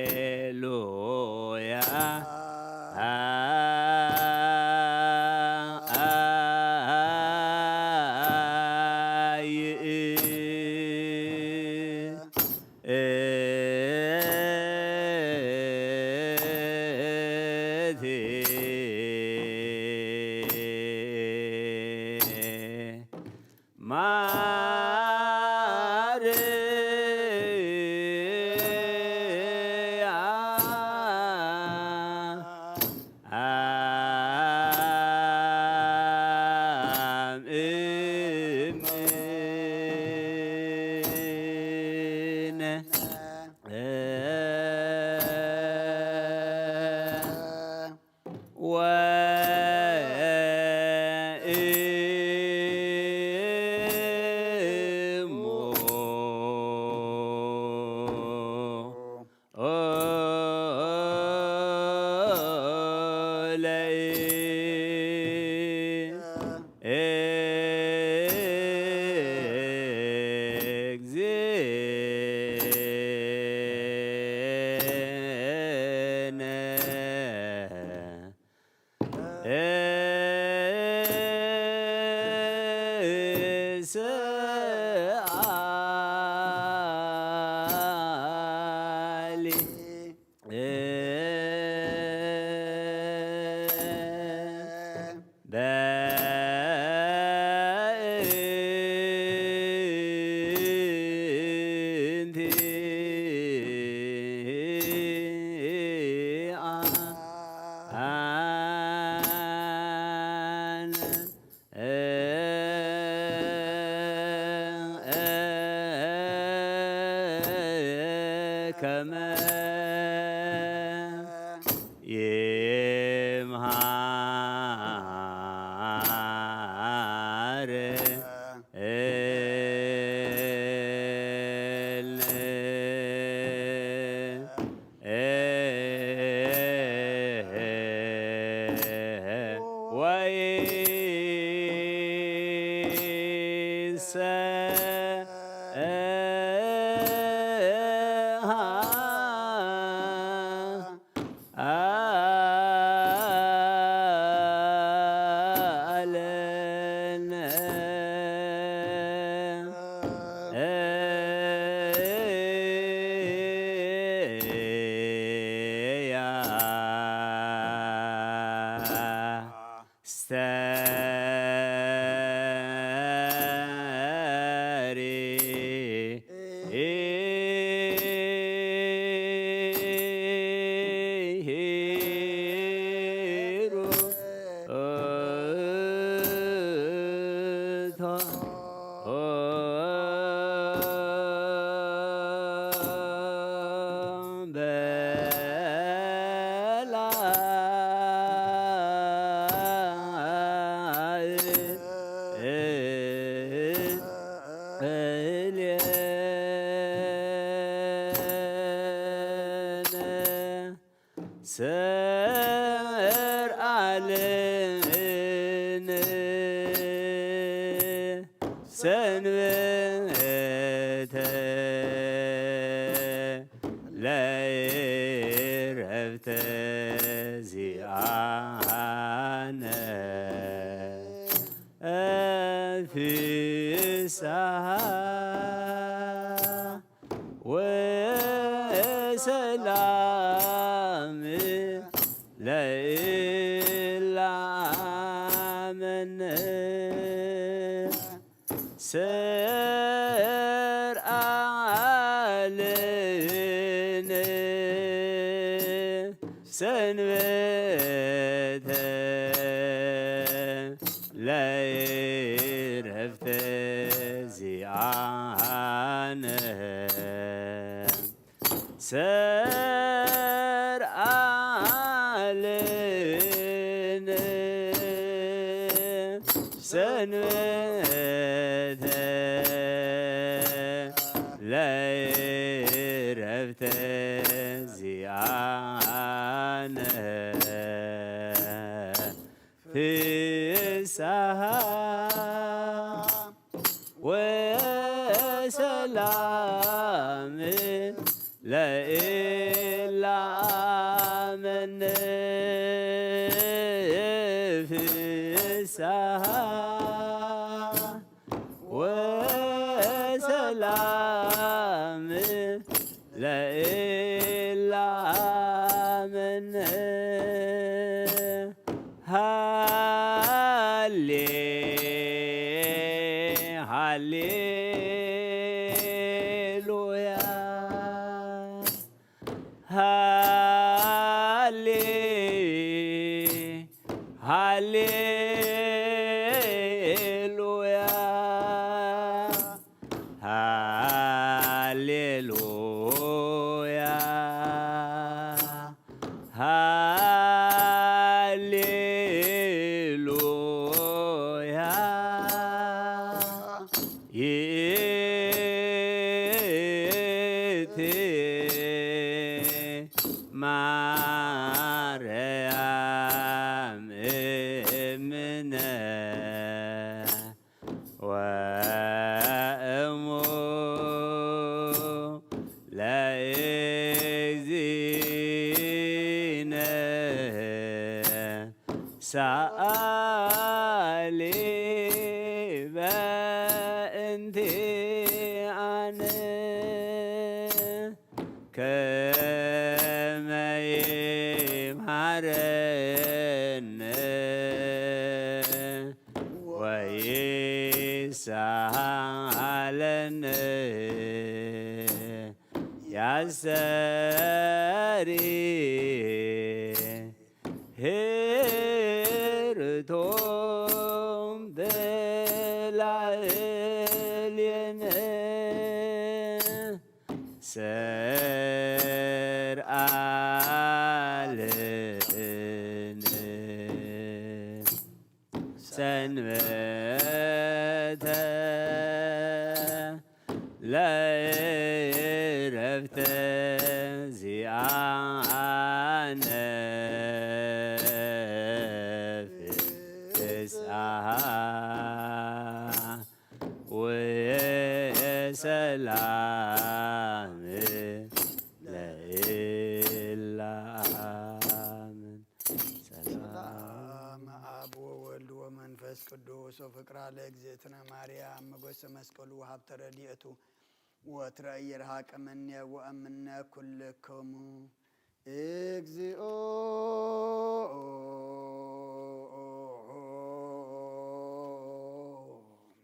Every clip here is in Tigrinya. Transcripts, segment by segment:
ሃሌሉያ። ከመ ይምሃር ለኢላምን ፍስሓ ወሰላም ለኢላምን ሃሌ ሃሌሉያ ሃሌ ሃሌሉያ ሃሌሉያ ሃሌሉያ ይእቲ ማርያም እምነ ወእሙ ለእግዚእነ ሰኣሊ በእንቲኣነ ከመ ይምሃረነ ወይሳሃለነ ያሰሪ ሄርቶም በላዕሌነ ሰርኣልን ሰንበተ ለእረፍተ ዚኣነ ፍስሓ ወሰላም ለእላምን ሰላም አብ ወወልድ ወመንፈስ ቅዱስ ወፍቅራ ለእግዝእትነ ማርያም መጎሰ መስቀሉ ወሀብተ ረድኤቱ ወትረ ኢይርሃቅ እምኔ ወእምነ ኩልክሙ እግዚኦ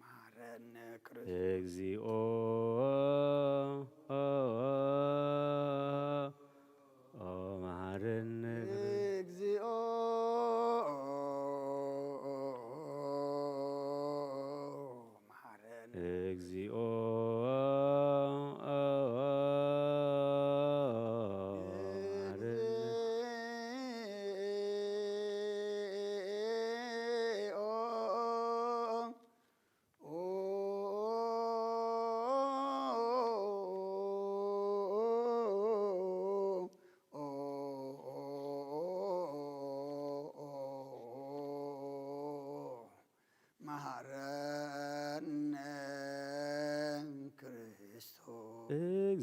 መሐረነ ክርስቶስ። እግዚኦ መሐረነ እግዚኦ መሐረነ እግዚኦ መሐረነ ክርስቶስ። እግዚኦ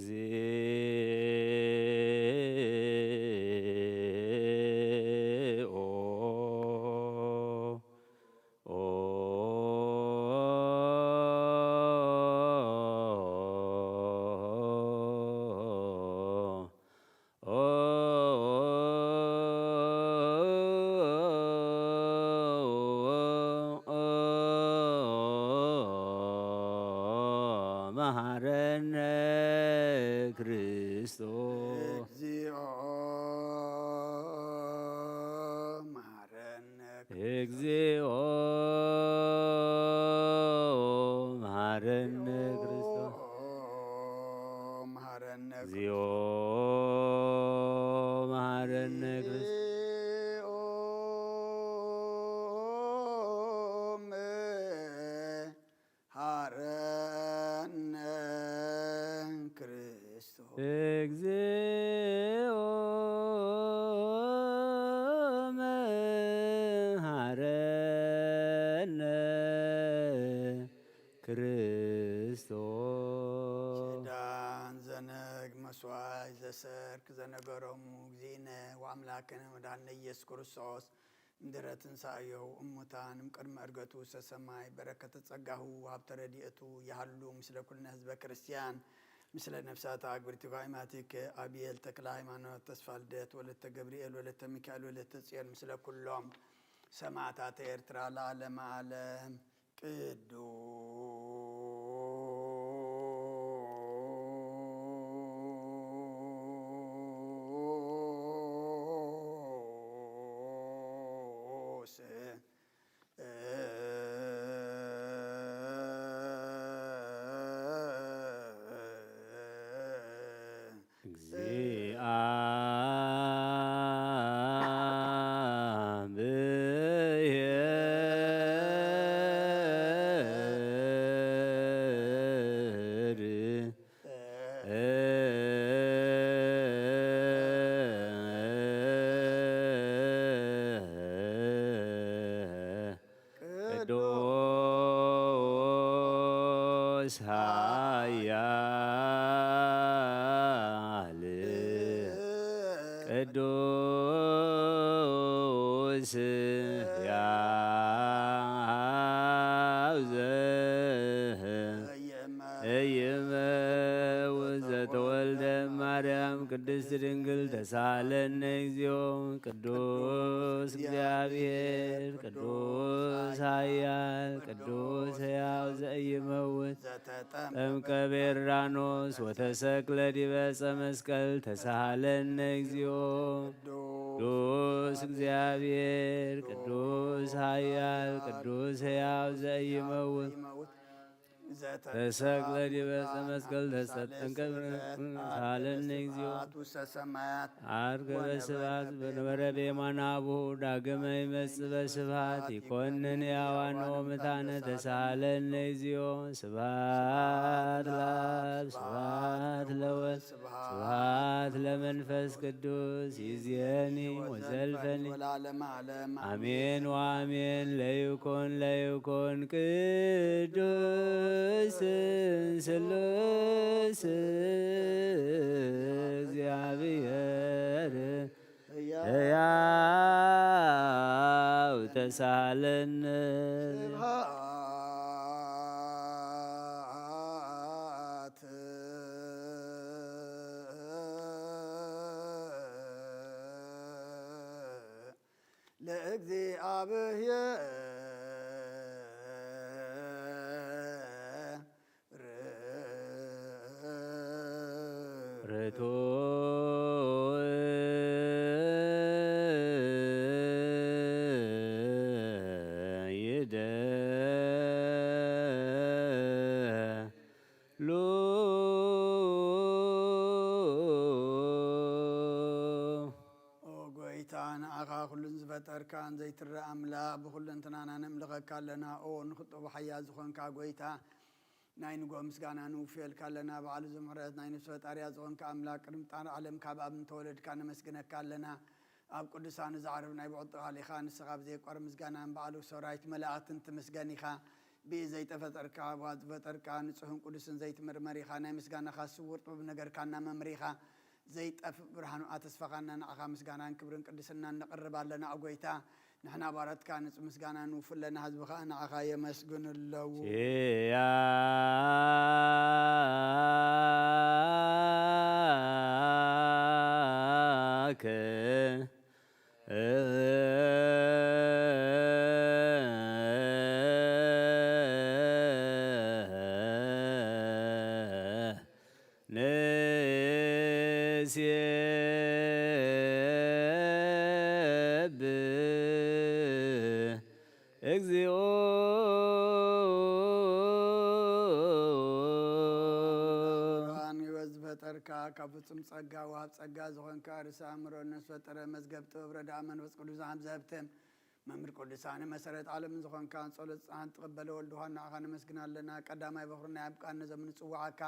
መሐረነ ክርስቶስ። እግዚኦ መሐረነ እግዚኦ መሐረነ ክርስቶስ። መሐረነ እግዚኦ መሐረነ ክርስቶስ። እግዚኦ መሐረነ ክርስቶስ። እግዚኦ መሐረነ ክርስቶስ። መስዋዕት ዘሰርክ ዘነገሮሙ፣ እግዚእነ ወአምላክነ ወመድኃኒነ ኢየሱስ ክርስቶስ፣ እምድረ ትንሳኤሁ እሙታን እምቅድመ ዕርገቱ ውስተ ሰማይ፣ በረከተ ጸጋሁ ወሀብተ ረድኤቱ ይሃሉ ምስለ ኩልነ ህዝበ ክርስቲያን፣ ምስለ ነፍሳት አግብርቲከ አእማቲከ፣ አብየል ተክለ ሃይማኖት፣ ተስፋ ልደት፣ ወለተ ገብርኤል፣ ወለተ ሚካኤል፣ ወለተ ጽዮን፣ ምስለ ኩሎም ሰማዕታተ ኤርትራ ለዓለመ ዓለም። ቅዱስ ቅዱስ ኃያል ቅዱስ ሕያው ዘ እይመውት ዘተወልደ ማርያም ቅድስት ድንግል ተሳለነ እግዚኦ። ቅዱስ እግዚአብሔር ቅዱስ ኃያል ቅዱስ ሕያው ዘእይመውት ዘተጠምቀ በዮርዳኖስ ወተሰቅለ ዲበ ዕፀ መስቀል ተሳሃለነ እግዚኦ። ቅዱስ እግዚአብሔር ቅዱስ ኃያል ቅዱስ ሕያው ዘእይመውት ተሰቅለ ዲበ ዕፀ መስቀል ተሰጠንቀ ሳለነ እግዚኦ። ውስተ ሰማያት አርገ በስብሐት በነበረ በየማነ አቡሁ ዳግመ ይመጽእ በስብሐት ይኮንን ሕያዋን ወሙታነ ተሳሃለነ እግዚኦ። ስብሐት ለአብ ስብሐት ለወልድ ስብሐት ለመንፈስ ቅዱስ ይእዜኒ ወዘልፈኒ ወለዓለመ ዓለም አሜን ወአሜን። ለይኩን ለይኩን ቅዱስ ስሉስ እግዚአብሔር ሕያው ተሳሃለነ። ስብሐት ለእግዚአብሔር ርቱዕ ይደሉ። ኦ ጎይታ፣ ንኣኻ ኩሉን ዝፈጠርካን ዘይትረእ ኣምላኽ፣ ብኹለንትናና ነምልኸካ ኣለና። ኦ ንኽጥቡ ሓያል ዝኾንካ ጎይታ፣ ናይ ንጎ ምስጋና ንውፍየልካ ኣለና። በዓል እዚ ምሕረት ናይ ነፍሲ ፈጣሪያ ዝኾንካ ኣምላኽ፣ ቅድሚ ፍጣር ዓለም ካብ ኣብ እንተወለድካ ነመስግነካ ኣለና። ኣብ ቅዱሳኑ ዝዓርብ ናይ ብዕጥኻ ሊኻ፣ ንስኻ ብዘየቋርብ ምስጋናን በዓሉ ሰራዊት መላእኽትን ትምስገን ኢኻ። ብኢ ዘይተፈጠርካ፣ ብዋ ዝፈጠርካ፣ ንጹሕን ቅዱስን ዘይትምርመር ኢኻ። ናይ ምስጋናኻ ስውር ጥበብ ነገርካና መምር ኢኻ። ዘይጠፍእ ብርሃኑ ኣተስፋኻና ንዓኻ ምስጋናን ክብርን ቅድስናን ነቕርብ ኣለና። ኦ ጎይታ፣ ንሕና ባሮትካ ንጹህ ምስጋና ንውፍለና፣ ህዝቢ ኸኣ ንዓኻ የመስግኑ ኣለዉ። ኪያከ ንሴብህ እግዚኦ። ብርሃን ሕይወት ዝፈጠርካ፣ ካብ ፍጹም ጸጋ ወሃብ ጸጋ ዝኾንካ፣ ርእሰ ኣእምሮ ነፍስ ፈጠረ መዝገብ ጥበብ ረድኣ መንፈስ ቅዱስ ዝሃብ ዘህብትም መምህር ቅዱሳን መሰረት ዓለም ዝኾንካ፣ ጸሎት ጻን ትቕበለ ወልድ ውሃን ንዓኻ ነመስግን ኣለና። ቀዳማይ በኹሪ ናይ ኣብ ቃል ነዞም ንጽውዓካ፣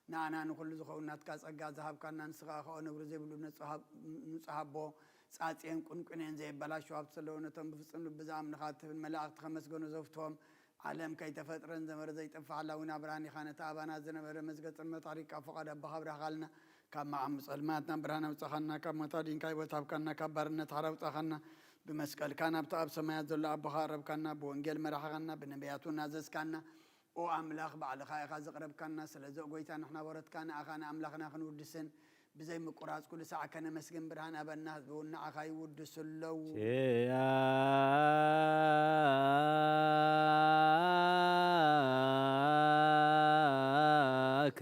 ንኣና ንኹሉ ዝኸውን ናትካ ጸጋ ዝሃብካና፣ ንስኻ ከኣ ነውሪ ዘይብሉ ንጹህ ሃብ-፣ ንጹህ ኣቦ፣ ጻጽየን ቁንቁኔን ዘየበላሽው ሃብቲ ዘለዎ ነቶም ብፍጹም ልቢ ዝኣምንኻ ትብል መላእኽቲ ከመስገኑ ዘፍትዎም፣ ዓለም ከይተፈጥረ ዝነበረ ዘይጠፍእ ሓላዊና ብርሃን ኢኻ። ነቲ ኣባና ዝነበረ መዝገብ ጽልመት ኣሪቕካ፣ ፍቓድ ኣቦኻ ኣብራህኻልና። ካብ መዓሙ ጸልማት ናብ ብርሃን ኣውጻኻና፣ ካብ ሞት ኣዲንካ ህይወት ሃብካና፣ ካብ ባርነት ሓራ ኣውጻኻና። ብመስቀልካ ናብቲ ኣብ ሰማያት ዘሎ ኣቦኻ ኣረብካና፣ ብወንጌል መራሕኻና፣ ብነቢያት እውን ኣዘዝካና። ኦ ኣምላኽ፣ ባዕልኻ ኢኻ ዘቕረብካና። ስለዚ ኦ ጐይታ፣ ንሕና ወረትካ ንኣኻ ንኣምላኽና ክንውድስን ብዘይ ምቁራጽ ኩሉ ሳዕ ከነመስግን ብርሃን ሃበና። ህዝቢ እውን ንኣኻ ይውድሱ ኣለዉ። ኪያከ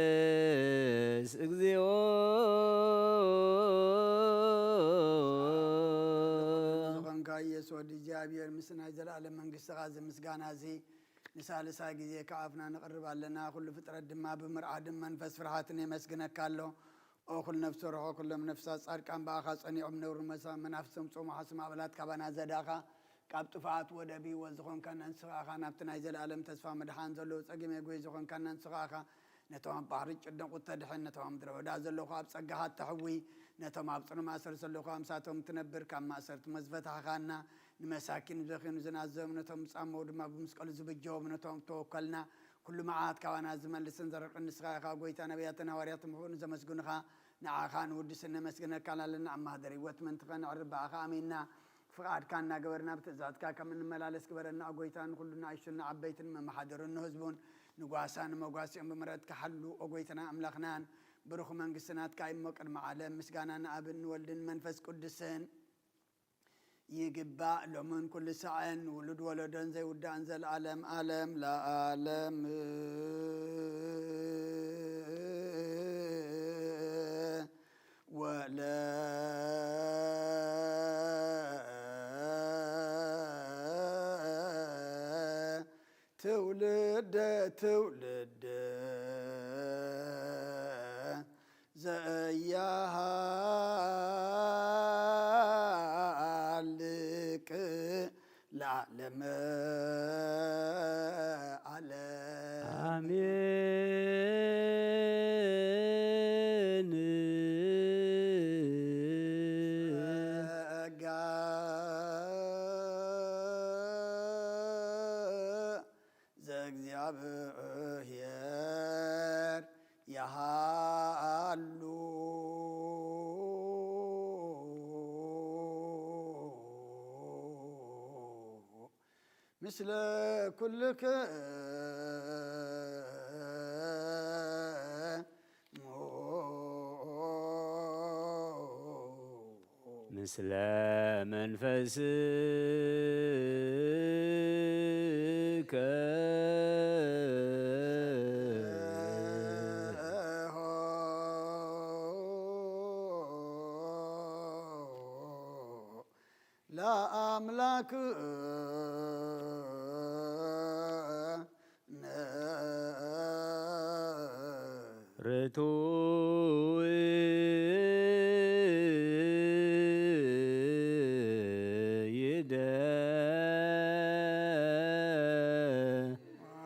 ንዌድስ እግዚኦ። ዝኾንካ ኢየሱስ ወዲ እግዚኣብሔር፣ ምስ ናይ ዘለኣለም መንግስትኻ እዚ ምስጋና እዚ ንሳልሳይ ግዜ ካብ ኣፍና ነቕርብ ኣለና። ኩሉ ፍጥረት ድማ ብምርዓድን መንፈስ ፍርሃትን የመስግነካ ኣሎ። ኦ ኩሉ ነፍሲ ርሖ፣ ኩሎም ነፍሳት ጻድቃን ብኣኻ ጸኒዖም ነውሪ መሳ-፣ መናፍስቶም ጾሙ ሓስም ኣባላት ካባና ዘዳኻ፣ ካብ ጥፍኣት ወደብ ህይወት ዝኾንካና ንስኻ ኢኻ። ናብቲ ናይ ዘለኣለም ተስፋ መድሓን ዘለዉ ጸገም የጎይ ዝኾንካና ንስኻ ኢኻ። ነቶም ኣብ ባሕሪ ጭደቑ እተድሕን፣ ነቶም ኣብ ምድረ በዳ ዘለኹ ኣብ ጸጋኻ እተሕዊ፣ ነቶም ኣብ ጽኑ ማእሰር ዘለኹ ኣምሳቶም ትነብር፣ ካብ ማእሰርቲ መዝፈታሕኻና። ንመሳኪን ዘኺኑ ዝናዘም፣ ነቶም ዝጻመው ድማ ብመስቀሉ ዝብጀዎም፣ ነቶም ተወከልና። ኩሉ መዓት ካባና ዝመልስን ዘርቅን ንስኻ ኢኻ። ጐይታ፣ ነቢያትን ሃዋርያትን ምኽኡ ንዘመስግኑኻ ንዓኻ ንውድስን ነመስግነካን ኣለና። ኣብ ማህደር ህይወት ምእንቲ ኸነዕርብ ብኣኻ ኣሚንና። ፍቓድካ እናገበርና ብትእዛዝካ ከም እንመላለስ ግበረና። ኦ ጐይታ፣ ንኹሉ ንኣሽቱን ንዓበይትን ንመመሓደሩን ንህዝቡን ንጓሳ ንመጓሲኦም ብምሕረትካ ሓሉ። ኦ ጐይታና ኣምላኽናን ብሩኽ መንግስቲ ናትካ እዩ እሞ ቅድሚ ዓለም። ምስጋና ንኣብን ንወልድን መንፈስ ቅዱስን ይግባእ ሎምን ኩሉ ሳዕን ውሉድ ወለዶን ዘይውዳእን ዘለዓለም ዓለም ለዓለም። ወለ ትውልደ ትውልደ ዘያሃልቅ ለዓለመ ዓለም። ኣሜን። ጸጋ ዘእግዚኣብሔር የሃሉ። ምስለ ኩልክሙ። ምስለ መንፈስከ። ለአምላክ ርቱዕ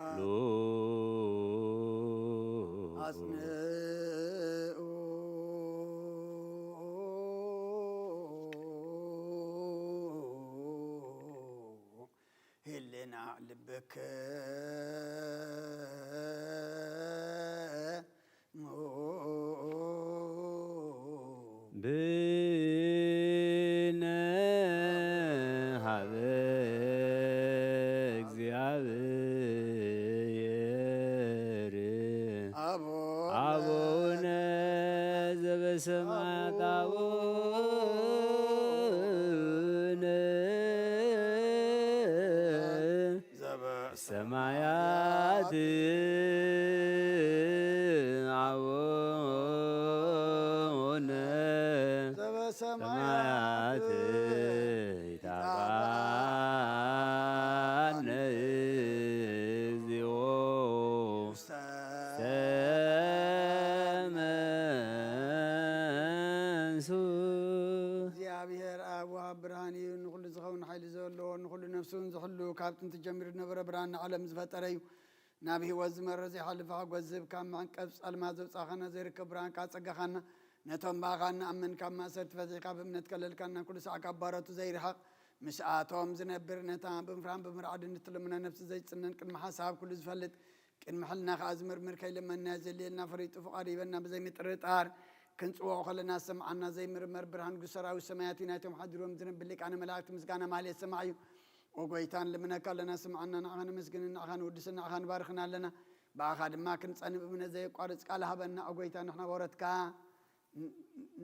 ይደሉ። አጽንዑ። ህልና ልብክሙ። ብነ ሀበ እግዚአብሔር። አቡነ። አቡነ ዘበሰማያት አቡነ ዘበሰማያት አቡነ ዘበሰማያት ሰማያት ይትባባነ እግዚኦ። ውስተ ሰመንሱ። እግዚኣብሔር ኣብ ወሃብ ብርሃን እዩ። ንኹሉ ዝኸውን ሓይሊ ዘለዎ፣ ንኹሉ ነፍሱን ዝሕሉ፣ ካብ ጥንቲ ጀሚሩ ዝነበረ፣ ብርሃን ንዓለም ዝፈጠረ እዩ። ናብ ህይወት ዝመርሕ ዘይሓልፍ ሓጎስ ዝህብ፣ ካብ መዕንቀፍ ጸልማት ዘውጻኻና፣ ዘይርከብ ብርሃንካ ጸጋኻና፣ ነቶም ብኣኻ እንኣምን ካብ ማእሰርቲ ፈቲሕካ ብእምነት ከለልካና፣ ኩሉ ሳዕ ካብ ባሮቱ ዘይርሓቕ ምስኣቶም ዝነብር፣ ነታ ብምፍራን ብምርዓድን እትልምኖ ነፍሲ ዘይጽነን፣ ቅድሚ ሓሳብ ኩሉ ዝፈልጥ፣ ቅድሚ ሕልና ከኣ ዝምርምር፣ ከይለመንና ዘድልየልና ፈሊጡ ፍቓዱ ሂበና፣ ብዘይ ምጥርጣር ክንጽውዖ ከለና ዝሰምዓና ዘይምርመር ብርሃን ንጉስ ሰራዊት ሰማያት እዩ። ናይቶም ሓዲሮም ዝነብር ሊቃነ መላእክት ምስጋና ማህሌት ሰማዕ እዩ። ኦ ጎይታ ንልምነካ ኣለና፣ ስምዓና፣ ንዓኻ ነመስግን፣ ንዓኻ ንውድስን፣ ንዓኻ ንባርኽን ኣለና። ብኣኻ ድማ ክንጸንብ እምነት ዘየቋርጽ ቃል ሃበና። ኦ ጎይታ ንሕና ባሮትካ፣ ን-፣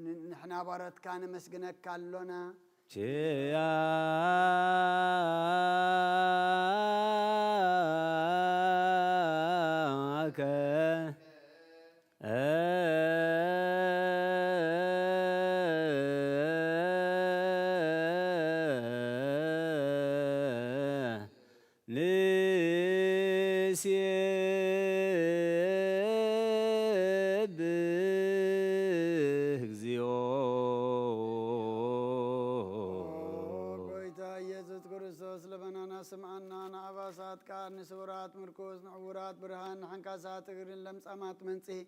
ን-፣ ንሕና ባሮትካ ነመስግነካ ኣሎና። ኪያከ ንሴብህ እግዚኦ። ጎይታ ኢየሱስ ክርስቶስ፣ ልመናና ስምዓና፣ ንኣባሳት ቃል፣ ንስውራት ምርኩስ፣ ንዕውራት ብርሃን፣ ንሓንካሳት እግርን ለምጻማት መንጽሂ፣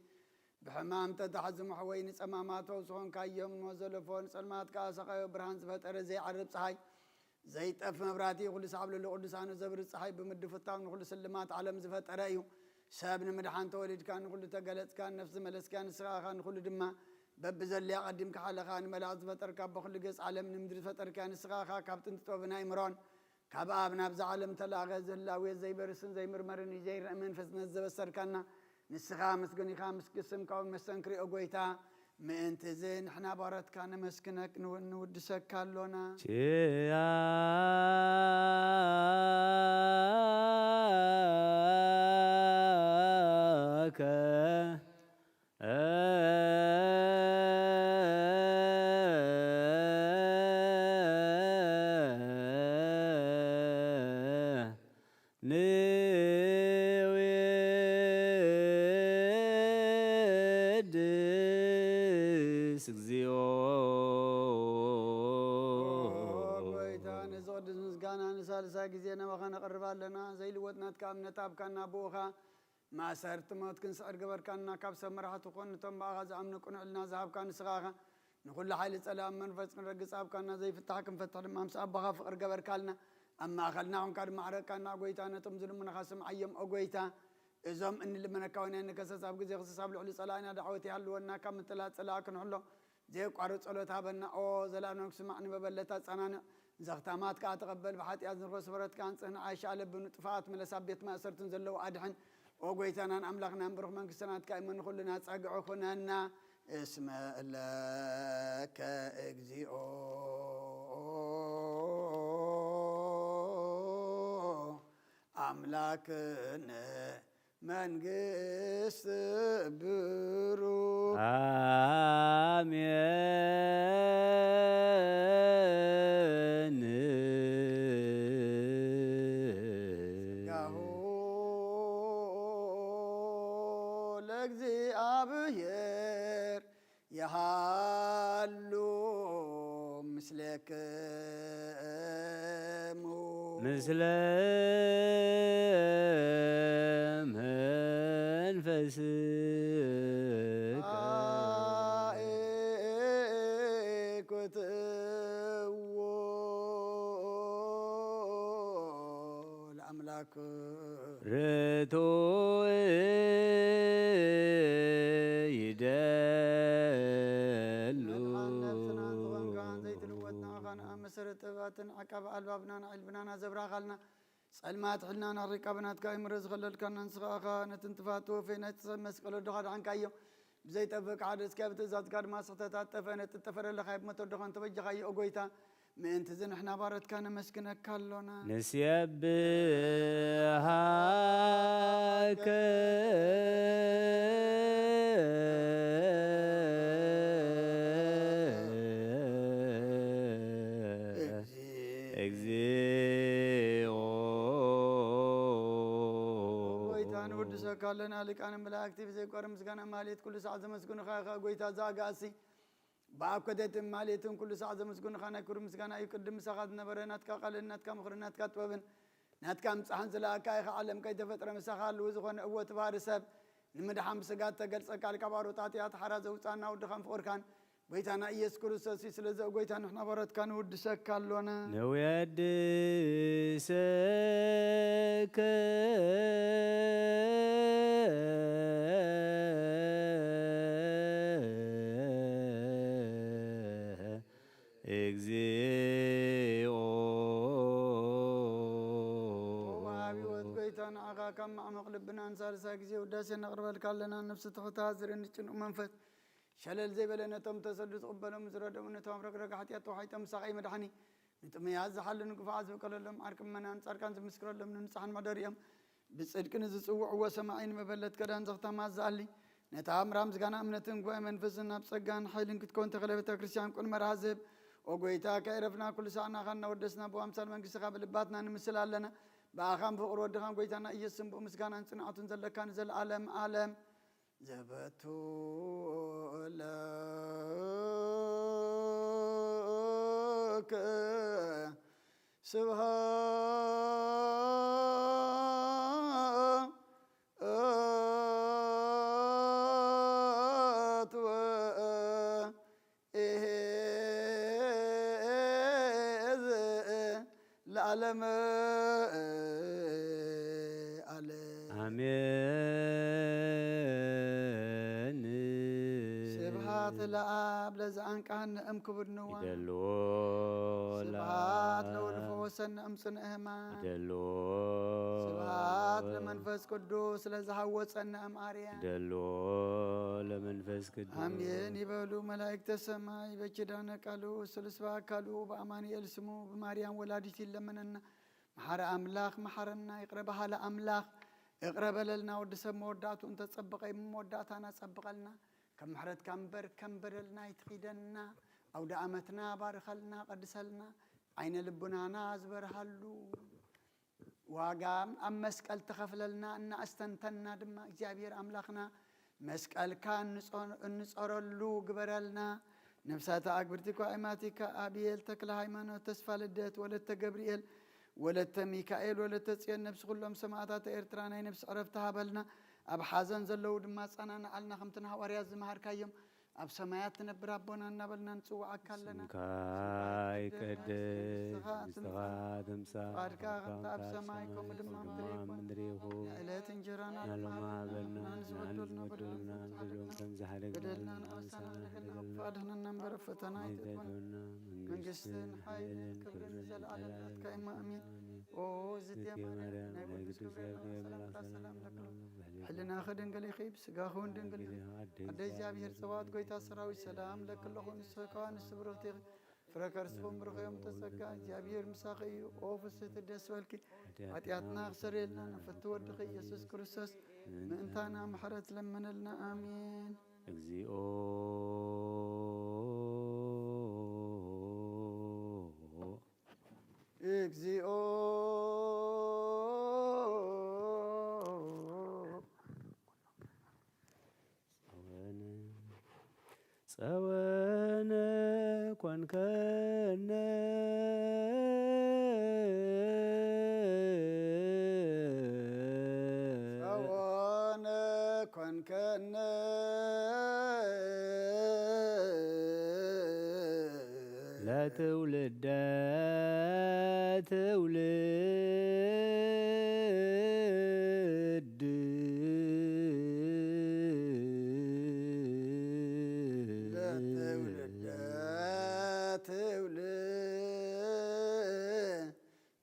ብሕማም ተታሕዙ መሕወይ፣ ንጸማማት ፈውሲ ኾንካዮም፣ ንሞት ዘለፎ፣ ንጸልማት ከኣ ሰቓዮ ብርሃን ዝፈጠረ ዘይዓርብ ጸሓይ፣ ዘይጠፍ መብራህቲ፣ ኩሉ ሳዕ ኣብ ልዕሊ ቅዱሳኑ ዘብርህ ጸሓይ ብምድፍታው ንኹሉ ስልማት ዓለም ዝፈጠረ እዩ። ሰብ ንምድሓን ተወሊድካ፣ ንኹሉ ተገለጽካ፣ ነፍሲ ዝመለስካ ንስኻ ኢኻ፣ ንኹሉ ድማ በብዘድልያ ቀዲምካ ሓለኻ፣ ንመላእኽት ዝፈጠርካ፣ በኹሉ ገጽ ዓለም ንምድሪ ዝፈጠርካ ንስኻ ኢኻ። ካብ ጥንቲ ጥበብን ኣእምሮን ካብ ኣብ ናብዛ ዓለም ተላእኸ፣ ዝህላዌ ዘይበርስን ዘይምርመርን እዩ፣ ዘይረአ መንፈስነት ዘበሰርካና ንስኻ ምስጉን ኢኻ። ምስ ስምካ እውን መስተንክር እዩ፣ ኦ ጎይታ። ምእንቲ እዚ ንሕና ባሮትካ ነመስግነክ ንው-፣ ንውድሰካ ኣሎና። ኪያከ ንውድስ እግዚኦ። ኦ ጎይታ፣ ነዚ ቅዱስ ምስጋና ንሳልሳይ ግዜ ናባኻ ነቕርብ ኣለና። ዘይልወጥ ናትካ እምነት ኣብካና፣ ብኡኻ ማእሰርቲ ሞት ክንስዕር ገበርካና። ካብ ሰብ መራሕቲ ኮን፣ ነቶም ብኣኻ ዝኣምኑ ቅኑዕ ሕልና ዝሃብካ ንስኻ ኢኻ። ንኹሉ ሓይሊ ጸላኢ መንፈስ ክንረግጽ ኣብካና፣ ዘይፍታሕ ክንፈትሕ ድማ ምስ ኣቦኻ ፍቕሪ ገበርካልና። ኣብ ማእከልና ኾንካ ድማ ዓረቅካና፣ ኦ ጎይታ፣ ነቶም ዝልምኑኻ ስምዓዮም፣ ኦ ጎይታ። እዞም እንልምነካ ወይና ንከሰስ ኣብ ግዜ ክሰስ ኣብ ልዕሊ ጸላኢና ዳዕወት ይሃልወና፣ ካብ ምትላል ጸላኢ ክንሕሎ ዘየቋርጽ ጸሎት ሃበና። ኦ ዘላለም ስማዕ፣ ንመበለት ኣጸናንዕ፣ ዘኽታማት ከኣ ተቐበል። ብሓጢኣት ዝንረስ ምሕረትካ ኣንጽህ፣ ንዓሻ ለብኑ ጥፋኣት ምለስ፣ ኣብ ቤት ማእሰርትን ዘለዉ ኣድሕን። ኦ ጎይታናን ኣምላኽናን ብሩኽ መንግስቲ ናትካ እዩ፣ እሞ ንኹልና ጸግዒ ኩነና። እስመ ለከ እግዚኦ ኣምላክነ መንግስት ብሩክ። አሜን። ስጋሁ ለእግዚኣብሔር የሃሉ ምስሌክሙ። ምስለ መንፈስከ። አእኩትዎ ለአምላክ። ርቱዕ ይደሉ። መድኃን ነፍስና ዝኾንካን ዘይትልወጥ ንዓኻን ኣብ መሰረት ጥበባትን ዓቃቢ ኣልባብናን ኣዕልብናና ዘብራኻልና፣ ጸልማት ሕልናና ሪቃ ብናትካ ይምረ ዝኸለልካና ንስኻ ኢኻ። ነቲ እንትፋት ተወፌ ናይቲ ሰብ መስቀል ወድኻ ድሓንካዮ። ብዘይጠፍእ ክሓደ እስኪ ኣብ ትእዛዝካ ድማ ስሕተት ኣጠፈ። ነቲ እጠፈ ለለኻዮ ብሞት ወድኻ እንተበጀኻዮ፣ ኦ ጎይታ፣ ምእንቲ እዚ ንሕና ባሮትካ ነመስግነካ ኣሎና። ንስየብሃከ እግዚኦ። ጎይታ ንውድሰካ ኣለና፣ ሊቃነ መላእክቲ ብዘይቋርጽ ምስጋና ማህሌት ኩሉ ሰዓት ዘመስግኑኻ ኢኻ። ጎይታ ዘኣጋእሲ ብኣብ ኮቴትን ማህሌትን ኩሉ ሰዓት ዘመስግኑኻ ናይ ክብሪ ምስጋና እዩ። ቅድም ምሳኻ ዝነበረ ናትካ ቃልን ናትካ ምኽርን ናትካ ጥበብን ናትካ ምጻሕን ዝለኣካ ኢኻ። ዓለም ከይተፈጥረ ምሳኻ ኣለዉ ዝኾነ እወ ትባህሪ ሰብ ንምድሓን ብስጋ እተገልጸ ቃል ካብ ኣሮጣት እያ ተሓራ ዘውጻና ወድኻን ፍቕርካን ጎይታና ኢየሱስ ክርስቶስ እዩ። ስለዚ ጎይታ ንሕና ባሮትካ ንውድሰካ ኣሎና። ንውየድሰከ እግዚኦ። ወሃቢ ህይወት ጎይታ ንዓኻ ካብ ማዕሙቕ ልብና ንሳልሳይ ግዜ ውዳሴ ነቕርበልካ ኣለና። ነፍሲ ትሑታ ዝርኢ ንጭኑቕ መንፈስ ሸለል ዘይበለ ነቶም ተሰዱ ዝቕበሎም ዝረደሙ ነቶም ረግረግ ሓጢኣት ተዋሒጦም ሳቐይ መድሓኒ ንጥሙያት ዝሓሉ ንግፉዓት ዝብቀለሎም ዓርቂ ምእመናን ጻድቃን ዝምስክረሎም ንንጹሓን መሕደሪኦም ብጽድቂ ንዝጽውዕዎ ሰማዒ ንመበለት ከዳን ዘኽተማት ዝኣሊ ነታ ኣምራ ምስጋና እምነትን ጉባኤ መንፈስን ናብ ጸጋን ሓይልን ክትከውን ተኽለ ቤተ ክርስቲያን ቁን መርሃ ዝህብ ኦ ጎይታ ከይረፍና ኩሉ ሳዕ ናኻ እናወደስና ብኣምሳል መንግስትኻ ብልባትና ንምስል ኣለና። ብኣኻን ብፍቕሪ ወድኻን ጎይታና ኢየሱስን ብኡ ምስጋናን ጽንዓቱን ዘለካ ንዘለኣለም ኣለም። ዘበቱ ለከ ስብሐት ወ ኢሄዝ ለዓለመ ዓለም። ኣሜን። ስብሐት ለአብ ለዘአንቃህነ እም ክቡድ ንዋ። ይደልዎ ስብሐት ለአብ ለወልፎ ወሰነ እም ጽንዕ ህማም። ይደልዎ ስብሐት ለመንፈስ ቅዱስ ለዝሃወጸነ እም ኣርያ። ይደልዎ ለመንፈስ ቅዱስ። ኣሜን ይበሉ መላእክተ ሰማይ። በኪዳነ ቃሉ ስሉስ በአካሉ በአማኑኤል ስሙ በማርያም ወላዲት ይለመነና። መሐሪ ኣምላኽ መሐረና። ይቕረ በሃሊ ኣምላኽ ይቕረ በለልና። ወዲ ሰብ መወዳእቱ እንተጸበቐ መወዳእታና ጸብቐልና። ከም ምሕረትካ እምበር ከም በደልና ኣይትኺደና። ኣውደ ኣመትና ባርኸልና፣ ቀድሰልና። ዓይነ ልቡናና ዝበርሃሉ። ዋጋ ኣብ መስቀል ተኸፍለልና፣ እናኣስተንተና ድማ እግዚኣብሔር ኣምላኽና መስቀልካ እንጾ-፣ እንጾረሉ ግበረልና። ነፍሳተ ኣግብርቲ ኳ ኤማቲካ ኣቢኤል ተክለ ሃይማኖት ተስፋ ልደት ወለተ ገብርኤል ወለተ ሚካኤል ወለተ ጽዮን ነፍሲ ኩሎም ሰማዕታት ኤርትራ ናይ ነፍሲ ዕረፍቲ ሃበልና። ኣብ ሓዘን ዘለዉ ድማ ኣጸናንዓልና ከምቲ ንሃዋርያት ዝመሃርካዮም ኣብ ሰማያት ትነብር ኣቦና እናበልና ንጽውዓካ ኣለና። ስምካ ይቀደስ፣ መንግስትኻ ትምጻእ፣ ፍቓድካ ከምቲ ኣብ ሰማይ ከምኡ ድማ ኣብ ምድሪ ይኹን። ንዕለት እንጀራና ንዓሎም ሃበና፣ ንሕና ንዝበደሉና ንበድሎም ከም ዝሓደግና በደልና ንዓምሳ ንሓደገልና። ኣድሕነና እምበር ኣብ ፈተና ኣይተእትወና። መንግስትን ሓይልን ክብርን ንዘለኣለም ናትካ እዩ። ኣሜን። ኦ ዝትየ ማርያም ናይ ቅዱስ ገብርኤል ሰላምታ ሰላም ለክሎ። ሕልናኺ ድንግል ኢኺ፣ ብስጋኺ እውን ድንግል ኢኺ። ኣደ እግዚኣብሔር ጸባኦት ጎይታ ሰራዊት ሰላም ለክለኹ ንስኻ ንሱ ብሩኽቲ ኢኺ። ፍረ ከርስኹም ብሩኽ እዮም ተጸጋ እግዚኣብሔር ምሳኺ እዩ። ኦ ፍስሕቲ ደስ በልኪ። ሓጢኣትና ክሰርየልና ንፍቲ ወድኺ ኢየሱስ ክርስቶስ ምእንታና ምሕረት ለመነልና። ኣሜን። እግዚኦ። እግዚኦ። ጸወነ፣ ጸወነ ኮንከነ። ጸወነ ኮንከነ። ለትውልደ ትውልድ። ለትውልደ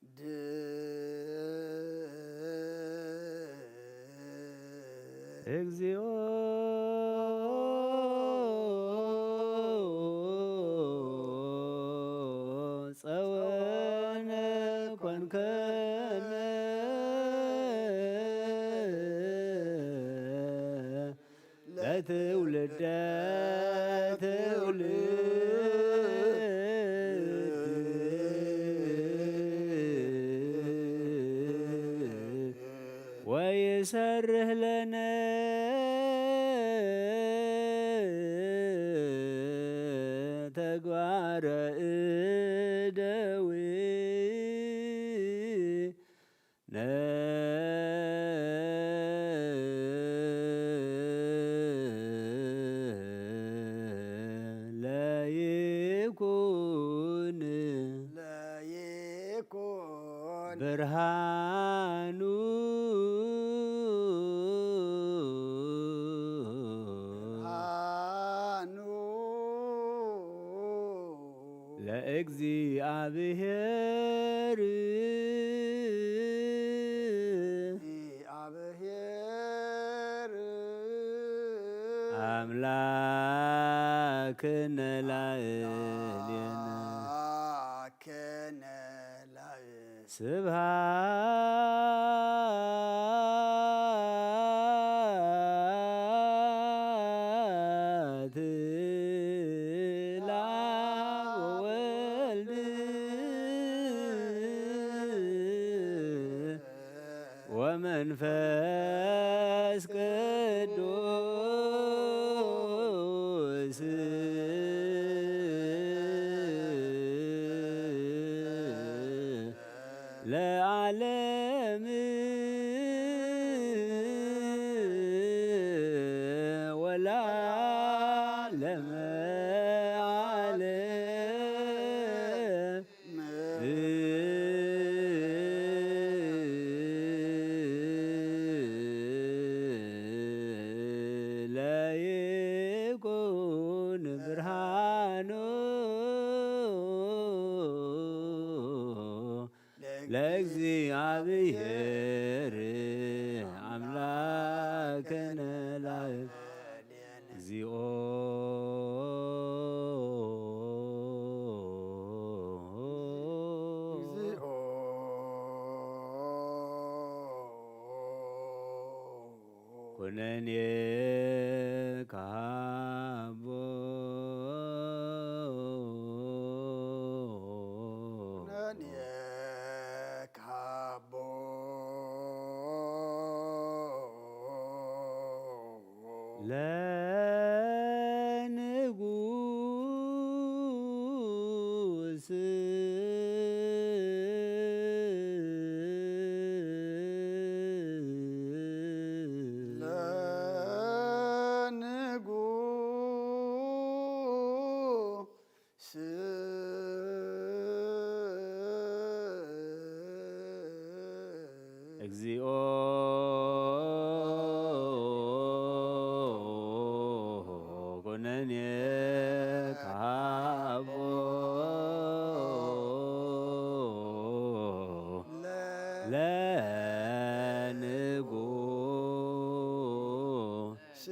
ትውልድ። እግዚኦ ጸወነ ኮንከነ ለትውልደ ትውልድ። ወይሰርህ ለነ ተግባረ እደዊ ብርሃኑ ብርሃኑ ለእግዚኣብሔር ለእግዚኣብሔር ኣምላክነ ላዕሌነ ኣምላክነ ላዕሌነ ስብሐት ለአብ ወወልድ ወመንፈስ ቅዱስ ለዓለም ወለዓለመ ዓለም። ለይኩን ብርሃኑ ለእግዚኣብሔር ኣምላክነ ላዕሌነ። እግዚኦ እግዚኦ ኩነኔ ካቦ ኩነኔ ካቦ ለንጉስ ለንጉስ እግዚኦ ኩነኔ ካቦ ለንጉስ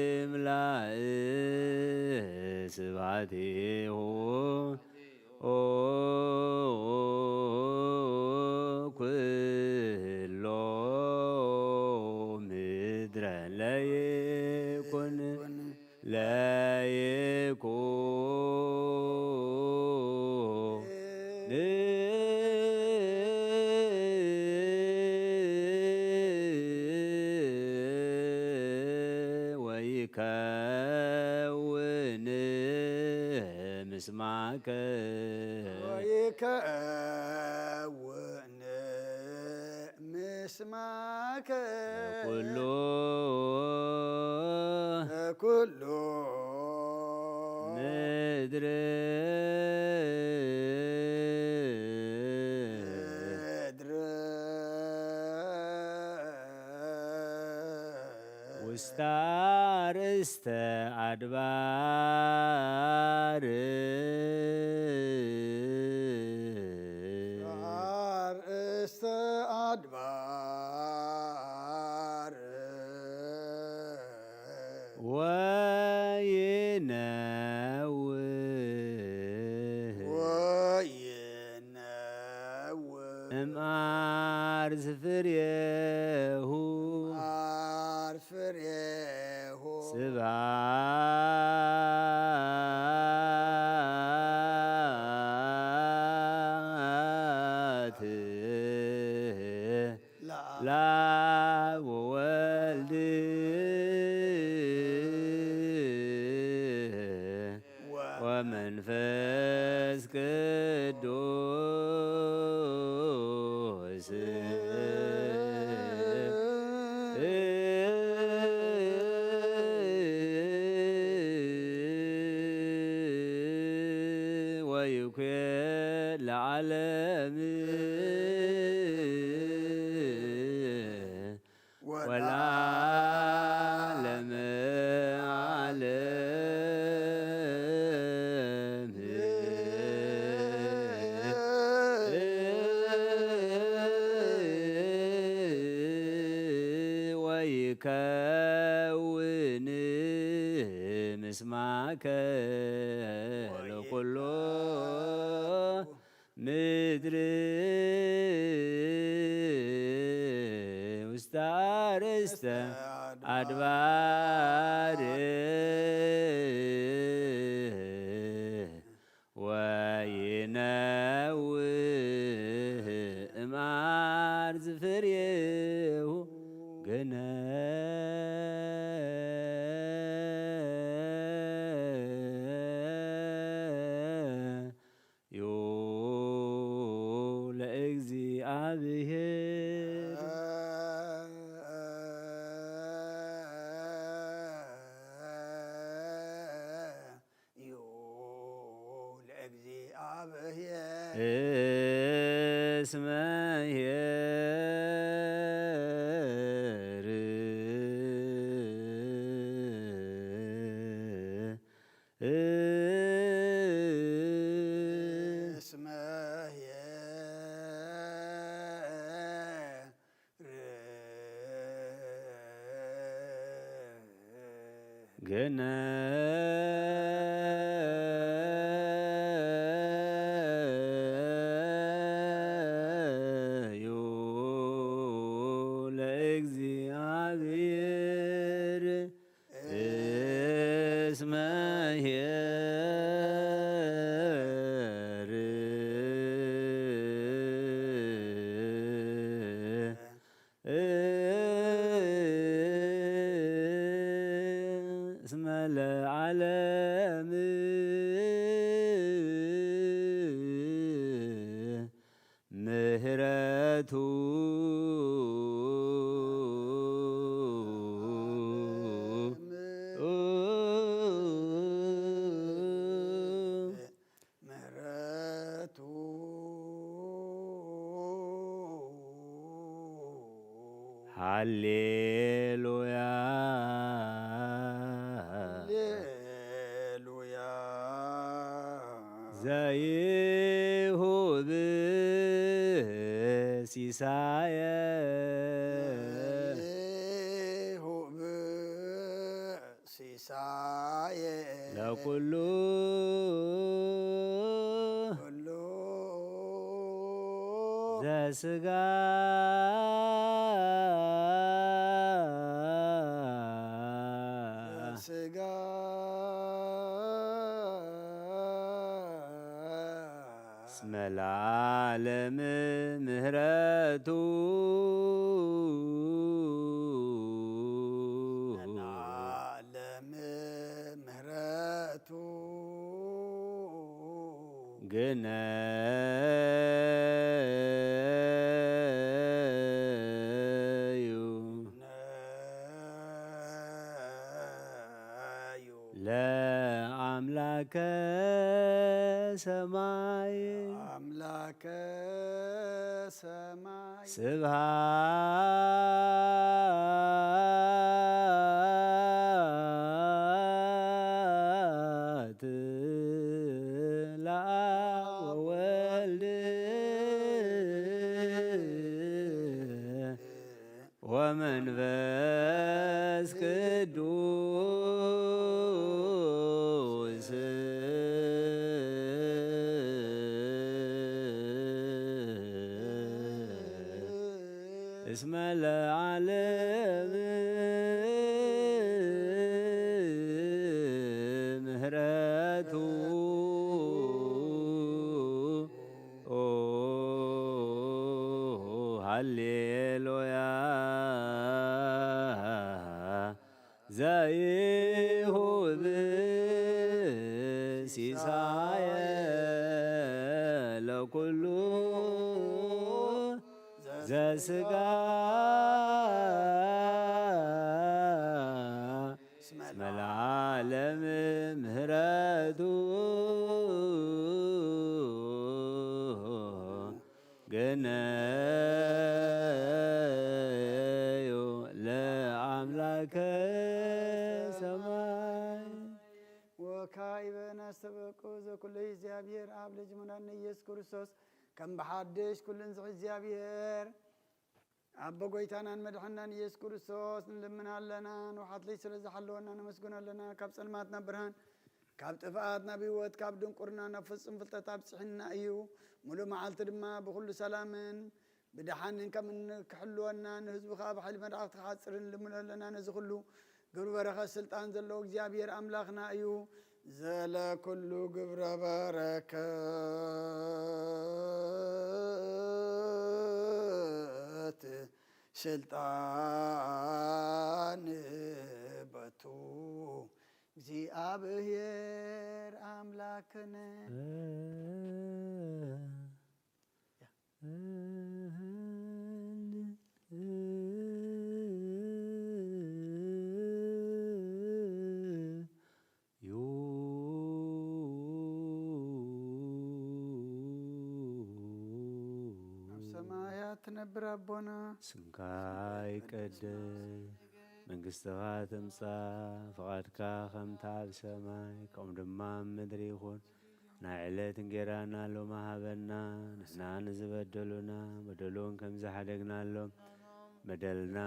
ወይምላእ ስብሐቲሁ ኩሎ ምድረ ለይኩን ለይኩን ወይከውን ምስማከ ወይከውን ምስማከ ኩሉ ኩሉ ምድር ምድር ውስተ አርእስተ አድባር አርእስተ አድባር ወይነውህ ወይነውህ እምአርስ ፍሬሁ እምአርስ ፍሬሁ ስብሐት ለአብ ወወልድ ወመንፈስ ቅዱስ ይኩን ለዓለም ወለዓለመ ዓለም። ወይከውን ምስማከ ለኩሎ ምድር ውስተ አርእስተ አድባር ወይነውህ እምአርዝ ፍሬሁ ገነዩ ለእግዚአብሔር። ዩ ለእግዚአብሔር። እስመ ኄር እስመ ኄር ገነዩ ለእግዚአብሔር እስመ ኄር እስመ ለዓለም ምህረቱ ምህረቱ ሃሌሉያ ሃሌሉያ ዘይሁብ ሲሳየ ዘይሁብ ሲሳየ ለኩሉ ኩሉ ዘስጋ ዘስጋ እስመ ለዓለም ምህረቱ ለዓለም ምህረቱ ግነዩ ለአምላከ ሰማይ አምላከ ሰማይ ስብሐት ለአብ ወወልድ ወመንፈስ ቅዱስ እስመ ለዓለም ምህረቱ ሃሌሉያ ዘይሁብ ሲሳየ ለኩሉ ዘስጋ እስመ ለዓለም ምህረቱ ነዩ ለአምላከ ሰማይ። ወካዕበ ነስተበቁ ዘኩሉ እግዚኣብሔር ኣብ ልጅ ሙናን ኢየሱስ ክርስቶስ ከም ብሓድሽ ኩሉን ዝሕ እግዚኣብሔር ኣቦ ጎይታናን መድሕናን ኢየሱስ ክርስቶስ ንልምን ኣለና። ንውሓት ለይ ስለ ዝሓለወና ነመስግኖ ኣለና። ካብ ጸልማት ናብ ብርሃን፣ ካብ ጥፍኣት ናብ ህይወት፣ ካብ ድንቁርና ናብ ፍጹም ፍልጠት ኣብጽሕና እዩ። ሙሉእ መዓልቲ ድማ ብኹሉ ሰላምን ብደሓንን ከም እንክሕልወና ንህዝቡ ከኣ ብሓይሊ መላእኽቲ ክሓጽርን ንልምኖ ኣለና። ነዚ ኩሉ ግብሪ በረኸት ስልጣን ዘለዎ እግዚኣብሔር ኣምላኽና እዩ። ዘለ ኩሉ ግብረ በረከት ስልጣን በቱ እግዚኣብሔር ኣምላክነ። ኣብ ሰማያት ትነብር ኣቦና፣ ስምካ ይቀደስ፣ መንግስትኻ ትምጻእ፣ ፍቓድካ ከምታ ኣብ ሰማይ ከምኡ ድማ ኣብ ምድሪ ይኹን። ናይ ዕለት እንጌራና ሎሚ ሃበና፣ ንሕና ንዝበደሉና በደሉን ከም ዝሓደግናሎም በደልና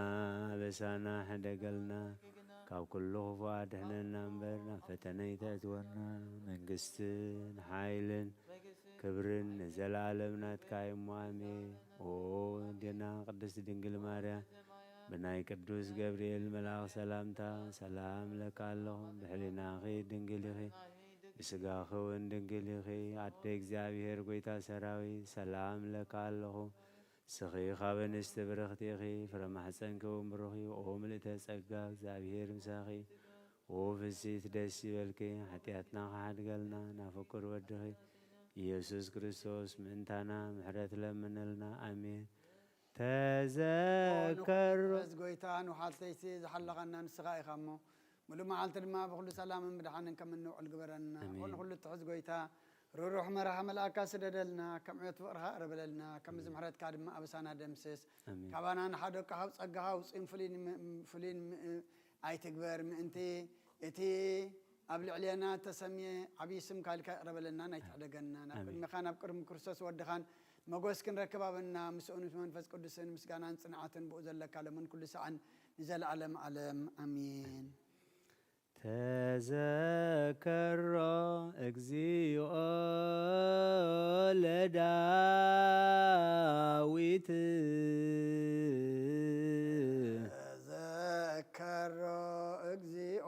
ኣበሳና ሕደገልና፣ ካብ ኩሉ ክፉእ ኣድሕነና እምበር ናብ ፈተነ ኣይተእትወና። መንግስትን ሓይልን ክብርን ንዘለኣለም ናትካ እዩ እሞ ኣሜን። ኦ እንዴና ቅድስት ድንግል ማርያም ብናይ ቅዱስ ገብርኤል መልኣኽ ሰላምታ ሰላም እለካ ኣለኹ። ብሕሊናኺ ድንግል ኢኺ፣ ብስጋኺ እውን ድንግል ኢኺ። ኣደ እግዚኣብሔር ጎይታ ሰራዊት ሰላም እለካ ኣለኹ። ንስኺ ካብ ኣንስቲ ብርኽቲ ኢኺ፣ ፍረ ማሕፀንኪ እውን ብሩኽ እዩ። ኦ ምልእተ ጸጋ እግዚኣብሔር ምሳኺ፣ ኦ ፍስሕቲ ደስ ይበልኪ፣ ሓጢኣትና ክሓድገልና ናብ ፍቁር ወድኺ ኢየሱስ ክርስቶስ ምእንታና ምሕረት ለምነልና። ኣሜን። ተዘከሮ። በዚ ጎይታ ንውሓት ለይቲ ዝሓለኻና ንስኻ ኢኻ እሞ፣ ሙሉእ መዓልቲ ድማ ብኹሉ ሰላምን ብድሓንን ከም እንውዕል ግበረና። ኣሜን። ንኹሉ እትሕዝ ጎይታ፣ ርሩሕ መራሒ መልኣካ ስደደልና፣ ከም ዕዮት ፍቕርኻ እረበለልና፣ ከም እዚ ምሕረትካ ድማ ኣበሳና ደምስስ። ኣሜን። ካባና ንሓደካ ካብ ጸጋኻ ውጽኢን ፍሉይን ም-፣ ፍሉይን ም-፣ ኣይትግበር፣ ምእንቲ እቲ ኣብ ልዕሌና እተሰምየ ዓብዪ ስምካ ኢልካ ይቕረበለና፣ ናይ ትሕደገና። ናብ ኣሜን። ቅድሚኻን ኣብ ቅድሚ ክርስቶስ ወድኻን መጎስ ክንረክብ ኣበና፣ ምስኡን ምስ መንፈስ ቅዱስን ምስጋናን ጽንዓትን ብኡ ዘለካ ሎምን ኩሉ ሰዓን ንዘለዓለም ዓለም። ኣሜን። ተዘከሮ እግዚኦ ለዳዊት። ተዘከሮ እግዚኦ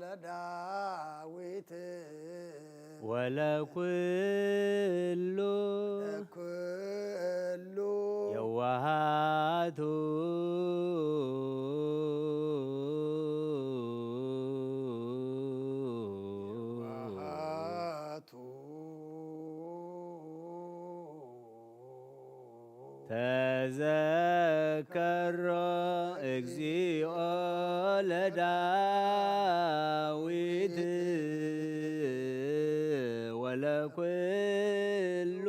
ለዳዊት። ወለኩሉ ለኩሉ የዋሃቱ። የዋሃቱ። ተዘከሮ እግዚኦ ለዳዊት። ወለኩሉ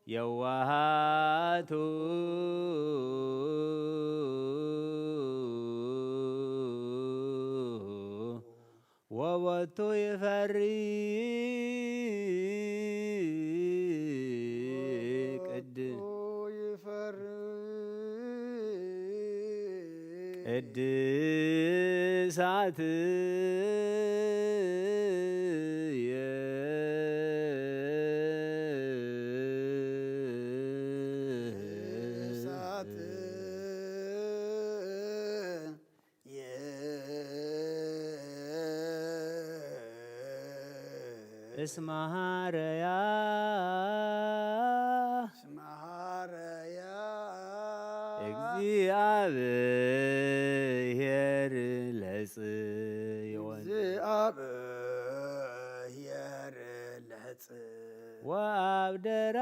የዋሃቱ። ወቦቱ ይፈሪ ቅድ-፣ ይፈሪ ቅድሳት ቅድሳት እስመ ሐረያ እስመ ሐረያ እግዚአብሔር ለጽዮን። እግዚአብሔር ለጽ ወአብደራ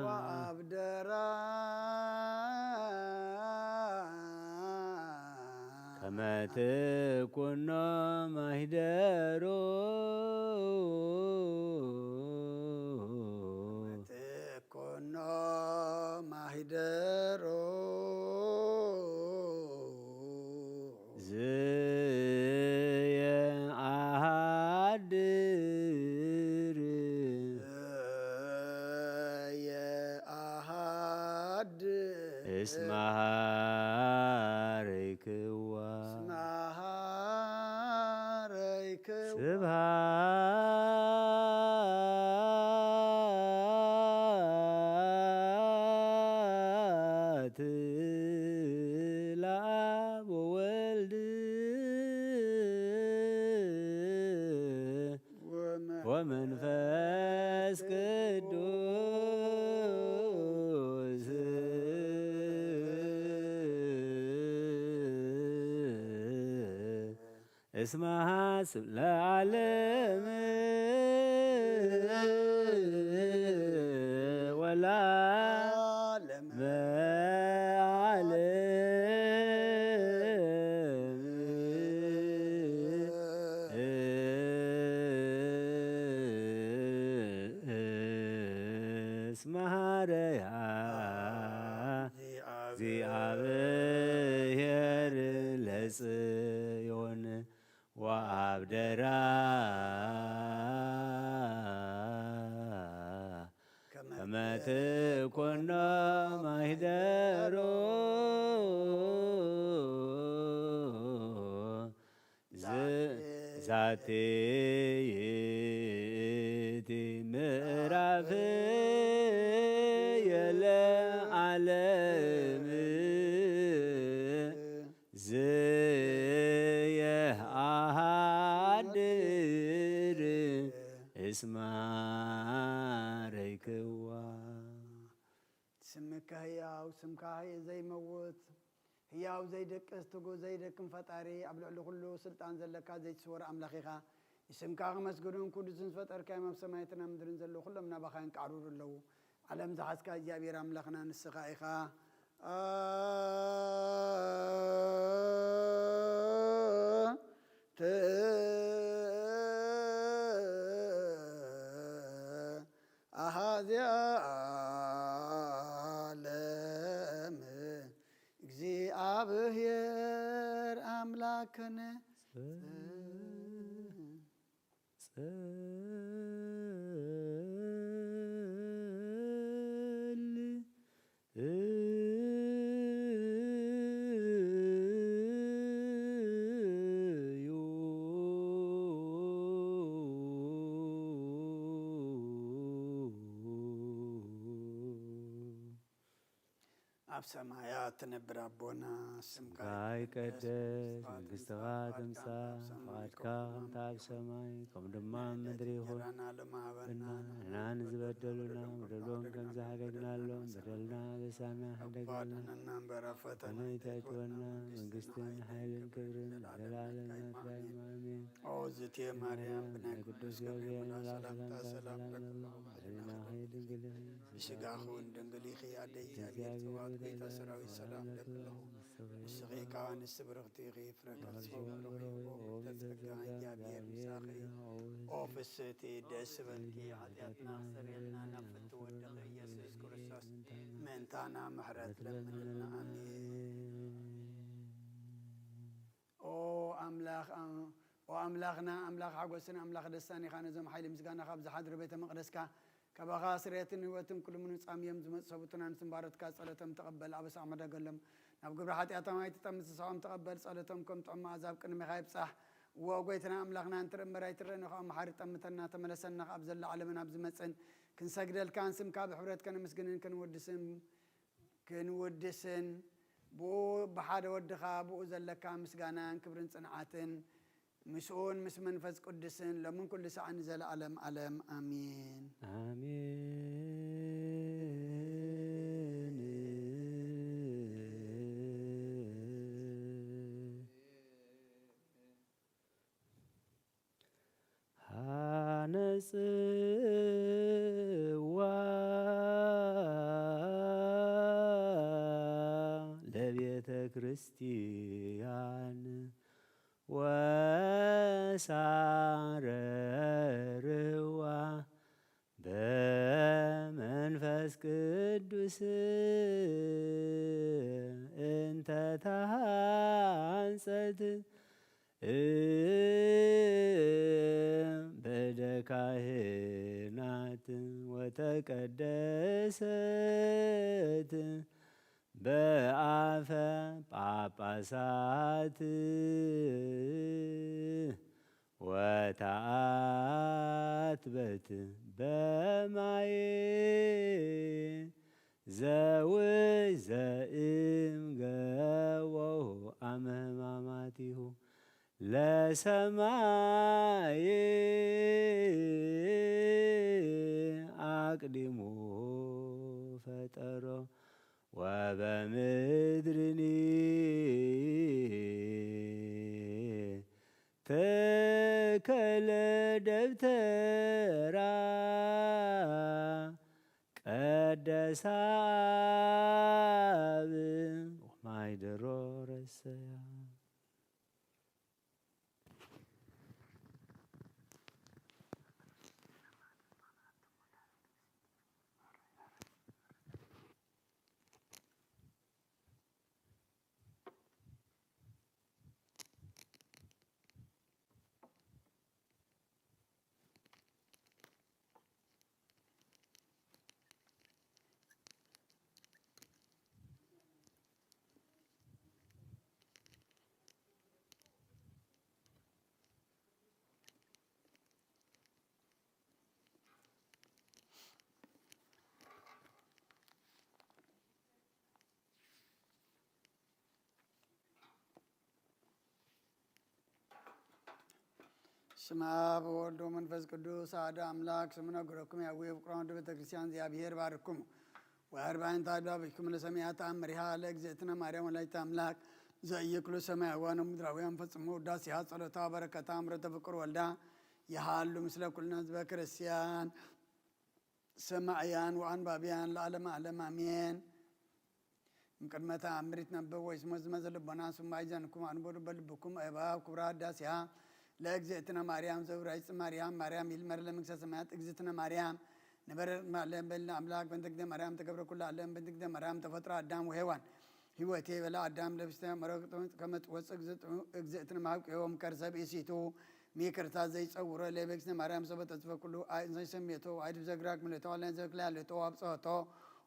ወአብደራ ከመ ኩኖ ማሂደሮ። ኩኖ ማሂደሮ። ዘየአሃድር። ዘየአሃድር። እስመ ሀረይክዋ። እስመ ሀረይክዋ። ስብሐት ለአብ ወወልድ ወመንፈስ ቅዱስ። እስመ ሐስብ ለዓለም ወለዓለመ ዓለም። እስመ ሀረያ እግዚአብሔር ለጽዮን ወአብደራ ከመ ትኮኖ ማሂደሮ። ዛቲ ይእቲ ምዕራፍ የለ ዓለም ዘየሃድር እስመ ሀረይክዋ። ስምካ ህያው፣ ስምካ ዘይመውት፣ ህያው ዘይደቅስ፣ ትጉህ ዘይደክም ፈጣሪ፣ ኣብ ልዕሊ ኩሉ ስልጣን ዘለካ ዘይትስወር ኣምላኽ ኢኻ። ንስምካ ክመስግኑን ቅዱስን ዝፈጠርካዮም ኣብ ሰማያትን ኣብ ምድርን ዘለዉ ኩሎም ናባኻ የንቃዕርሩ ኣለዉ። ዓለም ዝሓዝካ እግዚኣብሔር ኣምላኽና ንስኻ ኢኻ። ኣንተ ኣሃዚ ዓለም እግዚኣብሔር ኣምላክነ። ጸል እዩ። ኣብ ሰማያት ትነብር ኣቦና፣ ስምካ ስምካ ይቀደስ፣ ይቀደስ፣ መንግስትኻ መንግስትኻ ትምጻእ፣ ትምጻእ፣ ፈቓድካ ፈቓድካ ከምቲ ኣብ ሰማይ ከምቲ ኣብ ሰማይ፣ ከምኡ ድማ ኣብ ምድሪ ይኹን። እንጀራና ሎሚ ሃበና፣ ንሕና ንዝበደሉና በደሎም ከም ዝሓደግናሎም በደልና በሳና ሓደገልና። ኣባድነና እምበር ኣብ ፈተና ኣይተእትወና፣ መንግስትን ሓይልን ክብርን ዘለዓለም ናትካ እዩ። ኣሜን። ኦ ዝትየ ማርያም፣ ብናይ ቅዱስ ገብርኤል መልኣኽ ሰላምታ ሰላም እብለኪ፣ ብስጋኺ እውን ድንግል ኢኺ፣ ኣደ እግዚኣብሔር ጸባኦት፣ ጌታ ሰራዊት ሰላም እብለኪ ኣለኹ። ንስኺ ካብ ኣንስቲ ብርኽቲ ኢኺ፣ ፍረ ከርሥኺ ብሩኽ እዩ። ኦ ምልዕተ ጸጋ፣ እግዚኣብሔር ምሳኺ እዩ። ኦ ፍስሕቲ፣ ደስ ይበልኪ፣ ሓጢኣትና ኣስተሰርየልና፣ ናብ ፍትው ወድኺ ኢየሱስ ክርስቶስ ምእንታና ምሕረት ለምንልና። ኣሜን። ኦ ኣምላኽ፣ ኦ ኣምላኽና፣ ኣምላኽ ሓጎስን ኣምላኽ ደስታን ኢኻ። ነዞም ሓይሊ ምስጋና ካብ ዝሓድሩ ቤተ መቕደስካ፣ ካባኻ ስርየትን ህይወትን ኩሉ ምኑጻም እዮም ዝመጹ ሰብኡትን ኣንስትን ባሮትካ ጸሎቶም ተቐበል፣ ኣበሳ ሕደገሎም። ናብ ግብሪ ሓጢኣቶም ኣይትጠምት፣ ንስሖም ተቐበል፣ ጸሎቶም ከም ጥዑም መኣዛ ኣብ ቅድሜኻ ይብጻሕ። እወ ጎይታና ኣምላኽና፣ እንትርኢ እምበር ኣይትረእን ኢኻ፣ መሓሪ ጠምተና፣ ተመለሰና፣ ካብ ዘሎ ዓለምን ኣብ ዝመጽእን ክንሰግደልካን ስምካ ብሕብረት ከነመስግንን ክንውድስን ክንውድስን ብኡ ብሓደ ወድኻ ብኡ ዘለካ ምስጋናን ክብርን ጽንዓትን ምስኡን ምስ መንፈስ ቅዱስን ሎምን ኩሉ ሰዓን ንዘለዓለም ዓለም ኣሜን። ኣሜን። ሃነጽዋ ለቤተ ክርስቲያን ወሳረርዋ በመንፈስ ቅዱስ እንተ ተሃንጸት በደ ካህናት ወተቀደሰት በአፈ ጳጳሳት ወተአትበት በማየ ዘውእ ዘእም ገቦሁ አመ ሕማማቲሁ ለሰማይ አቅዲሙ ፈጠሮ ወበምድርኒ ተከለ ደብተራ ቀደሳ አብ ወማይደሮ ረሰያ። ስመ አብ ወወልድ ወመንፈስ ቅዱስ አሐዱ አምላክ። ስሙ ነግረኩም ያዊ ፍቅሮን ወልድ ቤተ ክርስቲያን እግዚአብሔር ባርኩም። ወአርባዕን ታዱ አበሽኩም ለሰማያት ተአምሪሃ ለእግዝእትነ ማርያም ወላዲተ አምላክ ዘኢይክሉ ሰማያውያን ወምድራውያን ፈጽሞ ውዳሴሃ ጸሎታ በረከታ እምረ ተፍቅር ወልዳ ይሃሉ ምስለ ኩልነ ህዝበ ክርስቲያን ሰማዕያን ወአንባብያን ለዓለመ ዓለም አሜን። እምቅድመ ተአምር ይትነበብ ወይስሞ ዝመዘ ልቦና ስማይ ዘንኩም አንብሩ በልብኩም እባብ ክብራ ዳሲያ ለእግዝእትነ ማርያም ዘውራይጽ ማርያም ማርያም ይልመር ለመንግስተ ሰማያት እግዝእትነ ማርያም ንበረ ማለም በልና አምላክ በእንተ እግዝእትነ ማርያም ተገብረ ኩሉ ዓለም በእንተ እግዝእትነ ማርያም ተፈጥሮ አዳም ወሔዋን ህይወቴ በለ አዳም ለብስተ መረቅጦ ከመጥ ወፅ እግዝእትነ ማብቅዮም ከርሰብ ኢሲቱ ሚክርታ ዘይጸውሮ ለበግዝእትነ ማርያም ሰበ ተጽፈ ኩሉ አይንሰይ ሰሜቶ አይድብ ዘግራግ ምልቶ አለን ዘክላ ልቶ አብጸሆቶ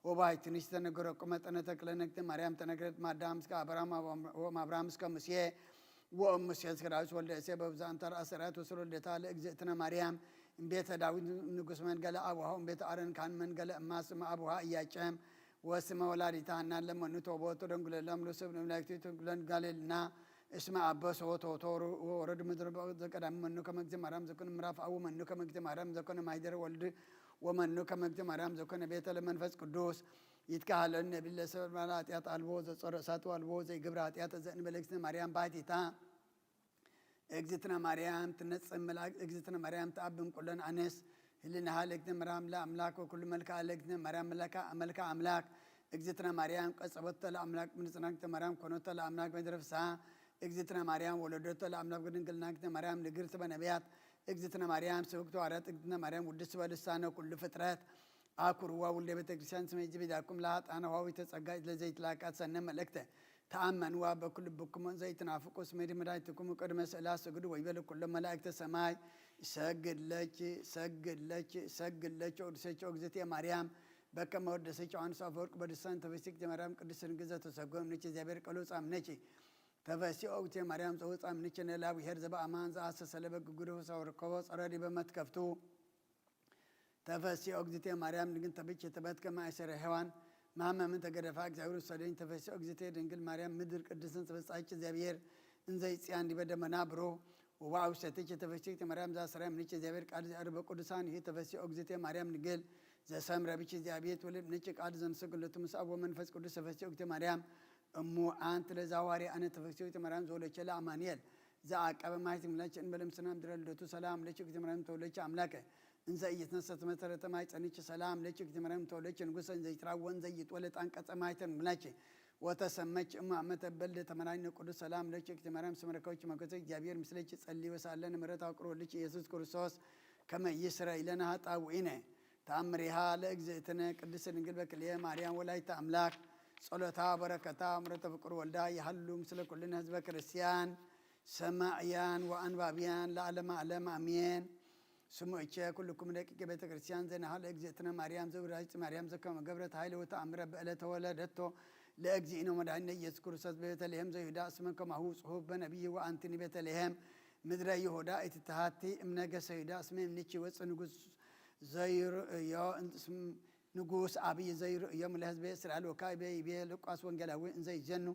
ወባይ ትንሽ ተነገረቁ መጠነ ተክለ ነግተ ማርያም ተነግረት ማዳም እስከ አብርሃም ወም አብርሃም እስከ ሙሴ ወእም ሙሴ እስከ ዳዊት ወልደ እሴ በብዛንታ አሰራት ወስሮ ልደታ ለእግዝእትነ ማርያም እምቤተ ዳዊት ንጉስ መንገለ አቡሃ እምቤተ አረን ካን መንገለ እማ ስመ አቡሃ እያጨም ወስመ ወላዲታ ሐና ለመኑ ተወቦ ተደንጉለ ለምሉ ስብ ለምላክቲ ተንጉለን ጋሌልና እስመ አበ ሰቦ ተወቶ ወረድ ምድር ዘቀዳሚ መኑ ከመግዚ ማርያም ዘኮነ ምዕራፍ አቡ መኑ ከመግዚ ማርያም ዘኮነ ማይደር ወልድ ወመኑ ከመግዚ ማርያም ዘኮነ ቤተ ለመንፈስ ቅዱስ ይትካሃለኒ ነቢለ ሰብ ማለ ኃጢአት አልቦ ዘጾረ እሳቱ አልቦ ዘይግብረ ኃጢአት ዘእንበለ እግዝእትነ ማርያም ባሕቲታ እግዝእትነ ማርያም ትነጽእ መልአክ እግዝእትነ ማርያም ተአብን ኩለን ኣንስ ህልናሃ ለእግዝእትነ ማርያም ለአምላክ ወኩሉ መልክዓ ለእግዝእትነ ማርያም መልክዓ መልክዓ አምላክ እግዝእትነ ማርያም ቀጸበቶ ለአምላክ ምንጽና እግዝእትነ ማርያም ኮነቶ ለአምላክ መድረ ፍስሓ እግዝእትነ ማርያም ወለደቶ ለአምላክ በድንግልና እግዝእትነ ማርያም ንግርት በነቢያት እግዝእትነ ማርያም ስብክት ሐዋርያት እግዝእትነ ማርያም ውድስ በልሳነ ኩሉ ፍጥረት አኩርዋ ውልደ ቤተ ክርስቲያን ስመ ይጅብ ይዳኩም ለሀጣነ ዋዊተ ጸጋ ለዘይትላቃት ሰነ መልእክተ ተአመንዋ በኩል ልብኩም ዘይትናፍቁ ስመ ድምዳይትኩም ቅድመ ስእላ ስግዱ ወይበል ኩሎ መላእክተ ሰማይ ሰግድ ለኪ ሰግድ ለኪ ሰግድ ለኪ ወድሰኪ እግዝእትየ ማርያም በከመ ወደሰኪ ዮሐንስ አፈወርቅ በልሳን ተፈሲክ ማርያም ቅድስት ድንግል ዘተሰጎ እምነኪ እግዚአብሔር ቃሉ ጻምነኪ ተፈሲ ኦግቴ ማርያም ዘውፃ ምንችነ ለእግዚአብሔር ዘበአማን ዘአሰሰለ በግጉዶ ሰወርከቦ ጸረ ዲበ መትከፍቱ ተፈሲ ኦግዝቴ ማርያም ንግን ተብች ተበትከ ማእሰረ ሔዋን ማመምን ተገደፋ እግዚአብሔር ውሰደኝ ተፈሲ ኦግዝቴ ድንግል ማርያም ምድር ቅድስን ተፈጻች እግዚአብሔር እንዘይ ጽያን ዲበ ደመና ብሮ ወባዊ ሰተች ተፈሲ ማርያም ዛሰራ ምንች እግዚአብሔር ቃል ዘአርበ ቅዱሳን ይህ ተፈሲ ኦግዝቴ ማርያም ንግል ዘሰምረ ብች እግዚአብሔር ትውልድ ምንች ቃል ዘንስግለቱ ምስ አብ ወመንፈስ ቅዱስ ተፈሲ ኦግዝቴ ማርያም እሙ አንቲ ለዛዋሪ አነ ተፈሲ ኦግዝቴ ማርያም ዘወለቸ ለአማኑኤል ዘአቀበ ማየት ምላች እንበለ ምስና ምድረ ልደቱ ሰላም ለች እግዝእትነ ማርያም ተወለች አምላከ እንዘ ኢይትነሰት መሰረተ ማይ ጸንች ሰላም ለች እግዝእትነ ማርያም ተወለች ንጉሰ እንዘ ይትራወ እንዘ ይትወለድ አንቀጸ ማይ ተንብላች ወተሰመች እማ መተበል ተመራኝ ቅዱስ ሰላም ለኪ እግዝእትነ ማርያም ስመረከብች መንፈስ እግዚአብሔር ምስለች ጸሊ ወሳለ ንምረት አቅሮ ልጅ ኢየሱስ ክርስቶስ ከመ ይስረ ኢለነ ሀጣውኢነ ተአምሪሃ ለእግዝእትነ ቅድስት ድንግል በክልኤ ማርያም ወላዲተ አምላክ ጸሎታ በረከታ ምረተ ፍቅር ወልዳ ይሃሉ ምስለ ኩልነ ህዝበ ክርስቲያን ሰማዕያን ወአንባብያን ለዓለመ ዓለም አሜን። ስሙ እቸ ኩልኩም ደቂቀ ቤተ ክርስቲያን ዘናሃ ለእግዝእትነ ማርያም ዘውዳጅ ማርያም ዘከመ ገብረት ኃይል ወተአምረ በእለ ተወለደቶ ለእግዚእነ መድኃኒነ ኢየሱስ ክርስቶስ በቤተልሔም ዘይሁዳ እስመ ከማሁ ጽሑፍ በነቢይ ወአንትኒ ቤተልሔም ምድረ ይሁዳ ኢትተሃቲ እምነገሰ ይሁዳ እስመ እምንቺ ወፅ ንጉስ ዘይርእዮ ንጉስ አብይ ዘይርእዮም ለህዝበ እስራኤል ወካዕበ ይቤ ሉቃስ ወንጌላዊ እንዘይጀኑ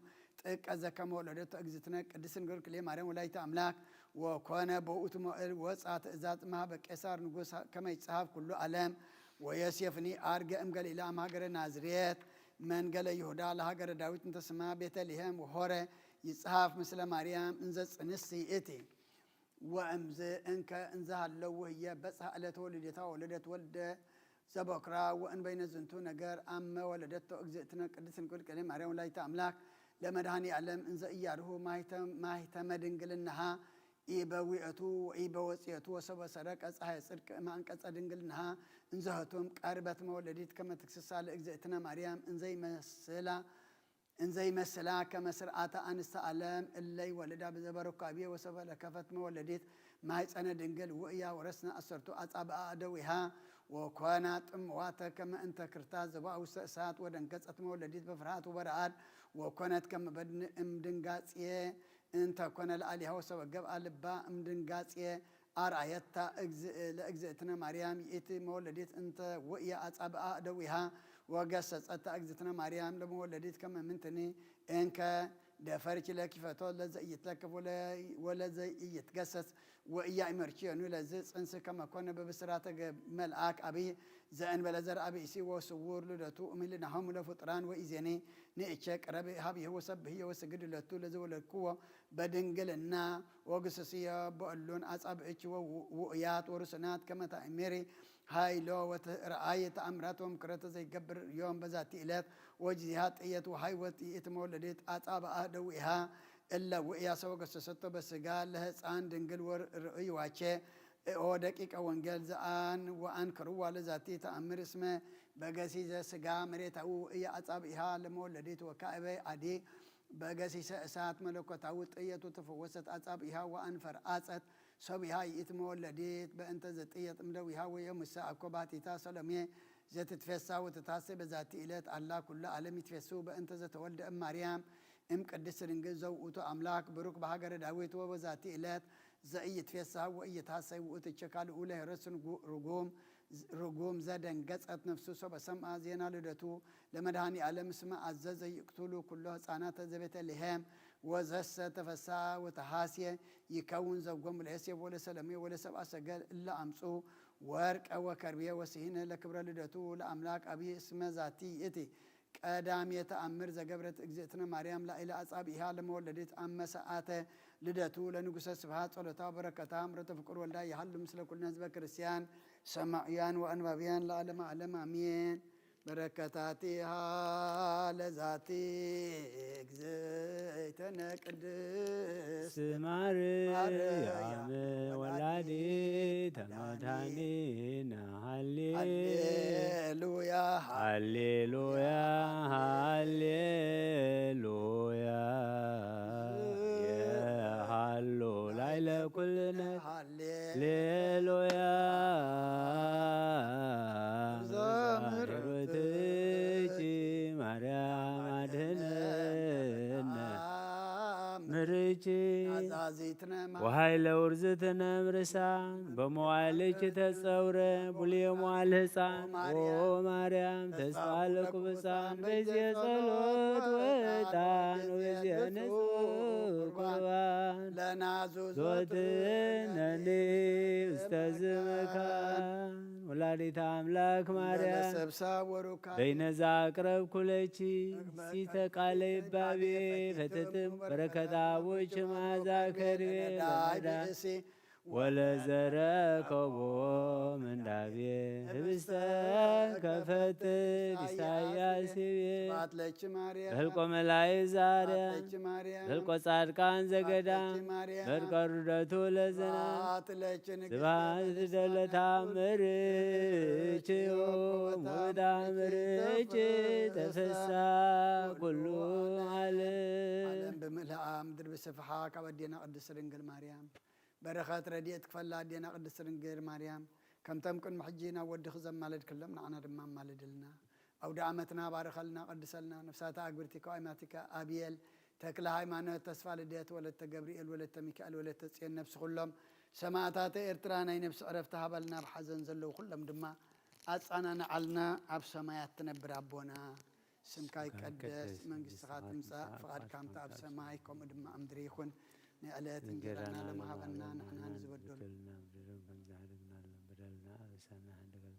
ጥቀ ዘከመ ወለደቶ እግዝእትነ ቅድስት ድንግል ክልኤ ማርያም ወላዲተ አምላክ ወኮነ በውእቱ መዋእል ወፃ ትእዛዝ እምሃበ ቄሳር ንጉስ ከመ ይጽሐፍ ኩሉ ዓለም ወዮሴፍኒ አርገ እምገሊላ እምሃገረ ናዝሬት መንገለ ይሁዳ ለሃገረ ዳዊት እንተስማ ቤተልሔም ወሆረ ይጽሐፍ ምስለ ማርያም እንዘ ጽንሲ እቲ ወእምዝ እንከ እንዘሃለው ህየ በጽሐ ዕለተ ወልደታ ወለደት ወልደ ዘበኩራ ወእንበይነ ዝንቱ ነገር አመ ወለደቶ እግዝእትነ ቅድስት ድንግል ቅድስት ማርያም ወላዲተ አምላክ ለመድኃኔ ዓለም እንዘ እያርሁ ማይተ- ማይተመ ድንግልናሃ ኢበዊእቱ ወኢበወጽየቱ ወሰበ ሰረቀ ፀሐይ ጽድቅ ማንቀጸ ድንግልናሃ እንዘህቱም ቀርበት መወለዲት ከመ ትክስሳ ለእግዝእትነ ማርያም እንዘይመስላ እንዘይመስላ ከመ ስርዓተ አንስተ ዓለም እለይ ወልዳ ብዘበረኳብየ ወሰበ ለከፈት መወለዲት ማይጸነ ድንግል ውእያ ወረስነ አሰርቱ አጻብአ እደዊሃ ወኮና ጥምዋተ ከመ እንተ ክርታ ዘባ ውስተ እሳት ወደንገጸት መወለዲት በፍርሃት ወበረዓድ ወኮነት ከመ በድን እምድንጋጽየ እንተ ኮነ ለአሊሃ ወሰበ ገብአ ልባ እምድንጋጽየ አርአየታ እግዝእ ለእግዝእትነ ማርያም ይእቲ መወለዲት እንተ ውእየ አጻብአ እደዊሃ ወገሰጸታ እግዝእትነ ማርያም ለመወለዲት ከመ ምንትኒ እንከ ደፈርኪ ለኪፈቶ ለዘኢይትለከፍ ወለ- ወለዘኢይትገሰስ ወእያ ኢመርችዮኑ ለዝ ጽንስ ከመ ኮነ በብስራተ ገ- መልአክ አብይ ዘእንበለ ዘርአ ብእሲ ወስውር ልደቱ እምልናሆሙ ለፍጡራን ወኢዜኒ ንእቸ ቅረብ ሀብየ ወሰብህየ ወስግድ ለቱ ለዘወለድክዎ በድንግልና ወግስስዮ በእሉን አጻብዕች ውእያት ወሩስናት ከመ ታእምሪ ኃይሎ ወትርአይ ተአምራት ወምክረተ ዘይገብር ዮም በዛቲ ዕለት ወጅዚሃ ጥየት ወሃይወት ይእቲ መወለዲት አጻብአ ደዊሃ እለ ውእያሰ ወገሰሰቶ በስጋ ለህፃን ድንግል ወርእይዋቼ ኦ ደቂቀ ወንጌል ዘአን ወአንክርዋ ለዛቲ ተአምር እስመ በገሲዘ ስጋ መሬታዊ ውእየ አጻብኢሃ ለመወለዲት ወካዕበ አዲ በገሲሰ እሳት መለኮታዊ ጥየቱ ተፈወሰት አጻብኢሃ ወአንፈር አጸት ሰቢሃ ይእቲ መወለዲት በእንተ ዘጥየት እምደዊሃ ወየሙሰ አኮ ባቲታ ሰሎሜ ዘትትፌሳ ወትታሰ በዛቲ ዕለት አላ ኩሉ ዓለም ይትፌሱ በእንተ ዘተወልደ እም ማርያም እም ቅድስት ድንግል ዘውእቱ አምላክ ብሩክ በሃገረ ዳዊት ወበዛቲ ዕለት ዘኢይትፌሳ ወኢይትሐሰይ ውእቱ እቸ ካልኡ ለሄሮድስ ንጉ- ርጉም ርጉም ዘደንገጸት ነፍሱ ሶበ ሰምአ ዜና ልደቱ ለመድኃኒ ዓለም እስመ አዘዘ ይቅትሉ ኩሎ ህፃናተ ዘቤተልሔም ወዘሰ ተፈሳ ወተሃስየ ይከውን ዘጎም ለዮሴፍ ወለሰለሜ ወለሰብአ ሰገል እለ አምፁ ወርቀ ወከርቤ ወስሂነ ለክብረ ልደቱ ለአምላክ አብይ እስመ ዛቲ ይእቲ ቀዳም የተአምር ዘገብረት እግዝእትነ ማርያም ላዕለ አጻብኢሃ ለመወለዲት አመ ሰዓተ ልደቱ ለንጉሰ ስብሐት ጸሎታ በረከታ ምረተ ፍቁር ወልዳ ይሃሉ ምስለ ኩልነ ህዝበ ክርስቲያን ሰማዕያን ወአንባብያን ለዓለመ ዓለም አሜን። በረከታቲሃ ለዛቲ እግዝእትነ ቅድስት ማርያም ወላዲተ መድኃኒነ ሃሌ ሃሌሉያ ሃሌሉያ ሃሌሉያ የሃሎ ላይለ ኩልነ ሃሌ ሃሌሉያ ዘምር ሩትኪ ማርያም አድህነነ ምርኪ ናዛዚትነ ወኃይለ ውርዝትነ እምርሳን በመዋዕልኪ ተጸውረ ብሉየ መዋዕል ህፃን ኦ ማርያም ተስፋ ለቅቡፃን በጊዜ ጸሎት ወዕጣን ወበጊዜ ንጹሕ ቁርባን ለናዙ ዞትነኒ ውስተ ዝመካን ወላዲተ አምላክ ማርያም ለሰብሳ ወሩካ በይነዛ አቅረብኩ ለኪ ሲተ ቃለ ይባቤ ፈትትም በረከታ ቦች ማዛ ከርቤ ለመዳ ብእሲ ወለዘረከቦ ምንዳቤ ህብስተ ከፈትል ኢሳያስ ይቤ። ስብሐት ለኪ ማርያም። በልቆ መላይ ዛርያ። ስብሐት ለኪ ማርያም። በልቆ ጻድቃን ዘገዳም። ስብሐት ለኪ ማርያም። በልቆ ርደቱ ለዘና። ስብሐት ለኪ ንግሥተ ስብሐት ነገሥት ደለ ታምር። ወዳምርኪ ተፈሳ ኩሉ ዓለም። ዓለም ብምልኣ ምድሪ ብስፍሓ ካብ ኣዴና ቅድስት ድንግል ማርያም በረኸት ረድኤት ክፈላ ኣዴና ቅድስት ድንግል ማርያም ከምቶም ቅድሚ ሕጂ ናብ ወድኺ ዘማለድክሎም ንዓና ድማ ኣማልድልና። ኣውደ ዓመትና ባርኸልና፣ ቀድሰልና። ነፍሳታ ኣግብርቲ ከዋይማቲካ ኣብየል፣ ተክለ ሃይማኖት፣ ተስፋ ልደት፣ ወለተ ገብርኤል፣ ወለተ ሚካኤል፣ ወለተ ጽዮን፣ ነፍሲ ኩሎም ሰማእታተ ኤርትራ ናይ ነፍሲ ዕረፍቲ ሃበልና። ኣብ ሓዘን ዘለዉ ኩሎም ድማ ኣጻናንዓልና። ኣብ ሰማያት ትነብር ኣቦና፣ ስምካ ይቀደስ፣ መንግስትኻ ትምጻእ፣ ፍቓድካ ከምቲ ኣብ ሰማይ ከምኡ ድማ ኣብ ምድሪ ይኹን። ንዕለት እንጀራና ሎሚ ሃበና፣ ንሕና ንዝበደሉ በደልና፣ በደልና፣ በደልና፣ ኣበሳና ሓድገልና፣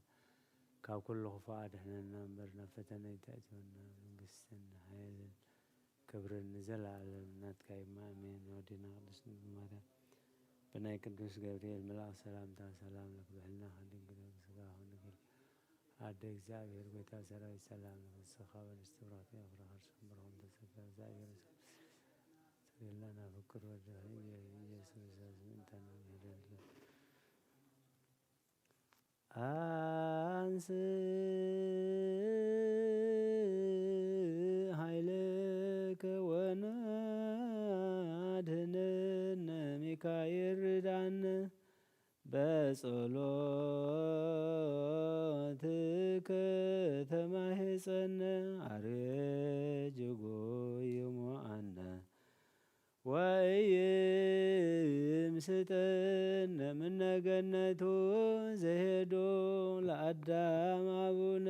ካብ ኩሉ ክፉእ ኣድሕነና እምበር፣ ናብ ፈተነ ኣይተእትወና፣ መንግስትን ሓይልን ክብርን ንዘለኣለም ናትካ እዩ፣ ኣሜን። ወዲና ቅድስት ድንግል ማርያም፣ ብናይ ቅዱስ ገብርኤል መልኣኽ ሰላምታ፣ ሰላም ለኪ ብሕልናኺ ድንግል፣ ስጋኺ ድንግል፣ ኣደ እግዚኣብሔር፣ ጎይታ ሰራዊት፣ ሰላም ለኪ፣ ንስኻ በንስቲ ብራኺ፣ ፍረ ከርሰ ብሩኽ፣ ተሰጋ እግዚኣብሔር፣ ሰላም ለኪ፣ ሰላም ለኪ፣ ፍቅር ወደ ኢየሱስ ክርስቶስ ምእንተና ምህደልከ። አንስ ኃይልከ ወናድህነነ ሚካኤል ርዳነ። በጸሎትከ ተማህጸነ አርጅጎ ይሞአነ። ወኢይምስጠነ ምነ ገነቱ ዘሄዶ ለአዳም አቡነ።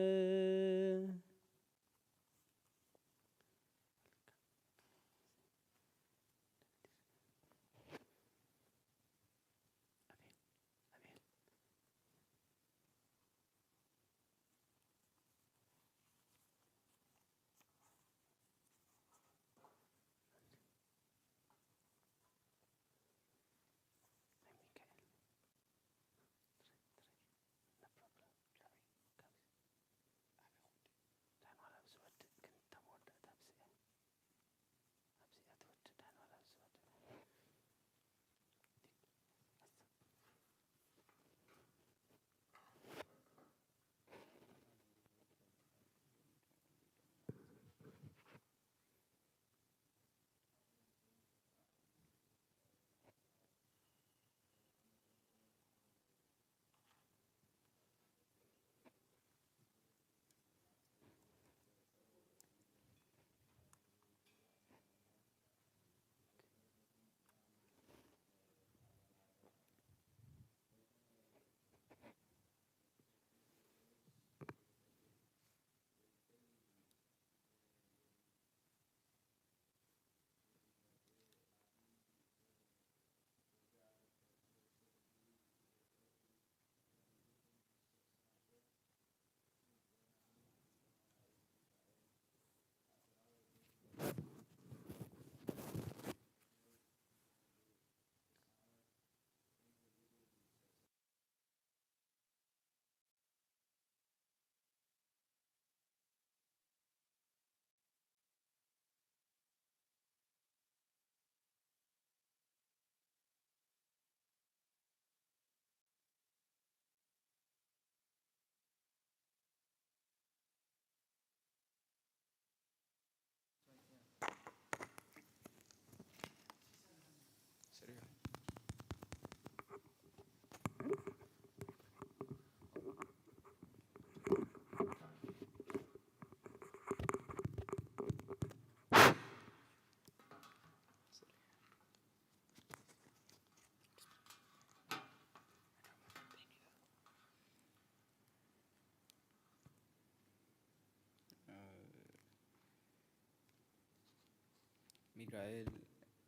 ሚካኤል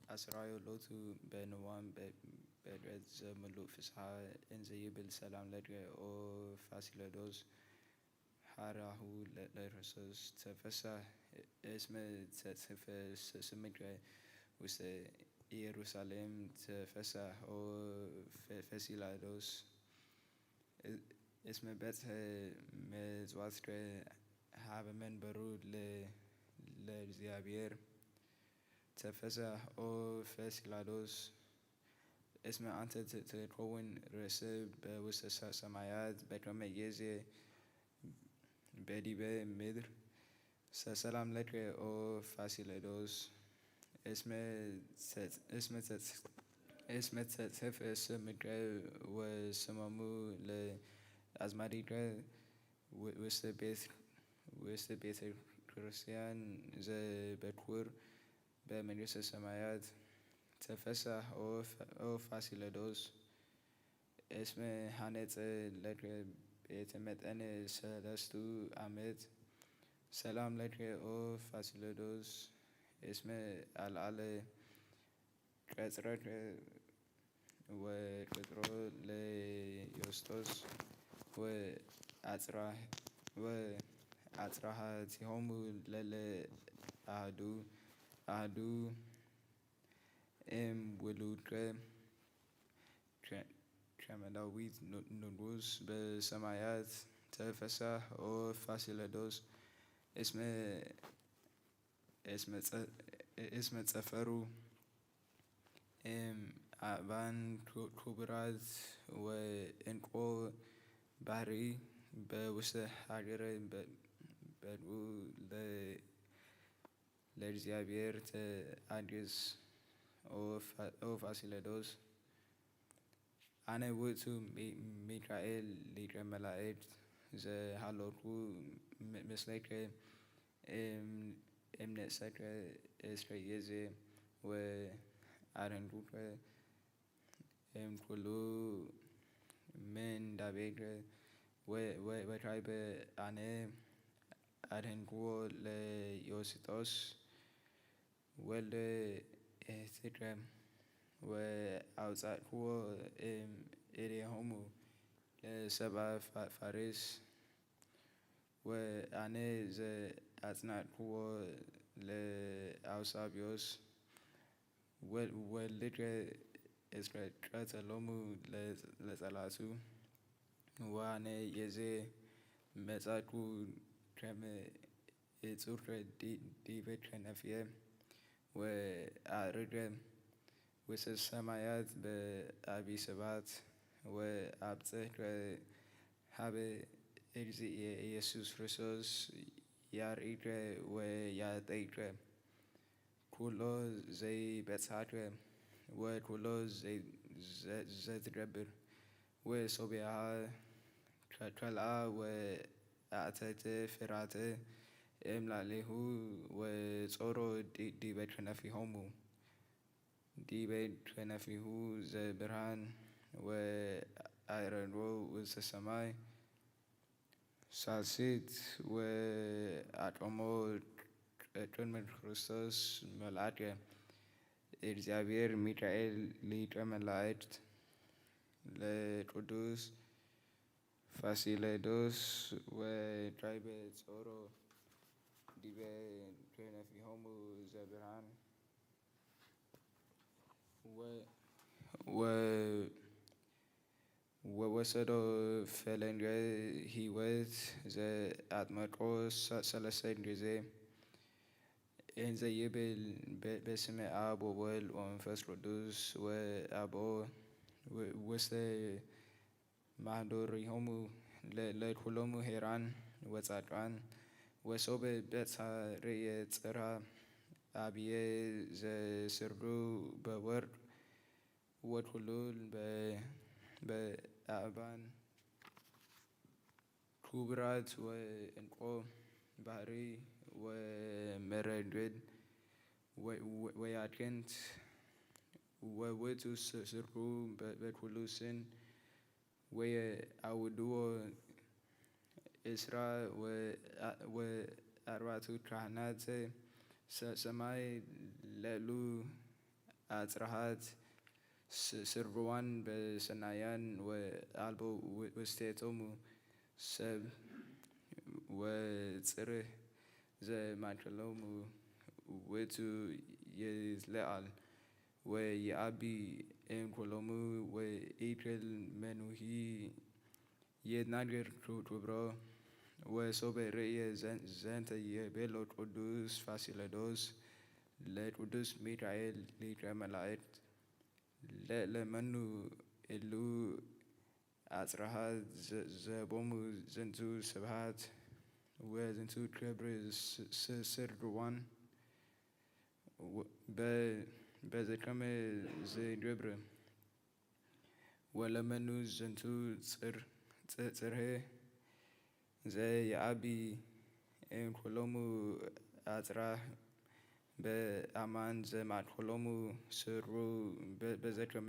ኣስራዮ ሎቱ በንዋም በ-፣ በድረት ዘምሉእ ፍስሓ እንዘይብል ሰላም ለድገ ኦ ፋሲለዶስ ሓራሁ ለ-፣ ለክርስቶስ ተፈሳህ እስመ ተፈሰስ ምድረ ውስተ ኢየሩሳሌም ተፈሳ ኦ ፈ- ፈሲላዶስ፣ እ- እስመ በጽሐ መጽዋትከ ሀበ መንበሩ ለ- ለእግዚአብሔር። ተፈሳ ኦ ፈሲላዶስ፣ እስመ አንተ ት- ትከውን ርእሰ በውስተ ሰ- ሰማያት በከመ ይዜ በዲበ ምድር። ሰ- ሰላም ለከ ኦ ፋሲለዶስ፣ እስመ ተጽ- እስመ ተጽ- እስመ ተጽሕፍ ስምከ ወስሞሙ ለአዝማዲከ ው- ውስተ ቤት ውስተ ቤተ ክርስቲያን ዘበኩር በመንግስተ ሰማያት። ተፈሳህ ኦ ፋ- ኦ ፋሲለዶስ፣ እስመ ሐነጸ ለከ ቤተ መጠነ ሰለስቱ ዓመት። ሰላም ለከ ኦ ፋሲለዶስ፣ እስመ አልዓለ ቀጽረከ ወቅጽሮ ለዮስጦስ ወአጽራህ- ወአጽራሃቲሆሙ ለለ አህዱ አህዱ እም ውሉድከ ከ- ከመ ዳዊት ኑ- ንጉስ በሰማያት። ተፈሳህ ኦ ፋሲለዶስ፣ እስመ እስመ ጸ- እስመ ጸፈሩ እም አእባን ኩ- ኩቡራት ወእንቆ ባህሪ በውስተ ሀገረ በ- በድኡ ለ- ለእግዚአብሔር ተአድስ ኦ ፋ- ኦ ፋሲለዶስ። አነ ውእቱ ሚ- ሚካኤል ሊቀ መላእክት ዘሃለኩ ም- ምስሌከ እም- እምነእሰከ እስረ ይዜ ወአድህንኩከ እምኩሉ ምን ዳቤከ ወ- ወ- ወካይበ አነ አድህንክዎ ለዮስጦስ ወልደ እህትከ ወአውጻእክዎ እም እዴሆሙ ለሰብአ ፋ- ፋርስ ወአነ ዘአጽናዕክዎ ለአውሳብዮስ ወ- ወልድከ እስከ ቀተሎሙ ለ- ለጸላቱ ወአነ የዜ መጻኩ ከመ እጹርከ ዲ- ዲበ ከነፍየ ወአዕርገ ውስተ ሰማያት በአቢ ስብሐት ወአብጽሕከ ሀበ እግዚእየ ኢየሱስ ክርስቶስ ያርኢከ ወያጠይከ ኩሎ ዘይበጽሐከ ወኩሎ ዘይ- ዘ- ዘትገብር ወሶቢያሃ ከ- ከልአ ወአተተ ፍራተ እምላሌሁ ወጾሮ ዲ- ዲበ ከነፊሆሙ ዲበ ከነፊሁ ዘብርሃን ወአረዶ ውስተ ሰማይ ሳልሲት ወአቆሞ ቅድመ ክርስቶስ መልአከ እግዚአብሔር ሚካኤል ሊቀ መላእክት ለቅዱስ ፋሲለዶስ ወካይበ ጾሮ ዲበ ከነፊሆሙ ዘብርሃን ወ- ወ- ወወሰዶ ፈለገ ሕይወት ዘአጥመቆ ሰ- ሰለስተ ጊዜ እንዘ ይብል በ- በስመ አብ ወወልድ ወመንፈስ ቅዱስ ወአቦ ው- ውስተ ማህዶሪሆሙ ለ- ለኩሎሙ ሄራን ወጻድቃን ወሶበ በጽሐ ርእየ ጽርሐ አብየ ዘስርዱ በወርቅ ወኩሉ በ- በአእባን ኩቡራት ወእንቆ ባህሪ ወመረግድ ወ- ወ- ወያክንት ወውእቱ ስ- ስርኩ በ- በኩሉ ስን ወየአውድዎ እስራ ወአ- ወአርባዕቱ ካህናተ ሰ- ሰማይ ለእሉ አጽርሃት ስ- ስርዋን በሰናያን ወአልቦ ው- ውስቴቶሙ ሰብ ወጽርህ ዘማእከሎሙ ውእቱ ይትለዓል። ወየዐቢ እምኮሎሙ ወኢትሬል መኑሂ የትናገር ክብሮ ወሶበ ርእየ ዘንተ የቤሎ ቅዱስ ፋሲለዶስ ለቅዱስ ሚካኤል ሊቀ መላእክት ለእለመኑ እሉ አጽራሃ ዘቦሙ ዝንቱ ስብሃት ወዝንቱ ክብር ስርድዋን በዘከመ ዝገብር ወለመኑ ዝንቱ ጽርህ ዘየአቢ እምኮሎሙ አጽራህ በአማን ዘማድኮሎሙ ስሩ በዘከመ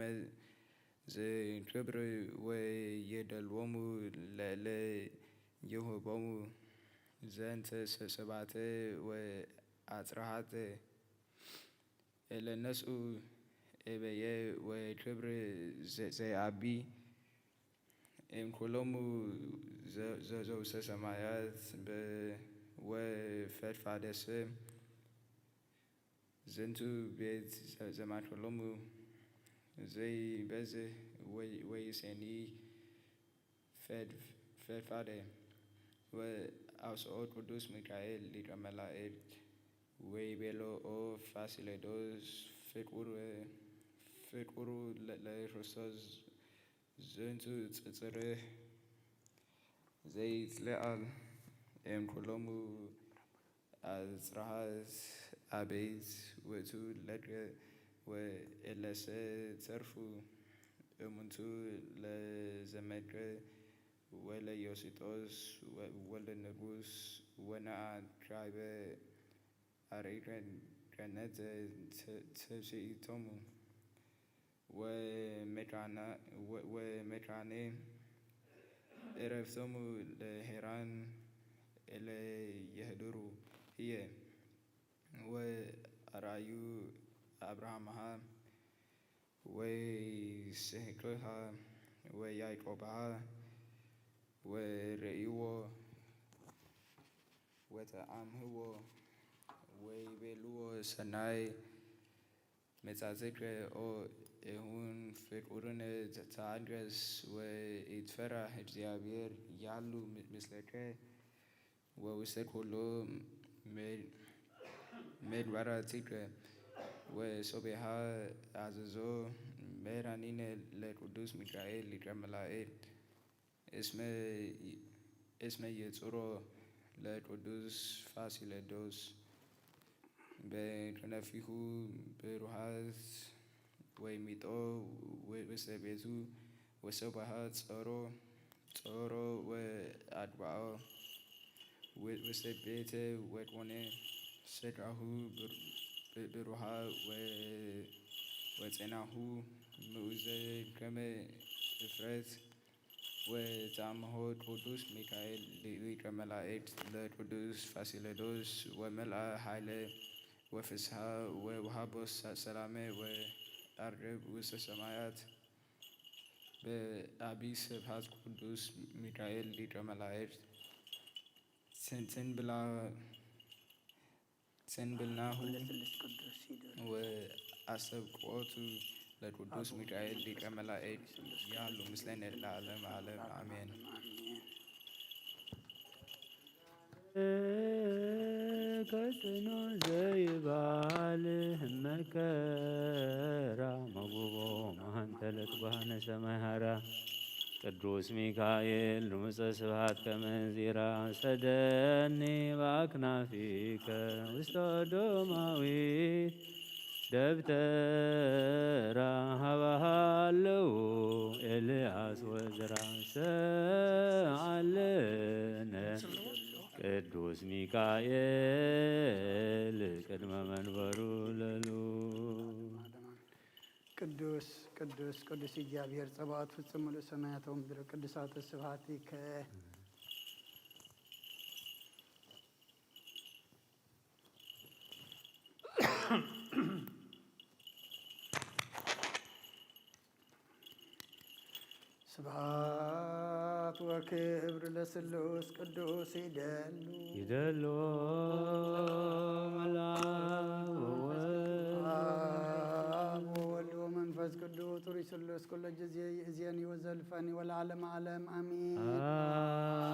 ዝክብር ወየደልዎሙ ለእለ የውህቦሙ ዘንተ ሰባተ ወአጽራሃተ እለ ነስኡ እበየ ወክብር ዘይአቢ እምኩሎሙ ዘዘውሰ ሰማያት ወፈድፋደሰ ዝንቱ ቤት ዘማድከሎሙ ዘይበዝህ ወይሴኒ ፈድፋደ ወአውስኦ ቅዱስ ሚካኤል ሊቀ መላእክት ወይቤሎ ኦ ፋሲለዶስ ፍቁር ፍቁሩ ለክርስቶስ ዝንቱ ጽርህ ዘይትለዓል እምኩሎሙ አጽራሃት አበይት ውእቱ ለድገ ወእለሰ ተርፉ እሙንቱ ለዘመድገ ወለዮሲጦስ ወልደ ንጉስ ወነአ ካይበ አርኢከ ገነት ተስኢቶሙ ወመካነ ዕረፍቶሙ ለሄራን እለ የህድሩ ህየ ወአርአዩ አብርሃምሃ ወይስሕቅሃ ወያዕቆብሃ ወርእይዎ ወተአምህዎ ወይቤልዎ ሰናይ መጻጽከ ኦ ኤሁን ፍቁርን ተዓገስ ወኢትፈራህ እግዚአብሔር ያሉ ምስለከ ወውስተ ኩሉ መድባራቲከ ወሶቤሃ አዘዞ መድኃኒነ ለቅዱስ ሚካኤል ሊቀ መላእክት እስመ የጽሮ ለቅዱስ ፋሲለዶስ በክነፊሁ ብሩሃት ወይሚጦ ውስተ ቤቱ ወሰባሃ ጾሮ ጾሮ ወአድባኦ ውስተ ቤተ ወቆነ ሰድራሁ ብሩሃ ወጼናሁ ምኡዘ ከመ እፍረት ወተአምሆ ቅዱስ ሚካኤል ሊቀ መላእክት ለቅዱስ ፋሲለዶስ ወመልአ ኃይለ ወፍስሐ ወውሃቦ ሰላመ ወአርግ ውስተ ሰማያት በአቢ ስብሐት ቅዱስ ሚካኤል ሊቀ መላእክት ትንብላ ሰንብልናሁ ወአሰብቆቱ ለቅዱስ ሚካኤል ሊቀ መላእክት ያሉ ምስለነ ለዓለም ዓለም አሜን። ከጽኑ ዘይባል መከራ መጉቦ መሃንተለት ባህነ ሰማይ ሃራ ቅዱስ ሚካኤል ድምፀ ስብሐት ከመንዚራ ሰደኒ በአክናፊከ ውስተ ዶማዊ ደብተራ ሀበሃለው ኤልያስ ወዝራ ሰአለነ ቅዱስ ሚካኤል ቅድመ መንበሩ ለሉ ቅዱስ ቅዱስ ቅዱስ እግዚአብሔር ጸባኦት ፍጹም ምሉእ ሰማያት ወምድር ቅዱሳት ስብሐቲከ። ስብሐት ወክብር ለስሉስ ቅዱስ ይደሉ ይደሉ መልአክ ወወልድ ጥሩይ ስሉስ ኩሎ ጊዜ ይእዜኒ ወዘልፈኒ ወለዓለመ ዓለም ኣሜን።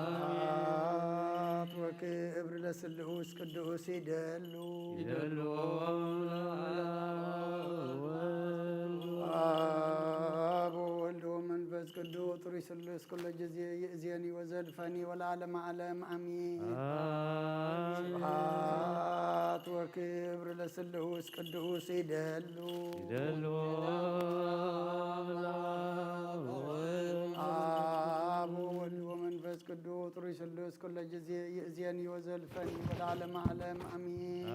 ስብሐት ወክብር ለስሉስ ቅዱስ ይደሉ። ይደሉ። አብ ወወልድ ወመንፈስ ቅዱስ ጥሩይ ስሉስ ኩሎ ጊዜ ይእዜኒ ወዘልፈኒ ወለዓለመ ዓለም ኣሜን። ስብሐት ወክብር ለስሉስ ቅዱስ ይደሉ። ይደሉ። አብ ወወልድ ወመንፈስ ቅዱስ ጥሩይ ስሉስ ኩሎ ጊዜ ይእዜኒ ወዘልፈኒ ወለዓለመ ዓለም ኣሜን።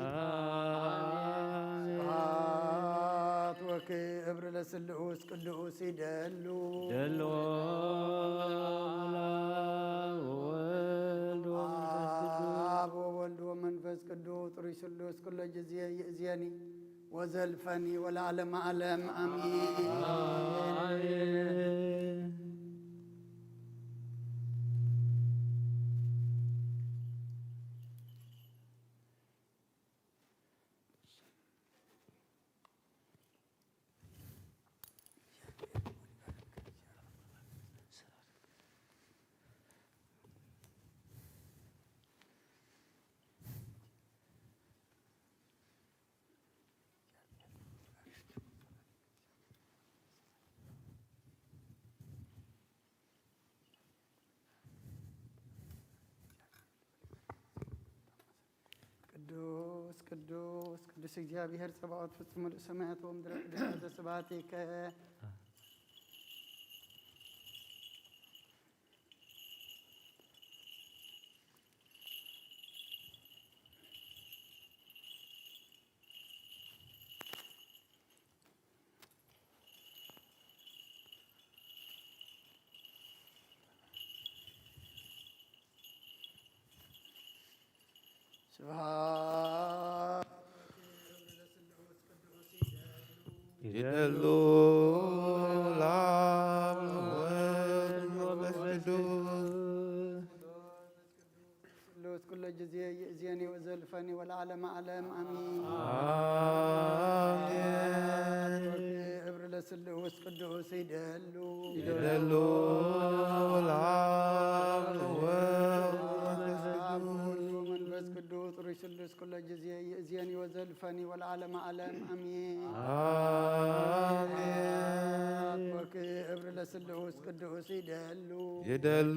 ስብሐት ወክብር ለስሉስ ቅዱስ ይደሉ። ይደሉ። አብ ወወልድ ወመንፈስ ቅዱስ ጥሩይ ስሉስ ኩሎ ጊዜ ይእዜኒ ወዘልፈኒ ወለዓለመ ዓለም ኣሜን። ቅዱስ ቅዱስ ቅዱስ እግዚኣብሔር ጸባኦት ፍጹም ምሉእ ሰማያት ወምድረ ቅዱሳተ ስብሐቲከ። ስብሐት ይደሉ ለአብ ወወልድ ወመንፈስ ቅዱስ። ስሉስ ኩሎ ጊዜ ይእዜኒ ወዘልፈኒ ወለዓለመ ዓለም ኣሜን። አሜን። ክብር ለስሉስ ቅዱስ ይደሉ። ይደሉ ለአብ ወወልድ ወመንፈስ ቅዱስ። ወመንፈስ ቅዱስ ጥሩይ ስሉስ ኩሎ ጊዜ ይእዜኒ ወዘልፈኒ ወለዓለመ ዓለም ኣሜን። አሜን። ክብር ለስሉስ ቅዱስ ይደሉ። ይደሉ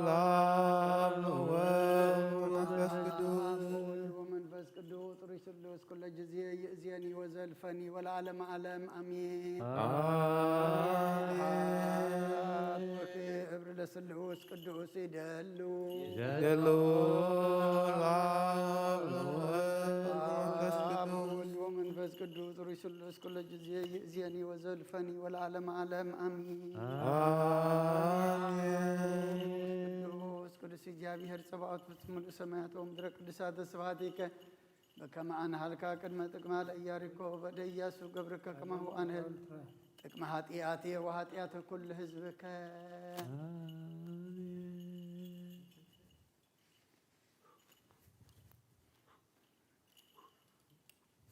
ለአብ ወወልድ ወመንፈስ ቅዱስ። ወወልድ ወመንፈስ ቅዱስ ጥሩይ ስሉስ ኩሎ ጊዜ ይእዜኒ ወዘልፈኒ ወለዓለመ ዓለም ኣሜን። አሜን። ክብር ለስሉስ ቅዱስ ይደሉ። ይደሉ ለአብ ወወልድ ወመንፈስ ቅዱስ። ወወልድ ወመንፈስ ቅዱስ ጥሩይ ስሉስ ኩሎ ጊዜ ይእዜኒ ወዘልፈኒ ወለዓለመ ዓለም ኣሜን። አሜን። ቅዱስ ቅዱስ እግዚኣብሔር ጸባኦት ፍጹም ምሉእ ሰማያት ወምድረ ቅዱሳተ ስብሐቲከ። በከመ አንሃልካ ቅድመ ጥቅማ ለኢያሪኮ በደ ኢያሱ ገብርከ ከማሁ አንህል ጥቅመ ኃጢአቴ ወኃጢአተ ኩሉ ህዝብከ።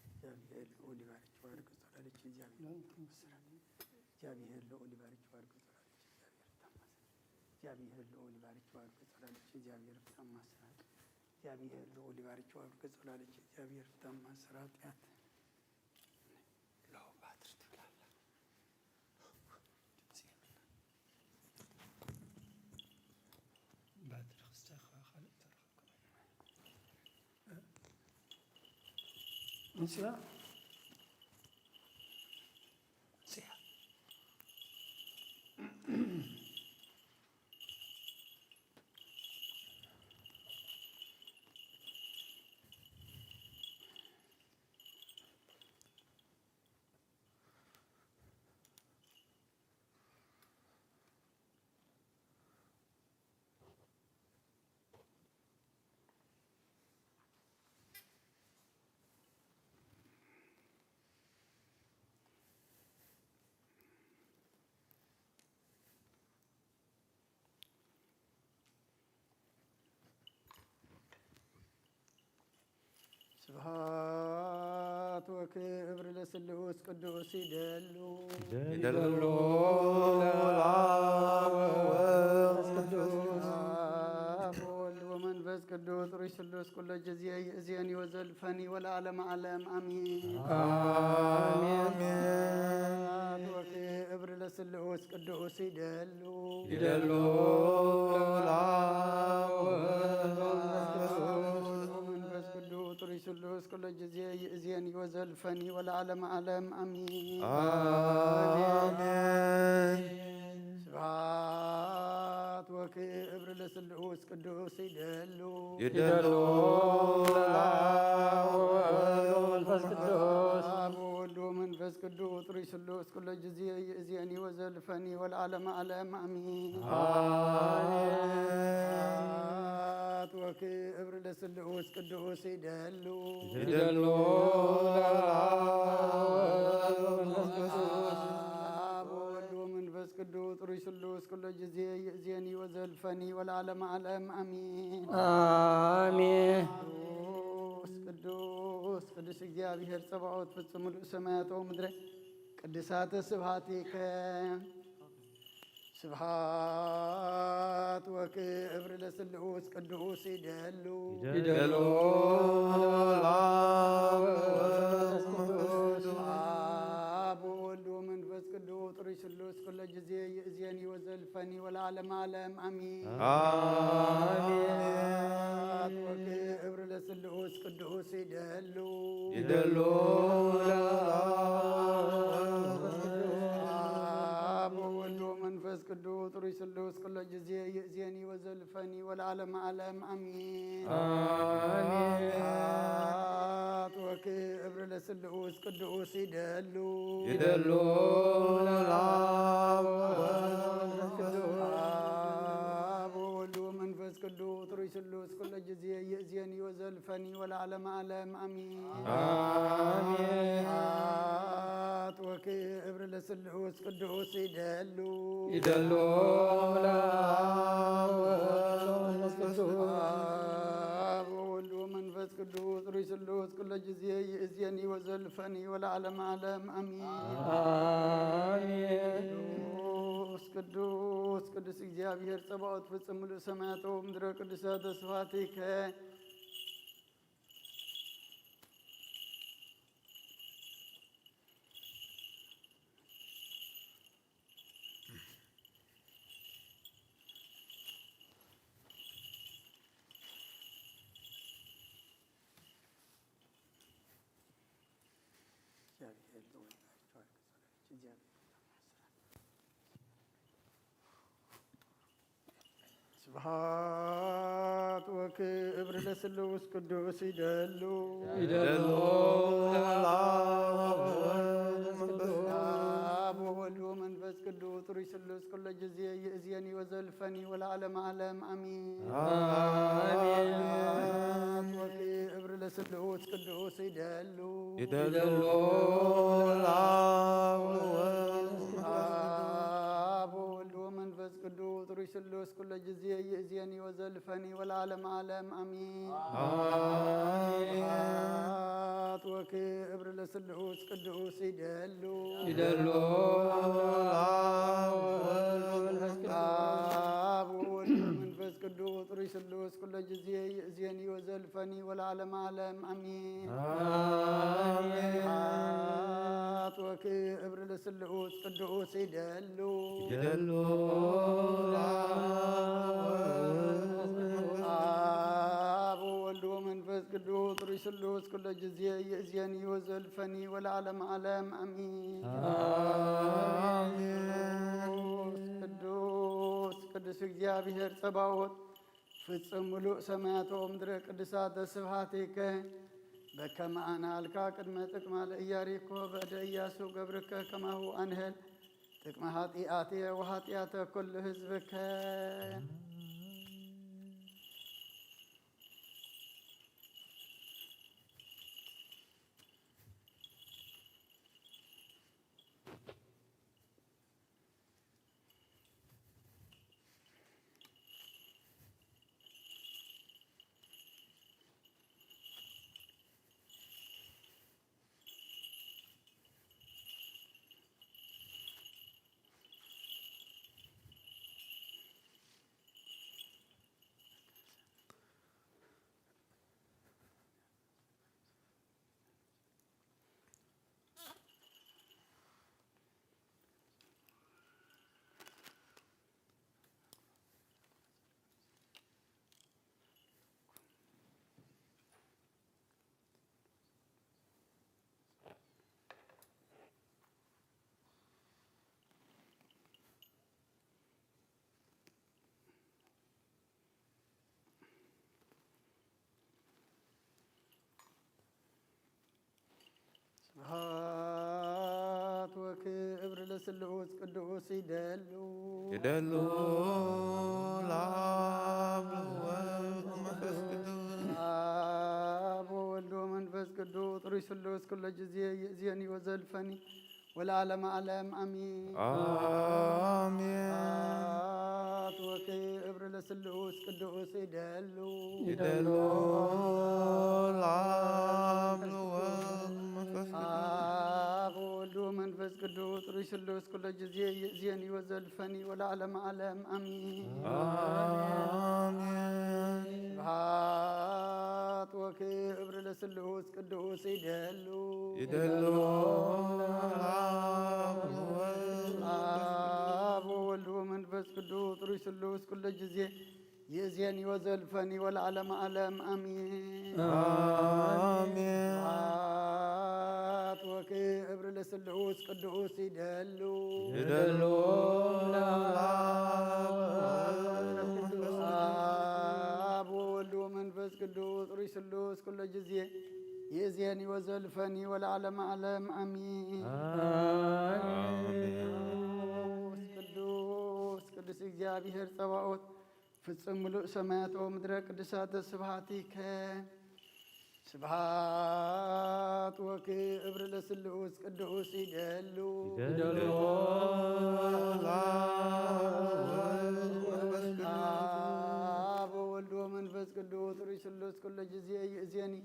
እግዚአብሔር ልዑል ይባርክ ይባርክ ጸሎትሽ እግዚአብሔር ይመስገን። እግዚአብሔር ልዑል ይባርክ ይባርክ ጸሎትሽ እግዚአብሔር ይመስገን። እግዚአብሔር ልዑል ይባርክ ይባርክ ጸሎትሽ እግዚአብሔር ይመስገን። እግዚአብሔር ልዑል ይባርክ ይባርክ ጸሎትሽ እግዚአብሔር ይመስገን። ሎ ባትሪ ትብላለህ። ድምፂ የብላን። ባትሪ ክስተኻኸል ተረኽብኩ። እንስያ? እንስያ። ክብር ለስሉስ ቅዱስ ይደሉ ይደሉ ለአብ ወወልድ ወመንፈስ ቅዱስ። አብ ወወልድ ወመንፈስ ቅዱስ ሩይ ስሉስ ኩሎ ጊዜ ይእዜኒ ወዘልፈኒ ወለዓለመ ዓለም አሚን። አሜን። ወክብር ለስሉስ ቅዱስ ይደሉ ይደሉ ለአብ ወወልድ ወመንፈስ ቅዱስ። ወመንፈስ ቅዱስ ሩይ ስሉስ ኩሎ ጊዜ ይእዜኒ ወዘልፈኒ ወለዓለመ ዓለም አሚን። አሜን። ስብሐት ወክብር ለስሉስ ቅዱስ ይደሉ ይደሉ ለአብ ወወልድ ወመንፈስ ቅዱስ። አብ ወወልድ ወመንፈስ ቅዱስ ሩይ ስሉስ ኩሎ ጊዜ ይእዜኒ ወዘልፈኒ ወለዓለመ ዓለም አሚን። አሜን። ስብሐት ወክብር ለስሉስ ቅዱስ ይደሉ ይደሉ ለአብ ወወልድ ወመንፈስ ቅዱስ። አብ ወወልድ ወመንፈስ ቅዱስ ሩይ ስሉስ ኩሎ ጊዜ ይእዜኒ ወዘልፈኒ ወለዓለመ ዓለም አሚን። አሜን። ቅዱስ ቅዱስ ቅዱስ እግዚአብሔር ጸባኦት ፍጹም ምሉእ ሰማያት ወምድረ ቅድሳተ ስብሐቲከ። ስብሐት ወክብር ለስሉስ ቅዱስ ይደሉ ይደሉ ለአብ ወወልድ ወመንፈስ ቅዱስ። አብ ወወልድ ወመንፈስ ቅዱስ ሩይ ስሉስ ኩሎ ጊዜ ይእዜኒ ወዘልፈኒ ወለዓለመ ዓለም አሚን። አሜን። ወክብር ለስሉስ ቅዱስ ይደሉ ይደሉ አብ ወወልድ ወመንፈስ ቅዱስ ሩይ ስሉስ ኩሎ ጊዜ ይእዜኒ ወዘልፈኒ ወለዓለመ ዓለም አሚን። አሜን። ስብሐት ወክብር ለስሉስ ቅዱስ ይደሉ ይደሉ ለአብ ወወልድ ወመንፈስ ቅዱስ። አብ ወወልድ ወመንፈስ ቅዱስ ሩይ ስሉስ ኩሎ ጊዜ ይእዜኒ ወዘልፈኒ ወለዓለመ ዓለም አሚን። አሜን። ስብሐት ወክብር ለስሉስ ቅዱስ ይደሉ ይደሉ ለአብ ወወልድ ወመንፈስ ቅዱስ። አብ ወወልድ ወመንፈስ ቅዱስ ሩይ ስሉስ ኩሎ ጊዜ ይእዜኒ ወዘልፈኒ ወለዓለመ ዓለም አሚን። አሜን። ቅዱስ ቅዱስ ቅዱስ እግዚአብሔር ጸባኦት ፍጹም ምሉእ ሰማያት ወምድረ ቅዱሳተ ስብሐቲከ። ስብሐት ወክብር ለስሉስ ቅዱስ ይደሉ ይደሉ ለአብ ወወልድ ወመንፈስ ቅዱስ። አብ ወወልድ ወመንፈስ ቅዱስ ሩይ ስሉስ ኩሎ ጊዜ ይእዜኒ ወዘልፈኒ ወለዓለመ ዓለም አሚን። አሜን። ወክብር ለስሉስ ቅዱስ ይደሉ ይደሉ ለአብ ወወልድ አብ ወወልድ ወመንፈስ ቅዱስ ሩይ ስሉስ ኩሎ ጊዜ ይእዜኒ ወዘልፈኒ ወለዓለመ ዓለም አሚን። አሜን። ስብሐት ወክብር ለስሉስ ቅዱስ ይደሉ ይደሉ ለአብ ወወልድ ወመንፈስ ቅዱስ። አብ ወወልድ ወመንፈስ ቅዱስ ሩይ ስሉስ ኩሎ ጊዜ ይእዜኒ ወዘልፈኒ ወለዓለመ ዓለም አሚን። አሜን። ስብሐት ወክብር ለስሉስ ቅዱስ ይደሉ ይደሉ ለአብ ወወልድ ወመንፈስ ቅዱስ። አብ ወወልድ ወመንፈስ ቅዱስ ሩይ ስሉስ ኩሎ ጊዜ ይእዜኒ ወዘልፈኒ ወለዓለመ ዓለም አሚን። አሜን። ቅዱስ ቅዱስ ቅዱስ እግዚአብሔር ጸባኦት ፍጽም ምሉእ ሰማያት ወምድረ ቅዱሳተ ስብሐቲከ። በከመ አነ አልካ ቅድመ ጥቅማ ለኢያሪኮ በእደ ኢያሱ ገብርከ ከማሁ አንህል ጥቅመ ኃጢአትየ ወኃጢአተ ኩሉ ህዝብከ። ስሉስ ቅዱስ ይደሉ። ይደሉ ለአብ ወወልድ ወመንፈስ ቅዱስ። አብ ወወልድ ወመንፈስ ቅዱስ ጥሩይ ስሉስ ኩሎ ጊዜ ይእዜኒ ወዘልፈኒ ወለዓለመ ዓለም አሚን። አሜን። አት ወክብር ለስሉስ ቅዱስ ይደሉ። ይደሉ ለአብ ወወልድ ወመንፈስ ቅዱስ። አብ ወወልድ ወመንፈስ ቅዱስ ጥሩይ ስሉስ ኩሎ ጊዜ ይእዜኒ ወዘልፈኒ ወለዓለመ ዓለም አሚን። አሜን። ስብሐት ወክብር ለስሉስ ቅዱስ ይደሉ። ይደሉ ለአብ ወወልድ አብ ወወልድ ወመንፈስ ቅዱስ ጥሩይ ስሉስ ኩሎ ጊዜ ይእዜኒ ወዘልፈኒ ወለዓለመ ዓለም አሚን። አሜን። ስብሐት ወክብር ለስሉስ ቅዱስ ይደሉ። ይደሉ አብ ወወልድ ወመንፈስ ቅዱስ ጥሩይ ስሉስ ኩሎ ጊዜ ይእዜኒ ወዘልፈኒ ወለዓለመ ዓለም አሚን። አሜን። ቅዱስ ቅዱስ ቅዱስ እግዚአብሔር ጸባኦት ፍጹም ምሉእ ሰማያት ወምድረ ቅዱሳተ ስብሐቲከ። ስብሐት ወክብር ለስሉስ ቅዱስ ይደሉ። ይደሉ ለአብ ወወልድ ወመንፈስ ቅዱስ። አብ ወወልድ ወመንፈስ ቅዱስ ጥሩይ ስሉስ ኩሎ ጊዜ ይእዜኒ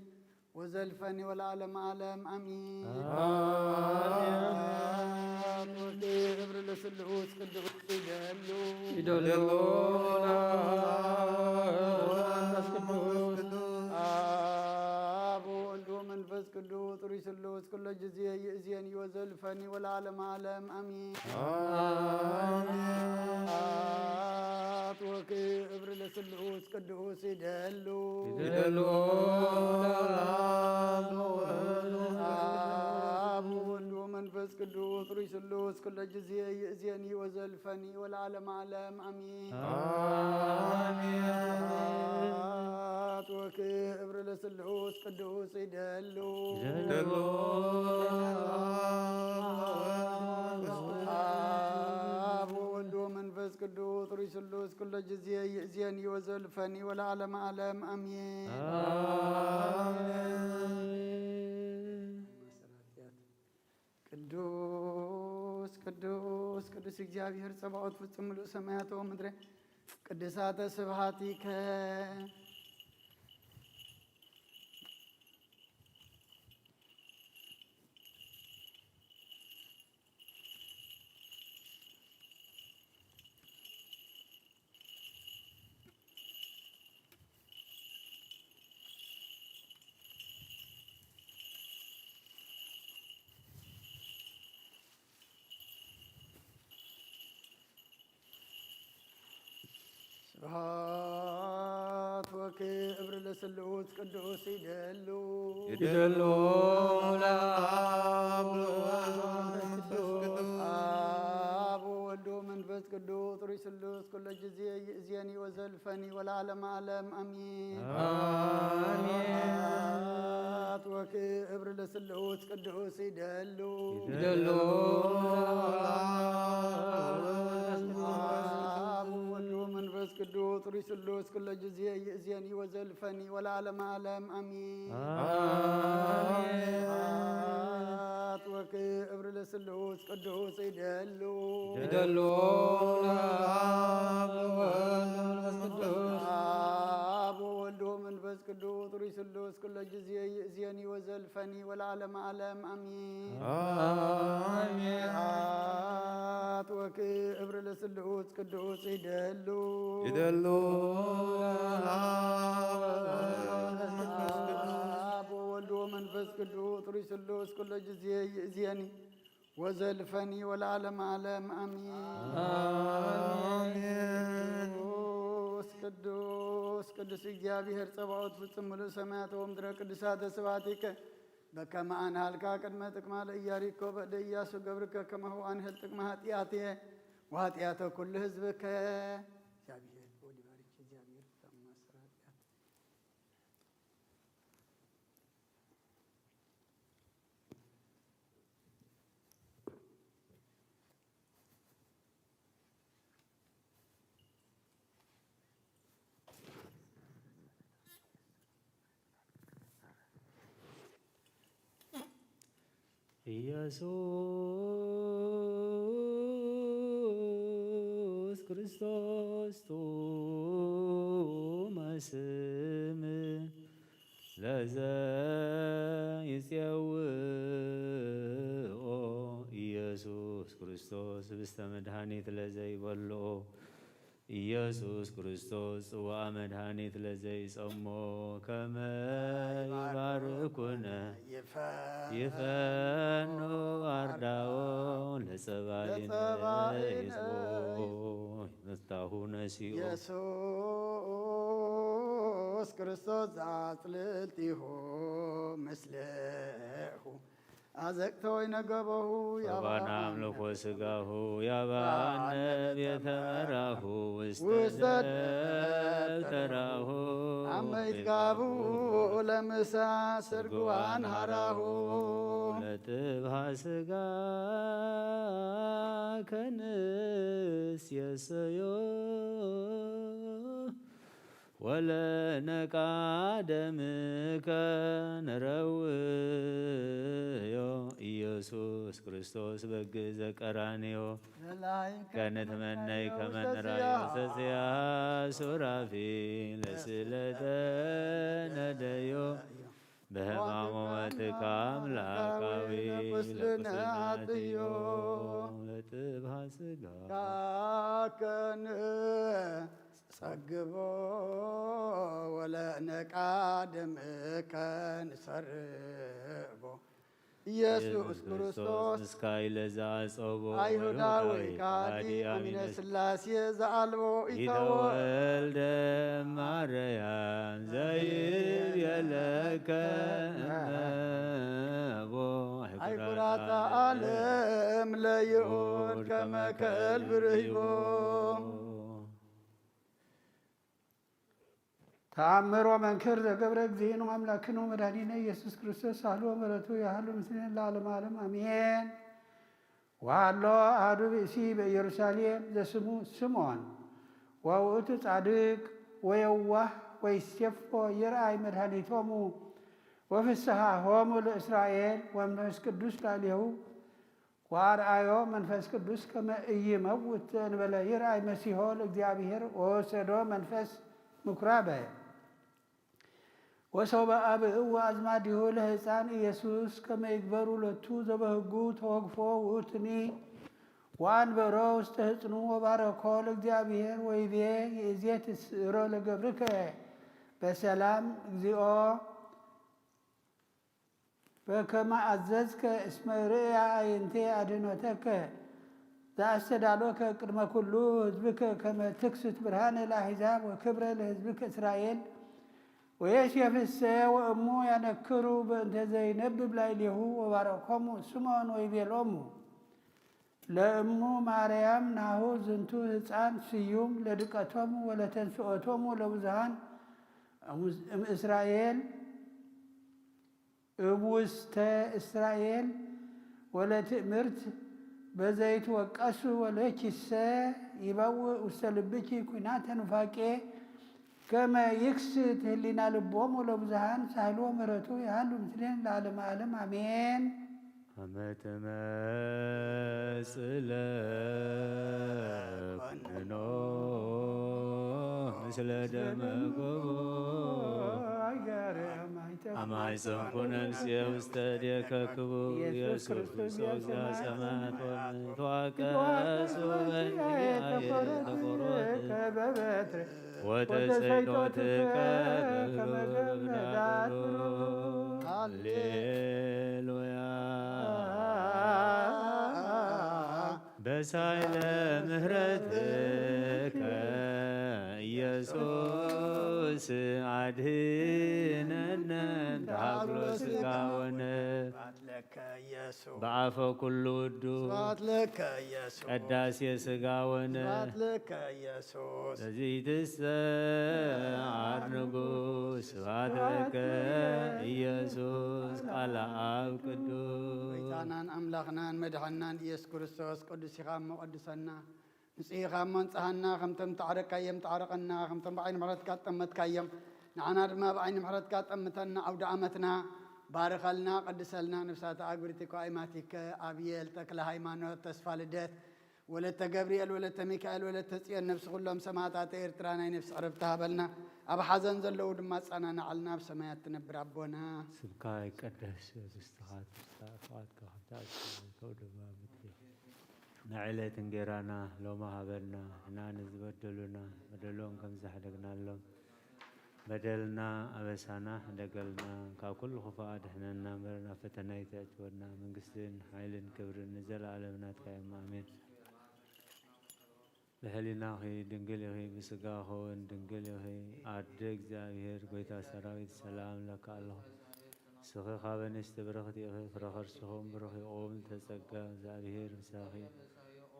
ወዘልፈኒ ወለዓለመ ዓለም አሚን። አሜን። ወክብር ለስሉስ ቅዱስ ይደሉ። ይደሉ ለአብ ወወልድ ወመንፈስ ቅዱስ። አብ ወወልድ ወመንፈስ ቅዱስ ጥሩይ ስሉስ ኩሎ ጊዜ ይእዜኒ ወዘልፈኒ ወለዓለመ ዓለም አሚን። አሜን። አት ወክብር ለስሉስ ቅዱስ ይደሉ። ይደሉ ለአብ ወወልድ ወመንፈስ ቅዱስ። አብ ወወልድ ወመንፈስ ቅዱስ ጥሩይ ስሉስ ኩሎ ጊዜ ይእዜኒ ወዘልፈኒ ወለዓለመ ዓለም አሚን። አሜን። አት ወክብር ለስሉስ ቅዱስ ይደሉ። ይደሉ ለአብ ወወልድ ወመንፈስ ቅዱስ። አብ ወወልድ ወመንፈስ ቅዱስ ጥሩይ ስሉስ ኩሎ ጊዜ ይእዜኒ ወዘልፈኒ ወለዓለመ ዓለም አሚን። አሜን። ቅዱስ ቅዱስ ቅዱስ እግዚአብሔር ጸባኦት ፍጹም ምሉእ ሰማያት ወምድረ ቅድሳተ ስብሐቲከ። ስብሐት ወክብር ለስሉስ ቅዱስ ይደሉ። ይደሉ ለአብ ወወልድ ወመንፈስ ቅዱስ። አብ ወወልድ ወመንፈስ ቅዱስ ጥሩይ ስሉስ ኩሎ ጊዜ ይእዜኒ ወዘልፈኒ ወለዓለመ ዓለም አሚን። አሜን። ስብሐት ወክብር ለስሉስ ቅዱስ ይደሉ። ይደሉ አብ ወወልድ ወመንፈስ ቅዱስ ጥሩይ ስሉስ ኩሎ ጊዜ ይእዜኒ ወዘልፈኒ ወለዓለመ ዓለም አሚን። አሜን። ስብሐት ወክብር ለስሉስ ቅዱስ ይደሉ። ይደሉ ለአብ ወወልድ ወመንፈስ ቅዱስ። አብ ወወልድ ወመንፈስ ቅዱስ ጥሩይ ስሉስ ኩሎ ጊዜ ይእዜኒ ወዘልፈኒ ወለዓለመ ዓለም አሚን። አሜን። ስብሐት ወክብር ለስሉስ ቅዱስ ይደሉ። ይደሉ ለአብ ወወልድ ወመንፈስ ቅዱስ። አብ ወወልድ ወመንፈስ ቅዱስ ጥሩይ ስሉስ ኩሎ ጊዜ ይእዜኒ ወዘልፈኒ ወለዓለመ ዓለም አሚን። አሜን። ቅዱስ ቅዱስ ቅዱስ እግዚአብሔር ጸባኦት ፍጹም ምሉእ ሰማያተ ወምድረ ቅዱሳተ ስብሐቲከ በከመ አንሃልካ ቅድመ ጥቅማ ለኢያሪኮ በእደ ኢያሱ ገብርከ ከማሁ አንህል ጥቅመ ኃጢአትየ ወኃጢአተ ኩሉ ህዝብከ። እግዚአብሔር ወልድ ይባርክ። እግዚአብሔር ታማስራ ኃጢአት ኢየሱስ ክርስቶስ ጥዑመ ስም ለዘ ይጼውኦ ኢየሱስ ክርስቶስ ህብስተ መድኃኒት ለዘ ይበልኦ ኢየሱስ ክርስቶስ ጽዋዕ መድኃኒት ለዘይጸሞ ከመ ይባርኩነ ይፈኑ አርዳኦ ለጸባኢነ ይጽቦ መፍታሁ ነሲኦ ኢየሱስ ክርስቶስ ዘአጽልልቲሁ ምስሌሁ አዘቅተ ወይነ ገበሁ ሶባን አምልኮ ስጋሁ ያባነ ቤተ መራሁ ውስተ ውስተ ደብተራሁ አመይት ጋቡ ለምሳ ስርግዋን ሃራሁ ለጥብሃ ስጋ ከንስ የሰዮ ወለነቃ ደምከ ንረውዮ ኢየሱስ ክርስቶስ በግ ዘቀራንዮ ከንትመነይ ከመ ንራዮ ሰስያ ሱራፊ ለስለተ ነደዮ በህማሙ መትካ አምላካዊ ለቁስልና አጥዮ ለጥብሃ ስጋ ከን ጸግቦ ወለነቃ ደምከ ንሰርቦ ኢየሱስ ክርስቶስ ምስካይ ለዘአጸቦ አይሁዳዊ ከሃዲ አሚነ ሥላሴ ዘአልቦ ኢተወልደ ማርያም ዘይብየለከ እመቦ አይኩራታ ዓለም ለይሁድ ከመ ከልብ ርሂቦ ተአምር ወመንክር ዘገብረ እግዚእነ አምላክነ ወመድኃኒነ ኢየሱስ ክርስቶስ ሳህሉ ወምሕረቱ ያህሉ ምስሌነ ለዓለመ ዓለም አሜን። ወሃሎ አሐዱ ብእሲ በኢየሩሳሌም ዘስሙ ስምዖን ወውእቱ ጻድቅ ወየዋህ ወይሴፎ ይርአይ መድኃኒቶሙ ወፍስሓሆሙ ለእስራኤል ወመንፈስ ቅዱስ ላዕሌሁ ወአርአዮ መንፈስ ቅዱስ ከመ ኢይመውት ዘእንበለ ይርአይ መሲሖ ለእግዚአብሔር ወወሰዶ መንፈስ ምኩራበ ወሶበ አብእዎ አዝማዲሁ ለህፃን ኢየሱስ ከመ ይግበሩ ሎቱ ዘበህጉ ተወግፎ ውእቱኒ ወአንበሮ ውስተ ህፅኑ ወባረኮ ለእግዚአብሔር ወይቤ ይእዜ ትስእሮ ለገብርከ በሰላም እግዚኦ በከመ አዘዝከ እስመ ርእያ አዕይንቴ አድህኖተከ ዘአስተዳሎከ ቅድመ ኩሉ ህዝብከ ከመ ትክስት ብርሃነ ለአሕዛብ ወክብረ ለህዝብከ እስራኤል ወዮሴፍሰ ወእሙ ያነክሩ በእንተ ዘይነብብ ላዕሌሁ ወባረኮሙ ስምዖን ወይቤሎሙ ለእሙ ማርያም ናሁ ዝንቱ ህፃን ስዩም ለድቀቶሙ ወለተንስኦቶሙ ለብዙሃን እምእስራኤል እምውስተ እስራኤል ወለትእምርት በዘይትወቀሱ ወለኪሰ ይበውእ ውስተ ልብኪ ኩናተ ኑፋቄ ከመ ይክስት ህሊና ልቦሙ ለብዙሃን ሳህሉ ወምሕረቱ ይሃሉ ምስሌነ ለዓለመ ዓለም አሜን። አመ ትመጽእ ለኮንኖ ምስለ ደመ ጎቦ አማይፀንኩ ነፍሴ ውስተ እዴከ ክቡር ኢየሱስ ክርስቶስ እግዚአ ሰማያት ወምድር ተዋቀሱ በእንቲአየ ተቆሮት ወተሰይጦትከ በብርሃኑ። ሃሌሉያ። በሳይለ ምህረትከ ኢየሱስ አድህነነ እምተሃብሎ ስጋ ወነፍስ። ስብሐት ለከ ኢየሱስ። በአፈ ኩሉ ውዱ ስብሐት ለከ ኢየሱስ። ቀዳሴ ስጋ ወነፍስ። ስብሐት ለከ ኢየሱስ። በዚትሰዓር ንጉሥ ስብሐት ለከ ኢየሱስ ቃለ አብ ቅዱስ። ጎይታናን ኣምላኽናን መድሓናን ኢየሱስ ክርስቶስ ቅዱስ ኢኻ እሞ ቀድሰና። ንጹህ ኢኻ እሞ ንጽሃና፣ ከምቶም ተዓረቅካዮም ተዓረቀና፣ ከምቶም ብዓይኒ ምሕረትካ ጠመትካዮም ንዓና ድማ ብዓይኒ ምሕረትካ ጠምተና። ኣውደ ዓመትና ባርኸልና፣ ቀድሰልና፣ ነፍሳት ኣግብርቲ ከዋይማቲከ ኣብየል፣ ተክለ ሃይማኖት፣ ተስፋ ልደት፣ ወለተ ገብርኤል፣ ወለተ ሚካኤል፣ ወለተ ጽዮን፣ ነፍሲ ኩሎም ሰማዕታት ኤርትራ፣ ናይ ነፍሲ ዕረፍቲ ሃበልና። ኣብ ሓዘን ዘለዉ ድማ ኣጸናንዓልና፣ ኣብ ሰማያት ትነብር ኣቦና። ስምካ ይቀደስ፣ መንግስትኻ ትምጻእ፣ ፍቓድካ ከምቲ ኣብ ሰማይ ከምኡ ድማ ኣብ ምድሪ። ንዕለት እንጌራና ሎሚ ሃበና፣ ንሕና ንዝበደሉና በደሎም ከም ዝሓደግናሎም በደልና ኣበሳና ሕደገልና፣ ካብ ኩሉ ክፉእ ኣድሕነና እምበር፣ ናብ ፈተና ኣይተእትወና። መንግስትን ሓይልን ክብርን ንዘለኣለም ናትካ እዮም። ኣሜን። ብሕሊናኺ ድንግል ኢኺ፣ ብስጋኺ እውን ድንግል ኢኺ። ኣደ እግዚኣብሔር፣ ጎይታ ሰራዊት፣ ሰላም እለኪ ኣለኹ። ንስኺ ካብ ኣንስቲ ብርኽቲ ኢኺ፣ ፍረ ከርስኺ እውን ብሩኽ እዩ። ኦ ምልዕተ ጸጋ፣ እግዚኣብሔር ምሳኺ።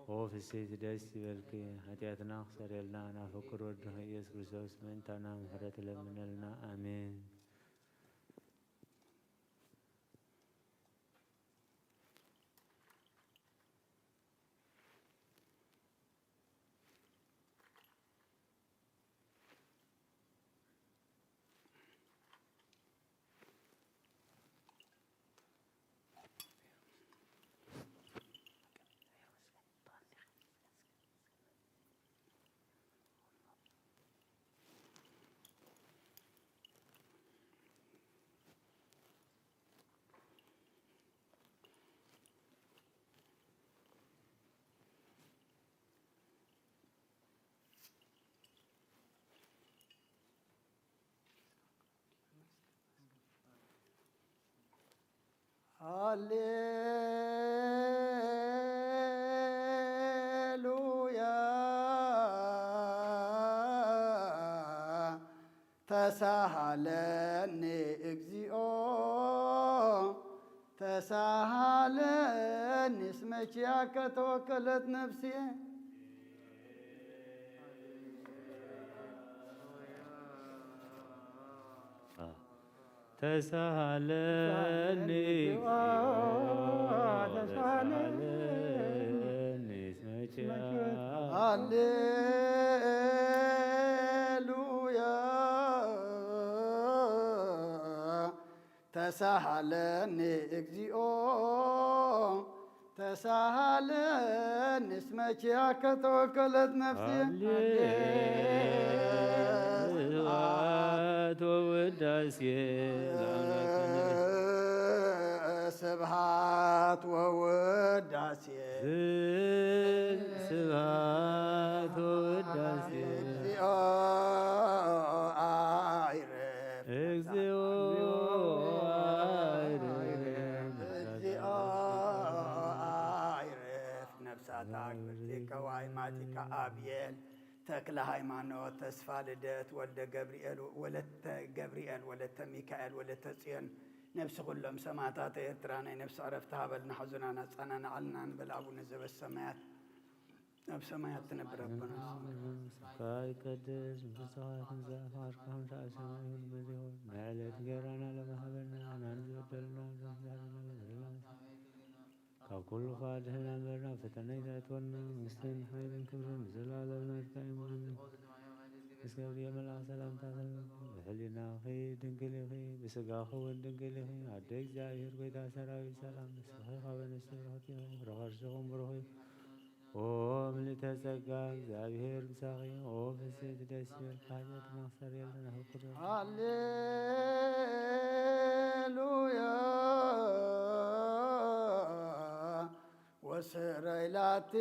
ኦ ፍስሕቲ ደስ ይበልኪ፣ ሓጢኣትና ክሰርየልና፣ ናብ ፍቁር ወድኺ ኢየሱስ ክርስቶስ ምእንታና ምሕረት ለምነልና። ኣሜን። ሃሌሉያ። ተሳሃለኒ እግዚኦ፣ ተሳሃለኒ እስመ ኪያከ ተወከለት ነፍስየ። ተሳሃለኒ ተሳሃለኒ እስመ ኪያከ። ሃሌሉያ። ተሳሃለኒ እግዚኦ፣ ተሳሃለኒ እስመ ኪያከ ተወከለት ነፍስየ። ስብሐት ወውዳሴ ለአምላክነ። ስብሐት ወውዳሴ። ስብሐት ወውዳሴ። እግዚኦ አይረፍ። እግዚኦ አይረፍ። እግዚኦ አይረፍ። ነፍሳት ኣግብርቲ ከዋይማቲካ ኣብየል፣ ተክለ ሃይማኖት፣ ተስፋ ልደት፣ ወልደ ገብርኤል፣ ወለተ ገብርኤል፣ ወለተ ሚካኤል፣ ወለተ ጽዮን፣ ነፍሲ ኩሎም ሰማዕታት ኤርትራ ናይ ነፍሲ ዕረፍቲ ሃበልና፣ ሕዙናን ኣጸናንዓልና ንበል ኣቡነ ዘበሰማያት። ኣብ ሰማያት ትነብር ኣቦና። ስምካ ይቀደስ፣ መንግስትኻ ትምጻእ፣ ፍቓድካ ከምቲ ኣብ ሰማይ ይኹን፣ በዚ ይኹን። ንዕለት እንጌራና ለመሃበና፣ ንሕና ንዝበደሉና፣ ንሕና ንበደሉና። ካብ ኩሉ ክፉእ ኣድሕነና እምበር፣ ናብ ፈተና ኣይተእትወና። መንግስትን ሓይልን ክብርን ንዘለኣለም ናትካ እዮም። ኣሜን። ምስ ገብርኤል መልኣኽ ሰላምታ ሰላም፣ ብሕሊናኺ ድንግል ኢኺ፣ ብስጋኺ እውን ድንግል ኢኺ። ኣደ እግዚኣብሔር፣ ጎይታ ሰራዊት፣ ሰላም ንስኺ፣ ካብ ኣንስቲ ብርኽቲ ኢኺ፣ ፍረ ከርስኺ እውን ብሩኽ እዩ። ኦ ምልዕተ ጸጋ፣ እግዚኣብሔር ምሳኺ፣ ኦ ፍስሕቲ ደስ ይበልኪ፣ ኃጢአትና ክሰርየልና ፍቅር። ሃሌሉያ። ወስረይ ላቲ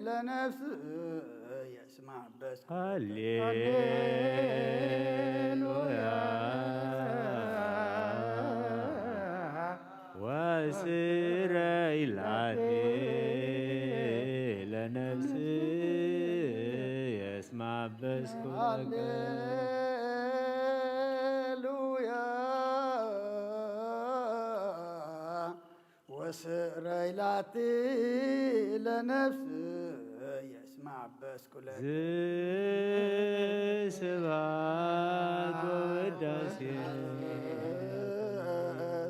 ለነፍስየ እስማ በስ። ሃሌሉያ። ወስረይ ላቲ ለነፍስየ እስማ በስኩ። ሃሌሉያ። ወስረይ ላቲ ለነፍስየ እስማ በስኩ ለከ። ስብሐት ወውዳሴ።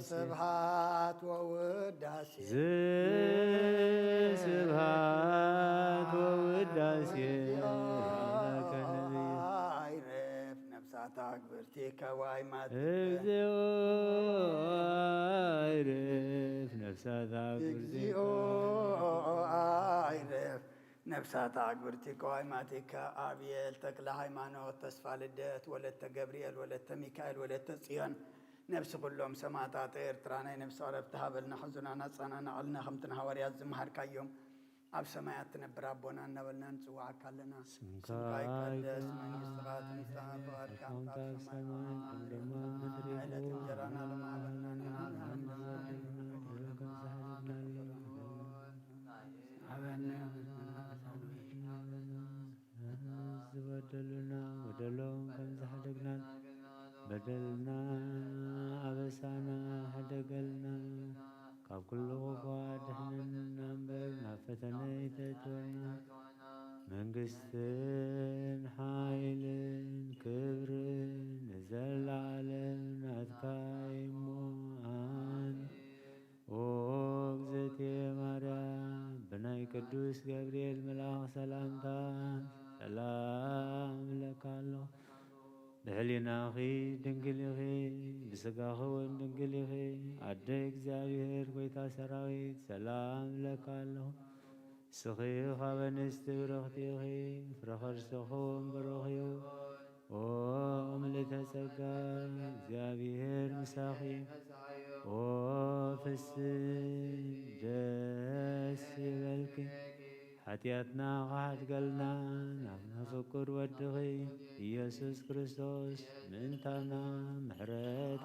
ስብሐት ወውዳሴ። ስብሐት ወውዳሴ ለከ ነቢይ። አይረፍ ነፍሳታ ግብር ቴካ ዋይ ማቴካ። እግዚኦ ኣይርፍ ነፍሳት ኣጉርዜካ። እግዚኦ ኣይርፍ ነፍሳት ኣጉርዜካ ዋይ ማቴካ። ኣብየል ተክለ ሃይማኖት፣ ተስፋ ልደት፣ ወለተ ገብርኤል፣ ወለተ ሚካኤል፣ ወለተ ጽዮን፣ ነፍሲ ኩሎም ሰማእታት ኤርትራ ናይ ነፍሲ ዕረፍቲ ሃበልና። ሕዙናን ኣጸናንዓልና ከምቲ ንሃዋርያት ዝመሃርካዮም። ኣብ ሰማያት ትነብር ኣቦና እናበልና ንጽውዓካ ኣለና። ስምካ ስምካ ይቀደስ፣ ይትቀደስ፣ መንግስትኻ ትምጻእ፣ ፍቓድካ ትኹን ኣብ ከም ሰማይ ሰማይ ከም ድማ ኣብ ምድሪ። ዕለት እንጀራና ሎሚ ሃበና፣ ንሃበና። ሃበና። ዝበደሉና በደሎም ከም ዝሓደግናን በደልና ኣበሳና ሓደገልና። ካብ ኩሉ ክፉ ኣድሕነና እምበር ናብ ፈተነ ኣይተእትወና። መንግስትን ሓይልን ክብርን ንዘለዓለም ናትካ እዩ እሞ፣ ኣሜን። ኦ እግዝእትየ ማርያም፣ ብናይ ቅዱስ ገብርኤል መልኣኽ ሰላምታ ሰላም እብለካ ኣለኹ። ብሕሊናኺ ድንግል ኢኺ፣ ብስጋኺ እውን ድንግል ኢኺ። ኣደ እግዚኣብሔር፣ ጎይታ ሰራዊት፣ ሰላም እብለካ ኣለኹ። ንስኺ ካብ ኣንስቲ ብርኽቲ ኢኺ፣ ፍረ ከርስኺ እውን ብሩኽ እዩ። ኦ ምልዕተ ጸጋ፣ እግዚኣብሔር ምሳኺ። ኦ ፍስን ደስ ይበልኪ፣ ሓጢኣትና ክሓድገልና ናብ ፍቁር ወድኺ ኢየሱስ ክርስቶስ ምእንታና ምሕረት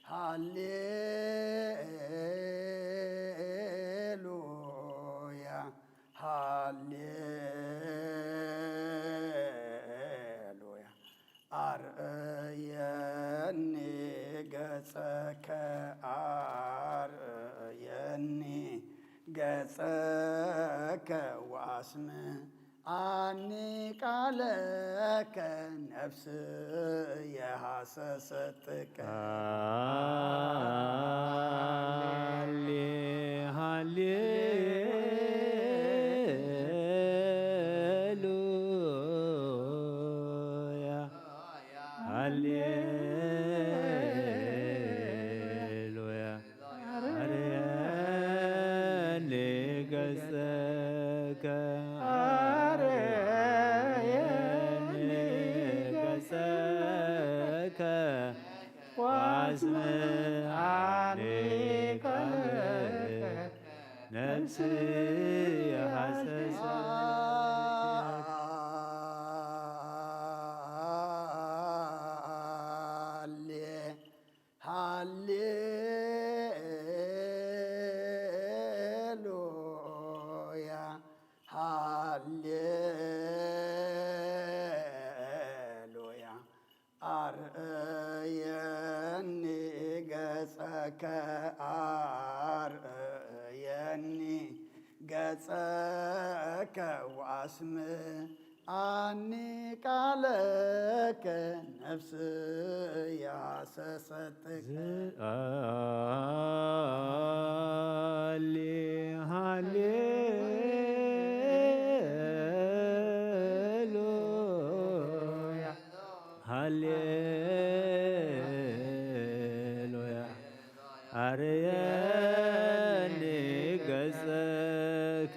ሃሌ፣ ሃሌሉያ፣ ሃሌሉያ። ኣርእየኒ ገጸከ፣ ኣርእየኒ ገጸከ፣ ወኣስምዓኒ ቃለከ፣ ነፍስየ ሃሰሰትከ። ሃሌ፣ ሃሌሉያ፣ ሃሌሉያ። ኣርየኒ ገጸከ፣ ኣርየኒ ገጸከ፣ ወኣስምዓኒ ቃለከ፣ ነፍስየ ሃሰሰትከ። ሃሌ፣ ሃሌሉያ፣ ሃሌሉያ። ኣርእየኒ ገጸከ፣ ኣርእየኒ ገጸከ፣ ወኣስምዓኒ ቃለከ፣ ነፍስየ ሃሰሰትከ። ሃሌ፣ ሃሌሉያ፣ ሃሌሉያ። ኣርየኒ ገጸከ፣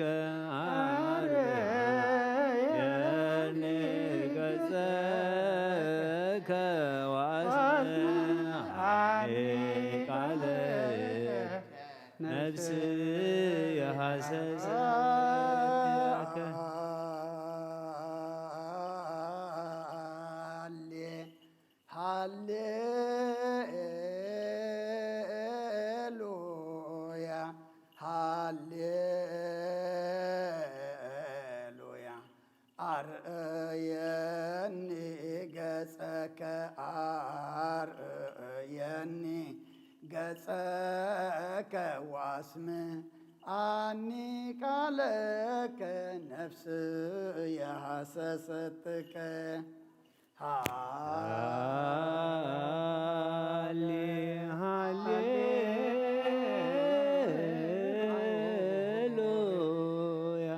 ኣርየኒ ገጸከ፣ ወኣስምዓኒ ቃለከ፣ ነፍስየ ሃሰሰትከ። ሃሌ፣ ሃሌሉያ፣ ሃሌሉያ። ኣርእየኒ ገጸከ፣ ኣርእየኒ ገጸከ፣ ወኣስምዓኒ ቃለከ፣ ነፍስየ ሃሰሰትከ። ሃሌ፣ ሃሌ፣ ሃሌሉያ።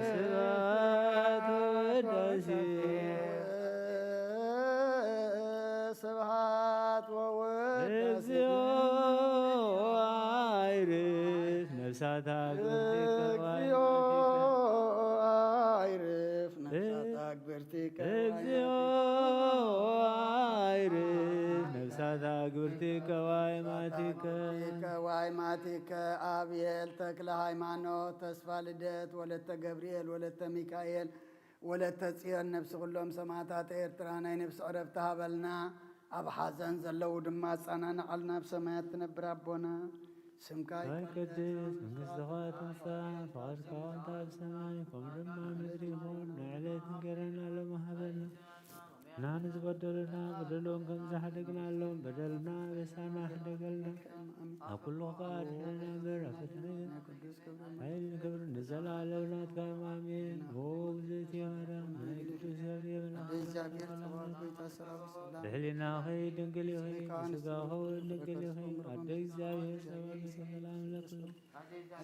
ስብሐት ወውዳሴ። ስብሐት ወውዳሴ። እግዚኦ አይርፍ ነፍሳታ ግብርቲከ። እግዚኦ አይርፍ ነፍሳታ ግብርቲከ። እግዚኦ አይርፍ ነፍሳታ ግብርቲከ ዋይማቲከ። ግብርቲከ ዋይማቲከ። አብየል ተክለ ሃይማኖት፣ ተስፋ ልደት፣ ወለተ ገብርኤል፣ ወለተ ሚካኤል፣ ወለተ ጽዮን፣ ነፍሲ ኩሎም ሰማዕታት ኤርትራ ናይ ነፍሲ ዕረፍቲ ሃበልና። ኣብ ሓዘን ዘለዉ ድማ ኣጸናንዓልና። ኣብ ሰማያት ትነብር ኣቦና፣ ስምካ ይቀደስ፣ መንግስትኻ ትምጻእ፣ ፍቓድካ ከምቲ ኣብ ሰማይ ከምኡ ድማ ኣብ ምድሪ ይኹን። ንዕለት እንጀራና ሎሚ ሃበና፣ ንሕና ንዝበደሉና በደሎም ከም ዝሓደግናሎም በደልና ኣበሳና ሕደገልና፣ ኣብ ኩሉ ከኣ ኣድሕነና እምበር ኣብ ፈተነ ሓይልን ክብርን ንዘለኣለም ናትካ እዮም። ኣሜን። ኦ እግዝእትየ ማርያም፣ ናይ ቅዱስ ገብርኤል መልኣክ፣ ብእግዚኣብሔር ጸባኦት ጎይታ ሰራዊት ሰላም። ብሕሊናኺ ድንግል ኢኺ፣ ብስጋኺ እውን ድንግል ኢኺ። ኣደ እግዚኣብሔር ጸባኦት ሰላም ለኪ።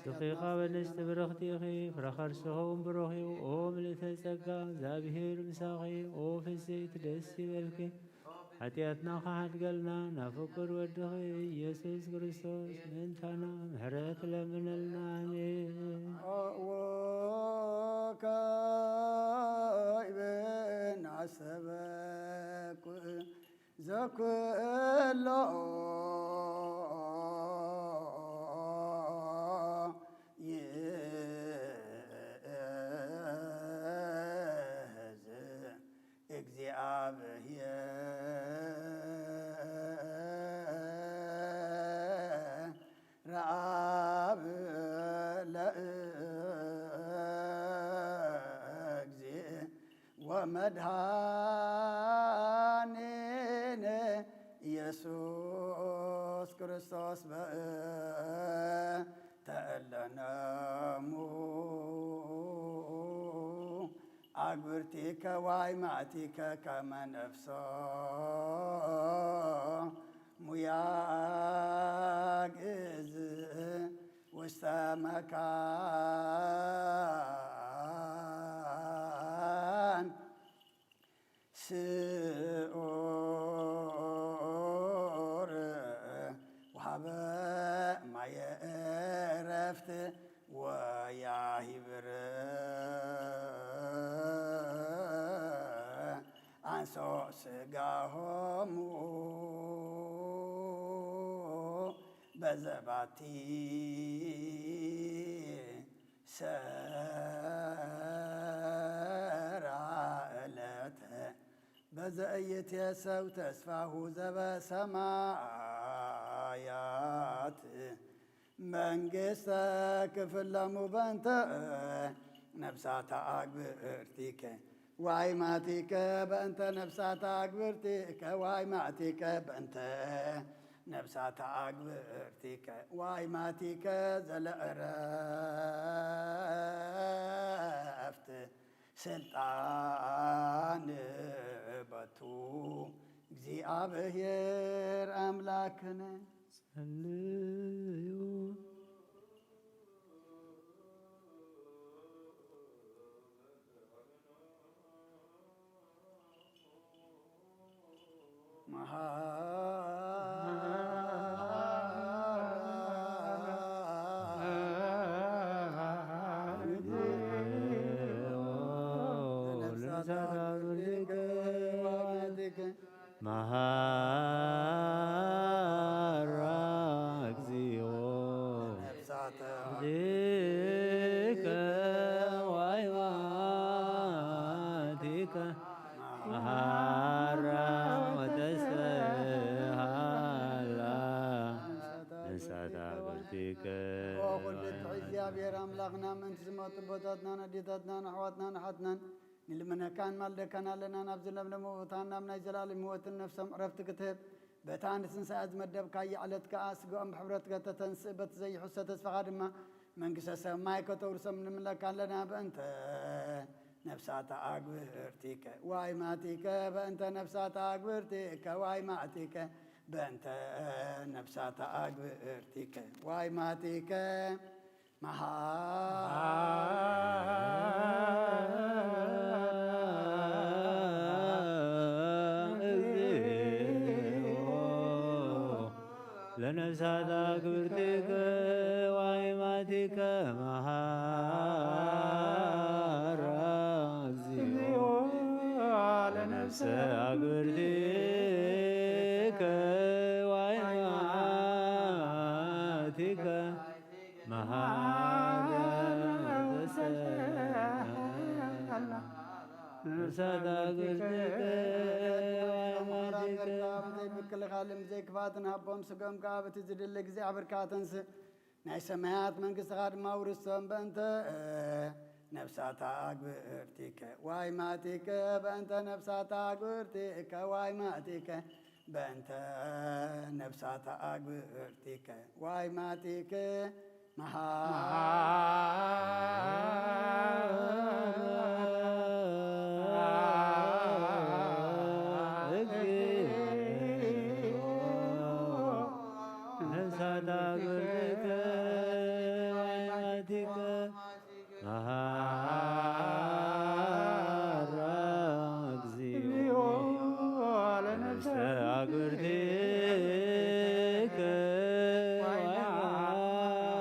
ስኺ ካብ ኣንስቲ ብርኽቲ ኢኺ፣ ፍረ ከርስኺ እውን ብሩኽ እዩ። ኦ ምልእተ ጸጋ፣ እግዚኣብሔር ምሳኺ። ኦ ፍስሕቲ ደስ ይበልኪ፣ ሓጢኣትና ክሓድገልና ናብ ፍቁር ወድኺ ኢየሱስ ክርስቶስ ምእንታና ምሕረት ለምነልና። ኣሜን። ኦ ወካዕበ ናሰበኩ ዘኩሎ ይእዝ እግዚኣብሔር ረኣብ ለእግዚ ወመድኃኒነ ኢየሱስ ክርስቶስ በእንተ እለነሙ አግብርቲከ ዋይማቲከ ከመ ነፍሶ ሙያግእዝ ውስተ መካን ስዑር ወሃበ ማየ ዕረፍት ወያሂብር አንሶ ስጋሆሙ በዘባቲ ሰራ ዕለተ በዘእይትየሰው ተስፋሁ ዘበሰማያት መንግስተ ክፍለሙ በእንተ ነፍሳተ አግብርቲከ ዋይማቲከ በእንተ ነፍሳተ አግብርቲከ ዋይማቲከ በእንተ ነፍሳተ አግብርቲከ ዋይማቲከ ዘለዕረፍት ስልጣን በቱ እግዚኣብሔር አምላክነ። ጸልዩ። መሐራ እግዚኦ ዲከ ዋይማቲከ መሐራ ወተስፈሃላ ንሳታ ብርቲከ። ኦ ኩሉ እግዚኣብሔር ኣምላኽና፣ ምእንቲ ዝመጡ ኣቦታትናን ኣዴታትናን ኣሕዋትናን ኣሓትናን ንልምነካን ማልደካን ኣለና። ናብ ዝለምለመ ቦታን ናብ ናይ ዘላለም ህይወትን ነፍሶም ዕረፍቲ ክትህብ፣ በታ ንትንሳኤ ዝመደብካያ ዕለት ከኣ ስጋኦም ብሕብረት ከተተንስእ፣ በቲ ዘይሕሰ ተስፋኻ ድማ መንግስተ ሰማይ ከተውርሶም ንምለካ ኣለና። በእንተ ነፍሳተ አግብርቲከ ዋይማቲከ፣ በእንተ ነፍሳተ አግብርቲከ ዋይማቲከ፣ በእንተ ነፍሳተ አግብርቲከ ዋይማቲከ። መሓረነ እግዚኦ ለነፍሳታ ክብርቲከ ዋይማቲከ መሃራ እግዚኦ ለነፍሰ አግብርቲከ ዋይማቲከ መሃራ ተሰላ ነፍሳታ ክብርቲከ ዋይማቲከ ዘይክፋትን ሃቦም ስገም ከኣ በቲ ዝድለ እግዚኣብሔር ከኣ ተንስእ ናይ ሰማያት መንግስትኻ ድማ ውርስቶም በእንተ ነፍሳታ ኣግብርቲከ ዋይማቲከ በእንተ ነፍሳታ ኣግብርቲከ ዋይማቲከ በእንተ ነፍሳታ ኣግብርቲከ ዋይማቲከ መሃ እግዚኦ ነፍሳታ ክብርቲከ ዋይማቲከ መሃራ እግዚኦ ለነፍሰ አግብርቲከ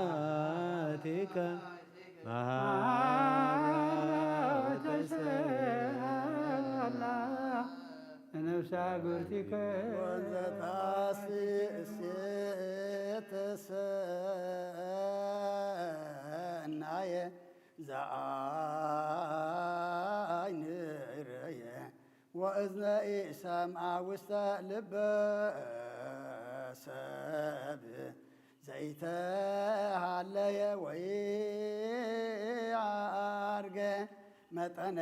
ዋይማቲከ መሃራ ተሰላ ነፍሳ ጉርቲከ ወንዘ ታሲ እሴተ ሰናየ ዘአይንረየ ወእዝነ ኢሰምዐ ውስተ ልበ ሰብ ዘይተሃለየ ወይዓርገ መጠነ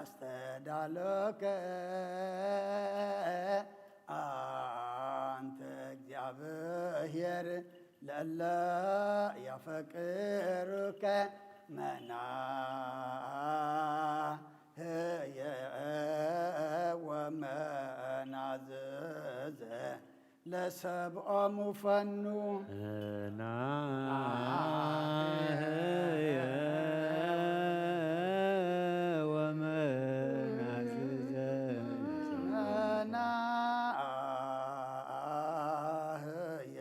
ኣስተዳሎከ አንተ እግዚኣብሔር ለእለ ያፈቅሩከ መናህየ ወመናዝዘ ለሰብኦሙ ፈኑ። ናህየ ወመናዝዘ ናህየ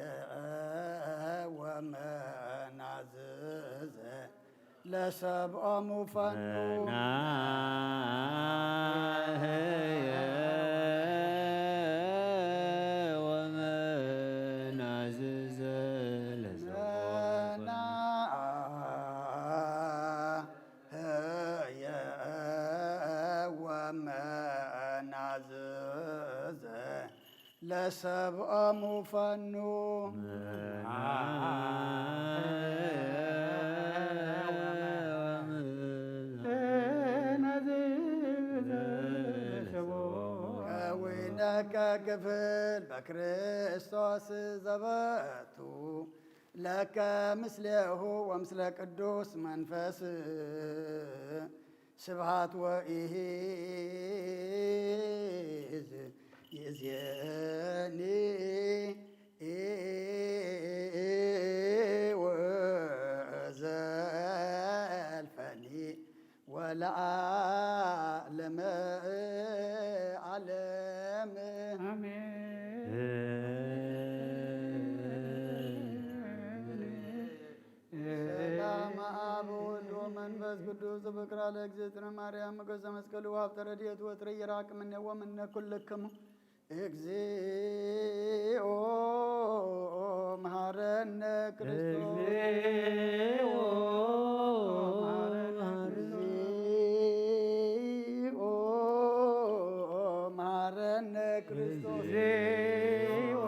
ወመናዝዘ ለሰብኦሙ ፈኑ። ናህየ ወመናዝዘ ለሰብኦሙ ፈኑ። ናህየ ወመናዝዘ ለሰብኦሙ ፈኑ። ከዊነከ ክፍል በክርስቶስ ዘበቱ ለከ ምስሌሁ ወምስለ ቅዱስ መንፈስ ስብሃት ወኢሂዝ ይእዜኒ ወዘልፈኒ ወለዓለመ ዓለም። አሜን። ሰላም አብ ወወልድ ወመንፈስ ቅዱስ። ዝክራ ለእግዝእትነ ማርያም መገዘ መስቀል ወሀብተ ረድኤት ወትረ ይራቅ ምነ ወምነ ኩልክሙ። እግዚኦ መሐረነ ክርስቶስ። እግዚኦ መሐረነ ክርስቶስ። እግዚኦ መሐረነ ክርስቶስ። እግዚኦ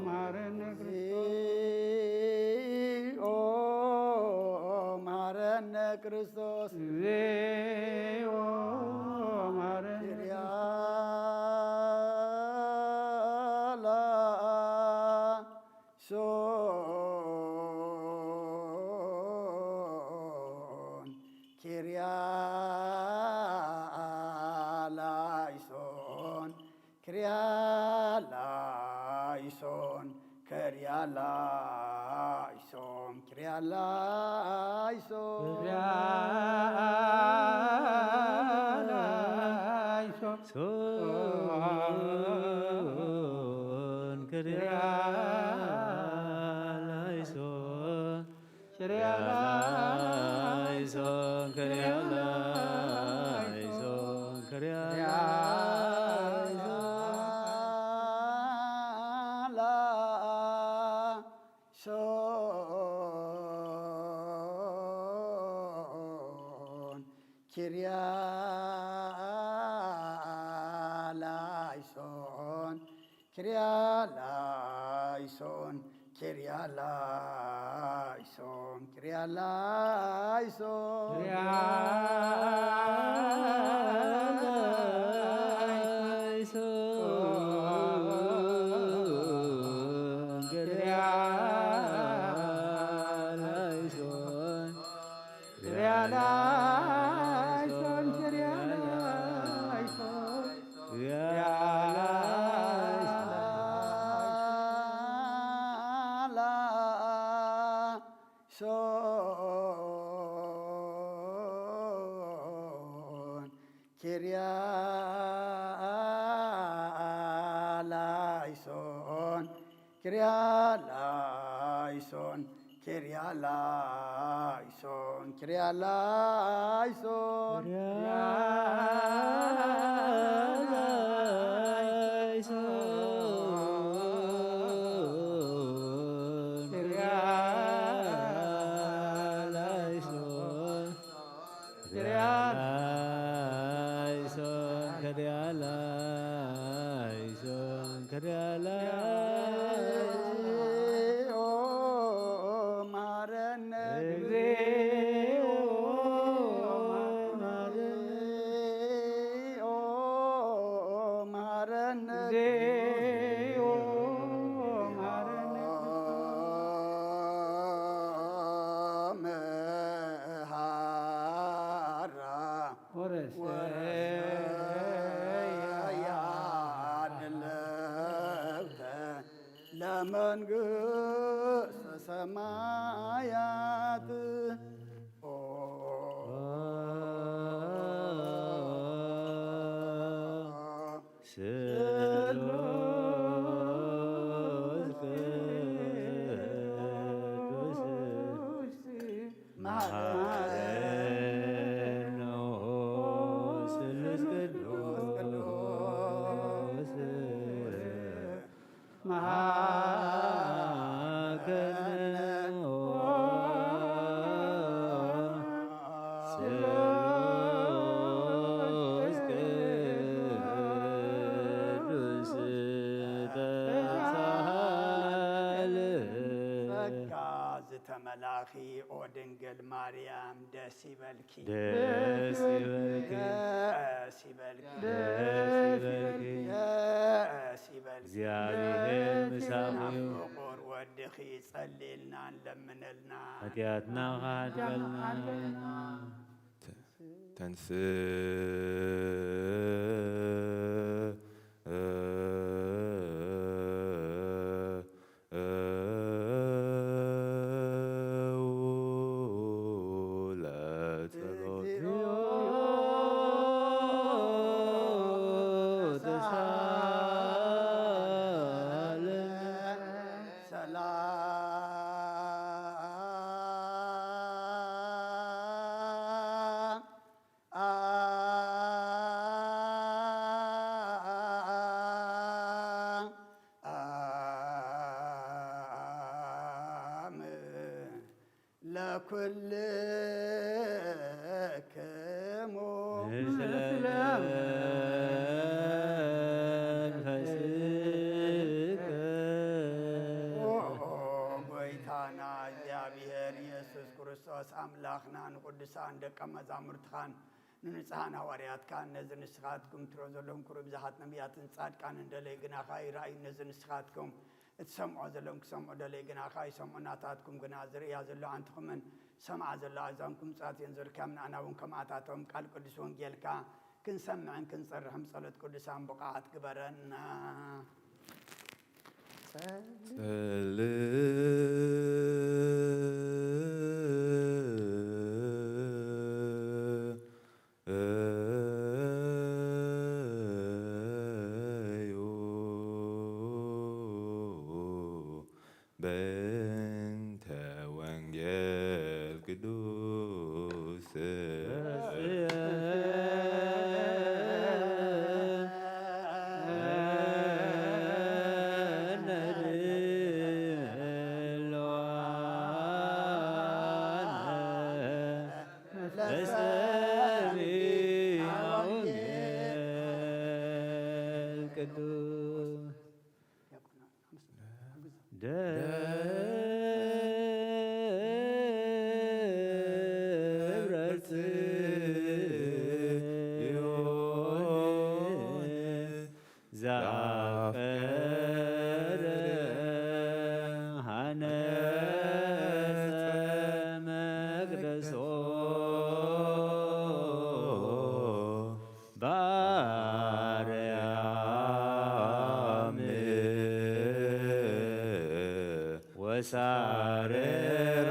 መሐረነ ክርስቶስ። እግዚኦ መሐረነ ክርስቶስ። እግዚኦ መሐረነ ኪርያ ላይሶን፣ ኪርያ ላይሶን፣ ኪርያ ላይሶን፣ ኪርያ ላይሶን። ሶን ክርያ ላይሶን። ሶን ክርያ ላይሶን። ክርያ ላይሶን። ክርያ ላይሶን። ክርያ ላይሶን። ላይሶን። ኪርያ ላይሶን። ኪርያ ላይሶን። ኪርያ ላይሶን። ኪርያ ላይሶን። ላይሶን። ኪርያ ላይሶን። ኪርያ ላይሶን። ኪርያ ላይሶን። ኪርያ ላይሶን። ኪርያ ላይሶን። ኪርያ ላይሶን። ኪርያ ላይሶን። መሐረነ እግዚኦ መሐረነ። ለመንግስተ ሰማያት። ስሉስ ቅዱስ መሐረነ። ስሉስ ቅዱስ መሐረነ። ስሉስ ቅዱስ ተሳሃለ። ጸጋ ዝተመላኺ ኦ ድንግል ማርያም ደስ ይበልኪ። ደስ ይበልኪ። ደስ ይበልኪ። ደስ ይበልኪ። ደስ ይበልኪ። ደስ ይበልኪ። እግዚኣብሔር ምሳኺ እዩ። ፍቁር ወድኺ ጸልየልና፣ ለምነልና። ሓጢኣትና ክሓድገልና። ተንስእ ለጸሎት። ሰላም ለኩልክሙ። ምስለ መንፈስከ። ኦ ጎይታና እግዚኣብሔር ኢየሱስ ክርስቶስ ኣምላኽና ንቅዱሳን ደቀ መዛሙርትኻን ንንጹሃን ሃዋርያትካን ነዚ ንስኻትኩም ትሮ ዘለኹም ክብሪ ብዙሓት ነቢያትን ጻድቃንን ደለይ ግናኻ ይረኣዩ። ነዚ ንስኻትኩም እትሰምዖ ዘለኹም ክሰምዑ ደለይ ግናኻ ይሰምዑ። ናታትኩም ግና ዝርእያ ዘሎ ኣንትኹምን ሰምዓ ዘሎ ኣእዛንኩም ጽዋት እየን ዘልካም። ንኣና እውን ከምኣታቶም ቃል ቅዱስ ወንጌልካ ክንሰምዕን ክንጸርሕም ጸሎት ቅዱሳን ብቑዓት ግበረና። ጸልእ። በእንተ ወንጌል ቅዱስ ደብረ ጽዮን ዘአፍቀረ ሐነጸ መቅደሶ በአርያም ወሳረራ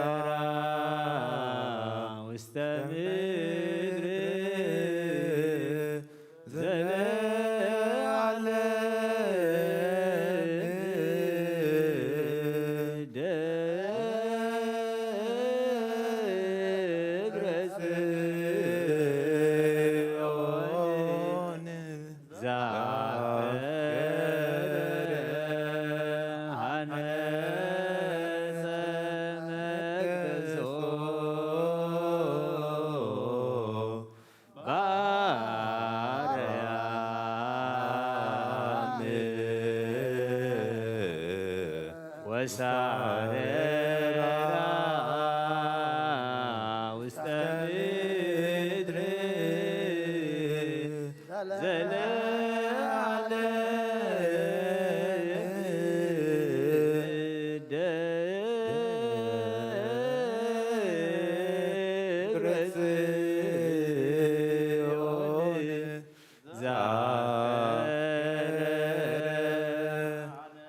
ውስተ ምድር ዘለዓለም። ደብረ ጽዮን ዘአፍቀረ ሐነጸ መቅደሶ በአርያም ወሳረራ ውስተ ምድር ዘለዓለም። ደብረ ጽዮን ዘአፍቀረ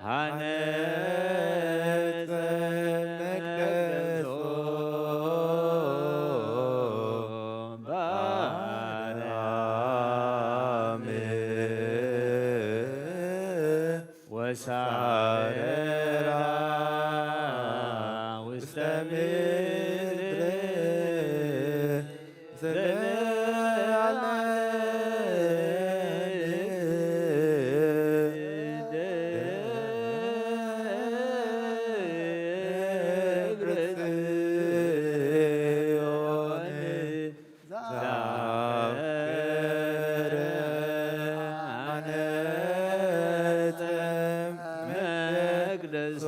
ሐነጸ መቅደሶ በአርያም ወሳረራ ውስተ ምድር ዘለዓለም። ደብረ ጽዮን ዘአፍቀረ ሐነጸ መቅደሶ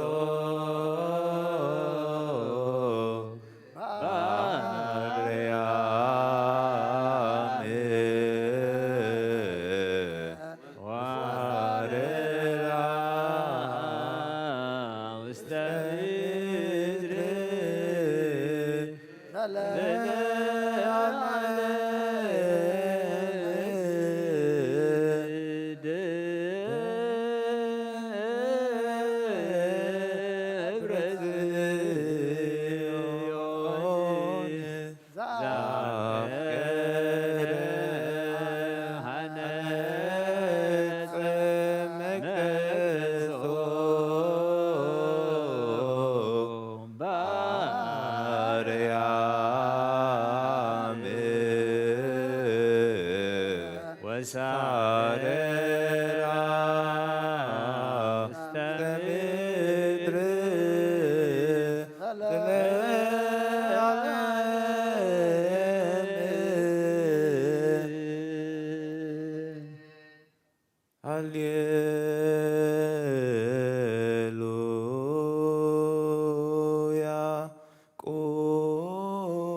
በአርያም ወሳረራ ውስተ ምድር በአርያም ወሳረራ ውስተ ምድር ዘለዓለም። ሃሌሉያ።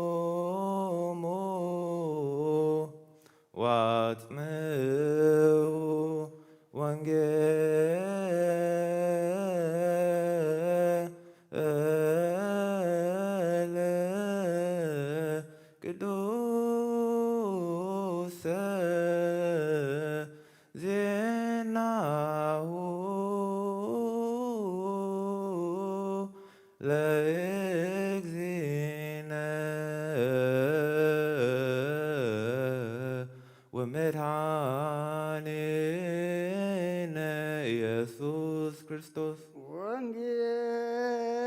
ቁሙ ወአጽምዑ ወንጌለ ቅዱሰ ዜናሁ ለእግዚእነ ወመድኃኒነ ኢየሱስ ክርስቶስ። ወንጌል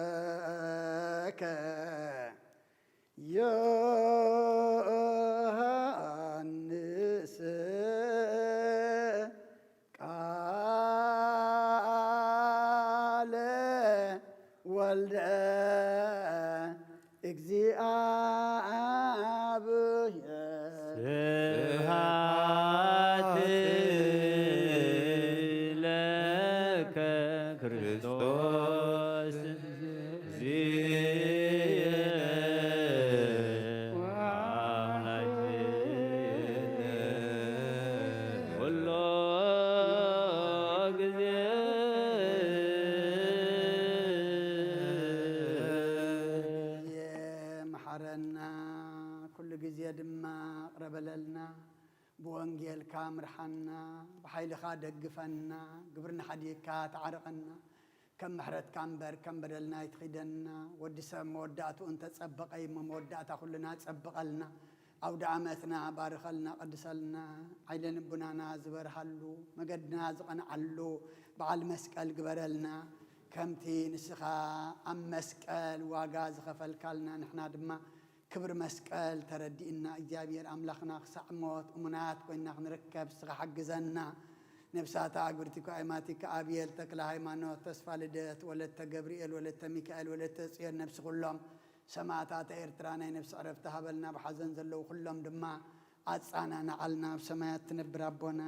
ዘሰበከ ዮሃንስ ቃለ ወልደ እግዚኣብሔር። ስብሐት ለከ ክርስቶስ መሓረና፣ ኩሉ ግዜ ድማ ቅረበለልና። ብወንጌልካ ምርሓና፣ ብሓይልኻ ደግፈና፣ ግብርና ሓዲግካ ተዓርቐና። ከም ምሕረትካ እምበር ከም በደልና ኣይትኺደና። ወዲ ሰብ መወዳእትኡ እንተጸበቐ እዩ እሞ መወዳእታ ኩልና ጸብቐልና። ኣውደ ኣመትና ባርኸልና፣ ቀድሰልና። ዓይነ ልቡናና ዝበርሃሉ፣ መገድና ዝቐንዓሉ በዓል መስቀል ግበረልና። ከምቲ ንስኻ ኣብ መስቀል ዋጋ ዝኸፈልካልና ንሕና ድማ ክብሪ መስቀል ተረዲእና እግዚኣብሔር ኣምላኽና ክሳዕ ሞት እሙናት ኮይና ክንርከብ ንስኻ ሓግዘና። ነብሳታ ኣግብርቲኮ ኣይማቲካ ኣብየል ተክለ ሃይማኖት ተስፋ ልደት ወለተ ገብርኤል ወለተ ሚካኤል ወለተ ጽዮን ነብሲ ኩሎም ሰማእታት ኤርትራ ናይ ነብሲ ዕረፍቲ ሃበልና። ብሓዘን ዘለዉ ኩሎም ድማ ኣጻናንዓልና። ኣብ ሰማያት ትነብር ኣቦና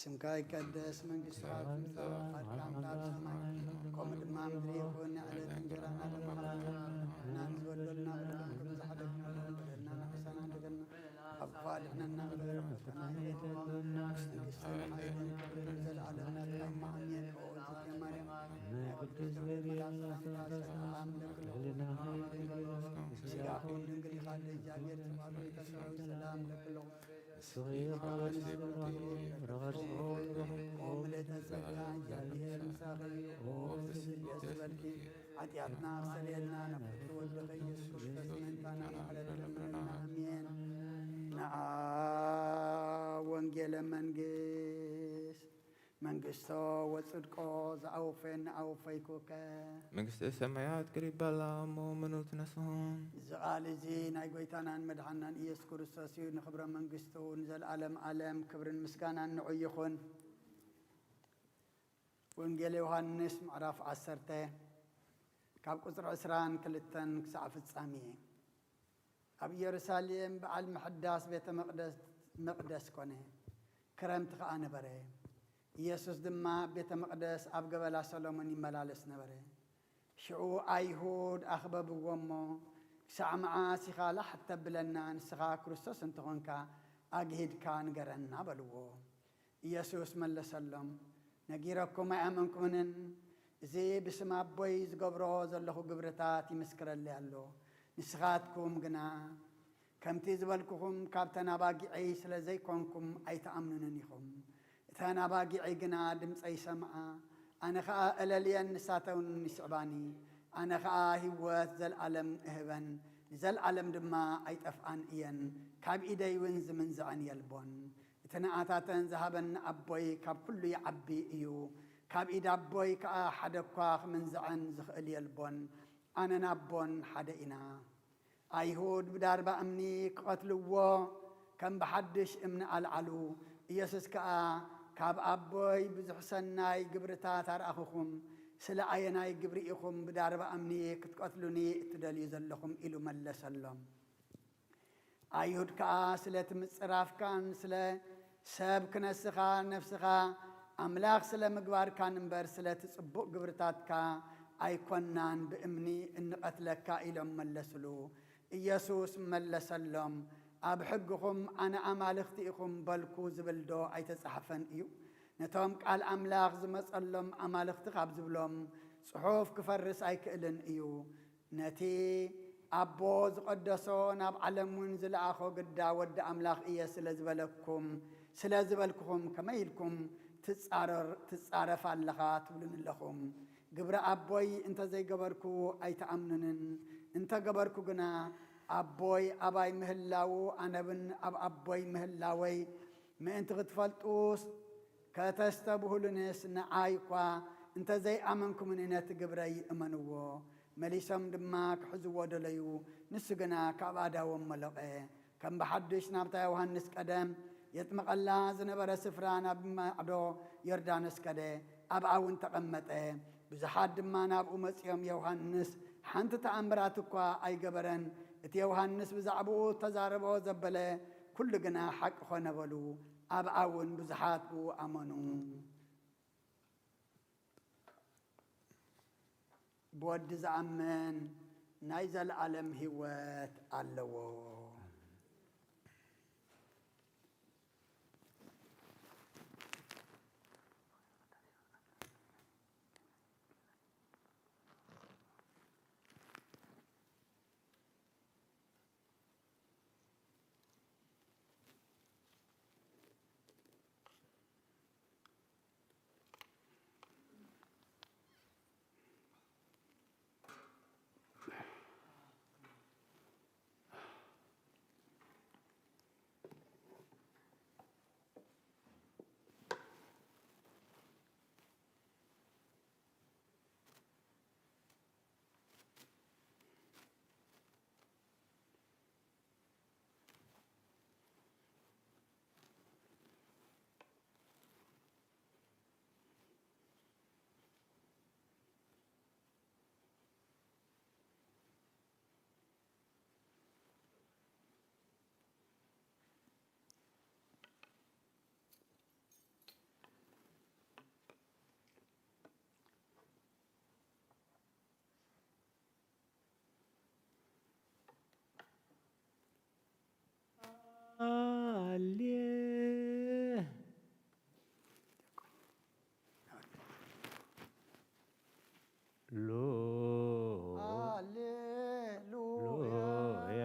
ስምካ ይቀደስ፣ መንግስትኻ ትምጻእ፣ ፍቓድካ ኣብ ሰማይ ከምኡ ድማ ምድሪ ይኹን። ንዕለት እንጀራና ሃበና ንሕና ንዝበደሉና በደሎም ከም ዝሓለፍና በደልና ንሕሰና እንደገና ኣብ ክፉእ ኣድሕነና። ሓጢኣትና ክሰልየልና ናብ ፍቅሪ ወልድኻ ኢየሱስ ክርስቶስ ምእንታና ይማሕለልና። ኣሜን። ንዓ ወንጌለ መንግስት መንግስቶ ወጽድቆ ዝኣወፈየኒ ኣወፈይኩከ። መንግስተ ሰማያት ቅሪብ ኣላ እሞ ምኑ ትነስሆን። እዚ ቃል እዚ ናይ ጎይታናን መድሓናን ኢየሱስ ክርስቶስ እዩ። ንኽብረ መንግስቱ ንዘለኣለም ኣለም ክብርን ምስጋናን ንዑ ይኹን። ወንጌል ዮሃንስ ምዕራፍ ዓሰርተ ካብ ቁጽሪ ዕስራን ክልተን ክሳዕ ፍጻሜ። ኣብ ኢየሩሳሌም በዓል ምሕዳስ ቤተ መቕደስ፣ መቕደስ ኮነ። ክረምቲ ከኣ ነበረ። ኢየሱስ ድማ ኣብ ቤተ መቕደስ ኣብ ገበላ ሰሎሞን ይመላለስ ነበረ። ሽዑ ኣይሁድ ኣኽበብዎ እሞ፣ "ክሳዕ መዓስ ኢኻ ላሕ እተብለና? ንስኻ ክርስቶስ እንተኾንካ፣ ኣግሂድካ ንገረና" በልዎ። ኢየሱስ መለሰሎም፣ "ነጊረኩም ኣይኣመንኩምንን? እዚ ብስም ኣቦይ ዝገብሮ ዘለኹ ግብርታት ይምስክረለይ ኣሎ። ንስኻትኩም ግና ከምቲ ዝበልኩኹም ካብተን ኣባጊዐይ ስለ ዘይኮንኩም ኣይትኣምኑንን ኢኹም። እተን ኣባጊዐይ ግና ድምፀይ ይሰምዓ፣ ኣነ ኸኣ እለልየን፣ ንሳተውን ይስዕባኒ። ኣነ ኸኣ ህይወት ዘለኣለም እህበን፣ ንዘለኣለም ድማ ኣይጠፍኣን እየን። ካብ ኢደይ እውን ዝምንዝዐን የልቦን። እቲ ንኣታተን ዝሃበኒ ኣቦይ ካብ ኩሉ ይዓቢ እዩ። ካብ ኢድ ኣቦይ ከኣ ሓደ እኳ ክምንዝዐን ዝኽእል የልቦን። ኣነን ኣቦን ሓደ ኢና።" ኣይሁድ ብዳርባ እምኒ ክቐትልዎ ከም ብሓድሽ እምኒ ኣልዓሉ። ኢየሱስ ከኣ፣ "ካብ ኣቦይ ብዙሕ ሰናይ ግብርታት ኣርኣኹኹም፣ ስለ ኣየናይ ግብሪ ኢኹም ብዳርባ እምኒ ክትቀትሉኒ እትደልዩ ዘለኹም?" ኢሉ መለሰሎም። ኣይሁድ ከኣ፣ "ስለቲ ምጽራፍካን ስለ ሰብ ክነስኻ ነፍስኻ ኣምላኽ ስለ ምግባርካን እምበር ስለቲ ጽቡቕ ግብርታትካ ኣይኮናን ብእምኒ እንቐትለካ" ኢሎም መለስሉ። ኢየሱስ መለሰሎም፣ "ኣብ ሕግኹም ኣነ ኣማልኽቲ ኢኹም በልኩ ዝብል ዶ ኣይተጻሕፈን እዩ? ነቶም ቃል ኣምላኽ ዝመጸሎም ኣማልኽቲ ካብ ዝብሎም ጽሑፍ ክፈርስ ኣይክእልን እዩ። ነቲ ኣቦ ዝቐደሶ ናብ ዓለም እውን ዝለኣኾ ግዳ ወዲ ኣምላኽ እየ ስለ ዝበለኩም፣ ስለ ዝበልኩኹም ከመይ ኢልኩም ትጻረር-፣ ትጻረፍ ኣለኻ ትብሉኒ ኣለኹም? ግብሪ ኣቦይ እንተ ዘይገበርኩ ኣይትኣምኑንን፣ እንተ ገበርኩ ግና ኣቦይ ኣባይ ምህላዉ ኣነ እውን ኣብ ኣቦይ ምህላወይ ምእንቲ ክትፈልጡስ ከተስተብህሉንስ ንዓይ እኳ እንተ ዘይኣመንኩምኒ ነቲ ግብረይ እመንዎ። መሊሶም ድማ ክሕዝዎ ደለዩ፣ ንሱ ግና ካብ ኣእዳዎም መለቐ። ከም ብሓድሽ ናብታ ዮሃንስ ቀደም የጥምቐላ ዝነበረ ስፍራ ናብ ማዕዶ ዮርዳኖስ ከደ፣ ኣብኣ እውን ተቐመጠ። ብዙሓት ድማ ናብኡ መጺኦም፣ ዮሃንስ ሓንቲ ተኣምራት እኳ ኣይገበረን፣ እቲ ዮሃንስ ብዛዕባኡ እተዛረቦ ዘበለ ኩሉ ግና ሓቂ ኾነ በሉ። ኣብኣ እውን ብዙሓት ብኡ ኣመኑ። ብወዲ ዝኣምን ናይ ዘለኣለም ህይወት ኣለዎ። ሃሌ ሉ ሃሌሉያ። ሉያ።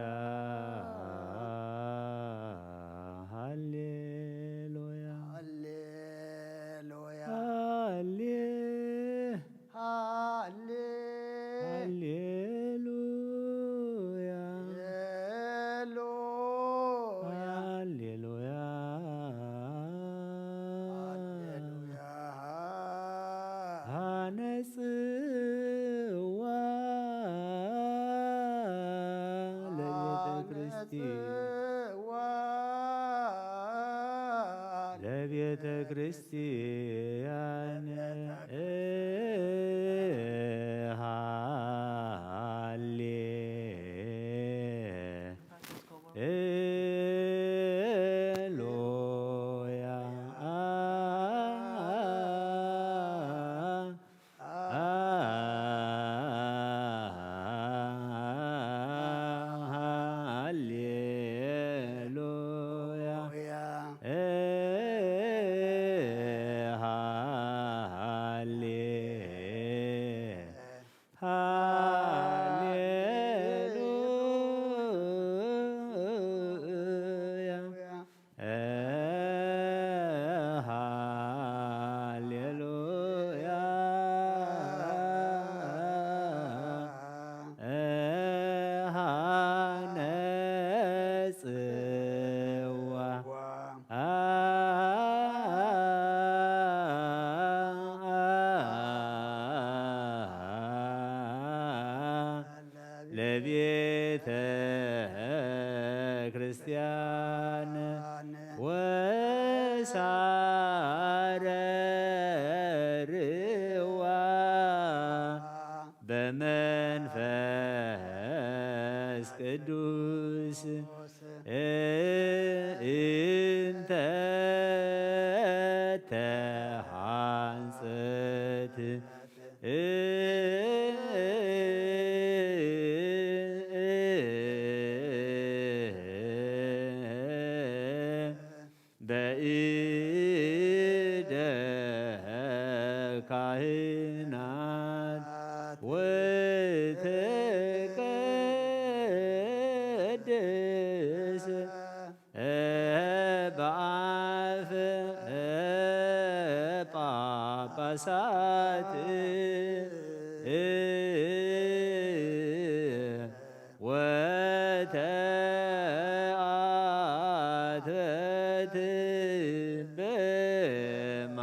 ሃሌሉያ። ሃሌሉያ። ሃሌ ሃሌ ሃሌሉያ። ሌሉያ። ሃሌሉያ። ሃሌሉያ። ሃነጽዋ ለቤተ ክርስቲያን። ሃነጽዋ ለቤተ ክርስቲያን። ሃሌ ሉያ። ሃሌሉያ። ሃሌ ሃሌሉያ። ሃሌሉያ። ሃነጽዋ። ለቤተ ክርስቲያን ወሳረርዋ በመንፈስ ቅዱስ እንተ ተሃንጸት በኢደ ካህናት ወትቀደስ በአፍ ጳጳሳት ወተአትበት በማ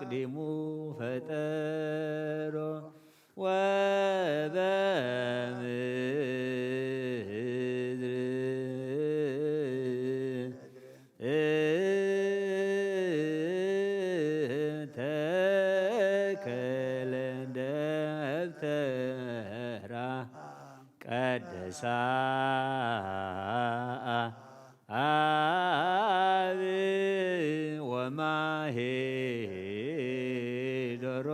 ቅዲሙ ፈጠሮ ወበምድር ተከለ ደብተራ ቀደሳ አብ ወማሄ ዶሮ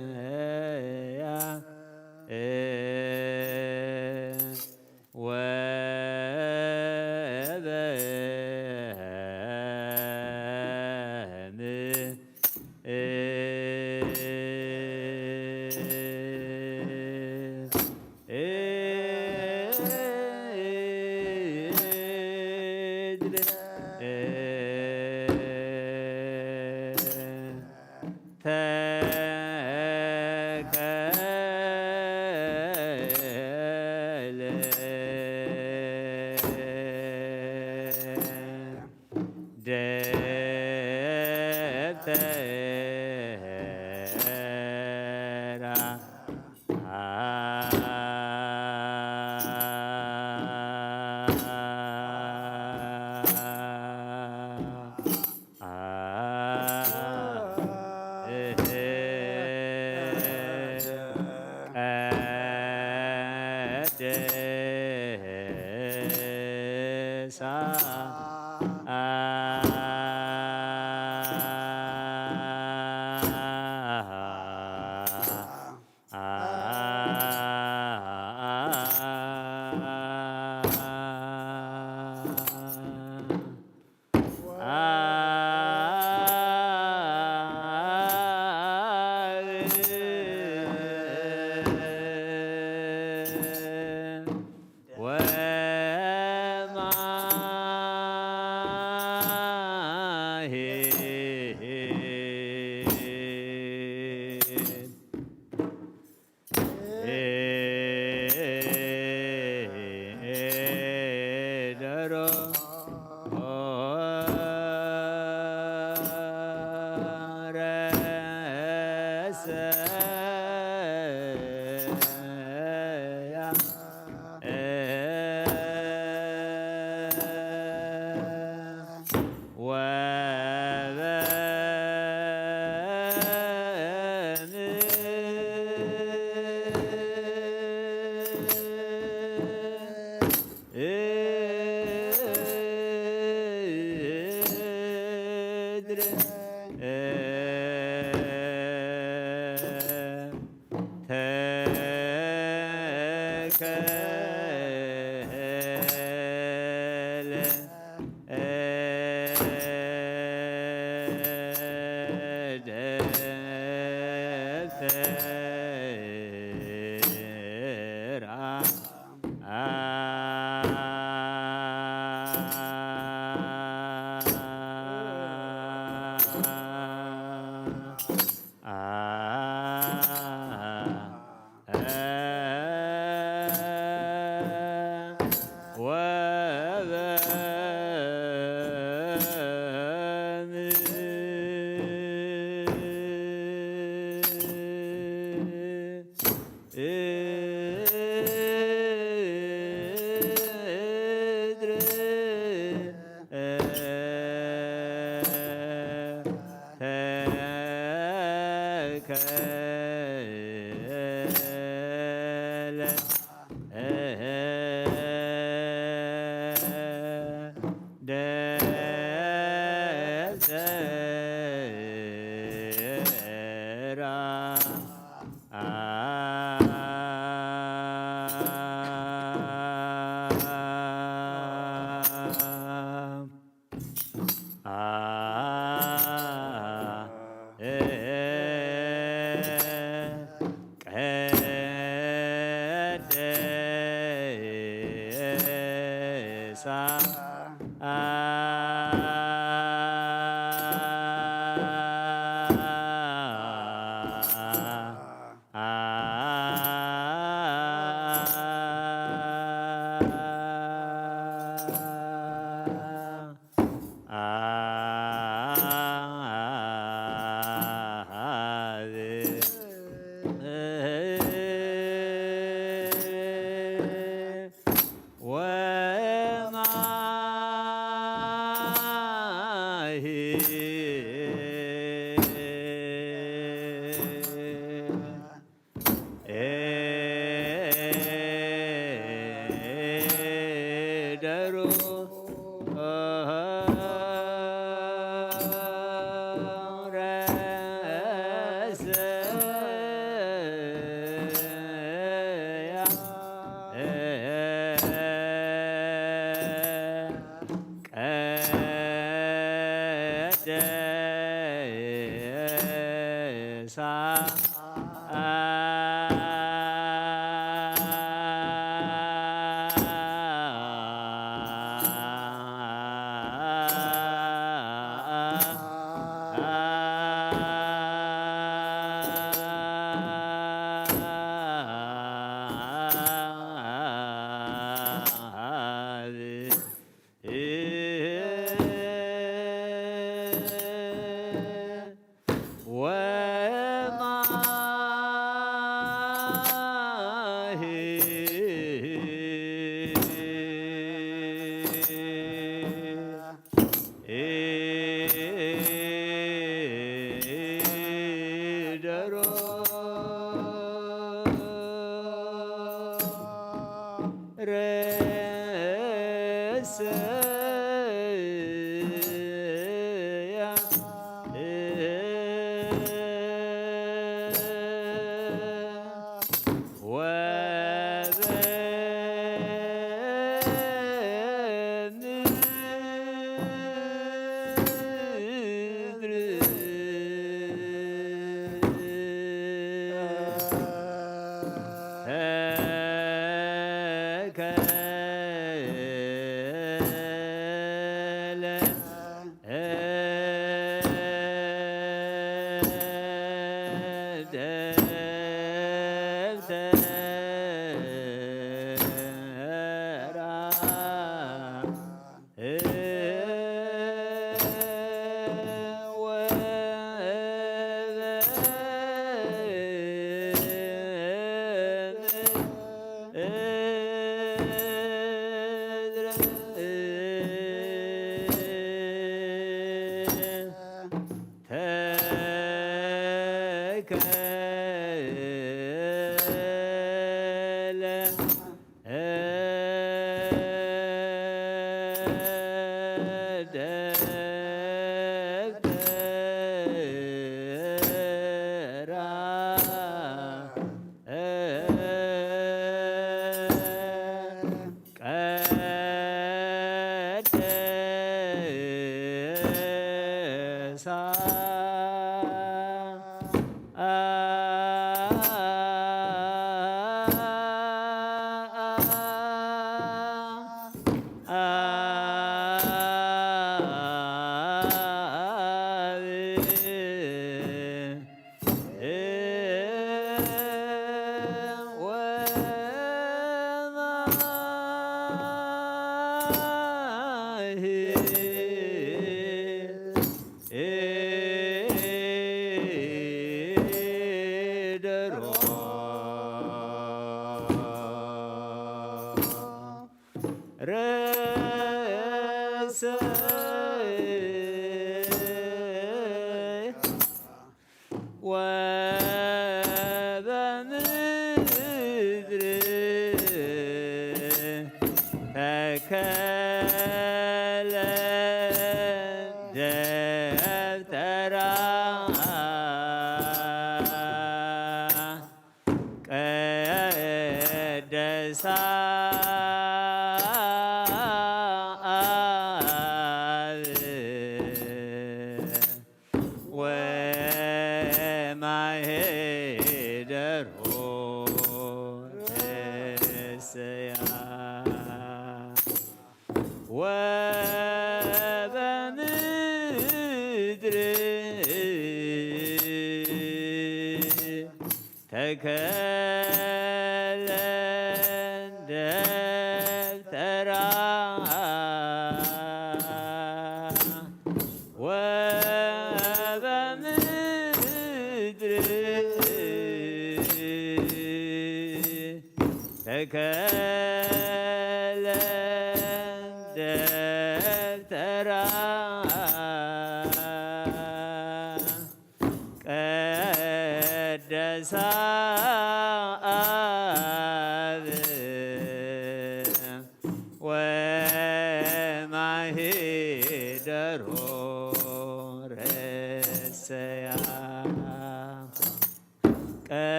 ረሰያ ወበም ተከለ ደብተራ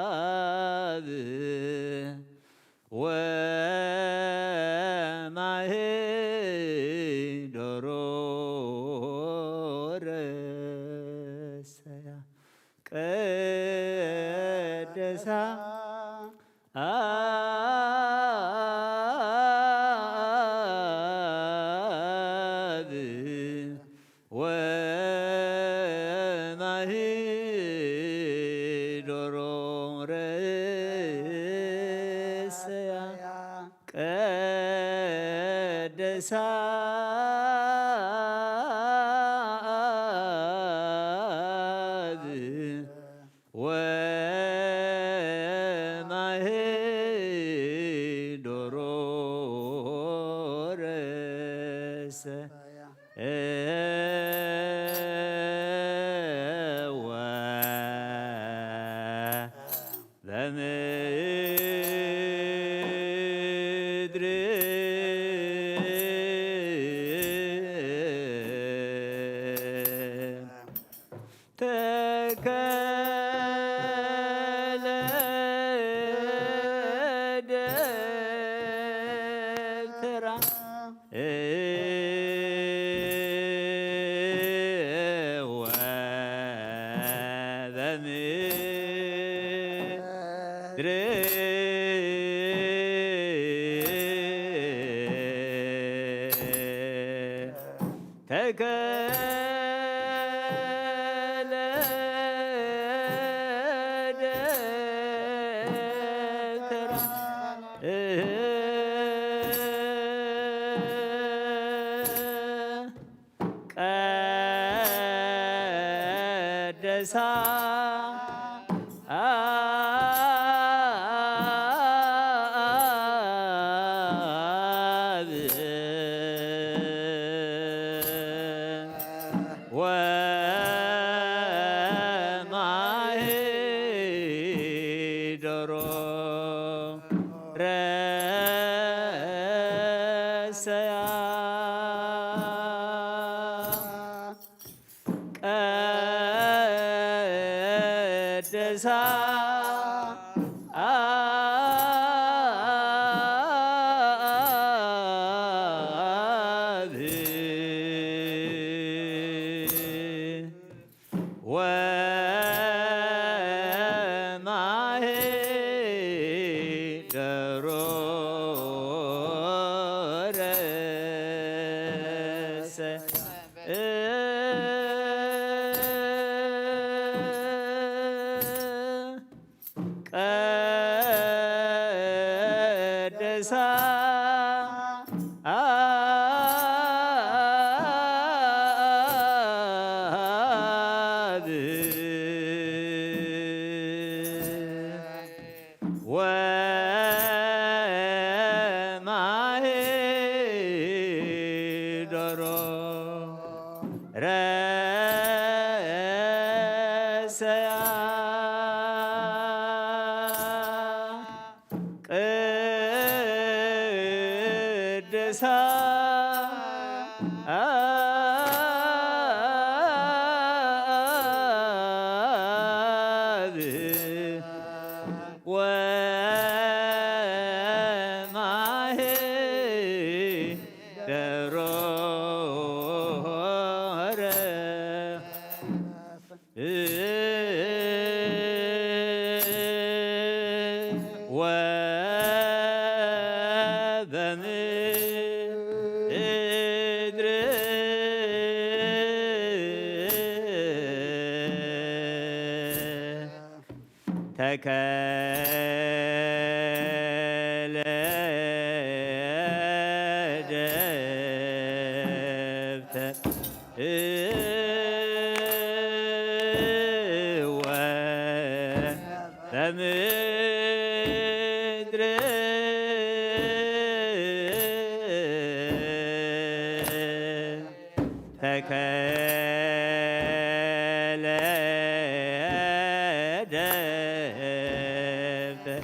ሰዓብ ወማሂደሮ ረሰያ ቀደሳ አብ ወማሂደሮ ረሰያ ቀደሳ አብ ወማሂደሮ ረሰ እወ በምድር ተከለ ደብተራ ወበምድር ተከለ ደብተራ ቀደሳ አብ ወማሂደሮ ረሰያ ቀደሳ አብ ወማሂደሮ ረሰ ቀደሳ አብ ወማሂደሮ ረሰያ ቅድሳ አብ ወማሂደሮ ወበምድር ተከለ ደብተር ወበምድር ተከለ ደብተር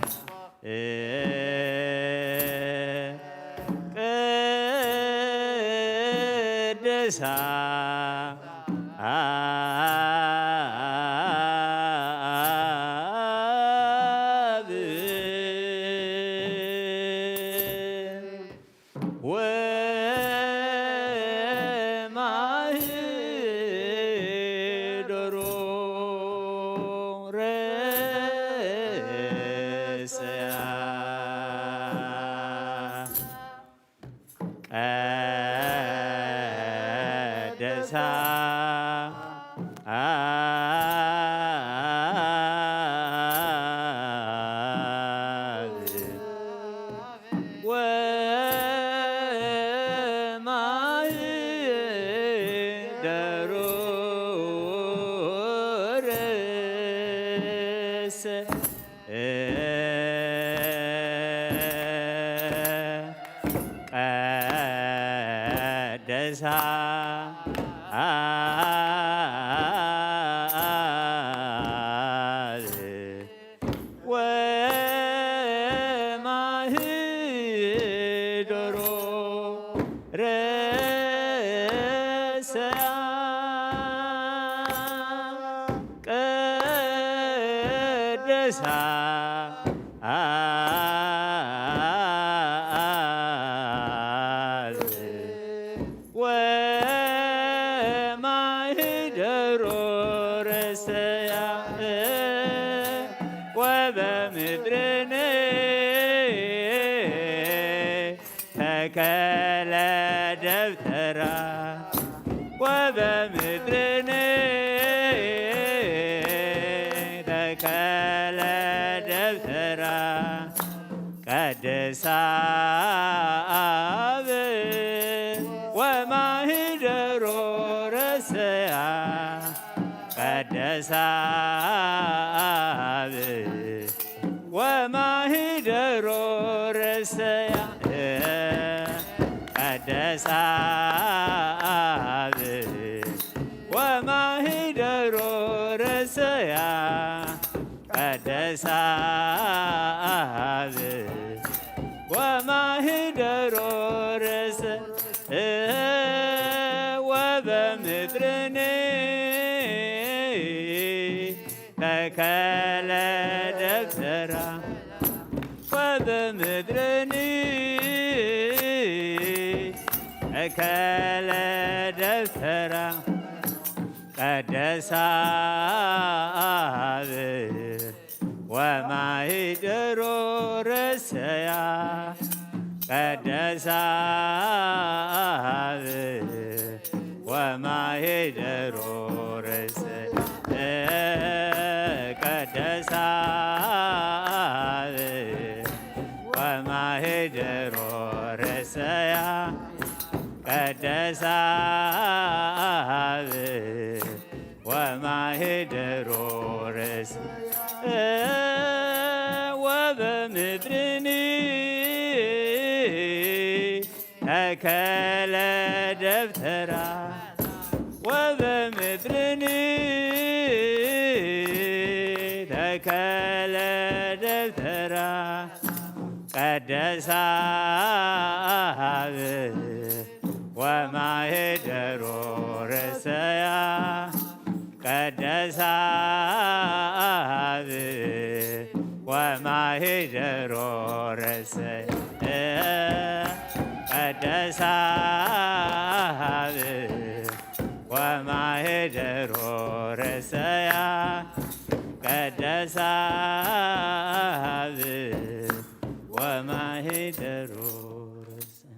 ቅድሳ አብ ወማህደሮ ረሰያ ቀደሳ አብ ወማህደሮ ረሰ ቀደሳ አብ ወማህደሮ ረሰያ ቀደሳ አብ ወማህደሮ ረሰያ ወበምድርኒ ተከለ ደብተራ ወበምድርኒ ተከለ ደብተራ ቀደሳ አብ ወማህደሮ ረሰያ ቀደሳ አብ ወማህደሮ ረሰያ ቀደሳ አብ ወማህደሮ ረሰያ ቀደሳ አብ ወማህደሮ ረሰ ወበምድርኒ ተከለ ደብተራ ወበምድርኒ ተከለ ደብተራ ቀደሳ አብ ወማህደሮ ረሰያ ቀደሳ አብ ወማህደሮ ረሰያ ቀደሳ አብ ወማህደሮ ረሰያ ቀደሳ አብ ወማህደሮ ረሰያ ወበምድርኒ ተከለ ደብተራ ወበምድርኒ ተከለ ደብተራ ቀደሳ አብ ወማህደሮ ረሰያ ቀደሳ አብ ወማህደሮ ረሰያ ቀደሳ አብ ወማህደሮ ረሰያ ቀደሳ አብ ወማህደሮ ረሰያ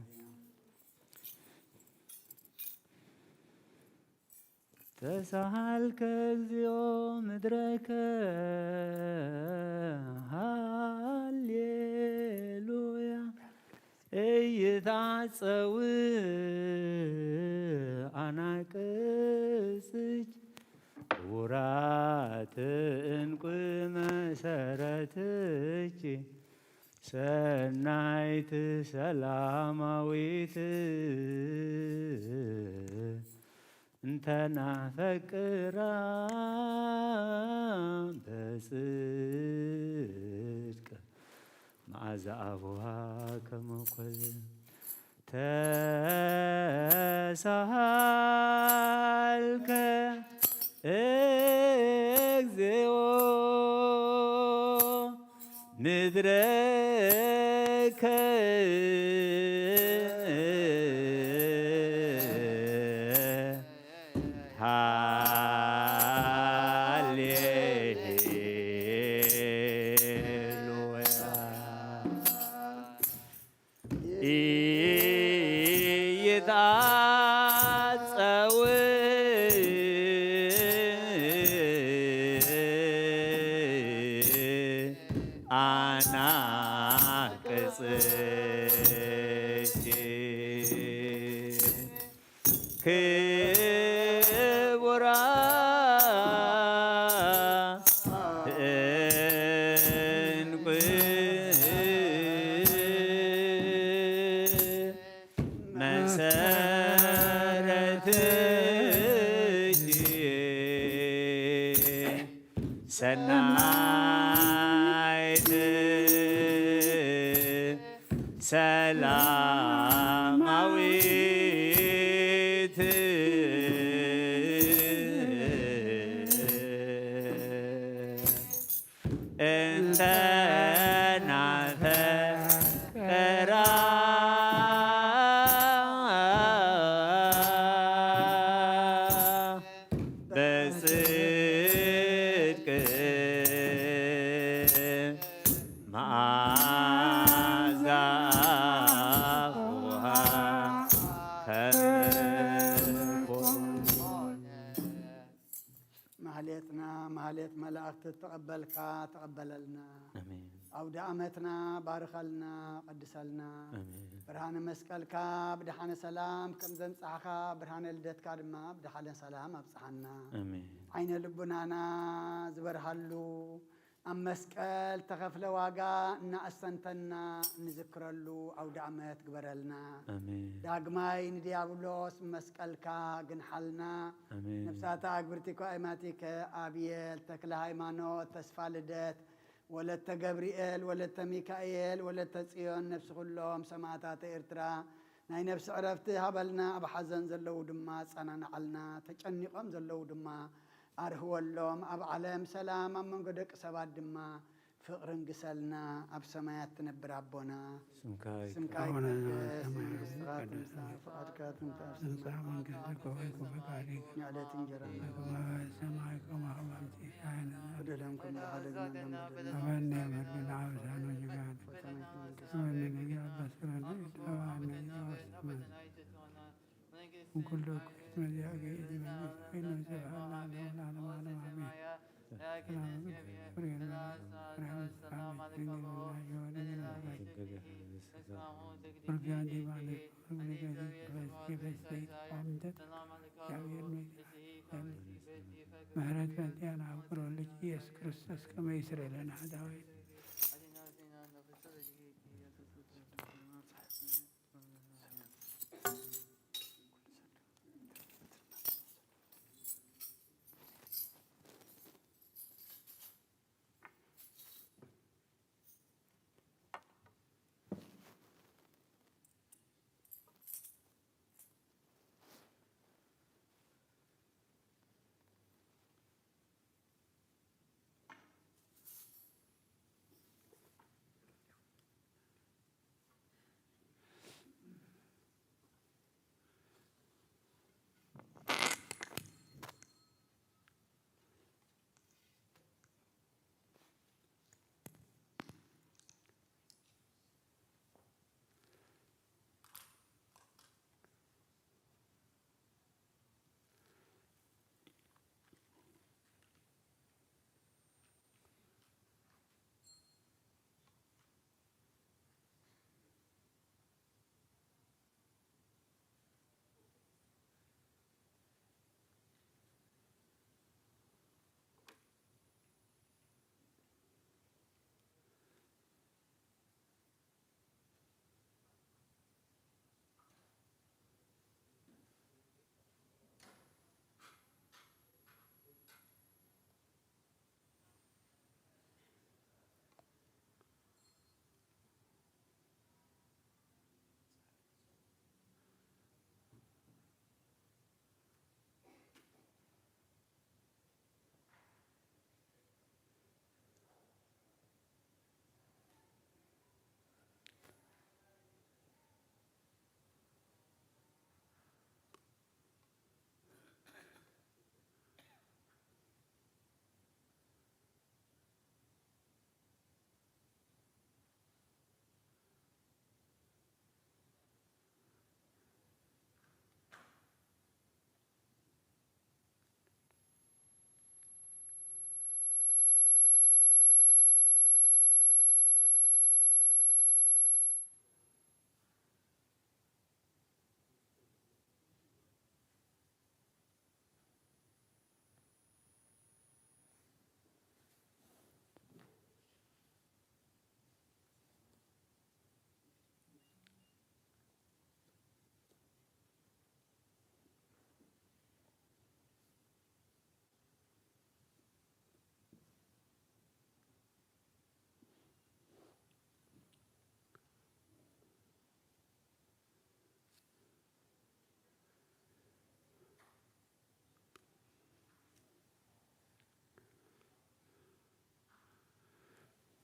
ተሳሃልከ እግዚኦ ምድረከ ሃሌሉያ ኢይትዓጸው ኣናቅጽኪ ክቡራት እንቁ መሰረትኪ ሰናይት ሰላማዊት እንተናፈቅራ በጽድቅ መዓዛ ኣቡሃ ከመኮል ተሳሃልከ ምድረከ ሃሌሉያ። ኢይትዓጸው ኣናቅጽኪ ክቡራ እንቁ መሰረትኪ ሰናይት ሰላማዊት እንተ ናፈቀራ በጽድቅ መዓዛ ኣፉሃ ከምርኮ ማህሌትና ማህሌት መላእክቲ ተቐበልካ ተቐበለልና። ኣሜን። ኣውደ ዓመትና ባርኸልና፣ ቀድሰልና። ኣሜን። ብርሃነ መስቀልካ ብደሓነ ሰላም ከም ዘምጻሕኻ፣ ብርሃነ ልደትካ ድማ ብደሓነ ሰላም ኣብጽሓና። ኣሜን። ዓይነ ልቡናና ዝበርሃሉ፣ ኣብ መስቀል ተኸፍለ ዋጋ እናኣስተንተና እንዝክረሉ ኣውደ ዓመት ግበረልና። ኣሜን። ዳግማይ ንዲያብሎስ መስቀልካ ግንሓልና። ኣሜን። ነፍሳታ ኣግብርቲኮ ኣይማቲከ፣ ኣብየል፣ ተክለ ሃይማኖት፣ ተስፋ ልደት፣ ወለተ ገብርኤል፣ ወለተ ሚካኤል፣ ወለተ ጽዮን፣ ነፍሲ ኩሎም ሰማእታተ ኤርትራ፣ ናይ ነፍሲ ዕረፍቲ ሃበልና፣ ኣብ ሓዘን ዘለዉ ድማ ኣጸናንዓልና፣ ተጨኒቖም ዘለዉ ድማ ኣርህወሎም፣ ኣብ ዓለም ሰላም፣ ኣብ መንጎ ደቂ ሰባት ድማ ፍቕሪ ንግሰልና። ኣብ ሰማያት ትነብር ኣቦና፣ ስምካ ይትቀደስ፣ መንግስትኻ ትምጻእ፣ ፍቓድካ ትምጻእ፣ ኣብ ሰማይ ትምጻእ፣ መንግስትካ ትኹን፣ ፈቃድካ ንዕለት እንጀራና ከመ በሰማይ ከማሁ በምድር። ሲሳየነ በደለን ኩሉ ሀደግና በደልና ሀበነ ዮም ህድግና አበሳነ ወጌጋየነ። ፈተና ከመ ንሕነኒ አበስረነ ኢተባአነ ወአስተመነ። እንኩሉ ኩይት መዚያ ገይድ መንግስት ኮይኑ ዘብሃላ ለሆና ለማለም አሜን። ሰላም ፍሬና ፍሬና ዮሐንስ ፕሮግራም ዲማለ ፕሮግራም ዲማለ ፕሮግራም ዲማለ ፕሮግራም ዲማለ ምሕረት በእንቲአነ አፍቅሮ ልጅ ኢየሱስ ክርስቶስ ከመ ይስረይ ለነ ኃጣውኢነ።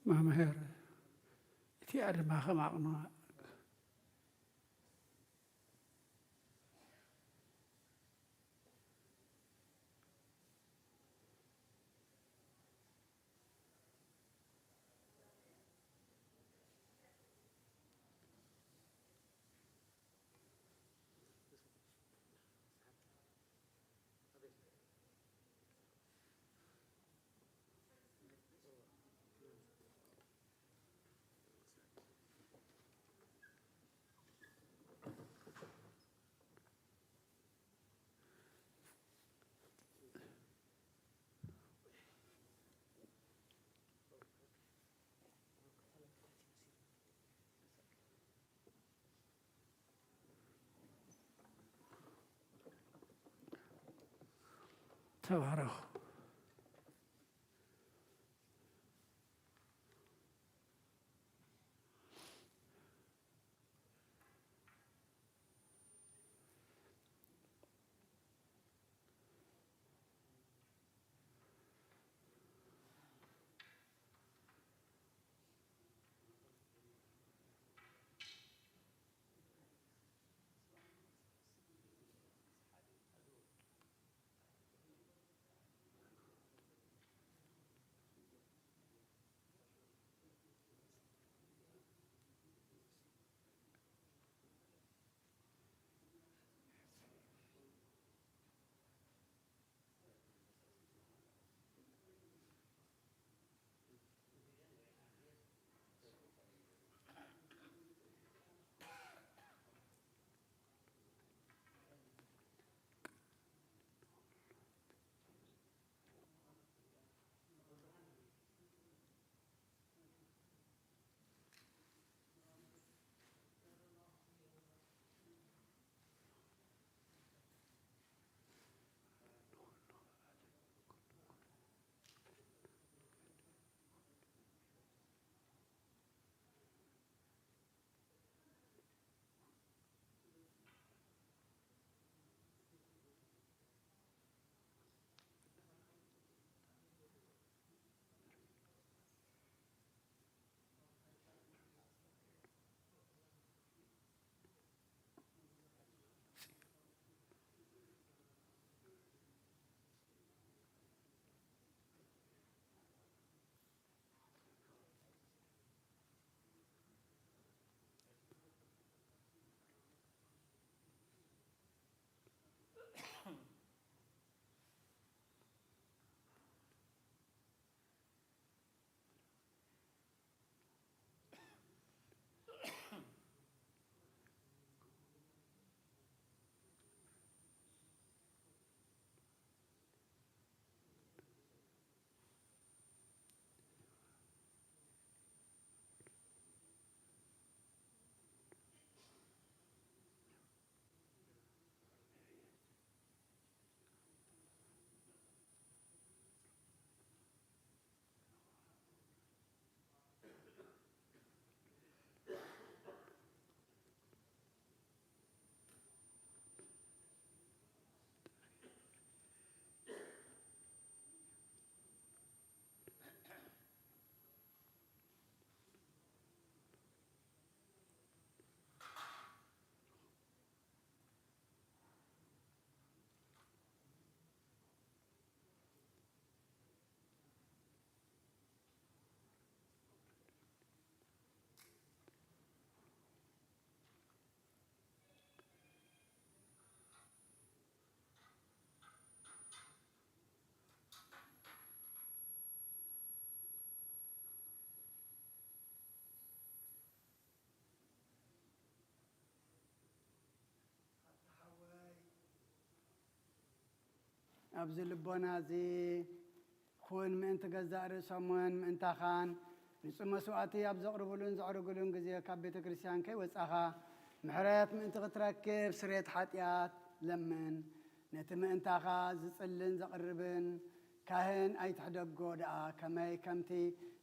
መምህር፣ እቲኣ ድማ ከም ዓቕማ። ተባረኹ። ኣብዚ ልቦና እዚ ኩን ምእንቲ ገዛእ ርእሶምን ምእንታኻን ንጹህ መስዋእቲ ኣብ ዘቕርብሉን ዘዕርግሉን ግዜ ካብ ቤተ ክርስቲያን ከይወጻኻ ምሕረት ምእንቲ ክትረክብ ስርየት ሓጢኣት ለምን። ነቲ ምእንታኻ ዝጽልን ዘቕርብን ካህን ኣይትሕደጎ ደኣ፣ ከመይ ከምቲ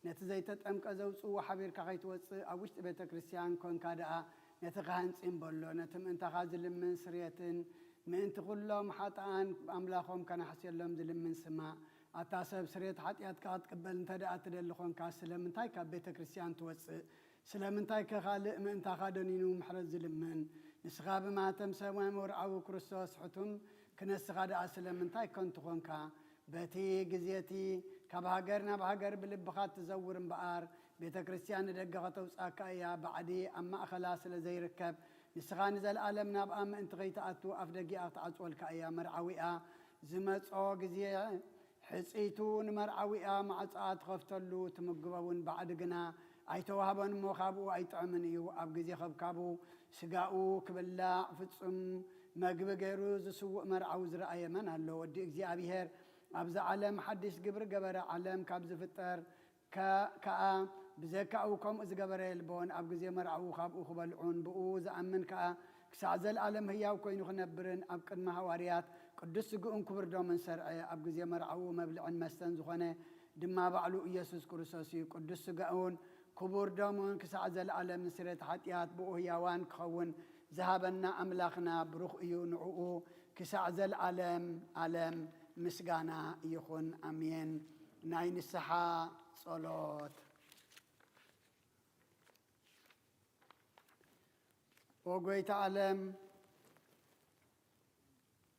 ነቲ ዘይተጠምቀ ዘውጽእዎ ሓቢርካ ከይትወጽእ ኣብ ውሽጢ ቤተ ክርስቲያን ኮንካ ደኣ፣ ነቲ ካህን ጽን በሎ። ነቲ ምእንታኻ ዝልምን ስርየትን ምእንቲ ኩሎም ሓጥኣን ኣምላኾም ከነሕስየሎም ዝልምን ስማዕ። ኣታ ሰብ፣ ስርየት ሓጢኣትካ ክትቅበል እንተ ደኣ ትደሊ ኾንካ፣ ስለምንታይ ካብ ቤተ ክርስቲያን ትወጽእ? ስለምንታይ ከ ካልእ ምእንታኻ ደኒኑ ምሕረት ዝልምን? ንስኻ ብማህተም ሰማይ መርዓዊ ክርስቶስ ሕቱም ክነስኻ ደኣ ስለምንታይ ከንቱ ኾንካ? በቲ ግዜ እቲ ካብ ሃገር ናብ ሃገር ብልብኻ እትዘውር እምበኣር፣ ቤተ ክርስቲያን ንደገ ከተውጽኣካ እያ፣ ባዕዲ ኣብ ማእኸላ ስለ ዘይርከብ። ንስኻ ንዘለኣለም ናብኣ ምእንቲ ከይትኣቱ ኣፍ ደጊኣ ክትዓጽወልካ እያ። መርዓዊኣ ዝመጾ ግዜ ሕጽይቱ ንመርዓዊኣ ማዕጾኣ ትኸፍተሉ፣ ትምግቦ እውን ባዕዲ ግና ኣይተዋህቦን እሞ ካብኡ ኣይጥዕምን እዩ። ኣብ ግዜ ከብካቡ ስጋኡ ክብላዕ ፍጹም መግቢ ገይሩ ዝስውእ መርዓዊ ዝረኣየ መን ኣሎ? ወዲ እግዚኣብሔር ኣብዚ ዓለም ሓድሽ ግብሪ ገበረ። ዓለም ካብ ዝፍጠር ከ-፣ ከኣ ብዘካኡ ከምኡ ዝገበረ የልቦን። ኣብ ግዜ መርዓኡ ካብኡ ክበልዑን ብኡ ዝኣምን ከኣ ክሳዕ ዘለኣለም ህያው ኮይኑ ክነብርን ኣብ ቅድሚ ሃዋርያት ቅዱስ ስግኡን ክቡር ደሙን ሰርዐ። ኣብ ግዜ መርዓኡ መብልዕን መስተን ዝኾነ ድማ ባዕሉ ኢየሱስ ክርስቶስ እዩ። ቅዱስ ስጋኡን ክቡር ደሙን ክሳዕ ዘለኣለም ንስርየት ሓጢኣት ብኡ ህያዋን ክኸውን ዝሃበና ኣምላኽና ብሩኽ እዩ። ንዕኡ ክሳዕ ዘለኣለም ኣለም ምስጋና ይኹን። ኣሜን። ናይ ንስሓ ጸሎት። ኦ ጎይታ ኣለም፣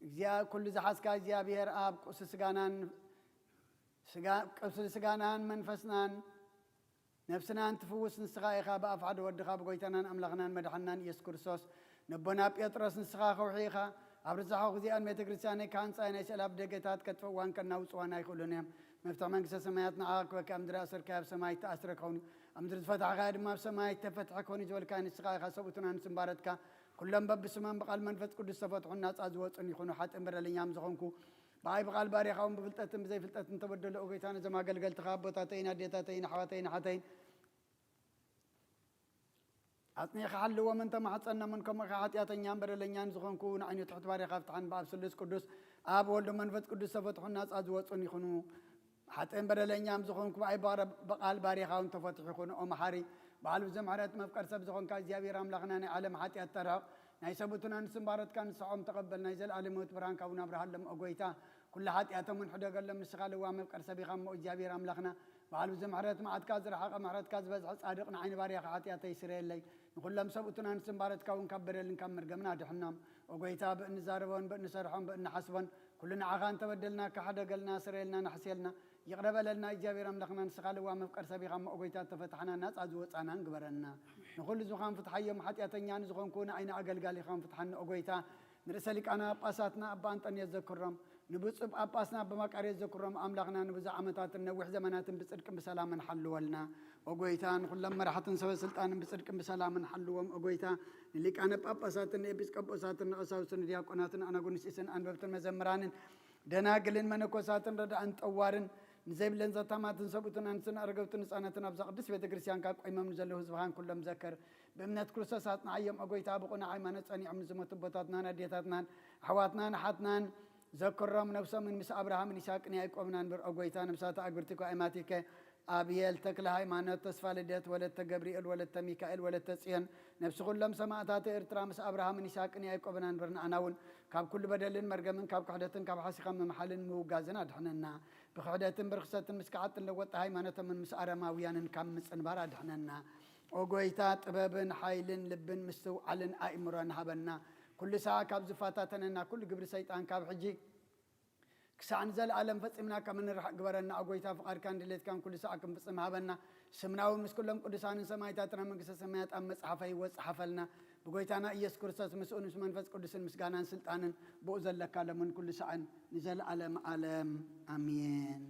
እግዚኣብ-፣ ኩሉ ዝሓዝካ እግዚኣብሔር ኣብ ቅብሲ ስጋናን ስጋ-፣ ቅብሲ ስጋናን መንፈስናን ነፍስናን ትፍውስ ንስኻ ኢኻ። ብኣፍ ሓደ ወድኻ ብጎይታናን ኣምላኽናን መድሓንናን ኢየሱስ ክርስቶስ ነቦና ጴጥሮስ ንስኻ ከውሒ ኢኻ። ኣብ ርዛሖ ግዚኣን ቤተ ክርስቲያነይ ክሃንጻ ናይ ስእላፍ ደገታት ከጥፍእዋን ከናውጽዋን ኣይኽእሉን እዮም። መፍትሒ መንግስተ ሰማያት ንዓኻ ክበካ ኣብ ምድሪ ኣሰርካዮ ኣብ ሰማይ ተኣስረ ክኸውን እዩ። ኣብ ምድሪ ዝፈታሕካዮ ድማ ኣብ ሰማይ ተፈትሐ ክኸውን እዩ ዝበልካ ንስኻ ኢኻ። ሰብኡትና ንስምባረትካ ኩሎም በብስሞም ብቓል መንፈስ ቅዱስ ተፈትሑን ናጻ ዝወጹን ይኹኑ። ሓጥእን በደለኛም ዝኾንኩ ብኣይ ብቓል ባሪኻውን ብፍልጠትን ብዘይፍልጠትን ተበደሉ። ኦ ጎይታ፣ ነዞም ኣገልገልትኻ ኣቦታተይን ኣዴታተይን ኣሕዋተይን ኣሓተይን ኣጽኒዕካ ሓልዎምን ተማሕጸኖምን። ከምኡ ኸኣ ሓጢኣተኛን በደለኛን ዝኾንኩ ንዓይኑ ትሕት ባሪኻ ፍትሓን ብኣብ ስሉስ ቅዱስ ኣብ ወልዶ መንፈስ ቅዱስ ተፈትሑን ናጻ ዝወጹን ይኹኑ። ሓጥእን በደለኛም ዝኾንኩ ብኣይ ባረ-፣ ብቓል ባሪኻውን ተፈትሑ ይኹኑ። ኦ መሓሪ፣ በዓል ብዙሕ ምሕረት መፍቀር ሰብ ዝኾንካ እግዚኣብሔር ኣምላኽና ናይ ዓለም ሓጢኣት ተርሕቕ፣ ናይ ሰብኡትና ንስምባረትካ ንስሖም ተቐበል። ናይ ዘለኣለም ህይወት ብርሃን ካብኡ ናብርሃሎም። ኦ ጎይታ፣ ኩሉ ሓጢኣቶምን ሕደገሎም። ንስኻ ልዋ መፍቀር ሰብ ኢኻ እሞ እግዚኣብሔር ኣምላኽና በዓል ብዙሕ ምሕረት፣ መዓትካ ዝረሓቐ ምሕረትካ ዝበዝሐ ጻድቕ ንዓይኒ ባርያኻ ሓጢኣተይ ስረየለይ። ንኹሎም ሰብኡትና ንስምባረትካ እውን ካብ በደልን ካብ መርገምን ኣድሕኖም። ኦ ጎይታ፣ ብእንዛረቦን ብእንሰርሖን ብእንሓስቦን ኩሉ ንዓኻ እንተበደልናካ ሕደገልና፣ ስረየልና፣ ንሕስየልና፣ ይቕረ በለልና። እግዚኣብሔር ኣምላኽና ንስኻ ልዋ መፍቀር ሰብ ኢኻ እሞ ኦ ጎይታ፣ ተፈታሕና ናጻ ዝወጻናን ግበረና። ንኹሉ ዝኻን ፍትሓዮም፣ ሓጢኣተኛ ንዝኾንኩ ንዓይኒ ኣገልጋሊኻን ፍትሓኒ ኦ ጎይታ። ንርእሰ ሊቃነ ጳጳሳትና ኣባ ኣንጠንዮስ ዘክሮም፣ ንብፁዕ ጳጳስና ኣባ መቃርዮስ ዘክሮም። ኣምላኽና ንብዙሕ ዓመታትን ነዊሕ ዘመናትን ብጽድቅን ብሰላምን ሓልወልና። ኦ ጎይታ፣ ንኹሎም መራሕትን ሰበ ስልጣንን ብጽድቅን ብሰላምን ሓልዎም። ኦ ጎይታ፣ ንሊቃነ ጳጳሳትን ንኤጲስቆጶሳትን ንቐሳውስትን ንዲያቆናትን ኣናጉንስጢስን ኣንበብትን መዘምራንን ደናግልን መነኮሳትን ረዳእን ጠዋርን ንዘይብለን ዘታማትን ሰብኡትን ኣንስትን ኣረገውትን ህጻናትን ኣብዛ ቅድስት ቤተ ክርስቲያን ካብ ቆይሞም ንዘለዉ ህዝብኻን ኩሎም ዘከር። ብእምነት ክርስቶስ ኣጽንዓዮም። ኦ ጎይታ፣ ብቕኑዕ ሃይማኖት ጸኒዖም ንዝሞቱ ኣቦታትናን ኣዴታትናን ኣሕዋትናን ኣሓትናን ዘክሮም። ነብሶምን ምስ ኣብርሃምን ይስሐቅን ያዕቆብን ኣንብር። ኦ ጎይታ፣ ነብሳት ኣግብርቲኮ ኣማቲከ ኣብየል፣ ተክለ ሃይማኖት፣ ተስፋ ልደት፣ ወለተ ገብርኤል፣ ወለተ ሚካኤል፣ ወለተ ጽዮን፣ ነብሲ ኩሎም ሰማእታት ኤርትራ ምስ ኣብርሃምን ይስሐቅን ያዕቆብን ኣንብር። ንኣና እውን ካብ ኩሉ በደልን መርገምን ካብ ክሕደትን ካብ ሓሲኻ ምምሓልን ምውጋዝን ኣድሕነና። ብክሕደትን ብርክሰትን ምስ ከሓጥን ለወጥቲ ሃይማኖቶምን ምስ ኣረማውያንን ካብ ምጽንባር ኣድሕነና። ኦ ጎይታ፣ ጥበብን ሓይልን ልብን ምስትውዓልን ኣእምሮን ሃበና። ኩሉ ሰዓ ካብ ዝፈታተነና ኩሉ ግብሪ ሰይጣን ካብ ሕጂ ክሳዕ ንዘለኣለም ፈጺምና ከም እንርሕቕ ግበረና። ኦ ጎይታ፣ ፍቓድካን ድሌትካን ኩሉ ሰዓ ክንፍጽም ሃበና። ስምና እውን ምስ ኩሎም ቅዱሳንን ሰማይታትና መንግስተ ሰማያት ኣብ መጽሓፈ ህይወት ጸሓፈልና። ብጎይታና ኢየሱስ ክርስቶስ ምስኡን ምስ መንፈስ ቅዱስን ምስጋናን ስልጣንን ብኡ ዘለካ ለምን ኩሉ ሰዓን ንዘለኣለም ዓለም ኣሜን።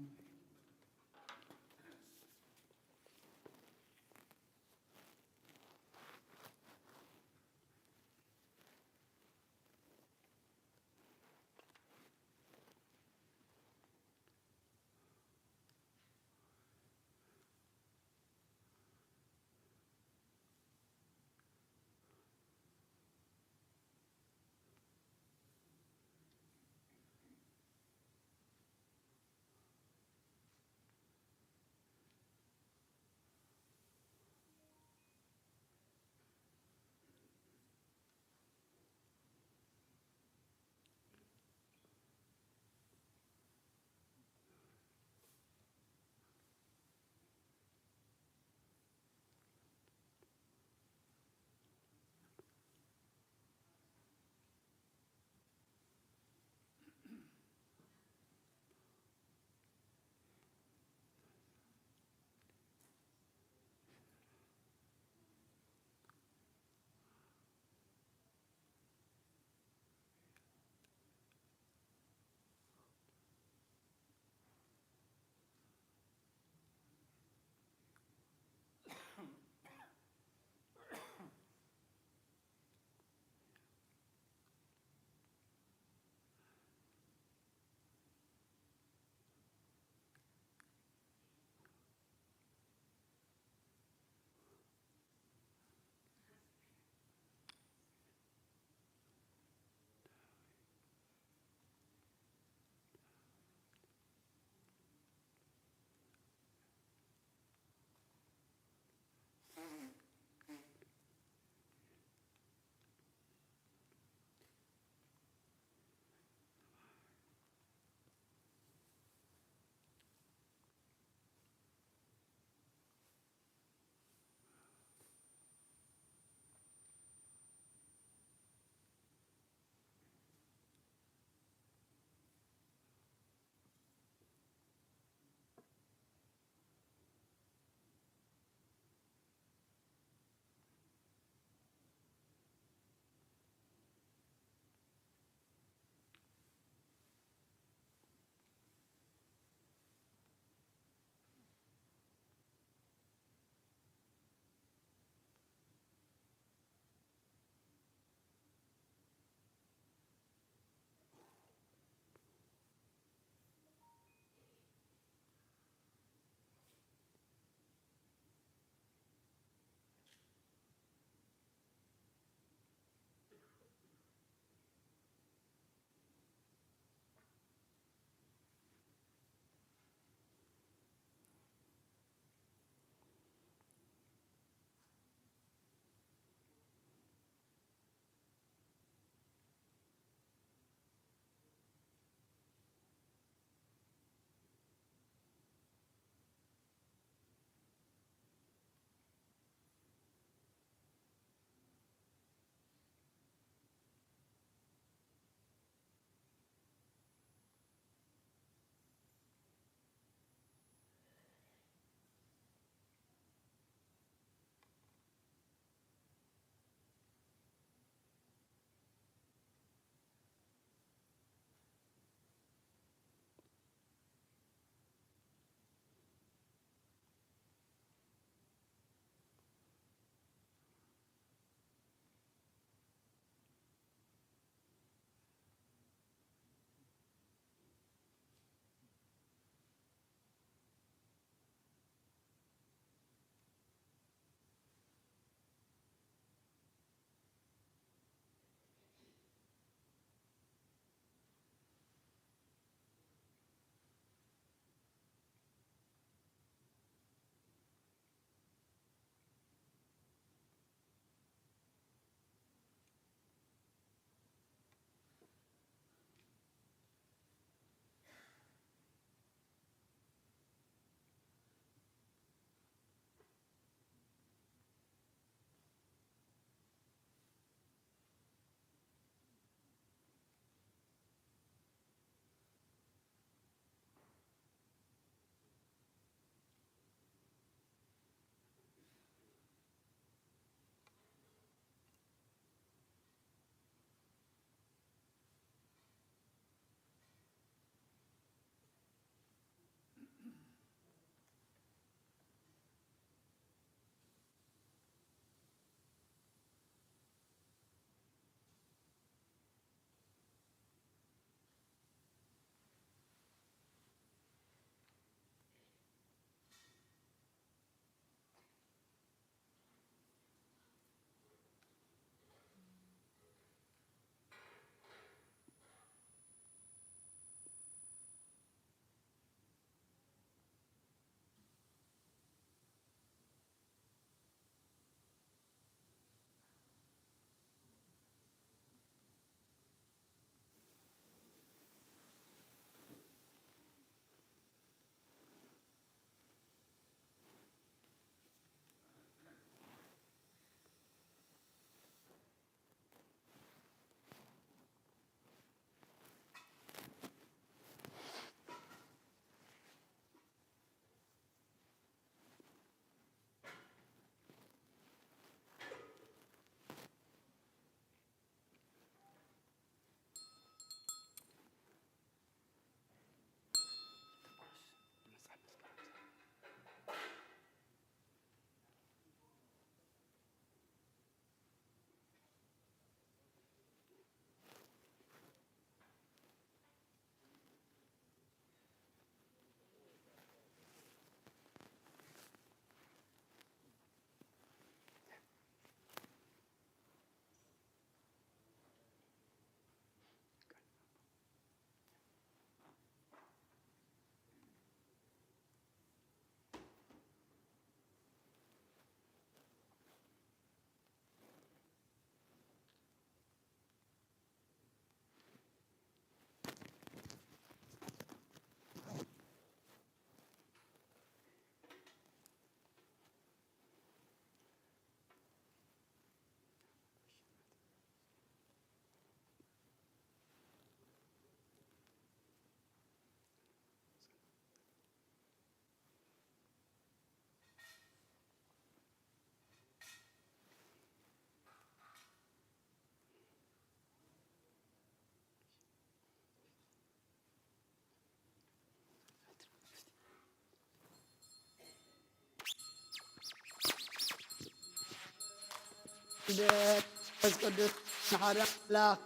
መንፈስ ቅዱስ ንሓደ ኣምላኽ።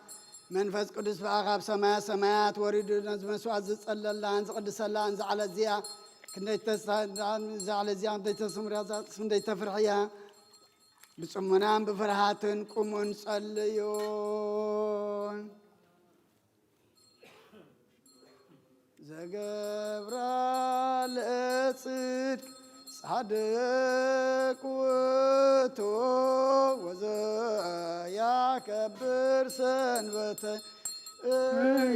መንፈስ ቅዱስ ብኣ ካብ ሰማያ ሰማያት ወሪዱ ነዚ መስዋዕት ዝጸለላን ዝቕድሰላን ዝዓለት እዚኣ ክንደይ ተሳ-፣ ዝዓለት እዚኣ ክንደይ ተስምርያ፣ ክንደይ ተፍርሕያ። ብጽሞናን ብፍርሃትን ቁሙን ጸልዩን። ዘገብራ ለጽድቅ ጻድቅ ውእቱ ወዘያከብር ሰንበተ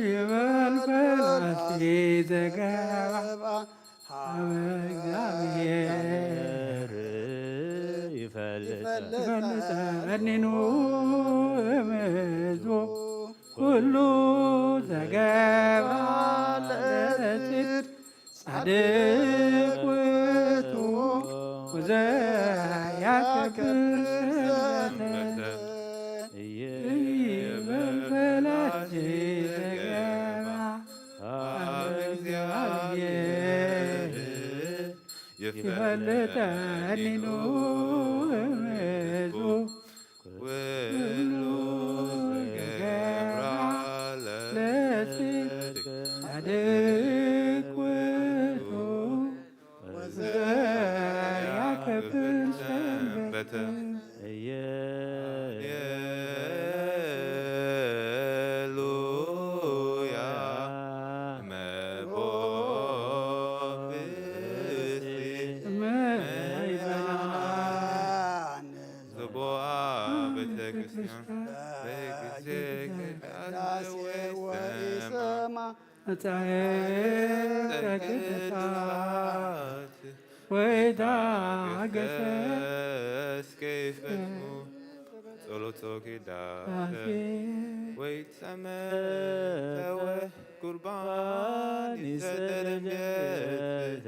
ይበል ፈላሲ ዘገባ ሀበ እግዚአብሔር ይፈልጥ ይፈልጥ ቀኒኑ እምሕዝቡ ኩሉ ዘገባ ለጽድቅ ጻድቅ ውእቱ ወዘያከብር ሰንበተ ይበል ፈላሲ ዘገባ ሀበ እግዚአብሔር ይፈልጥ ቀኒኑ እምሕዝቡ ኩሉ ዘገብራ ለጽድቅ ጻድቅ ውእቱ ወዘያከብር ሰንበተ። ሃሌሉያ እመቦ ብእሲ እመ ዘቦአ ቤተ ክርስቲያን በጊዜ ቅዳሴ ወኢሰማ መጻሕፍተ ቅዱሳት ወይታገሰ እስከ ይፈጽሙ ጸሎቶ ኪዳተ ወይጸመተወ ቁርባን ይሰደድ ቤተ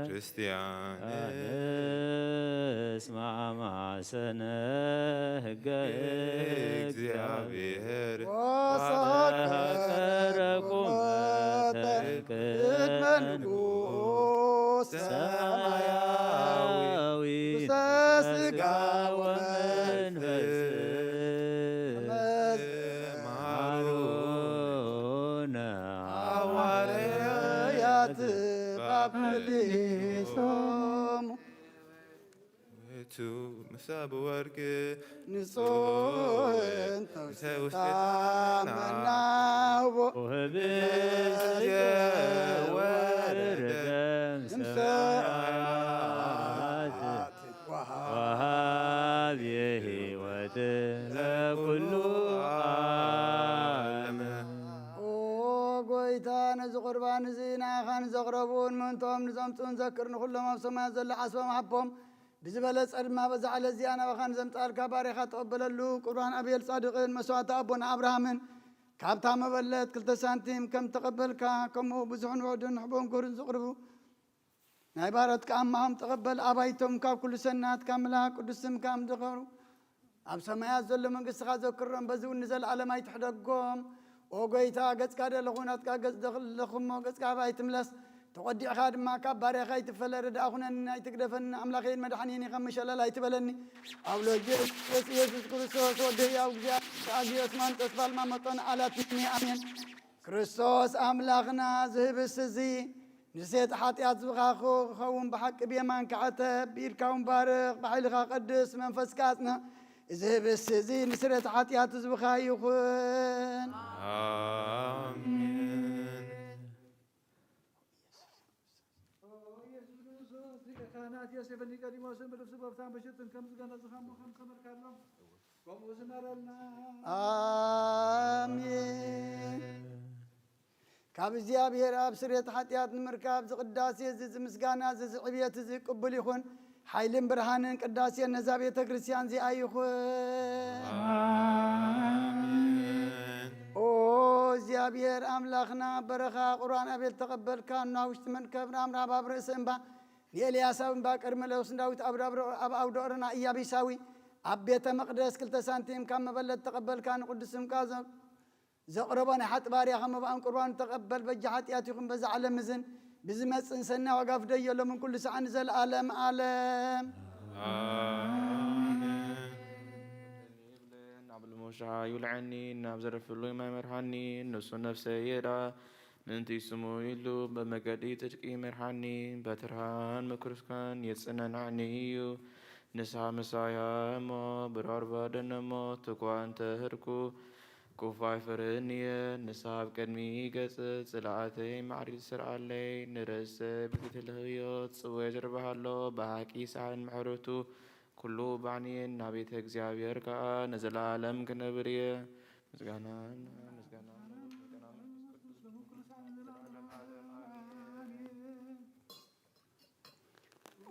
ክርስቲያን። እስማማ ሰነ ህገ እግዚአብሔር ወሰከረ ወሰከረ ቁመተ ቁመተ ቅድመ ንጉሥ ሰማያዊ ሰማያዊ ውስተ ሥጋ ወመንፈስ መሐሮነ ሐዋርያት ጳጳሊሶሙ። ውእቱ ምሳብ ወርቅ ንጹሕ እንተ ውስቴታ መናውቦ ወህብስት ወርደ እምሰማያት ወሃብ የህይወት ለኩሉ ዓለም። ኦ ጎይታ፣ ነዚ ቁርባን እዚ ንኣኻ ንዘቕረቡን ምእንትኦም ንዘምጽኡን ዘክር። ንኹሎም ኣብ ሰማያት ዘሎ ዓስቦም ሃቦም። ብዝበለጸ ድማ በዛ ዕለት እዚኣ ናባኻ ንዘምጽኣልካ ባሪኻ ተቐበለሉ። ቁርባን ኣቤል ጻድቕን መስዋዕቲ ኣቦና ኣብርሃምን ካብታ መበለት ክልተ ሳንቲም ከም ተቐበልካ፣ ከምኡ ብዙሕን ውሑድን ሕቡእን ክቡርን ዝቕርቡ ናይ ባሮትካ ኣማኦም ተቐበል። ኣባይቶም ካብ ኩሉ ሰናት ካብ ምልኣት ቅዱስ ስምካ ምድኸሩ ኣብ ሰማያት ዘሎ መንግስትኻ ዘክሮም፣ በዚ እውን ንዘለኣለም ኣይትሕደጎም። ኦ ጎይታ፣ ገጽካ ደለኹ ናትካ ገጽ ደለኹ እሞ፣ ገጽካ ኣባይ ትምለስ። ተቖዲዕካ ድማ ካብ ባርያኻ ኣይትፈለ። ረዳእ ኩነኒ፣ ኣይትግደፈኒ። ኣምላኸይን መድሓኒን ኢኻ፣ መሸለል ኣይትበለኒ። ኣብ ልጅ ኢየሱስ ክርስቶስ ወዲ ህያው እግዚኣብሔር ኣግዮስ ማንጠስ ባልማ መጠን ኣላትኒ። ኣሜን። ክርስቶስ ኣምላኽና፣ ዝህብስ እዚ ንስርየት ሓጢኣት ዝብኻኹ ክኸውን ብሓቂ ብየማንካ ዕተብ፣ ብኢድካ እውን ባርኽ፣ ብሓይልኻ ቀድስ፣ መንፈስካ ኣጽንዕ። እዚ ህብስቲ እዚ ንስርየት ሓጢኣት ህዝብኻ ይኹን። ኣሜን። ኦ ኢየሱስ ክርስቶስ፣ ሊቀ ካህናት ዮሴፍ ኒቆዲሞስን ብልብሱ ጎፍታን ብሽቱን ከም ዝገነዝኻ እሞ ከም ዝሰመርካሎም፣ ከምኡ ዝመረልና። ኣሜን። ካብ እግዚኣብሔር ኣብ ስርየት ሓጢኣት ንምርካብ ዝቅዳሴ እዚ ዝምስጋና እዚ ዝዕብየት እዚ ቅቡል ይኹን። ሓይልን ብርሃንን ቅዳሴን ነዛ ቤተ ክርስቲያን እዚኣ ይኹን። ኣሜን። ኦ እግዚኣብሔር ኣምላኽና፣ በረኻ ቁርባን ኣቤል ተቐበልካ፣ ኖህ ውሽጢ መንከብ፣ ናምራብ ኣብ ርእሲ እምባ፣ ንኤልያስ ኣብ እምባ ቀርሜሎስ፣ ንዳዊት ኣብ ዳብሮ-፣ ኣብ ኣውደ ኦርና ኢያቢሳዊ፣ ኣብ ቤተ መቕደስ ክልተ ሳንቲም ካብ መበለት ተቐበልካ፣ ንቅዱስ ስምካ ዘ-፣ ዘቕረቦ ናይ ሓጢ ባርያ ከም መባእን ቁርባን ተቐበል። በጃ ሓጢኣት ይኹን በዛ ዓለም እዝን ብዝመጽእን ሰናይ ዋጋ ፍደዮ ሎምን ኩሉ ሰዓን ንዘለኣለም ዓለም። ኣሜን። ሻ ይውልዐኒ፣ ናብ ዘረፍሉ ማይ መርሃኒ። ንሱ ነፍሰ የዳ ምእንቲ ስሙ ኢሉ በመገዲ ጽድቂ መርሃኒ። በትርሃን መኩርስካን የጽነናዕኒ እዩ። ንስሓ ምሳያ እሞ ብራርባ ደነሞ ትኳ እንተ ህርኩ ኩፋይ ፍርህንየ። ንስሓ ኣብ ቅድሚ ገጽ ጽላኣተይ ማዕሪት ስርዓለይ። ንርእሰ ብፊት ልህዮ ጽወ ጀርባሃሎ ብሓቂ ሳሕን ምሕረቱ ኩሉ ባዕንየን ናቤተ እግዚኣብሔር ከኣ ንዘለዓለም ክነብር እየ። ምስጋና ምስጋና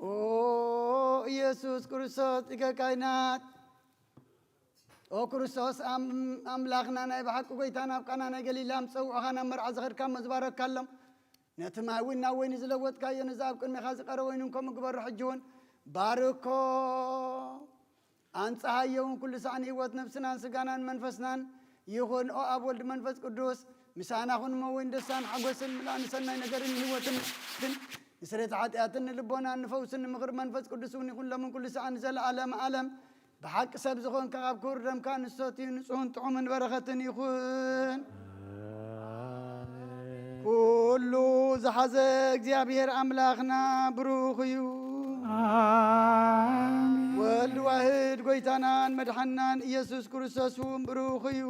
ኦ ኢየሱስ ክርስቶስ ሊቀ ካህናት፣ ኦ ክርስቶስ ኣም- ኣምላኽና ናይ ብሓቂ ጎይታ ናብ ቃና ናይ ገሊላ ምጸውዕኻ ናብ መርዓ ዝኸድካ እሞ ዝባረካሎም ነቲ ማይ እውን ናብ ወይኒ ዝለወጥካዮ ነዚ ኣብ ቅድሜኻ ዝቐረ ወይኒ እንኮ ምግበሮ ሕጂ እውን ባርኮ ኣንጽሃዮ እውን ኩሉ ሳዕ ንህይወት ነብስናን ስጋናን መንፈስናን ይኹን። ኦ ኣብ ወልድ መንፈስ ቅዱስ ምሳና ኩን እሞ ወይን ደስታን ሓጎስን ምልኣን ሰናይ ነገርን ህይወትን ግን ንስሬት ሓጢኣትን ንልቦናን ንፈውስን ንምኽሪ መንፈስ ቅዱስ እውን ይኹን ሎምን ኩሉ ሳዕ ንዘለኣለም ኣለም ብሓቂ ሰብ ዝኾንካ ካብ ክቡር ደምካ ንሰትዩ ንጹህን ጥዑምን በረኸትን ይኹን። ኩሉ ዝሓዘ እግዚኣብሔር ኣምላኽና ብሩኽ እዩ። ወልድ ዋህድ ጎይታናን መድሓናን ኢየሱስ ክርስቶስ እውን ብሩኽ እዩ።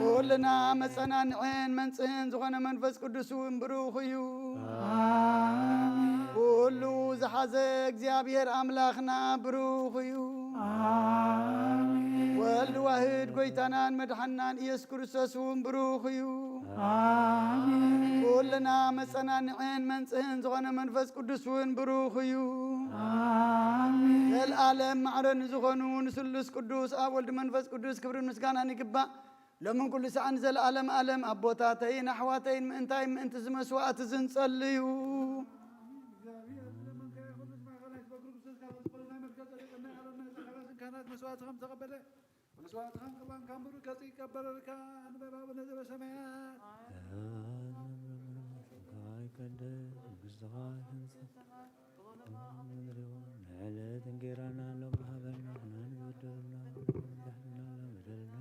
ኩልና መጸናንዕን መንጽህን ዝኾነ መንፈስ ቅዱስ እውን ብሩኽ እዩ። ኩሉ ዝሓዘ እግዚኣብሔር ኣምላኽና ብሩኽ እዩ። ወልድ ዋህድ ጎይታናን መድሓናን ኢየሱስ ክርስቶስ እውን ብሩኽ እዩ። ኩልና መጸናንዕን መንጽህን ዝኾነ መንፈስ ቅዱስ እውን ብሩኽ እዩ። ዘልኣለም ማዕረ ንዝኾኑ ንስሉስ ቅዱስ ኣብ ወልድ መንፈስ ቅዱስ ክብርን ምስጋናን ይግባእ። ሎምን ኩሉ ሰዓን ንዘለኣለም ኣለም ኣቦታተይን ኣሕዋተይን ምእንታይ ምእንቲ ዝመስዋእቲ ዝንጸልዩ መስዋዕትኻም ተቐበለ መስዋዕትኻም ቅርባን ካንብሩ ገጽ ይቀበለልካ ንበል ኣቡነ ዘበሰማያት ይቀደስ መንግስትኻ ትምጻእ ንዕለት እንጌራና ሎም ሃበና ክና ንበደልና በደልና በደልና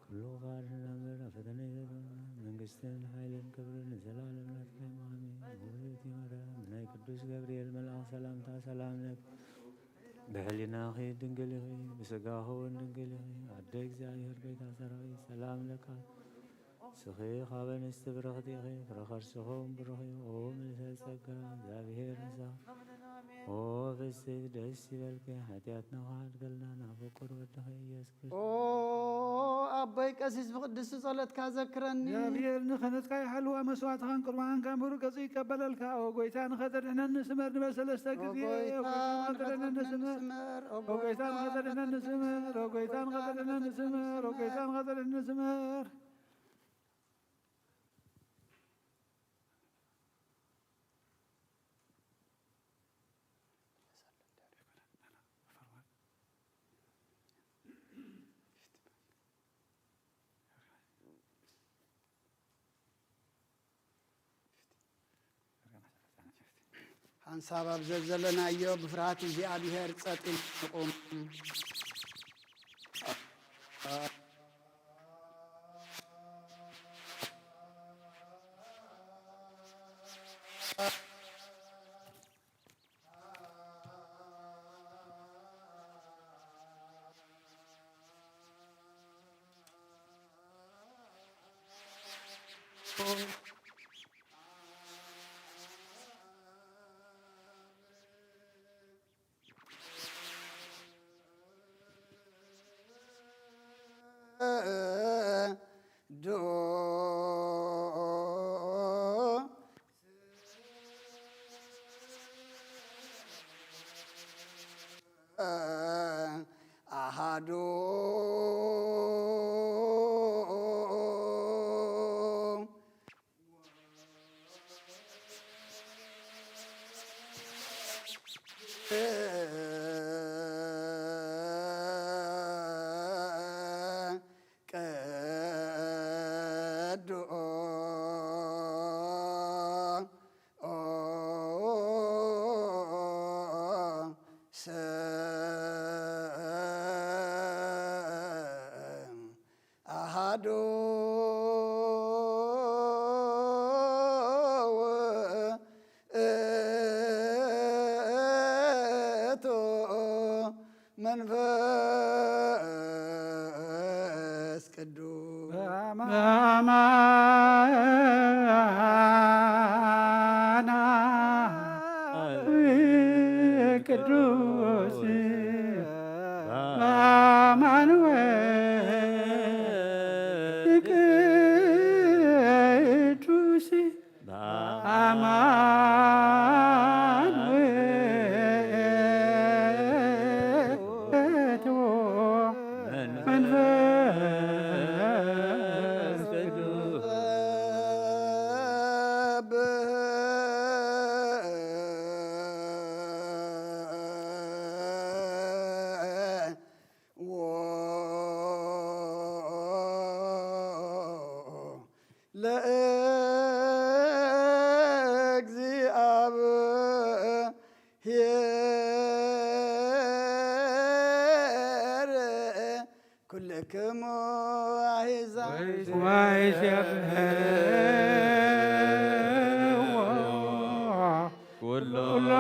ኩሉ ኻድና ምሕረት ፈተነ ይዘበና መንግስትን ሓይልን ክብርን ንዘለዓለም ናትካ እዩ። ኣሜን። ውእቲ ማርያም ናይ ቅዱስ ገብርኤል መልኣኽ ሰላምታ ሰላም ለኪ ብሕሊናኺ ድንግል ኢኺ ብስጋኺ እውን ድንግል ኢኺ ኣደ እግዚኣብሔር ጎይታ ሰራዊት ሰላም ለካ ስኺ ካብ ኣንስቲ ብርኽቲ ኢኺ ፍረ ከርስኺ እውን ብሩኽ እዩ። ኦ ምልዕተ ጸጋ እግዚኣብሔር ምሳኺ ኦ ፍስሕቲ ደስ ይበልኪ ሓጢኣትና ክሓድገልና ናብ ፍቁር ወድኺ ኢየሱስ ክርስቶስ። ኦ ኣቦይ ቀሲስ ብቅድስቲ ጸሎትካ ዘክረኒ። እግዚኣብሔር ንክህነትካ ይሓልዋ መስዋዕትኻን ቁርባንካን ብሩህ ገጹ ይቀበለልካ። ኦ ጎይታ ንኸተድሕነኒ ስመር ንበል ሰለስተ ግዜ። ኦ ጎይታ ንኸተድሕነኒ ስመር። ኦ ጎይታ ንኸተድሕነኒ ስመር። ኦ ጎይታ ንኸተድሕነኒ ስመር። ኦ ጎይታ ንኸተድሕነኒ ስመር። ሓንሳብ ኣብ ዘዘለናዮ ብፍርሃት እግዚኣብሔር ጸጥ ኢልና ንቑም። ኣሃዱ ቅዱስ በአማኑኤል ቅዱስ በአማኑኤል መንፈስ ቅዱስ ለእግዚአብሔር ኩልክሙ አሕዛብ ወይሴብሕዎ ኩሎም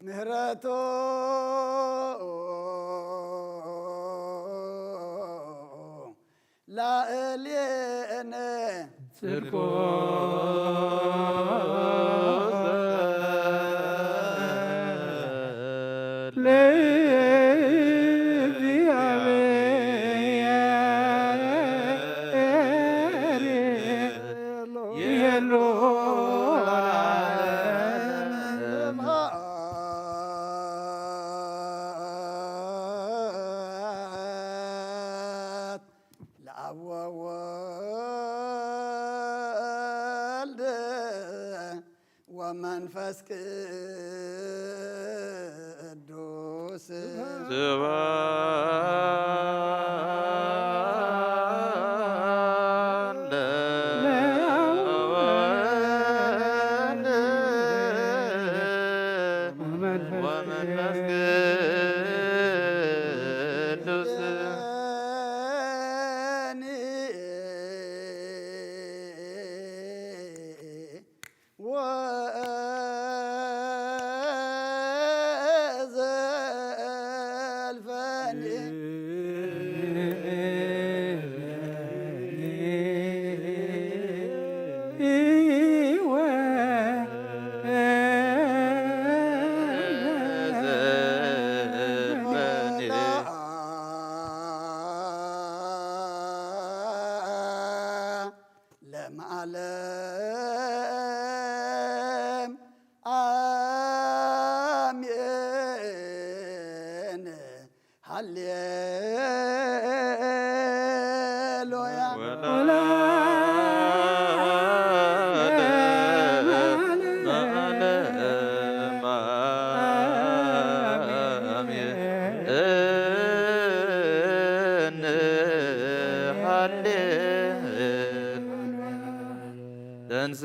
ምህረቱ ላዕሌነ ጽድቁ ለእግዚአብሔር የሉ ለአብ ወወልድ ወመንፈስ ቅዱስ ለመዓለም አሜን። ሃሌሉያ። ተንስ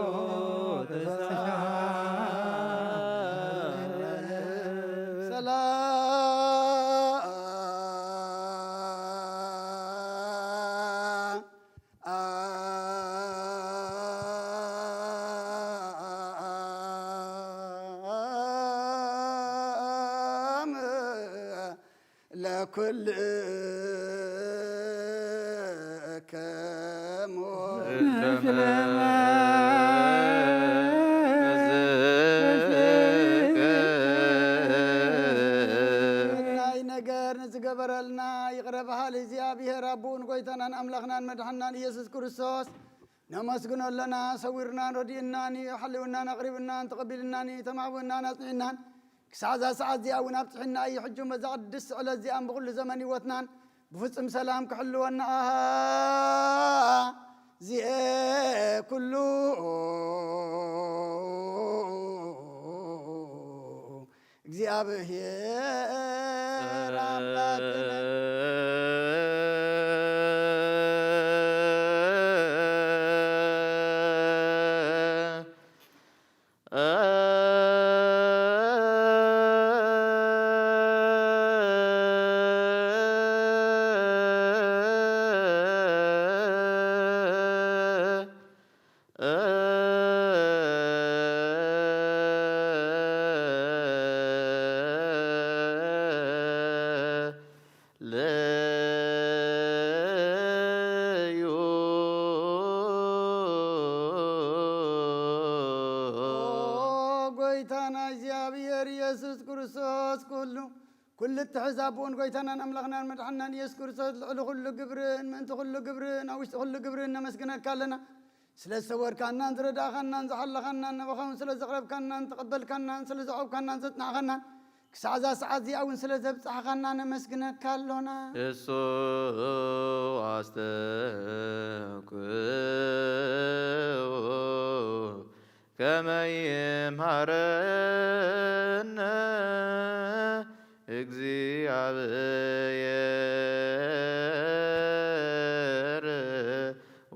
ለጸሎት ሰላም ለኩልክሙ ናይ ነገር ንዝገበረልና ይቕረ በሃሊ እግዚኣብሔር ኣቦኡ ንጎይታናን ኣምላኽናን መድሓናን ኢየሱስ ክርስቶስ ነመስግኖ ኣለና። ሰዊርናን ረዲእናን እዩ፣ ሓልውናን ኣቕሪብናን ተቐቢልናን እዩ፣ ተማዕብናን ኣጽኒዕናን ክሳዕ እዛ ሰዓት እዚኣ እውን ኣብጽሒና እዩ። ሕጂ በዛ ቅድስቲ ዕለት እዚኣን ብኹሉ ዘመን ህይወትናን ብፍጹም ሰላም ክሕልወና ኣሃ ዚኤ ኩሉ እግዚኣብሔር ኣምላክነ። ጎይታና እግዚኣብሔር ኢየሱስ ክርስቶስ ኩሉ ኩሉ እትሕዝ ኣቦን ጎይታናን ኣምላኽናን መድሓናን ኢየሱስ ክርስቶስ ልዕሊ ኩሉ ግብርን ምእንቲ ኩሉ ግብርን ኣብ ውሽጢ ኩሉ ግብርን ነመስግነካ ኣለና። ስለ ዝሰወርካናን ዝረዳእኻናን ዝሓለኻናን ናባኻ እውን ስለ ዘቕረብካናን ተቐበልካናን ስለ ዘዕቆብካናን ዘጽናዕኻናን ክሳዕ እዛ ሰዓት እዚኣ እውን ስለ ዘብጻሕኻና ነመስግነካ ኣሎና። እሱ ኣስተውክኡ ከመ ይምሃረነ እግዚኣብሔር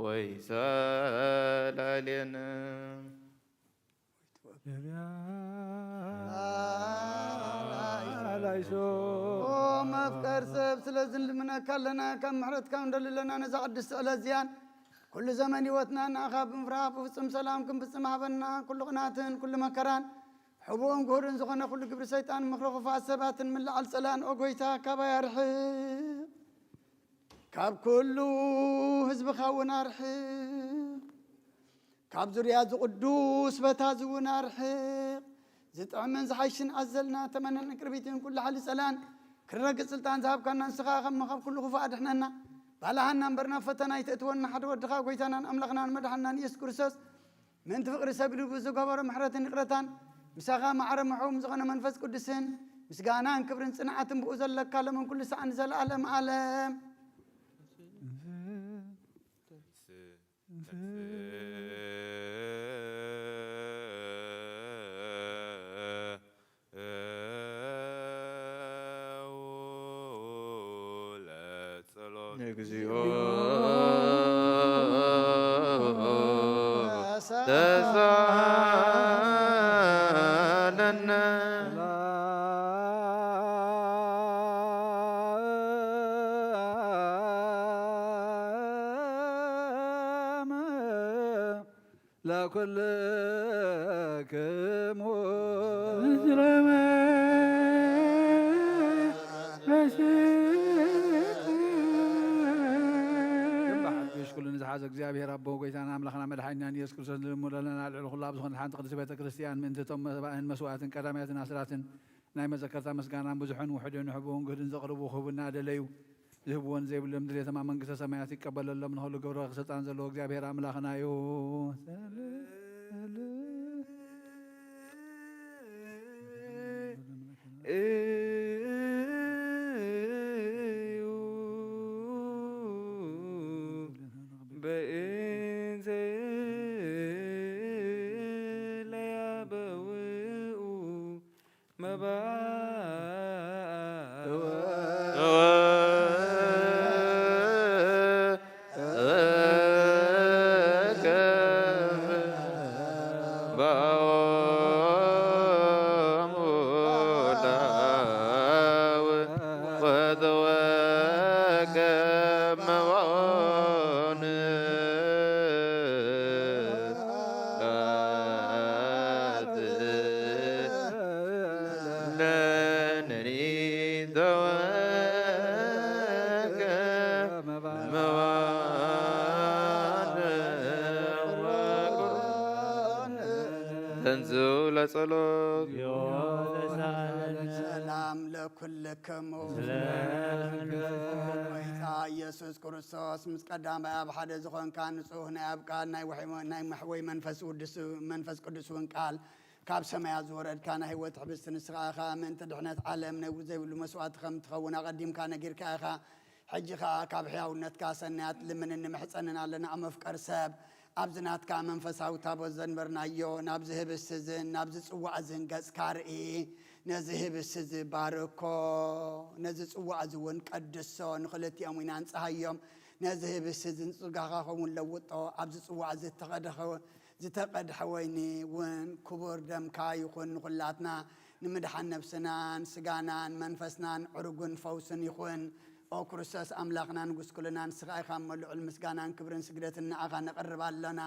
ወይሰላሌነ። ኦ መፍቀር ሰብ፣ ስለዚ ንልምነካ ኣለና፣ ካብ ምሕረትካ ንደሊ ኣለና። ነዛ ቅድስቲ ዕለት እዚኣን ኩሉ ዘመን ህይወትና ንኣኻ ብምፍራህ ብፍጹም ሰላም ክንፍጽም ሃበና። ኩሉ ቅናትን ኩሉ መከራን ሕቡእን ግሁርን ዝኾነ ኩሉ ግብሪ ሰይጣን፣ ምኽሪ ክፉኣት ሰባትን ምልዓል ጸላእን፣ ኦ ጎይታ፣ ካባይ ኣርሕቕ። ካብ ኩሉ ህዝብኻ እውን ኣርሕቕ። ካብ ዙርያ እዚ ቅዱስ በታ እዚ እውን ኣርሕቕ። ዝጥዕምን ዝሓይሽን ኣዘልና ተመነን ቅርቢትን ኩሉ ሓሊ ጸላን ክረግጽ ስልጣን ዝሃብካና ንስኻ ኸኣ ካብ ኩሉ ክፉእ ኣድሕነና። ባልሃና እምበር ናብ ፈተና ኣይተእትወና፣ ሓደ ወድኻ ጎይታናን ኣምላኽናን መድሓናን ኢየሱስ ክርስቶስ ምእንቲ ፍቕሪ ሰብ ኢሉ ብዝገበሮ ምሕረትን ይቕረታን ምሳኻ ማዕረ ምሑም ዝኾነ መንፈስ ቅዱስን ምስጋናን ክብርን ጽንዓትን ብኡ ዘለካ ሎምን ኩሉ ሰዓን ንዘለኣለም ኣለም። እግዚኦ ተሳለነ። ለኩልክሙ። ግንባር ሓድሽ ኩሉ ንዝሓዘ እግዚኣብሔር ኣቦ ጎይታና ኣምላኽና መድሓኒናን ኢየሱስ ክርስቶስ ንልምኖ ኣለና። ልዕሊ ኩሉ ኣብ ዝኾነት ሓንቲ ቅድስቲ ቤተ ክርስቲያን ምእንቲ እቶም መባእን መስዋእትን ቀዳማያትን ኣስራትን ናይ መዘከርታ ምስጋናን ብዙሕን ውሑድን ሕቡእን ግህድን ዘቕርቡ ክህቡ እናደለዩ ዝህብዎ ንዘይብሎም ድሌቶም ኣብ መንግስተ ሰማያት ይቀበለሎም። ንኹሉ ግብረ ስልጣን ዘለዎ እግዚኣብሔር ኣምላኽና እዩ። እዩ በእንተ ለያበውኡ መባእወ ተንዝው ለጸሎት። ሰላም ለኩልክሙ። ጎይታ ኢየሱስ ክርስቶስ ምስ ቀዳማይ ኣብ ሓደ ዝኾንካ ንጹህ ናይ ኣብ ቃል ናይ ውሒ-፣ ናይ መሕወይ መንፈስ ውድስ-፣ መንፈስ ቅዱስ እውን ቃል ካብ ሰማያት ዝወረድካ ናይ ህይወት ሕብስቲ ንስኻ ኢኻ። ምእንቲ ድሕነት ዓለም ነውር ዘይብሉ መስዋእቲ ከም ትኸውን ኣቐዲምካ ነጊርካ ኢኻ። ሕጂ ኸኣ ካብ ሕያውነትካ ሰናያት ልምንን ንምሕጸንን ኣለና። መፍቀር ሰብ ኣብዚ ናትካ መንፈሳዊ ታቦት ዘንበርናዮ፣ ናብዚ ህብስቲ እዝን ናብዚ ጽዋዕ እዝን ገጽካ ርኢ። ነዚ ህብስቲ እዚ ባርኮ፣ ነዚ ጽዋዕ እዚ እውን ቀድሶ፣ ንኽልቲኦም ኢና ንጽሃዮም። ነዚ ህብስቲ እዚ ንጽጋኻ ኸውን ለውጦ፣ ኣብዚ ጽዋዕ እዚ ዝተቐደኸ-፣ ዝተቐድሐ ወይኒ እውን ክቡር ደምካ ይኹን። ንኹላትና ንምድሓን ነብስናን ስጋናን መንፈስናን ዕሩግን ፈውስን ይኹን። ኦ ክርስቶስ ኣምላኽና ንጉስ ኩልና፣ ንስኻ ኢኻ እሞ ልዑል ምስጋናን ክብርን ስግደትን ንኣኻ ነቕርብ ኣሎና።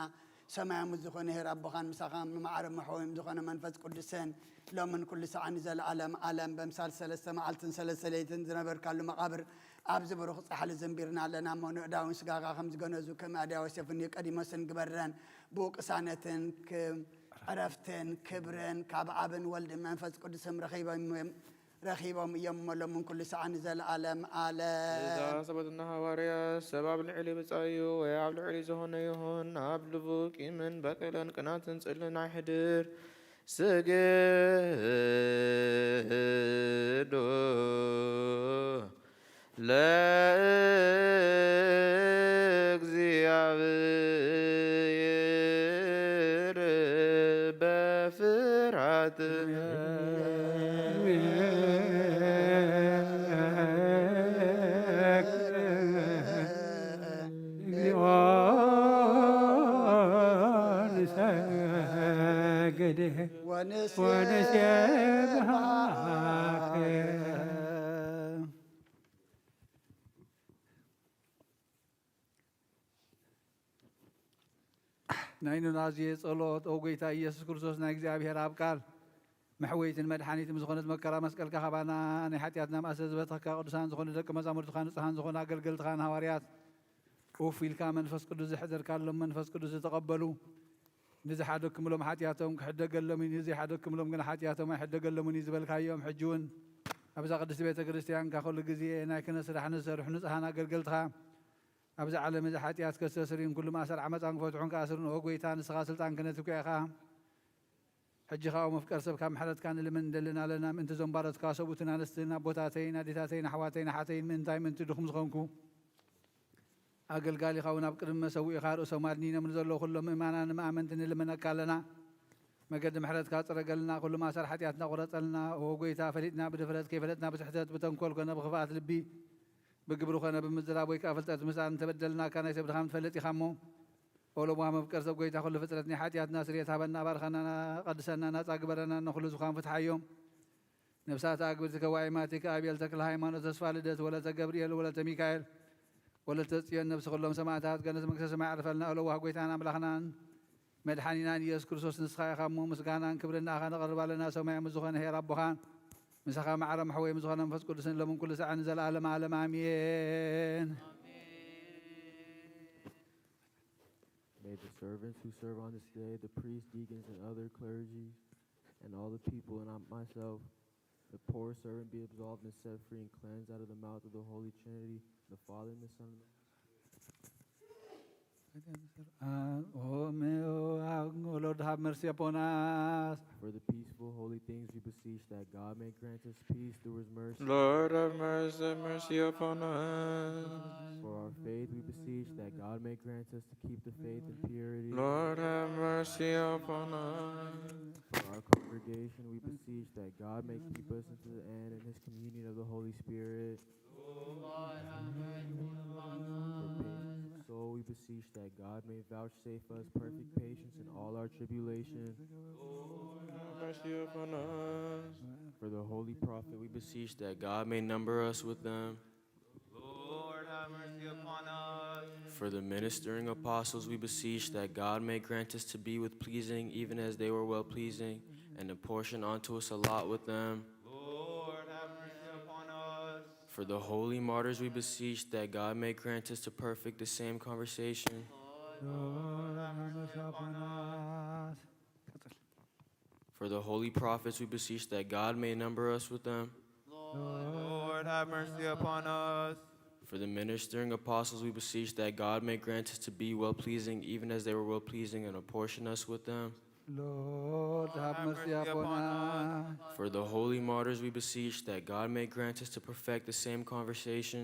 ሰማያዊ ዝኾነ ሄር ኣቦኻን ምሳኻ መዓረ መሕወይም ዝኾነ መንፈስ ቅዱስን ሎምን ኩሉ ሰዓን ንዘለኣለም ኣለም በምሳል ሰለስተ መዓልትን ሰለስተ ለይትን ዝነበርካሉ መቓብር ኣብዚ ብሩኽ ጻሕሊ ዘንቢርና ኣለና እሞ ንእዳውን ስጋኻ ከም ዝገነዙ ከም ኣድያወስ የፍንዩ ቀዲሞስን ግበረን። ብኡ ቅሳነትን ክ-፣ ዕረፍትን ክብርን ካብ ኣብን ወልድን መንፈስ ቅዱስም ረኺቦም እዮም፣ ረኺቦም እዮም እሞ ሎምን ኩሉ ሰዓን ንዘለኣለም ኣለም። እዛ ሰበትና ሃዋርያ ሰብ ኣብ ልዕሊ ብጻዩ ወይ ኣብ ልዕሊ ዝኾነ ይኹን ኣብ ልቡ ቂምን በቀለን ቅናትን ጽልን ኣይሕድር። ስግዱ ለእግዚኣብሔር በፍርሃት። ናይ ኑዛዜ ጸሎት። ኦ ጎይታ ኢየሱስ ክርስቶስ፣ ናይ እግዚኣብሔር ኣብ ቃል መሕወይትን መድሓኒትን ዝኾነት መከራ መስቀልካ ካባና ናይ ሓጢኣትና ማእሰር ዝበተኽካ ቅዱሳን ዝኾኑ ደቂ መዛሙርትኻ ንጹሃን ዝኾኑ ኣገልገልትኻን ሃዋርያት ኡፍ ኢልካ መንፈስ ቅዱስ ዘሕደርካሎም መንፈስ ቅዱስ ዝተቐበሉ ንዝሓደክምሎም ሓጢኣቶም ክሕደገሎም እዩ፣ ንዘይሓደክምሎም ግን ሓጢኣቶም ኣይሕደገሎምን እዩ ዝበልካዮም፣ ሕጂ እውን ኣብዛ ቅድስቲ ቤተ ክርስቲያንካ ኩሉ ግዜ ናይ ክህነት ስራሕ ንዝሰርሑ ንጹሃን ኣገልገልትኻ ኣብዚ ዓለም እዚ ሓጢኣት ከስተስርዩን ኩሉ ማእሰር ዓመፃን ክፈትሑን ክኣስሩን፣ ኦ ጎይታ፣ ንስኻ ስልጣን ክህነት እኮ ኢኻ። ሕጂ ኸኣ መፍቀር ሰብ ካብ ምሕረትካ ንልምን እንደልን ኣለና። ምእንቲ እዞም ባሮትካ ሰብኡትን ኣንስትን ኣቦታተይን ኣዴታተይን ኣሕዋተይን ኣሓተይን ምእንታይ ምእንቲ ድኹም ዝኾንኩ ኣገልጋሊኻ እውን ኣብ ቅድሚ መሰውኢኻ ርእሶም ኣድኒኖም ንዘለዉ ኩሎም ምእማናን ንመኣመንቲ ንልምነካ ኣለና። መገዲ ምሕረትካ ጽረገልና፣ ኩሉ ማእሰር ሓጢኣትና ቁረጸልና። ኦ ጎይታ፣ ፈሊጥና ብድፍረት፣ ከይፈለጥና ብስሕተት፣ ብተንኮል ኮነ ብኽፍኣት ልቢ፣ ብግብሪ ኮነ ብምዝራብ ወይ ከኣ ፍልጠት ምስኣን እንተበደልናካ ናይ ሰብ ድኻም ትፈልጥ ኢኻ እሞ፣ ኦ ለዋህ መፍቀር ሰብ ጎይታ፣ ኩሉ ፍጥረት ናይ ሓጢኣትና ስርየት ሃበና፣ ባርኸና፣ ቀድሰና፣ ናጻ ግበረና፣ ንኹሉ ዝዃን ፍትሓዮም። ነፍሳት ኣግብርቲ ከዋይማቲ ከኣቤል ተክለ ሃይማኖት፣ ተስፋ ልደት፣ ወለተ ገብርኤል፣ ወለተ ሚካኤል፣ ወለተ ጽዮን፣ ነፍሲ ኩሎም ሰማዕታት፣ ገነት መንግስተ ሰማይ ኣዕርፈልና። ኦ ለዋህ ጎይታን ኣምላኽናን መድሓኒናን ኢየሱስ ክርስቶስ፣ ንስኻ ኢኻ እሞ፣ ምስጋናን ክብርን ንኣኻ ነቕርብ ኣለና። ሰማያዊ ምስ ዝኾነ ኄር ኣቦኻን፣ ምሳኻ ማዕረ መሕወይ ምስ ዝኾነ መንፈስ ቅዱስን፣ ሎምን ኩሉ ሳዕን ንዘለኣለም ዓለም ኣሜን። May the servants who serve on this day, the priests, deacons, and other clergy, and all the people, and I myself, the poor servant, be absolved and set free and cleansed out of the mouth of the Holy Trinity, the Father and the Son and the Holy Spirit. ኦሜ ወሎድ ሃብ መርሲ ኣቦናስ። For the peaceful, holy things, we beseech that God may grant us peace through his mercy. Lord, have mercy, have mercy upon us. For our faith, we beseech that God may grant us to keep the faith in purity. Lord, have mercy upon us. For our congregation, we beseech that God may keep us unto the end in his communion of the Holy Spirit. For patience of soul, we beseech that God may vouchsafe us perfect patience in all our tribulation. Lord, have mercy upon us. For the holy prophet, we beseech that God may number us with them. Lord, have mercy upon us. For the ministering apostles, we beseech that God may grant us to be with pleasing, even as they were well pleasing, and apportion unto us a lot with them. Lord, have mercy upon us. For the holy martyrs, we beseech that God may grant us to perfect the same conversation. Lord, have mercy upon us. For the holy prophets, we beseech that God may number us with them. Lord, have mercy upon us. For the ministering apostles, we beseech that God may grant us to be well pleasing, even as they were well pleasing, and apportion us with them. Lord, have mercy upon us. For the holy martyrs, we beseech that God may grant us to perfect the same conversation.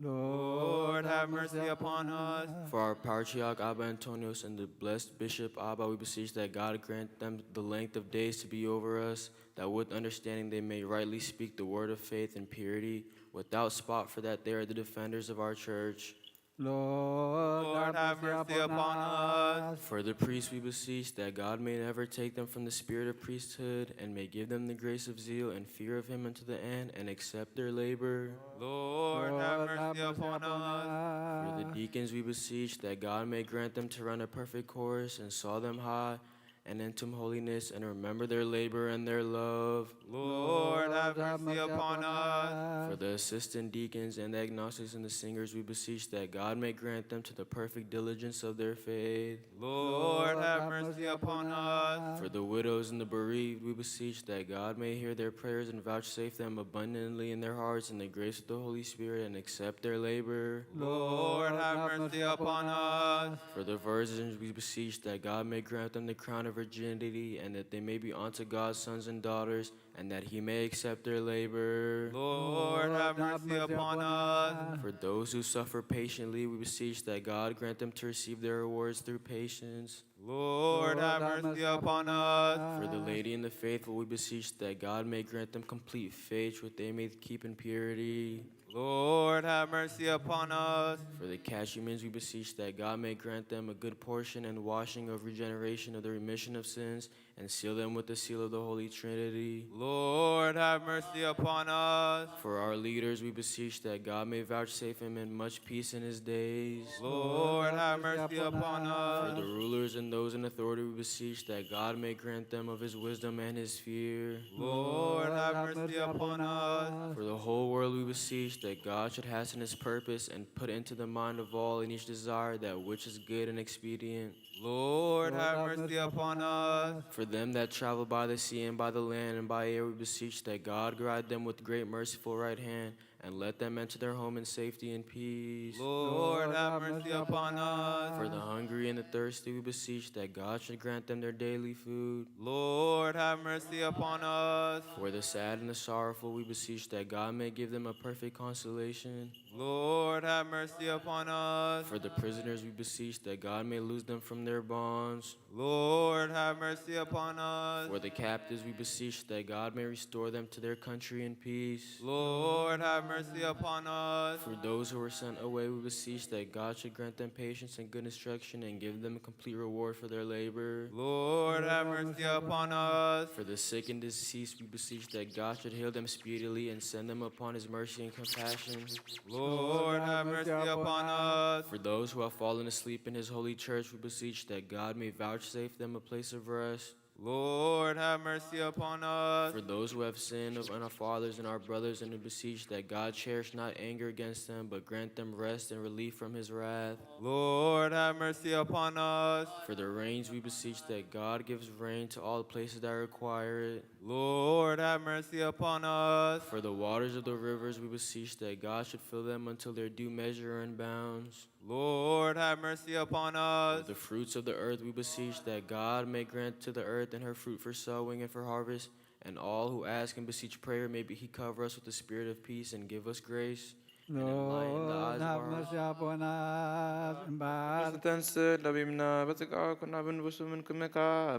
Lord, have mercy upon us. For our Patriarch Abba Antonios and the blessed Bishop Abba, we beseech that God grant them the length of days to be over us, that with understanding they may rightly speak the word of faith in purity, without spot, for that they are the defenders of our church. Lord, Lord, have mercy upon us. For the priests, we beseech that God may never take them from the spirit of priesthood, and may give them the grace of zeal and fear of Him unto the end, and accept their labor. Lord, have mercy upon us. For the deacons, we beseech that God may grant them to run a perfect course, and saw them high, and into holiness, and remember their labor and their love. Lord, have mercy upon us. For the assistant deacons and the agnostics and the singers, we beseech that God may grant them to the perfect diligence of their faith. Lord, have mercy upon us. For the widows and the bereaved, we beseech that God may hear their prayers and vouchsafe them abundantly in their hearts in the grace of the Holy Spirit, and accept their labor. Lord, have mercy upon us. For the virgins, we beseech that God may grant them the crown of virginity, and that they may be unto God's sons and daughters, and that He may accept their labor. Lord, have mercy upon us. For those who suffer patiently, we beseech that God grant them to receive their rewards through patience. Lord, have mercy upon us. For the laity and the faithful, we beseech that God may grant them complete faith, which they may keep in purity. Lord, have mercy upon us. For the catechumens, we beseech that God may grant them a good portion and washing of regeneration of the remission of sins, and seal them with the seal of the Holy Trinity. Lord, have mercy upon us. For our leaders, we beseech that God may vouchsafe him in much peace in his days. Lord, have mercy upon For the us. Rulers and those in authority, we beseech that God may grant them of his wisdom and his fear. Lord, have mercy upon us. For the whole world, we beseech that God should hasten his purpose and put into the mind of all in each desire that which is good and expedient. Lord, have mercy upon us. For them that travel by the sea and by the land and by air, we beseech that God guide them with great merciful right hand, and let them enter their home in safety and peace. Lord, have mercy upon us. For the hungry and the thirsty, we beseech that God should grant them their daily food. Lord, have mercy upon us. For the sad and the sorrowful, we beseech that God may give them a perfect consolation. Lord, have mercy upon us. For the prisoners, we beseech that God may loose them from their bonds. Lord, have mercy upon us. For the captives, we beseech that God may restore them to their country in peace. Lord, have mercy upon us. For those who were sent away, we beseech that God should grant them patience and good instruction, and give them a complete reward for their labor. Lord, have mercy upon us. For the sick and deceased, we beseech that God should heal them speedily and send them upon his mercy and compassion. Lord, have mercy upon us. For those who have fallen asleep in his holy church, we beseech that God may vouchsafe them a place of rest. Lord, have mercy upon us. For those who have sinned, and our fathers and our brothers, and we beseech that God cherish not anger against them, but grant them rest and relief from his wrath. Lord, have mercy upon us. For the rains, we beseech that God gives rain to all places that require it. Lord, have mercy upon us. For the waters of the rivers, we beseech that God should fill them until their due measure and bounds. Lord, have mercy upon For us. the fruits of the earth, we beseech that God may grant to the earth and her fruit for sowing and for harvest, and all who ask and beseech prayer, may he cover us with the spirit of peace and give us grace. And enlighten the eyes of our hearts. Lord, have mercy upon us. እምበኣር ዝተንስእ ለቢምና በጽቃ ኩናብን ብሱምን ክምካ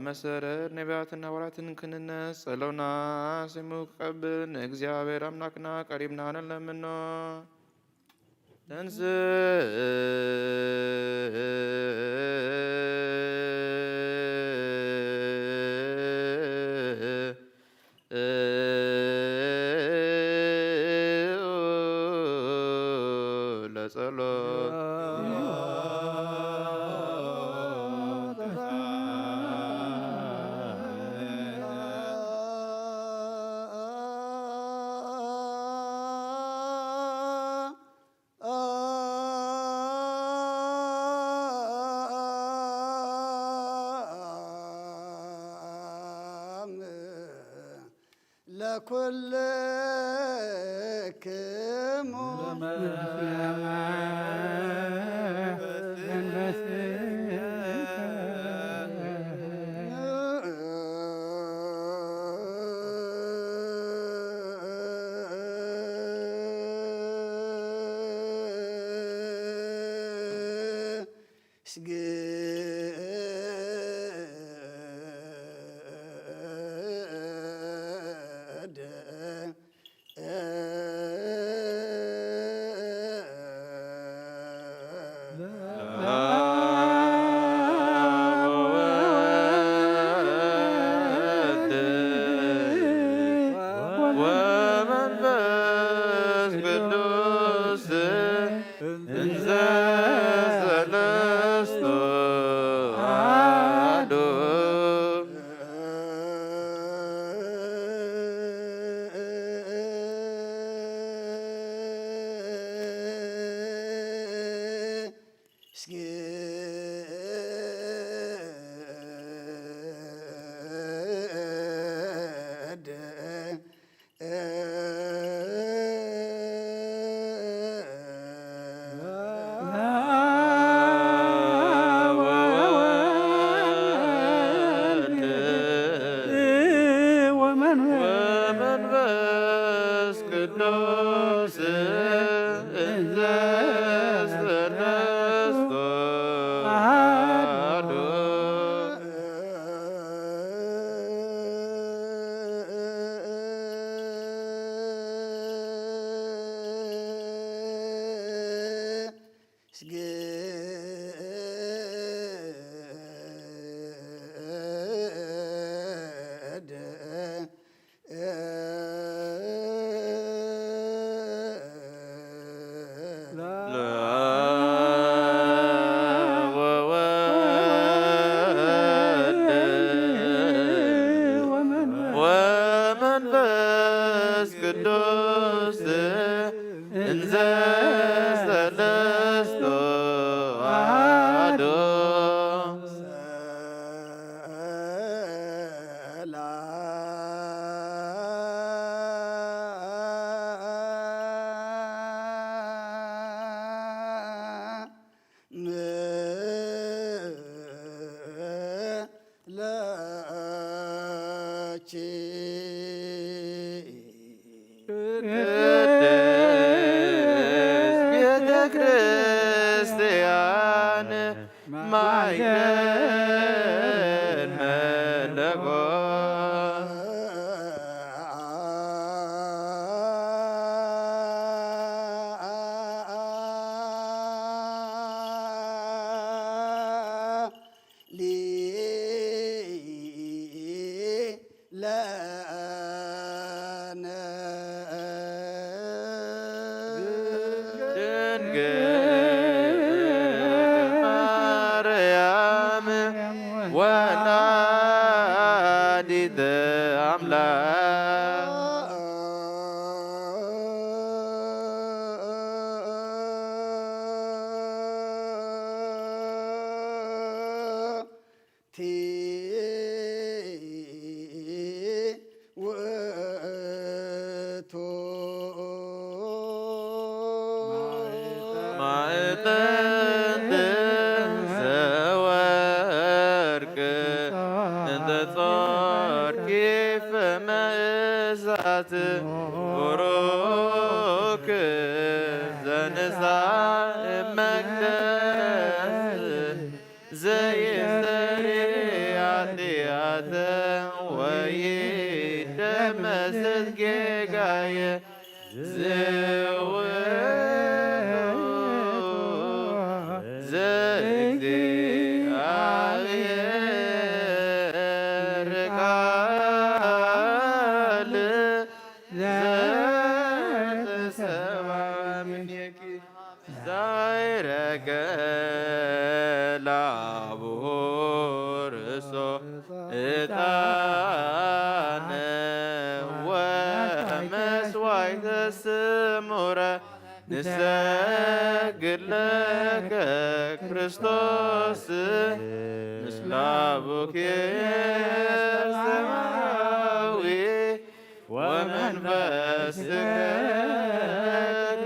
መሰረት ነቢያትን ሃዋርያትን ክንነስ ጸሎና ስሙ ክቀብል ንእግዚኣብሔር ኣምላክና ቀሪብና ንለምኖ። ተንስእ ለጸሎት ለኩልክሙ ወመንፈስ ቅዱስ እንዘ ሰለስቱ አሐዱ። ወወልድ ወመንፈስ ቅዱስ እንዘ ሰለስቱ አሐዱ። ለኪ ቅድስት ቤተ ክርስቲያን ማዕከል መለኮት። ለነ ድንግል ማርያም ወላዲተ አምላክ። ቲ ውእቱ ማዕጠንት ዘወርቅ እንተ ጾርኪ ፈመ እሳት ቡሩክ ዘንሳ መቅደስ ዘይሰሪ ኃጢአተ ወይደመስስ ጌጋየ ዝውቱ ዘእግዚአብሔር ቃል ዘተሰብአ እምኔኪ። ዛይረገ ላቡ ርእሶ ዕጣነ ወመስዋዕተ ስሙረ ንሰግድ ለከ ክርስቶስ ምስለ አቡኪ ሰማያዊ ወመንፈስከ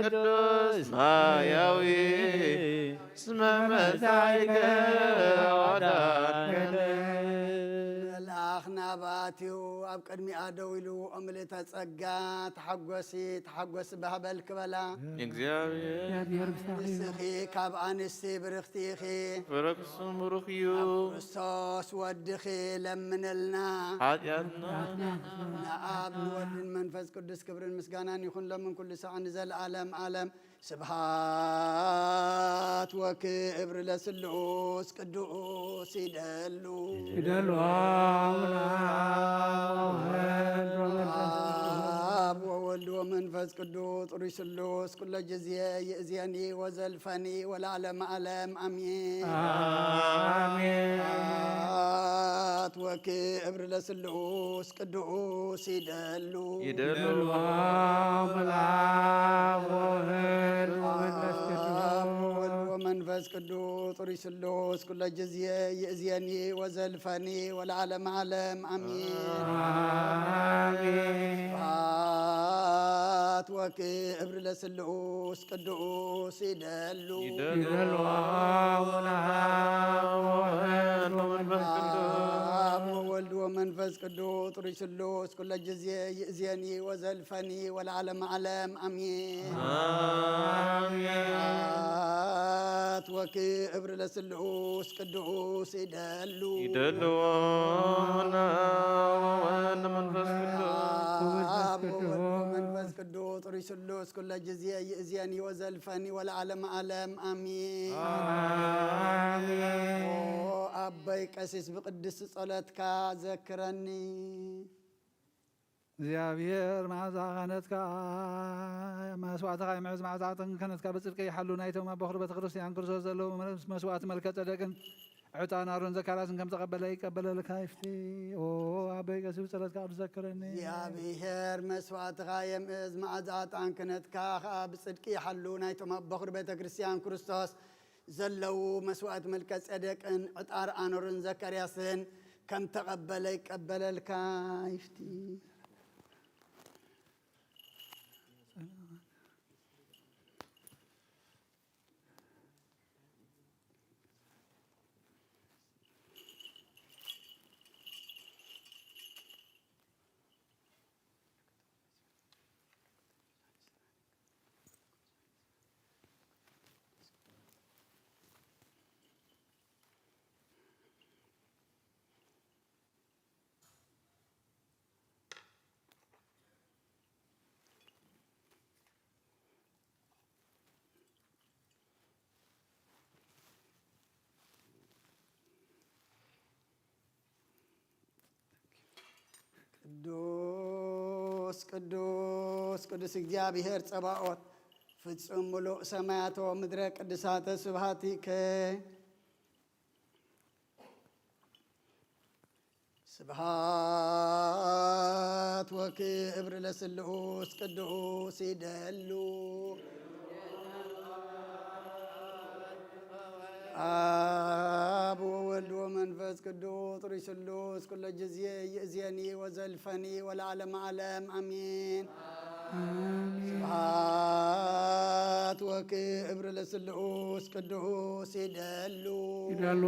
ቅዱስ ማያዊ እስመ መጻኢከ ወአዳንከነ። መልኣኽ ናባትዩ ኣብ ቅድሚኣ ደው ኢሉ፣ "ኦ ምልእተ ጸጋ፣ ተሓጎሲ፣ ተሓጎሲ፣ ባህበል" ክበላ። እግዚኣብሔር ንስኺ ካብ ኣንስቲ ብርኽቲ ኢኺ። ፍረ ስም ብሩኽ እዩ። ኣብ ክርስቶስ ወድኺ ለምንልና። ሓጢኣትና። ንኣብ ንወልድን መንፈስ ቅዱስ ክብርን ምስጋናን ይኹን፣ ሎምን ኩሉ ሰዓት ንዘለዓለም ዓለም። ስብሃት ወክብር ለስሉስ ቅዱስ ይደሉ። ይደሉ አቡነ ወወልድ ወመንፈስ ቅዱስ። አብ ወወልድ ወመንፈስ ቅዱስ ጥሩይ ስሉስ ኩሎ ጊዜ ይእዜኒ ወዘልፈኒ ወለዓለመ ዓለም አሜን። አሜን። ስብሐት ወክብር ለስሉስ ቅዱስ ይደሉ። ይደሉ። አብ ወወልድ ወመንፈስ ቅዱስ። አብ ወወልድ ወመንፈስ ቅዱስ ጥሩይ ስሉስ ኩሎ ጊዜ ይእዜኒ ወዘልፈኒ ወለዓለመ ዓለም አሜን። አሜን። ስብሐት ወክብር ለስሉስ ቅዱስ ይደሉ። ይደሉ። አቡነ አብ ወወልድ ወመንፈስ ቅዱስ። አብ ወወልድ ወወልድ ወመንፈስ ቅዱስ ጥሩይ ስሉስ ኩለ ጊዜ ይእዜኒ ወዘልፈኒ ወለዓለመ ዓለም ኣሜን። ኣሜን። ስብሐት ወክብር ለስሉስ ቅዱስ ይደሉ። ይደሉ። ወወልድ መንፈስ ቅዱስ። አብ ወወልድ ወመንፈስ ቅዱስ ጥሩይ ስሉስ ኩለ ጊዜ ይእዜኒ ወዘልፈኒ ወለዓለመ ዓለም ኣሜን። ኣሜን። ኦ ኣቦይ ቀሲስ ብቅድስቲ ጸሎትካ ዘክረኒ። እግዚኣብሔር መዓዛ ክህነትካ መስዋዕትኻ ይምዕዝ፣ መዓዛ ዕጣን ክህነትካ ብጽድቂ ይሓሉ። ናይቶም ኣብ በኹሪ ቤተ ክርስቲያን ክርስቶስ ዘለዉ መስዋዕቲ መልከ ጸደቅን ዕጣን ኣሮን ዘካርያስን ከም ተቐበለ ይቀበለልካ ይፍቲ። ኦ ኣቦይ ቀሲስ ብጸሎትካ ቅዱስ ዘክረኒ። እግዚኣብሔር መስዋዕትኻ የምእዝ፣ መዓዛ ዕጣን ክህነትካ ኸኣ ብጽድቂ ይሓሉ። ናይቶም ኣብ በኹሪ ቤተ ክርስቲያን ክርስቶስ ዘለዉ መስዋዕት መልከ ጸደቅን ዕጣር ኣኖርን ዘካርያስን ከም ተቐበለ ይቀበለልካ ይፍቲ። ቅዱስ ቅዱስ ቅዱስ እግዚኣብሔር ጸባኦት፣ ፍጹም ምሉእ ሰማያት ወምድረ ቅዱሳተ ስብሐቲከ። ስብሐት ወክብር ለስሉስ ቅዱስ ይደሉ። አብ ወወልድ ወመንፈስ ቅዱስ ጥሩይ ስሉስ ኩለ ጊዜ ይእዜኒ ወዘልፈኒ ወለዓለመ ዓለም አሜን። አሜን። ስብሐት ወክብር ለስሉስ ቅዱስ ይደሉ። ይደሉ።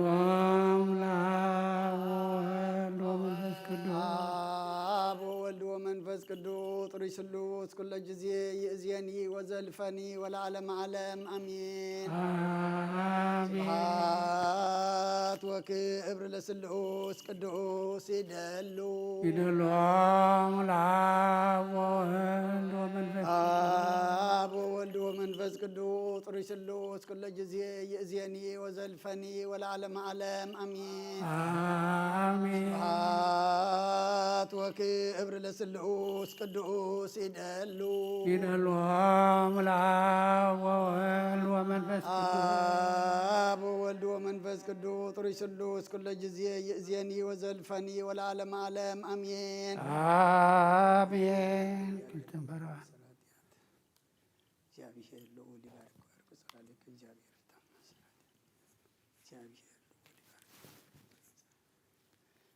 አብ ወወልድ ወመንፈስ ቅዱስ። አብ ወወልድ ወመንፈስ ቅዱስ ጥሩይ ስሉስ ኩለ ጊዜ ይእዜኒ ወዘልፈኒ ወለዓለመ ዓለም አሜን። አሜን። ስብሐት ወክብር ለስሉስ ቅዱስ ይደሉ። ይደሉ። አብ ወወልድ ወመንፈስ ቅዱስ። አብ ወወልድ ወመንፈስ ቅዱስ ጥሩይ ስሉስ ኩለ ጊዜ ይእዜኒ ወዘልፈኒ ወለዓለመ ዓለም አሜን። አሜን። ስብሐት ወክብር ለስሉስ ቅዱስ ይደሉ። ይደሉ። አብ ወወልድ ወመንፈስ ቅዱስ። አብ ወወልድ ወመንፈስ ቅዱስ ጥሩይ ስሉስ ኩለ ጊዜ ይእዜኒ ወዘልፈኒ ወለዓለመ ዓለም አሜን። አሜን። ክልተን በረባት። እግዚአብሔር ልዑል ይባርክ። ወርቅ ጸራልክ እግዚአብሔር ይታመን። እግዚአብሔር ልዑል ይባርክ።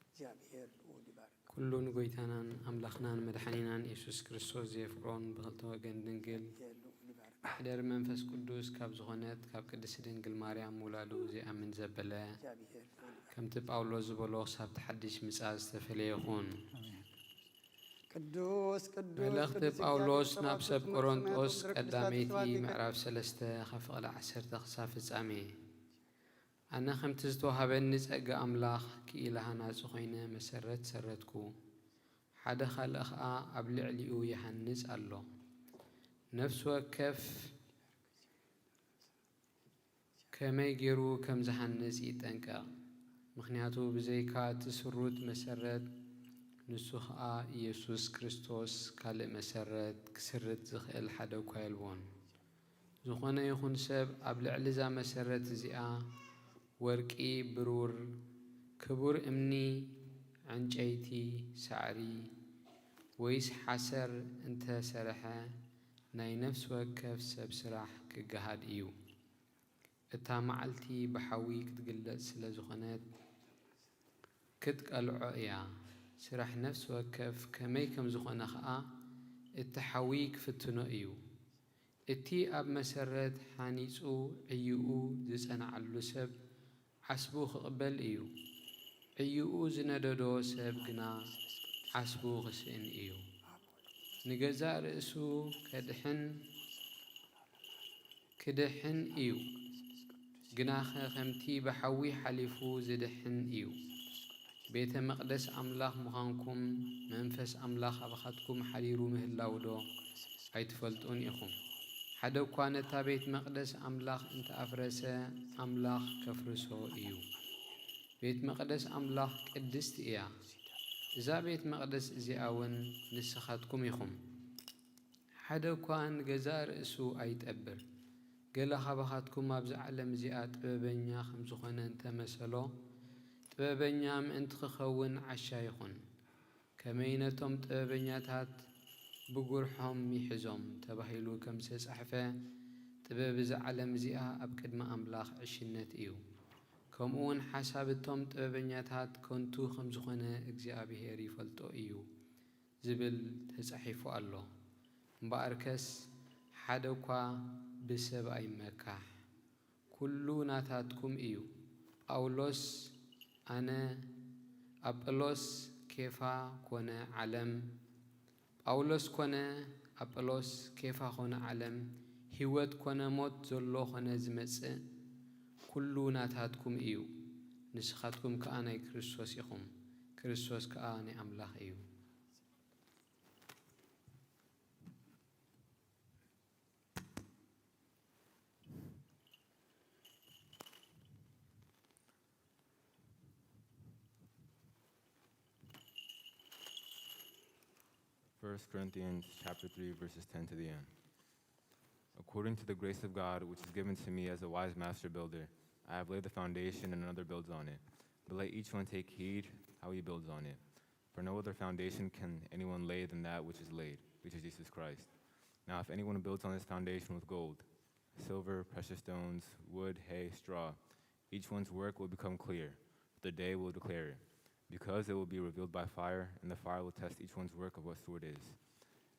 እግዚኣብሔር ልዑል ይባርክ። ኩሉ ንጎይታናን ኣምላኽናን መድሓኒናን የሱስ ክርስቶስ ዘየፍቅሮን ብኽልተ ወገን ድንግል እግዚኣብሔር ልዑል ይባርክ። ማሕደር መንፈስ ቅዱስ ካብ ዝኾነት ካብ ቅድስቲ ድንግል ማርያም ምውላዱ ዘይኣምን ዘበለ፣ እግዚኣብሔር ልዑል ይባርክ። ከምቲ ጳውሎስ ዝበሎ ክሳብ እቲ ሓድሽ ምጽኣት ዝተፈለየ ይኹን። ኣሜን። ቅዱስ ቅዱስ መልእኽቲ ቅዱስ ጳውሎስ እግዚኣብሔር ናብ ሰብ ጸባኦት፣ ቆሮንጦስ ሰማያት ወምድር ቅዱሳት ቀዳመይቲ ስብሐት ይከ- ምዕራፍ ሰለስተ ካብ ፍቕሊ ዓሰርተ ክሳብ ፍጻሜ። ኣነ ኸምቲ ዝተዋህበኒ ጸጋ ኣምላኽ ክኢላ ሃናጺ ኾይነ መሰረት ሰረትኩ፣ ሓደ ኻልእ ኸኣ ኣብ ልዕሊኡ ይሃንጽ ኣሎ። ነፍሲ ወከፍ ከመይ ገይሩ ከም ዝሃንጽ ይጠንቀቕ። ምኽንያቱ ብዘይካ እቲ ስሩት መሰረት፣ ንሱ ኸኣ ኢየሱስ ክርስቶስ፣ ካልእ መሰረት ክስርት ዝኽእል ሓደ እኳ የልቦን። ዝኾነ ይኹን ሰብ ኣብ ልዕሊ እዛ መሰረት እዚኣ ወርቂ፣ ብሩር፣ ክቡር እምኒ፣ ዕንጨይቲ፣ ሳዕሪ ወይስ ሓሰር እንተ ሰርሐ፣ ናይ ነፍሲ ወከፍ ሰብ ስራሕ ክገሃድ እዩ። እታ መዓልቲ ብሓዊ ክትግለጽ ስለ ዝኾነት፣ ክትቀልዖ እያ። ስራሕ ነፍሲ ወከፍ ከመይ ከም ዝኾነ ኸኣ እቲ ሓዊ ክፍትኖ እዩ። እቲ ኣብ መሰረት ሓኒጹ ዕይኡ ዝጸንዓሉ ሰብ ዓስቡ ክቕበል እዩ። ዕይኡ ዝነደዶ ሰብ ግና ዓስቡ ክስእን እዩ። ንገዛእ ርእሱ ከድሕን ክድሕን እዩ፣ ግናኸ ከምቲ ብሓዊ ሓሊፉ ዝድሕን እዩ። ቤተ መቕደስ ኣምላኽ ምዃንኩም፣ መንፈስ ኣምላኽ ኣባኻትኩም ሓዲሩ ምህላውዶ ኣይትፈልጡን ኢኹም? ሓደ እኳ ነታ ቤት መቕደስ ኣምላኽ እንተ ኣፍረሰ፣ ኣምላኽ ከፍርሶ እዩ። ቤት መቕደስ ኣምላኽ ቅድስቲ እያ። እዛ ቤት መቕደስ እዚኣ እውን ንስኻትኩም ኢኹም። ሓደ እኳ ንገዛእ ርእሱ ኣይጠብር። ገለ ካባኻትኩም ኣብዛ ዓለም እዚኣ ጥበበኛ ከም ዝኾነ እንተ መሰሎ፣ ጥበበኛ ምእንቲ ክኸውን ዓሻ ይኹን። ከመይ ነቶም ጥበበኛታት ብጉርሖም ይሕዞም ተባሂሉ ከም ዝተጻሕፈ፣ ጥበብ እዛ ዓለም እዚኣ ኣብ ቅድሚ ኣምላኽ ዕሽነት እዩ። ከምኡ እውን ሓሳብ እቶም ጥበበኛታት ከንቱ ከም ዝኾነ እግዚኣብሄር ይፈልጦ እዩ ዝብል ተጻሒፉ ኣሎ። እምበኣርከስ ሓደ እኳ ብሰብ ኣይመካሕ። ኩሉ ናታትኩም እዩ። ጳውሎስ ኣነ፣ ኣጵሎስ ኬፋ ኮነ ዓለም፣ ጳውሎስ ኮነ ኣጵሎስ፣ ኬፋ ኮነ ዓለም፣ ህይወት ኮነ ሞት፣ ዘሎ ኮነ ዝመጽእ፣ ኩሉ ናታትኩም እዩ። ንስኻትኩም ከኣ ናይ ክርስቶስ ኢኹም፣ ክርስቶስ ከኣ ናይ ኣምላኽ እዩ። First Corinthians chapter three, verses ten to the end. According to the grace of God, which is given to me as a wise master builder, I have laid the foundation and another builds on it. But let each one take heed how he builds on it. For no other foundation can anyone lay than that which is laid, which is Jesus Christ. Now, if anyone builds on this foundation with gold, silver, precious stones, wood, hay, straw, each one's work will become clear, for the day will declare it, because it will be revealed by fire, and the fire will test each one's work of what sort it is.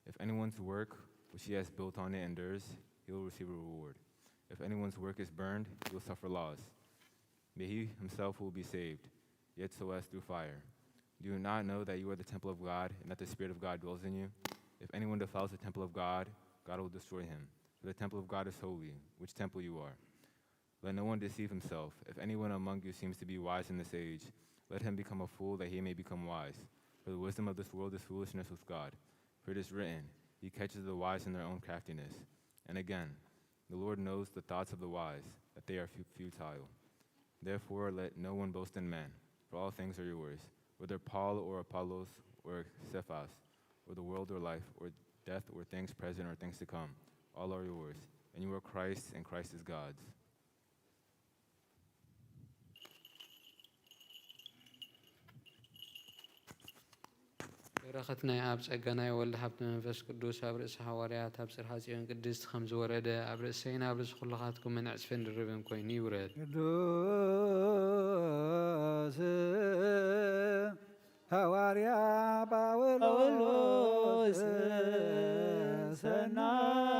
If anyone's work which he has built on it endures, he will receive a reward. If anyone's work is burned, he will suffer loss. But he himself will be saved, yet so as through fire. Do you not know that you are the temple of God, and that the Spirit of God dwells in you? If anyone defiles the temple of God, God will destroy him. For the temple of God is holy, which temple you are. Let no one deceive himself. If anyone among you seems to be wise in this age, let him become a fool that he may become wise. For the wisdom of this world is foolishness with God. For it is written, "He catches the wise in their own craftiness." And again, "The Lord knows the thoughts of the wise, that they are fu- futile." Therefore, let no one boast in man, for all things are yours, whether Paul or Apollos or Cephas, or the world or life, or death, or things present, or things to come, all are yours, and you are Christ's, and Christ is God's. በረኸት ናይ ኣብ ጸጋ ናይ ወልድ ሃብቲ መንፈስ ቅዱስ ኣብ ርእሲ ሃዋርያት ኣብ ጽርሃ ጽዮን ቅድስት ከም ዝወረደ ኣብ ርእሰይን ኣብ ርእሲ ኩልኻትኩምን ዕጽፍን ድርብን ኮይኑ ይውረድ። ቅዱስ ሃዋርያ ጳውሎስ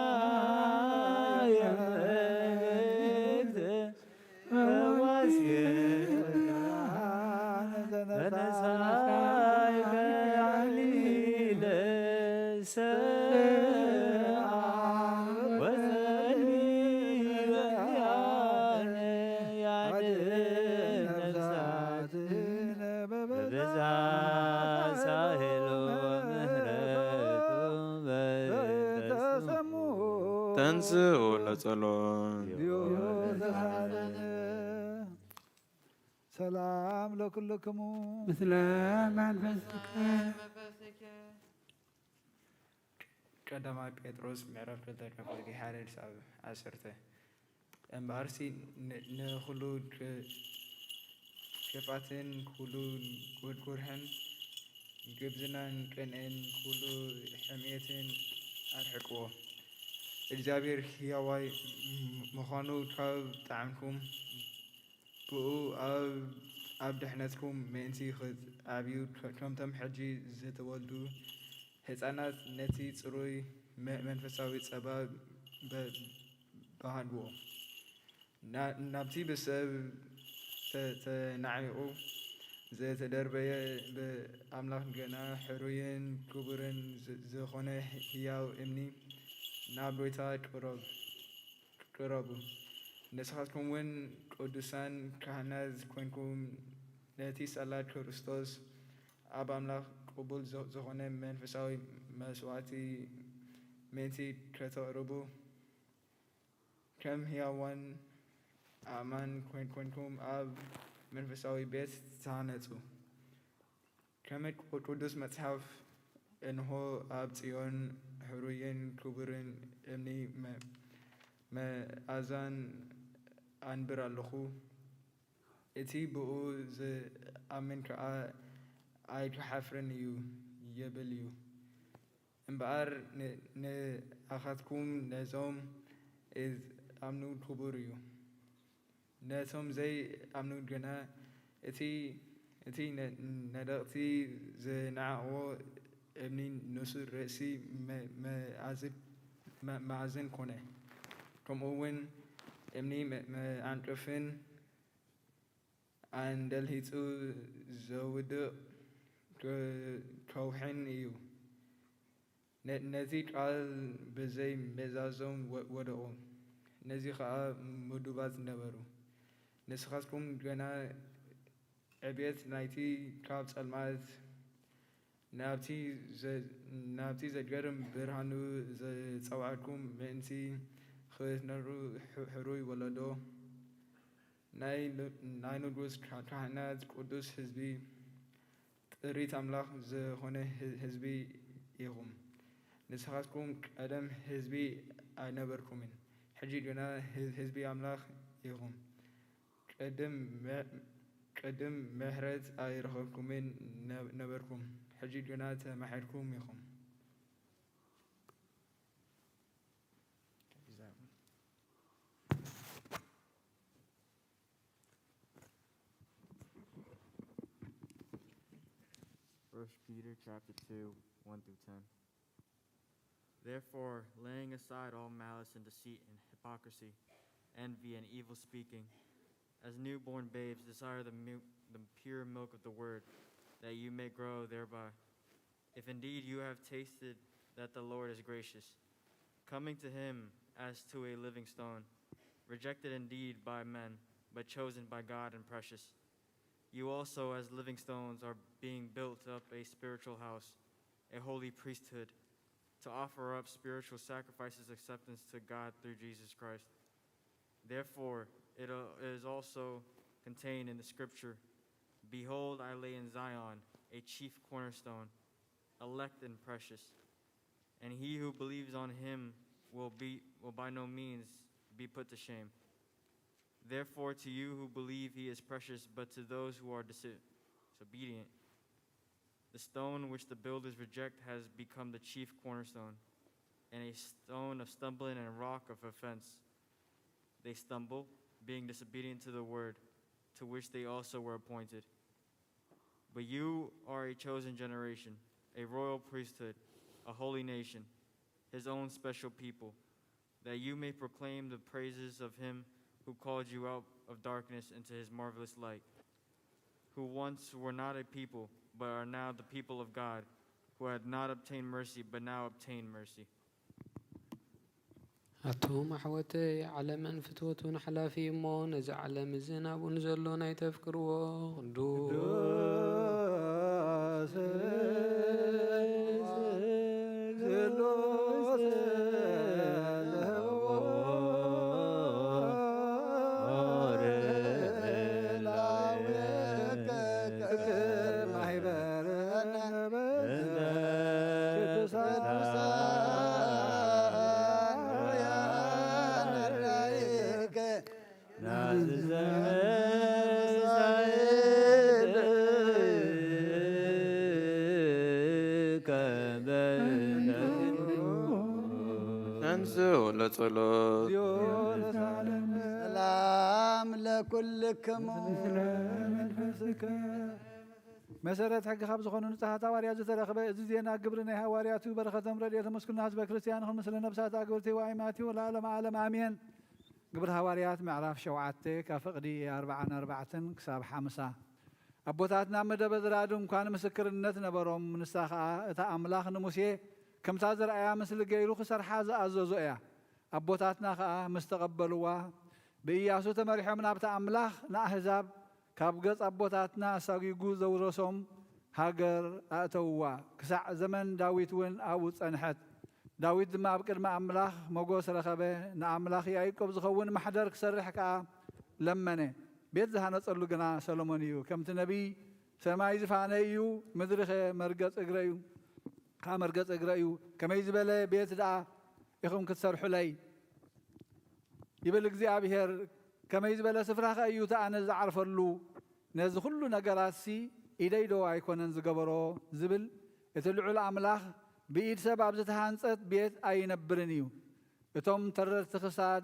ሰናየ መልእክት ተንስኡ ለጸሎት። ሰላም ለኩልክሙ ምስለ መንፈስከ። ቀዳማይ ጴጥሮስ ምዕራፍ ክልተ ካብ ቁጽሪ ሓደ ክሳብ ዓሰርተ። እምበኣርሲ ንኹሉ ክፋትን ኩሉ ጉርሕን ግብዝናን ቅንእን ኩሉ ሕምየትን ኣርሕቅዎ። እግዚኣብሔር ሕያዋይ ምዃኑ ካብ ጠዓምኩም፣ ብኡ ኣብ ድሕነትኩም ምእንቲ ኽትዓብዩ፣ ከምቶም ሕጂ ዝተወልዱ ህጻናት ነቲ ጽሩይ መንፈሳዊ ጸባ በሃልዎ። ናብቲ ብሰብ ተናዒቑ ዝተደርበየ ብኣምላኽ ገና ሕሩይን ክቡርን ዝ-፣ ዝኾነ ህያው እምኒ ናብ ጎይታ ቅረብ-፣ ቅረቡ። ንስኻትኩም እውን ቅዱሳን ካህናት ኮይንኩም ነቲ ሳላ ክርስቶስ ኣብ ኣምላኽ ቅቡል ዞ-፣ ዝኾነ መንፈሳዊ መስዋዕቲ ምእንቲ ከተቕርቡ ከም ህያዋን ኣእማን ኮይን-፣ ኮይንኩም ኣብ መንፈሳዊ ቤት ተሃነጹ። ከም ቅ-፣ ቅዱስ መጽሓፍ፣ "እንሆ ኣብ ጽዮን ሕሩይን ክቡርን እምኒ መ-፣ መኣዛን ኣንብር ኣለኹ፣ እቲ ብኡ ዝኣምን ከኣ ኣይክሓፍርን እዩ" ይብል እዩ። እምበኣር ን-፣ ንኣኻትኩም ነዞም ዝኣምኑ ክቡር እዩ። ነቶም ዘይኣምኑ ግና እቲ፣ እቲ ነ-፣ ነደቕቲ ዝነዓቕዎ እምኒ ንሱ ርእሲ መ-፣ መኣዝን፣ መ-፣ መኣዝን ኮነ። ከምኡ እውን እምኒ መ-፣ መዓንቀፍን ኣንደልሂጹ ዘውድቕ ከ-፣ ከውሕን እዩ። ነ-፣ ነዚ ቃል ብዘይ ምእዛዞም ወ-፣ ወደቑ። ነዚ ኸኣ ምዱባት ነበሩ። ንስኻትኩም ገና ዕብየት ናይቲ ካብ ጸልማት ናብቲ ዘ-፣ ናብቲ ዘገርም ብርሃኑ ዘጸውዓኩም ምእንቲ ክትነብሩ ሕ-፣ ሕሩይ ወለዶ፣ ናይ ን-፣ ናይ ንጉስ ካ-፣ ካህናት፣ ቅዱስ ህዝቢ፣ ጥሪት ኣምላኽ ዝኾነ ህ-፣ ህዝቢ ኢኹም። ንስኻትኩም ቀደም ህዝቢ ኣይነበርኩምን፣ ሕጂ ግና ህ-፣ ህዝቢ ኣምላኽ ኢኹም። ቅድም ም-፣ ቅድም ምሕረት ኣይረኸብኩምን ነ-፣ ነበርኩም፣ ሕጂ ግና ተማሒርኩም ኢኹም። First Peter chapter two, one through ten. Therefore, laying aside all malice and deceit and hypocrisy, envy and evil speaking, as newborn babes desire the, mu- the pure milk of the word, that you may grow thereby. If indeed you have tasted that the Lord is gracious, coming to him as to a living stone, rejected indeed by men, but chosen by God and precious. You also, as living stones, are being built up a spiritual house, a holy priesthood, to offer up spiritual sacrifices acceptance to God through Jesus Christ. Therefore, it uh, is also contained in the scripture, "Behold, I lay in Zion a chief cornerstone, elect and precious, and he who believes on him will, be, will by no means be put to shame." Therefore, to you who believe, he is precious, but to those who are dis- disobedient, the stone which the builders reject has become the chief cornerstone, and a stone of stumbling and rock of offense. They stumble, being disobedient to the word, to which they also were appointed. But you are a chosen generation, a royal priesthood, a holy nation, his own special people, that you may proclaim the praises of him who called you out of darkness into his marvelous light, who once were not a people, but are now the people of God, who had not obtained mercy, but now obtain mercy. ኣቱም ኣሕወተይ፣ ዓለምን ፍትወቱን ሓላፊ እሞ፣ ነዚ ዓለም እዚ ናብኡ ንዘሎ ናይ ተፍቅርዎ ቅዱስ ቅዱስ ስሉስ ተንስኡ ለጸሎት። ሰላም ለኩልክሙ። መሰረት ሕጊ ካብ ዝኾኑ ንጹሓት ሃዋርያት ዝተረኽበ እዚ ዜና ግብሪ ናይ ሃዋርያት እዩ። በረኸቶም ረድኤቶም ምስኩልና ህዝበ ክርስቲያን ይኹን ምስለ ነብሳት ኣግብርቲ ዋይ ማቲው ለዓለመ ዓለም ኣሜን። ግብሪ ሃዋርያት ምዕራፍ ሸውዓተ ካብ ፍቕዲ ኣርብዓን ኣርባዕተን ክሳብ ሓምሳ። ኣቦታትና ኣብ ምድረ በዳ ድንኳን ምስክርነት ነበሮም። ንሳ ኸኣ እታ ኣምላኽ ንሙሴ ከምታ ዘርኣያ ምስሊ ገይሩ ክሰርሓ ዝኣዘዞ እያ። ኣቦታትና ኸኣ ምስ ተቐበልዋ፣ ብኢያሱ ተመሪሖም ናብታ ኣምላኽ ንኣህዛብ ካብ ገጽ ኣቦታትና ኣሳጒጉ ዘውረሶም ሃገር ኣእተውዋ። ክሳዕ ዘመን ዳዊት እውን ኣብኡ ጸንሐት። ዳዊት ድማ ኣብ ቅድሚ ኣምላኽ ሞገስ ረኸበ፣ ንኣምላኽ ያዕቆብ ዝኸውን ማሕደር ክሰርሕ ከኣ ለመነ። ቤት ዝሃነጸሉ ግና ሰሎሞን እዩ። ከምቲ ነቢይ፣ "ሰማይ ዝፋነይ እዩ፣ ምድሪኸ መርገጽ እግረይ እዩ፣ ከኣ መርገጽ እግረይ እዩ። ከመይ ዝበለ ቤት ደኣ ኢኹም ክትሰርሑለይ?" ይብል እግዚኣብሄር። "ከመይ ዝበለ ስፍራኸ እዩ እቲ ኣነ ዝዓርፈሉ? ነዚ ኹሉ ነገራትሲ ኢደይ ዶ ኣይኮነን ዝገበሮ?" ዝብል እቲ ልዑል ኣምላኽ ብኢድ ሰብ ኣብ ዝተሃንጸት ቤት ኣይነብርን እዩ። እቶም ተረርቲ ክሳድ፣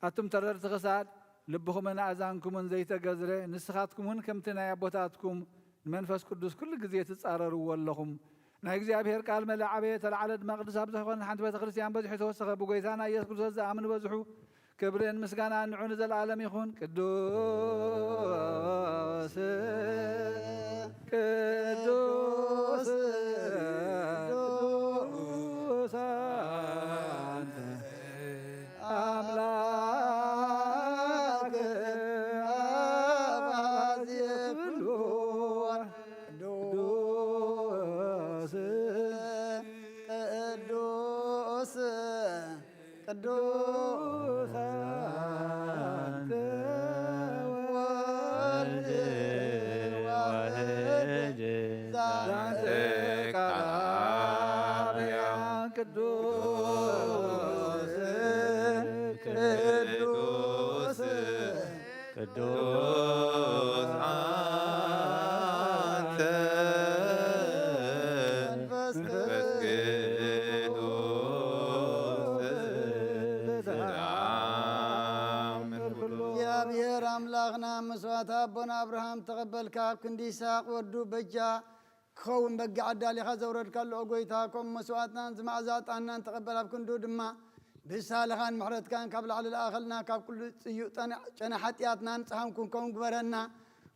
ኣቱም ተረርቲ ክሳድ፣ ልብኹምን ኣእዛንኩምን ዘይተገዝረ፣ ንስኻትኩም እውን ከምቲ ናይ ኣቦታትኩም ንመንፈስ ቅዱስ ኩሉ ግዜ ትጻረርዎ ኣለኹም። ናይ እግዚኣብሔር ቃል መለ ዓበየ፣ ተላዕለ ድማ ቅዱስ ኣብ ዝኾነ ሓንቲ ቤተ ክርስቲያን በዚሑ ተወሰኸ። ብጎይታና ኢየሱስ ክርስቶስ ዝኣምኑ በዝሑ፣ ክብርን ምስጋናን ንዑ ንዘለኣለም ይኹን። ቅዱስ፣ ቅዱስ፣ ቅዱስ ኣንተ ኣምላክ ኣባዜ ኩሉ ቅዱስ፣ ቅዱስ፣ ቅዱስ ኣንተ ወልድ ዋሕድ ዛንተ ቃል ኣርያም ቅዱስ፣ ቅዱስ፣ ቅዱስ ኣንተ መንፈስ ቅዱስ ተኣምር ኩሉ። እግዚኣብሔር ኣምላኽና መስዋዕቲ ኣቦና ኣብርሃም ተቐበልካ፣ ኣብ ክንዲ ይስሐቅ ወዱ በጃ ክኸውን በጊዕ ኣዳሊኻ ዘውረድካሉ፣ ኦ ጎይታ፣ ከምኡ መስዋዕትናን ዝመዓዛ ዕጣንናን ተቐበል። ኣብ ክንዱ ድማ ብሳልኻን ምሕረትካን ካብ ላዕሊ ለኣኸልና፣ ካብ ኩሉ ጽዩቕ ጠነ-፣ ጨነ ሓጢኣትና ንጽሃን ክንከውን ግበረና።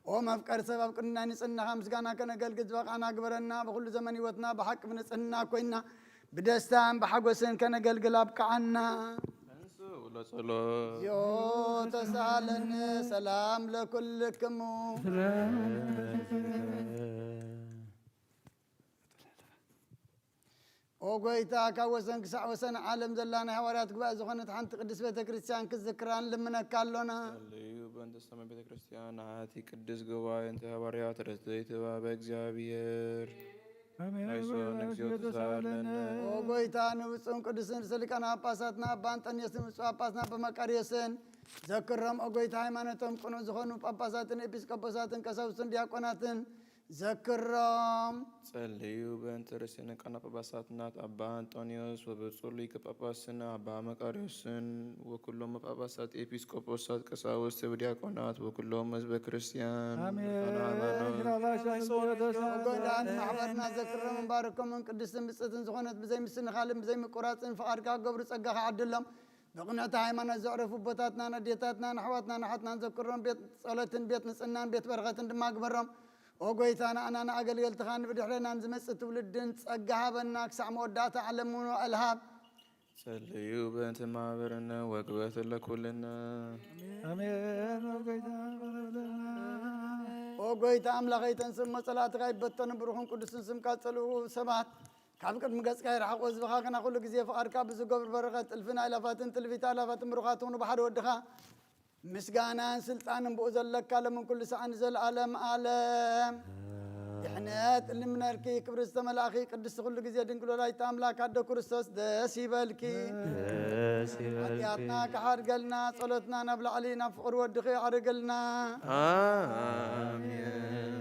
ኦ መፍቀር ሰብ፣ ኣብ ቅድሚ ናይ ንጽህናኻ ምስጋና ከነገልግል ዝበቓዕና ግበረና። ብኹሉ ዘመን ህይወትና ብሓቂ ብንጽህና ኮይንና ብደስታን ብሓጎስን ከነገልግል ኣብቅዓና። ተንሥኡ ለጸሎት። ዮ ተሳለነ ሰላም ለኩልክሙ። ኦ ጎይታ፣ ካብ ወሰን ክሳዕ ወሰን ዓለም ዘላ ናይ ሃዋርያት ጉባኤ ዝኾነት ሓንቲ ቅድስት ቤተ ክርስቲያን ክትዝክራ ንልምነካ ኣሎና። ጸልዩ በእንተ ሰማይ ቤተ ክርስቲያን፣ ናቲ ቅድስት ጉባኤ፣ እንተ ሃዋርያት ርትዕት እባበ እግዚኣብሔር። ኣሜን። ናይ ሶን እግዚኦ ተሳለነ። ኦ ጎይታ፣ ንብፁዕን ቅዱስን ርእሰ ሊቃነ ጳጳሳትና ኣባ እንጠንዮስን ብፁዕ ጳጳስና ኣባ መቃርዮስን ዘክሮም። ኦ ጎይታ፣ ሃይማኖቶም ቅኑዕ ዝኾኑ ጳጳሳትን ኤጲስቆጶሳትን ቀሳውስትን ዲያቆናትን ዘክሮም። ጸልዩ በእንተ ርእሰ ሊቃነ ጳጳሳትና ኣባ እንጠንዮስ ወብፁዕ ሊቀ ጳጳስና ኣባ መቃርዮስን ወኩሎም ጳጳሳት፣ ኤጲስቆጶሳት፣ ቀሳውስት፣ ዲያቆናት ወኩሎም ህዝበ ክርስቲያን። ኣሜን። ዝኾነ ሃይማኖት። ኦጎይታን ማሕበርና ዘክሮምን ባርኮምን ቅድስትን ብጽእትን ዝኾነት ብዘይ ምስንኻልን ብዘይ ምቁራጽን ፍቓድካ ክገብሩ ጸጋኻ ዓድሎም። ብቕንዕቲ ሃይማኖት ዘዕረፉ ኣቦታትናን ኣዴታትናን ኣሕዋትናን ኣሓትናን ዘክሮም። ቤት ጸሎትን ቤት ንጽህናን ቤት በረኸትን ድማ ግበሮም። ኦ ጎይታ፣ ንኣና ንኣገልገልትኻን ብድሕረና ንዝመጽእ ትውልድን ጸጋ ሃበና፣ ክሳዕ መወዳእታ ዓለም እውን ውዕል ሃብ። ጸልዩ በእንተ ማህበርነ ወግበትለ ኩልነ። ኣሜን። ኦ ጎይታ፣ በረለና። ኦ ጎይታ ኣምላኸይ፣ ተንስእ እሞ ጸላእትኻ ይበተኑ፣ ብሩኽን ቅዱስን ስምካ ጸልኡ ሰባት ካብ ቅድሚ ገጽካ ይርሓቑ። ህዝብኻ ግና ኩሉ ግዜ ፍቓድካ ብዝገብሩ በረኸት፣ እልፍን ኣእላፋትን ትልፊት ኣእላፋትን ብሩኻት ትኹኑ ብሓደ ወድኻ። ምስጋናን ስልጣንን ብኡ ዘለካ፣ ሎምን ኩሉ ሰዓን ንዘለኣለም ኣለም። ድሕነት እልምነልኪ፣ ክብሪ ዝተመላእኺ ቅድስቲ፣ ኩሉ ግዜ ድንግል ወላዲተ ኣምላክ ኣደ ክርስቶስ፣ ደስ ይበልኪ። ደስ ይበልኪ። ሓጢኣትና ክሓድገልና፣ ጸሎትና ናብ ላዕሊ ናብ ፍቕሪ ወድኺ ኣዕርግልና። ኣሜን።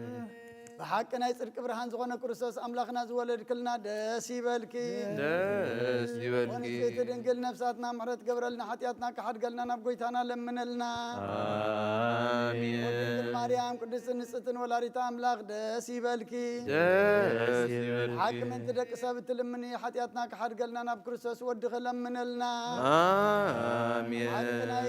ብሓቂ ናይ ጽድቂ ብርሃን ዝኾነ ክርስቶስ ኣምላኽና ዝወለድክልና፣ ደስ ይበልኪ። ደስ ይበልኪ። ወንጽሕቲ ድንግል ነፍሳትና ምሕረት ገብረልና፣ ሓጢኣትና ክሓድገልና ናብ ጎይታና ለምነልና። ኣሜን። ድንግል ማርያም ቅድስት ንጽሕትን ወላዲተ ኣምላኽ ደስ ይበልኪ። ደስ ይበልኪ። ሓቂ ምእንቲ ደቂ ሰብ እትልምኒ፣ ሓጢኣትና ክሓድገልና ናብ ክርስቶስ ወድኺ ለምነልና። ኣሜን። ሓቂ ናይ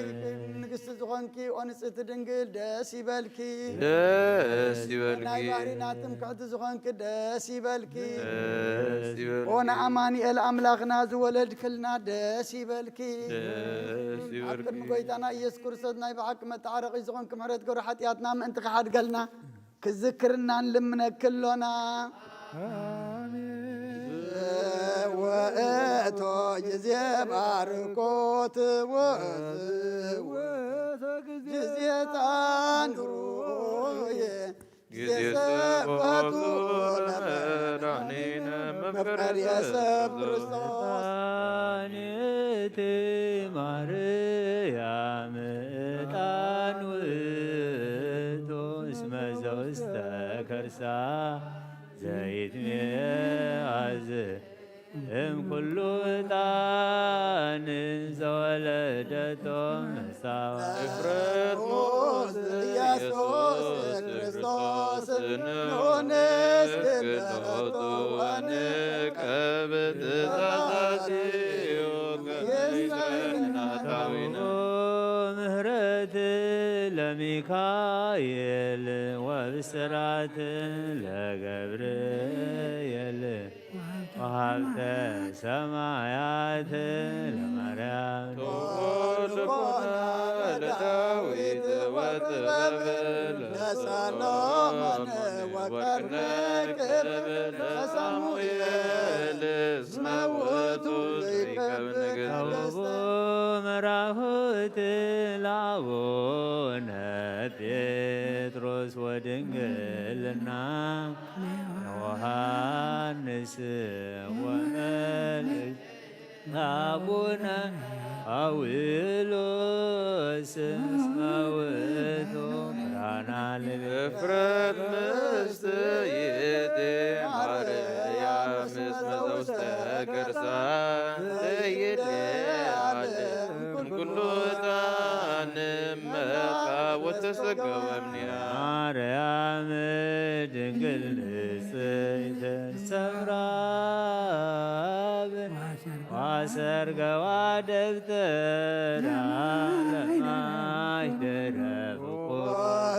ንግስቲ ዝኾንኪ ኦ ንጽሕቲ ድንግል ደስ ይበልኪ። ደስ ይበልኪ። ናይ ባህሪና ትምክሕቲ ዝኾንኪ ደስ ይበልኪ። ደስ ይበልኪ። ኦ ንኣማኑኤል ኣምላኽና ዝወለድክልና ደስ ይበልኪ። ደስ ኣብ ይበልኪ። ቅድሚ ጎይታና ኢየሱስ ክርስቶስ ናይ ብሓቂ መተዓረቒ ዝኾንኪ ምሕረት ገብረ ሓጢኣትና ምእንቲ ክሓድገልና ክዝክርና ንልምነኪ ኣሎና። ወእቶ ጊዜ ባርኮት ወዝ-፣ ጊዜ ታንሩየ ጊዜ ሰቦቱ ለመድኃኒነ መፍቀሪ ሰብ ክርስቶስ። ዕጣን እቲ ማርያም ዕጣን ውእቱ እስመ ዘውስተ ከርሳ ዘይትሜአዝ እምኩሉ ዕጣን ዘወለደቶ መሳዋ እፍረት ሞት ኢየሱስ ክርስቶስ ንስግደቱ ወንቀብ ትእዛዝዮ ከመ ይስረይ ናታዊነ። ምህረት ለሚካኤል ወብስራት ለገብርኤል ወሃብተ ሰማያት ለማርያም ልቦና ለዳዊት ወጥበብ ለሰሎሞን ወርቅነ ክብር ለሳሙኤል እስመ ውእቱ ዘይከብ ንግሥት። መራሁት ለአቡነ ጴጥሮስ ወድንግልና ዮሐንስ ወመልእክት አቡነ አውሎስ እስመ ውእቱ ብርሃና ለቤት እፍረት ምስት ይእቲ ማርያም እስመ ዘውስተ ከርሳ ዘይትሜአዝ እምኩሉ ዕጣን እመ ወተሰገወ እምኔሃ። ማርያም ድንግል ንጽሕት ሰምራብ ዋሰርገዋ ደብተራ ለማይ ደረብኩ።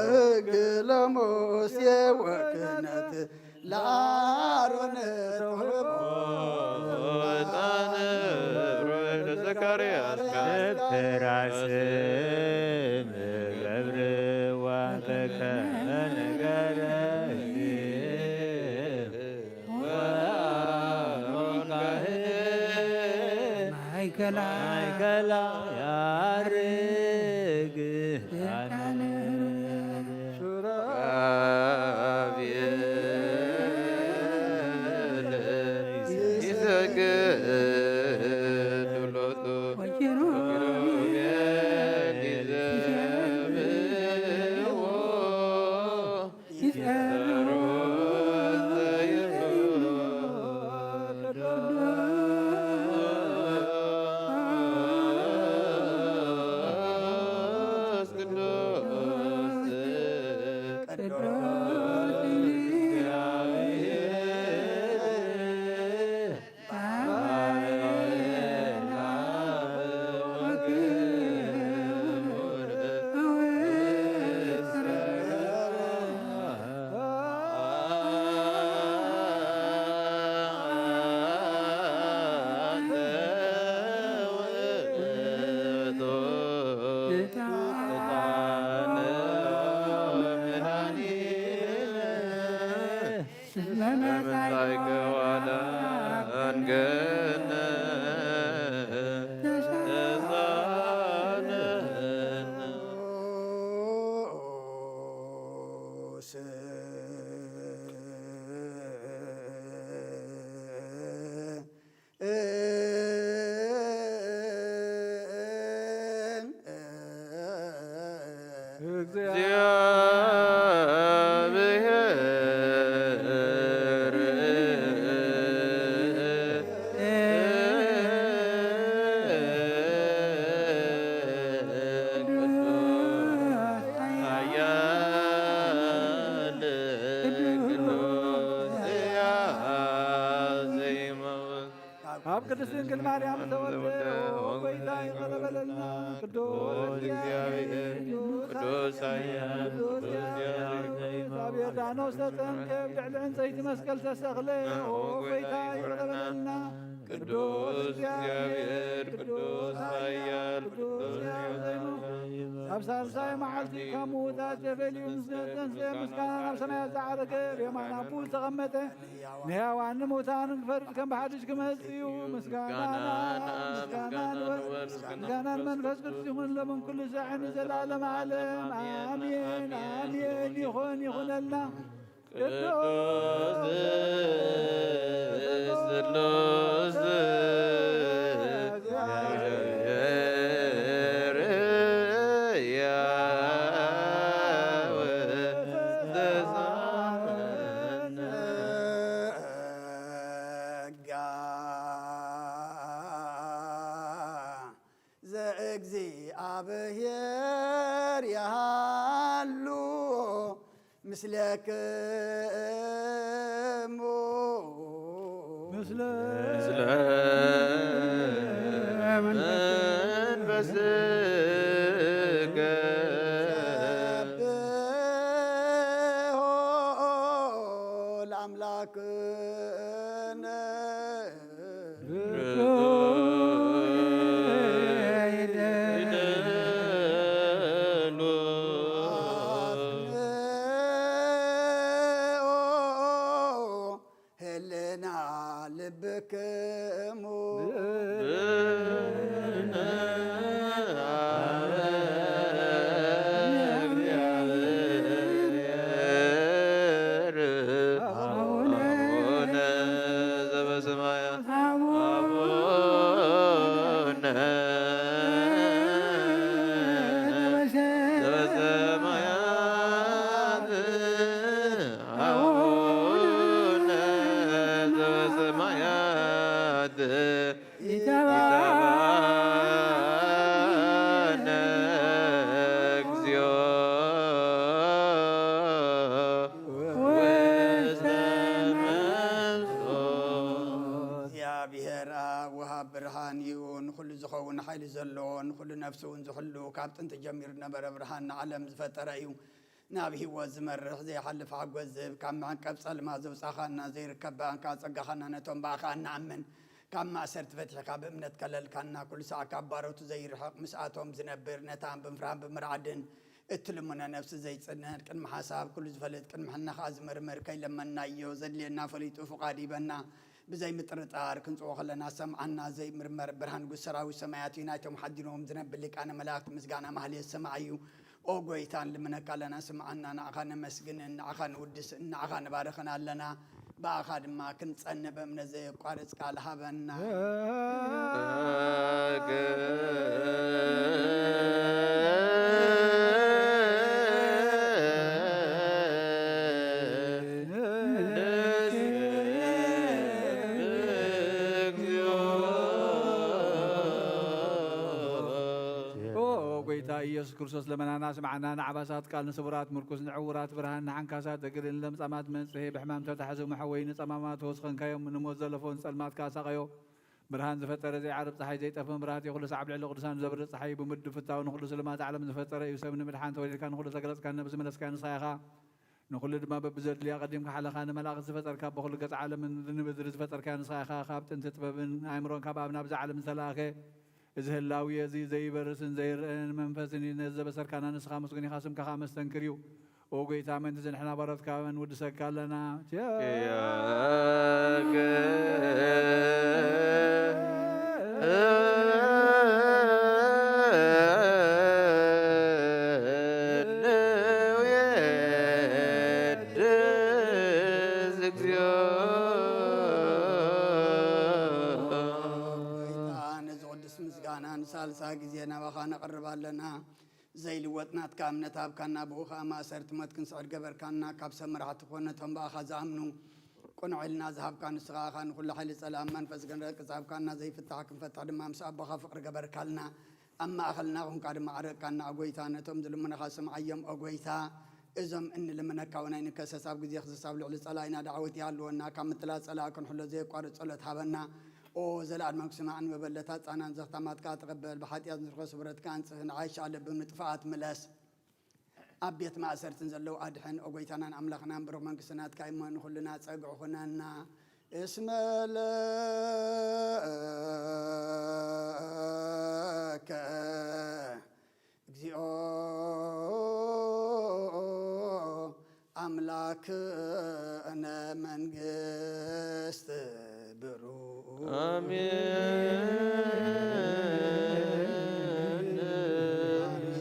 ሕግ ለሙሴ ወክህነት ለአሮን ተውህቦ። ዕጣን ሩይ ለዘካርያስ ደብተራ ስም ገብርዋ በከመ ነገረ ወአሮን ካህን ማእከላ ያርግ ሱራፌል ይሰግድ ሎቱ ወኪሩቤል ይዘምርዎ። ኣብ ቅድስት ድንግል ማርያም ተወልደ፣ ኦ ጎይታ ይቕረ በለልና። ቅዱስ እግዚኣብሔር፣ ቅዱስ ኃያል፣ ቅዱስ እግዚኣብሔር፣ ኣብ ዮርዳኖስ ተጠምቀ፣ ኣብ ልዕሊ ዕንፀይቲ መስቀል ተሰቕለ፣ ኦ ጎይታ ይቕረ በለልና። ቅዱስ እግዚኣብሔር፣ ቅዱስ ኃያል፣ ቅዱስ እግዚኣብሔር፣ ኣብ ሳልሳይ መዓልቲ ካብ ምዉታት ተፈልዩ ምስ ተንሥአ ምስጋና ናብ ሰማያት ዝዓረገ፣ ብየማን ኣቡ ዝተቐመጠ፣ ንሕያዋን ንሙታንን ክፈርድ ከም ብሓድሽ ክመጽእ እዩ። ምስጋና፣ ምስጋና ንወልድ፣ ምስጋና ንመንፈስ ቅዱስ ይኹን፣ ሎምን ኩሉ ሳዕ ንዘለዓለም ዓለም። ኣሜን፣ ኣሜን። ይኹን፣ ይኹነልና። ቅዱስ ስሉስ ዘእግዚኣብሔር ያሃሉ ምስሌክሙ ምስለ ለአምላክነ ህልና ልብክሙ እግዚኣብሔር ኣብ ወሃብ ብርሃን እዩ። ንኹሉ ዝኸውን ሓይሊ ዘለዎ፣ ንኹሉ ነፍሲ እውን ዝሕሉ፣ ካብ ጥንቲ ጀሚሩ ዝነበረ ብርሃን ንዓለም ዝፈጠረ እዩ። ናብ ህይወት ዝመርሕ ዘይሓልፍ ሓጎስ ዝህብ፣ ካብ መዕቀብ ጸልማ ዘውጻኻና፣ ዘይርከብ ብኣንካ ጸጋኻና ነቶም ብኣኻ እንኣምን፣ ካብ ማእሰርቲ ፈቲሕካ ብእምነት ከለልካና፣ ኩሉ ሳዕ ካብ ባሮቱ ዘይርሕቕ ምስኣቶም ዝነብር፣ ነታን ብምፍራን ብምርዓድን እትልምኖ ነፍሲ ዘይጽነን፣ ቅድሚ ሓሳብ ኩሉ ዝፈልጥ፣ ቅድሚ ሕና ከኣ ዝምርምር፣ ከይለመንናዮ ዘድልየና ፈሊጡ ፍቓድ ይበና። ብዘይ ምጥርጣር ክንጽዎ ከለና ሰምዓና ዘይምርመር ብርሃን ንጉስ ሰራዊት ሰማያት እዩ። ናይቶም ሓዲሮም ዝነብር ሊቃነ መላእክት ምስጋና ማህሌት ሰማዕ እዩ። ኦ ጎይታ ንልምነካ ኣለና ስምዓና፣ ንዓኻ ነመስግንን ንዓኻ ንውድስን ንዓኻ ንባርኽን ኣለና። ብኣኻ ድማ ክንጸንዕ ብእምነት ዘየቋርጽ ቃል ሃበና። ኦ ጎይታ ኢየሱስ ክርስቶስ ለመናና ስምዓና፣ ንዓባሳት ቃል ንስቡራት ምርኩስ ንዕውራት ብርሃን ንሓንካሳት እግሪ ንለምጻማት መንጽሄ ብሕማም ተታሕዙ መሐወይ ንጸማማት ተወስኸንካዮም ንሞት ዘለፎን ጸልማት ካሳቐዮ ብርሃን ዝፈጠረ ዘይዓርብ ጸሓይ ዘይጠፍእ መብራህቲ ኩሉ ሳዕ ኣብ ልዕሊ ቅዱሳን ዘብርህ ጸሓይ ብምዱ ፍታው ንኹሉ ስልማት ዓለም ዝፈጠረ እዩ። ሰብ ንምድሓን ተወሊድካ ንኹሉ ተገለጽካ ነብዚ መለስካ ንስኻ ኢኻ። ንኹሉ ድማ በብዘድልያ ቀዲምካ ሓለኻ ንመላእኽቲ ዝፈጠርካ በኹሉ ገጽ ዓለምን ንምድሪ ዝፈጠርካ ንስኻ ኢኻ። ካብ ጥንቲ ጥበብን ኣእምሮን ካብ ኣብ ናብዚ ዓለም ዝተላእከ እዚ ህላዊ እዚ ዘይበርስን ዘይረኣን መንፈስን እዩ። ነዚ ዘበሰርካና ንስኻ ምስጉን ኢኻ፣ ስምካ ኸኣ መስተንክር እዩ። ኦ ጎይታ፣ ምእንቲ ንሕና ባሮትካ ንውድሰካ ኣለና። ጎይታ፣ ነዚ ቅዱስ ምስጋና ንሳልሳ ግዜ ናባኻ ነቕርብ ኣለና። ዘይልወጥ ናትካ እምነት ሃብካና፣ ብኡ ኸኣ ማእሰርቲ ሞት ክንስዕር ገበርካና። ካብ ሰብ መራሕቲ ኮነ እቶም ብኣኻ ዝኣምኑ ቅኑዕ ኢልና ዝሃብካ ንስኻ ኢኻ። ንኹሉ ሓይሊ ጸላእን መንፈስ ገንዘብ ቅጻብካና፣ ዘይፍታሕ ክንፈትሕ ድማ ምስ ኣቦኻ ፍቕሪ ገበርካልና። ኣብ ማእኸልና ኹንካ ድማ ዓረቅካና፣ ኦ ጎይታ። ነቶም ዝልምኑኻ ስምዓዮም፣ ኦ ጎይታ። እዞም እንልምነካ እውን ኣይንከሰስ። ኣብ ግዜ ክሰስ ኣብ ልዕሊ ጸላኢና ዳዕወት ይሃልወና። ካብ ምትላል ጸላኢ ክንሕሎ ዘየቋርጽ ጸሎት ሃበና። ኦ ዘለኣለማዊ ስማዕን መበለታት ጻናን ዘኽታማትካ ተቐበል። ብሓጢኣት ንዝረኸ ስብረትካ ኣንጽህ፣ ንዓይሻ ለብም ንጥፍኣት ምለስ። ኣብ ቤት ማእሰርትን ዘለዉ ኣድሕን። ኦ ጎይታናን ኣምላኽናን ብሩኽ መንግስቲ ናትካ እሞ ንኹልና ጸግዒ ኹነና። እስመ ለከ እግዚኦ ኣምላክነ መንግስት ብሩ ኣሜን። ኣሜን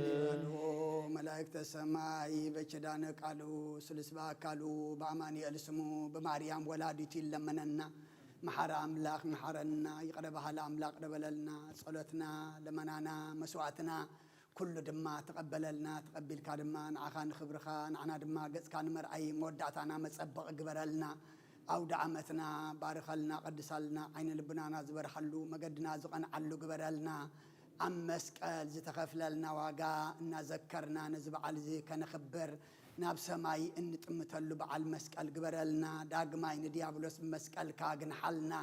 ይበሉ መላእክተ ሰማይ። በኪዳነ ቃሉ ስሉስ በአካሉ በአማኑኤል ስሙ በማርያም ወላዲቱ ይለመነና። መሓሪ ኣምላኽ መሓረና፣ ይቕረ በሃሊ ኣምላኽ ይቕረ በለልና። ጸሎትና፣ ልመናና፣ መስዋዕትና ኩሉ ድማ ተቐበለልና። ተቐቢልካ ድማ ንዓኻ ንኽብርኻ፣ ንዓና ድማ ገጽካ ንመርኣይ መወዳእታና መጸበቒ ግበረልና። ኣውደ ዓመትና ባርኸልና፣ ቀድሳልና፣ ዓይነ ልብናና ዝበርሃሉ፣ መገድና ዝቐንዓሉ ግበረልና። ኣብ መስቀል ዝተኸፍለልና ዋጋ እናዘከርና ነዚ በዓል እዚ ከነኽብር ናብ ሰማይ እንጥምተሉ በዓል መስቀል ግበረልና። ዳግማይ ንዲያብሎስ ብመስቀልካ ግንሓልና።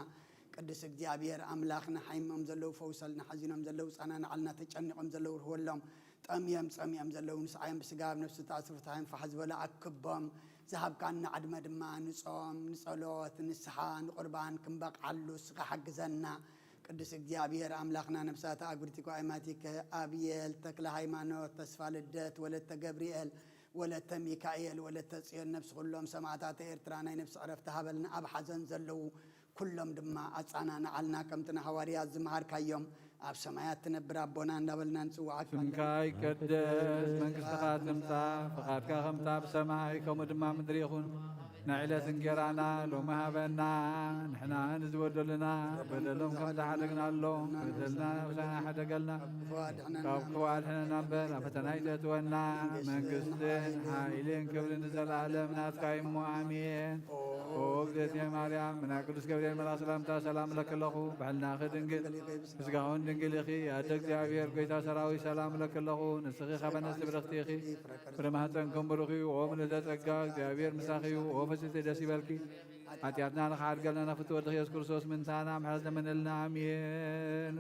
ቅዱስ እግዚኣብሔር ኣምላኽና፣ ሓሚሞም ዘለዉ ፈውሰልና፣ ሓዚኖም ዘለዉ ጸናንዓልና፣ ተጨኒቖም ዘለዉ ርህወሎም፣ ጠምዮም ጸሚኦም ዘለዉ ንስዓዮም ብስጋ ኣብ ነፍሲ ተኣስሩ ፍታሕን ፋሕ ዝበለ ኣክቦም። ዝሃብካና ዕድመ ድማ ንጾም፣ ንጸሎት፣ ንስሓ፣ ንቁርባን ክንበቕዓሉ እስኻ ሓግዘና። ቅዱስ እግዚኣብሔር ኣምላኽና፣ ነፍሳተ ኣጉሪቲኮ ኣይማቲከ፣ ኣብየል፣ ተክለ ሃይማኖት፣ ተስፋ ልደት፣ ወለተ ገብርኤል፣ ወለተ ሚካኤል፣ ወለተ ጽዮን፣ ነፍሲ ኩሎም ሰማዕታተ ኤርትራ ናይ ነፍሲ ዕረፍቲ ሃበልና። ኣብ ሓዘን ዘለዉ ኩሎም ድማ ኣጻናንዓልና። ከምቲ ንሃዋርያት ዝመሃርካዮም፣ ኣብ ሰማያት ትነብር ኣቦና እንዳበልና ንጽውዓካ። ስምካ ይቀደስ፣ መንግስትኻ ትምጻእ፣ ፍቓድካ ከምታ ኣብ ሰማይ ከምኡ ድማ ምድሪ ይኹን። ናይ ዕለት እንጌራና ሎሚ ሃበና፣ ንሕና ንዝበደሉና በደሎም ከም ዝሓደግናሎም፣ በደልና ምሳና ሓደገልና፣ ካብ ክፉእ ኣድሕነና እምበር፣ ኣብ ፈተና ኣይተእትወና፣ መንግስትን ሓይልን ክብርን ንዘለኣለም ናትካ እዩ እሞ፣ ኣሜን። ኦ እግዝእትየ ማርያም፣ ብናይ ቅዱስ ገብርኤል መልኣኽ ሰላምታ ሰላም እለኪ ኣለኹ፣ ብሕልናኺ ድንግል፣ ስጋውን ድንግል ኢኺ፣ ኣደ እግዚኣብሔር፣ ጎይታ ሰራዊት፣ ሰላም እለኪ ኣለኹ። ንስኺ ካብ ኣንስቲ ብርኽቲ ኢኺ፣ ፍረ ማህፀንክም ብሩኽ እዩ። ኦ ምልዕተ ጸጋ፣ እግዚኣብሔር ምሳኺ እዩ። ኦ ፍጽቲ ደስ ይበልኪ፣ ሓጢኣትና ንኽሓድገልና ናብ ፍትወ ወድኺ የሱስ ክርስቶስ ምንታና ምሕረት ለምንልና። ኣሜን።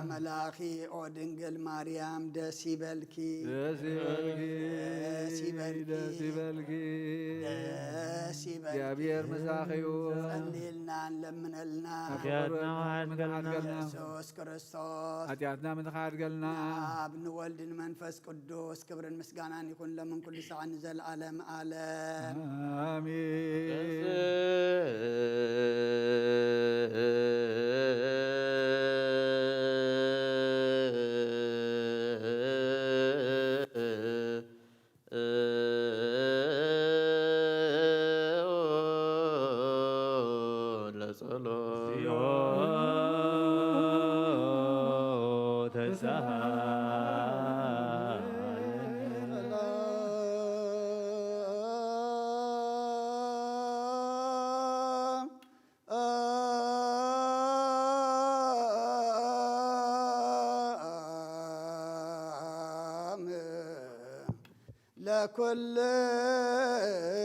መላኺ ኦ ድንግል ማርያም ደስ ይበልኪ፣ ደስ ይበልኪ፣ ደስ ይበልኪ፣ ደስ ይበልኪ፣ ደስ ይበልኪ። እግዚኣብሔር ምሳኺ እዩ። ጸልይልና፣ ለምነልና። ሓጢኣትና ምሓድገልና። የሱስ ክርስቶስ። ሓጢኣትና ምንኻድገልና። ኣብ ንወልድ ንመንፈስ ቅዱስ ክብርን ምስጋናን ይኹን፣ ለምን ኩሉ ሰዓት ንዘለዓለም ዓለም። ኣሜን።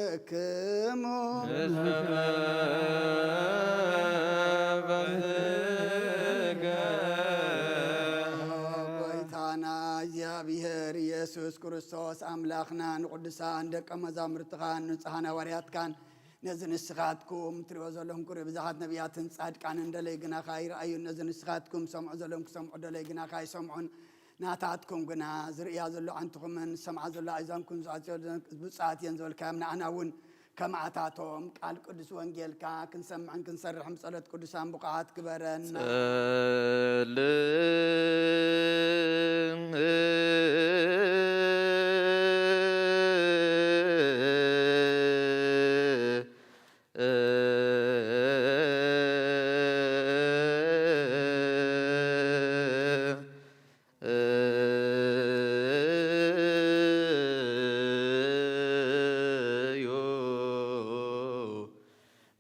ለኩልክሙ ጎይታና እግዚኣብሔር ኢየሱስ ክርስቶስ ኣምላኽና ንቅዱሳን ደቀ መዛሙርትኻን ንጹሓን ሃዋርያትካን ነዚ ንስኻትኩም ትሪኦ ዘለኹም ክሪኡ፣ ብዙሓት ነቢያትን ጻድቃንን ደለይ ግናኻ ይረኣዩን፣ ነዚ ንስኻትኩም ሰምዑ ዘለኹም ክሰምዑ ደለይ ግናኻ ይሰምዑን። ናታትኩም ግና ዝርእያ ዘሎ ኣዕንትኹምን ዝሰምዓ ዘሎ ኣእዛንኩም ዝኣዝዮ ብፁዓት እየን ዝበልካዮም፣ ንኣና እውን ከምኣታቶም ቃል ቅዱስ ወንጌልካ ክንሰምዕን ክንሰርሕን ብጸሎት ቅዱሳን ብቑዓት ግበረና። ጸልእ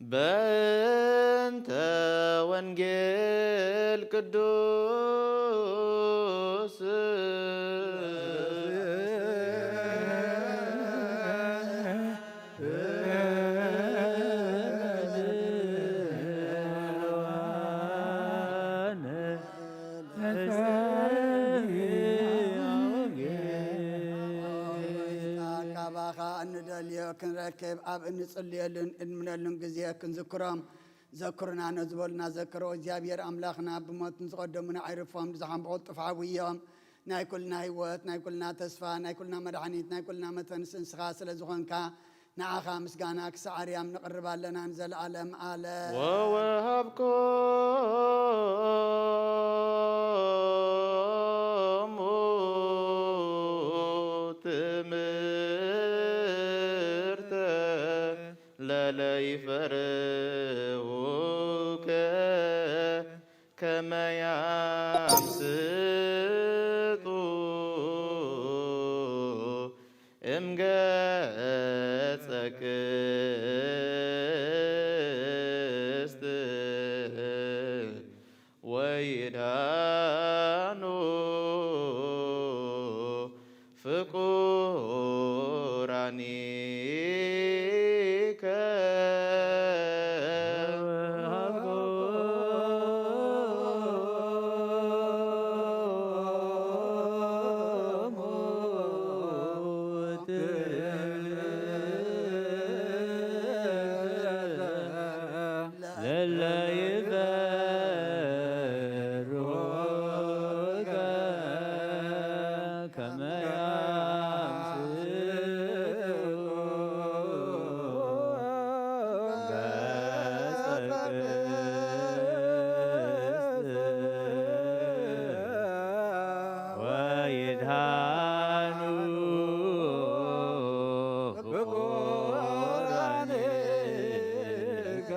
በእንተ ወንጌል ቅዱስ ካባኻ እንደልዮ ክንረክብ ኣብ እንጽልየሉን እንምነሉን ግዜ ክንዝክሮም ዘክሩና ነዝበሉና ዘክሮ እግዚኣብሔር ኣምላኽና ብሞት ንዝቐደሙና ኣይርፎም ብዝሓን ብቕልጡፍ ሓውዮም ናይ ኩልና ህይወት ናይ ኩልና ተስፋ ናይ ኩልና መድሓኒት ናይ ኩልና መተንስ እንስኻ ስለ ዝኾንካ ንዓኻ ምስጋና ክሳዕ ኣርያም ንቕርብ ኣለና ንዘለኣለም ኣለ ወወሃብኮሙ ትምህርተ ለለይፈርሁከ ከመ ያምስጡ እምገጸ ቅድስት ወይዳኑ ፍቁራኒከ ለለ ይፈርሁከ ከመ ያምስሉ ገጸ ቅድስት ወይድሃኑ ፍቁራኒከ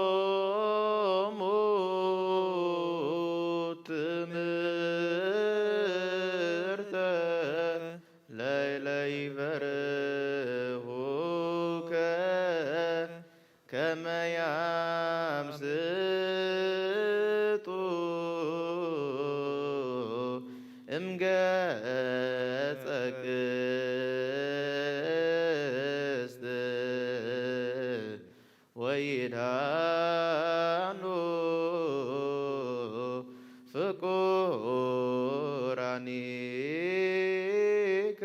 ወወሃብኮሙ ትምህርተ ለይለይፈርሁከ ከመ ያምስጡ እምገጸ ቅድስት ወይድሃኑ ፍቁራኒከ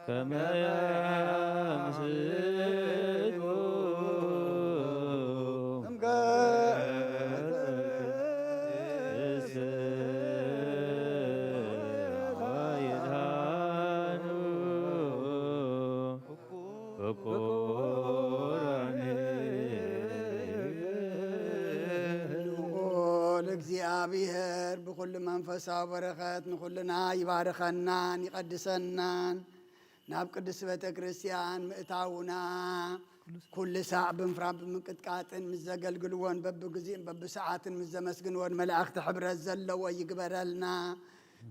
ከመ ያምስሉ ልዑል እግዚኣብሔር ብኹሉ መንፈሳዊ በረኸት ንኹልና ይባርኸናን ይቐድሰናን። ናብ ቅድስት ቤተ ክርስቲያን ምእታውና ኩሉ ሳዕ ብምፍራን ብምንቅጥቃጥን ምስ ዘገልግልዎን በብግዜን በብሰዓትን ምስ ዘመስግንዎን መላእኽቲ ሕብረት ዘለዎ ይግበረልና።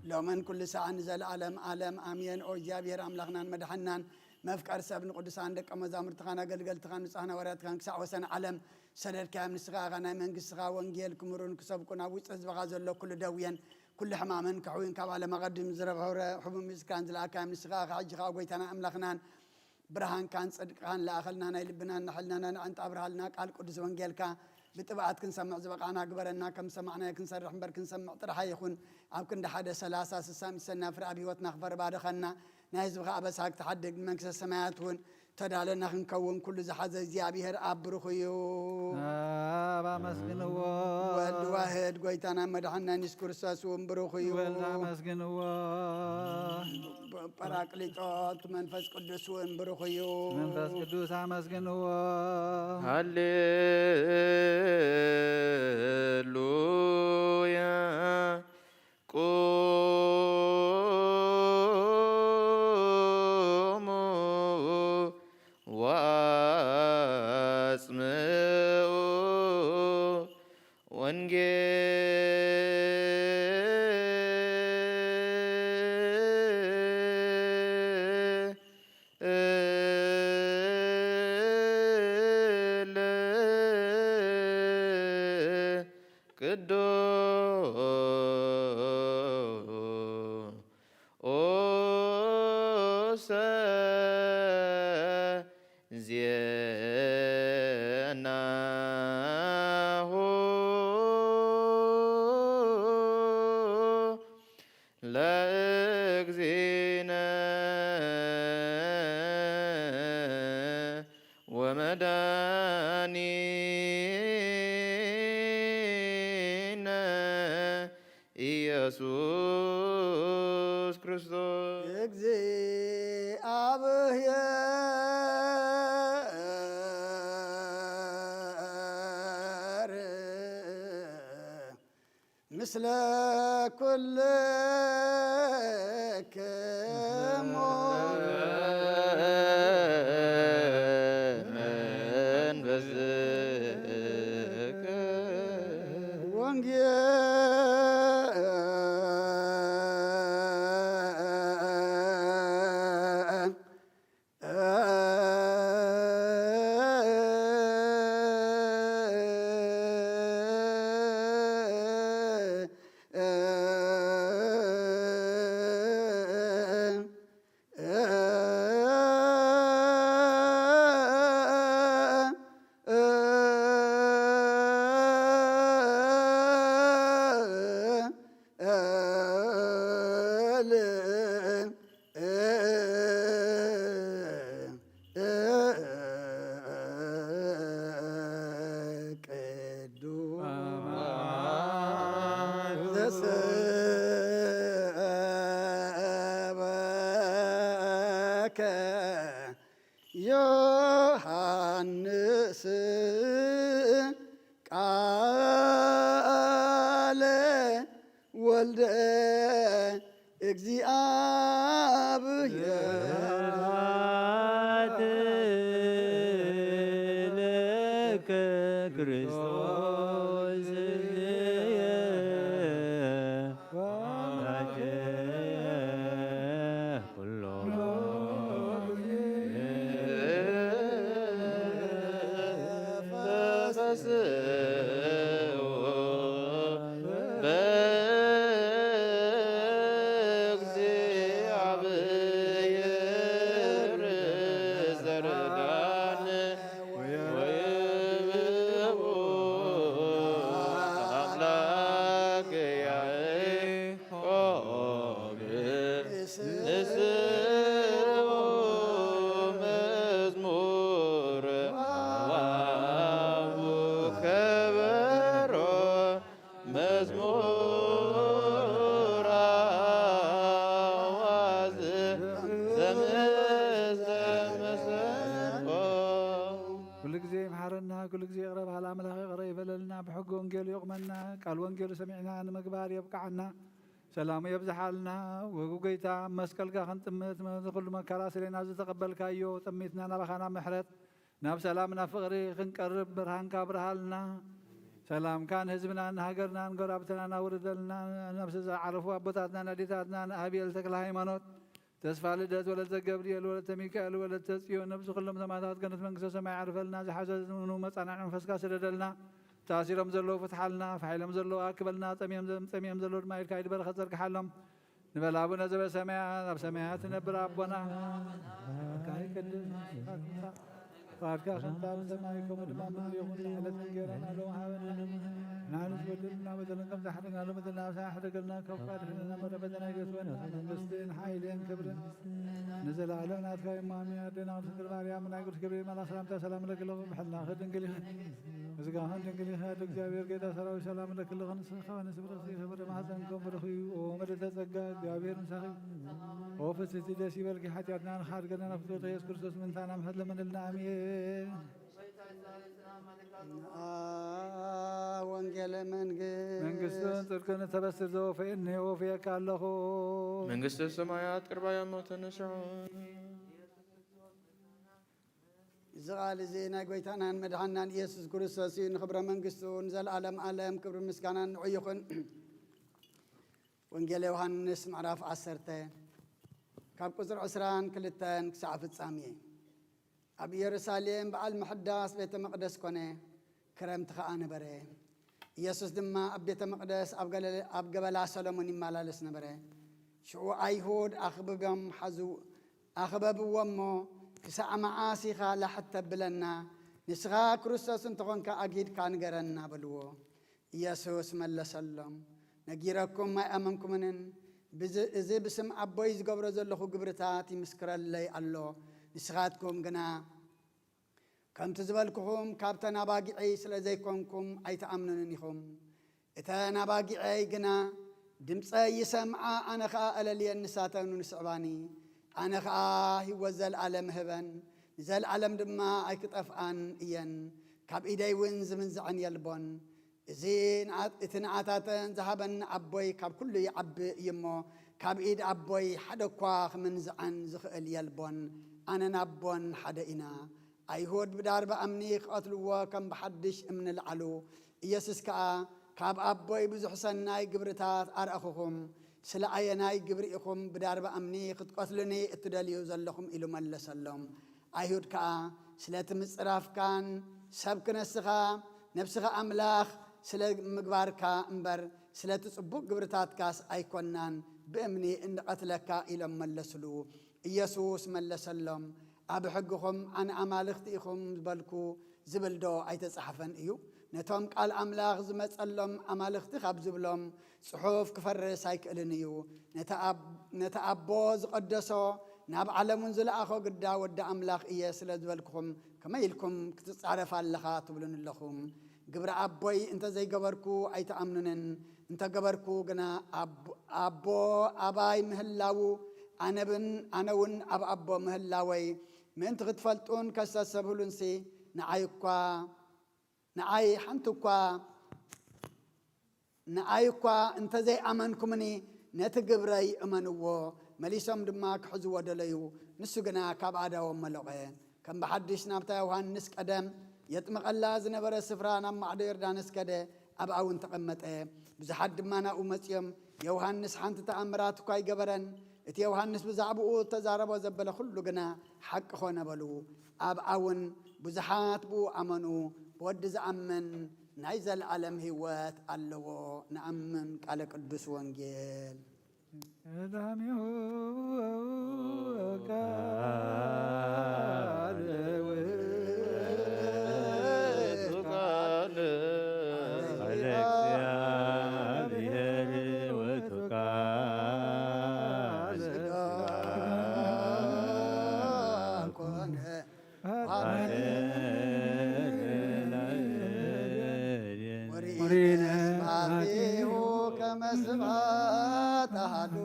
ሎምን ኩሉ ሰዓት ንዘለዓለም ዓለም ኣሜን። ኦ እግዚኣብሔር ኣምላኽናን መድሓንናን መፍቀር ሰብ ንቅዱሳን ደቀ መዛሙርትኻን ኣገልገልትኻን ንጹሃን ሃዋርያትካን ክሳዕ ወሰን ዓለም ሰደድካዮም። ንስኻ ኢኻ ናይ መንግስትኻ ወንጌል ክምህሩን ክሰብኩን ኣብ ውሽጢ ህዝብኻ ዘሎ ኩሉ ደውየን ኩሉ ሕማምን ከሕውዩን ካብ ዓለም ኣቐዲሙ ዝረብሐረ ሕሙም ምእዝካን ዝለኣካዮም ንስኻ ኢኻ። ሕጂ ኸዓ ጎይታና ኣምላኽናን ብርሃንካን ጽድቅኻን ለኣኸልና፣ ናይ ልብናን ንሕልናናን ኣዕንጣ ኣብርሃልና፣ ቃል ቅዱስ ወንጌልካ ብጥብዓት ክንሰምዕ ዝበቓዕና ግበረና። ከም ዝሰማዕናዮ ክንሰርሕ እምበር ክንሰምዕ ጥራሕ ኣይኹን። ኣብ ክንዲ ሓደ ሰላሳ ስሳ ሚሰና ፍረ ኣብ ህይወትና ክፈሪ ባርኸና። ናይ ህዝብኻ ኣበሳ ክትሓድግ ንመንግስተ ሰማያት እውን ተዳለና ክንከውን ኩሉ ዝሓዘ እግዚኣብሔር ኣብ ብሩኽ እዩ። ኣብ ኣመስግንዎ። ወልድ ዋህድ ጎይታና መድሓንና የሱስ ክርስቶስ እውን ብሩኽ እዩ። ወልድ ኣመስግንዎ። ጳራቅሊጦስ መንፈስ ቅዱስ እውን ብሩኽ እዩ። መንፈስ ቅዱስ ኣመስግንዎ። ሃሌሉያ። ቁሙ ወአጽምዑ ወንጌል እለ ቅዱስ ዜናሁ ለእግዚእነ ወመድኃኒነ ኢየሱስ ክርስቶስ። እግዚኣብሔር ምስለ ኩልክሙ። መንፈስከ ወንጌል ቅዱስ ዘሰበከ ዮሐንስ ቃለ ወልደ እግዚኣብሔር። ስብሐት ለከ ክርስቶስ አምላክየ ኩሎ በእግዚአብሔር ዘርዳን ወይብኡ አምላክ ያዕቆብ። ንስኡ መዝሙር ዋው ከበሮ መዝሙር አዋዝ ዘምዘመ ሰንቆ። ኩሉ ግዜ ይምሓረና፣ ኩሉ ግዜ ይቕረ በሃል ኣምላኽ ይቕረ ይበለልና፣ ብሕጊ ወንጌሉ የቑመና፣ ቃል ወንጌሉ ሰሚዕና ንምግባር የብቅዓና፣ ሰላሙ የብዝሓልና። ወጉ ጐይታ፣ ኣብ መስቀልካ ክንጥምት፣ ነዚ ኩሉ መከራ ስሌና ዝተቐበልካዮ ጥሚትና ናባኻ ናብ ምሕረት፣ ናብ ሰላም፣ ናብ ፍቕሪ ክንቀርብ ብርሃንካ ኣብርሃልና። ሰላምካ ንህዝብናን ንሃገርናን ጎረባብትናን ኣውርደልና። ነብሲ ዝዓረፉ ኣቦታትናን ኣዴታትናን ኣቤል ተክለ ሃይማኖት፣ ተስፋ ልደት፣ ወለተ ገብርኤል፣ ወለተ ሚካኤል፣ ወለተ ጽዮን፣ ነብሲ ኩሎም ሰማዕታት ገነት መንግስተ ሰማይ ዓርፈልና። ዝሓዘኑ መጻንዕ መንፈስካ ስደደልና። ታሲሮም ዘለዉ ፍትሓልና፣ ፋሒሎም ዘለዉ ኣክበልና፣ ጸሚኦም ጸሚኦም ዘለዉ ድማ ኢድካ ኢድ በረኸት ዘርግሓሎም። ንበል ኣቡነ ዘበሰማያት፣ ኣብ ሰማያት ትነብር ኣቦና፣ ስምካ ይቀደስ፣ ፈቃድካ ከምታ ብሰማይ ከምኡ ድማ ኣብ ምድሪ ይኹን። ዕለት እንጀራና ሎሚ ሃበና፣ ንሕና ንበድለና በደለን ከም ዝሓደግና ንበድለና፣ ኣበሳ ኣይትሕደገልና፣ ካብ ክፉእ ኣድሕነና፣ እምበር በደልና ኣይገስወና። መንግስትን ሓይልን ክብርን ንዘለኣለም ናትካ እዩ። እማሚ ኣዴና ቅድስት ድንግል ማርያም፣ ናይ ቅዱስ ገብርኤል መልኣክ ሰላምታ ሰላም እለኪ ኣለኹ። ብሕልናኺ ድንግል ኢኺ፣ ስጋህን ድንግል ኢኻ። እግዚኣብሔር ጌታ ሰራዊት ሰላም ለክልኽን ንስኻ ንስብረኺ ፍረ ማህፀን ከም ብርኽ እዩ። ኦ ምልዕተ ጸጋ፣ እግዚኣብሔር ምሳኺ። ኦ ፍስቲ ደስ ይበልኪ፣ ሓጢኣትና ንኻድገና ናብ ፍትወተ የሱስ ክርስቶስ ምንታና ምሕት ለመንልና። ኣሜን። ወንጌለ መንግስት መንግስትን ጽድቅን እተበስር ዘወፈየኒ ወፍየካ ኣለኹ። መንግስተ ሰማያት ቅርባያ ሞተ ንስሑ። እዚ ቃል እዚ ናይ ጎይታናን መድሓንናን ኢየሱስ ክርስቶስ እዩ። ንኽብረ መንግስቱ ንዘለኣለም ኣለም ክብሪ ምስጋና ንዑ ይኹን። ወንጌል ዮሃንስ ምዕራፍ ዓሰርተ ካብ ቁፅሪ ዕስራን ክልተን ክሳዕ ፍጻሜ። ኣብ ኢየሩሳሌም በዓል ምሕዳስ ቤተ መቕደስ ኮነ፣ ክረምቲ ኸዓ ነበረ። ኢየሱስ ድማ ኣብ ቤተ መቕደስ ኣብ ገለ-፣ ኣብ ገበላ ሰሎሞን ይመላለስ ነበረ። ሽዑ ኣይሁድ ኣኽብቦም ሓዙ-፣ ኣኽበብዎ እሞ፣ "ክሳዕ መዓስ ኢኻ ላሕት ተብለና? ንስኻ ክርስቶስ እንተኾንካ ኣግሂድካ ንገረና" በልዎ። ኢየሱስ መለሰሎም፣ "ነጊረኩም ኣይኣመንኩምንን? ብዚ-፣ እዚ ብስም ኣቦይ ዝገብሮ ዘለኹ ግብርታት ይምስክረለይ ኣሎ። ንስኻትኩም ግና ከምቲ ዝበልኩኹም ካብተን ኣባጊዐይ ስለ ዘይኮንኩም ኣይትኣምኑንን ኢኹም። እተን ኣባጊዐይ ግና ድምፀይ ይሰምዓ፣ ኣነ ኸዓ እለልየን፣ ንሳተን እውን ይስዕባኒ። ኣነ ኸዓ ህይወት ዘለኣለም እህበን፣ ንዘለኣለም ድማ ኣይክጠፍኣን እየን፣ ካብ ኢደይ እውን ዝምንዝዐን የልቦን። እዚ ንዓ-፣ እቲ ንዓታተን ዝሃበኒ ኣቦይ ካብ ኩሉ ይዓቢ እዩ እሞ፣ ካብ ኢድ ኣቦይ ሓደ እኳ ክምንዝዐን ዝኽእል የልቦን። ኣነን ኣቦን ሓደ ኢና። ኣይሁድ ብዳርባ እምኒ ክቐትልዎ ከም ብሓድሽ እምኒ ለዓሉ። ኢየሱስ ከኣ፣ "ካብ ኣቦይ ብዙሕ ሰናይ ግብርታት ኣርኣኹኹም፣ ስለ ኣየናይ ግብሪ ኢኹም ብዳርባ እምኒ ክትቀትሉኒ እትደልዩ ዘለኹም?" ኢሉ መለሰሎም። ኣይሁድ ከኣ፣ "ስለቲ ምጽራፍካን ሰብ ክነስኻ፣ ነብስኻ ኣምላኽ ስለ ምግባርካ እምበር፣ ስለቲ ጽቡቕ ግብርታትካስ ኣይኮናን ብእምኒ እንቐትለካ" ኢሎም መለስሉ። ኢየሱስ መለሰሎም፣ "ኣብ ሕግኹም ኣነ ኣማልኽቲ ኢኹም ዝበልኩ ዝብል ዶ ኣይተጻሕፈን እዩ? ነቶም ቃል ኣምላኽ ዝመጸሎም ኣማልኽቲ ካብ ዝብሎም ጽሑፍ ክፈርስ ኣይክእልን እዩ። ነቲ ኣብ-፣ ነቲ ኣቦ ዝቐደሶ ናብ ዓለም እውን ዝለኣኾ ግዳ ወዲ ኣምላኽ እየ ስለ ዝበልኩኹም ከመይ ኢልኩም ክትጻረፍ ኣለኻ ትብሉኒ ኣለኹም? ግብሪ ኣቦይ እንተ ዘይገበርኩ ኣይትኣምኑንን፣ እንተ ገበርኩ ግና ኣቦ-፣ ኣቦ ኣባይ ምህላዉ ኣነ ብን-፣ ኣነ እውን ኣብ ኣቦ ምህላወይ ምእንቲ ክትፈልጡን ከስተሰብህሉንሲ ንዓይ እኳ፣ ንዓይ ሓንቲ እኳ፣ ንዓይ እኳ እንተ ዘይኣመንኩምኒ ነቲ ግብረይ እመንዎ።" መሊሶም ድማ ክሕዝዎ ደለዩ፣ ንሱ ግና ካብ ኣእዳዎም መለቐ። ከም ብሓድሽ ናብታ ዮሃንስ ቀደም የጥምቐላ ዝነበረ ስፍራ ናብ ማዕዶ ዮርዳኖስ ከደ፣ ኣብኣ እውን ተቐመጠ። ብዙሓት ድማ ናብኡ መጺኦም፣ "ዮሃንስ ሓንቲ ተኣምራት እኳ ኣይገበረን፣ እቲ ዮሃንስ ብዛዕባኡ እተዛረቦ ዘበለ ኩሉ ግና ሓቂ ኾነ" በሉ። ኣብኣ እውን ብዙሓት ብኡ ኣመኑ። ብወዲ ዝኣምን ናይ ዘለኣለም ህይወት ኣለዎ። ንኣምን። ቃለ ቅዱስ ወንጌል። ቀዳሚሁ ቃል ውእቱ ቃል ቃለ እግዚአብሔር ውእቱ ቃል ሥጋ ኮነ። ወርኢነ ስብሐቲሁ ከመ ስብሐት አሐዱ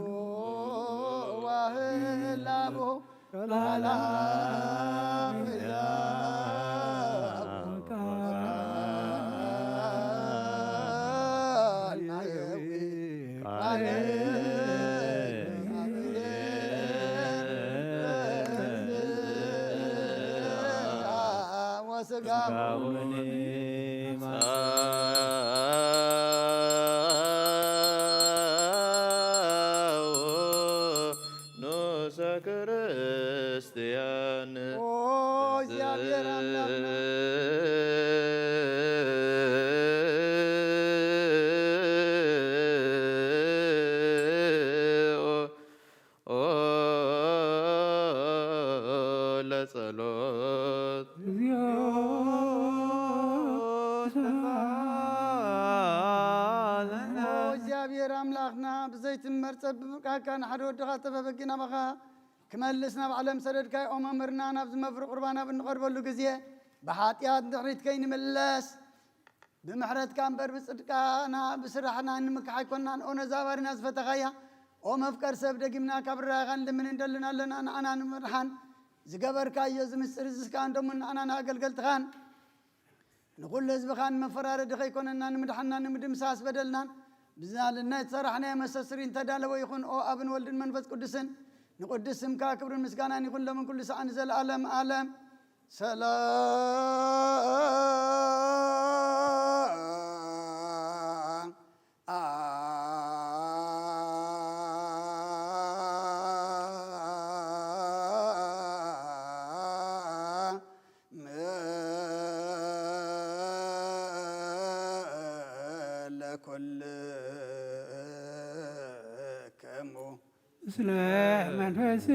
ወህላሁ ቃል አምላክ ቃል ወስጋሁ ክርስቲያን ኦ እግዚአብሔር አምላክና ለጸሎት እግዚኦ ኦ እግዚአብሔር አምላክና ብዘይትመርጸ ብምርቃካ ንሓደ ወድኻ ተበበጊና በኻ ክመልስ ናብ ዓለም ሰደድካይ ኦ መምህርና ናብዚ መፍሪ ቁርባን ኣብ እንቐርበሉ ግዜ ብሓጢኣት ድሕሪት ከይንምለስ ብምሕረትካ እምበር ብጽድቃና ብስራሕና ንምክሕ ኣይኮናን። ኦ ነዛ ባሪና ዝፈተኻያ ኦ መፍቀር ሰብ ደጊምና ካብ ርራይኻን ልምን እንደልን ኣለና ንዓና ንምድሓን ዝገበርካዮ እዚ ምስጢር እዚ ስካን ደሙን ንዓና ንኣገልገልትኻን ንኹሉ ህዝብኻን መፈራረዲ ከይኮነና ንምድሓንና ንምድምሳስ በደልናን ብዛልነት ሰራሕናዮ መሰስሪ እንተዳለወ ይኹን ኦ ኣብን ወልድን መንፈስ ቅዱስን ንቅዱስ ስምካ ክብርን ምስጋናን ይኹን ሎምን ኩሉ ሰዓን ዘለኣለም ኣለም ሰላም ለኩልክሙ ምስለ መንፈስከ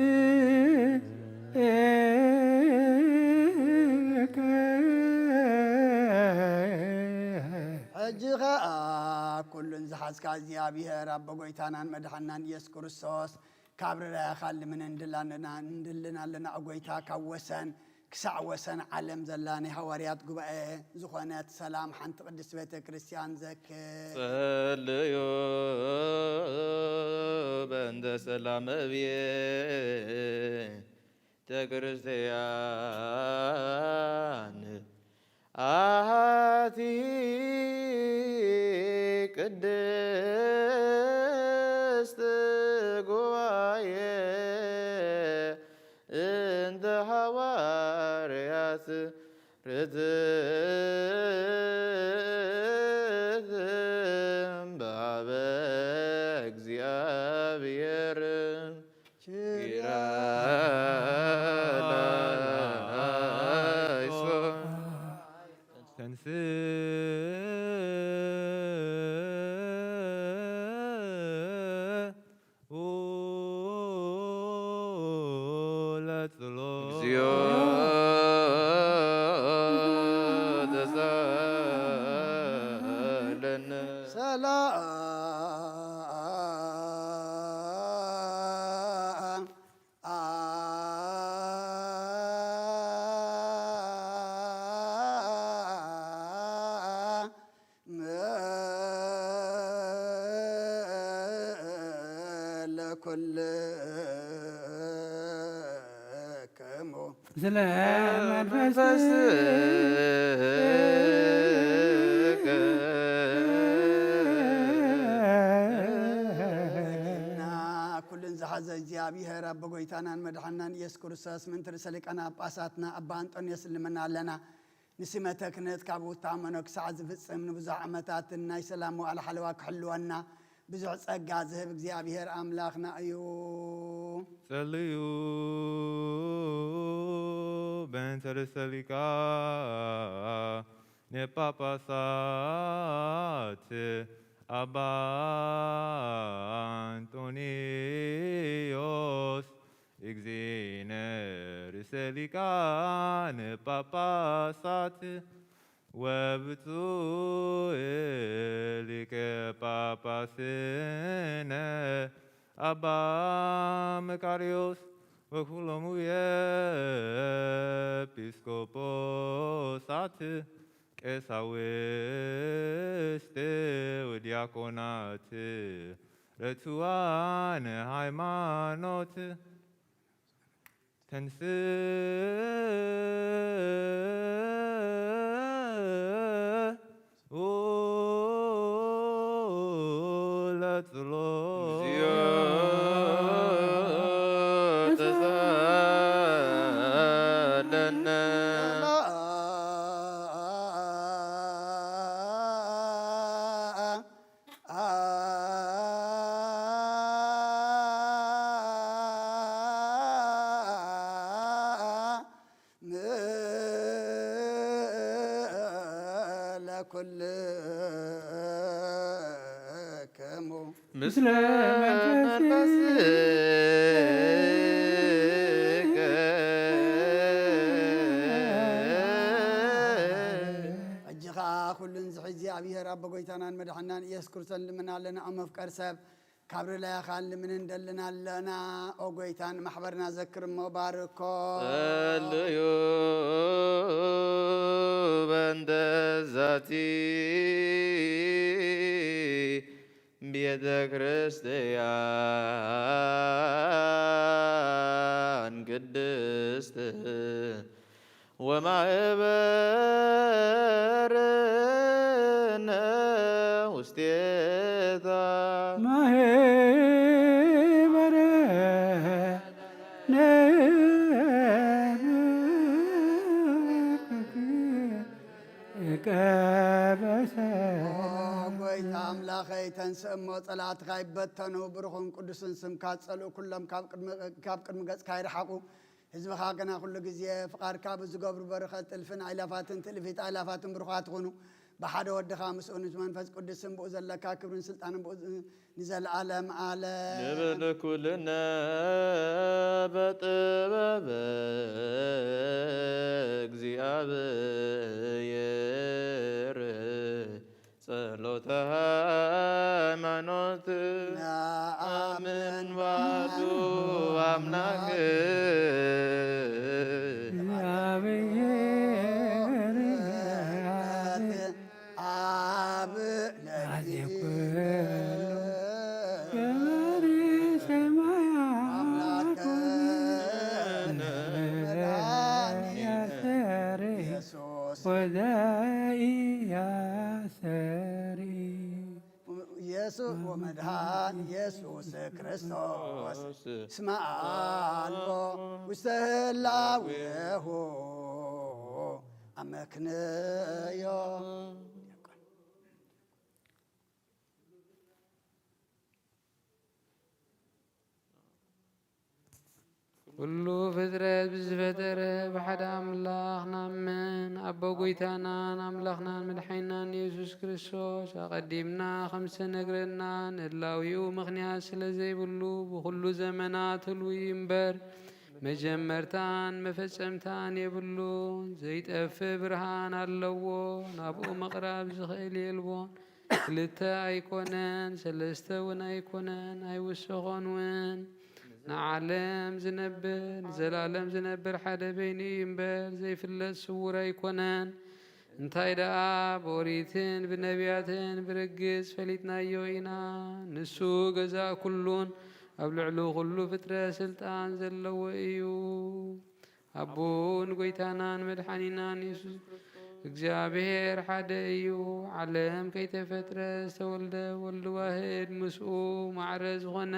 ሕጂ ኸኣ ኩሉን ዝሓዝካ እግዚኣብሔር ኣቦ ጎይታናን መድሓናን ኢየሱስ ክርስቶስ ካብ ርራያኻ ልምን እንድላንና እንድልን ኣለና ኦ ጎይታ ካብ ወሰን ክሳዕ ወሰን ዓለም ዘላ ናይ ሃዋርያት ጉባኤ ዝኾነት ሰላም ሓንቲ ቅድስት ቤተ ክርስቲያን ዘክር። ጸልዩ በእንተ ሰላም ቤተ ክርስቲያን ኣሃቲ ቅድስት ጉባኤ እንተ ሃዋርያት ርትዕት በሃበ እግዚኣብሔር ኪርያላይሶ ተንስኡ ለጽሎ እግዚኦ ተሳለነ ሰላም ለኩልክሙ ስለ መንፈስከ እና ኩልን ዝሓዘ እግዚኣብሔር ኣቦ ጎይታናን መድሓናን ኢየሱስ ክርስቶስ ምእንቲ ርእሰ ሊቃነ ጳጳሳትና ኣባ ኣንጦንዮስ ንልምና ኣለና። ንሲመተ ክህነት ካብ ውታመኖ ክሳዕ ዝፍጽም ንብዙሕ ዓመታትን ናይ ሰላም መዋዕለ ሓለዋ ክሕልወና ብዙሕ ጸጋ ዝህብ እግዚኣብሔር ኣምላኽና እዩ። ጸልዩ በእንተ ርእሰ ሊቃነ ጳጳሳት ኣባ ኣንጦንዮስ እግዚእነ ርእሰ ሊቃነ ጳጳሳት ወብፁዕ ሊቀ ጳጳስነ ኣባ መቃርዮስ ወኩሎሙ ኤጲስቆጶሳት ቀሳውስት ወዲያቆናት ርቱዓነ ሃይማኖት ተንስኡ ለጽሎ እግዚኦ ተሳለነ ኩልክሙ ምስለ መንፈስከ ሕጂ ኸዓ ኩሉን ዝሕዚ እግዚኣብሔር ኣቦ ጎይታናን መድሓናን ኢየሱስ ክርስቶስ ልምና ኣለና። ኣብ መፍቀር ሰብ ካብ ርላያኻ ልምንን ደልን ኣለና። ኦ ጎይታ ንማሕበርና ዘክር እሞ ባርኮ። ጸልዩ በእንተ ዛቲ ቤተ ክርስቲያን ቅድስት ወማህበርነ ውስቴታ ማህበረ ቀበሰ ኦ ጎይታ ኣምላኸይ ተንስእ እሞ ጸላእትኻ ይበተኑ። ብሩኽን ቅዱስን ስምካ ጸልኡ ኩሎም ካብ ቅድሚ ገጽካ ይርሓቑ። ህዝብኻ ግና ኩሉ ግዜ ፍቓድካ ብዝገብሩ በረኸት እልፍን ኣእላፋትን ትእልፊት ኣእላፋትን ብሩኻት ይኹኑ። ብሓደ ወድኻ ምስኡ ምስ መንፈስ ቅዱስን ብኡ ዘለካ ክብርን ስልጣንን ብኡ ንዘለዓለም ዓለም። ንብል ኩልነ በጥበበ እግዚኣብሔር ጸሎተ ሃይማኖት ነአምን ባዱ ኣምላክ እግዚአብሔር ኣብ አዜ ኩሉ ገባሪ ሰማያት ያስተሪ ወዘኢያስተሪ ኢየሱስ ወመድኃን ኢየሱስ ክርስቶስ እስመ አልቦ ውስተ ህላዌሁ አመክንዮ። ኩሉ ፍጥረት ብዝፈጠረ ብሓደ ኣምላኽ ናምን ኣቦ ጎይታናን ኣምላኽናን መድሓኒናን ኢየሱስ ክርስቶስ ኣቐዲምና ከም ዝተነግረና ንህላዊኡ ምኽንያት ስለ ዘይብሉ ብኹሉ ዘመናት ህሉው እዩ እምበር መጀመርታን መፈጸምታን የብሉን። ዘይጠፍእ ብርሃን ኣለዎ፣ ናብኡ ምቕራብ ዝኽእል የልቦን። ክልተ ኣይኮነን፣ ሰለስተ እውን ኣይኮነን፣ ኣይውሰኾን እውን። ንዓለም ዝነብር ንዘላለም ዝነብር ሓደ በይኑ እዩ እምበር ዘይፍለጥ ስውር ኣይኮነን። እንታይ ደኣ ብኦሪትን ብነቢያትን ብርግጽ ፈሊጥናዮ ኢና። ንሱ ገዛእ ኩሉን ኣብ ልዕሊ ኩሉ ፍጥረት ስልጣን ዘለዎ እዩ። ኣቦን ጎይታናን መድሓኒናን የሱስ እግዚኣብሔር ሓደ እዩ። ዓለም ከይተፈጥረ ዝተወልደ ወልድ ዋህድ ምስኡ ማዕረ ዝኾነ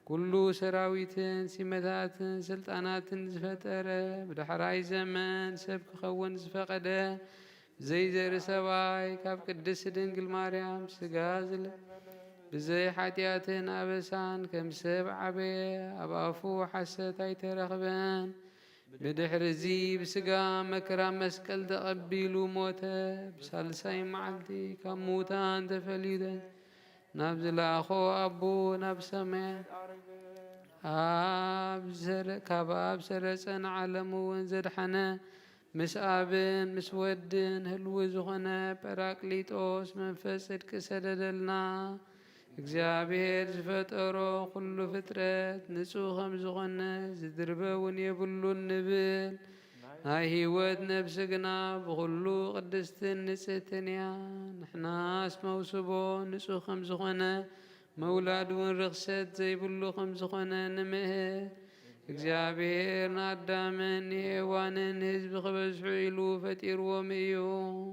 ኩሉ ሰራዊትን ሲመታትን ስልጣናትን ዝፈጠረ ብዳሕራይ ዘመን ሰብ ክኸውን ዝፈቐደ ዘይዘርኢ ሰብኣይ ካብ ቅድስት ድንግል ማርያም ስጋ ዝለ ብዘይ ሓጢኣትን ኣበሳን ከም ሰብ ዓበየ። ኣብ ኣፉ ሓሰት ኣይተረኽበን። ብድሕርዚ ብስጋ መከራ መስቀል ተቐቢሉ ሞተ። ብሳልሳይ መዓልቲ ካብ ምዉታን ተፈልዩ ናብ ዝለኣኾ ኣቦ ናብ ሰማያት ኣብ ዘረ- ካብ ኣብ ሰረጸ ንዓለም እውን ዘድሓነ ምስ ኣብን ምስ ወድን ህልው ዝኾነ ጳራቅሊጦስ መንፈስ ጽድቂ ሰደደልና። እግዚኣብሔር ዝፈጠሮ ኩሉ ፍጥረት ንጹህ ከም ዝኾነ ዝድርበ እውን የብሉን ንብል። ናይ ህይወት ነፍሲ ግና ብኹሉ ቅድስትን ንጽህትን እያ። ንሕናስ መውስቦ ንጹህ ከም ዝኾነ መውላድ እውን ርኽሰት ዘይብሉ ከም ዝኾነ ንምህር። እግዚኣብሔር ንኣዳምን ንሄዋንን ህዝቢ ክበዝሑ ኢሉ ፈጢርዎም እዩ።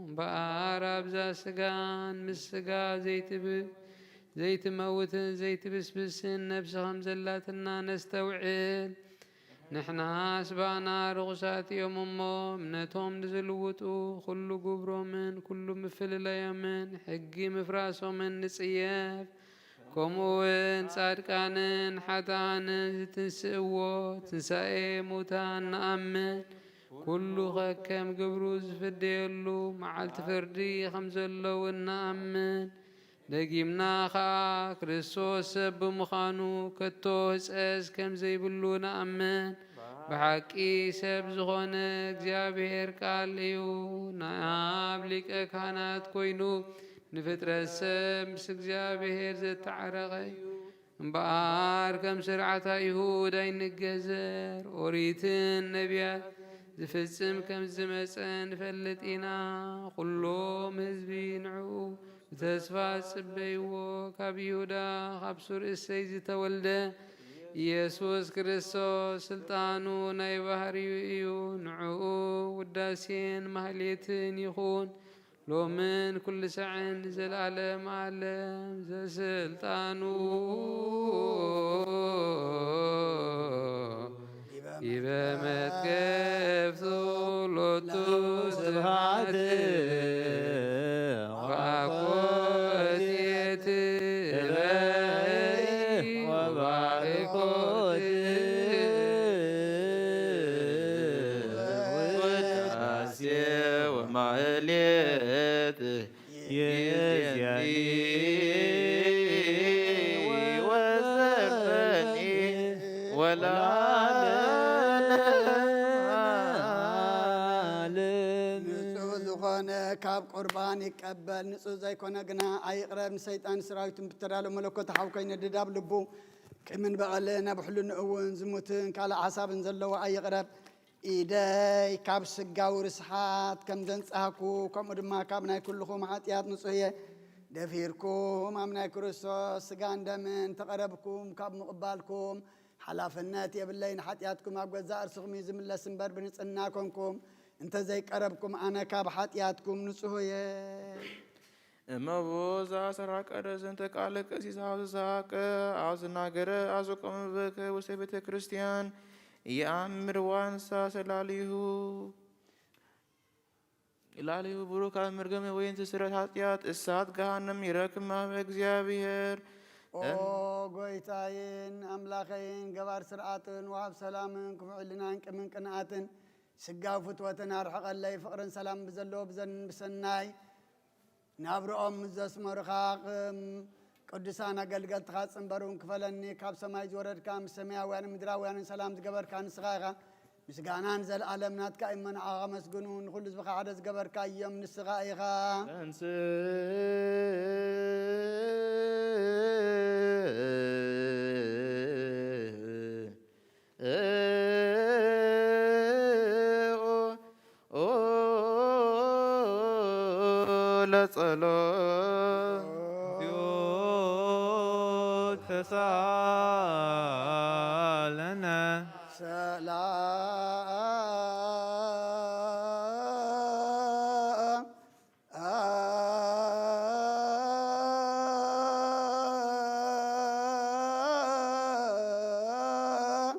እምበኣር ኣብዛ ስጋን ምስ ስጋ ዘይትብ ዘይትመውትን ዘይትብስብስን ነፍሲ ከም ዘላትና ነስተውዕል። ንሕናስ ባና ርኹሳት እዮም እሞ እምነቶም ንዝልውጡ ኩሉ ግብሮምን ኩሉ ምፍልላዮምን ሕጊ ምፍራሶምን ንጽየፍ። ከምኡ እውን ጻድቃንን ሓጥኣንን ዝትንስእዎ ትንሳኤ ሙታን ንኣምን። ኩሉ ከከም ግብሩ ዝፍደየሉ መዓልቲ ፍርዲ ከም ዘለውን ንኣምን። ደጊምና ኸኣ ክርስቶስ ሰብ ብምዃኑ ከቶ ህጸጽ ከም ዘይብሉ ንኣምን። ብሓቂ ሰብ ዝኾነ እግዚኣብሔር ቃል እዩ። ናብ ሊቀ ካህናት ኮይኑ ንፍጥረት ሰብ ምስ እግዚኣብሔር ዘተዓረቐ እዩ። እምበኣር ከም ስርዓት ኣይሁድ ኣይንገዘር። ኦሪትን ነቢያት ዝፍጽም ከም ዝመጸ ንፈልጥ ኢና። ኩሎም ህዝቢ ንዕኡ ብተስፋ ጽበይዎ። ካብ ይሁዳ ካብ ሱር እሰይ ዝተወልደ ኢየሱስ ክርስቶስ ስልጣኑ ናይ ባህሪኡ እዩ። ንዕኡ ውዳሴን ማህሌትን ይኹን። ሎምን ኩሉ ሳዕን ንዘለዓለም ዓለም ዘስልጣኑ ዲበ መትከፍቱ ሎቱ ስብሐት ወአኮቴት ወባርኮት ውዳሴ ወማህሌት ይእዜኒ ወዘርኒ ወለዓለመ ዓለም። ንጹህ ዝኾነ ካብ ቁርባን ይቀበል፣ ንጹህ ዘይኮነ ግና ኣይቕረብ። ንሰይጣን ሰራዊትን ብተዳሎ መለኮት ሓው ኮይነ ድዳብ ልቡ ቂምን በቐልን ኣብ ሕልንኡ እውን ዝሙትን ካልእ ሓሳብን ዘለዎ ኣይቕረብ። ኢደይ ካብ ስጋዊ ርስሓት ከም ዘንጻህኩ፣ ከምኡ ድማ ካብ ናይ ኩልኹም ሓጢኣት ንጹህ እየ። ደፊርኩም ኣብ ናይ ክርስቶስ ስጋን ደምን ተቐረብኩም ካብ ምቕባልኩም ሓላፍነት የብለይን። ሓጢኣትኩም ኣብ ገዛእ ርእስኹም እዩ ዝምለስ እምበር፣ ብንጽህና ኮንኩም እንተ ዘይቀረብኩም፣ ኣነ ካብ ሓጢኣትኩም ንጹህ እየ። እመቦ ዘአሰራቀረ ዝንተ ቃለ ቀሲስ አብ ዝሰሐቀ አብ ዝናገረ አብ ዝቆመ በከ ውስተ ቤተ ክርስቲያን የአምር ዋንሳ ሰላሊሁ ላሊሁ ብሩክ አብ መርገመ ወይን ትስረት ኃጢአት እሳት ገሃነም ይረክብ ማህበ እግዚአብሔር። ኦ ጎይታዬን አምላኸይን ገባር ስርዓትን ወሃብ ሰላምን ክፉዕ ሕልናን ቅምን ቅንኣትን ስጋዊ ፍትወትን ኣርሕቐለይ። ፍቕርን ሰላም ብዘለዎ ብዘን ብሰናይ ናብርኦም ምስ ዘስመሩኻ፣ ቅም ቅዱሳን ኣገልገልትኻ ጽንበርውን ክፈለኒ። ካብ ሰማይ ዝወረድካ፣ ምስ ሰማያውያንን ምድራውያንን ሰላም ዝገበርካ ንስኻ ኢኻ። ምስጋናን ዘለዓለም ናትካ እዩ። እሞ ንዓኻ ከመስግኑ፣ ንኹሉ ህዝብኻ ሓደ ዝገበርካ እዮም፣ ንስኻ ኢኻ። ተንስ ለጸሎት። እግዚኦ ተሳለነ። ሰላም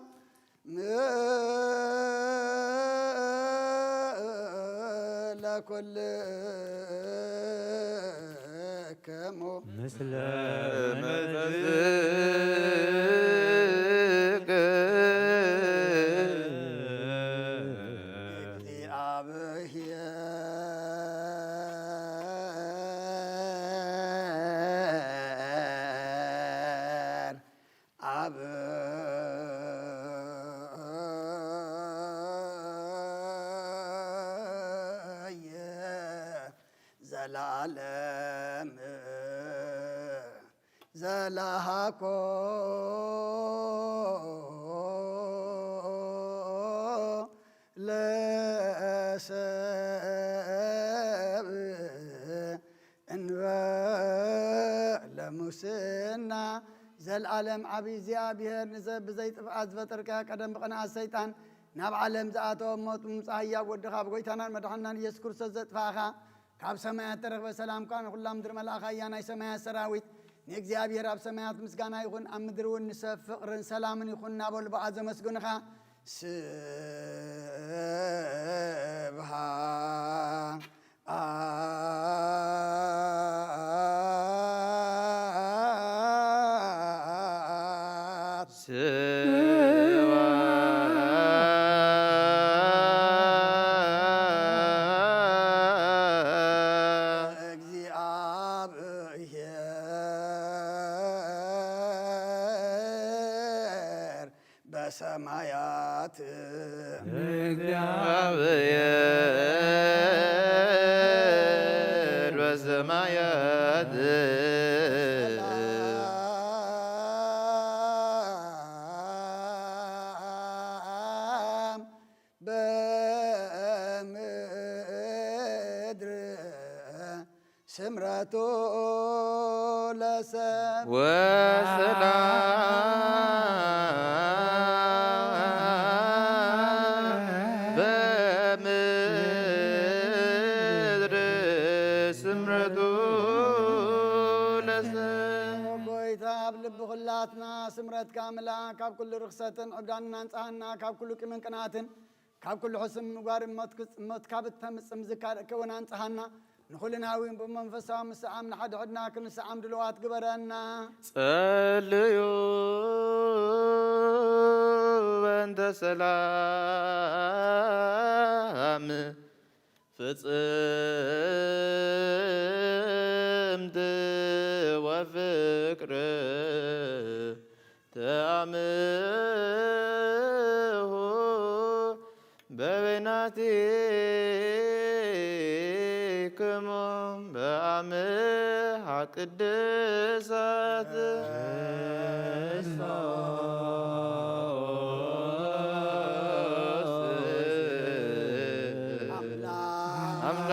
ለኩልክሙ ምስለ መንፈስከ እግዚአብሔር አብ ዘላለም ዘላሃኮ ለሰብ እንበ ለሙስና። ዘልኣለም ዓብዪ እግዚኣብሔር፣ ንዘ-፣ ብዘይጥፍኣት ዝፈጠርካ፣ ቀደም ብቕንኣት ሰይጣን ናብ ዓለም ዝኣተወ፣ ሞት ብምምጻእ ህያው ወድኻ፣ ብጎይታናን መድሓንናን ኢየሱስ ክርስቶስ ዘጥፋእኻ፣ ካብ ሰማያት ተረኽበ ሰላምካ ንኹላ ምድሪ መላእኻ እያ። ናይ ሰማያት ሰራዊት ንእግዚኣብሔር ኣብ ሰማያት ምስጋና ይኹን፣ ኣብ ምድሪ እውን ንሰብ ፍቕርን ሰላምን ይኹን እናበሉ ብኣ ዘመስግንኻ። ስብሃ ስብሐት ሰማያት። እግዚአብሔር በሰማያት። ሰላም በምድር ስምረቱ ለሰብ። ወሰላም በምድር ስምረቱ ለሰብ። ጎይታ ኣብ ልቢ ኩላትና ስምረትካ ምልኣ፣ ካብ ኩሉ ርኽሰትን ዕብዳንን ኣንጽሃና፣ ካብ ኩሉ ቂምን ቅንኣትን ካብ ኩሉ ሕሱም ምግባርን ሞት ክጽ-፣ ሞት ካብ እተምጽእ ምዝካር ከውን ኣንጽሃና። ንኹልና እውን ብመንፈሳዊ ምስዓም ንሓድሕድና ክንስዓም ድልዋት ግበረና። ጸልዩ በእንተ ሰላም ፍጽምት ወፍቅር ተአምሁ በበይናቲክሙ በአምሃ ቅድሳት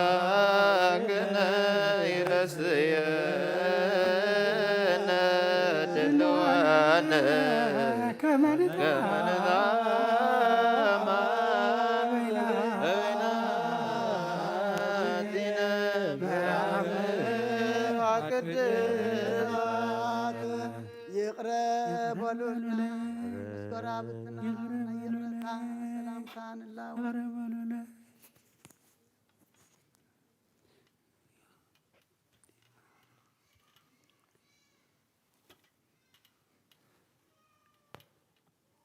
አምላክነ ይረስየነ ድልዋነ ከመ ንታማ በይናቲነ በአምሃ ቅድሳት። ይቕረ በሉልና፣ ምስ ጎረባብትና ናይ ይቕረታ ሰላምታ ንላው።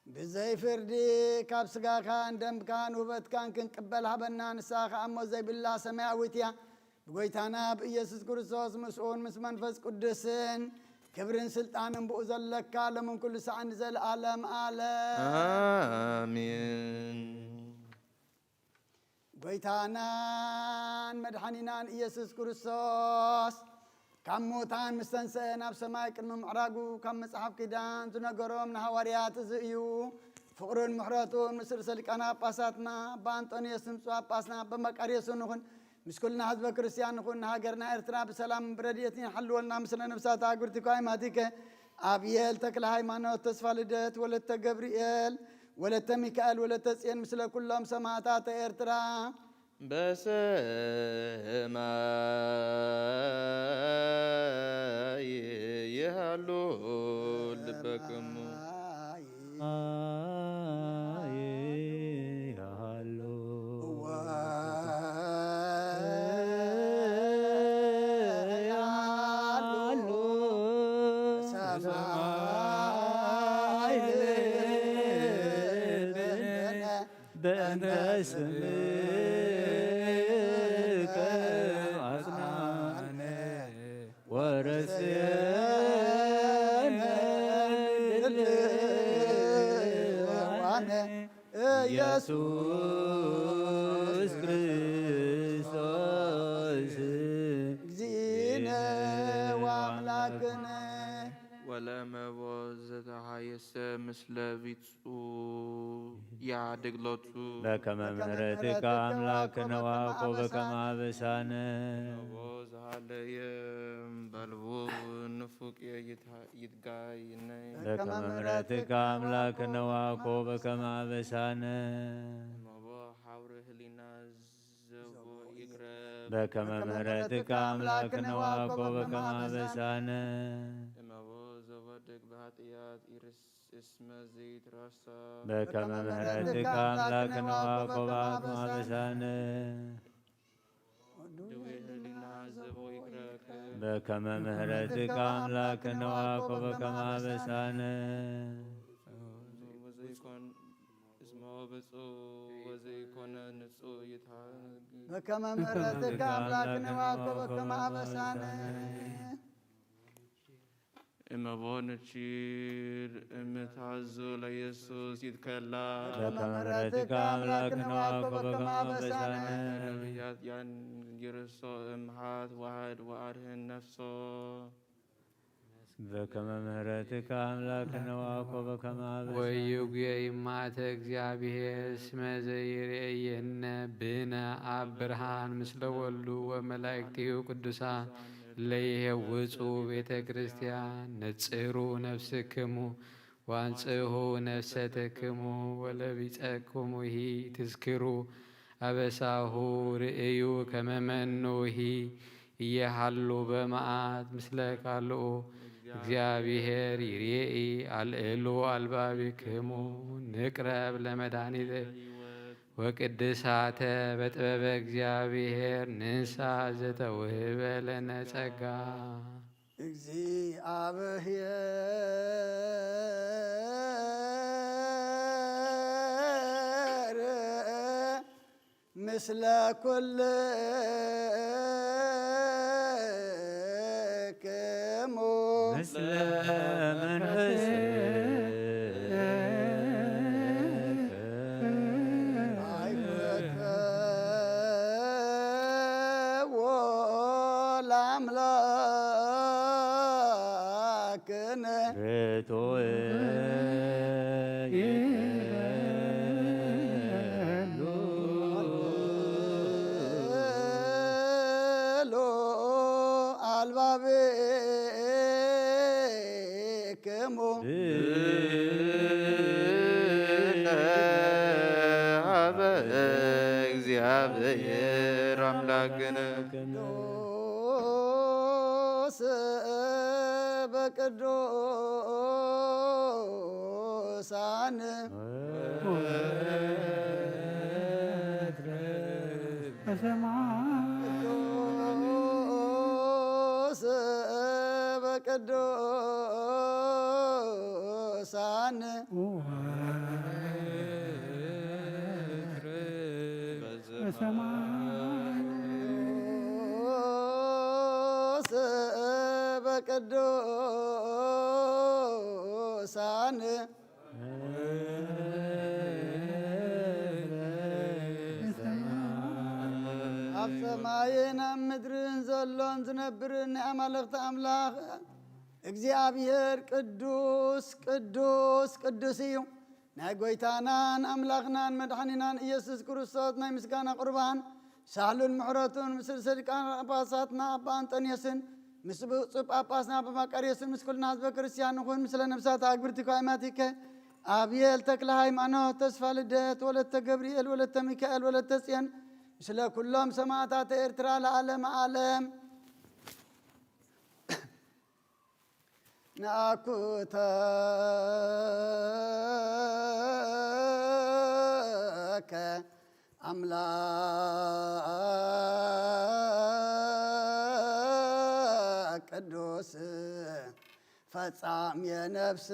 ብዘይ ፍርዲ ካብ ስጋኻን ደምካን ውበትካን ክንቅበል ሃበና። ንስኻ ኸኣ ሞት ዘይብላ ሰማያዊት እያ። ብጎይታና ብኢየሱስ ክርስቶስ ምስኡን ምስ መንፈስ ቅዱስን ክብርን ስልጣንን ብኡ ዘለካ ሎምን ኩሉ ሳዕን ንዘለኣለም ኣለም። ኣሜን። ጎይታናን መድሓኒናን ኢየሱስ ክርስቶስ ካብ ሙታን ምስ ተንስአ ናብ ሰማይ ቅድሚ ምዕራጉ ካብ መጽሓፍ ኪዳን ዝነገሮም ንሃዋርያት እዚ እዩ። ፍቕሩን ምሕረቱን ምስ ርእሰ ሊቃነ ጳጳሳትና ኣባ ኣንጦንዮስ ንብፁዕ ጳጳስና ኣባ መቃርዮስን ይኹን። ምስ ኩልና ህዝበ ክርስቲያን ንኹን። ንሃገርና ኤርትራ ብሰላም ብረድኤትን ይሓልወልና። ምስለ ነብሳት ኣጉርቲ ኳይማቲከ ኣብየል ተክለ ሃይማኖት፣ ተስፋ ልደት፣ ወለተ ገብርኤል፣ ወለተ ሚካኤል፣ ወለተ ጽዮን፣ ምስለ ኩሎም ሰማዕታት ኤርትራ። በሰማይ ይሃሉ ልበክሙ። ይሃሉ ያሉ ሰማይ በእንተ ስምከ አጽናነ ወረስየነ ድልዋነ ኢየሱስ ክርስቶስ እግዚእነ ወአምላክነ። ወለመቦ ዘተሃየሰ ምስለ ቢጹ ያድግሎቱ በከመ ምሕረትከ አምላክነ ወአኮ በከመ አበሳነ መቦ ዘሃለየ በልቡ ንፉቅ ይትጋይነ በከመ ምሕረትከ አምላክነ ወአኮ በከመ አበሳነ መቦ ሐውሪ ህሊና ዘቦ ይቅረብ በከመ ምሕረትከ አምላክነ ወአኮ በከመ አበሳነ እመቦ ዘወድቅ በኃጢአት ኢርስ እስመ ዘይትረሳ በከመ ምሕረትከ አምላክነ ወአኮ በአኮ አበሳነ ድዌ ህሊና ዘቦ ይቅረብ በከመ ምሕረትከ አምላክነ ወአኮ በከመ አበሳነ ወዘይኮን እስመ ብፁዕ ወዘይኮነ ንጹሕ ይትሃግ በከመ ምሕረትከ አምላክነ ወአኮ በከመ አበሳነ እመቦ ንቺር እምታዙ ለኢየሱስ ይትከላ። በከመ ምሕረትከ አምላክነ ወአኮ በከመ አበሳነ። ነቢያት ያን ይርሶ እምሃት ዋህድ ወአድህን ነፍሶ። በከመ ምሕረትከ አምላክነ ወአኮ በከመ አበሳነ። ወይጉየ ይማተ እግዚአብሔር እስመ ዘይሬየነ ብነ አብ ብርሃን ምስለ ወሉ ወመላእክቲሁ ቅዱሳን ለይሄውፁ ቤተ ክርስቲያን ነጽሩ ነፍስክሙ ዋንጽሁ ነፍሰትክሙ ወለቢጸክሙሂ ትዝክሩ አበሳሁ ርእዩ ከመ መኑሂ እየሃሉ በመዓት ምስለ ካልኡ እግዚአብሔር ይሬኢ አልዕሉ አልባቢክሙ ንቅረብ ለመድኃኒተ ወቅድሳተ በጥበበ እግዚአብሔር ንንሳ ዘተውህበ ለነ ጸጋ። እግዚአብሔር ምስለ ኩልክሙ ምስለ መንፈስከ አይፈተዎ ለአምላክነ ርቱዕ ሉ አልባብክሙ ሀበ እግዚአብሔር አምላክነ ቅዱስ በቅዱሳን ቅዱስ በቅዱሳን ቅዱስ በቅዱሳን ኣብ ሰማይን ኣብ ምድርን ዘሎን ዝነብርን ናይ ኣማልኽቲ ኣምላኽ እግዚኣብሔር ቅዱስ ቅዱስ ቅዱስ እዩ። ናይ ጎይታናን ኣምላኽናን መድሓኒናን ኢየሱስ ክርስቶስ ናይ ምስጋና ቁርባን ሳህሉን ምሕረቱን ምስ ርእሰ ሊቃነ ጳጳሳትና ኣባ ኣንጠንዮስን ምስ ብፁዕ ጳጳስና ኣባ መቃርዮስን ምስ ኩልና ህዝበ ክርስቲያን ንኹን። ምስለ ነፍሳት ኣግብርቲ ኳይማቲከ ኣብየል ተክለ ሃይማኖት፣ ተስፋ ልደት፣ ወለተ ገብርኤል፣ ወለተ ሚካኤል፣ ወለተ ጽዮን፣ ምስለ ኩሎም ሰማዕታት ኤርትራ ለዓለመ ዓለም። ነአኩተከ ኣምላክ ቅዱስ ፈጻምየ ነፍስነ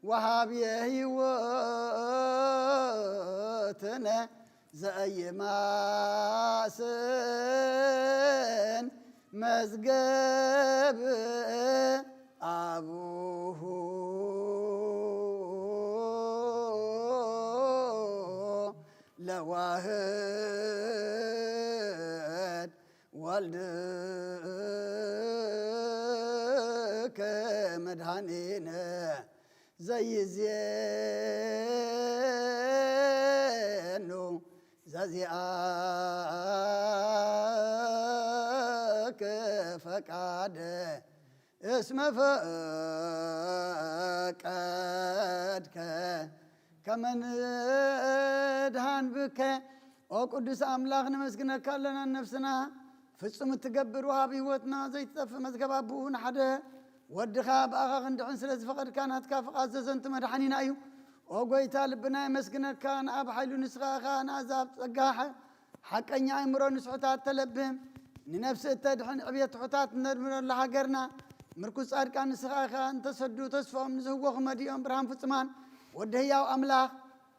ወሃብየ ህይወትነ ዘኢይማስን መዝገብ አቡሁ ለዋህድ ወልድከ መድኃኒነ ዘይዜኑ ዘዚአከ ፈቃደ እስመ ፈቀድከ ከመ ንድኃን ብከ። ኦ ቅዱስ ኣምላኽ፣ ነመስግነካ ኣለና። ነፍስና ፍጹም እትገብር፣ ወሃቢ ህይወትና ዘይትጠፍእ መዝገብ ኣቦኡ ንሓደ ወድኻ ብኣኻ ክንድሕን ስለ ዝፈቐድካ ናትካ ፍቓድ ዘዘንቱ መድሓኒና እዩ። ኦ ጎይታ፣ ልብና የመስግነካ። ንኣብ ሓይሉ ንስኻ ኢኻ፣ ንኣዛብ ጸጋ ሓ-፣ ሓቀኛ ኣእምሮ ንስሑታት ተለብም፣ ንነፍሲ እተድሕን ዕብየት ትሑታት እነድምረሉ ሃገርና ምርኩስ ጻድቃን ንስኻ ኢኻ። እንተሰዱ ተስፋኦም ንዝህወኹ መዲኦም ብርሃን ፍጹማን ወዲ ህያው ኣምላኽ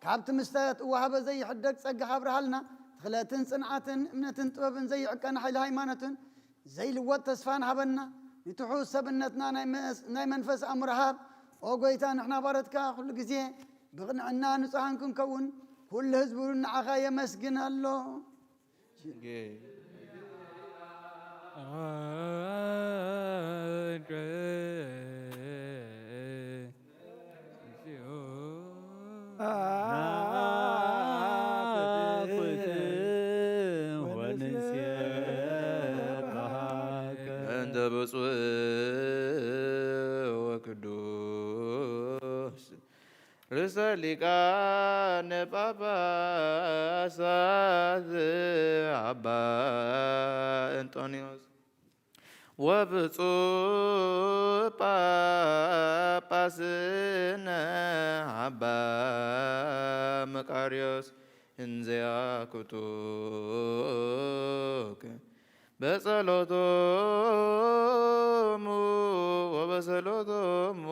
ካብቲ ምስተ እትወሃበ ዘይሕደግ ጸጋኻ ኣብርሃልና። ትኽለትን ጽንዓትን እምነትን ጥበብን ዘይዕቀን ሓይሊ ሃይማኖትን ዘይልወጥ ተስፋን ሃበና። ንትሑት ሰብነትና ናይ መስ-፣ ናይ መንፈስ ኣእምሮ ሃብ። ኦ ጎይታ፣ ንሕና ባሮትካ ኩሉ ግዜ ብቕንዕና ንጹሃን ክንከውን፣ ኩሉ ህዝቢ እውን ንዓኻ የመስግን ኣሎ። እንተ ብፁዕ ወቅዱስ ርእሰ ሊቃነ ጳጳሳት ኣባ እንጦንዮስ ወብፁዕ ጳጳስነ ኣባ መቃርዮስ እንዘያኩቱክ በጸሎቶሙ ወበጸሎቶሙ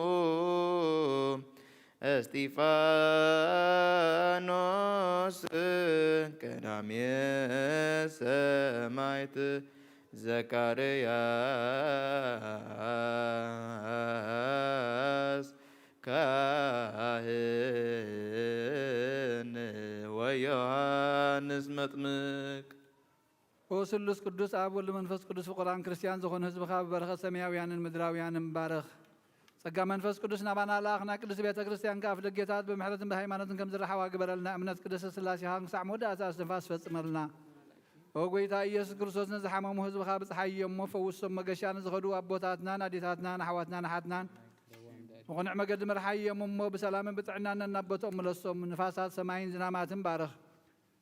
እስጢፋኖስ ቀዳሜ ሰማዕት ዘካርያስ ካህን ወዮሃንስ መጥምቅ። ኦ ስሉስ ቅዱስ ኣብ ወልድ መንፈስ ቅዱስ ፍቁራን ክርስቲያን ዝኾኑ ህዝብኻ ብበረኸት ሰማያውያንን ምድራውያንን ባርኽ። ጸጋ መንፈስ ቅዱስ ናባና ለኣኽ፣ ናይ ቅድስት ቤተ ክርስቲያን ከኣ ኣፍደጌታት ብምሕረትን ብሃይማኖትን ከም ዝረሓዋ ግበረልና። እምነት ቅድስት ስላሴኻ ክሳዕ መወዳእታ እስትንፋስ ፈጽመልና። ኦ ጎይታ ኢየሱስ ክርስቶስ፣ ንዝሓመሙ ህዝብኻ ብጽሓይ እሞ ፈውሶም። መገሻ ንዝኸዱ ኣቦታትናን ኣዴታትናን ኣሕዋትናን ኣሓትናን ብቕኑዕ መገዲ ምርሓዮም እሞ ብሰላምን ብጥዕናን ነናብ ቦትኦም ምለሶም። ንፋሳት ሰማይን ዝናማትን ባርኽ።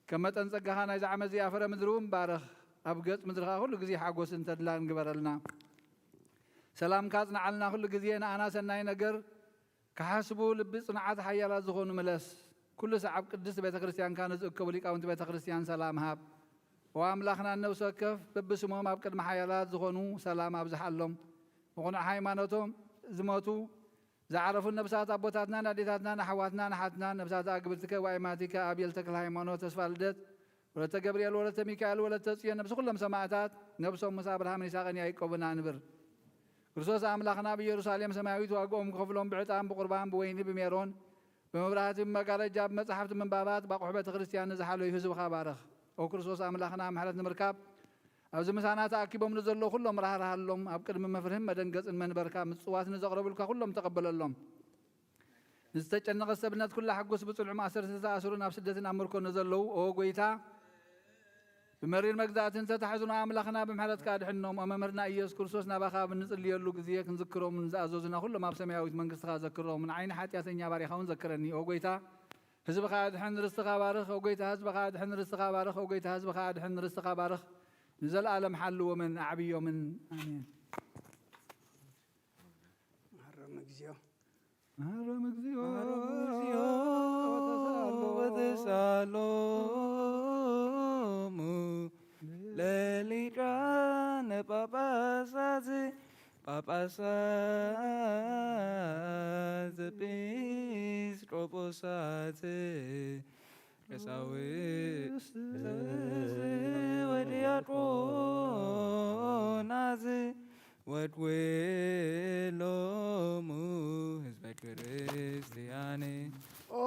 ከም መጠን ጸጋኻ ናይዚ ዓመት እዚኣ ፍረ ምድሪ እውን ባርኽ። ኣብ ገጽ ምድሪ ኸኣ ኩሉ ግዜ ሓጎስን ተድላን ግበረልና። ሰላምካ ኣጽንዓልና። ኩሉ ግዜ ንኣና ሰናይ ነገር ክሓስቡ ልቢ ጽኑዓት ሓያላት ዝኾኑ ምለስ። ኩሉ ሰዓብ ቅድስት ቤተ ክርስቲያንካ ንዝእከቡ ሊቃውንቲ ቤተ ክርስቲያን ሰላም ሃብ። ኦ ኣምላኽና፣ ነብሲ ወከፍ በብስሞም ኣብ ቅድሚ ሓያላት ዝኾኑ ሰላም ኣብዝሓሎም። ብቕኑዕ ሃይማኖቶም ዝሞቱ ዝዓረፉ ነብሳት ኣቦታትናን ኣዴታትናን ኣሕዋትናን ኣሓትናን፣ ነብሳት ኣግብርትከ ወኣይማቲከ ኣቤል ተክለ ሃይማኖት፣ ተስፋ ልደት፣ ወለተ ገብርኤል፣ ወለተ ሚካኤል፣ ወለተ ጽዮን፣ ነብሲ ኩሎም ሰማእታት፣ ነብሶም ምስ ኣብርሃምን ይስሐቅን ያዕቆብን ኣንብር። ክርስቶስ ኣምላኽና ኣብ ኢየሩሳሌም ሰማያዊት ዋግኦም ክኸፍሎም ብዕጣን ብቁርባን ብወይኒ ብሜሮን ብመብራህቲ ብመጋረጃ ብመጻሕፍቲ ምንባባት ብኣቑሑ ቤተ ክርስቲያን ንዝሓለዩ ህዝብኻ ባርኽ። ኦ ክርስቶስ ኣምላኽና፣ ምሕረት ንምርካብ ኣብዚ ምሳና ተኣኪቦም ንዘለዉ ኩሎም ራህርሃሎም። ኣብ ቅድሚ መፍርህን መደንገጽን መንበርካ ምጽዋት ንዘቕረቡልካ ኩሎም ተቐበለሎም። ንዝተጨነቐ ሰብነት ኩላ ሕጉስ፣ ብጽኑዕ ማእሰርቲ ዝተኣስሩን ኣብ ስደትን ኣብ ምርኮ ንዘለዉ፣ ኦ ጎይታ፣ ብመሪር መግዛእትን ተታሕዝኖ ኣምላኽና ብምሕረትካ ኣድሕኖም። ኦ መምህርና ኢየሱስ ክርስቶስ፣ ናባኻ ኣብ እንጽልየሉ ግዜ ክንዝክሮም ንዝኣዘዙና ኩሎም ኣብ ሰማያዊት መንግስትኻ ዘክሮም። ንዓይ ንሓጢኣተኛ ባሪኻ እውን ዘክረኒ። ኦ ጎይታ፣ ህዝብኻ ኣድሕን፣ ርስትኻ ባርኽ። ኦ ጎይታ፣ ህዝብኻ ኣድሕን፣ ርስትኻ ባርኽ። ኦ ጎይታ፣ ህዝብኻ ኣድሕን፣ ርስትኻ ባርኽ። ንዘለኣለም ሓልዎምን ኣዕብዮምን። ኣሜን። መሃሮም እግዚኦ። መሃሮም እግዚኦ። መሃሮም እግዚኦ። ወተሳሎ። ወተሳሎሙ ለሊቃነ ጳጳሳት ጳጳሳት ኤጲስቆጶሳት ቀሳውስት ወዲያቆናት ወድዌሎሙ ህዝበ ክርስቲያን። ኦ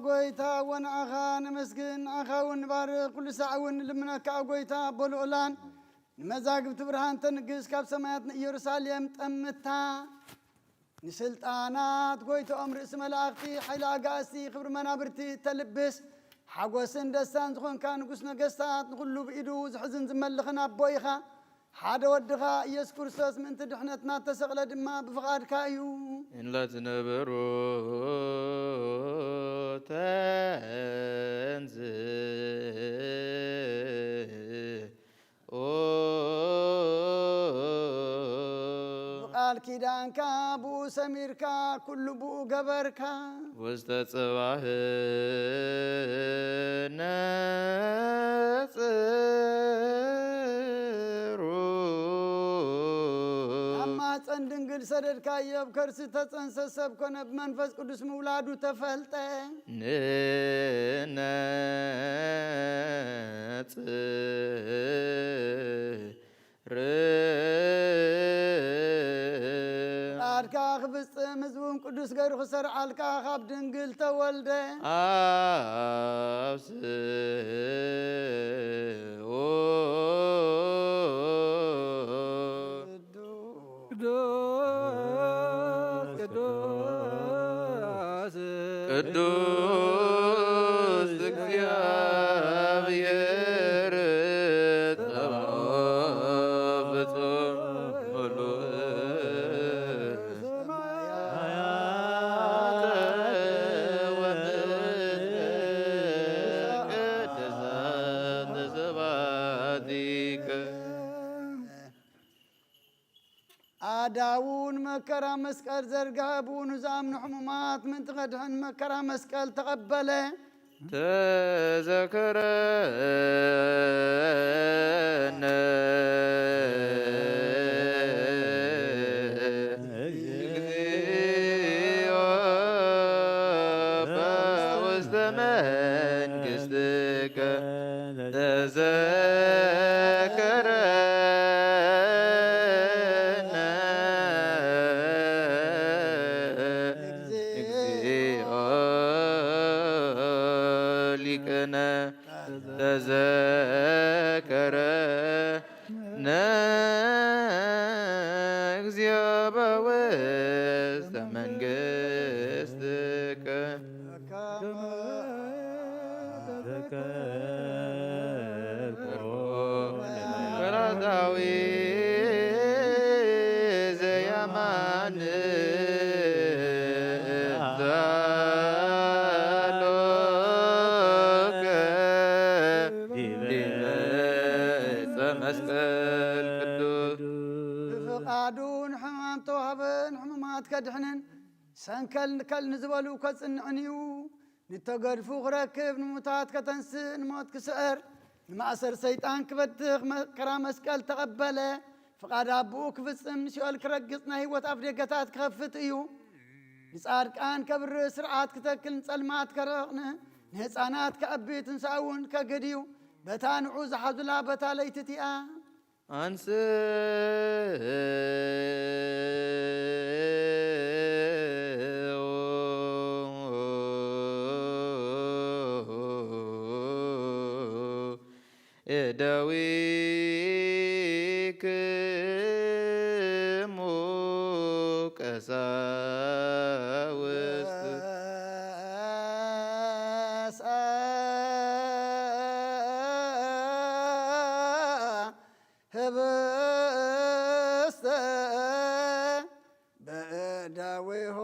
ጎይታ፣ ወንዓኻ ነመስግን፣ ንዓኻ እውን ንባርኽ፣ ኩሉ ሳዕ እውን ንልምነካ። ኦ ጎይታ፣ ኣቦ ልዑላን ንመዛግብቲ ብርሃን ተንግስ፣ ካብ ሰማያት ንኢየሩሳሌም ጠምታ። ንስልጣናት ጎይትኦም ርእሲ መላእኽቲ፣ ሓይሊ ኣጋእዝቲ፣ ክብሪ መናብርቲ እተልብስ፣ ሓጎስን ደስታን ዝኾንካ ንጉስ ነገስታት፣ ንኹሉ ብኢዱ ዝሕዝን ዝመልኽን ኣቦ ኢኻ። ሓደ ወድኻ ኢየሱስ ክርስቶስ ምእንቲ ድሕነትና እተሰቕለ ድማ ብፍቓድካ እዩ። እለ ትነብሩ ተንስ ኦ ብቃል ኪዳንካ ብኡ ሰሚርካ፣ ኩሉ ብኡ ገበርካ። ውስተ ጽባህ ነጽሩ። ኣብ ማህፀን ድንግል ሰደድካዮ፣ ኣብ ከርሲ ተጸንሰ ሰብ ኮነ፣ ብመንፈስ ቅዱስ ምውላዱ ተፈልጠ። ንነጽ ርእ ፍቃድካ ክፍጽም ህዝቡን ቅዱስ ገይሩ ክሰርዓልካ ካብ ድንግል ተወልደ። ኣብ ስኡ ቅዱስ ቅዱስ ቅዱስ እግዚአብሔር ጸባኦት ፍጹም ምሉእ ሰማያተ ወምድረ ቅድሳተ ስብሐቲከ። ኣዳውን መከራ መስቀል ዘርጋቡ ንዝኣምኑ ሕሙማት ምእንቲ ከድሕን መከራ መስቀል ተቐበለ። ተዘከረነ እግዚኦ በውስተ መንግሥትከ። ተዘከረነ እግዚኦ ሊቅነ። ተዘከረነ እግዚኦ በውስተ መንግሥትከ። ፈራዳዊ ዘየማን ዛሎከ ዲበ ዕፀ መስቀል ቅዱስ። ብፍቓዱ ንሕማም ተዋህበ፣ ንሕሙማት ከድሕንን ሰንከል ንከል ንዝበሉ ከጽንዕን እዩ። ንተገድፉ ክረክብ፣ ንሙታት ከተንስእ፣ ንሞት ክስዕር፣ ንማእሰር ሰይጣን ክበትኽ መከራ መስቀል ተቐበለ። ፍቓድ ኣቦኡ ክፍጽም፣ ንሲኦል ክረግጽ፣ ናይ ህይወት ኣፍደገታት ክኸፍት እዩ። ንጻድቃን ከብርህ፣ ስርዓት ክተክል፣ ንጸልማት ከረቕንህ፣ ንህፃናት ከዕቢ፣ ትንሳእ እውን ከግህድ እዩ። በታ ንዑ ዝሓዙላ በታ ለይቲ እቲኣ ኣንስኡ እደዊክሙ ቀሳውስት። ህብስተ በእደዊሁ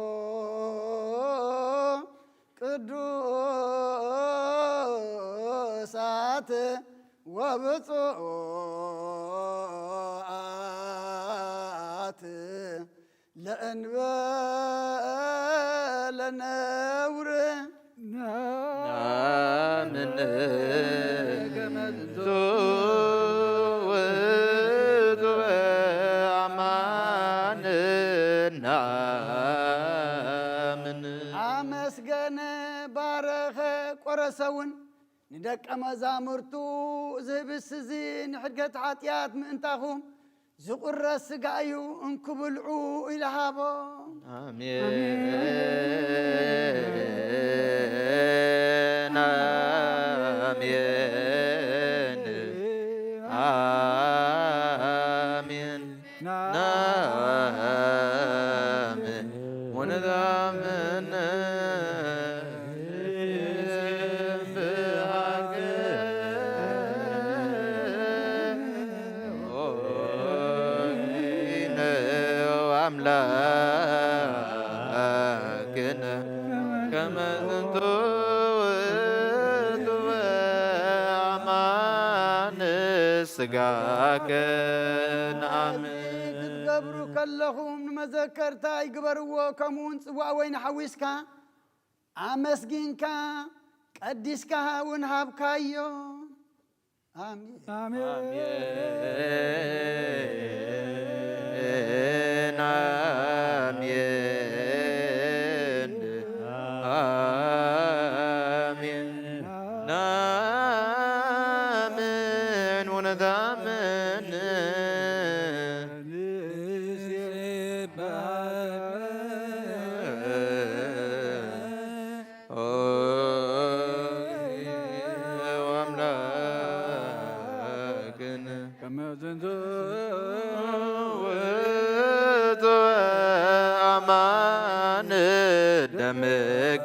ቅዱሳት ወብፁዓት ለእንበለ ነውር። ናምን ከመ ዝንቱ ውእቱ በአማን ናምን። ኣመስገነ፣ ባረኸ፣ ቆረሰውን ንደቀ መዛሙርቱ፣ እዚ ህብስት እዚ ንሕድገት ሓጢኣት ምእንታኹም ዝቑረስ ስጋ እዩ፣ እንኩ ብልዑ ኢሉ ሃቦም። ኣሜን፣ ኣሜን፣ ኣሜን። ናምን ወነዳምን ብሃገ ኦይነ ኣምላክነ ከመ ዝንቱ ውእቱ በአማን ስጋከ። ነአምን። ክትገብሩ ከለኹም ንመዘከርታ ይግበርዎ፣ ከምኡውን ጽዋእ ወይኒ ሓዊስካ ኣመስጊንካ ቀዲስካ እውን ሃብካዮ። ኣሜን። ኣሜን። ኣሜን፣ ኣሜን፣ ኣሜን። ናምን ወነታምን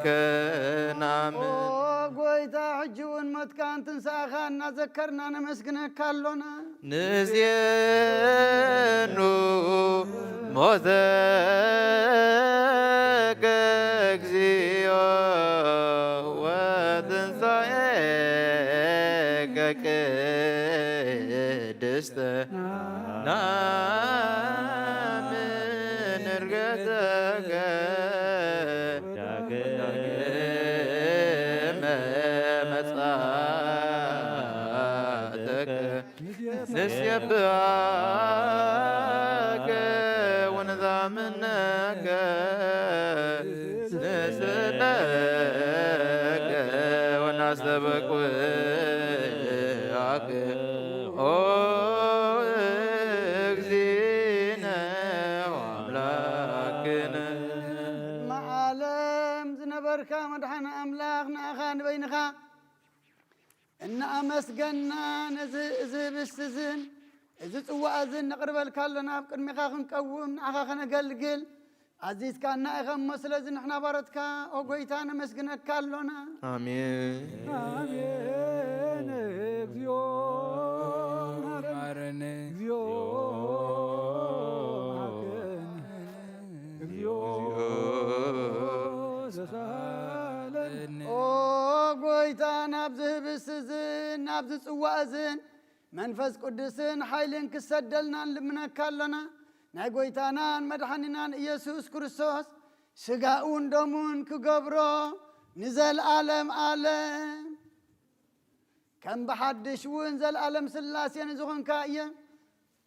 ከናምን። ኦ ጎይታ፣ ሕጂ እውን ሞትካን ትንሳእኻን እናዘከርና ነመስግነካ ኣሎና። ንዜኑ ሞተከ እግዚኦ ወትንሳኤከ ቅድስተ ናምን እርገተከ ዳግመ መጻእተከ ንሴብሐከ ወንዛምነከ ንስእለከ ወናስተበቅዓከ ኦ እግዚእነ ወአምላክነ። ቅድመ ዓለም ዝነበርካ መድሓኒ ኣምላኽ ንኣኻ ንበይንኻ እናኣመስገና ነዚ፣ እዚ ህብስት እዝን እዚ ጽዋእ እዝን ነቕርበልካ ኣሎና። ኣብ ቅድሜኻ ክንቀውም ንዓኻ ከነገልግል ኣዚዝካና ኢኻ እሞ፣ ስለዚ ንሕና ባሮትካ ኦ ጎይታ ነመስግነካ ኣሎና። ኣሜን። ኣሜን። እግዚኦ መሐረነ። እግዚኦ መሐረነ። እግዚኦ ተሳሃለነ። ኦ ጎይታ፣ ናብዚ ህብስት እዝን ናብዚ ጽዋእ እዝን መንፈስ ቅዱስን ሓይልን ክሰደልና ንልምነካ ኣሎና። ናይ ጎይታናን መድሓኒናን ኢየሱስ ክርስቶስ ስጋኡን ደሙን ክገብሮ ንዘለኣለም ኣለም ከም ብሓድሽ እውን ዘለኣለም ስላሴ ንዝኾንካ እየ።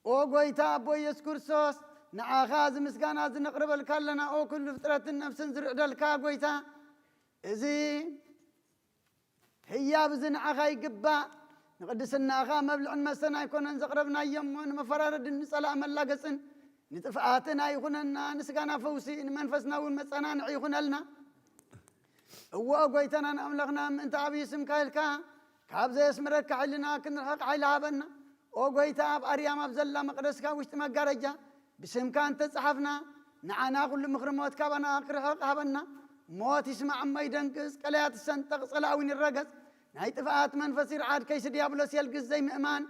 ኦ ጎይታ ኣቦ ኢየሱስ ክርስቶስ፣ ንዓኻ እዚ ምስጋና እዚ ነቕርበልካ ኣለና። ኦ ኩሉ ፍጥረትን ነፍስን ዝርዕደልካ ጎይታ፣ እዚ ህያብ እዚ ንዓኻ ይግባእ። ንቅድስናኻ መብልዕን መስተን ኣይኮነን ዘቕረብናዮ እሞ፣ ንመፈራረድን ንጸላእ መላገጽን ንጥፍኣትን ኣይኹነና። ንስጋና ፈውሲ፣ ንመንፈስና እውን መጸናንዒ ይኹነልና። እወ ጎይታናን ኣምላኽና፣ ምእንቲ ዓብዪ ስምካ ኢልካ ካብ ዘየስምረካ ሓይልና ክንርሕቕ ሓይሊ ሃበና። ኦ ጎይታ፣ ኣብ ኣርያም ኣብ ዘላ መቕደስካ ውሽጢ መጋረጃ ብስምካ እንተጸሓፍና፣ ንዓና ኩሉ ምኽሪ ሞት ካባና ክርሕቕ ሃበና። ሞት ይስማዕ እሞ ይደንግጽ፣ ቀላያት ይሰንጠቕ፣ ጸላእ እውን ይረገጽ። ናይ ጥፍኣት መንፈስ ይርዓድ፣ ከይሲ ዲያብሎስ የልግስ ዘይምእማን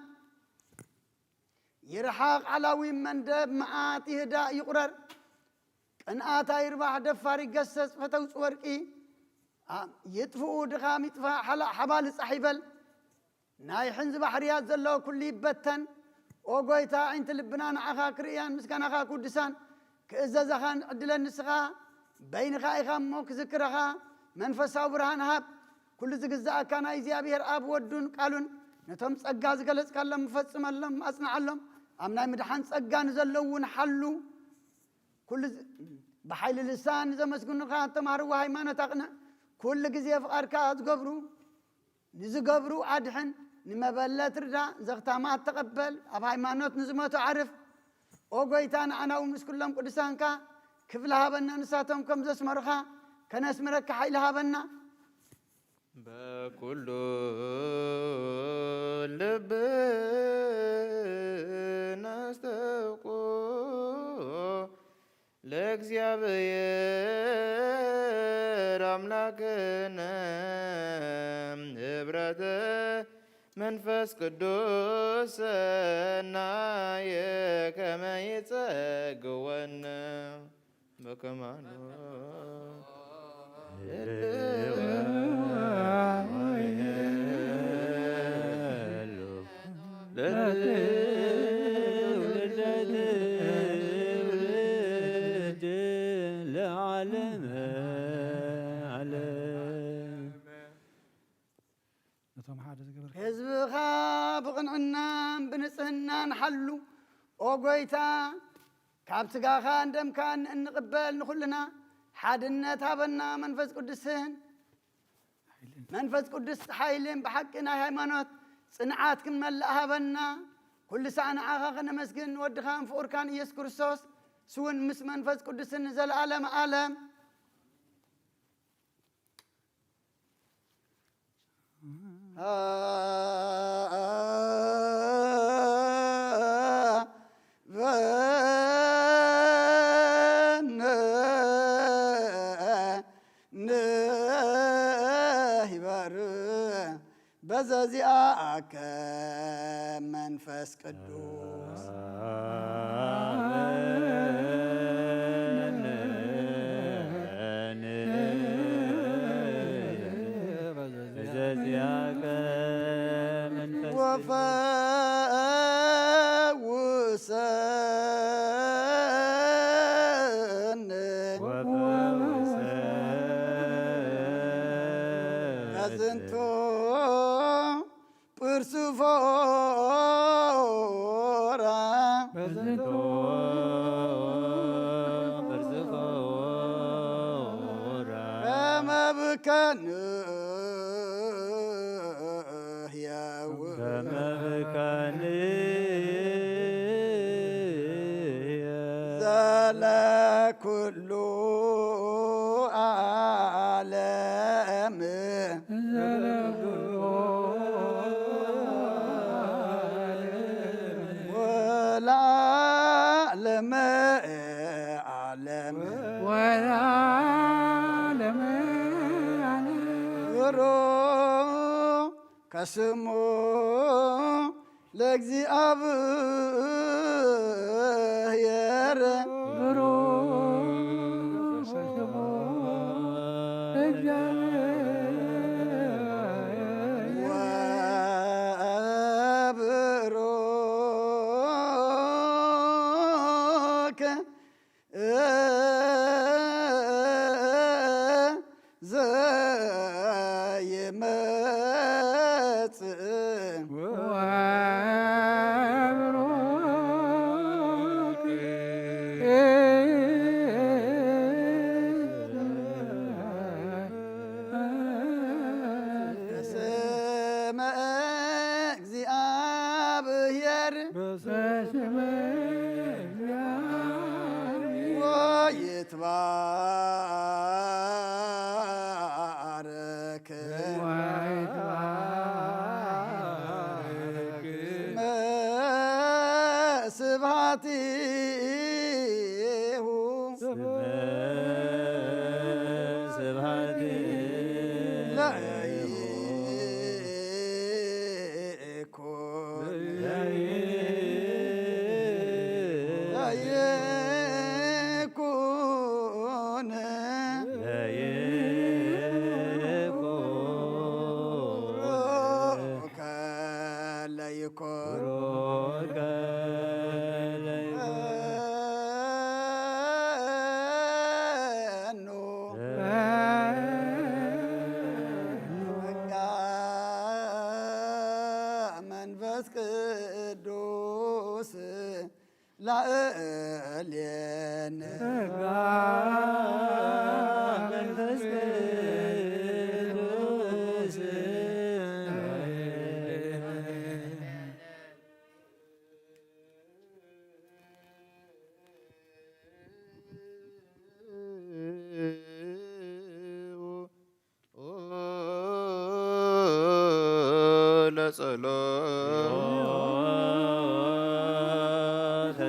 ይርሓቕ፣ ዓላዊ መንደብ መዓት ይህዳእ ይቑረር። ቅንኣት ኣይርባሕ፣ ደፋር ይገሰጽ፣ ፈተውፂ ወርቂ ይጥፍኡ፣ ድኻም ይጥፋእ፣ ሓላ-፣ ሓባል ጻሕ ይበል። ናይ ሕንዚ ባሕርያት ዘለዎ ኩሉ ይበተን። ኦ ጎይታ፣ ኣዒንቲ ልብና ንዓኻ ክርእያን ምስጋናኻ ክውድሳን ክእዘዛኻን ዕድለን ንስኻ በይንኻ ኢኻ እሞ ክዝክረኻ መንፈሳዊ ብርሃን ሃብ። ኩሉ ዝግዝኣካ ናይ እግዚኣብሔር ኣብ ወዱን ቃሉን ነቶም ጸጋ ዝገለጽካሎም ፈጽመሎም፣ ኣጽንዓሎም። ኣብ ናይ ምድሓን ጸጋ ንዘለዉ እውን ሓሉ። ኩሉ ዝ-፣ ብሓይሊ ልሳን ንዘመስግኑኻ ተማህርዎ ሃይማኖት ኣቕንዕ። ኩሉ ግዜ ፍቓድካ ዝገብሩ ንዝገብሩ ኣድሕን፣ ንመበለት ርዳእ፣ ዘኽታማት ተቐበል፣ ኣብ ሃይማኖት ንዝሞቱ ዓርፍ። ኦ ጎይታ፣ ንዓና እውን ምስ ኩሎም ቅዱሳንካ ክፍሊ ሃበና፣ ንሳቶም ከም ዘስመሩኻ ከነስምረካ ሓይሊ ሃበና። በኩሉ ልብ ነስተብቁ ለእግዚኣብሔር ኣምላክነ ህብረተ መንፈስ ቅዱስ ሰናየ ከመ ይጸግወነ በከማኑ ለዓለመ ዓለም። ነቶም ሓደ ዝገበርካ ህዝብኻ ብቕንዕናን ብንጽህናን ሓሉ። ኦ ጎይታ፣ ካብ ስጋኻን ደምካን እንቕበል ንኹልና ሓድነት ሃበና። መንፈስ ቅዱስን መንፈስ ቅዱስ ሓይልን ብሓቂ ናይ ሃይማኖት ጽንዓት ክንመልእ ሃበና። ኩሉ ሳዕ ንዓኻ ከነመስግን ንወድኻን ፍቑርካን ኢየሱስ ክርስቶስ ስውን ምስ መንፈስ ቅዱስን ንዘለኣለም ዓለም። ይበር በዘዚኣከ መንፈስ ቅዱስ። ወፈውሰኒ በዝንቱ ጵርስፎራ በዝንቱ ጵርስፎራ ከመ ብከንህ የውእ ከመ ብከንህ ዘለ ኩሉ ዓለም ወለዓለመ ዓለም ወለዓለመ ዓለም። ብሩክ ከስሙ ለእግዚኣብሔር ብሩክ ስሙ ለእግዚኣብሔር። ወብሩክ ዘይመጽእ ወብሩክ በስመ እግዚአብሔር በስመ እግዚአብሔር ወይትባረክ ስብሐቲሁ ስብሐቲሁ ለይኩን ለይኩን ለይኩን ለይኩን መንፈስ ቅዱስ ላዕሌነ መንፈስ ቅዱስ ለጸሎተ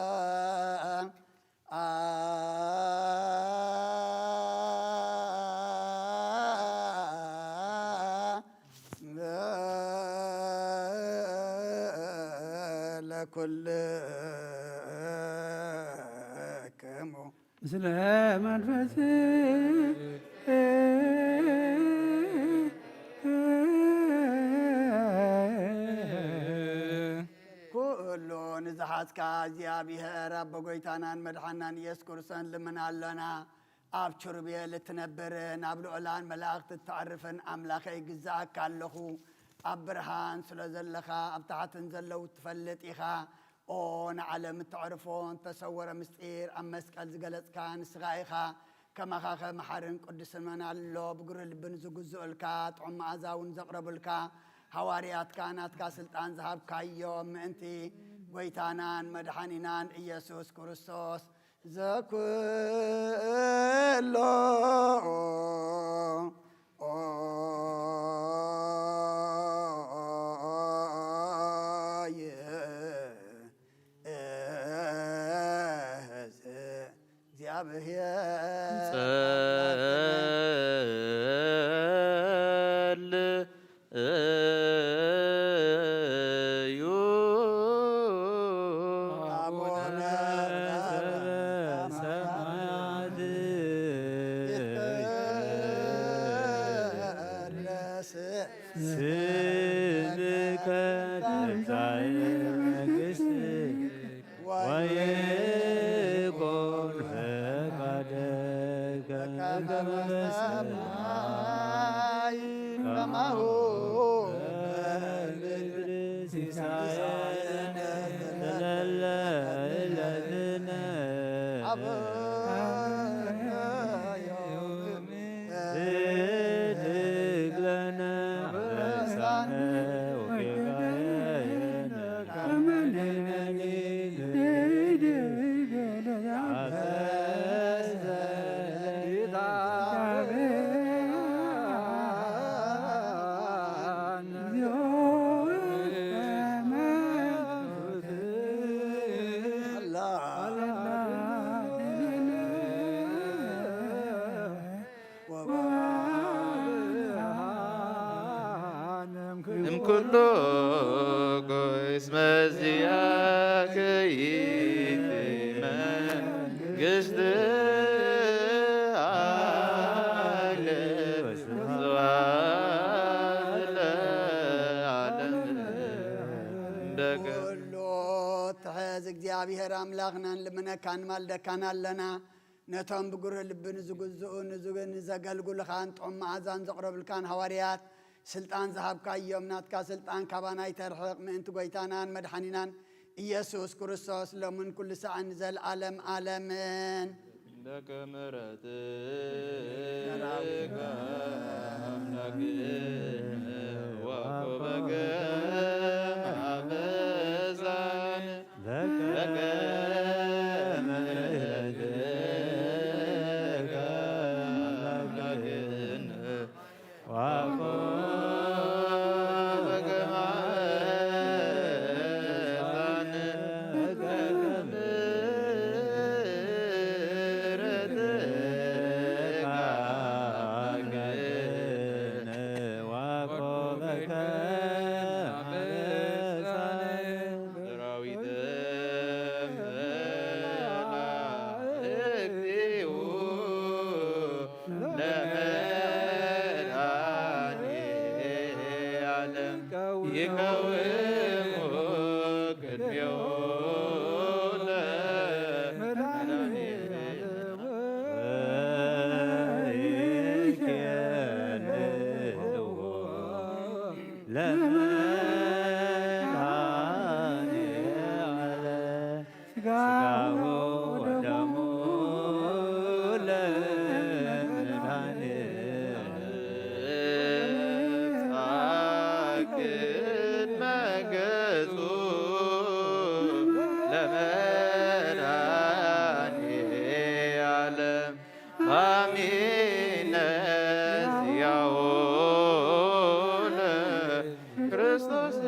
ሰላም ለኩልክሙ ምስለ መንፈስ ኩሉ ንዝሓዝካ እግዚኣብሔር ኣቦ ጎይታናን መድሓናን ኢየሱስ ክርስቶስ ልምን ኣሎና። ኣብ ኪሩቤል እትነብር ናብ ልዑላን መላእኽቲ እተዕርፍን ኣምላኸይ ግዛኣካ ኣለኹ። ኣብ ብርሃን ስለ ዘለኻ ኣብ ታሕትን ዘለዉ ትፈልጥ ኢኻ። ኦ ንዓለም እተዕርፎ እተሰወረ ምስጢር ኣብ መስቀል ዝገለጽካ ንስኻ ኢኻ። ከማኻኸ መሓርን ቅዱስን መን ኣሎ? ብግሩህ ልቢ ንዝግዝኡልካ ጥዑም መኣዛ እውን ዘቕረቡልካ ሃዋርያትካ ናትካ ስልጣን ዝሃብካዮም ምእንቲ ጎይታናን መድሓኒናን ኢየሱስ ክርስቶስ ዘኩሎ ኦይ ጸልዩ አቡነ ሰማያት ይትቀደስ ስምከ ትምጻእ መንግስትከ ወይኩን ፈቃድከ በከመ በሰማይ ከማሁ በምድር። ሲሳየነ ዘለለ ዕለትነ ሀበነ ዮም ህድግ ለነ አበሳነ ወጌጋየነ ከመ ንሕነኒ ንህድግ ለነ እምኩሉ እስመ ዚአከ ይእቲ መንግስት ኃይል ወስብሐት ለዓለመ። ኩሉ ትሕዝ እግዚኣብሔር ኣምላኽና ንልምነካን ማልደካን ኣለና። ነቶም ብጉርህ ልቢ ንዝግዝኡ ንዝግ-፣ ንዘገልግሉኻን ጥዑም መዓዛን ዘቕረብልካን ሃዋርያት ስልጣን ዝሃብካዮም፣ ናትካ ስልጣን ካባና ይተርሕቕ፣ ምእንቲ ጐይታናን መድሓኒናን ኢየሱስ ክርስቶስ ሎምን ኩሉ ሰዓን ንዘለዓለም ዓለምን። ደቀ ምሕረትከ አምላክነ ወኮበከ ማበሳነ። ደቀ ምሕረትከ አምላክነ ወኮበከ ማበሳነ። ይቀውሙ ቅድሜሁ ለመድኃኔ ዓለም። ወይኬንዎ ለመድኃኔ ዓለም። ሥጋሁ ወደሙ ለመድኃኔ ዓለም። ቅድመ ገጹ ለመድኃኔ ዓለም። አሚነ ዚያሁ ለክርስቶስ።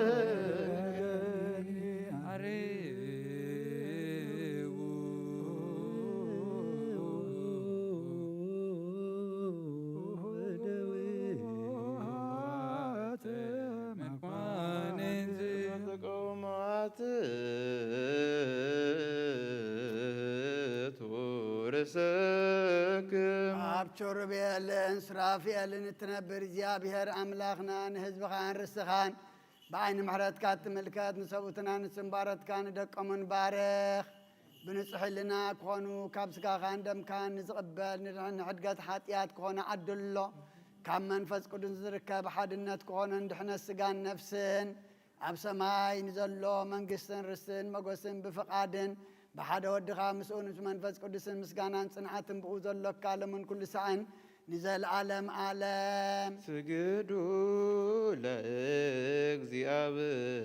ርእሰክም። ኣብ ኪሩቤልን ሱራፌልን እትነብር እግዚኣብሔር ኣምላኽና፣ ንህዝብኻን ርስኻን ብዓይኒ ምሕረትካ እትምልከት፣ ንሰብኡትን ኣንስትን ባሮትካ ንደቆምን ባርኽ። ብንጹሕ ሕልና ክኾኑ፣ ካብ ስጋኻን ደምካን ንዝቕበል ንድሕን ንሕድገት ሓጢኣት ክኾነ ዓድሎ። ካብ መንፈስ ቅዱስ ዝርከብ ሓድነት ክኾነ ንድሕነት ስጋን ነፍስን፣ ኣብ ሰማይ ንዘሎ መንግስትን ርስትን መጎስን ብፍቓድን ብሓደ ወድኻ ምስኡ ምስ መንፈስ ቅዱስን ምስጋናን ጽንዓትን ብኡ ዘሎካ፣ ሎምን ኩሉ ሳዕን ንዘለዓለም ዓለም። ስግዱ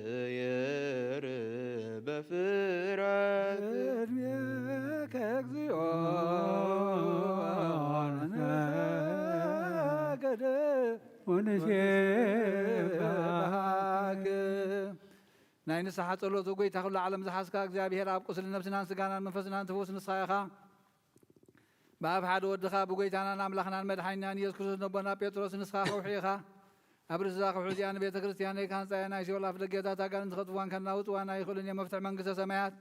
ለእግዚኣብሔር በፍርሃት። ቅድሜከ እግዚኦ ንሰግድ ወንሴብሐክ። ናይ ንስሓ ጸሎት፣ ጎይታ ኩሉ ዓለም ዝሓዝካ እግዚኣብሔር ኣብ ቁስሊ ነብስናን ስጋናን መንፈስናን ትፍውስ ንስኻ ኢኻ። ብኣብ ሓደ ወድኻ ብጎይታናን ኣምላኽናን መድሓኒናን ኢየሱስ ክርስቶስ ነቦና ጴጥሮስ ንስኻ ከውሒ ኢኻ። ኣብ ርእሲ እዛ ከውሒ እዚኣ ንቤተ ክርስቲያነይ ክሃንጻ እየ። ናይ ሲኦል ኣፍ ደገታት ኣጋንንቲ ከጥፍዋን ከናውጽዋን ኣይኽእሉን እዮም። መፍትሒ መንግስተ ሰማያት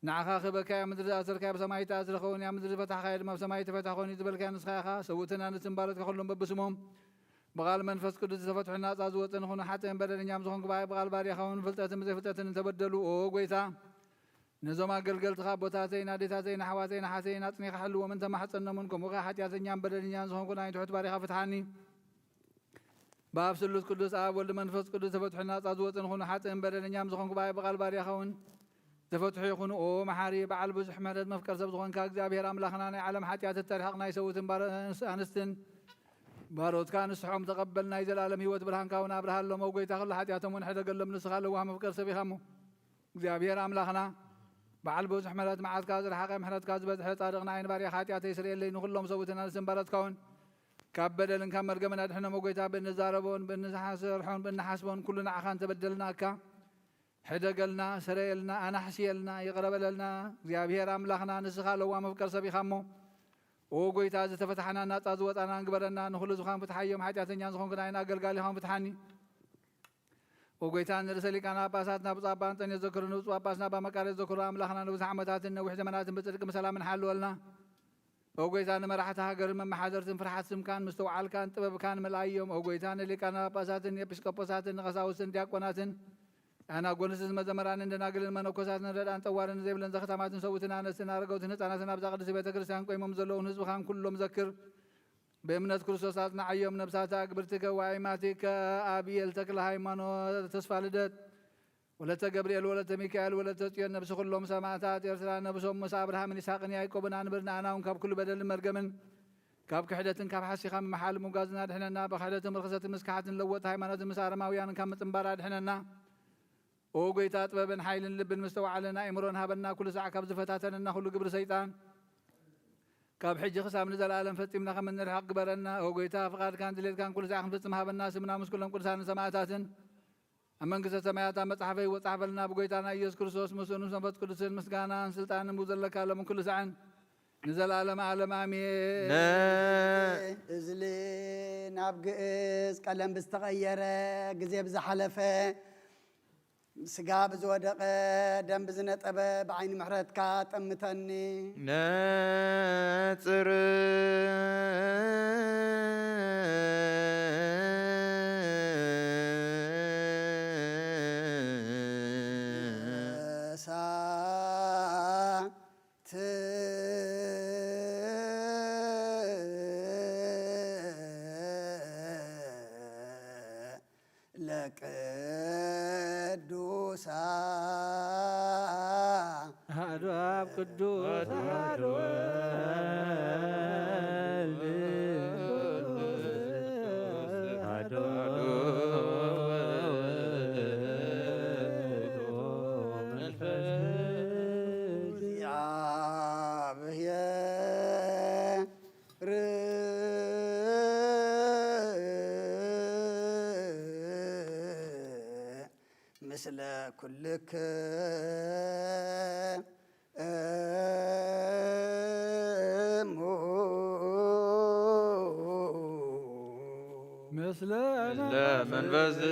ንዓኻ ክህበካ እያ። ኣብ ምድሪ ዝኣሰርካዮ ኣብ ሰማይ ይተኣስር ክኸውን እያ። ኣብ ምድሪ ዝፈታሕካዮ ድማ ኣብ ሰማይ ይተፈትሐ ክኸውን እዩ ዝበልካዮ ንስኻ ኢኻ። ሰውእትን ኣንስትን ባሮትካ ኩሎም በብስሞም ብቓል መንፈስ ቅዱስ ዝተፈትሑን ናጻ ዝወጹን ይኹኑ። ሓጥእን በደለኛን ዝኾንኩ ብኣይ ብቓል ባርያኻ እውን ብፍልጠትን ብዘይፍልጠትን እንተበደሉ፣ ኦ ጎይታ፣ ነዞም ኣገልገልትኻ ኣቦታተይን ኣዴታተይን ኣሕዋተይን ኣሓተይን ኣጽኒኻ ሕልዎምን ተማሕጸኖምን፣ ከምኡ ኸኣ ሓጢኣተኛን በደለኛን ዝኾንኩ ናይ ትሑት ባርያኻ ፍትሓኒ። ብኣብ ስሉስ ቅዱስ ኣብ ወልድ መንፈስ ቅዱስ ተፈትሑ ናጻ ዝወጽን ኩኑ። ሓጥእን በደለኛን ዝኾንኩ ብኣይ ብቓል ባርያኻ እውን ተፈትሑ ይኹኑ። ኦ መሓሪ በዓል ብዙሕ ምሕረት መፍቀር ሰብ ዝኾንካ እግዚኣብሔር ኣምላኽና፣ ናይ ዓለም ሓጢኣት እተርሕቕ ናይ ሰውትን ባር-፣ ኣንስትን ባሮትካ ንስሖም ተቐበል። ናይ ዘላለም ህይወት ብርሃንካ እውን ኣብርሃሎም። ኦ ጎይታ፣ ኩሉ ሓጢኣቶም እውን ሕደገሎም። ንስኻ ለዋህ መፍቀር ሰብ ኢኻ እሞ እግዚኣብሔር ኣምላኽና፣ በዓል ብዙሕ ምሕረት፣ መዓትካ ዝረሓቐ ምሕረትካ ዝበዝሐ፣ ጻድቕ ንዓይ ንባርያኻ ሓጢኣተይ ስርየለይ፣ ንኹሎም ሰብኡትን ኣንስትን ባሮትካ እውን ካብ በደልን ካብ መርገምን ኣድሕኖም። ኦ ጎይታ፣ ብእንዛረቦን ብእንሰርሖን ብእንሓስቦን ኩሉ ንዓኻ እንተበደልናካ፣ ሕደገልና፣ ሰረየልና፣ ኣናሕስየልና፣ ይቕረ በለልና። እግዚኣብሔር ኣምላኽና፣ ንስኻ ለዋ መፍቀር ሰብ ኢኻ እሞ፣ ኦ ጎይታ፣ ዝተፈታሕና ናጻ ዝወጻና ግበረና። ንኹሉ ዝኻን ፍትሓዮም፣ ሓጢኣተኛ ዝኾንኩ ንዓይን ኣገልጋሊኻን ፍትሓኒ። ኦ ጎይታ፣ ንርእሰ ሊቃነ ጳጳሳትና ብፁዕ ኣባ እንጠንዮስ ዘክሩ፣ ንብፁዕ ጳጳስና ኣባ መቃርዮስ ዘክሩ፣ ኣምላኽና ንብዙሕ ዓመታትን ነዊሕ ዘመናትን ብጽድቅን ብሰላምን ሓልወልና። ኦ ጎይታ፣ ንመራሕቲ ሃገርን መመሓደርትን ፍርሓት ስምካን ምስትውዓልካን ጥበብካን ምልኣዮም። ኦ ጎይታ፣ ንሊቃነ ጳጳሳትን ንኤጲስቆጶሳትን ንቐሳውስትን ዲያቆናትን ኣናጎንስትን መዘመራንን ደናግልን መነኮሳትን ረድኣን ጠዋርን ዘይብለን ዘኽታማትን ሰብኡትን ኣነስትን ኣረገውትን ህፃናትን ኣብዛ ቅድስቲ ቤተ ክርስቲያን ቆይሞም ዘለውን ህዝብኻን ኩሎም ዘክር። ብእምነት ክርስቶስ ኣጽንዓዮም። ነብሳተ ኣግብርቲከ ወኣይማቲከ ኣቢኤል ተክለ ሃይማኖት ተስፋ ልደት ወለተ ገብርኤል ወለተ ሚካኤል ወለተ ጽዮን ነብሲ ኩሎም ሰማዕታት ኤርትራ ነብሶም ምስ ኣብርሃምን ይስሐቅን ያዕቆብን ኣንብር። ንኣና እውን ካብ ኩሉ በደልን መርገምን ካብ ክሕደትን ካብ ሓሲኻ ምምሓል ምጓዝን ኣድሕነና። ብክሕደትን ብርኽሰትን ምስካሓትን ለወጥ ሃይማኖትን ምስ ኣረማውያንን ካብ ምጽንባር ኣድሕነና። ኦ ጎይታ፣ ጥበብን ሓይልን ልብን ምስተውዓልን ኣእምሮን ሃበና። ኩሉ ሳዕ ካብ ዝፈታተነና ኩሉ ግብሪ ሰይጣን ካብ ሕጂ ክሳብ ንዘለኣለም ፈጺምና ከም እንርሕቕ ግበረና። ኦ ጎይታ፣ ፍቓድካን ድሌትካን ኩሉ ሳዕ ክንፍጽም ሃበና። ስምና ምስ ኩሎም ቅዱሳንን ሰማዕታትን ኣብ መንግስተ ሰማያት ኣብ መጽሓፈ ህይወት ጻሕፈልና። ብጎይታና ኢየሱስ ክርስቶስ ምስኡን ምስ መንፈስ ቅዱስን ምስጋናን ስልጣንን ብዘለካ ሎምን ኩሉ ሳዕን ንዘለኣለም ዓለም ኣሜን። ነ- እዝሊ ናብ ግእዝ ቀለም ብዝተቐየረ ግዜ ብዝሓለፈ ስጋ ብዝወደቐ ደም ብዝነጠበ ብዓይኒ ምሕረትካ ጠምተኒ። ነጽር እሳት ለቅዱሳን አሐዱ አብ ቅዱስ አሐዱ ወልድ አሐዱ መንፈስ እግዚአብሔር ምስለ ኩልክሙ ምስለ መንፈስከ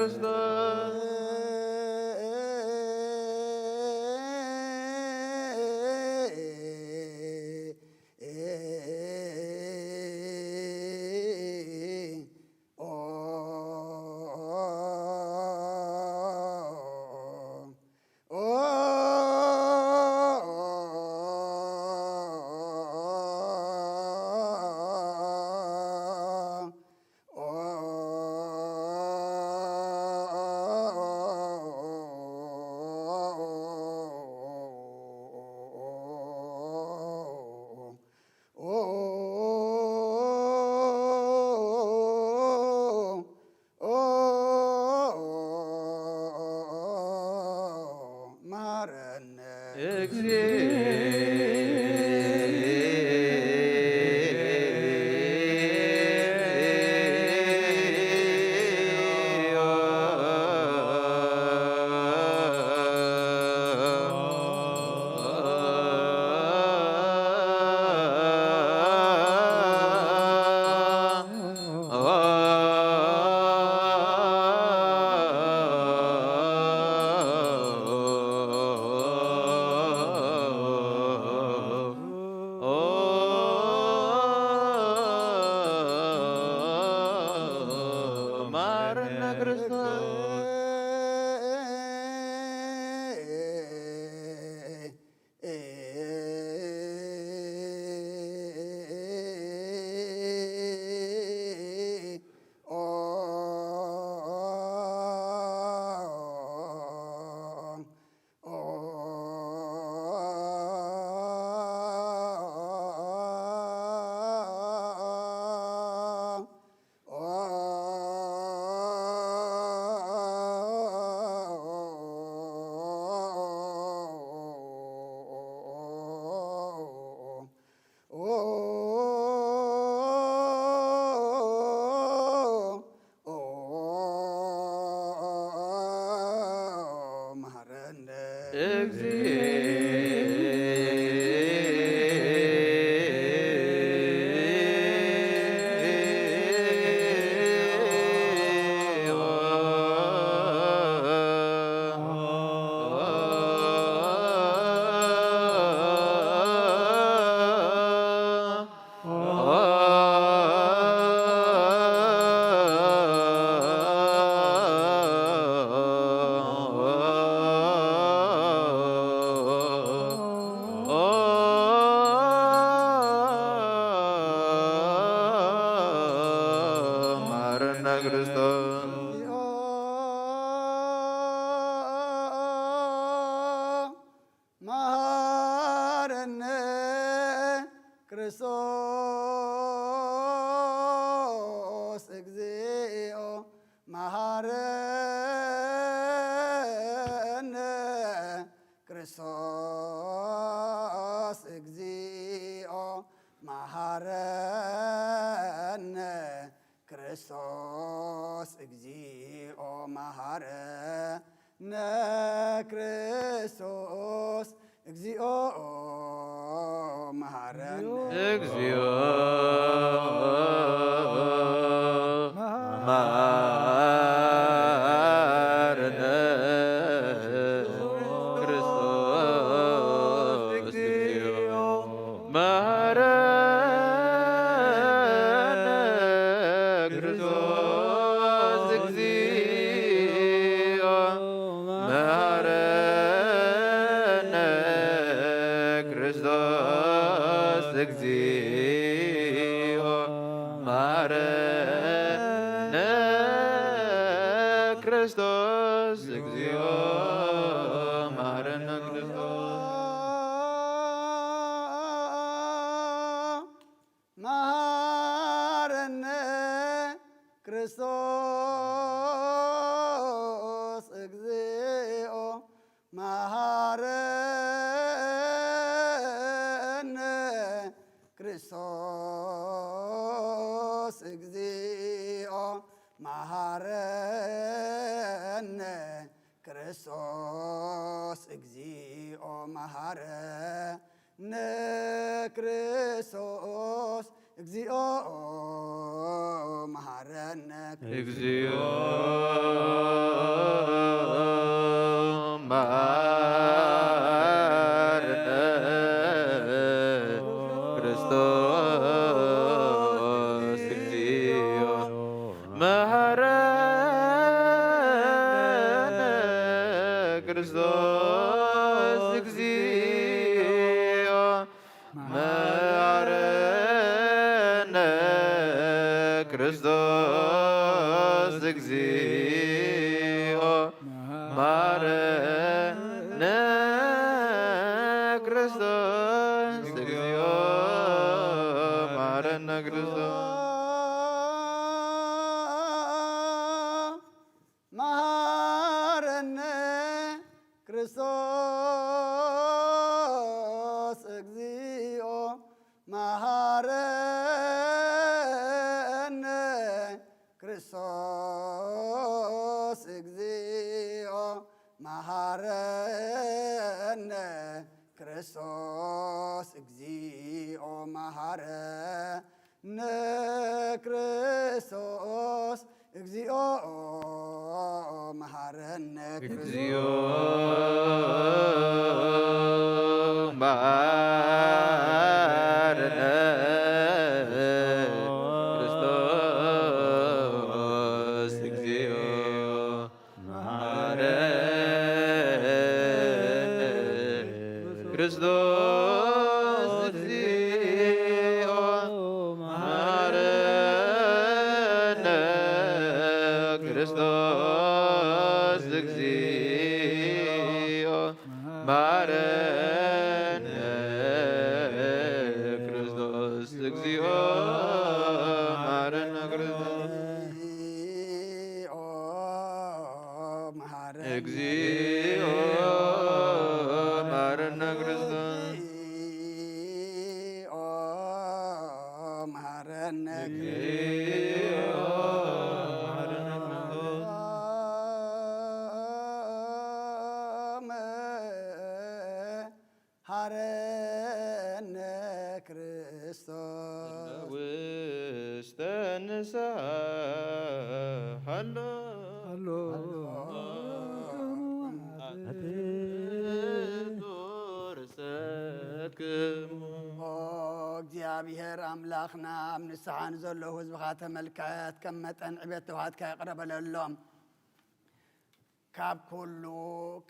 ክርስቶስ። መሃረነ መሃረነ ክርስቶስ። መሃረነ መሃረነ ክርስቶስ። መሃረነ ክርስቶስ እግዚኦ መሃረነ ክርስቶስ እግዚኦ መሃረነ ክርስቶስ እግዚኦ መሃረነ ክርስቶስ እግዚኦ መሃረነ። እግዚኦ መሃረነ ክርስቶስ እግዚኦ መሃረነ ክርስቶስ እግዚኦ መሃረነ ክርስቶስ እግዚኦ መሃረነ ክርስቶስ እግዚኦ መሃረነ ክርስቶስ። መሃረነ ክርስቶስ እግዚኦ መሃረነ ክርስቶስ እግዚኦ መሃረነ ክርስቶስ እግዚኦ መሃረነ ክርስቶስ እግዚኦ መሐረነ እግዚኦ መሐረነ ክርስቶስ እግዚኦ መሐረነ ክርስቶስ እግዚኦ መሐረነ ክርስቶስ እግዚኦ መሐረነ ክርስቶስ እግዚኦ መሐረነ ክርስቶስ መሐረነ ክርስቶስ እግዚኦ መሐረነ ክርስቶስ እግዚኦ መሐረነ ክርስቶስ እግዚኦ መሐረ ንክርስቶስ እግዚኦ መሐረነ እግዚኦ መሐረነ ክርስቶስ እግዚኦ መሐረነ ክርስቶስ እግዚኦ መሐረነ ክርስቶስ እግዚኦ መሐረነ ክርስቶስ እግዚኦ መሐረነ ክርስቶስ እግዚኦ መሐረነ እግዚኦ መሐረነ ክርስቶስ እግዚኦ መሐረነ እግዚኦ መሐረነ ክርስቶስ መሐረነ ክርስቶስ ውስተ ንስሐ ሃሎ ሃሎ ርእሰክሙ ኦ እግዚኣብሔር ኣምላኽና ኣብ ንስሓ ንዘለዉ ህዝብኻ ተመልከት፣ ከም መጠን ዕቤት ተውሃትካ ይቕረ በለሎም። ካብ ኩሉ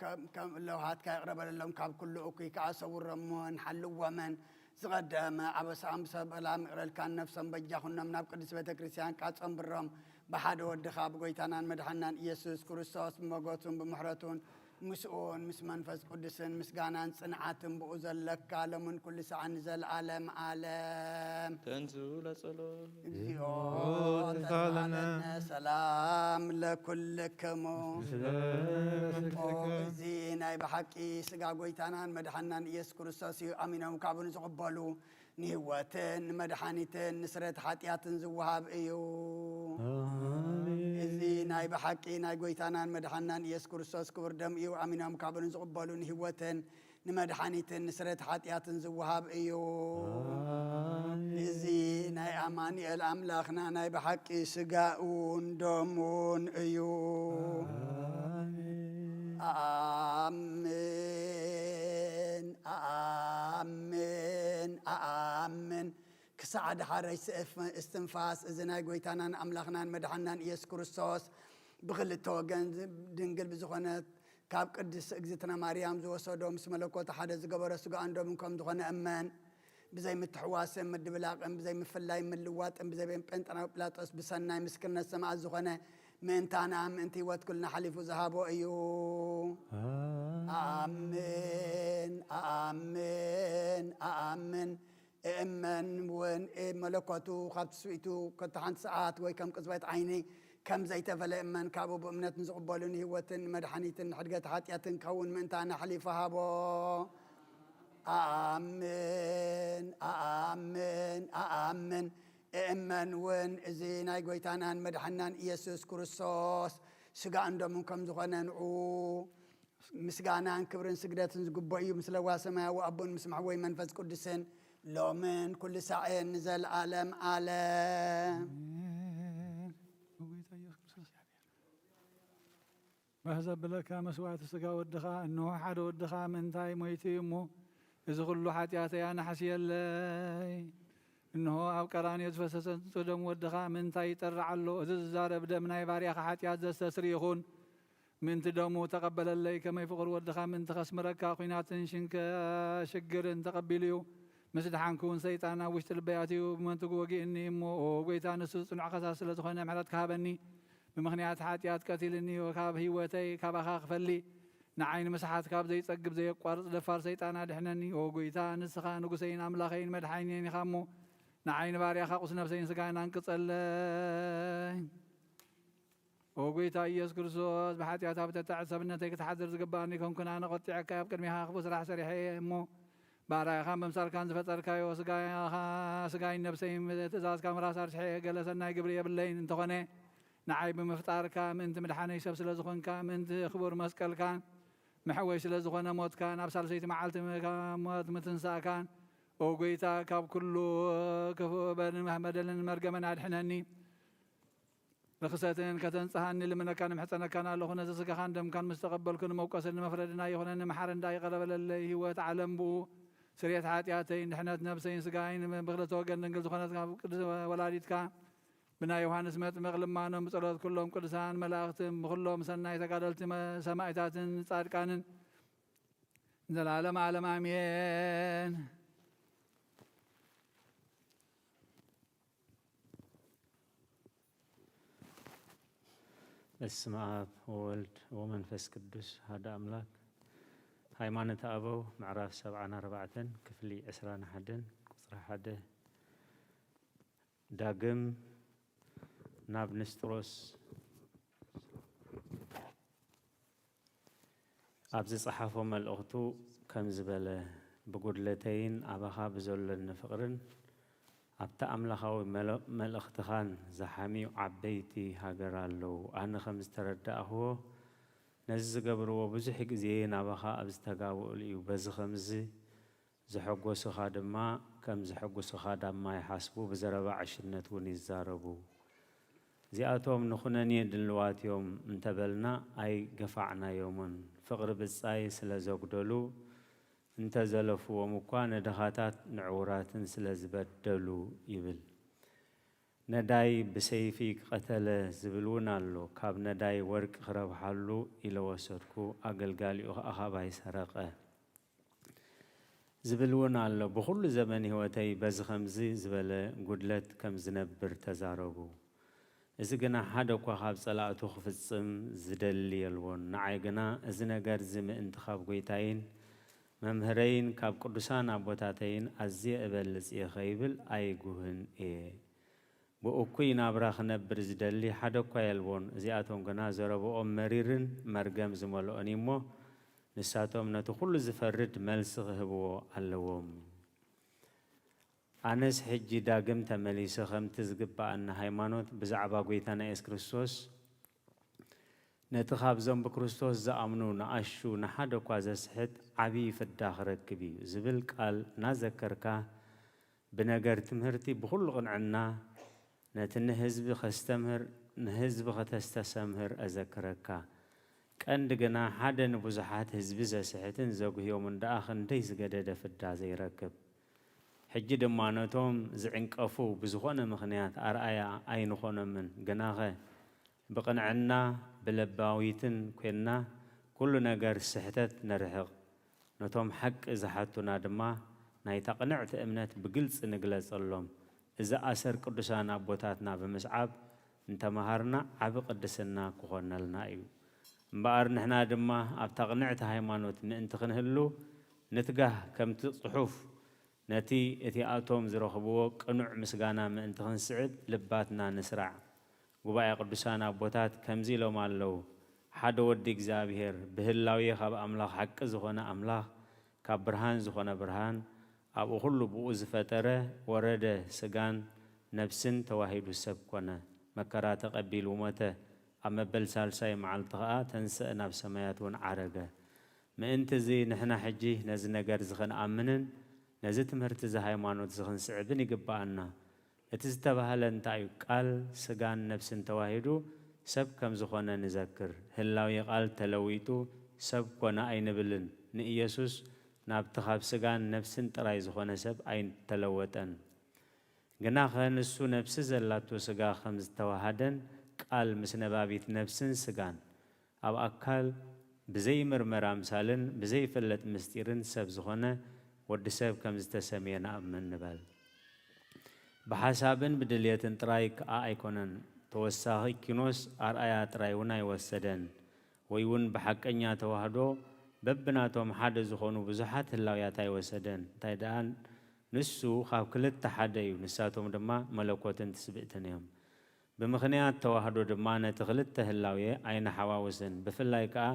ከም- ከም ለውሃትካ ይቕረ በለሎም፣ ካብ ኩሉ እኩይ ከዓ ሰውሮምን ሓልዎምን። ዝቐደመ ኣበሳኦም ብሰላም ይቕረልካን ነፍሶም በጃ ኩኖም ናብ ቅድስት ቤተ ክርስቲያን ቃጾም ብሮም ብሓደ ወድኻ ብጎይታናን መድሓናን ኢየሱስ ክርስቶስ ብመጎቱን ብምሕረቱን ምስኡን ምስ መንፈስ ቅዱስን ምስጋናን ጽንዓትን ብኡ ዘለካ ሎምን ኩሉ ሰዓን ንዘለኣለም ኣለም። ተንሱ ለጸሎት እግዚኦ ተሳለነ። ተሳለነ። ሰላም ለኩልክሙ። ምስለ ኦ፣ እዚ ናይ ብሓቂ ስጋ ጎይታናን መድሓናን ኢየሱስ ክርስቶስ እዩ። ኣሚኖም ካብኡ ንዝቕበሉ ንህይወትን ንመድሓኒትን ንስረት ሓጢኣትን ዝወሃብ እዩ። ኣሜን። እዚ ናይ ብሓቂ ናይ ጎይታናን መድሓናን ኢየሱስ ክርስቶስ ክቡር ደም እዩ። ኣሚኖም ካብኡ ንዝቕበሉ ንህይወትን ንመድሓኒትን ንስረት ሓጢኣትን ዝወሃብ እዩ። ኣሜን። እዚ ናይ ኣማኑኤል ኣምላኽና ናይ ብሓቂ ስጋኡን ደሙን እዩ። ኣሜን። ኣሜን፣ ኣሜን፣ ኣሜን። ክሳዕ ዳሓረይ ስእፍ- እስትንፋስ እዚ ናይ ጎይታናን ኣምላኽናን መድሓናን ኢየሱስ ክርስቶስ ብኽልተ ወገን ድንግል ብዝኾነት ካብ ቅድስት እግዝእትነ ማርያም ዝወሰዶ ምስ መለኮቱ ሓደ ዝገበሮ ስጋኡን ደሙን ከም ዝኾነ እመን። ብዘይ ምትሕዋስን ምድብላቕን ብዘይ ምፍላይ ምልዋጥን ብዘይ ቤን ጴንጠናዊ ጲላጦስ ብሰናይ ምስክርነት ሰማዕት ዝኾነ ምእንታና ምእንቲ ህይወት ኩልና ሓሊፉ ዝሃቦ እዩ። ኣሜን፣ ኣሜን፣ ኣሜን። እእመን እውን መለኮቱ ካብ ትስብእቱ ከቶ ሓንቲ ሰዓት ወይ ከም ቅጽበት ዓይኒ ከም ዘይተፈለ እመን። ካብኡ ብእምነት ንዝቕበሉ ንህይወትን ንመድሓኒትን ንሕድገት ሓጢኣትን ክኸውን ምእንታና ሓሊፉ ሃቦ። ኣኣምን ኣኣምን ኣኣምን እእመን እውን እዚ ናይ ጎይታናን መድሓናን ኢየሱስ ክርስቶስ ስጋኡን ደሙን ከም ዝኾነ ንዑ ምስጋናን ክብርን ስግደትን ዝግቦ እዩ። ምስ ለዋ ሰማያዊ ኣቦን ምስ መሕወይ መንፈስ ቅዱስን ሎምን ኩሉ ሳዕን ንዘለዓለም ዓለም። ባህ ዘብለካ መስዋዕቲ ስጋ ወድኻ፣ እንሆ ሓደ ወድኻ ምእንታይ ሞይቱ እዩ እሞ፣ እዚ ኩሉ ሓጢኣተይ ኣናሕስየለይ። እንሆ ኣብ ቀራንዮ ዝፈሰሰ ንጹህ ደም ወድኻ ምእንታይ ይጠርዕ ኣሎ። እዚ ዝዛረብ ደም ናይ ባርያኻ ሓጢኣት ዘስተስሪ ይኹን። ምእንቲ ደሙ ተቐበለለይ። ከመይ ፍቕር ወድኻ ምእንቲ ከስምረካ፣ ኲናትን ሽንከ ሽግርን ተቐቢሉ እዩ። ምስ ደሓንኩ እውን ሰይጣን ኣብ ውሽጢ ልበይ ኣትዩ ብመንትጉ ወጊእኒ እሞ፣ ኦ ጎይታ፣ ንሱ ጽኑዕ ከሳስ ስለ ዝኾነ ምሕረት ክሃበኒ። ብምኽንያት ሓጢኣት ቀቲልኒ እዩ። ካብ ህይወተይ ካባኻ ክፈሊ፣ ንዓይ ንምስሓት ካብ ዘይጸግብ ዘየቋርጽ ደፋር ሰይጣን ኣድሕነኒ። ኦ ጎይታ፣ ንስኻ ንጉሰይን ኣምላኸይን መድሓኒየን ኢኻ እሞ፣ ንዓይ ንባርያኻ ቁስ ነፍሰይን ስጋይን ኣንቅጸለይ። ኦ ጎይታ ኢየሱስ ክርስቶስ፣ ብሓጢኣት ኣብ ተታዕት ሰብነተይ ክትሓድር ዝግባኣኒ ኮንኩን፣ ኣነ ቆጢዐካ ኣብ ቅድሜኻ ክፉእ ስራሕ ሰሪሐ እየ እሞ፣ ባርያኻን በምሳልካን ዝፈጠርካዮ ስጋኻ፣ ስጋይን ነብሰይን ትእዛዝካ ምራስ ኣርስሐ እየ። ገለ ሰናይ ግብሪ የብለይን፣ እንተኾነ ንዓይ ብምፍጣርካ፣ ምእንቲ ምድሓነይ ሰብ ስለ ዝኾንካ፣ ምእንቲ ክቡር መስቀልካን መሕወይ ስለ ዝኾነ ሞትካን፣ ኣብ ሳልሰይቲ መዓልቲ ካብ ሞት ምትንሳእካን፣ ኦ ጎይታ፣ ካብ ኩሉ ክፉእ በደልን መርገምን ኣድሕነኒ። ርኽሰትን ከተንጽሃኒ ልምነካን እምሕጸነካን ኣለኹ። ነዚ ስጋኻን ደምካን ምስ ተቐበልኩ፣ ንመውቀስን ንመፍረድን ኣይኹነኒ። መሓሪ እንዳ ይቕረ በለለይ። ህይወት ዓለም ብኡ፣ ስርየት ሓጢኣተይን ድሕነት ነብሰይን ስጋይን ብክልተ ወገን ድንግል ዝኾነት ካብ ቅድስት ወላዲትካ ብናይ ዮሃንስ መጥምቕ ልማኖም፣ ብጸሎት ኩሎም ቅዱሳን መላእኽትን ብኩሎም ሰናይ ተጋደልቲ መ-፣ ሰማዕታትን ጻድቃንን ንዘለዓለም ዓለም ኣሜን። በስመ ኣብ ወወልድ ወመንፈስ ቅዱስ ሓደ ኣምላክ። ሃይማኖተ ኣበው ምዕራፍ ሰብዓን ኣርባዕተን ክፍሊ ዕስራን ሓደን ቁጽሪ ሓደ። ዳግም ናብ ንስጥሮስ ኣብ ዝጸሓፎ መልእኽቱ ከምዚ በለ፣ ብጉድለተይን ኣባኻ ብዘሎኒ ፍቕርን ኣብቲ ኣምላኻዊ መለ-፣ መልእኽትኻን ዝሓምዩ ዓበይቲ ሃገር ኣለዉ። ኣነ ከም ዝተረዳእኽዎ፣ ነዚ ዝገብርዎ ብዙሕ ግዜ ናባኻ ኣብ ዝተጋብኡሉ እዩ። በዚ ኸምዚ ዘሐጎሱኻ ድማ ከም ዘሐጉሱኻ ዳማ ይሓስቡ፣ ብዘረባ ዕሽነት እውን ይዛረቡ። እዚኣቶም ንኹነኔ ድልዋት እዮም እንተበልና ኣይገፋዕናዮምን። ፍቕሪ ብጻይ ስለ ዘጉደሉ፣ እንተ ዘለፍዎም እኳ ንድኻታት ንዕዉራትን ስለ ዝበደሉ ይብል። ነዳይ ብሰይፊ ቀተለ ዝብል እውን ኣሎ። ካብ ነዳይ ወርቂ ክረብሓሉ ኢለ ወሰድኩ፣ ኣገልጋሊኡ ኸኣ ካባይ ሰረቐ። ዝብል እውን ኣሎ። ብኹሉ ዘመን ህይወተይ በዚ ኸምዚ ዝበለ ጉድለት ከም ዝነብር ተዛረቡ። እዚ ግና ሓደ እኳ ካብ ጸላእቱ ክፍጽም ዝደሊ የልቦን። ንዓይ ግና እዚ ነገር እዚ ምእንቲ ካብ ጐይታይን መምህረይን ካብ ቅዱሳን ኣቦታተይን ኣዝየ እበልጽ እየ ኸይብል ኣይጉህን እየ። ብእኩይ ናብራ ክነብር ዝደሊ ሓደ እኳ የልቦን። እዚኣቶም ግና ዘረብኦም መሪርን መርገም ዝመልኦን እዩ እሞ፣ ንሳቶም ነቲ ኹሉ ዝፈርድ መልሲ ክህብዎ ኣለዎም። ኣነስ ሕጂ ዳግም ተመሊሰ፣ ከምቲ ዝግብኣኒ ሃይማኖት ብዛዕባ ጐይታና የሱስ ክርስቶስ፣ ነቲ ካብዞም ብክርስቶስ ዝኣምኑ ንኣሹ ንሓደ እኳ ዘስሕት ዓብዪ ፍዳ ክረክብ እዩ ዝብል ቃል እናዘከርካ፣ ብነገር ትምህርቲ ብኹሉ ቅንዕና ነቲ ንህዝቢ ከስተምህር፣ ንህዝቢ ከተስተሰምህር እዘክረካ። ቀንዲ ግና ሓደ ንብዙሓት ህዝቢ ዘስሕትን ዘጉህዮምን ደኣ ክንደይ ዝገደደ ፍዳ ዘይረክብ። ሕጂ ድማ ነቶም ዝዕንቀፉ ብዝኾነ ምኽንያት ኣርኣያ ኣይንኾኖምን፣ ግናኸ ብቕንዕና ብለባዊትን ኴንና ኩሉ ነገር ስሕተት ነርሕቕ። ነቶም ሓቂ ዝሓቱና ድማ ናይታ ቅንዕቲ እምነት ብግልጺ ንግለጸሎም። እዚ ኣሰር ቅዱሳን ኣቦታትና ብምስዓብ እንተመሃርና ዓቢ ቅድስና ክኾነልና እዩ። እምበኣር ንሕና ድማ ኣብታ ቅንዕቲ ሃይማኖት ምእንቲ ክንህሉ ንትጋህ፣ ከምቲ ጽሑፍ ነቲ እቲኣቶም ዝረኽብዎ ቅኑዕ ምስጋና ምእንቲ ክንስዕብ ልባትና ንስራዕ። ጉባኤ ቅዱሳን ኣቦታት ከምዚ ኢሎም ኣለዉ፣ ሓደ ወዲ እግዚኣብሔር ብህላዌ ካብ ኣምላኽ ሓቂ ዝኾነ ኣምላኽ፣ ካብ ብርሃን ዝኾነ ብርሃን፣ ኣብኡ ኩሉ ብኡ ዝፈጠረ፣ ወረደ፣ ስጋን ነፍስን ተዋሂዱ ሰብ ኮነ፣ መከራ ተቐቢሉ ሞተ፣ ኣብ መበል ሳልሳይ መዓልቲ ኸኣ ተንስአ፣ ናብ ሰማያት እውን ዓረገ። ምእንቲ እዚ ንሕና ሕጂ ነዚ ነገር እዚ ኸንኣምንን ነዚ ትምህርቲ እዚ ሃይማኖት እዚ ክንስዕብን ይግብኣና። እቲ ዝተባህለ እንታይ እዩ? ቃል ስጋን ነፍስን ተዋሂዱ ሰብ ከም ዝኾነ ንዘክር። ህላዌ ቃል ተለዊጡ ሰብ ኮነ ኣይንብልን። ንኢየሱስ ናብቲ ካብ ስጋን ነፍስን ጥራይ ዝኾነ ሰብ ኣይተለወጠን። ግናኸ ንሱ ነፍሲ ዘላቶ ስጋ ከም ዝተዋሃደን ቃል ምስ ነባቢት ነፍስን ስጋን ኣብ ኣካል ብዘይምርመር ኣምሳልን ብዘይፍለጥ ምስጢርን ሰብ ዝኾነ ወዲ ሰብ ከም ዝተሰምየ ንኣምን ንበል። ብሓሳብን ብድልየትን ጥራይ ከኣ ኣይኮነን። ተወሳኺ ኪኖስ ኣርኣያ ጥራይ እውን ኣይወሰደን። ወይ እውን ብሓቀኛ ተዋህዶ በብናቶም ሓደ ዝኾኑ ብዙሓት ህላውያት ኣይወሰደን። እንታይ ደኣ ንሱ ካብ ክልተ ሓደ እዩ። ንሳቶም ድማ መለኮትን ትስብእትን እዮም። ብምኽንያት ተዋህዶ ድማ ነቲ ክልተ ህላዌ ኣይነሓዋውስን። ብፍላይ ከኣ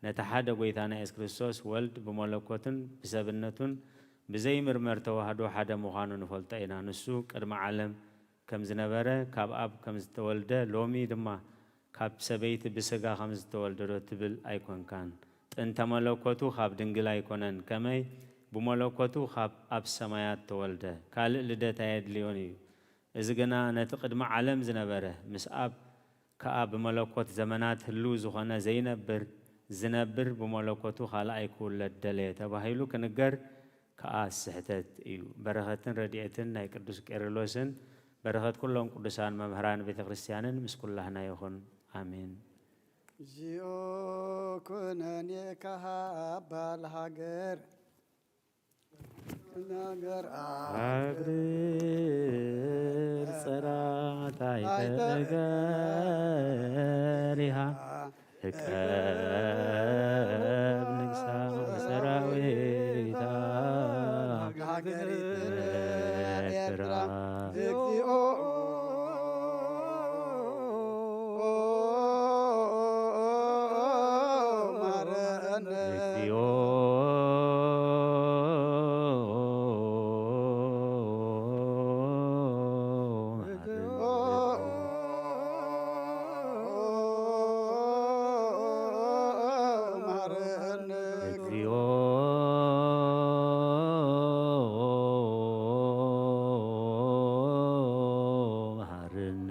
ነቲ ሓደ ጐይታና የሱስ ክርስቶስ ወልድ ብመለኮቱን ብሰብነቱን ብዘይምርመር ተዋህዶ ሓደ ምዃኑ ንፈልጦ ኢና። ንሱ ቅድሚ ዓለም ከም ዝነበረ፣ ካብ ኣብ ከም ዝተወልደ፣ ሎሚ ድማ ካብ ሰበይቲ ብስጋ ከም ዝተወልደ ዶ ትብል ኣይኮንካን። ጥንተ መለኮቱ ካብ ድንግል ኣይኮነን፣ ከመይ ብመለኮቱ ካብ ኣብ ሰማያት ተወልደ። ካልእ ልደት ኣየድልዮን እዩ። እዚ ግና ነቲ ቅድሚ ዓለም ዝነበረ፣ ምስ ኣብ ከኣ ብመለኮት ዘመናት ህልው ዝኾነ ዘይነብር፣ ዝነብር ብመለኮቱ ካልኣይ ክውለድ ደለየ ተባሂሉ ክንገር ከኣ ስሕተት እዩ። በረኸትን ረድኤትን ናይ ቅዱስ ቄርሎስን በረኸት ኩሎም ቅዱሳን መምህራን ቤተ ክርስቲያንን ምስ ኩላህና ይኹን። ኣሜን። እግዚኦ ኩነኔ ካህባ ለሃገር። ሃገር ኣክብር ጸራታይ ተገሪሃ እቀብ ንግሳ ሰራዊታ ሃገር ኤርትራ። እግዚኦ ማረነ። እግዚኦ ማረነ። እግዚኦ መሐረነ።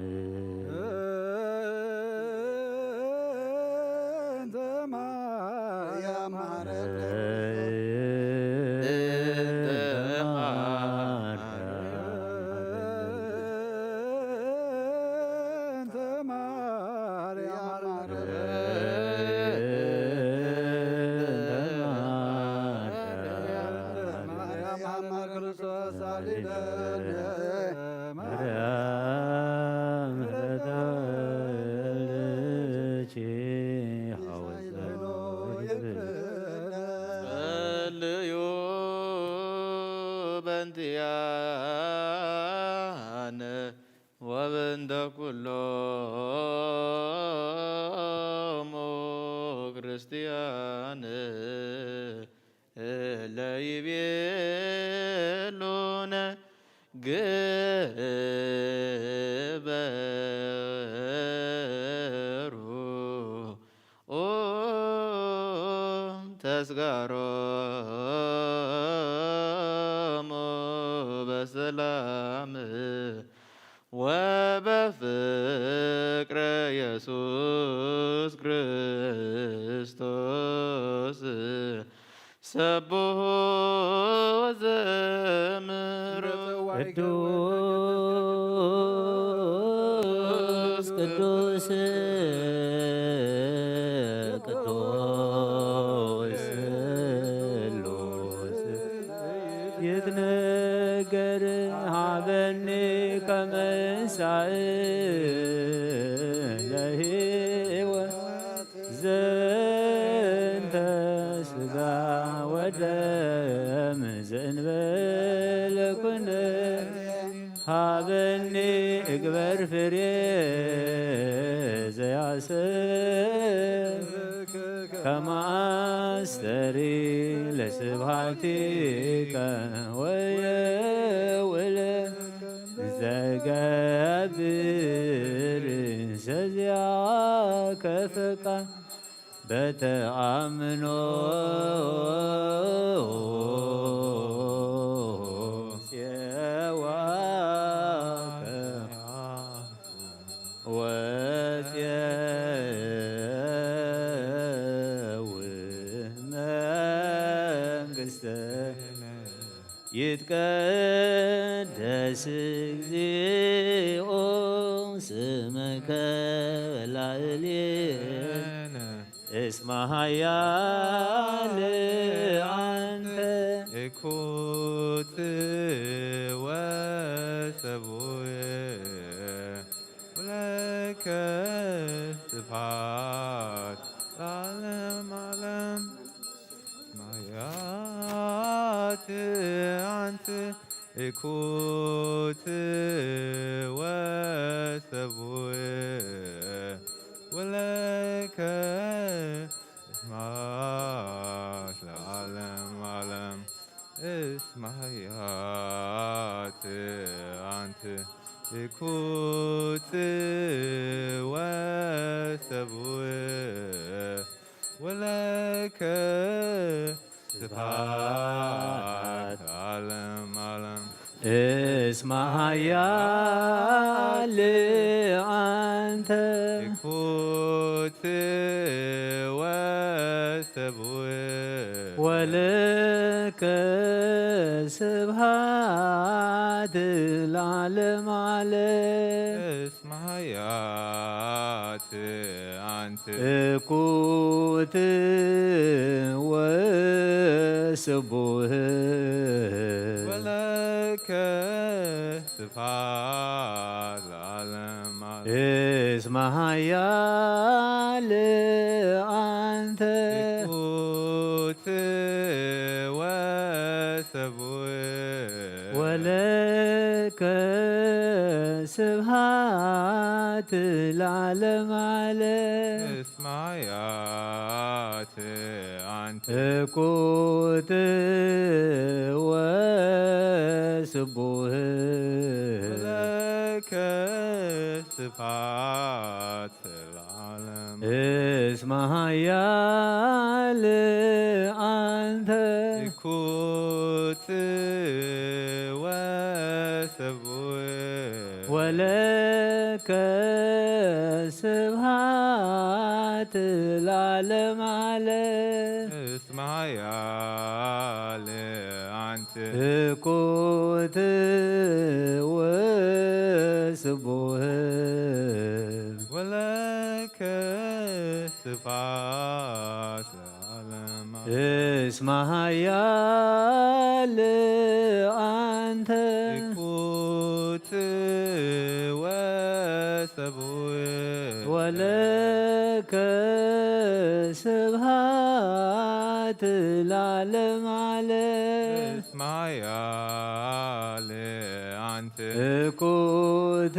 ጸልዩ በንቲያነ ወበንተ ኩሎሙ ክርስቲያን እለ ይቤሉነ ግበሩ ተስጋሮሙ በሰላም ወበፍቅረ ኢየሱስ ክርስቶስ ሰብሑ ወዘምሩ። ቅዱስ ቅዱስ ቅዱስ ስሉስ ይትነገር ሃበኒ ከመንሳእ ለህይወት ዘንተ ስጋ ወደም ዘእንበለ ኩነ ሃበኒ እግበር ፍሬ ዘያስብ ከመ ኣስተሪ ለስብሐቲከ ወየውለ ዘገብር ዘዚአከ ፈቃድ በተአምኖ ይትቀደስ እግዚኦ ስምከ በላዕሌነ እስመ ኃያል አንተ። እኩት ወስቡህ ወለከ ስብሐት ለዓለመ ዓለም። ማያት አንተ እኩት ወሰቡእ ወለከ ስብሐት ለዓለም ዓለም። እስመ ኃያል አንተ እኩት ወሰቡእ ወለከ ስብሐት ለዓለም ዓለም። እስመ ኃያል አንተ እኩት ወሰቡእ ወለከ ስብሐት ለዓለም ዓለም። እስመ ኃያል አንተ እኩት ወስቡህ ወለከ ስብሐት ለዓለም ዓለም። እስመ ኃያል አንተ እኩት ወሰቡእ ወለከ ስብሐት ለዓለም ዓለም። እስመ ኃያል አንተ እኩት ወስቡህ ወለከ ስብሐት ለዓለም። እስመ ኃያል አንተ እኩት ወሰቡእ ወለከ ስብሐት ለዓለም ዓለም። እስመ ኃያል አንተ እኩት ወስቡህ ወለከ ስብሐት ለዓለም ዓለም። እስመ ኃያል አንተ እኩት ወሰቡእ ወለከ ስብሐት ለዓለም ዓለም። እስመ ኃያል አንተ እኩት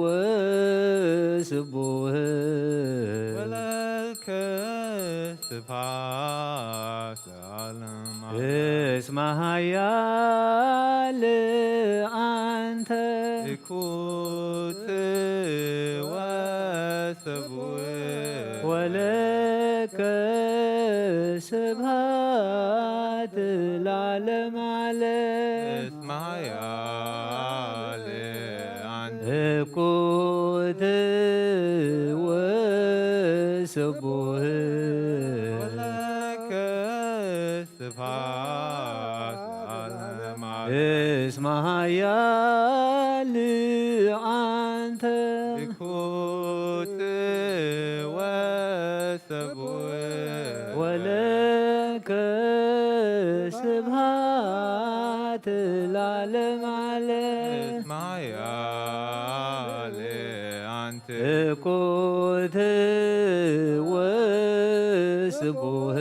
ወስቡህ ወለከ ስብሐት ለዓለም ዓለም። እስመ ኃያል አንተ እኩት ወሰቡእ ወለከ ስብሐት ለዓለም ዓለም። እስመ ኃያል አንተ እኩት ወስቡህ ወለከ ስብሐት ለዓለም ዓለም። እስመ ኃያል አንተ እኩት ወሰቡእ ወለከ ስብሐት ለዓለም ዓለም። እስመ ኃያል አንተ እኩት ወስቡህ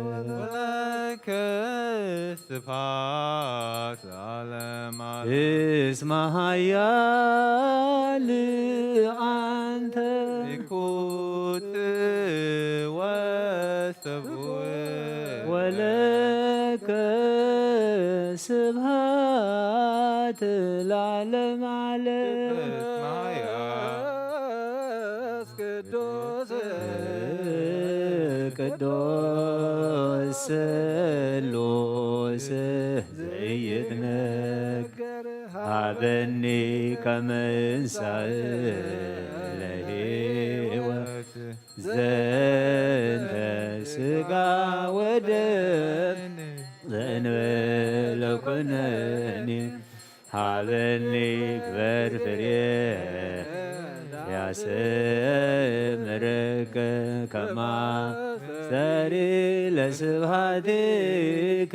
ወለከ ስብሐት ለዓለም ዓለም። እስመ ኃያል አንተ እኩት ወሰቡእ ወለከ ስብሐት ለዓለም ዓለም። እስመ ኃያል ቅዱስ ቅዱስ ስሉስ ዘይትነገር ሀበኒ ከመ እንሳእ ለሕይወት ዘንተ ሥጋ ወደም ዘእንበለ ኩነኒ ሃበኒ ግበር ፍሬ ያሰምረከ ከማስተሪ ለስብሃቲከ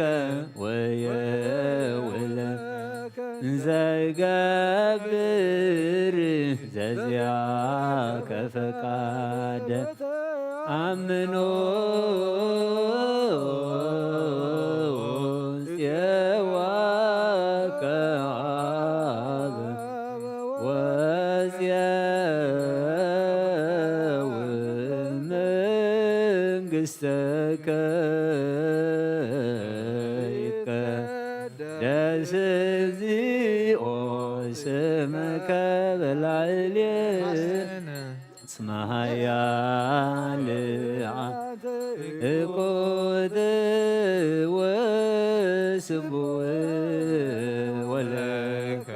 ወየውለ ዘይገብር ዘዚያከ ፈቃደ ኣምኖ ጽየዋከ አብ ወጽየው መንግሥተከ ይትቀደስ እግዚኦ ስምከ በላዕሌነ እስመ ኃያል አብ እኮት ወስቡሕ ወለከ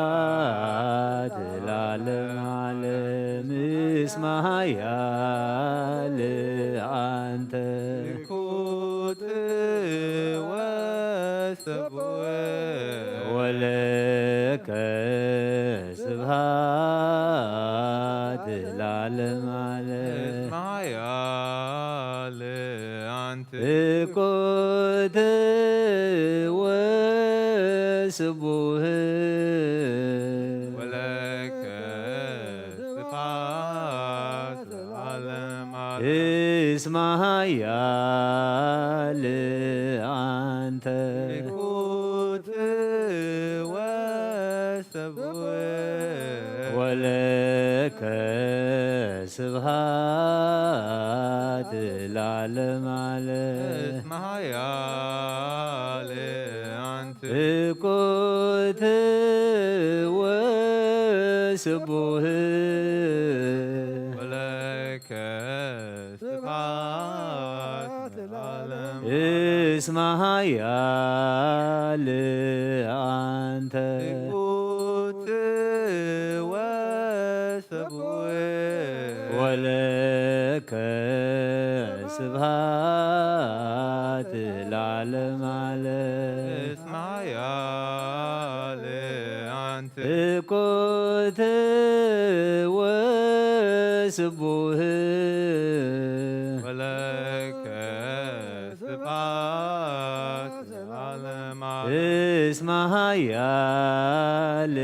ስብሐት ለዓለመ ዓለም። እስመ ኃያል አንተ እኮት ወስቡሕ ወለከ ስብሐት ለዓለመ ዓለም። እስመ ኃያል አንተ እኮት ወስቡሕ ወለከ ስብሐት ለዓለመ ዓለም። እስመ ኃያል አንተ እኮት ወስቡሕ ወለከ ስብሐት ለዓለመ ዓለም። እስመ ኃያል አንተ እኮት ወስቡሕ ወለከ ስብሐት ለዓለመ ዓለም። እስመ ኃያል አንተ እኮት ወስቡሕ ወለከ ስብሐት ለዓለመ ዓለም። እስመ ኃያል አንተ እኮት ወስቡሕ ወለከ ስብሐት ለዓለመ ዓለም። እስመ ኃያል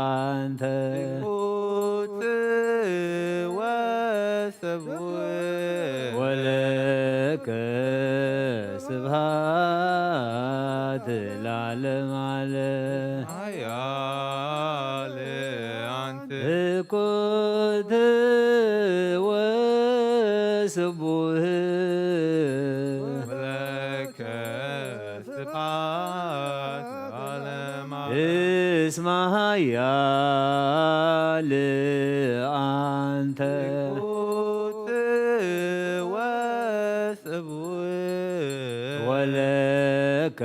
አንተ እኮት ወስቡሕ ወለከ ስብሐት ለዓለመ ዓለም። ኃያል አንተ እኮት ወስቡሕ ወለከ ስብሐት ለዓለመ ዓለም። እስመ ኃያል አንተ እኮት ወስቡሕ ወለከ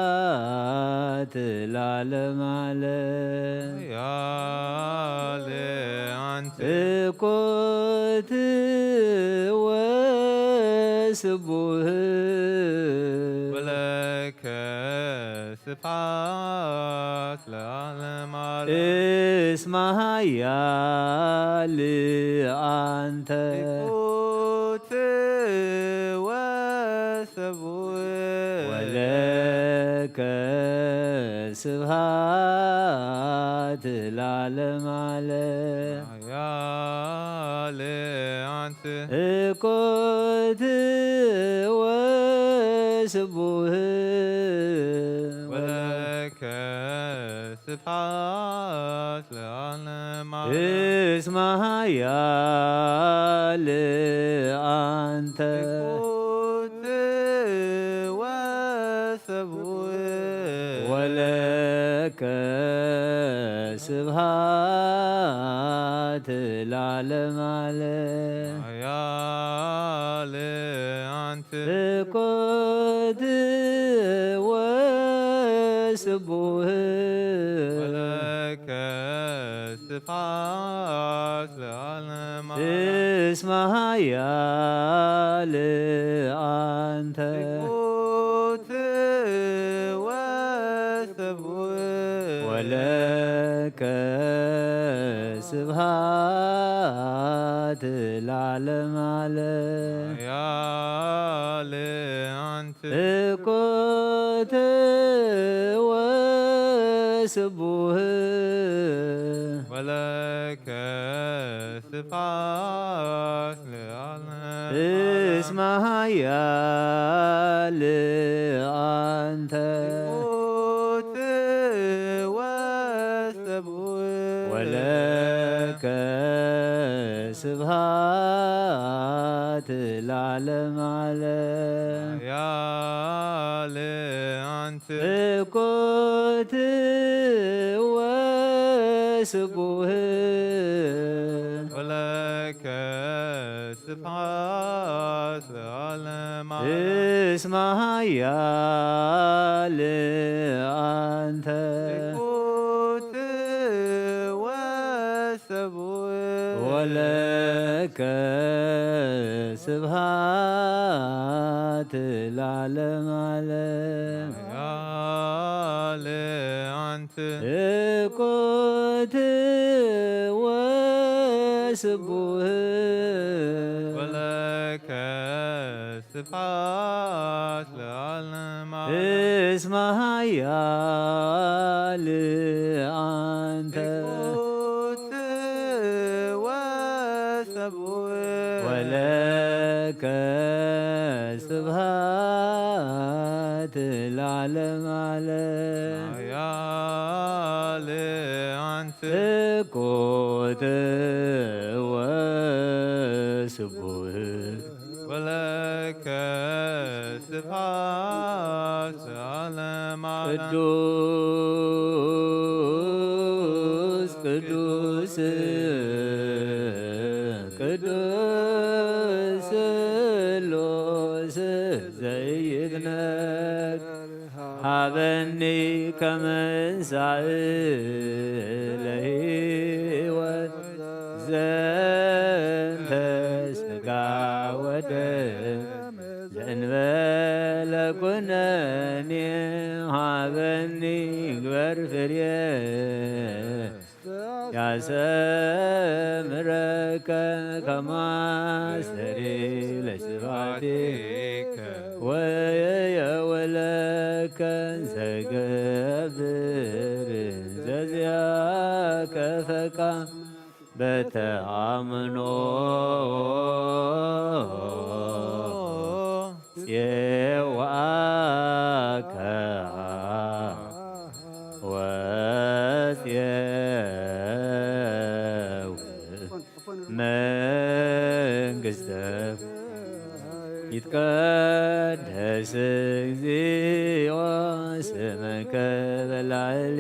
ስብሐት ለዓለመ ዓለም። ኃያል አንተ እኮት ወስቡሕ ወለከ ስብሐት ለዓለመ ዓለም። እስመ ኃያል አንተ እኮት ወስቡሕ ወለከ ስብሐት ለዓለመ ዓለም። ኃያል አንተ እኮት ወስቡሕ ወለከ ስብሐት ለዓለመ ዓለም። እስመ ኃያል አንተ እኮት ወስቡሕ ወለከ ስብሐት ለዓለመ ዓለም። ኃያል አንተ እኮት ወስቡሕ ወለከ ስብሐት ለዓለመ ዓለም። እስመ ኃያል አንተ። ትኩት ወስቡሕ። ወለከ ስብሐት ለዓለመ ዓለም። ኃያል አንተ። ትኩት ወስቡሕ። ወለከ ስብሐት ለዓለም። እስመ ኃያል አንተ። ትኩት ወስቡሕ። ወለከ ስብሐት ለዓለመ ዓለም። ኃያል አንተ። ትኩት ወስቡሕ። ወለከ ስብሐት ለዓለመ ዓለም። እስመ ኃያል አንተ። ትኩት ወስቡሕ። ወለከ ስብሐት ለዓለመ ዓለም። ኃያል አንተ። ትኩት ወስቡሕ። ወለከ ስብሐት ለዓለመ ዓለም። እስመ ኃያል አንተ። ትኩት ወስቡሕ። ወለከ ስብሐት ለዓለመ ዓለም። ኃያል አንተ። ትኩት ወስቡሕ። ወለከ ስብሐት ለዓለመ ዓለም። ቅዱስ ቅዱስ ቅዱስ ስሉስ ዘይትነክ ሀበኒ ከመንሳእ ለህይወት ዘንተ ስጋ ወደም ዘእንበለ ኩነኔ ሀበኒ ግበር ፍሬ ያሰምረከ ከማስተሪ ለስብሐቲከ ወየውለከ ዘገብር ዘዚአከ ፈቃድ በተአምኖ ጼዋከ ወጼው መንግስተ ይትቀደስ እግዚኦ ስምከ በላዕሌ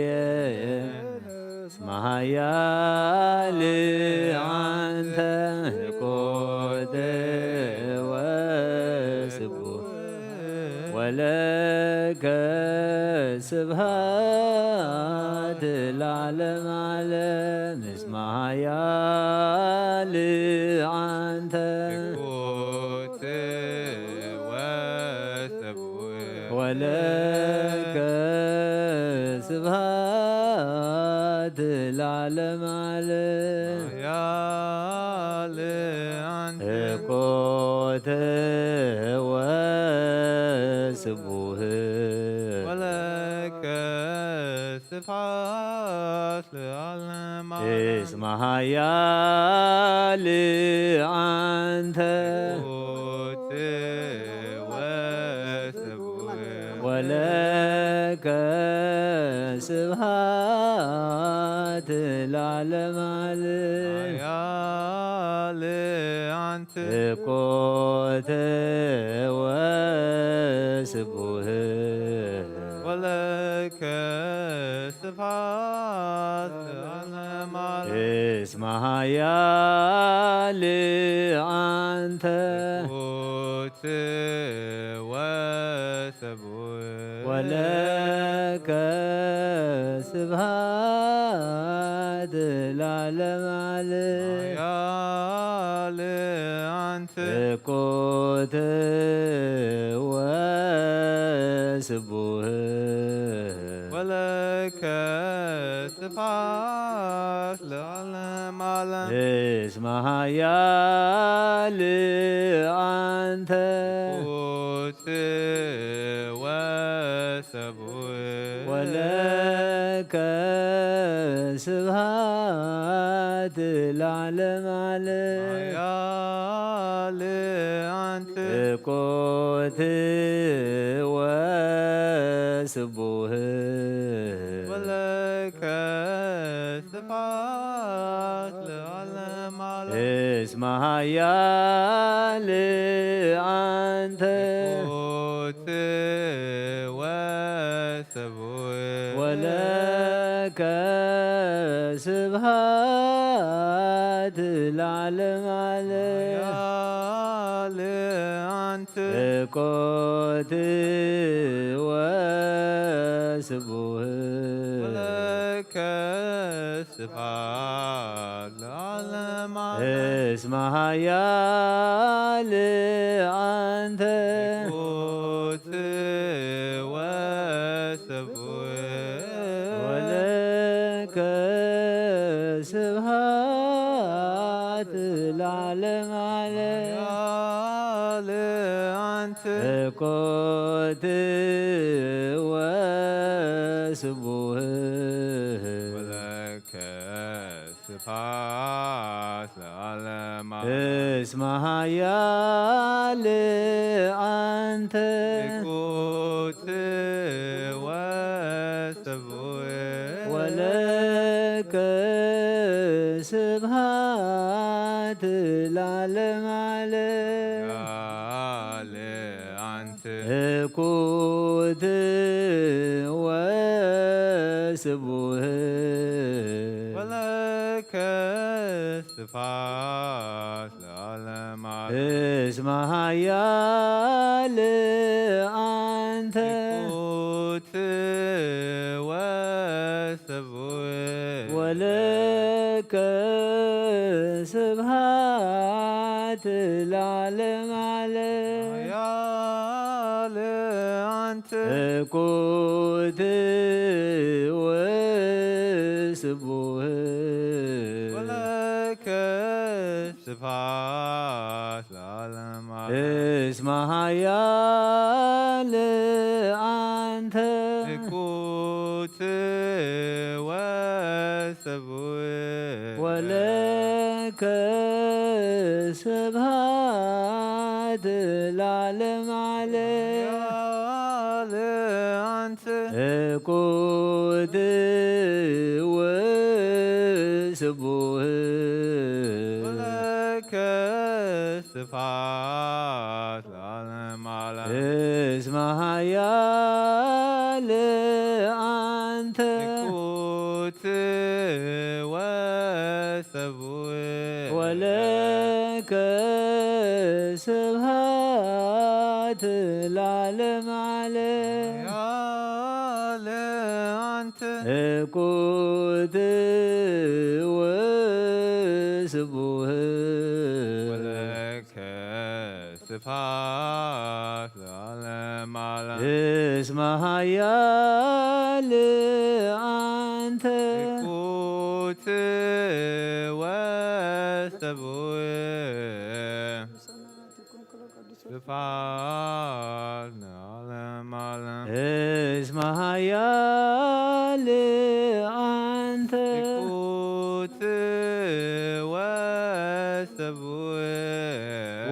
እስመ ኃያል አንተ ትኩት ወስቡሕ ወለከ ስብሐት ለዓለመ ዓለም። እስመ ኃያል አንተ ትኩት ወስቡሕ ወለከ ስብሐት ለዓለመ ዓለም። ኃያል አንተ ትኩት ወስቡሕ ወለከ ስብሐት ለዓለመ ዓለም። እስመ ኃያል አንተ ትኩት ወስቡሕ ወለከ ስብሐት ለዓለመ ዓለም። ኃያል አንተ ትኩት ወስቡሕ ወለከ ስብሐት ለዓለመ ዓለም። እስመ ኃያል አንተ ትኩት ወስቡሕ ወለከ ስብሐት ለዓለመ ስቡህ ወለከ ስብሐት ለዓለመ ዓለም። እስመ ኃያል አንተ ኩት ወሰቡህ ወለከ ስብሐት ለዓለመ ዓለም። ኃያል አንተ እኮት ወስቡህ ወለከ ስብሐት ለዓለመ ዓለም። እስመ ኃያል አንተ ኩት ወሰቡህ ወለከ ስብሐት ለዓለመ ዓለም። ኃያል አንተ እኮት ወስቡህ ወለከ ስብሐት ለዓለመ ዓለም። እስመ ኃያል አንተ ኩት ወሰቡህ ወለከ ስብሐት ለዓለመ ዓለም። ኃያል አንተ እኮት ወስቡህ ወለከ ስብሐት ለዓለመ እስመ ኃያል አንተ ኩት ወሰቡህ ወለከ ስብሐት ለዓለመ ዓለም። ኃያል አንተ እኩት ወስቡህ ወለከ ስብሐት ለዓለመ ዓለም። እስመ ኃያል አንተ ኩት ወሰቡህ ወለከ ስብሐት ለዓለመ ዓለም። ኃያል አንተ እኩት ወስቡህ ወለከ ስብሐት ለዓለመ ዓለም። እስመ ኃያል አንተ እኩት ወሰቡህ ወለከ ስብሐት ለዓለመ ዓለም። ኃያል አንተ እኩት ወስቡህ ወለከ ስብሐት ለዓለመ ዓለም። እስመ ኃያል አንተ ኩት ወሰቡህ ወለከ ስብሐት ለዓለመ ዓለም። ኃያል አንተ እኩት ወስቡህ ወለከ ስብሐት ለዓለመ ዓለም። እስመ ኃያል አንተ ኩት ወሰቡህ ስብሐት ለዓለመ ዓለም። እስመ ኃያል አንተ ኩት ወሰቡህ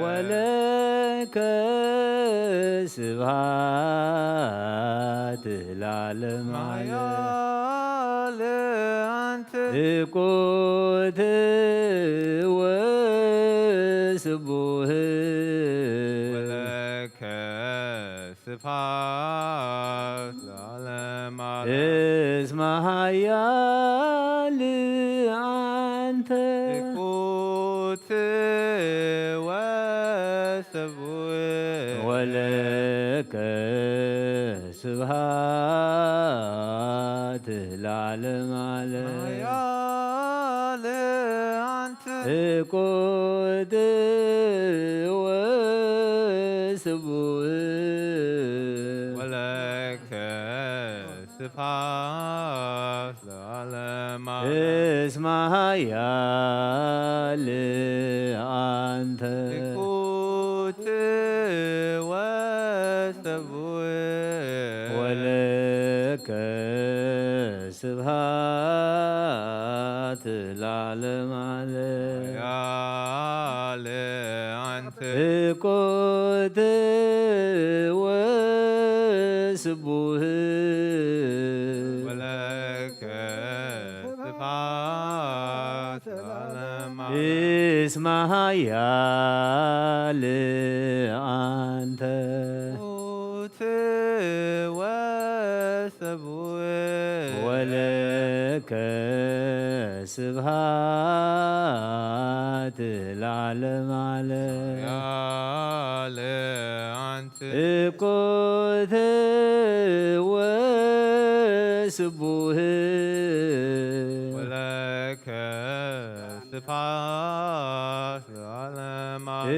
ወለከ ስብሐት ለዓለመ ዓለም። ኃያል አንተ እኩት ወስቡህ ወለከ ስብሐት ለዓለመ ዓለም። እስመ ኃያል አንተ ኩት ወሰቡህ ወለከ ስብሐት ለዓለመ ዓለም። ኃያል አንተ እኩት ወስቡህ ወለከ እስመ ኃያል አንተ ትኩት ወሰቡእ ወለከ ስብሐት ለዓለመ ዓለም። ኃያል አንተ ትኩት ወስቡህ ወለከ ስብሐት ለዓለመ ዓለም። እስመ ኃያል አንተ ትኩት ወሰቡእ ወለከ ስብሐት ለዓለመ ዓለም። ኃያል አንተ ትኩት ወስቡህ ወለከ ስብሐት ለዓለመ ዓለም።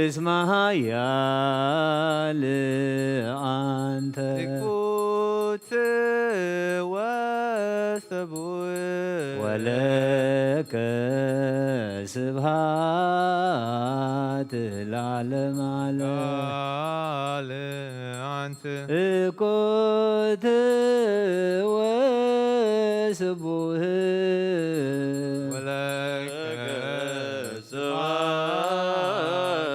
እስመ ኃያል አንተ ትኩት ወሰቡእ ወለከ ስብሐት ለዓለመ ዓለም። ኃያል አንተ ትኩት ወስቡህ ወለከ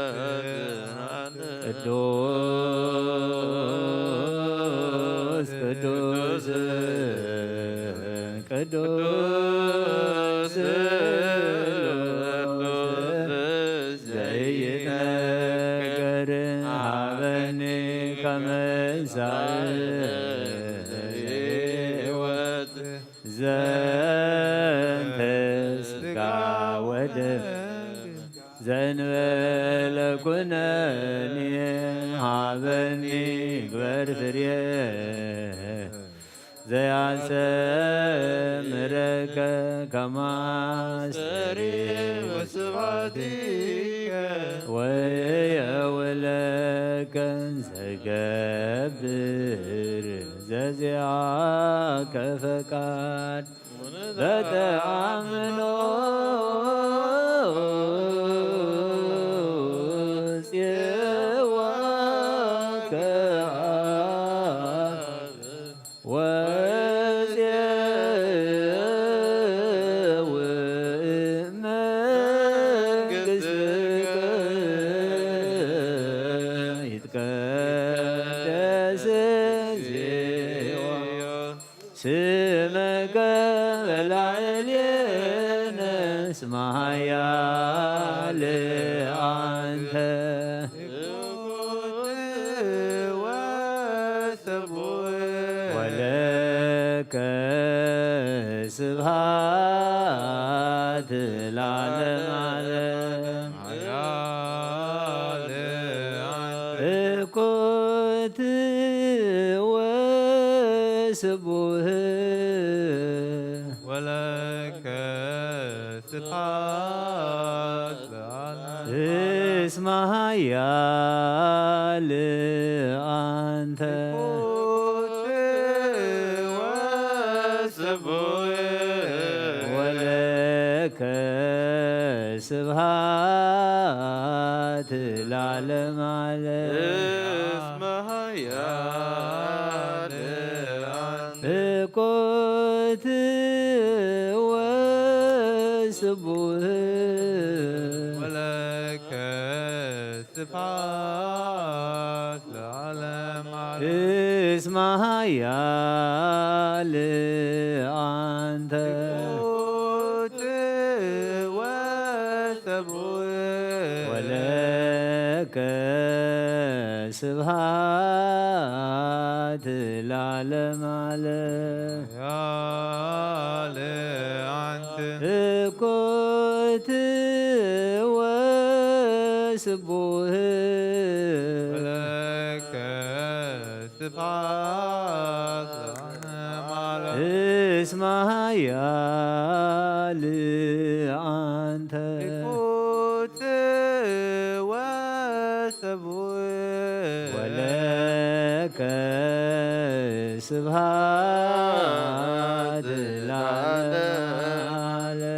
ስብሐት ቅዱስ ቅዱስ ቅዱስ ዘይነገር ሀበኒ ከመ እንሳእ ሕይወት ዘንተ ስጋ ወደም ዘእንበለ ኩነኔ ሀበኒ ግበር ፍሬ ዘያሰምረከ ከማስተሪ ወስብሐቲከ ወየውለከ ዘገብር ዘዚአከ ፈቃድ በተአምኖ ጽዋ ከአብ ወጽዋ መንግሥትከ ይትቀደስ ዜዋ ስመከ በላዕሌነ እስመ ኃያል አንተ ወለከ ስብሐት ለዓለመ ዓለም። ኃያል አንተ ትኩት ወስቡህ ወለከ ስብሐት ለዓለመ ዓለም። እስመ ኃያል አንተ ትኩት ወስቡህ ወለከ ስብሐት ለዓለመ ዓለም። እስመ ኃያል አንተ ትኩት ወስቡህ ወለከ ስብሐት ለዓለመ ዓለም። እስመ ኃያል አንተ ትኩት ወሰቡእ ወለከ ስብሐት ለዓለመ ዓለም። ኃያል አንተ ትኩት ወስቡህ ወለከ ስብሐት ለዓለመ ዓለም። እስመ ኃያል አንተ ትኩት ወሰቡእ ወለከ ስብሐት ለዓለመ ዓለም።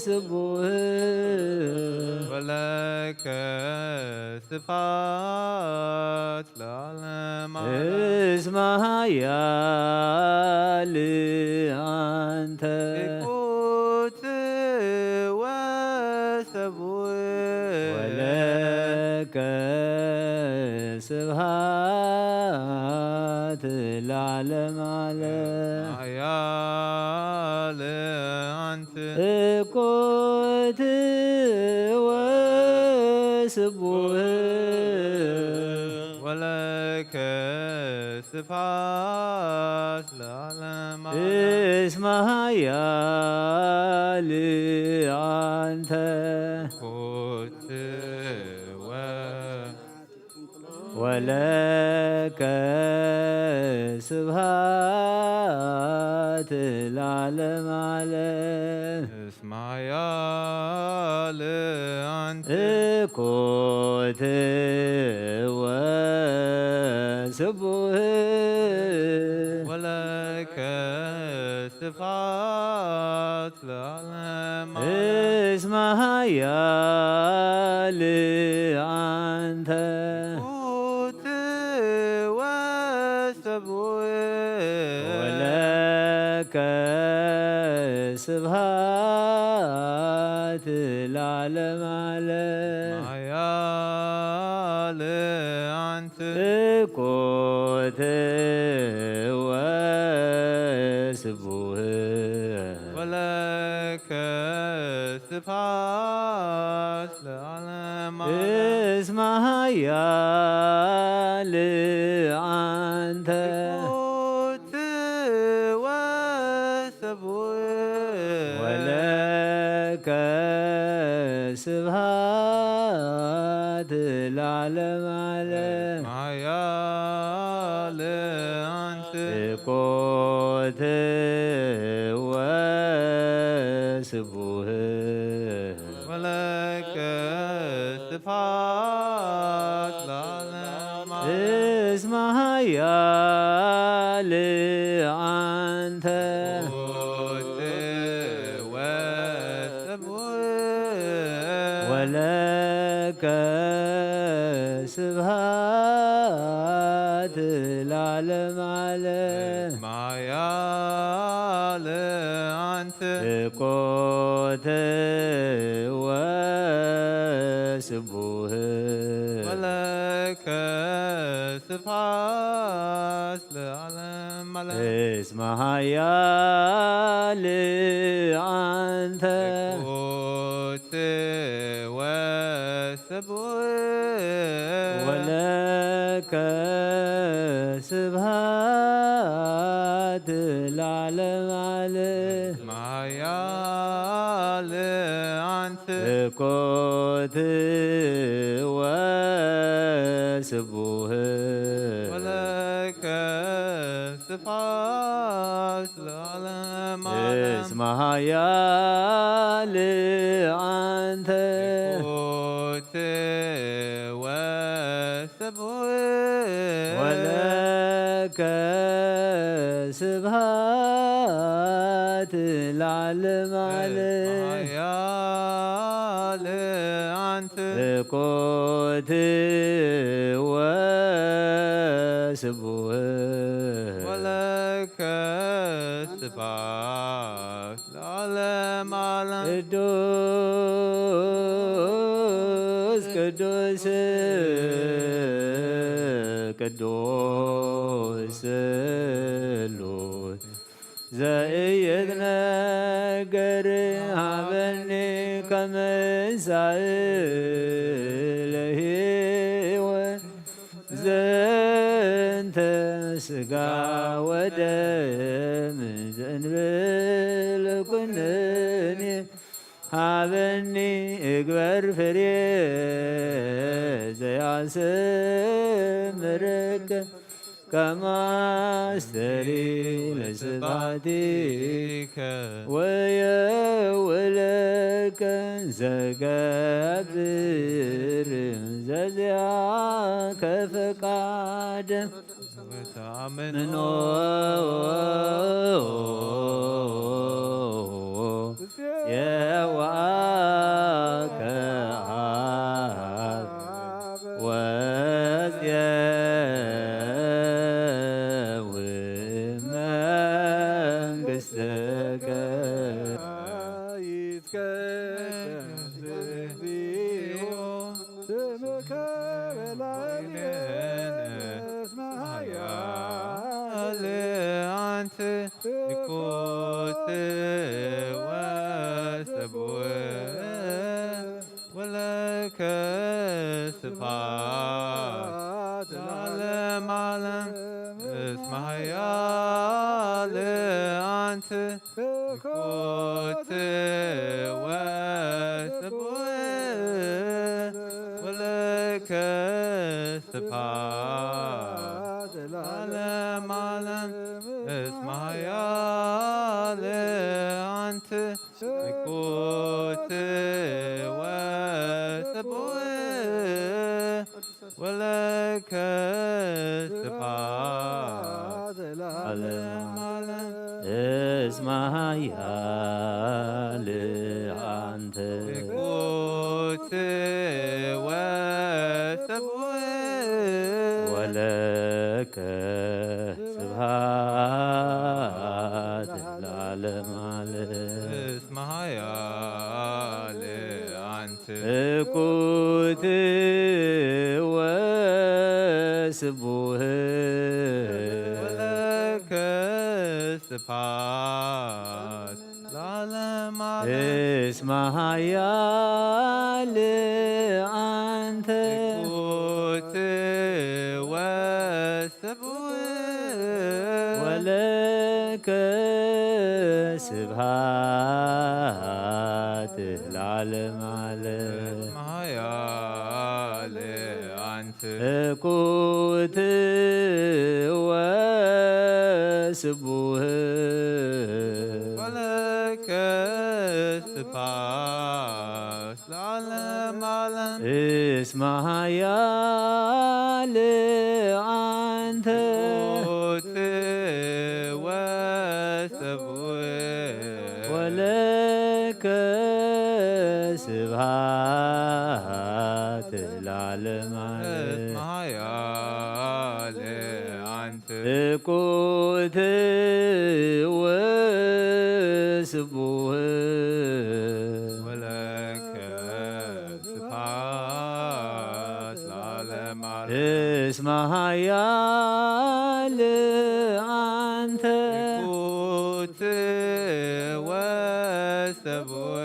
ስቡህ ወለከ ስብሐት ለዓለመ ዓለም። እስመ ኃያል አንተ። ትኩት ወስቡህ ወለከ ስብሐት ለዓለመ ዓለም። ኃያል አንተ። ትኩት ወስቡህ ወለከ ስብሐት ለዓለመ ዓለም። እስመ ኃያል አንተ። ትኩት ወ ወለከ ስብሐት ለዓለመ ዓለም። እስመ ኃያል አንተ። ትኩት ወስቡህ ወለከ ስብሐት ለዓለመ ዓለም። እስመ ኃያል አንተ። ትኩት ወስቡህ ወለከ ስብሐት ለዓለመ ዓለም። ኃያል አንተ። ትኩት ወስቡህ ወለከ ስብሐት ለዓለመ ዓለም። እስመ ኃያል አንተ። ትኩት ወስቡህ ወለከ ስብሐት ለዓለመ ዓለም። ኃያል አንተ። ትኩት ወስቡህ ወለከ ስብሐት ለዓለመ ዓለም። እስመ ኃያል አንተ። ትኩት ወስቡህ ወለከ ስብሐት ለዓለመ ዓለም። ኃያል አንተ። ትኩት ወስቡህ ወለከ ስብሐት ለዓለመ ዓለም። እስመ ኃያል አንተ። ትኩት ወስቡህ ወለከ ስብሐት ለዓለመ ዓለም። ኃያል አንተ። ትኩት ወስቡህ ወለከ ስብሐት ለዓለመ ዓለም። እስመ ኃያል አንተ። ትኩት ወስቡህ ወለከ ስብሐት ለዓለመ ዓለም። ኃያል አንተ። ትኩት ወስቡህ ወለከ ስብሐት ለዓለመ ዓለም። ቅዱስ ቅዱስ ቅዱስ ስሉስ ዘኢይትነገር ሀበኒ ከመ ሳእለ ሕይወት ዘንተ ስጋ ወደም ዘእንብል ኩነኔ ሀበኒ እግበር ፍሬ ዘያስምርከ ከመ አስተሪ ለስብሐቲከ ወየውለከ ዘገብር ዘዚአከ ፈቃደ ወተአምኖ የዋ ቅድስት እግዚኦ ስምከ በላዕሌነ እስመ ኃያል አንተ። ትኩት ወስቡሕ ወለከ ስብሐት ለዓለመ ዓለም እስመ ኃያል አንተ። ትኩት ወስቡሕ ወለከ ስብሐት ለዓለመ ዓለም እስመ ኃያል አንተ። ትኩት ወስቡሕ ወለከ ስብሐት ለዓለመ ዓለም እስመ ኃያል አንተ። ትኩት ወስቡሕ ወለከ ስብሐት ለዓለመ ዓለም እስመ ኃያል አንተ። ትኩት ወስቡሕ ወለከ ስብሐት ለዓለመ ዓለም እስመ ኃያል አንተ። ትኩት ወስቡሕ ወለከ ስብሐት ለዓለመ ዓለም። እስመ ኃያል አንተ። ትኩት ወስቡሕ ወለከ ስብሐት ለዓለመ ዓለም። እስመ ኃያል አንተ። ትኩት ወስቡሕ ወለከ ስብሐት ለዓለመ ዓለም። እስመ ኃያል አንተ። ትኩት ወስቡሕ ወለከ ስብሐት ለዓለመ ዓለም። እስመ ኃያል አንተ። ትኩት ወስቡሕ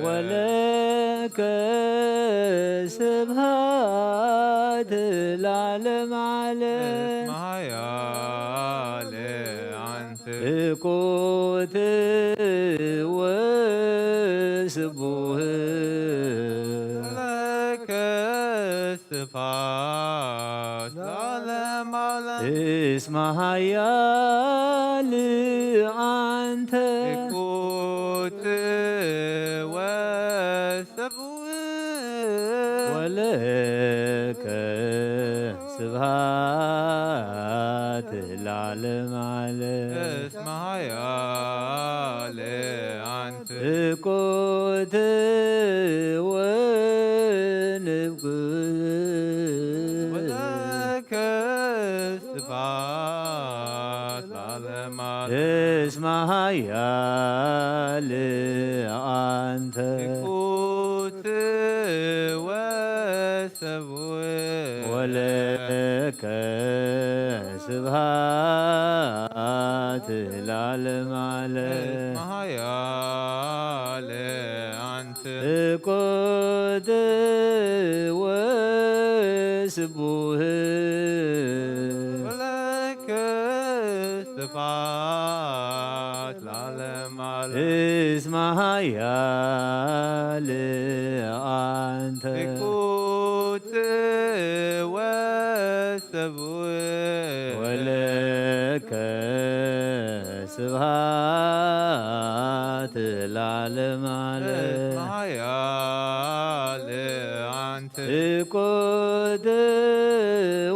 ወለከ ስብሐት ለዓለመ ዓለም። እስመ ኃያል አንተ። ትኩት ወስቡሕ ወለከ ስብሐት ለዓለመ ዓለም። እስመ ኃያል አንተ። ትኩት ወስቡሕ ወለከ ስብሐት ለዓለመ ዓለም። እስመ ኃያል አንተ። ትኩት ወንብኩ ወለከ ስብሐት ለዓለመ ዓለም። እስመ ኃያል አንተ። ትኩት ወስቡሕ ወለከ ስብሐት ለዓለመ ዓለም። እስመ ኃያል አንተ። ትኩት ወስቡሕ ወለከ ስብሐት ለዓለመ ዓለም። እስመ ኃያል አንተ። ትኩት ወስቡሕ ወለከ ስብሐት ለዓለመ ዓለም። እስመ ኃያል አንተ። ትኩት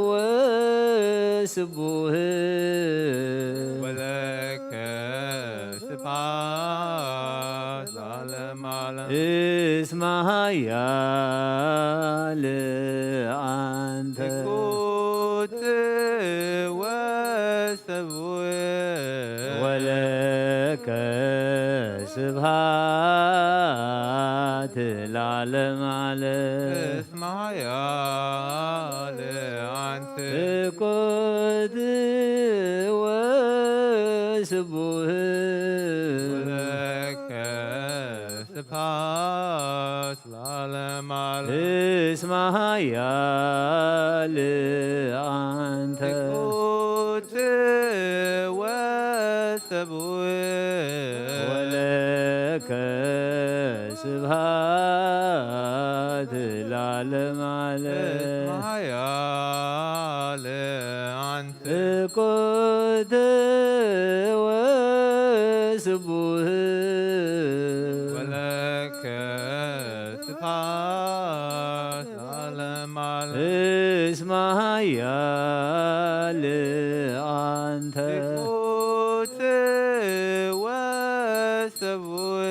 ወስቡሕ ወለከ ስብሐት ለዓለመ ዓለም። እስመ ኃያል አንተ። ትኩት ወስቡሕ ወለከ ስብሐት ስብሐት ለዓለመ ዓለም። እስመ ኃያል አንተ። ትኩት ወስቡህ። ወለከ ስብሐት ለዓለመ ዓለም። እስመ ኃያል አንተ። ትኩት ወስቡህ። ወለከ ስብሐት ለዓለመ ዓለም። እስመ ኃያል አንተ። ትኩት ወስቡህ። ወለከ ስብሐት ለዓለመ ዓለም። እስመ ኃያል አንተ። ትኩት ወስቡህ።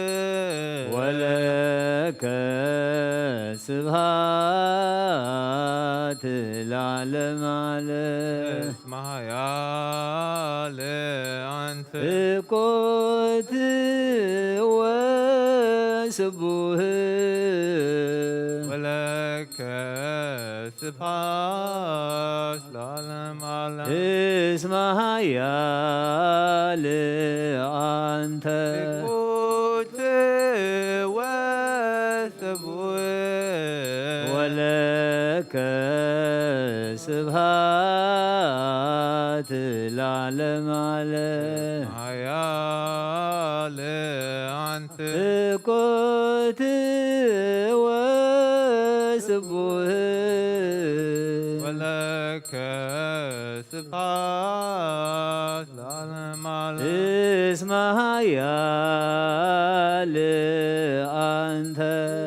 ወለከ ስብሐት ለዓለመ ዓለም። እስመ ኃያል አንተ። ትኩት ወስቡህ። ወለከ ስብሐት ለዓለመ ዓለም። እስመ ኃያል አንተ። ትኩት ወስቡህ። ወለከ ስብሐት ለዓለመ ዓለም። ኃያል አንተ። ትኩት ወስቡህ። ወለከ ስብሐት ለዓለመ ዓለም። እስመ ኃያል አንተ።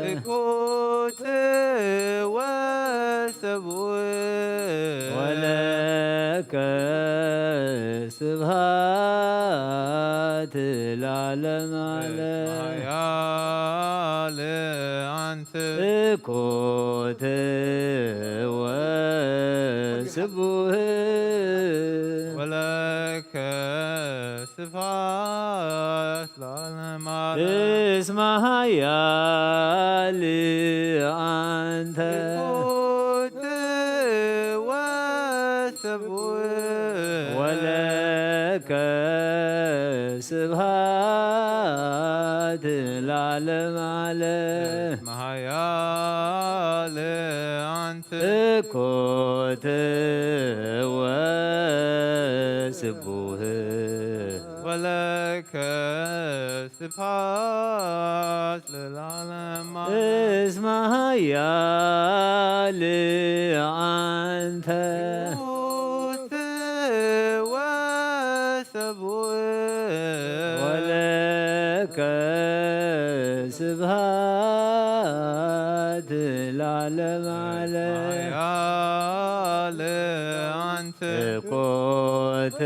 ትኩት ወስቡህ። ወለከ ስብሐት ለዓለመ ዓለም። ኃያል አንተ። ትኩት ወስቡህ። ወለከ ስብሐት ለዓለመ ዓለም። እስመ ኃያል አንተ። ትኩት ወስቡህ። ወለከ ስብሐት ለዓለመ ዓለም። እስመ ኃያል አንተ። ትኩት ወስቡህ። ወለከ ስብሐት ለዓለመ ዓለም። እስመ ኃያል አንተ። ትኩት ወስቡህ። ወለከ ስብሐት ለዓለመ ዓለም። ኃያል አንተ። ትኩት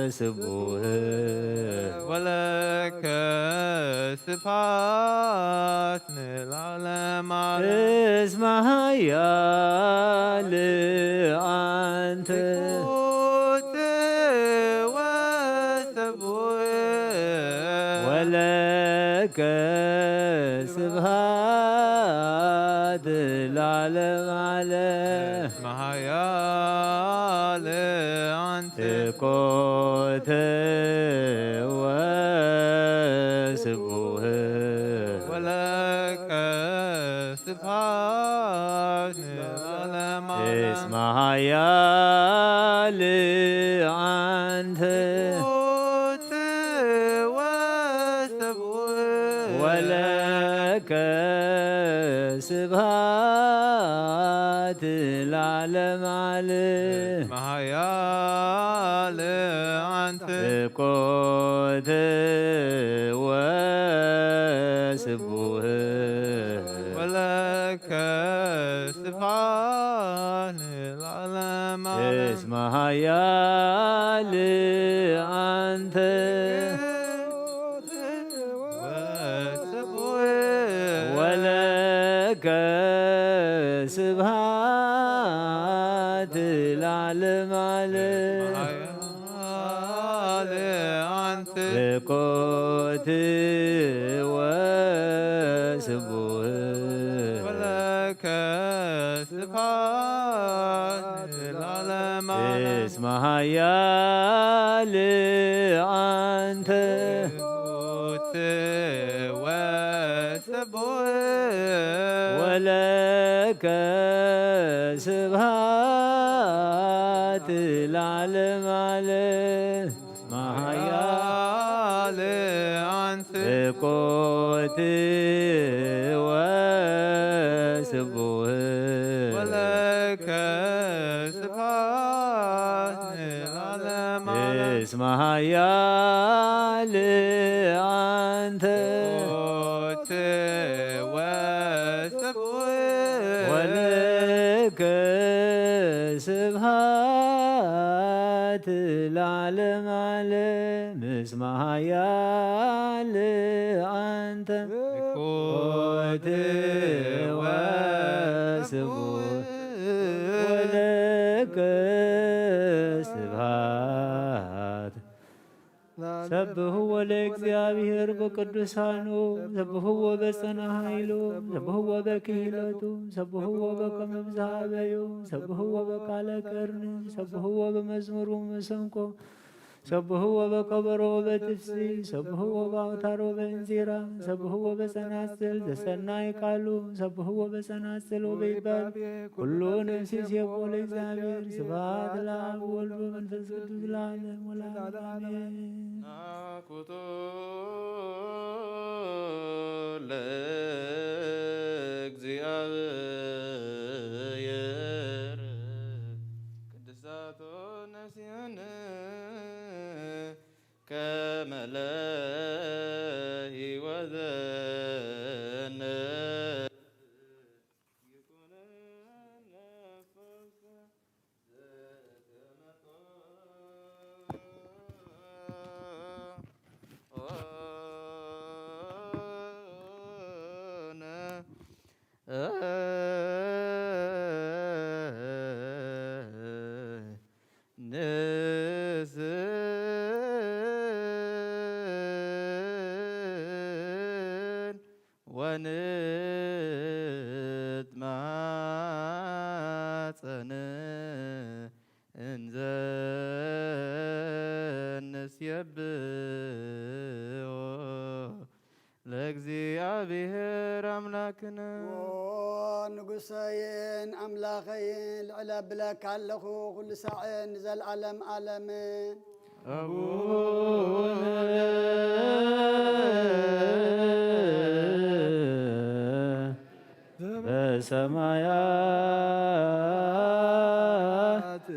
ወስቡህ። ወለከ ስብሐት ለዓለመ ዓለም። እስመ ኃያል አንተ። ትኩት ወስቡህ። ወለከ ስብሐት ለዓለመ ዓለም። እስመ ኃያል አንተ። ትኩት ወስቡህ። ወለከ ስብሐት ለዓለመ ዓለም። እስመ ኃያል አንተ። ትኩት ወስቡህ። ወለከ ስብሐት ለዓለመ ዓለም። እስመ ኃያል አንተ። ትኩት ወስቡህ። ወለከ ስብሐት ለዓለመ ዓለም። እስመ ኃያል አንተ። ወስቡህ። ወለከ ስብሐት ለዓለመ ዓለም። ኃያል አንተ። ኮት ወስቡህ ወለከ ስብሐት ለዓለመ ዓለም። እስመ ኃያል አንተ። ኮት ወስቡህ ወለከ ስብሐት ለዓለመ ዓለም። መኃያል አንተ። ኮት ወስቡህ ወለከ ስብሐት ለዓለመ ዓለም። እስመ ኃያል አንተ። ኮት ወስቡህ ወለከ ስብሐት ለዓለመ ዓለም። እስመ ኃያል አንተ። ኮት ወስቡህ ወለከ ስብሐት። ሰብህዎ ለእግዚአብሔር በቅዱሳኑ፣ ሰብህዎ በጸና ኃይሉ፣ ሰብህዎ በክህለቱ፣ ሰብህዎ በከመ ብዝሃ በዩ፣ ሰብህዎ በቃለ ቀርኒ፣ ሰብህዎ በመዝሙሩ መሰንቆ፣ ሰብህዎ በከበሮ በትፍሲ፣ ሰብህዎ በአውታሮ በእንዚራ፣ ሰብህዎ በጸናጽል ዘሰናይ ቃሉ፣ ሰብህዎ በጸናጽል ወበይባል ኩሉ ነፍሲ ሴቦ ለእግዚአብሔር። ስብሐት ለአብ ወወልድ ወመንፈስ ቅዱስ ለዓለም ወለዓለም አሜን። ናኩቶ ለእግዚአብሔር ቅድሳቶ ነሲሐነ ከመ ለሕይወተነ ይኩነነ ፈውሰ ዘተመጦነ ንስእል ወንትማጸን እንዘ ንሴብሖ ለእግዚአብሔር አምላክነ። ኦ ንጉሰይን ኣምላኸይን፣ ልዕል ኣብለካ ኣለኹ፣ ኩሉ ሳዕን ንዘለዓለም ዓለምን። አቡነ ዘበሰማያት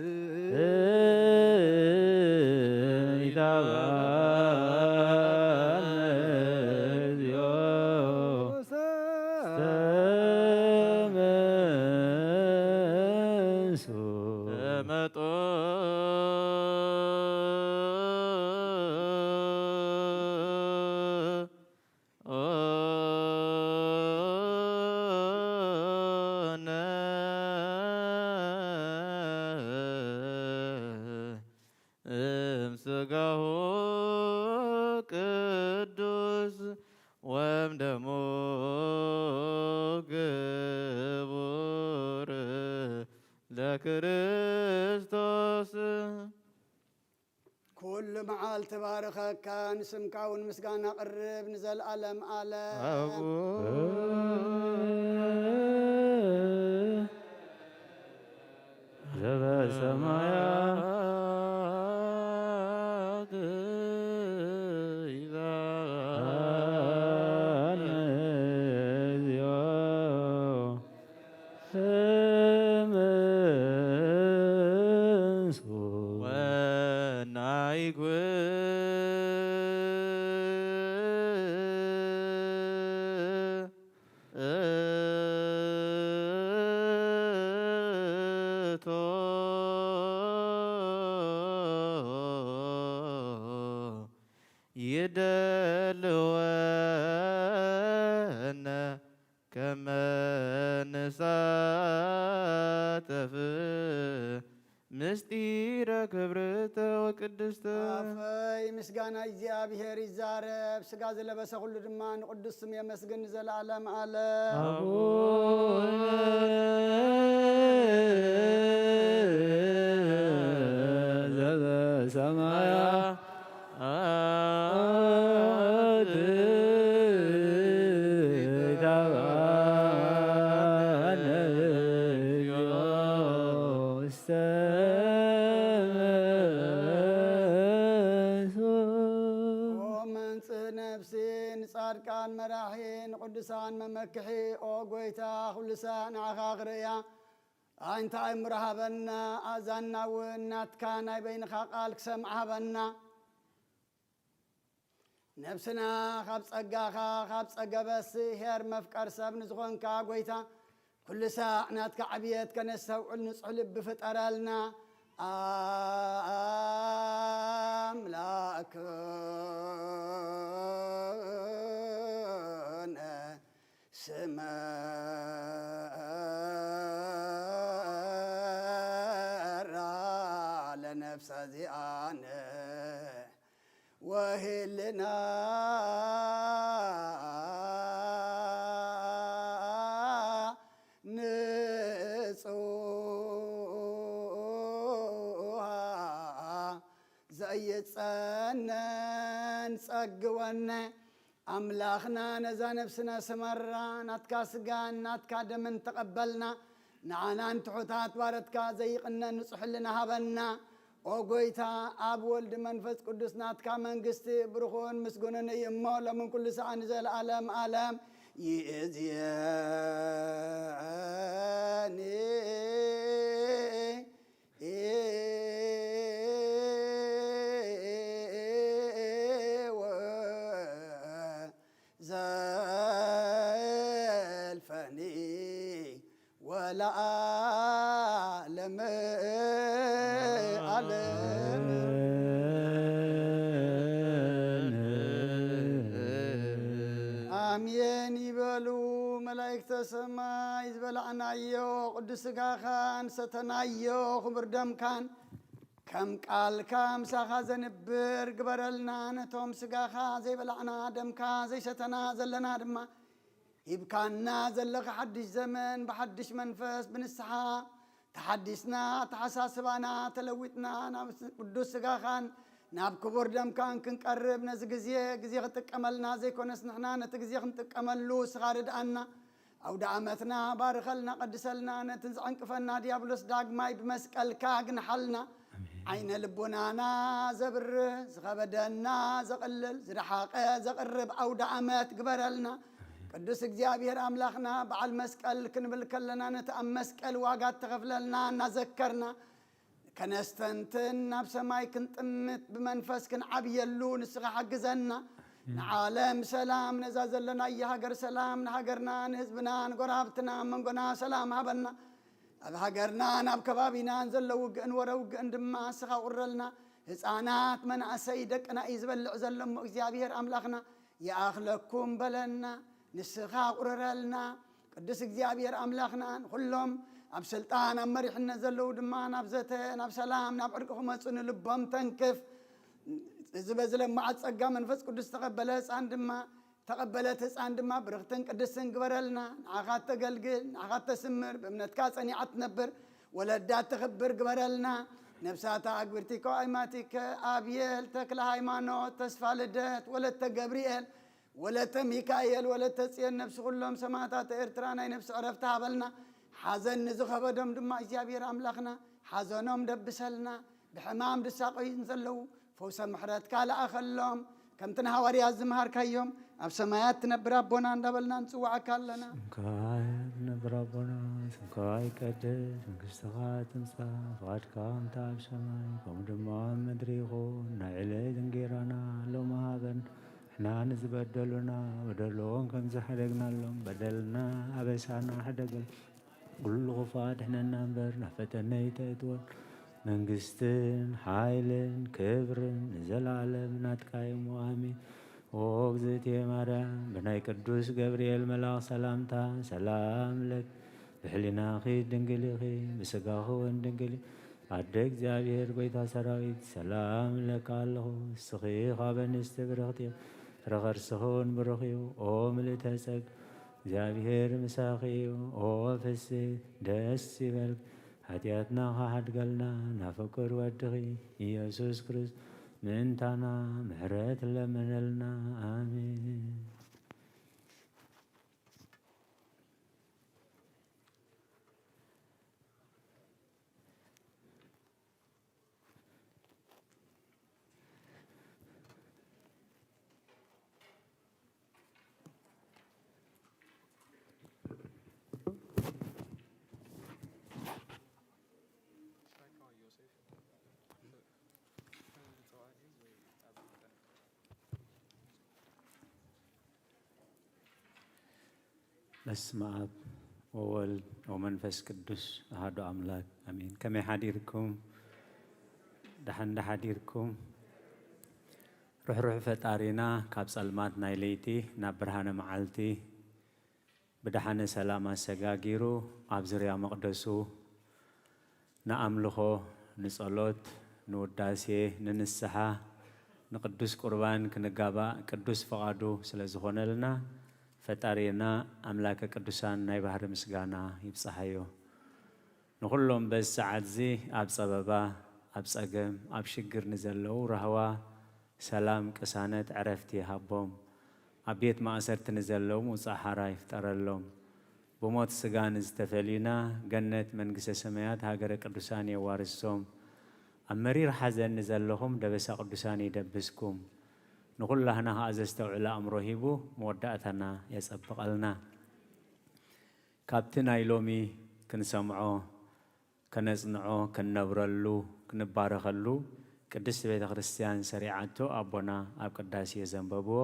ኢታብአነ እግዚኦ ውስተ መንሱ ተመጦ እምስጋሁ ቅዱስ ወእምደሙ ክቡር ለክርስቶስ። ኩሉ መዓልቲ ባርኸካ፣ ንስምካ እውን ምስጋና ቅርብ ንዘለዓለም ዓለም። አቡነ ዘበሰማያት ይትባረክ ስምከ። ወናይጉ እቶ ይደልወነ ከመ ንሳተፍ ምስጢረ ክብርተ ወቅድስተ። አፈይ ምስጋና እግዚኣብሔር ይዛረብ። ሥጋ ዝለበሰ ኩሉ ድማ ንቅዱስ ስም የመስግን ንዘለዓለም ዓለም። አቡነ ዘበሰማያት ይትባረክ ውስተ መንሱት። ኦ መንጽህ ነፍሲ ንጻድቃን መራሒ ንቅዱሳን መመክሒ፣ ኦ ጎይታ ኩሉ ሳዕ ንዓኻ ክርእያ ኣዒንቲ ኣእምሮ ሃበና፣ ኣእዛንና እውን ናትካ ናይ በይንኻ ቃል ክሰምዓ ሃበና። ነፍስና ካብ ጸጋኻ ካብ ጸገበስ ኄር መፍቀር ሰብ ንዝኾንካ ጎይታ፣ ኩሉ ሳዕ ናትካ ዕብየት ከነስተውዕል ንጹሕ ልቢ ፍጠረልና። ኣምላክ ኮነ ስመራ ለነፍሰ ዚኣነ ወህልና ንጹሃ ዘይጸነን ጸግወነ። ኣምላኽና ነዛ ነፍስና ስመራ ናትካ ስጋን ናትካ ደምን ተቐበልና፣ ንዓናን ትሑታት ባረትካ ዘይቕነ ንጹሕ ሕልና ሃበና። ኦ ጎይታ፣ ኣብ ወልድ መንፈስ ቅዱስ ናትካ መንግስቲ ብሩኹን ምስጉንን እዩ እሞ፣ ሎምን ኩሉ ሰዓን ንዘለዓለም ዓለም ይእዝየኒ። ወዘልፈኒ ወለዓለመ ዓለም። ኣሜን ይበሉ መላእክተ ሰማይ። ዝበላዕናዮ ቅዱስ ሥጋኻን ሰተናዮ ክቡር ደምካን ከም ቃልካ ምሳኻ ዘንብር ግበረልና። ነቶም ሥጋኻ ዘይበላዕና ደምካ ዘይሰተና ዘለና ድማ ሂብካና ዘለኻ ሓድሽ ዘመን ብሓድሽ መንፈስ ብንስሓ ተሓዲስና፣ ኣተሓሳስባና ተለዊጥና ናብ ቅዱስ ሥጋኻን ናብ ክቡር ደምካን ክንቀርብ ነዚ ግዜ፣ ግዜ ክጥቀመልና ዘይኮነስ ንሕና ነቲ ግዜ ክንጥቀመሉ ንስኻ ርድኣና። ኣውደ ዓመትና ባርኸልና፣ ቀድሰልና፣ ነትን ዘዕንቅፈና ዲያብሎስ ዳግማይ ብመስቀልካ ግንሓልና። ኣሜን። ዓይነ ልቦናና ዘብርህ፣ ዝኸበደና ዘቕልል፣ ዝረሓቐ ዘቕርብ ኣውደ ዓመት ግበረልና። ኣሜን። ቅዱስ እግዚኣብሔር ኣምላኽና፣ በዓል መስቀል ክንብል ከለና ነቲ ኣብ መስቀል ዋጋ እተኸፍለልና እናዘከርና፣ ከነስተንትን ናብ ሰማይ ክንጥምት ብመንፈስ ክንዓብየሉ ንስኻ ሓግዘና። ንዓለም ሰላም፣ ነዛ ዘለናያ ሃገር ሰላም፣ ንሃገርና ንህዝብና ንጎረባብትና መንጎና ሰላም ሃበና። ኣብ ሃገርናን ኣብ ከባቢናን ዘሎ ውግእን ወረ ውግእን ድማ ንስኻ ቁረልና። ህፃናት መናእሰይ ደቅና እዩ ዝበልዕ ዘሎ እሞ እግዚኣብሔር ኣምላኽና ይኣኽለኩም በለና። ንስኻ ቁረረልና። ቅዱስ እግዚኣብሔር ኣምላኽና ንኹሎም ኣብ ስልጣን ኣብ መሪሕነት ዘለዉ ድማ ናብ ዘተ ናብ ሰላም ናብ ዕርቂ ክመፁ ንልቦም ተንክፍ። እዚ በዚ ለማዓት ጸጋ መንፈስ ቅዱስ ተቐበለ ህፃን ድማ ተቐበለት ህፃን ድማ ብርኽትን ቅድስትን ግበረልና። ንዓኻ እተገልግል ንዓኻ እተስምር ብእምነትካ ጸኒዓ ትነብር ወለዳ ተኽብር ግበረልና። ነብሳታ ኣግብርቲከ ኣይማቲከ ኣብየል ተክለ ሃይማኖት ተስፋ ልደት ወለተ ገብርኤል ወለተ ሚካኤል ወለተ ጽዮን ነብሲ ኩሎም ሰማዕታት ኤርትራ ናይ ነብሲ ዕረፍቲ ሃበልና። ሓዘን ንዝኸበዶም ድማ እግዚኣብሔር ኣምላኽና ሓዘኖም ደብሰልና። ብሕማም ድሳቆዩ ዘለዉ ፈውሰ ምሕረትካ ለኣኸሎም። ከምቲ ንሃዋርያት ዝመሃርካዮም ኣብ ሰማያት ትነብር ኣቦና እንዳበልና ንጽዋዓካ ኣለና። ስምካ ይነብር ኣቦና፣ ስምካ ይቀደስ፣ መንግስትኻ ትምጻእ፣ ፍቓድካ ከምቲ ኣብ ሰማይ ከምኡ ድማ ኣብ ምድሪ ይኹን። ናይ ዕለት እንጌራና ሎሚ ሃበን፣ ንሕና ንዝበደሉና በደሎም ከም ዝሓደግናሎም በደልና ኣበሳና ሕደገል። ኩሉ ክፉእ ኣድሕነና እምበር ናብ ፈተነ ኣይተእትወን። መንግስትን ሓይልን ክብርን ንዘለኣለም ናትካ እዩ እሞ ኣሜን። ኦ እግዝእትየ ማርያም፣ ብናይ ቅዱስ ገብርኤል መልኣኽ ሰላምታ ሰላም ለኪ፣ ብሕሊናኺ ድንግል ኢኺ፣ ብስጋኺ እውን ድንግል ኢኺ። ኣደ እግዚኣብሔር ጐይታ ሰራዊት፣ ሰላም እብለኪ ኣለኹ። ንስኺ ካብ ኣንስቲ ብርኽቲ ኢኺ፣ ፍረ ከርስኺ እውን ብሩኽ እዩ። ኦ ምልእተ ጸጋ፣ እግዚኣብሔር ምሳኺ እዩ። ኦ ፍስሕቲ፣ ደስ ይበልኪ፣ ሓጢኣትና ኸሓድገልና፣ ናብ ፍቁር ወድኺ ኢየሱስ ክርስቶስ ምእንታና ምሕረት ለምነልና። ኣሜን። በስመ አብ ወወልድ ወመንፈስ ቅዱስ አሐዱ አምላክ አሜን። ከመይ ሓዲርኩም? ደሓን ዶ ሓዲርኩም? ርሕሩሕ ፈጣሪና፣ ካብ ጸልማት ናይ ለይቲ ናብ ብርሃነ መዓልቲ ብደሓነ ሰላም ኣሰጋጊሩ፣ ኣብ ዙርያ መቕደሱ ንኣምልኾ፣ ንጸሎት፣ ንውዳሴ፣ ንንስሓ፣ ንቅዱስ ቁርባን ክንጋባእ ቅዱስ ፍቓዱ ስለ ዝኾነልና፣ ፈጣሪና ኣምላከ ቅዱሳን ናይ ባህሪ ምስጋና ይብጽሓዮ። ንኹሎም በዚ ሰዓት'ዚ ኣብ ጸበባ፣ ኣብ ጸገም፣ ኣብ ሽግር ንዘለዉ ራህዋ፣ ሰላም፣ ቅሳነት፣ ዕረፍቲ ይሃቦም። ኣብ ቤት ማእሰርቲ ንዘለዉ ምውጻእ ሓራ ይፍጠረሎም። ብሞት ስጋ ንዝተፈልዩና፣ ገነት መንግስተ ሰማያት ሃገረ ቅዱሳን የዋርሶም። ኣብ መሪር ሓዘን ንዘለኹም፣ ደበሳ ቅዱሳን ይደብስኩም። ንኹላህና ኸኣ ዘስተውዕል ኣእምሮ ሂቡ፣ መወዳእታና የጸብቐልና። ካብቲ ናይ ሎሚ ክንሰምዖ፣ ከነጽንዖ፣ ክንነብረሉ፣ ክንባረኸሉ፣ ቅድስቲ ቤተ ክርስቲያን ሰሪዓቶ ኣቦና ኣብ ቅዳሴ ዘንበብዎ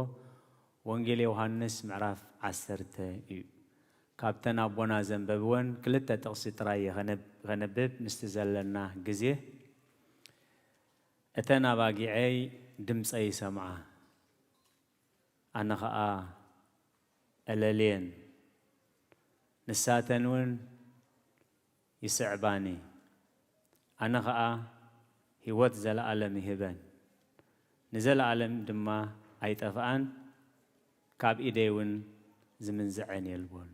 ወንጌል ዮሃንስ ምዕራፍ ዓሰርተ እዩ። ካብተን ኣቦና ዘንበብወን ክልተ ጥቕሲ ጥራይ እየ ከነብ-፣ ከነብብ ምስቲ ዘለና ግዜ። "እተን ኣባጊዐይ ድምፀይ ይሰምዓ፣ ኣነ ኸኣ እለልየን፣ ንሳተን እውን ይስዕባኒ። ኣነ ኸኣ ህይወት ዘለኣለም ይህበን፣ ንዘለኣለም ድማ ኣይጠፍኣን፣ ካብ ኢደይ እውን ዝምንዝዐን የልቦን።"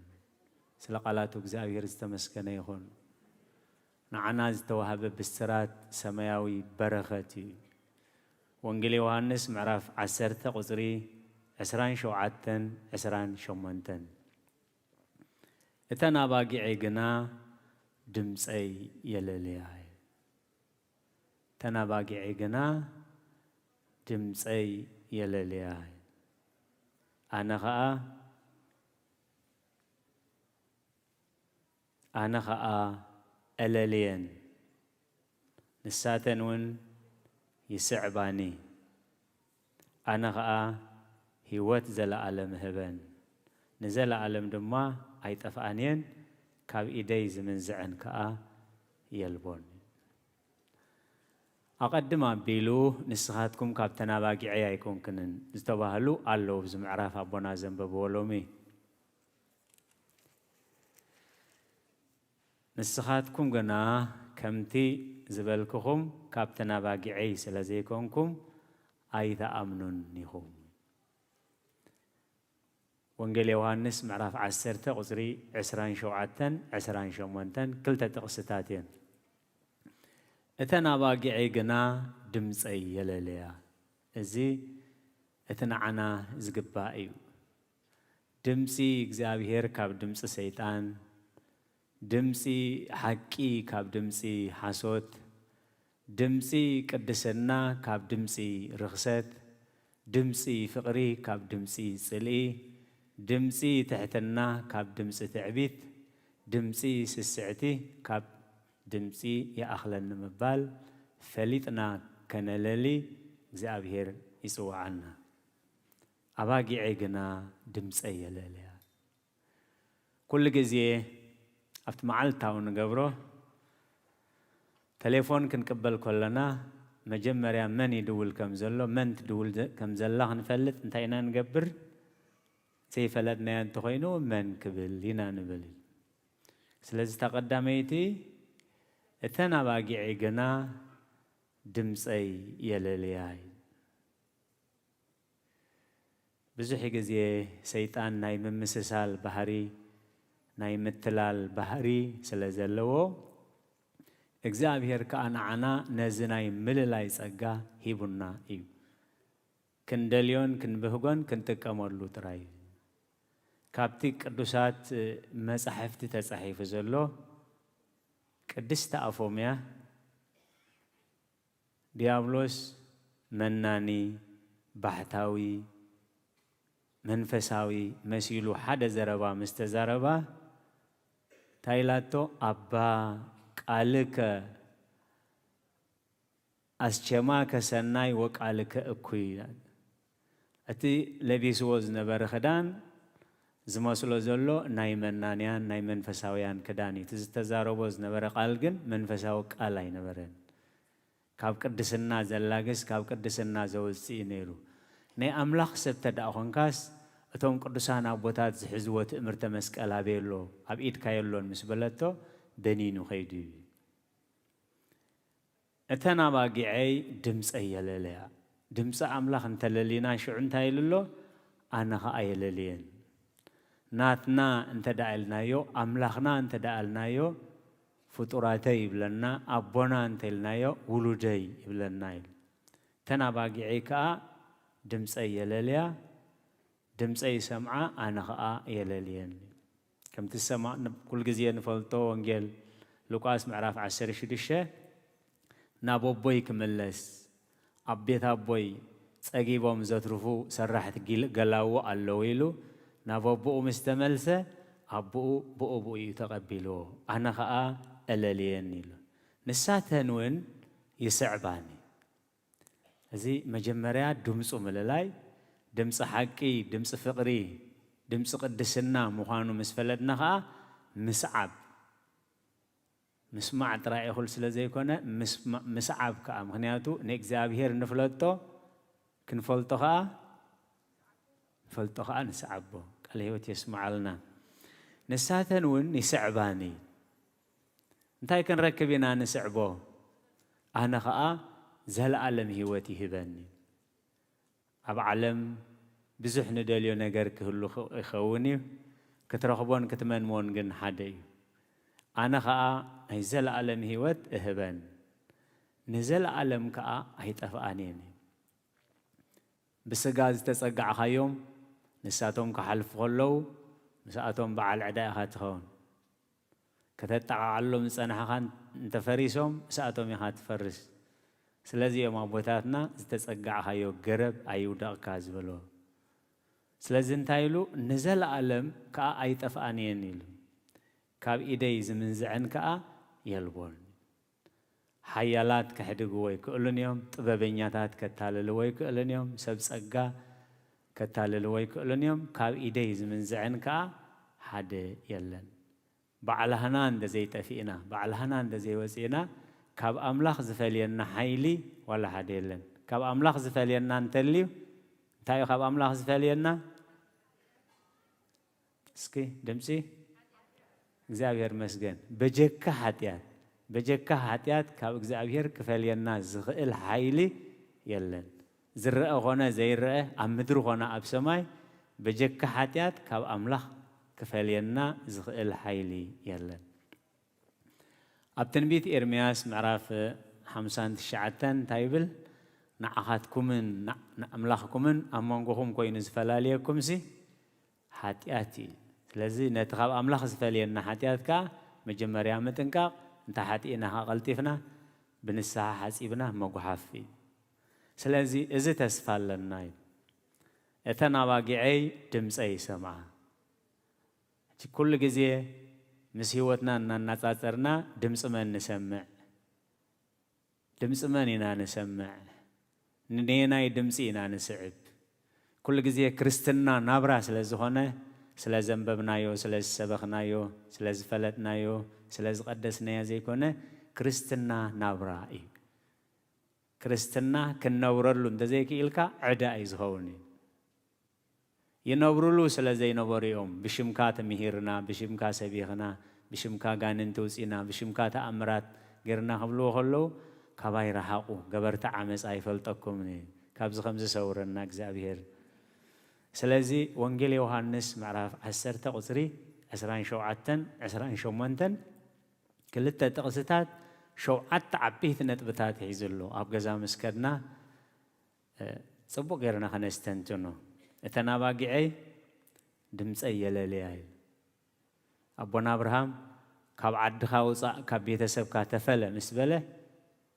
ስለ ቃላቱ እግዚኣብሔር ዝተመስገነ ይኹን። ንዓና ዝተዋህበ ብስራት ሰማያዊ በረኸት እዩ። ወንጌል ዮሃንስ ምዕራፍ ዓሰርተ ቁጽሪ ዕስራን ሸውዓተን ዕስራን ሸሞንተን። "እተን ኣባጊዐይ ግና ድምፀይ የለልያ እየ። እተን ኣባጊዐይ ግና ድምፀይ የለልያ እየ። ኣነ ኸኣ፣ ኣነ ኸኣ እለልየን፣ ንሳተን እውን ይስዕባኒ። ኣነ ኸኣ ህይወት ዘለኣለም እህበን፣ ንዘለኣለም ድማ ኣይጠፍኣን እየን፣ ካብ ኢደይ ዝምንዝዐን ከኣ የልቦን። ኣቐድም ኣቢሉ ንስኻትኩም ካብተን ኣባጊዐይ ኣይኮንክንን" ዝተባህሉ ኣለዉ። ኣብዚ ምዕራፍ ኣቦና ዘንበብዎ ሎሚ፣ "ንስኻትኩም ግና ከምቲ ዝበልክኹም ካብተን ኣባጊዐይ ስለ ዘይኮንኩም ኣይትኣምኑን ኢኹም።" ወንጌል ዮሃንስ ምዕራፍ ዓሰርተ ቁጽሪ ዕስራን ሸውዓተን ዕስራን ሸሞንተን ክልተ ጥቕስታት እየን። "እተን ኣባጊዐይ ግና ድምፀይ የለለያ።" እዚ እቲ ንዓና ዝግባእ እዩ። ድምፂ እግዚኣብሔር ካብ ድምፂ ሰይጣን፣ ድምፂ ሓቂ ካብ ድምፂ ሓሶት፣ ድምፂ ቅድስና ካብ ድምፂ ርኽሰት፣ ድምፂ ፍቕሪ ካብ ድምፂ ጽልኢ፣ ድምፂ ትሕትና ካብ ድምፂ ትዕቢት፣ ድምፂ ስስዕቲ ካብ ድምፂ ይኣኽለኒ ምባል ፈሊጥና ከነለሊ እግዚኣብሔር ይጽውዓና። ኣባጊዐይ ግና ድምፀይ የለለያ። ኩሉ ግዜ ኣብቲ መዓልታዊ ንገብሮ፣ ቴሌፎን ክንቅበል ከለና፣ መጀመርያ መን ይድውል ከም ዘሎ፣ መን ትድውል ዘ-፣ ከም ዘላ ክንፈልጥ እንታይ ኢና ንገብር? ዘይፈለጥናዮ እንተኾይኑ፣ መን ክብል ኢና ንብል። ስለዚ፣ እታ ቀዳመይቲ፣ እተን ኣባጊዐይ ግና ድምፀይ የለልያ እዩ። ብዙሕ ግዜ ሰይጣን ናይ ምምስሳል ባህሪ፣ ናይ ምትላል ባህሪ ስለ ዘለዎ፣ እግዚኣብሔር ከኣ ንዓና ነዚ ናይ ምልላይ ጸጋ ሂቡና እዩ። ክንደልዮን ክንብህጎን ክንጥቀመሉ ጥራይ እዩ። ካብቲ ቅዱሳት መጻሕፍቲ ተጻሒፉ ዘሎ፣ ቅድስቲ ኣፎምያ፣ ዲያብሎስ መናኒ፣ ባሕታዊ፣ መንፈሳዊ መሲሉ ሓደ ዘረባ ምስ ተዛረባ፣ እንታይ ኢላቶ? ኣባ ቃልከ ኣስቸማከ ሰናይ ወቃልከ እኩይ። እቲ ለቢስዎ ዝነበረ ክዳን ዝመስሎ ዘሎ ናይ መናንያን ናይ መንፈሳውያን ክዳን እዩ። እቲ ዝተዛረቦ ዝነበረ ቃል ግን መንፈሳዊ ቃል ኣይነበረን። ካብ ቅድስና ዘላግስ፣ ካብ ቅድስና ዘውፅእ እዩ ነይሩ። ናይ ኣምላኽ ሰብ ተደኣ ኾንካስ፣ እቶም ቅዱሳን ኣቦታት ዝሕዝዎ ትእምርተ መስቀል ኣበይ ኣሎ? ኣብ ኢድካ የሎን ምስ በለቶ፣ በኒኑ ኸይዱ እዩ። እተን ኣባጊዐይ ድምፀይ የለለያ። ድምፂ ኣምላኽ እንተለሊና ሽዑ እንታይ ኢሉ ኣሎ? ኣነ ኸኣ የለልየን። ናትና እንተ ደኣ ኢልናዮ፣ ኣምላኽና እንተ ደኣ ኢልናዮ፣ ፍጡራተይ ይብለና፣ ኣቦና እንተ ኢልናዮ፣ ውሉደይ ይብለና ኢሉ። እተን ኣባጊዐይ ከኣ ድምፀይ የለልያ፣ ድምፀይ ይሰምዓ፣ ኣነ ኸኣ የለልየን። ከምቲ ዝሰማዕ-፣ ኩሉ ግዜ ንፈልጦ ወንጌል ሉቃስ ምዕራፍ ዓሰርተ ሽዱሽተ፣ ናብ ኣቦይ ክምለስ፣ ኣብ ቤት ኣቦይ ጸጊቦም ዘትርፉ ሰራሕቲ ጊል-፣ ገላዉ ኣለዉ ኢሉ ናብ ኣቦኡ ምስ ተመልሰ፣ ኣቦኡ ብእቡኡ እዩ ተቐቢልዎ። ኣነ ኸኣ እለልየን ኢሉ። ንሳተን እውን ይስዕባኒ። እዚ መጀመርያ ድምፁ ምልላይ፣ ድምፂ ሓቂ፣ ድምፂ ፍቕሪ፣ ድምፂ ቅድስና ምዃኑ ምስ ፈለጥና ኸኣ ምስዓብ፣ ምስማዕ ጥራይ እኹል ስለ ዘይኮነ፣ ምስማ-፣ ምስዓብ ከኣ፣ ምኽንያቱ ንእግዚኣብሔር ንፍለጦ፣ ክንፈልጦ ኸኣ፣ ንፈልጦ ኸኣ ንስዓቦ። ቃለ ህይወት የስምዓልና። ንሳተን እውን ይስዕባኒ። እንታይ ክንረክብ ኢና ንስዕቦ? ኣነ ኸኣ ዘለኣለም ህይወት ይህበኒ። ኣብ ዓለም ብዙሕ ንደልዮ ነገር ክህሉ ኽ-፣ ይኸውን እዩ። ክትረኽቦን ክትመንዎን ግን ሓደ እዩ። ኣነ ኸኣ ናይ ዘለኣለም ህይወት እህበን። ንዘለኣለም ከኣ ኣይጠፍኣን እየን። ብስጋ ዝተጸጋዕኻዮም ንሳቶም ክሓልፉ ከለዉ፣ ምስኣቶም በዓል ዕዳ ኢኻ ትኸውን። ከተጠቓዓሎም ዝጸናሕኻ እንተፈሪሶም፣ ምስኣቶም ኢኻ ትፈርስ። ስለዚ እዮም ኣቦታትና "ዝተጸጋዕኻዮ ገረብ ኣይውደቕካ" ዝበልዎ። ስለዚ እንታይ ኢሉ? "ንዘለኣለም ከኣ ኣይጠፍኣን እየን" ኢሉ። "ካብ ኢደይ ዝምንዝዐን ከኣ የልቦን።" ሓያላት ከሕድግዎ ኣይክእሉን እዮም፣ ጥበበኛታት ከታልልዎ ኣይክእሉን እዮም፣ ሰብ ጸጋ ከታልልዎ ኣይክእሉን እዮም። ካብ ኢደይ ዝምንዝዐን ከኣ ሓደ የለን። ባዕላህና እንደ ዘይጠፊእና፣ ባዕላህና እንደ ዘይወፂእና፣ ካብ ኣምላኽ ዝፈልየና ሓይሊ ዋላ ሓደ የለን። ካብ ኣምላኽ ዝፈልየና እንተልዩ፣ እንታይ እዩ ካብ ኣምላኽ ዝፈልየና? እስኪ ድምፂ። እግዚኣብሔር መስገን። በጀካ ሓጢኣት፣ በጀካ ሓጢኣት ካብ እግዚኣብሔር ክፈልየና ዝኽእል ሓይሊ የለን። ዝረአ ኾነ ዘይረአ፣ ኣብ ምድሪ ኾነ ኣብ ሰማይ፣ በጀካ ሓጢኣት ካብ ኣምላኽ ክፈልየና ዝኽእል ሓይሊ የለን። ኣብ ትንቢት ኤርምያስ ምዕራፍ ሓምሳን ትሽዓተን እንታይ ይብል? "ንዓኻትኩምን ን-፣ ንኣምላኽኩምን ኣብ መንጎኹም ኮይኑ ዝፈላልየኩምሲ ሓጢኣት እዩ። ስለዚ ነቲ ካብ ኣምላኽ ዝፈልየና ሓጢኣት ከኣ መጀመርያ ምጥንቃቕ፣ እንተ ሓጢእና ከኣ ቀልጢፍና ብንስሓ ሓጺብና መጉሓፍ እዩ። ስለዚ እዚ ተስፋ ኣለና" እዩ። "እተን ኣባጊዐይ ድምፀይ ይሰምዓ።" ሕጂ ኩሉ ግዜ ምስ ህይወትና እናነጻጸርና ድምፂ መን ንሰምዕ? ድምፂ መን ኢና ንሰምዕ? ንነየናይ ድምፂ ኢና ንስዕብ? ኩሉ ግዜ ክርስትና ናብራ ስለ ዝኾነ፣ ስለ ዘንበብናዮ፣ ስለ ዝሰበኽናዮ፣ ስለ ዝፈለጥናዮ፣ ስለ ዝቐደስናዮ ዘይኮነ፣ ክርስትና ናብራ እዩ። ክርስትና ክንነብረሉ እንተዘይክኢልካ ዕዳ እዩ ዝኸውን እዩ። ይነብሩሉ ስለ ዘይነበሩ እዮም ብሽምካ ተምሂርና፣ ብሽምካ ሰቢኽና፣ ብሽምካ ጋንንቲ ውፂና፣ ብሽምካ ተኣምራት ጌርና ክብልዎ ከለዉ፣ ካባይ ረሓቑ፣ ገበርቲ ዓመፃ ኣይፈልጠኩምን እየ። ካብዚ ከም ዝሰውረና እግዚኣብሔር። ስለዚ ወንጌል ዮሃንስ ምዕራፍ ዓሰርተ ቁፅሪ ዕስራን ሸውዓተን ዕስራን ሸሞንተን ክልተ ጥቕስታት ሸውዓተ ዓበይቲ ነጥብታት ሒዙ ኣሎ። ኣብ ገዛ ምስ ከድና፣ እ፣ ጽቡቕ ጌርና ከነስተንትኖ። "እተን ኣባጊዐይ ድምጸይ የለልያ" ኢሉ። ኣቦና ኣብርሃም፣ "ካብ ዓድኻ ውጻእ፣ ካብ ቤተሰብካ ተፈለ" ምስ በለ፣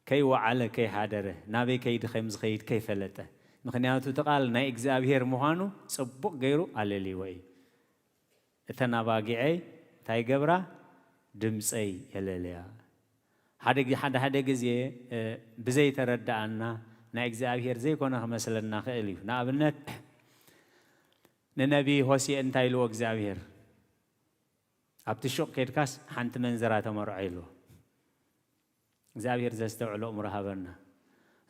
ከይወዓለ ከይሓደረ፣ ናበይ ከይዲ ከም ዝኸይድ ከይፈለጠ። ምኽንያቱ እቲ ቃል ናይ እግዚኣብሔር ምዃኑ ጽቡቕ ገይሩ ኣለልይዎ እዩ። "እተን ኣባጊዐይ እንታይ ገብራ? ድምጸይ የለልያ።" ሓደ ግ-፣ ሓደ ሓደ ግዜ፣ እ፣ ብዘይተረድኣና ናይ እግዚኣብሔር ዘይኮነ ክመስለና ክእል እዩ። ንኣብነት፣ ንነቢ ሆሴዕ እንታይ ኢልዎ እግዚኣብሔር? "ኣብቲ ሹቕ ኬድካስ ሓንቲ መንዘራ ተመርዖ" ኢልዎ። እግዚኣብሔር ዘስተውዕሎ እምሮ ሃበና።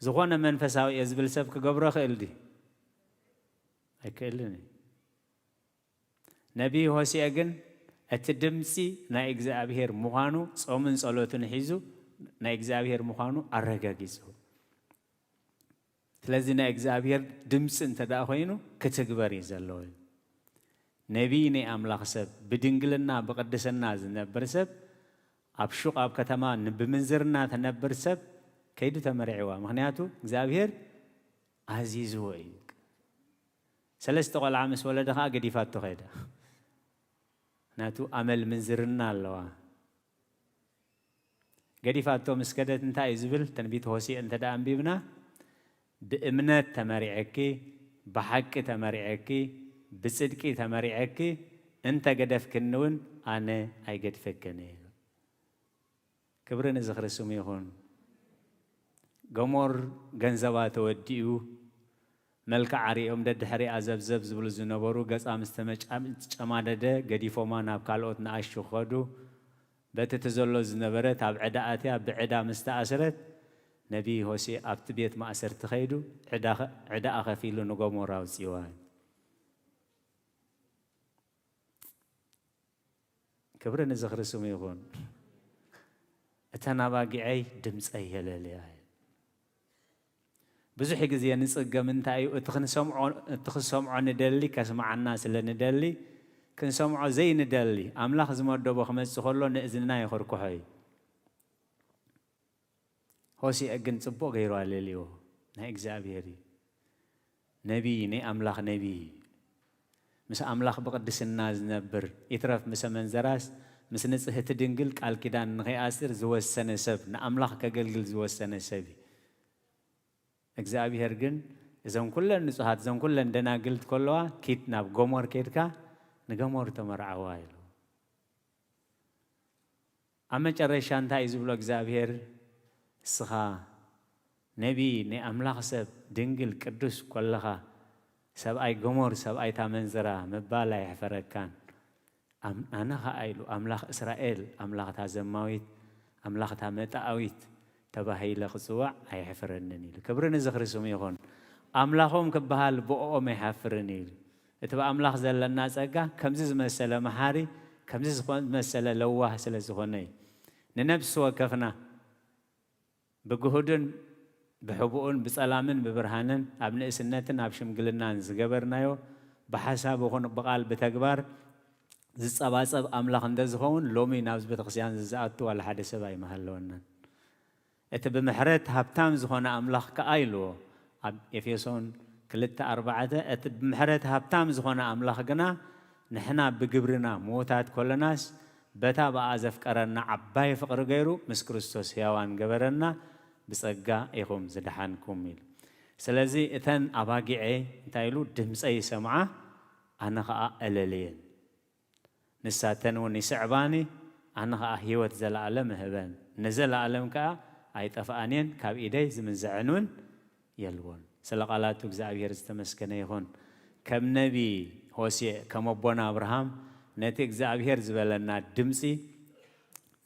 ዝኾነ መንፈሳዊ እየ ዝብል ሰብ ክገብሮ ክእል ድዩ? ኣይክእልን እዩ። ነቢ ሆሴዕ ግን እቲ ድምፂ ናይ እግዚኣብሔር ምዃኑ፣ ጾምን ጸሎትን ሒዙ ናይ እግዚኣብሔር ምዃኑ ኣረጋጊጹ። ስለዚ ናይ እግዚኣብሔር ድምፂ እንተ ደኣ ኮይኑ ክትግበር እዩ ዘለዎ። ነቢይ ናይ ኣምላኽ ሰብ፣ ብድንግልና ብቕድስና ዝነብር ሰብ፣ ኣብ ሹቕ ኣብ ከተማ ን-፣ ብምንዝርና ትነብር ሰብ ከይዱ ተመርዒዋ። ምኽንያቱ እግዚኣብሔር ኣዚዝዎ እዩ። ሰለስተ ቆልዓ ምስ ወለደ ኸዓ ገዲፋቶ ኸይዳ። ምኽንያቱ ኣመል ምንዝርና ኣለዋ። ገዲፋቶ ምስ ከደት እንታይ እዩ ዝብል? ትንቢት ሆሴዕ እንተ ደኣ ኣንቢብና፣ "ብእምነት ተመሪዐኪ፣ ብሓቂ ተመሪዐኪ፣ ብጽድቂ ተመሪዐኪ፣ እንተ ገደፍክኒ እውን ኣነ ኣይገድፈክን እየ" ኢሉ። ክብሪ ንዝኽሪ ስሙ ይኹን። ገሞር ገንዘባ ተወዲኡ፣ መልክዓ ሪኦም ደድሕሪኣ ዘብዘብ ዝብሉ ዝነበሩ፣ ገጻ ምስ ተመጫ-፣ ተጨማደደ፣ ገዲፎማ ናብ ካልኦት ንኣሽቱ ኸዱ። በቲ እቲ ዘሎ ዝነበረት ኣብ ዕዳ ኣትያ፣ ብዕዳ ምስ ተኣስረት፣ ነቢ ሆሴዕ ኣብቲ ቤት ማእሰርቲ ኸይዱ፣ ዕዳ-፣ ዕዳኣ ኸፊሉ ንገሞር ኣውጽእዋ። ክብሪ ንዝኽሪ ስሙ ይኹን። "እተን ኣባጊዐይ ድምፀይ የለልያ" እዩ። ብዙሕ ግዜ ንጽገም እንታይ እዩ? እቲ ክንሰምዖ፣ እቲ ክንሰምዖ ንደሊ፣ ከስምዓና ስለ ንደሊ፣ ክንሰምዖ ዘይንደሊ፣ ኣምላኽ ዝመደቦ ክመጽእ ከሎ ንእዝንና የኸርክሖ እዩ። ሆሴዕ ግን ጽቡቕ ገይሩ ኣለልይዎ። ናይ እግዚኣብሔር እዩ። ነቢይ፣ ናይ ኣምላኽ ነቢይ እዩ። ምስ ኣምላኽ ብቕድስና ዝነብር፣ ይትረፍ ምስ ኣመንዘራስ፣ ምስ ንጽህቲ ድንግል ቃል ኪዳን ንኸይኣስር ዝወሰነ ሰብ፣ ንኣምላኽ ከገልግል ዝወሰነ ሰብ እዩ። እግዚኣብሔር ግን፣ "እዘን ኩለን ንጹሃት፣ እዘን ኩለን ደናግል ከለዋ፣ ኪድ ናብ ገሞር ኬድካ ንገሞር ተመርዓዋ" ኢሉ። ኣብ መጨረሻ እንታይ እዩ ዝብሎ እግዚኣብሔር? "እስኻ ነቢይ፣ ናይ ኣምላኽ ሰብ፣ ድንግል፣ ቅዱስ ኮለኻ፣ ሰብኣይ ገሞር፣ ሰብኣይ እታ መንዝራ ምባል ኣየሕፈረካን? ኣም-፣ ኣነ ኸኣ" ኢሉ፣ "ኣምላኽ እስራኤል፣ ኣምላኽ እታ ዘማዊት፣ ኣምላኽ እታ መጣኣዊት ተባሂለ ክጽዋዕ ኣየሕፍረንን" ኢሉ። ክብሪ ንዝኽሪ ስሙ ይኹን። ኣምላኾም ክበሃል ብኦኦም ኣይሓፍርን ኢሉ። እቲ ብኣምላኽ ዘለና ጸጋ ከምዚ ዝመሰለ መሓሪ፣ ከምዚ ዝኾ-፣ ዝመሰለ ለዋህ ስለ ዝኾነ እዩ። ንነፍሲ ወከፍና ብግሁድን ብሕቡእን ብጸላምን ብብርሃንን ኣብ ንእስነትን ኣብ ሽምግልናን ዝገበርናዮ ብሓሳብ ይኹን ብቓል ብተግባር ዝጸባጸብ ኣምላኽ እንተ ዝኸውን ሎሚ ናብዚ ቤተክርስትያን ዝኣቱ ዋላ ሓደ ሰብ ኣይምሃለወናን። እቲ ብምሕረት ሃብታም ዝኾነ ኣምላኽ ከኣ ኢልዎ ኣብ ኤፌሶን ክልተ ኣርባዕተ፣ እቲ ብምሕረት ሃብታም ዝኾነ ኣምላኽ ግና ንሕና ብግብርና ምዉታት ኮለናስ በታ ብኣ ዘፍቀረና ዓባይ ፍቕሪ ገይሩ ምስ ክርስቶስ ሕያዋን ገበረና፣ ብጸጋ ኢኹም ዝደሓንኩም ኢሉ። ስለዚ እተን ኣባጊዐ እንታይ ኢሉ? ድምጸይ ይሰምዓ፣ ኣነ ኸኣ እለልየን። ንሳተን እውን ይስዕባኒ፣ ኣነ ኸኣ ህይወት ዘለኣለም እህበን። ንዘለኣለም ከኣ ኣይጠፍኣን እየን፣ ካብ ኢደይ ዝምንዝዐን እውን የልቦን። ስለ ቃላቱ እግዚኣብሔር ዝተመስገነ ይኹን። ከም ነቢ ሆሴዕ፣ ከም ኣቦና ኣብርሃም ነቲ እግዚኣብሔር ዝበለና ድምፂ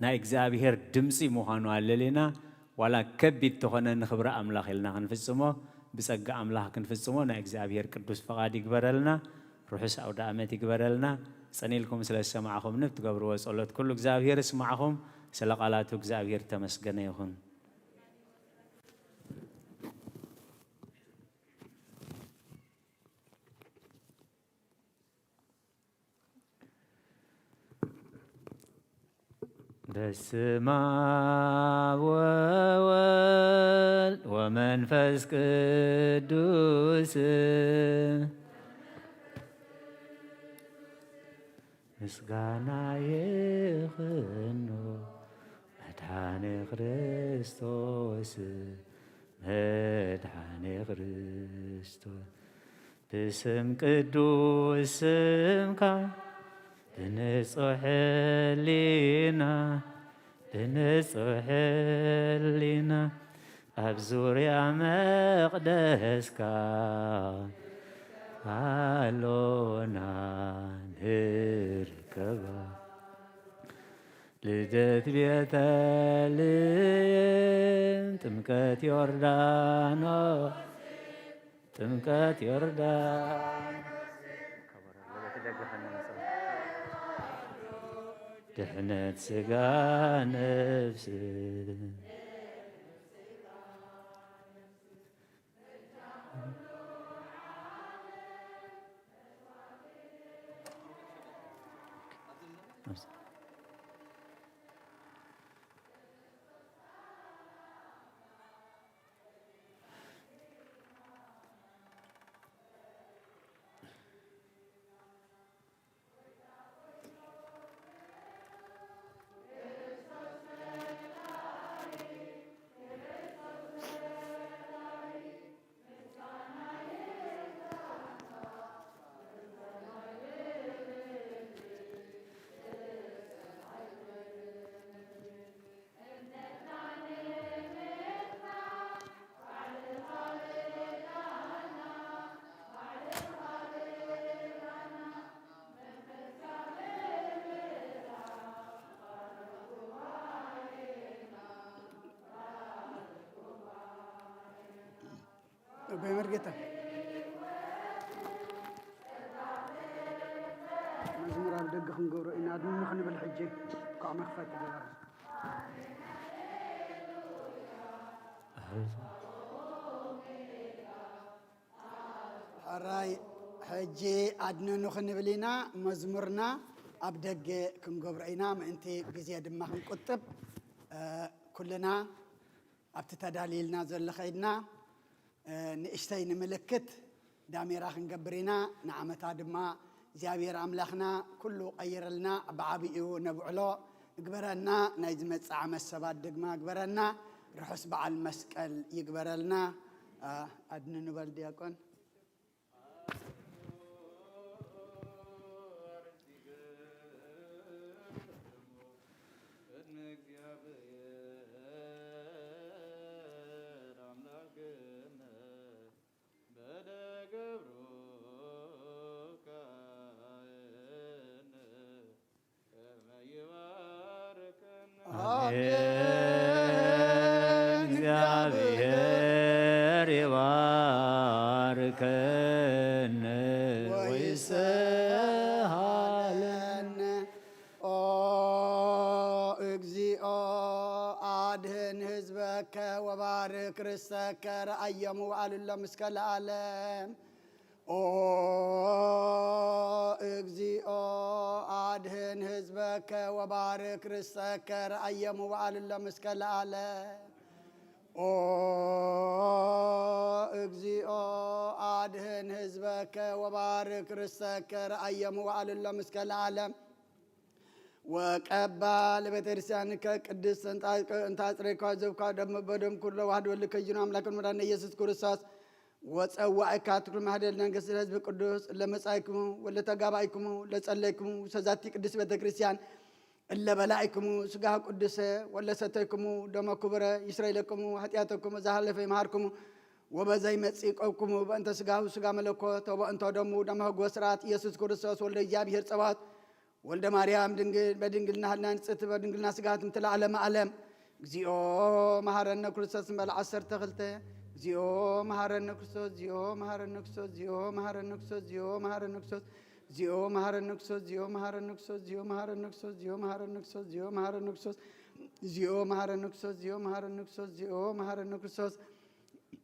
ናይ እግዚኣብሔር ድምፂ ምዃኑ ኣለሊና፣ ዋላ ከቢድ ተኾነ ንኽብሪ ኣምላኽ ኢልና ክንፍጽሞ፣ ብጸጋ ኣምላኽ ክንፍጽሞ ናይ እግዚኣብሔር ቅዱስ ፍቓድ ይግበረልና። ርሑስ ኣውደ ኣመት ይግበረልና። ጸኒልኩም ስለ ዝሰማዕኹምኒ፣ ብትገብርዎ ጸሎት ኩሉ እግዚኣብሔር ይስማዕኹም። ስለ ቃላቱ እግዚኣብሔር ተመስገነ ይኹን። በስመ አብ ወወልድ ወመንፈስ ቅዱስ ምስጋና ይኹኖ መድኃኔ ክርስቶስ፣ መድኃኔ ክርስቶስ። ብስም ቅዱስ ስምካ ብንጹሕ ሕሊና፣ ብንጹሕ ሕሊና ኣብ ዙርያ መቕደስካ ኣሎና ንርከባ። ልደት ቤተልሔም፣ ጥምቀት ዮርዳኖስ፣ ጥምቀት ዮርዳኖስ፣ ድሕነት ሥጋ ነፍስ። ኣቦይ መርጌታ፣ መዝሙር ኣብ ደገ ክንገብሮ ኢና። ኣድንኑ ክንብል ሕጂ። እንኳዕ መኽፈቲ ገበረ። ሕራይ፣ ሕጂ ኣድንኑ ክንብል ኢና። መዝሙርና ኣብ ደገ ክንገብሮ ኢና፣ ምእንቲ ግዜ ድማ ክንቁጥብ፣ እ፣ ኩልና ኣብቲ ተዳልይልና ዘሎ ኸይድና፣ እ፣ ንእሽተይ ንምልክት ዳሜራ ክንገብር ኢና። ንዓመታ ድማ እግዚኣብሔር ኣምላኽና ኩሉ ቀይረልና፣ ብዓቢኡ ነብዕሎ ይግበረና። ናይ ዝመጽእ ዓመት ሰባት ድማ ይግበረና። ርሑስ በዓል መስቀል ይግበረልና። እ፣ ኣድንኑ በል ዲያቆን። አሜን። እግዚአብሔር ይባርከነ ወይስሃለነ። ኦ እግዚኦ፣ አድህን ህዝበከ ወባርክ ርስተከ ረአዮሙ ወአልሎም እስከ ለዓለም። ኦ እግዚኦ፣ አድህን ህዝበከ ወባርክ ርስተከ ረአዮሙ ወአልሎም እስከ ለዓለም። ኦ እግዚኦ፣ አድህን ህዝበከ ወባርክ ርስተከ ረአዮሙ ወአልሎም እስከ ለዓለም። ወቀባ ለቤተ ክርስቲያንከ ቅድስት እንተ አጽሬኳ ዘብኳ ደም በደም ኩሎ ዋህድ ወልድ ከይኑ አምላክን መድኃኒነ ኢየሱስ ክርስቶስ ወጸዋእካ ትኩል ማህደል መንግስት ህዝብ ቅዱስ ለመጻእኩሙ ወለተጋባእኩሙ ለጸለይኩሙ ሰዛቲ ቅድስት ቤተ ክርስቲያን እለ በላእኩሙ ስጋሁ ቅዱሰ ወለሰተይኩሙ ደሞ ክቡረ ይስረይለኩሙ ኃጢአተኩሙ ዘሃለፈ ይመሃርኩሙ ወበዘይ መጺእ ቆብኩሙ በእንተ ስጋሁ ስጋ መለኮት ወበእንተ ደሙ ደመ ህግ ወስርዓት ኢየሱስ ክርስቶስ ወልደ እግዚኣብሔር ጸባኦት ወልደ ማርያም ድንግል በድንግልና ህልና ንጽሕት በድንግልና ስጋት ምትለ ዓለመ ዓለም። እግዚኦ መሐረነ ክርስቶስ እምበለ ዓሰርተ ክልተ። እግዚኦ መሐረነ ክርስቶስ፣ እግዚኦ መሐረነ ክርስቶስ፣ እግዚኦ መሐረነ ክርስቶስ፣ እግዚኦ መሐረነ ክርስቶስ፣ እግዚኦ መሐረነ ክርስቶስ፣ እግዚኦ መሐረነ ክርስቶስ፣ እግዚኦ መሐረነ ክርስቶስ፣ እግዚኦ መሐረነ ክርስቶስ፣ እግዚኦ መሐረነ ክርስቶስ፣ እግዚኦ መሐረነ ክርስቶስ፣ እግዚኦ መሐረነ ክርስቶስ፣ እግዚኦ መሐረነ ክርስቶስ።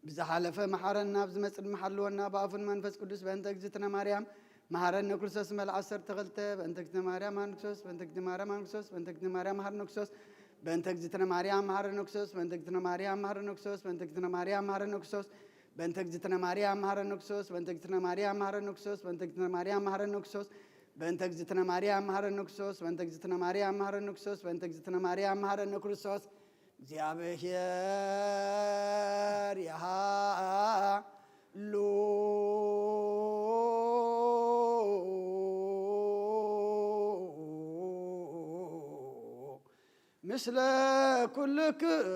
ብዝሓለፈ መሐረና፣ ብዝመጽእ ድማ ሓልወና፣ ብኣፉን መንፈስ ቅዱስ። በእንተ እግዝእትነ ማርያም መሐረነ ክርስቶስ። መልኣ ዓሰርተ ክልተ። በእንተ እግዝእትነ ማርያም መሐረነ ክርስቶስ፣ በእንተ እግዝእትነ ማርያም መሐረነ ክርስቶስ፣ በእንተ እግዝእትነ ማርያም መሐረነ ክርስቶስ፣ በእንተ እግዝእትነ ማርያም መሐረነ ክርስቶስ፣ በእንተ እግዝእትነ ማርያም መሐረነ ክርስቶስ፣ በእንተ እግዝእትነ ማርያም መሐረነ ክርስቶስ፣ በእንተ እግዝእትነ ማርያም መሐረነ ክርስቶስ፣ በእንተ እግዝእትነ ማርያም መሐረነ ክርስቶስ፣ በእንተ እግዝእትነ ማርያም መሐረነ ክርስቶስ፣ በእንተ እግዝእትነ ማርያም መሐረነ ክርስቶስ፣ በእንተ እግዝእትነ ማርያም መሐረነ ክርስቶስ። እግዚኣብሔር ይሃሉ ምስለ ኩልክም።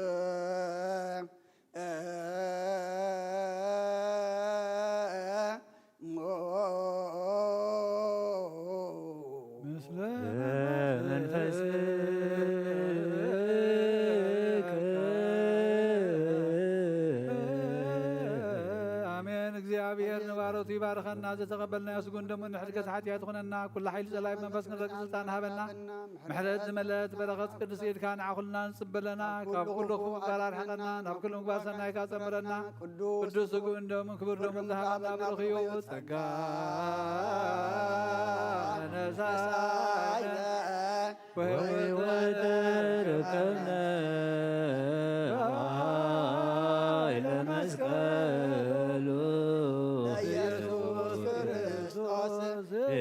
ምስለ መንፈስከ። ኣሜን። እግዚኣብሔር ንባሮቱ ይባርኸና። ዘተቐበልናዮ ስጉን ደሙን ንሕድገት ሓጢኣት ይኹነና። ኩሉ ሓይሊ ጸላኢ መንፈስ ክንረግጽ ስልጣን ሃበና። ምሕረት ዝመልአት በረኸት ቅድስት ኢድካ ንዓ ኩልና ንጽበለና። ካብ ኩሉ ክፉእ ምግባር ኣርሕቐና። ናብ ኩሉ ምግባር ሰናይካ ጸምረና። ቅዱስ ስጉን ደሙን ክቡር ደሙን ዝሃበና ብሩኽ እዩ። ጸጋ ነሳይነ ወሕይወት ተረከብነ ኃይለ መስቀሉ ኢየሱስ ክርስቶስ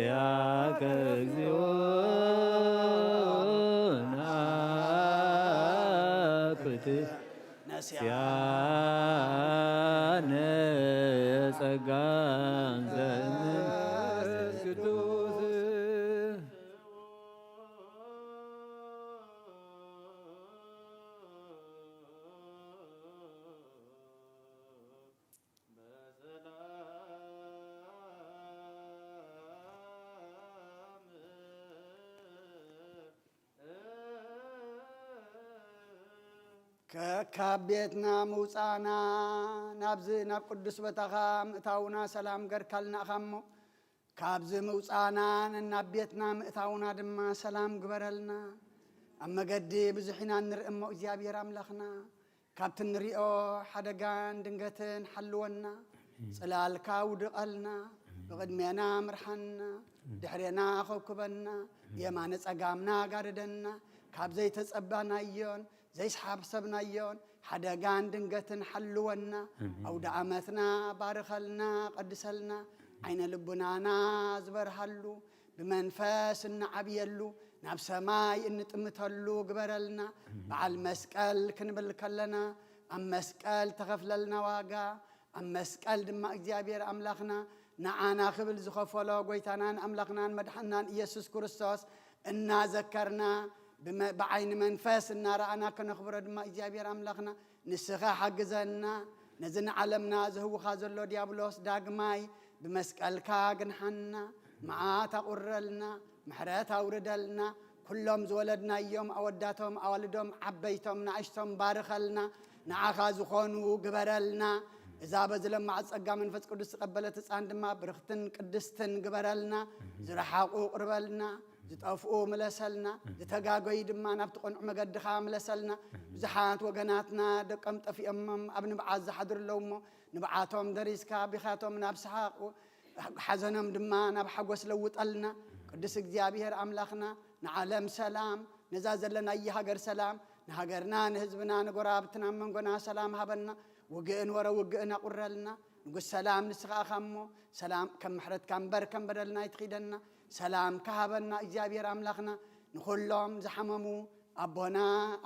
ያከ እግዚኦ ናኩት ሲያነ ጸጋን ዘመንፈስ ቅዱስ። ከካብ ቤትና ምውፃእና ናብዚ ናብ ቅዱስ ቦታኻ ምእታውና ሰላም ገርካልና ኢኻ እሞ፣ ካብዚ ምውፃእና ነናብ ቤትና ምእታውና ድማ ሰላም ግበረልና። ኣብ መገዲ ብዙሕ ኢና ንርኢ እሞ እግዚኣብሔር ኣምላኽና፣ ካብቲ ንሪኦ ሓደጋን ድንገትን ሓልወና። ጽላልካ ውድቐልና፣ ብቕድሜና ምርሓና፣ ድሕሬና ኸውክበና፣ የማነ ጸጋምና ጋርደና። ካብ ዘይተጸባናዮን ዘይሓሰብናዮን ሓደጋን ድንገትን ሓልወና። ኣውደ ዓመትና ባርኸልና፣ ቀድሰልና፣ ዓይነ ልቡናና ዝበርሃሉ፣ ብመንፈስ እንዓብየሉ፣ ናብ ሰማይ እንጥምተሉ ግበረልና። በዓል መስቀል ክንብል ከለና፣ ኣብ መስቀል ተኸፍለልና ዋጋ፣ ኣብ መስቀል ድማ እግዚኣብሔር ኣምላኽና ንዓና ክብል ዝኸፈሎ፣ ጎይታናን ኣምላኽናን መድሓንናን ኢየሱስ ክርስቶስ እናዘከርና፣ ብመ-፣ ብዓይኒ መንፈስ እናረኣና ከነኽብሮ ድማ እግዚኣብሔር ኣምላኽና ንስኻ ሓግዘና። ነዚ ንዓለምና ዘህውኻ ዘሎ ዲያብሎስ ዳግማይ ብመስቀልካ ግንሓና፣ መዓት ኣቑረልና፣ ምሕረት ኣውርደልና። ኩሎም ዝወለድናዮም ኣወዳቶም ኣዋልዶም ዓበይቶም ንኣሽቶም ባርኸልና፣ ንዓኻ ዝኾኑ ግበረልና። እዛ በዚ ለማዕ ጸጋ መንፈስ ቅዱስ ዝቐበለት ህፃን ድማ ብርኽትን ቅድስትን ግበረልና። ዝረሓቑ ቅርበልና፣ ዝጠፍኡ ምለሰልና፣ ዝተጋገዩ ድማ ናብቲ ቅኑዕ መገድኻ ምለሰልና። ብዙሓት ወገናትና ደቆም ጠፊኦሞም ኣብ ንብዓት ዝሓድሩ ኣለዉ እሞ፣ ንብዓቶም ደሪስካ ብኻቶም ናብ ሰሓቕ፣ ሓዘኖም ድማ ናብ ሓጎስ ለውጠልና። ቅዱስ እግዚኣብሔር ኣምላኽና፣ ንዓለም ሰላም፣ ነዛ ዘለናያ ሃገር ሰላም፣ ንሃገርና ንህዝብና ንጎረባብትና ኣብ መንጎና ሰላም ሃበና። ውግእን ወረ ውግእን ኣቑረልና። ንጉስ ሰላም ንስኻ ኢኻ እሞ፣ ሰላም ከም ምሕረትካ እምበር ከም በደልና ኣይትኺደና። ሰላምካ ሃበና እግዚኣብሔር ኣምላኽና። ንኹሎም ዝሓመሙ ኣቦና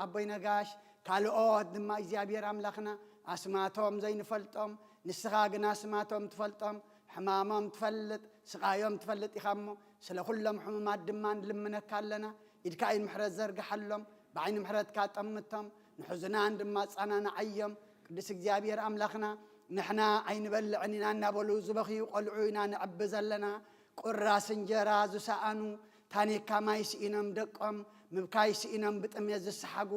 ኣቦይ ነጋሽ፣ ካልኦት ድማ እግዚኣብሔር ኣምላኽና፣ ኣስማቶም ዘይንፈልጦም፣ ንስኻ ግን ኣስማቶም ትፈልጦም፣ ሕማሞም ትፈልጥ፣ ስቓዮም ትፈልጥ ኢኻ እሞ፣ ስለ ኩሎም ሕሙማት ድማ ንልምነካ ኣለና። ኢድካ ዓይኒ ምሕረት ዘርግሓሎም፣ ብዓይኒ ምሕረትካ ጠምቶም፣ ንሕዙናን ድማ ኣጸናንዓዮም። ቅዱስ እግዚኣብሔር ኣምላኽና፣ ንሕና ኣይንበልዕን ኢና እናበሉ ዝበኽዩ ቆልዑ ኢና ንዕቢ ዘለና። ቁራስ እንጀራ ዝሰኣኑ፣ ታኒካ ማይ ስኢኖም ደቆም፣ ምብካይ ስኢኖም ብጥሜት ዝሰሓጉ፣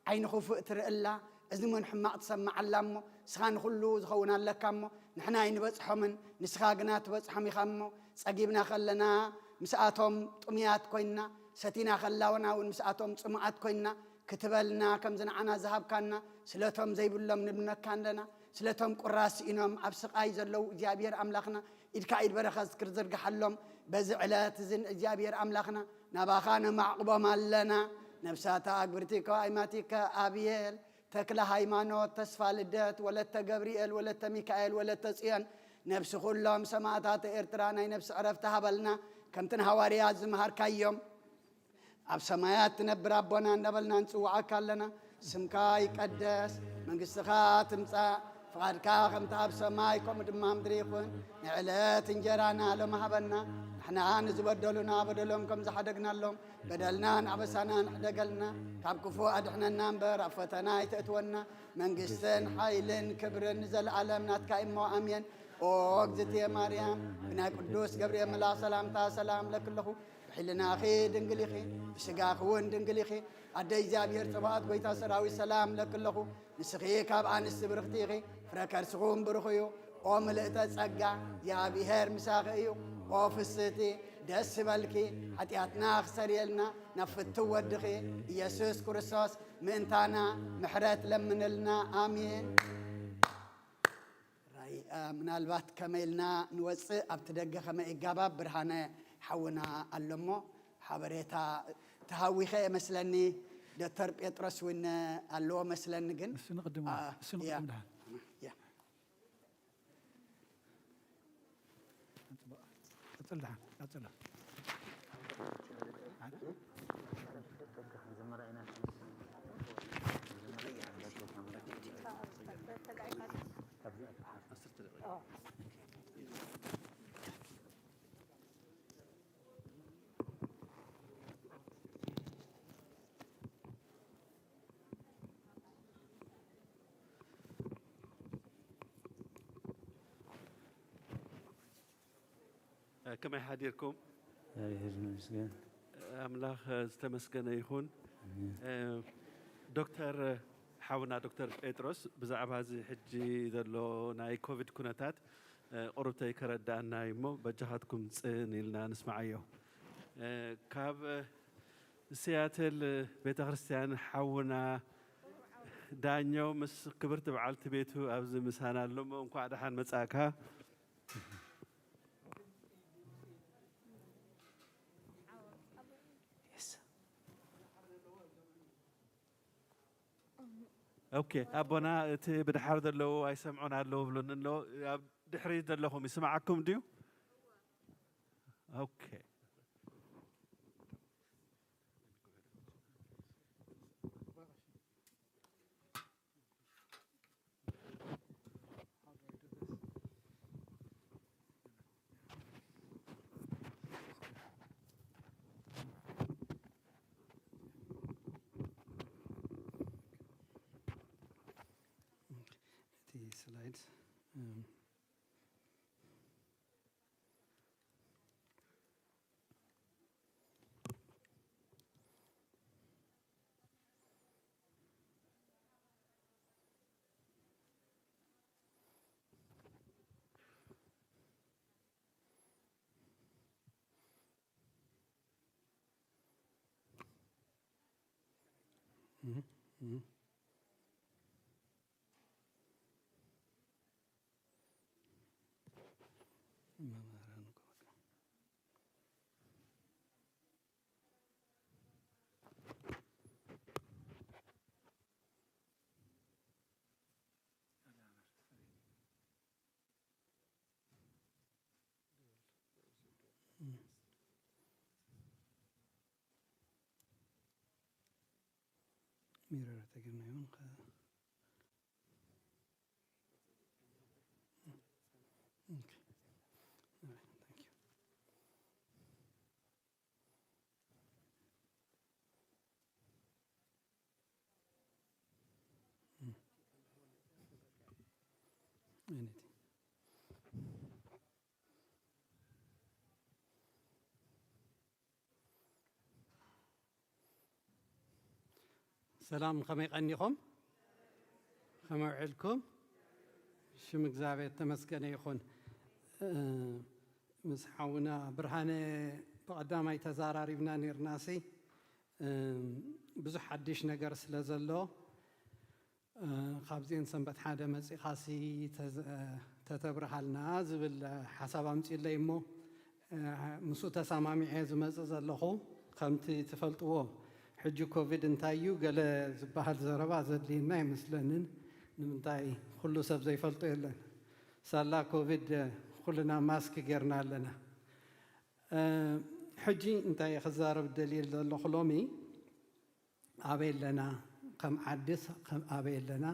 ዓይኒ ክፉእ ትርኢ ኣላ፣ እዝኒ እውን ሕማቕ ትሰምዕ ኣላ እሞ፣ ንስኻ ንኹሉ ዝኸውን ኣለካ እሞ፣ ንሕና ኣይንበጽሖምን፣ ንስኻ ግና ትበጽሖም ኢኻ እሞ፣ ጸጊብና ከለና ምስኣቶም ጥሙያት ኮይንና፣ ሰቲና ከላወና እውን ምስኣቶም ጽሙኣት ኮይንና፣ ክትበልና ከምዚ ንዓና ዝሃብካና፣ ስለቶም ዘይብሎም ንብነካ ኣለና። ስለቶም ቁራስ ስኢኖም ኣብ ስቓይ ዘለዉ እግዚኣብሔር ኣምላኽና፣ ኢድካ ኢድ በረኸት ክትዝርግሓሎም፣ በዚ ዕለት እዚ እግዚኣብሔር ኣምላኽና፣ ናባኻ ነማዕቕቦም ኣለና። ነብሳታ ኣግብርቲከ ኣይማቲከ ኣብየል፣ ተክለ ሃይማኖት፣ ተስፋ ልደት፣ ወለተ ገብርኤል፣ ወለተ ሚካኤል፣ ወለተ ጽዮን፣ ነብሲ ኩሎም ሰማእታት ኤርትራ ናይ ነብሲ ዕረፍቲ ሃበልና፣ ከምቲ ንሃዋርያት ዝመሃርካዮም። ኣብ ሰማያት ትነብር ኣቦና እንዳበልና ንጽውዓካ ኣለና። ስምካ ይቀደስ፣ መንግስትኻ ትምጻእ፣ ፍቓድካ ከምቲ ኣብ ሰማይ ከምኡ ድማ ምድሪ ይኹን። ንዕለት እንጀራና ሎሚ ሃበና። ንሕና ንዝበደሉና በደሎም ከም ዝሓደግናሎም በደልናን ኣበሳናን ሕደገልና፣ ካብ ክፉእ ኣድሕነና እምበር ኣብ ፈተና ኣይተእትወና። መንግስትን ሓይልን ክብርን ንዘለኣለም ናትካ እሞ ኣሜን። ኦ እግዝእትየ ማርያም፣ ብናይ ቅዱስ ገብርኤል መልኣኽ ሰላምታ ሰላም ለክለኹ። ብሕልናኺ ድንግል ኢኺ፣ ብስጋኺ እውን ድንግል ኢኺ። ኣደ እግዚኣብሔር ጸባኦት፣ ጎይታ ሰራዊት፣ ሰላም ለክለኹ። ንስኺ ካብ ኣንስቲ ብርኽቲ ኢኺ፣ ፍረ ከርስኹም ብሩኽ እዩ። ኦ ምልእተ ጸጋ፣ እግዚኣብሔር ምሳኺ እዩ። ኦ ፍስቲ፣ ደስ ይበልኪ፣ ሓጢኣትና ክሰርየልና ናብ ፍትው ወድኺ ኢየሱስ ክርስቶስ ምእንታና ምሕረት ለምንልና። ኣሜን። ራይ፣ አ፣ ምናልባት ከመይ ኢልና ንወፅእ ኣብቲ ደገ ከመይ ይጋባብ ብርሃነ ሓውና ኣሎ እሞ ሓበሬታ ተሃዊኸ እመስለኒ። ዶክተር ጴጥሮስ እውን ኣለዎ መስለኒ ግን፣ ንሱ ንቅድም፣ አ፣ ንሱ ንቅድም ያ። ደሓን። ያ። ቀጽል ደሓን፣ ቀጽሎ። ከመይ ሓዲርኩም? እግዚኣብሔር ይመስገን። ኣምላኽ ዝተመስገነ ይኹን። ኣሜን። እ፣ ዶክተር፣ ሓውና ዶክተር ጴጥሮስ፣ ብዛዕባ እዚ ሕጂ ዘሎ ናይ ኮቪድ ኩነታት፣ እ፣ ቁሩብተይ ከረድኣና እዩ እሞ፣ በጃኻትኩም ጽን ኢልና ንስምዓዮ። እ፣ ካብ፣ እ፣ ሲያትል ቤተ ክርስቲያን ሓውና ዳኘው ምስ ክብርቲ በዓልቲ ቤቱ ኣብዚ ምሳና ኣሎ እሞ፣ እንኳዕ ደሓን መጻእካ። ኦኬ፣ ኣቦና፣ እቲ ብድሓር ዘለዉ ኣይሰምዑን ኣለዉ ብሉኒ ኣሎ። ኣብ ድሕሪት ዘለኹም ይስምዓኩም ድዩ? ኦኬ። እቲ ስላይድ፣ እም፣ እህ፣ እህ። መምህራን እኮ በቃ። ሚረር ተገናኙን ከ-፣ ኦኬ። ኦራይት፣ ታንክ ዩ። ሰላም፣ ከመይ ቀኒኹም? ከመይ ውዒልኩም? ሽም እግዚኣብሔር ተመስገነ ይኹን። እ፣ ምስ ሓውና ብርሃነ ብቐዳማይ ተዛራሪብና ኔርናሲ። ብዙሕ ሓድሽ ነገር ስለ ዘሎ ካብዚአን ሰንበት ሓደ መፂኻሲ ተተብርሃልና ዝብል ሓሳብ ኣምፅኡለይ እሞ ምስኡ ተሰማሚዐ ዝመፅእ ዘለኹ። ከምቲ ትፈልጥዎ ሕጂ ኮቪድ እንታይ እዩ ገለ ዝበሃል ዘረባ ዘድልየና ኣይመስለንን። ንምንታይ ኩሉ ሰብ ዘይፈልጦ የለን። ሳላ ኮቪድ ኩልና ማስክ ጌርና ኣለና። ሕጂ እንታይ ክዛረብ ደልየ ዘለኹ ሎሚ ኣበይ ኣለና፣ ከም ዓድስ ኣበይ ኣለና፣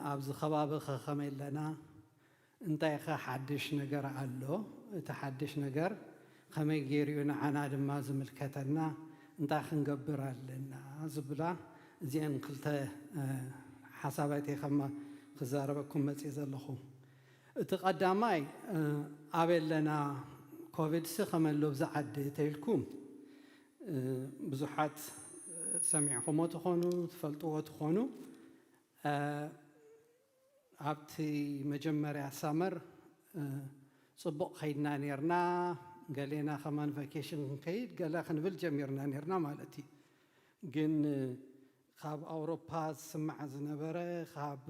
ኣብዚ ከባቢ ከ ከመይ ኣለና፣ እንታይ ከ ሓድሽ ነገር ኣሎ፣ እቲ ሓድሽ ነገር ከመይ ገይሩ እዩ ንዓና ድማ ዝምልከተና፣ እንታይ ክንገብር ኣለና ዝብላ እዚአን ክልተ ሓሳባት እየ ከማ ክዛረበኩም መፅእ ዘለኹ። እቲ ቀዳማይ ኣበይ ኣለና፣ ኮቪድሲ ከመይ ኣሎ ብዛ ዓዲ ተይልኩም ብዙሓት ሰሚዕኹሞ ትኾኑ ትፈልጥዎ ትኾኑ። ኣብቲ መጀመርያ ሳመር ፅቡቕ ከይድና ነርና። ገሌና ከማን ቫኬሽን ክንከይድ ገለ ክንብል ጀሚርና ነርና ማለት እዩ። ግን ካብ ኣውሮፓ ዝስማዕ ዝነበረ፣ ካብ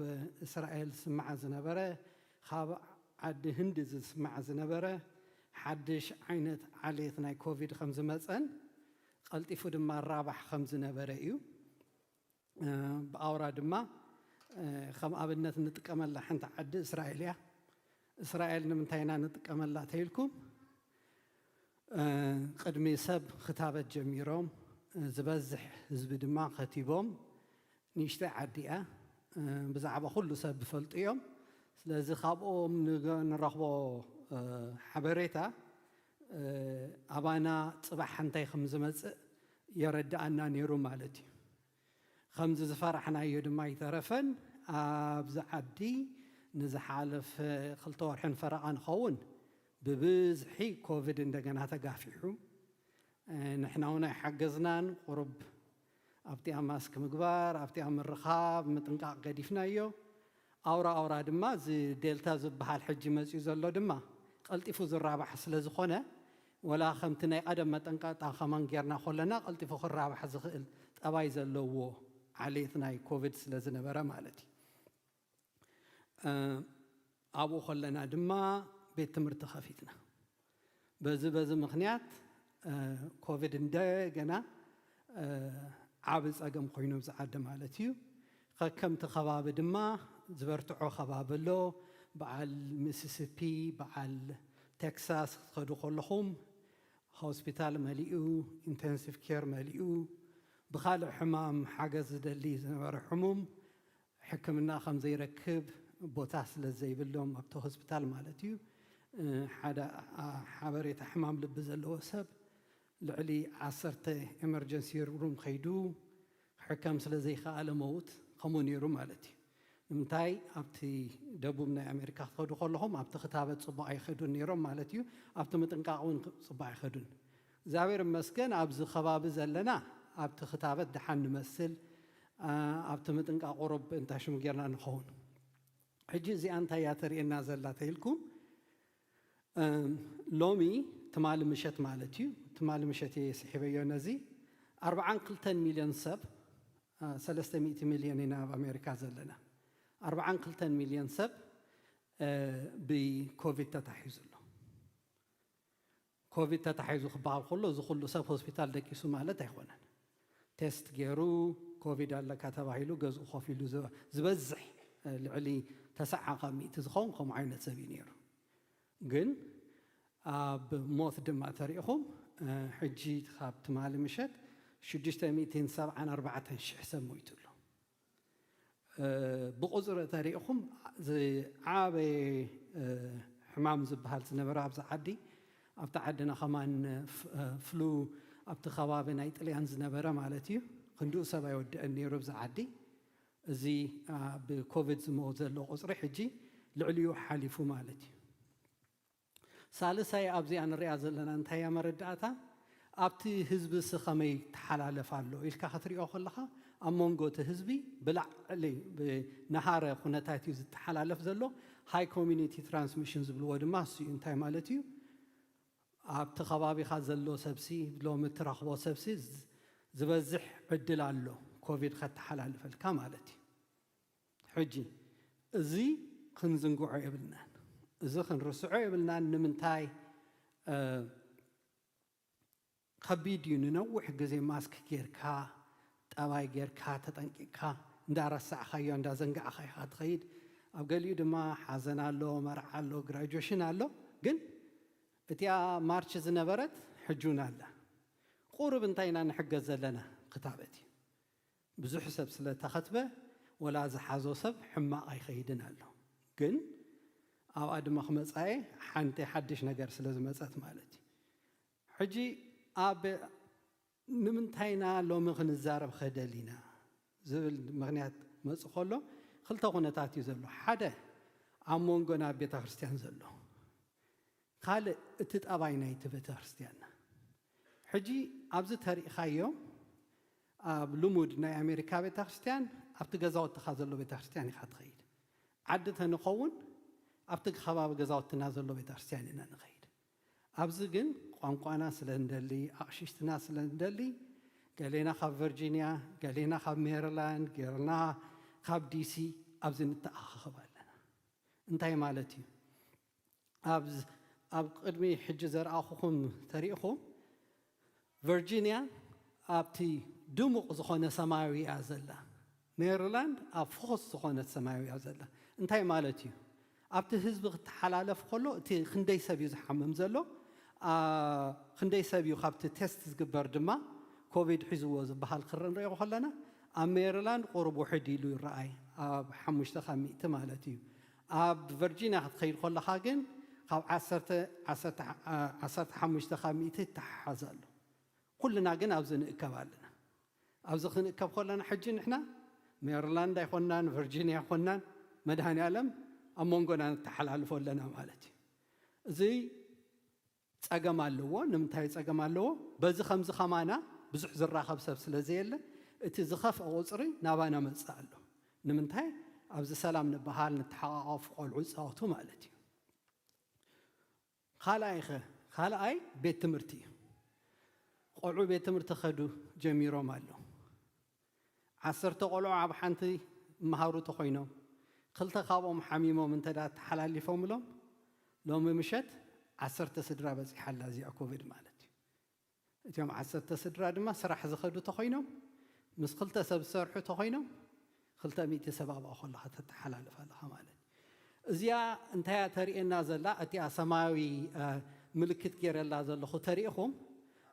እስራኤል ዝስማዕ ዝነበረ፣ ካብ ዓዲ ህንዲ ዝስማዕ ዝነበረ ሓድሽ ዓይነት ዓሌት ናይ ኮቪድ ከም ዝመፀን ቀልጢፉ ድማ ራባሕ ከም ዝነበረ እዩ። ብኣውራ ድማ ከም ኣብነት እንጥቀመላ ሓንቲ ዓዲ እስራኤል እያ። እስራኤል ንምንታይ ኢና ንጥቀመላ ተይልኩም፣ ቅድሚ ሰብ ክታበት ጀሚሮም ዝበዝሕ ህዝቢ ድማ ከቲቦም ንእሽተይ ዓዲ እያ። ብዛዕባ ኩሉ ሰብ ዝፈልጡ እዮም። ስለዚ ካብኦም ንረኽቦ ሓበሬታ ኣባና ፅባሕ እንታይ ከም ዝመፅእ የረድኣና ነይሩ ማለት እዩ። ከምዚ ዝፈራሕናዮ ድማ ኣይተረፈን። ኣብዚ ዓዲ ንዝሓለፈ ክልተ ወርሕን ፈረቓ ንኸውን ብብዝሒ ኮቪድ እንደገና ተጋፊሑ። ንሕና እውን ኣይሓገዝናን። ቁሩብ ኣብቲኣ ማስክ ምግባር፣ ኣብቲኣ ምርኻብ፣ ምጥንቃቕ ገዲፍናዮ። ኣውራ ኣውራ ድማ እዚ ዴልታ ዝበሃል ሕጂ መፂኡ ዘሎ ድማ ቀልጢፉ ዝራባሕ ስለ ዝኾነ፣ ወላ ከምቲ ናይ ቀደም መጠንቀቕታ ከማን ጌርና ከለና ቀልጢፉ ክራባሕ ዝኽእል ጠባይ ዘለዎ ዓሌት ናይ ኮቪድ ስለ ዝነበረ ማለት እዩ። ኣብኡ ከለና ድማ ቤት ትምህርቲ ከፊትና። በዚ በዚ ምኽንያት ኮቪድ እንደገና ዓቢ ጸገም ኮይኑ ኣብዚ ዓዲ ማለት እዩ። ከከምቲ ከባቢ ድማ ዝበርትዖ ከባቢ ኣሎ። በዓል ሚሲሲፒ፣ በዓል ቴክሳስ ክትኸዱ ከለኹም ሆስፒታል መሊኡ፣ ኢንተንሲቭ ኬር መሊኡ፣ ብኻልእ ሕማም ሓገዝ ዝደሊ ዝነበረ ሕሙም ሕክምና ከም ዘይረክብ ቦታ ስለ ዘይብሎም ኣብቲ ሆስፒታል ማለት እዩ። ሓደ ሓበሬታ ሕማም ልቢ ዘለዎ ሰብ ልዕሊ ዓሰርተ ኤመርጀንሲ ሩም ከይዱ ክሕከም ስለ ዘይከኣለ መውት ከምኡ ነይሩ ማለት እዩ። ንምንታይ ኣብቲ ደቡብ ናይ ኣሜሪካ ክትኸዱ ከለኹም ኣብቲ ክታበት ፅቡቕ ኣይኸዱን ነይሮም ማለት እዩ። ኣብቲ ምጥንቃቕ እውን ፅቡቕ ኣይኸዱን። እግዚኣብሔር ይመስገን ኣብዚ ከባቢ ዘለና ኣብቲ ክታበት ደሓን ንመስል፣ ኣብቲ ምጥንቃቕ ቁሩብ እንታይ ሽሙ ጌርና ንኸውን። ሕጂ እዚኣ እንታይ እያ ተርእየና ዘላ ተይልኩም፣ ሎሚ ትማሊ ምሸት ማለት እዩ። ትማሊ ምሸት እየ ስሒበዮ ነዚ ኣርብዓን ክልተን ሚልዮን ሰብ፣ ሰለስተ ሚእቲ ሚልዮን ኢና ኣብ ኣሜሪካ ዘለና። ኣርብዓን ክልተን ሚልዮን ሰብ ብኮቪድ ተታሒዙ ኣሎ። ኮቪድ ተታሒዙ ክበሃል ከሎ እዚ ኩሉ ሰብ ሆስፒታል ደቂሱ ማለት ኣይኮነን። ቴስት ገይሩ ኮቪድ ኣለካ ተባሂሉ ገዝኡ ኮፍ ኢሉ ዝበዝሕ ልዕሊ ተስዓ ካብ ሚእቲ ዝኸውን ከምኡ ዓይነት ሰብ እዩ ነይሩ። ግን ኣብ ሞት ድማ ተሪእኹም ሕጂ ካብ ትማሊ ምሸት ሽዱሽተ ሚእትን ሰብዓን ኣርባዕተን ሽሕ ሰብ ሞይቱ ኣሎ። ብቁፅሪ ተሪእኹም ዝዓበየ ሕማም ዝበሃል ዝነበረ ኣብዚ ዓዲ ኣብቲ ዓድና ከማን ፍሉ ኣብቲ ከባቢ ናይ ጥልያን ዝነበረ ማለት እዩ። ክንድኡ ሰብ ኣይወድአን ነይሩ ኣብዚ ዓዲ። እዚ ብኮቪድ ዝመውት ዘሎ ቁፅሪ ሕጂ ልዕሊኡ ሓሊፉ ማለት እዩ። ሳልሳይ ኣብዚኣ ንሪኣ ዘለና እንታይ እያ መረዳእታ ኣብቲ ህዝቢ ሲ ከመይ ተሓላለፍ ኣሎ ኢልካ ክትሪኦ ከለኻ ኣብ መንጎ እቲ ህዝቢ ብላዕሊ ብናሃረ ኩነታት እዩ ዝተሓላለፍ ዘሎ። ሃይ ኮሚኒቲ ትራንስሚሽን ዝብልዎ ድማ እሱ እዩ። እንታይ ማለት እዩ? ኣብቲ ከባቢኻ ዘሎ ሰብሲ ሎሚ እትረኽቦ ሰብሲ ዝበዝሕ ዕድል ኣሎ ኮቪድ ከተሓላልፈልካ ማለት እዩ። ሕጂ እዚ ክንዝንግዖ የብልናን፣ እዚ ክንርስዖ የብልናን። ንምንታይ ከቢድ እዩ። ንነዊሕ ግዜ ማስክ ጌርካ፣ ጠባይ ጌርካ፣ ተጠንቂቕካ፣ እንዳረሳዕካዮ እንዳዘንጋዕካ ኢኻ ትኸይድ። ኣብ ገሊኡ ድማ ሓዘን ኣሎ፣ መርዓ ኣሎ፣ ግራጁዌሽን ኣሎ። ግን እቲኣ ማርች ዝነበረት ሕጂ እውን ኣላ። ቁሩብ እንታይ ኢና ንሕገዝ ዘለና? ክታበት እዩ። ብዙሕ ሰብ ስለ ተኸትበ ወላ ዝሓዞ ሰብ ሕማቕ ኣይኸይድን ኣሎ። ግን ኣብኣ ድማ ክመጻየ ሓንቲ ሓድሽ ነገር ስለ ዝመጸት ማለት እዩ። ሕጂ ኣብ ንምንታይ ኢና ሎሚ ክንዛረብ ከደሊና ዝብል ምኽንያት መጽእ ከሎ ክልተ ኩነታት እዩ ዘሎ። ሓደ ኣብ መንጎና ኣብ ቤተ ክርስቲያን ዘሎ፣ ካልእ እቲ ጠባይ ናይቲ ቤተ ክርስቲያንና። ሕጂ ኣብዚ ተሪእኻዮ ኣብ ልሙድ ናይ ኣሜሪካ ቤተ ክርስቲያን ኣብቲ ገዛውትኻ ዘሎ ቤተ ክርስቲያን ኢኻ ትኸይድ። ዓዲ ተንኸውን ኣብቲ ከባቢ ገዛውትና ዘሎ ቤተ ክርስቲያን ኢና ንኸይድ። ኣብዚ ግን ቋንቋና ስለ እንደሊ፣ ኣቕሽሽትና ስለ እንደሊ፣ ገሌና ካብ ቨርጂንያ፣ ገሌና ካብ ሜሪላንድ፣ ገሌና ካብ ዲሲ ኣብዚ ንተኣኻኸብ ኣለና። እንታይ ማለት እዩ? ኣብ ኣብ ቅድሚ ሕጂ ዘርኣኹኹም ተሪእኹም፣ ቨርጂንያ ኣብቲ ድሙቕ ዝኾነ ሰማያዊ እያ ዘላ። ሜሪላንድ ኣብ ፍኹስ ዝኾነት ሰማያዊ እያ ዘላ። እንታይ ማለት እዩ? ኣብቲ ህዝቢ ክተሓላለፍ ከሎ እቲ ክንደይ ሰብ እዩ ዝሓምም ዘሎ፣ ኣ፣ ክንደይ ሰብ እዩ ካብቲ ቴስት ዝግበር ድማ ኮቪድ ሒዝዎ ዝበሃል ክረ-፣ ንሪኦ ከለና ኣብ ሜሪላንድ ቁሩብ ውሕድ ኢሉ ይረኣይ፣ ኣብ ሓሙሽተ ካብ ሚእቲ ማለት እዩ። ኣብ ቨርጂንያ ክትኸይድ ከለኻ ግን ካብ ዓሰርተ፣ ዓሰርተ፣ ዓ-፣ ዓሰርተ ሓሙሽተ ካብ ሚእቲ ይተሓሓዝ ኣሎ። ኩልና ግን ኣብዚ ንእከብ ኣለና። ኣብዚ ክንእከብ ከለና ሕጂ ንሕና ሜሪላንድ ኣይኮናን፣ ቨርጂንያ ኣይኮናን፣ መድሃኔ ኣለም ኣብ መንጎና ነተሓላልፎ ኣለና ማለት እዩ። እዚ ጸገም ኣለዎ። ንምንታይ ጸገም ኣለዎ? በዚ ከምዚ ከማና ብዙሕ ዝራኸብ ሰብ ስለ ዘየለ እቲ ዝኸፍአ ቁጽሪ ናባና መጽእ ኣሎ። ንምንታይ? ኣብዚ ሰላም ንበሃል፣ ንተሓቓቐፍ፣ ቆልዑ ይጻወቱ ማለት እዩ። ካልኣይ ኸ? ካልኣይ ቤት ትምህርቲ እዩ። ቆልዑ ቤት ትምህርቲ ከዱ ጀሚሮም ኣለዉ። ዓሰርተ ቆልዑ ኣብ ሓንቲ ይመሃሩ ተኾይኖም፣ ክልተ ካብኦም ሓሚሞም እንተ ደኣ ተሓላሊፎምሎም፣ ሎሚ ምሸት ዓሰርተ ስድራ በጺሓ ኣላ እዚኣ ኮቪድ ማለት እዩ። እቲኦም ዓሰርተ ስድራ ድማ ስራሕ ዝኸዱ ተኾይኖም፣ ምስ ክልተ ሰብ ዝሰርሑ ተኾይኖም፣ ክልተ ሚእቲ ሰብ ኣብኣ ከለኻ ተተሓላልፍ ኣለኻ ማለት እዩ። እዚኣ እንታይ እያ ተርእየና ዘላ? እቲኣ ሰማያዊ፣ እ፣ ምልክት ገይረላ ዘለኹ ተሪእኹም፣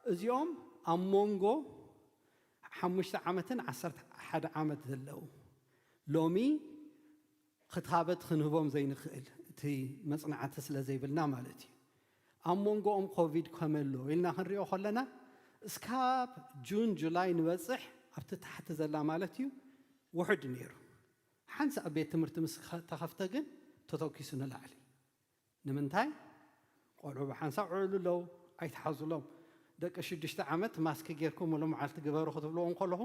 እዚኦም ኣብ መንጎ ሓሙሽተ ዓመትን ዓሰርተ ሓደ ዓመት ዘለዉ፣ ሎሚ ክታበት ክንህቦም ዘይንኽእል፣ እቲ መጽናዕቲ ስለ ዘይብልና ማለት እዩ። ኣብ መንጎኦም ኮቪድ ከመይ ኣሎ ኢልና ክንሪኦ ከለና፣ እስካብ ጁን፣ ጁላይ ንበጽሕ ኣብቲ ታሕቲ ዘላ ማለት እዩ፣ ውሑድ ነይሩ። ሓንሳእ ቤት ትምህርቲ ምስ ከ-፣ ተኸፍተ ግን ተተኪሱ ንላዕሊ። ንምንታይ? ቆልዑ ብሓንሳብ ውዕሉ ኣለዉ፣ ኣይትሓዙሎም። ደቂ ሽዱሽተ ዓመት ማስክ ጌርኩም ሎመዓልቲ ግበሩ ክትብልዎም ከለኹ፣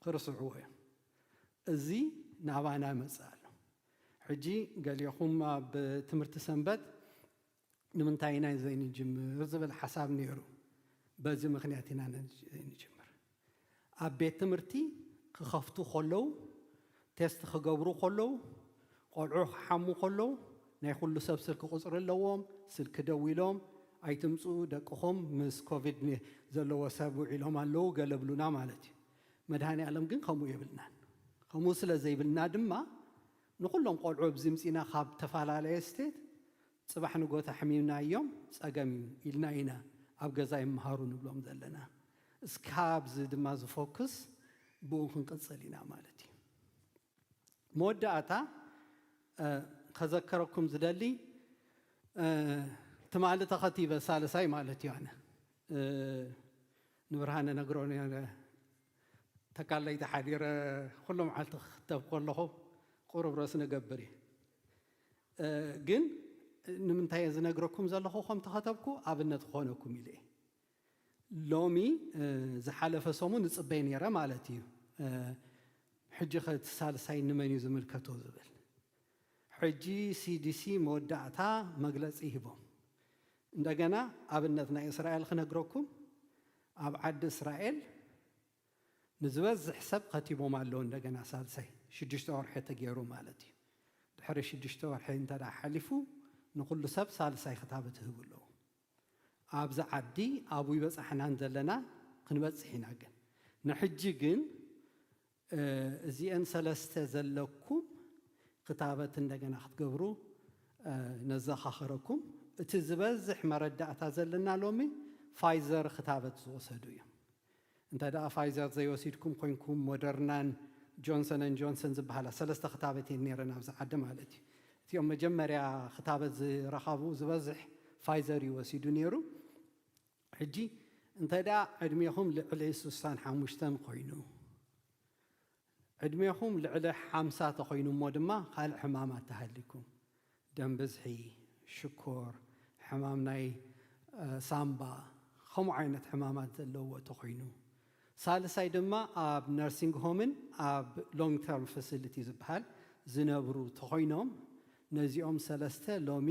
ክርስዕዎ እዮም። እዚ ናባና ይመጽእ ኣሎ። ሕጂ ገሊኹም ኣብ ትምህርቲ ሰንበት ንምንታይ ኢና ዘይንጅምር ዝብል ሓሳብ ነይሩ። በዚ ምኽንያት ኢና ነንጅ-፣ ዘይንጅምር። ኣብ ቤት ትምህርቲ ክኸፍቱ ከለዉ፣ ቴስት ክገብሩ ከለዉ፣ ቆልዑ ክሓሙ ከለዉ፣ ናይ ኩሉ ሰብ ስልኪ ቁጽሪ ኣለዎም። ስልኪ ደዊሎም፣ "ኣይትምጽኡ፣ ደቅኹም ምስ ኮቪድ ን-፣ ዘለዎ ሰብ ውዒሎም ኣለዉ፣ ገለ ብሉና" ማለት እዩ። መድሃኔ ኣለም ግን ከምኡ የብልናን። ከምኡ ስለ ዘይብልና ድማ ንኹሎም ቆልዑ ኣብዚ ምጺና ካብ ተፈላለየ ስቴት ጽባሕ ንጎታ ሕሚምናዮም ጸገም እዩ ኢልና ኢና ኣብ ገዛ ይመሃሩ ንብሎም ዘለና። እስካብዚ ድማ ዝፎክስ ብኡ ክንቅጽል ኢና ማለት እዩ። መወዳእታ፣ እ፣ ከዘከረኩም ዝደሊ፣ እ፣ ትማሊ ተኸቲበ ሳልሳይ ማለት እዩ። ኣነ፣ እ፣ ንብርሃነ ነግሮ ነይረ፣ ተካለይቲ ሓዲረ ኩሉ መዓልቲ ክኽተብ ከለኹ ቁሩብ ረስ ንገብር እየ። እ፣ ግን ንምንታይ እየ ዝነግረኩም ዘለኹ ከም ተኸተብኩ ኣብነት ክኾነኩም ኢለ እየ። ሎሚ፣ እ፣ ዝሓለፈ ሰሙን እጽበይ ነይረ ማለት እዩ። እ፣ ሕጂ ኸ እቲ ሳልሳይ ንመን እዩ ዝምልከቶ ዝብል። ሕጂ ሲ ዲ ሲ መወዳእታ መግለጺ ሂቦም። እንደገና ኣብነት ናይ እስራኤል ክነግረኩም፣ ኣብ ዓዲ እስራኤል ንዝበዝሕ ሰብ ከቲቦም ኣለዉ። እንደገና ሳልሳይ ሽዱሽተ ወርሒ ተገይሩ ማለት እዩ። ድሕሪ ሽዱሽተ ወርሒ እንተ ደኣ ሓሊፉ ንኹሉ ሰብ ሳልሳይ ክታበት ይህቡ ኣለዉ። ኣብዚ ዓዲ ኣብኡ ይበጻሕናን ዘለና ክንበጽሕ ኢና። ግን ንሕጂ ግን እዚአን ሰለስተ ዘለኩም ክታበት እንደገና ክትገብሩ ነዘኻኽረኩም። እቲ ዝበዝሕ መረዳእታ ዘለና ሎሚ ፋይዘር ክታበት ዝወሰዱ እዮም። እንተ ደኣ ፋይዘር ዘይወሲድኩም ኮይንኩም ሞደርናን ጆንሰን ን ጆንሰን ዝበሃላ ሰለስተ ክታበት እየን ነይረን ኣብዚ ዓዲ ማለት እዩ። እቲኦም መጀመርያ ክታበት ዝረኸቡ ዝበዝሕ ፋይዘር እዩ ወሲዱ ነይሩ። ሕጂ እንተ ደኣ ዕድሜኹም ልዕሊ ስሳን ሓሙሽተን ኮይኑ ዕድሜኹም ልዕሊ ሓምሳ ተኾይኑ እሞ ድማ ካልእ ሕማማት ተሃሊኩም ደም ብዝሒ፣ ሽኮር፣ ሕማም ናይ ሳምባ ከምኡ ዓይነት ሕማማት ዘለዎ ተኾይኑ፣ ሳልሳይ ድማ ኣብ ነርሲንግ ሆምን ኣብ ሎንግ ተርም ፋሲሊቲ ዝበሃል ዝነብሩ ተኾይኖም ነዚኦም ሰለስተ ሎሚ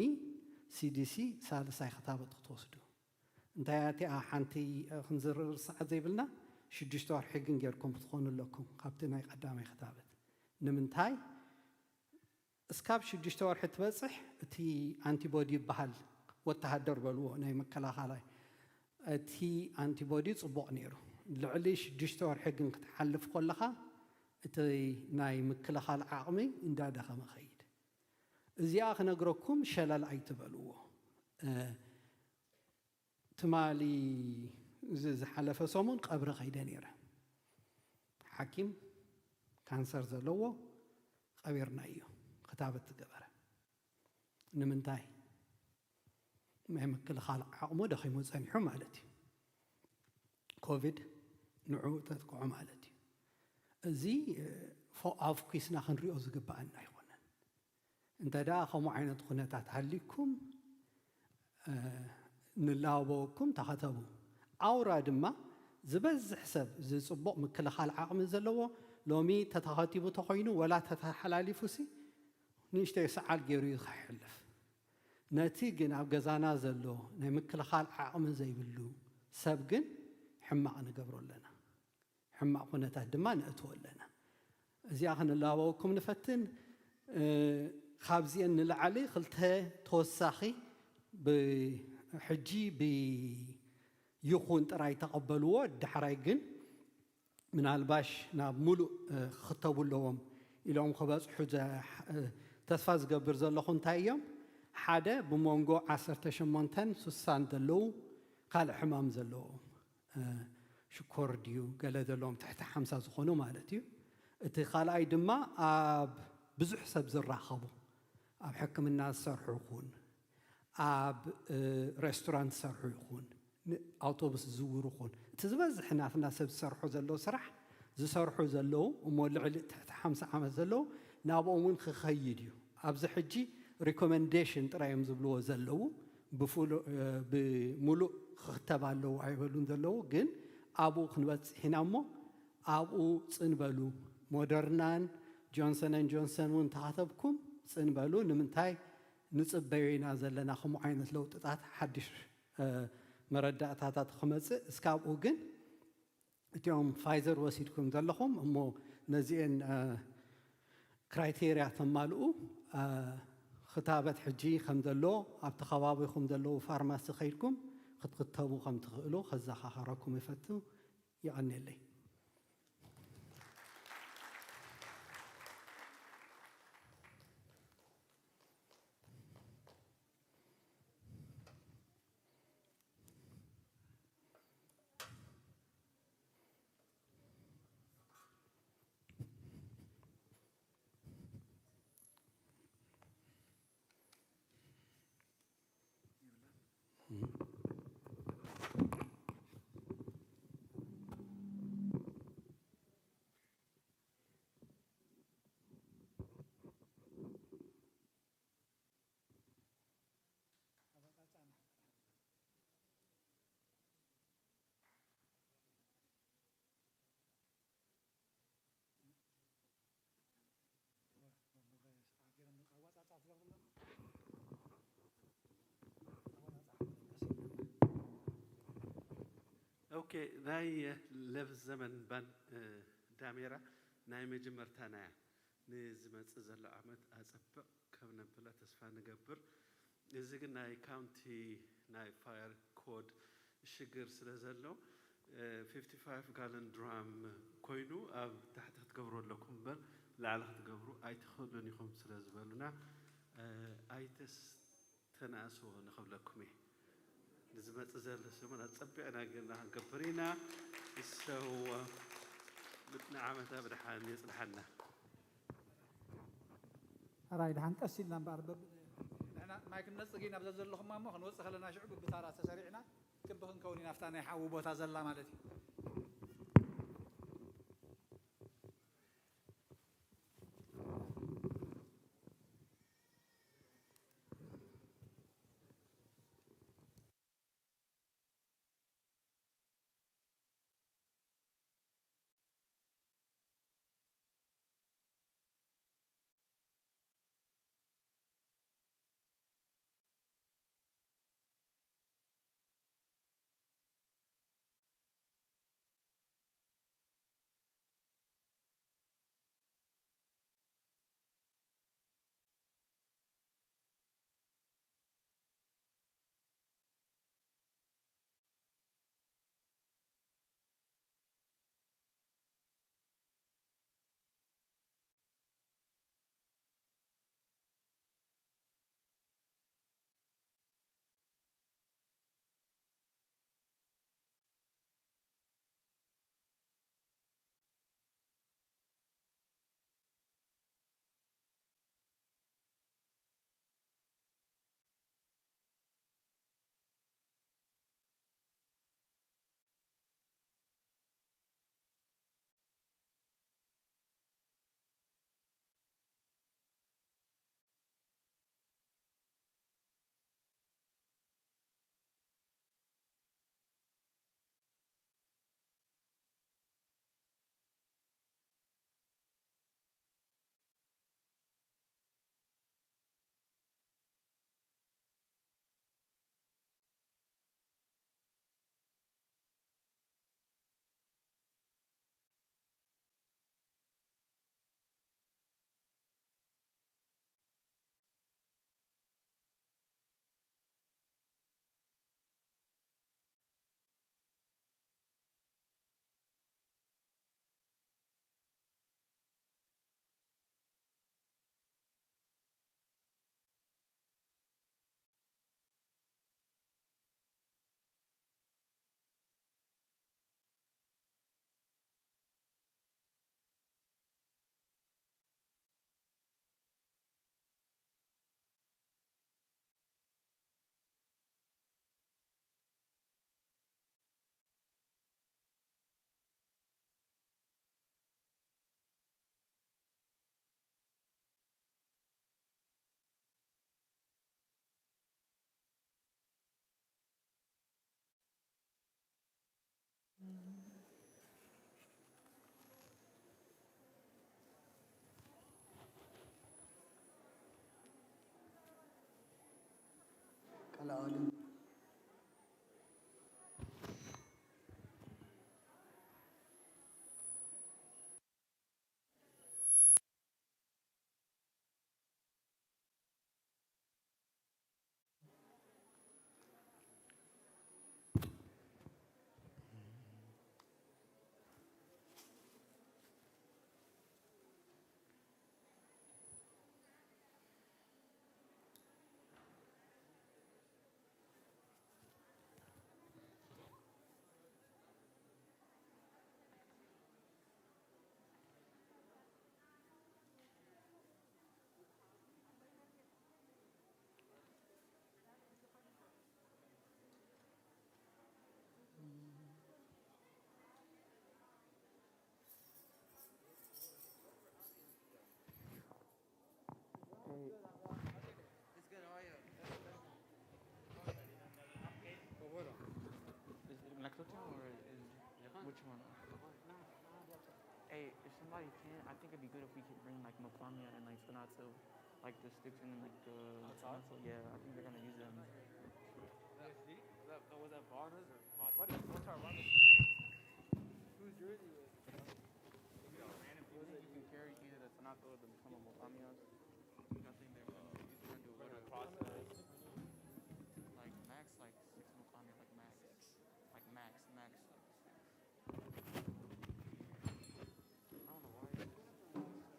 ሲዲሲ ሳልሳይ ክታበት ክትወስዱ እንታይ እቲኣ ሓንቲ ክንዝርርብ ሰዓት ዘይብልና ሽዱሽተ ወርሒ ግን ጌርኩም ክትኾኑ ኣለኩም ካብቲ ናይ ቀዳማይ ክታበት። ንምንታይ እስካብ ሽዱሽተ ወርሒ ትበፅሕ እቲ ኣንቲቦዲ ይበሃል ወተሃደር በልዎ ናይ መከላኸላይ እቲ ኣንቲቦዲ ፅቡቕ ነይሩ። ልዕሊ ሽዱሽተ ወርሒ ግን ክትሓልፍ ከለኻ እቲ ናይ ምክልኻል ዓቕሚ እንዳደኸመ ኸይድ። እዚኣ ክነግረኩም ሸለል ኣይትበልዎ። ትማሊ ዝሓለፈ ሰሙን ቀብሪ ከይደ ነይረ። ሓኪም ካንሰር ዘለዎ ቀቢርናዮ። ክታበት ዝገበረ ንምንታይ ናይ ምክልኻል ዓቕሙ ደኺሙ ጸኒሑ ማለት እዩ። ኮቪድ ንዑ ተጥቅዖ ማለት እዩ። እዚ ኣፍኪስና ክንሪኦ ዝግባኣና ኣይኮነን። እንተ ደኣ ከምኡ ዓይነት ኩነታት ሃሊኩም ንላበወኩም ተኸተቡ። ኣውራ ድማ ዝበዝሕ ሰብ ዝጽቡቕ ምክልኻል ዓቕሚ ዘለዎ ሎሚ ተተኸቲቡ ተኾይኑ ወላ ተተሓላሊፉሲ ንእሽተይ ሰዓል ገይሩ እዩ ክሕልፍ። ነቲ ግን ኣብ ገዛና ዘሎ ናይ ምክልኻል ዓቕሚ ዘይብሉ ሰብ ግን ሕማቕ ንገብሮ ኣለና። ሕማቕ ኩነታት ድማ ነእትዎ ኣለና። እዚኣ ክንላበወኩም ንፈትን። ካብዚአን ንላዕሊ ክልተ ተወሳኺ ብሕጂ ብይኹን ጥራይ ተቐበልዎ። ዳሕራይ ግን ምናልባሽ ናብ ሙሉእ ክኽተቡ ኣለዎም ኢሎም ክበፅሑ ተስፋ ዝገብር ዘለኹ እንታይ እዮም? ሓደ ብመንጎ ዓሰርተ ሸሞንተን ስሳን ዘለዉ ካልእ ሕማም ዘለዎም ሽኮር ድዩ ገለ ዘለዎም ትሕቲ ሓምሳ ዝኾኑ ማለት እዩ። እቲ ካልኣይ ድማ ኣብ ብዙሕ ሰብ ዝራኸቡ ኣብ ሕክምና ዝሰርሑ ይኹን ኣብ ሬስቶራንት ዝሰርሑ ይኹን ኣውቶቡስ ዝዝውሩ ይኹን እቲ ዝበዝሕ ናትና ሰብ ዝሰርሑ ዘለዉ ስራሕ ዝሰርሑ ዘለዉ እሞ ልዕሊ ትሕቲ ሓምሳ ዓመት ዘለዉ ናብኦም እውን ክኸይድ እዩ። ኣብዚ ሕጂ ሪኮመንዴሽን ጥራይ እዮም ዝብልዎ ዘለዉ ብሙሉእ ክኽተብ ኣለዉ ኣይበሉን ዘለዉ ግን ኣብኡ ክንበፅሕ ኢና እሞ ኣብኡ ፅን በሉ። ሞደርናን ጆንሰን ን ጆንሰን እውን ተኸተብኩም ፅን በሉ። ንምንታይ ንፅበዮ ኢና ዘለና ከምኡ ዓይነት ለውጥታት ሓድሽ መረዳእታታት ክመፅእ እስካብኡ ግን እቲኦም ፋይዘር ወሲድኩም ዘለኹም እሞ ነዚአን ክራይቴርያ ተማልኡ ክታበት ሕጂ ከም ዘሎ ኣብቲ ከባቢኹም ዘለዉ ፋርማሲ ከይድኩም ክትክተቡ ከም ትኽእሉ ከዘኻኸረኩም ይፈቱ። ይቐንየለይ። ኦኬ፣ ናይ ለብስ ዘመን ባን ዳሜራ ናይ መጀመርታና እያ። ንዝመጽእ ዘሎ ዓመት ኣጸብቕ ከም ነብላ ተስፋ ንገብር። እዚ ግን ናይ ካውንቲ ናይ ፋየር ኮድ ሽግር ስለ ዘሎ፣ ፊፍቲ ፋይቭ ጋለን ድራም ኮይኑ ኣብ ታሕቲ ክትገብሩ ኣለኩም እምበር ላዕሊ ክትገብሩ ኣይትኽእሉን ኢኹም ስለ ዝበሉና፣ ኣይተስ ተናእስዎ ንኽብለኩም እየ። ንዝመጽእ ዘሎ ሰሙን ኣጸቢቕና ጌርና ክንገብር ኢና። ንሰው ንዓመታ ብድሓን የጽንሓና። ሕራይ ድሓን ቀስ ኢልና እምበኣር በብ ንሕና ማይ ክንነጽግ ኢና ብዘ ዘለኹማ እሞ ክንወጽእ ከለና ሽዑ ብብታራ ተሰሪዕና ክቢ ክንከውን ኢና ኣብታ ናይ ሓዊ ቦታ ዘላ ማለት እዩ። Is it Naktoto or is which one? Hey, if somebody can, I think it'd be good if we could bring like Mapamia and like Sonato, like the sticks and like the Sonato. Yeah, I think they're gonna use them. Was that Varda's or Mad? What is, what's our Varda's? Whose jersey was it? If you don't random people, you can carry either the Tanaka or the Mutombo Mutamias. Nothing there. You can do a little process. Like max, like six Mutamias, like max. Like max, max, like six. I don't know why.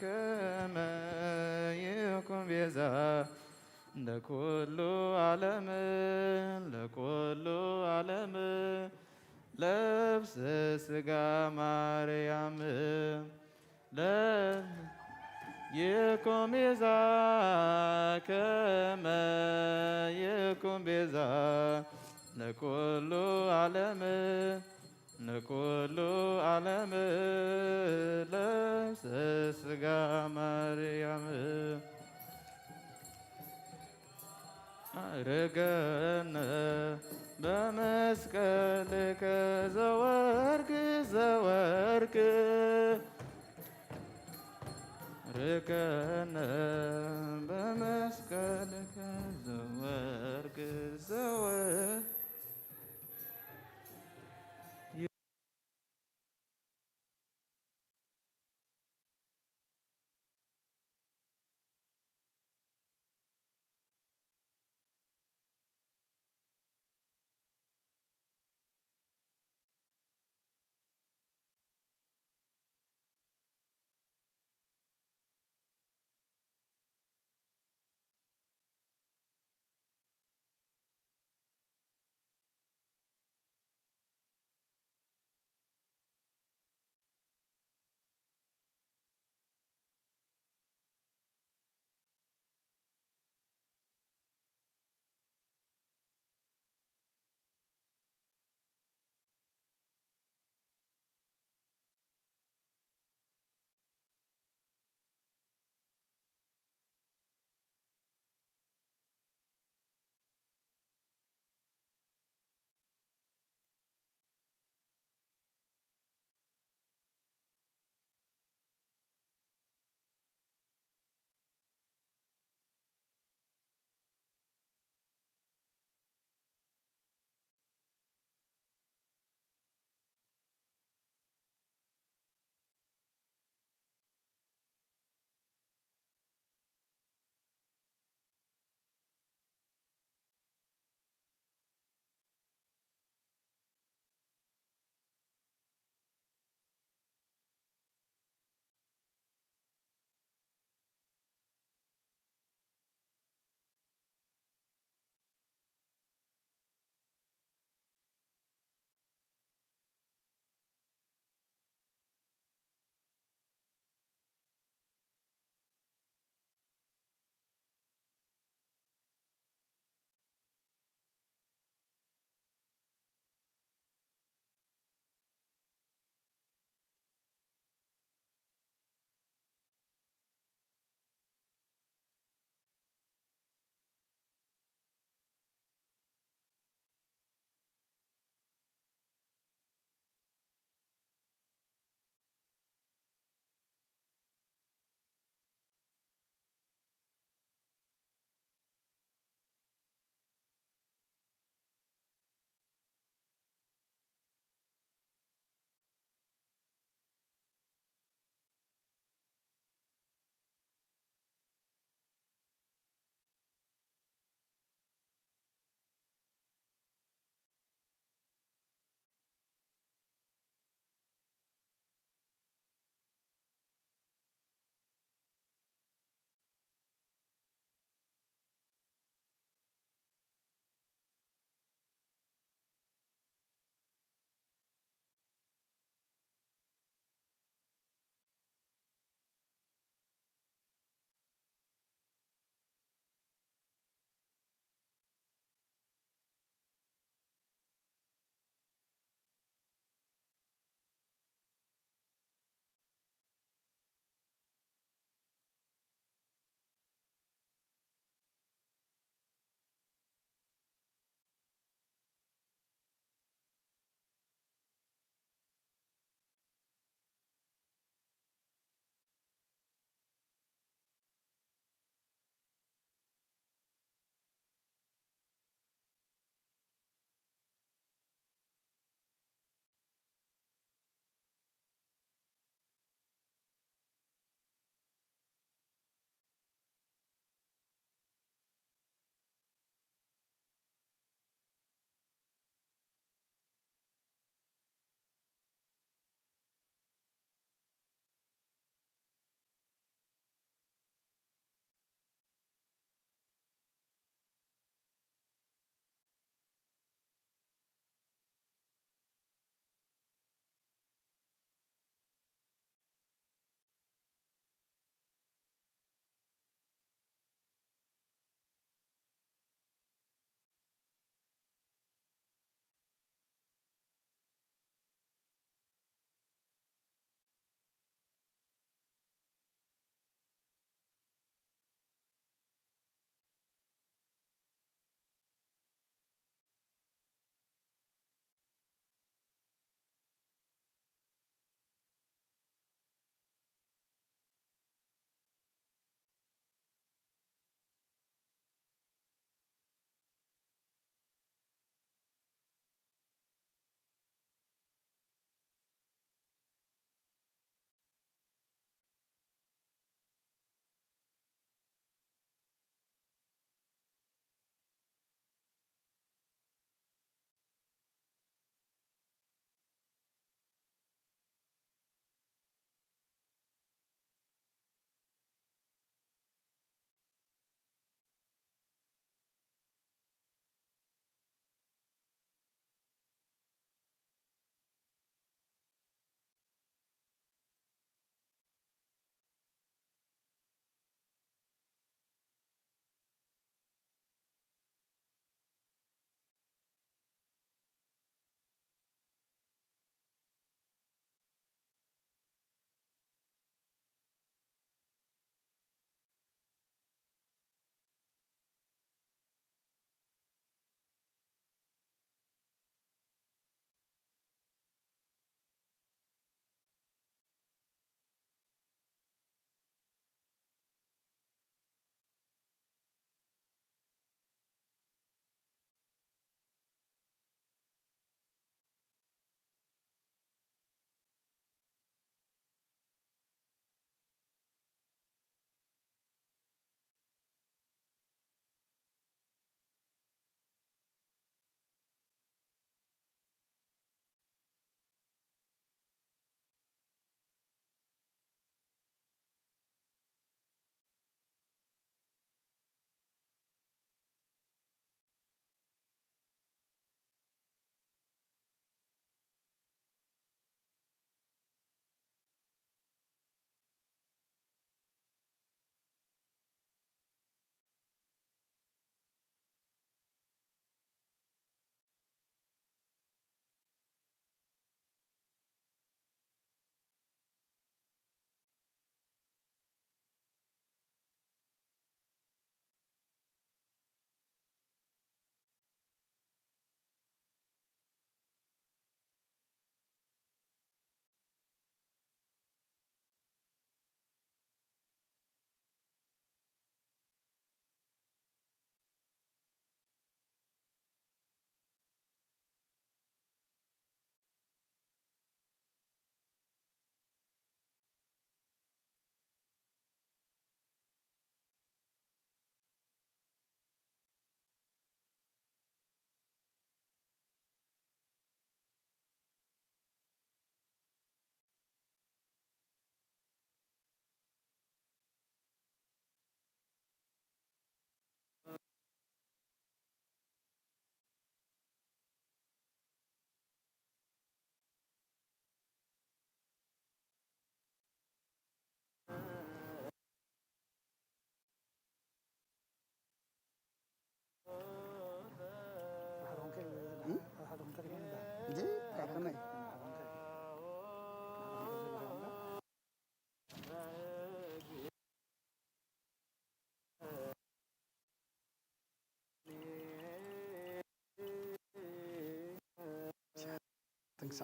ከመ ይኩን ቤዛ ለኩሉ ዓለም፣ ለኩሉ ዓለም ለብሰ ሥጋ ማርያም። ለ-፣ ይኩን ቤዛ፣ ከመ ይኩን ቤዛ ለኩሉ ዓለም፣ ለኩሉ ዓለም ለብሰ ሥጋ ማርያም። አረገነ በመስቀልከ ዘወርቅ ዘወርቅ። አረገነ በመስቀልከ ዘወርቅ ዘወርቅ።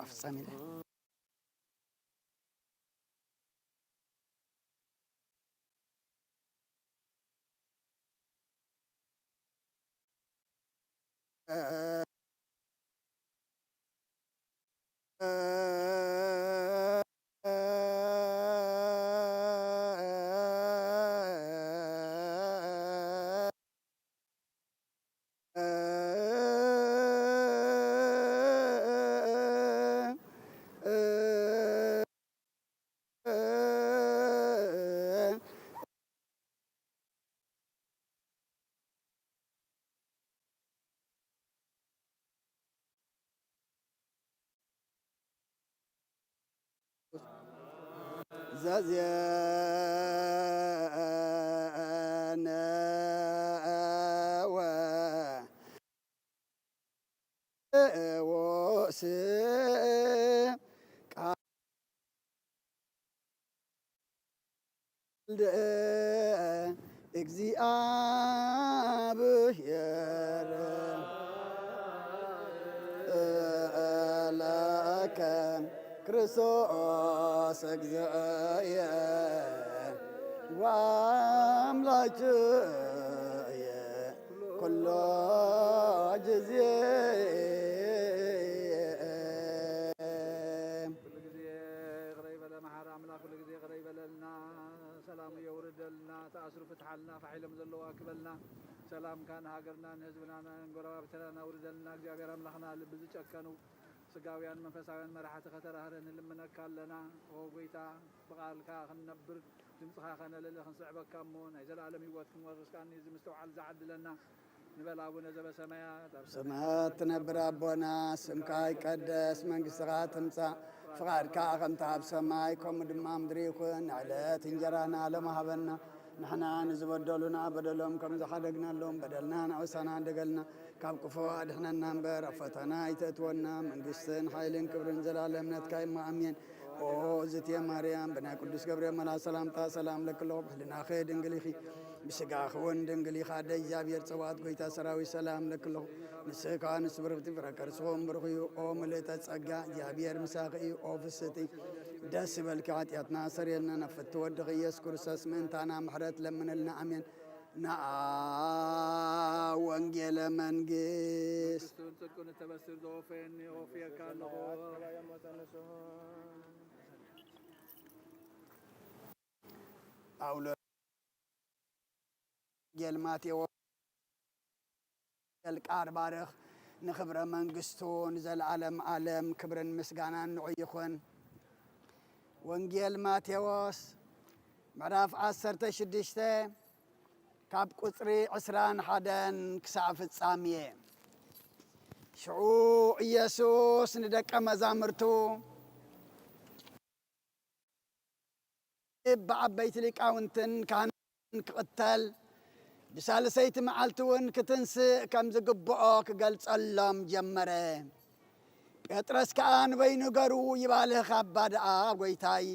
ኣፍጸም ኢለ። ዘዜነወ ዎስ ቃል እግዚአብሔር ለከ ክርስቶስ እግዚእየ ወአምላክየ ኩሎ ጊዜ። ኩሉ ጊዜ ይቕረ ይበለ መሓሪ ኣምላኽ፣ ኩሉ ጊዜ ይቕረ ይበለልና፣ ሰላሙ የውርደልና፣ ተኣስሩ ፍትሓልና፣ ፋሕ ኢሎም ዘለዉ ኣክበልና። ሰላምካ ንሃገርና ንህዝብና ንጎረባብትና ኣውርደልና። እግዚኣብሔር ኣምላኽና ልቢ ዝጨከኑ ስጋውያን መንፈሳውያን መራሕቲ ከተራህረ ንልምነካ ኣለና። ኦ ጎይታ፣ ብቓልካ ክንነብር ድምፅኻ ከነለሊ ክንስዕበካ እሞ ናይ ዘለኣለም ህይወት ክንወርስ ከኣኒ እዚ ምስትውዓል ዝዓድለና ንበል። ኣቡነ ዘበሰማያት ኣብ ሰማያት ትነብር ኣቦና፣ ስምካ ይቀደስ፣ መንግስትኻ ትምጻእ፣ ፍቓድካ ከምቲ ኣብ ሰማይ ከምኡ ድማ ምድሪ ይኹን። ንዕለት እንጀራና ሎም ሃበና፣ ንሕና ንዝበደሉና በደሎም ከም ዝሓደግናሎም በደልና ንዕውሳና ደገልና፣ ካብ ክፉ ኣድሕነና እምበር ኣብ ፈተና ኣይተእትወና። መንግስትን ሓይልን ክብርን ዘላለም ናትካ እሞ ኣሜን። ኦ እግዝእትየ ማርያም፣ ብናይ ቅዱስ ገብርኤል መልኣክ ሰላምታ ሰላም ለኪ ኣለኹ። ብሕልናኺ ድንግል ኢኺ፣ ብስጋኺ እውን ድንግል ኢኻ። ኣደ እግዚኣብሔር ጸባኦት፣ ጎይታ ሰራዊት፣ ሰላም ለኪ ኣለኹ። ንስኺ ከኣ ንሱ ብርኽቲ ፍረ ከርስኹም ብሩኽ እዩ። ኦ ምልእተ ጸጋ፣ እግዚኣብሔር ምሳኺ እዩ። ኦ ፍስሕቲ ደስ ይበልኪ፣ ሓጢኣትና ሰሪየልና፣ ናብ ፍትሒ ወድኺ ኢየሱስ ክርስቶስ ምእንታና ምሕረት ለምንልና። ኣሜን። ነኣ ወንጌለ መንግስት። መንግስቱን ጽድቁን እተበስር ዘወፈየኒ ወፍየካ ኣለኹ። ጳውሎስ ወንጌል ማቴዎስ። ቃል ባርኽ፣ ንኽብረ መንግስቱ ንዘለዓለም ዓለም ክብርን ምስጋናን ንዑ ይኹን። ወንጌል ማቴዎስ ምዕራፍ ዓሰርተ ሽዱሽተ ካብ ቁጽሪ ዕስራን ሓደን ክሳዕ ፍጻሜ። ሽዑ ኢየሱስ ንደቀ መዛሙርቱ ብዓበይቲ ሊቃውንትን ካህናትን ክቕተል፣ ብሳልሰይቲ መዓልቲ እውን ክትንስእ ከም ዝግብኦ ክገልጸሎም ጀመረ። ጴጥሮስ ከኣ ንበይኑ ገሩ ይባልህ፣ "እባ ደኣ ጐይታይ፣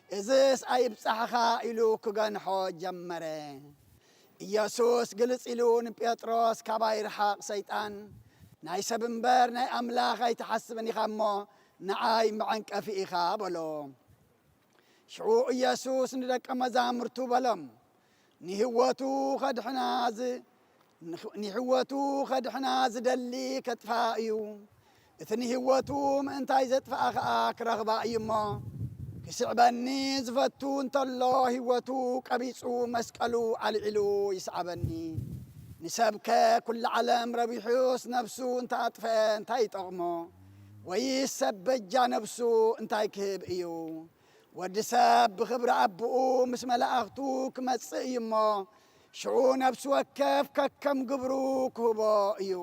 እዝስ ኣይብጻሕኻ" ኢሉ ክገንሖ ጀመረ። ኢየሱስ ግልጽ ኢሉ ንጴጥሮስ፣ "ካባይ ርሓቕ ሰይጣን፣ ናይ ሰብ እምበር ናይ ኣምላኽ ኣይትሓስብን ኢኻ እሞ፣ ንዓይ መዐንቀፊ ኢኻ" በሎ። ሽዑ ኢየሱስ ንደቀ መዛሙርቱ በሎም፣ "ንህይወቱ ኸድሕና ዝ-፣ ንኽ-፣ ንህይወቱ ኸድሕና ዝደሊ ከጥፍኣ እዩ። እቲ ንህይወቱ ምእንታይ ዘጥፍኣ ኸኣ ክረኽባ እዩ እሞ፣ ክስዕበኒ ዝፈቱ እንተሎ ህይወቱ ቀቢጹ መስቀሉ ኣልዒሉ ይስዓበኒ። ንሰብከ ኩሉ ዓለም ረቢሑስ ነፍሱ እንተ ኣጥፍአ እንታይ ይጠቕሞ? ወይስ ሰብ በጃ ነፍሱ እንታይ ክህብ እዩ?" ወዲ ሰብ ብኽብሪ ኣቦኡ ምስ መላእኽቱ ክመጽእ እዩ እሞ፣ ሽዑ ነፍሲ ወከፍ ከከም ግብሩ ክህቦ እዩ።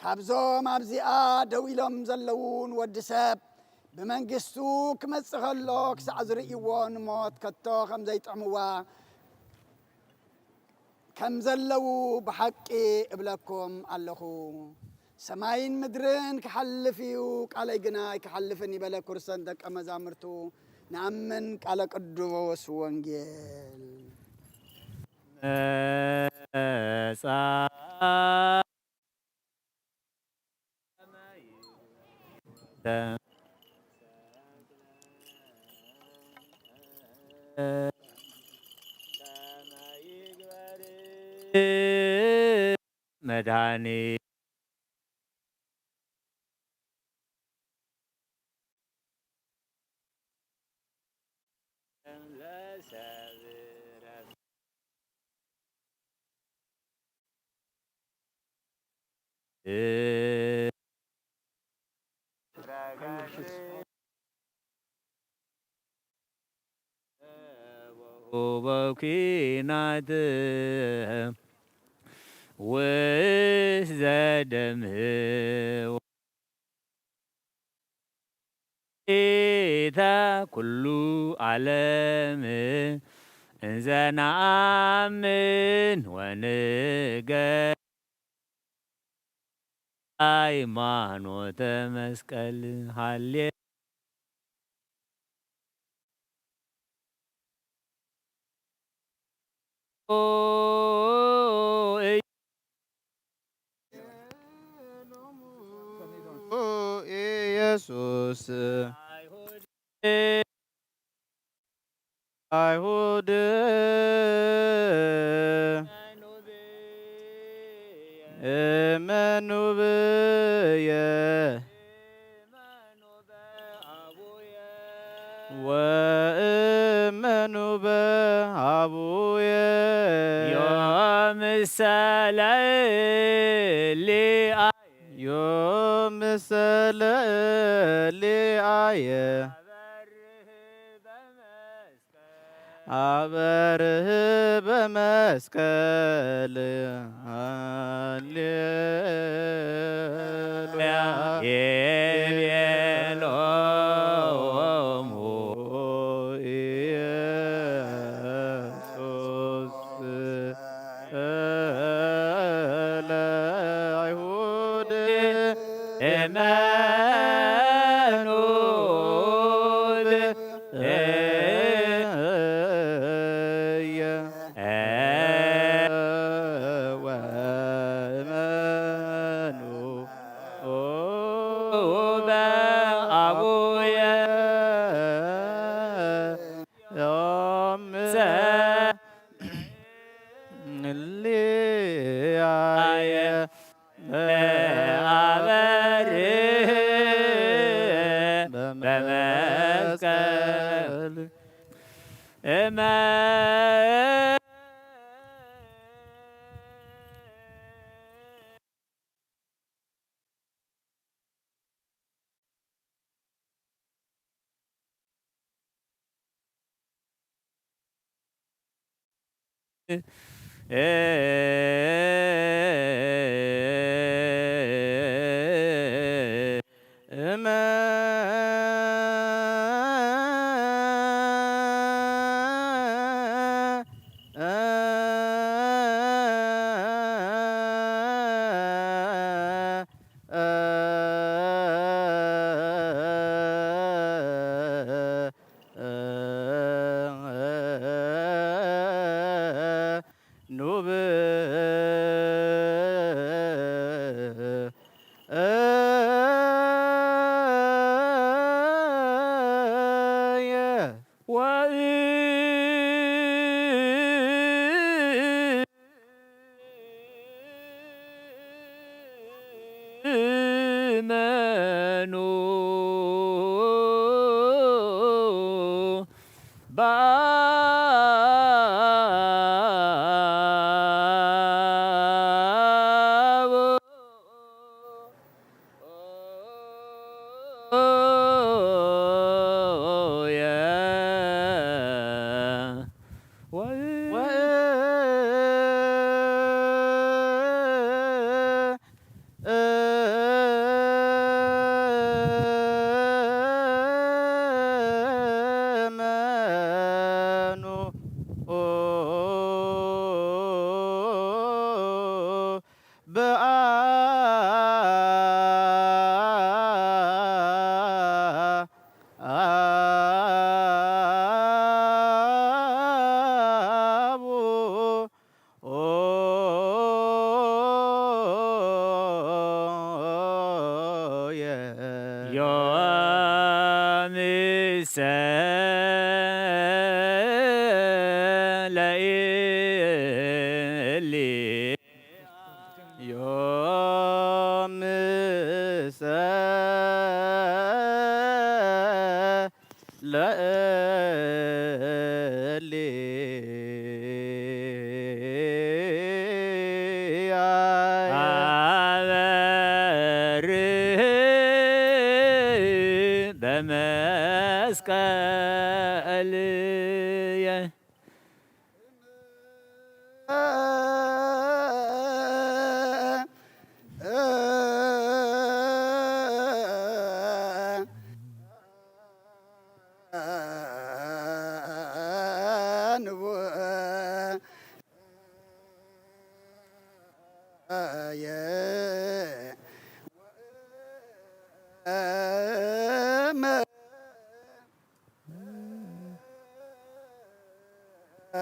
ካብዞም ኣብዚኣ ደው ኢሎም ዘለዉ ንወዲ ሰብ ብመንግስቱ ክመጽእ ከሎ ክሳዕ ዝርእይዎ ንሞት ከቶ ከም ዘይጥዕምዋ ከም ዘለዉ ብሓቂ እብለኩም ኣለኹ። ሰማይን ምድርን ክሓልፍ እዩ፣ ቃለይ ግና ኣይክሓልፍን እዩ በለ። ክርስቶስ ደቀ መዛሙርቱ ንኣምን ቃለ ቅዱስ ወንጌል። መጻ መድኃኒት። በኩናት ውስጥ ዘደምህው ጌታ ኩሉ ዓለም እንዘ ነኣምን ወንገ ሃይማኖተ መስቀል ሃሌ ኢየሱስ አይሁድ እመኑ ብየ ወእመኑ በአቡየ ዮም ሰለ ሊአ ዮም ሰለ ሊአየ አበርህ በመስቀል ሃሌሉያ ይቤሎሙ ኢየሱስ ለአይሁድ እመኑ ብየ ወእመኑ በአቡየ ዮም ሰ ሊአየ አበርህ በመስቀል እመ እመ ኑብ ወእመኑ በአቡየ ወ- ዮም ምሰ ለእልያ ኣበርህ በመስቀልየ።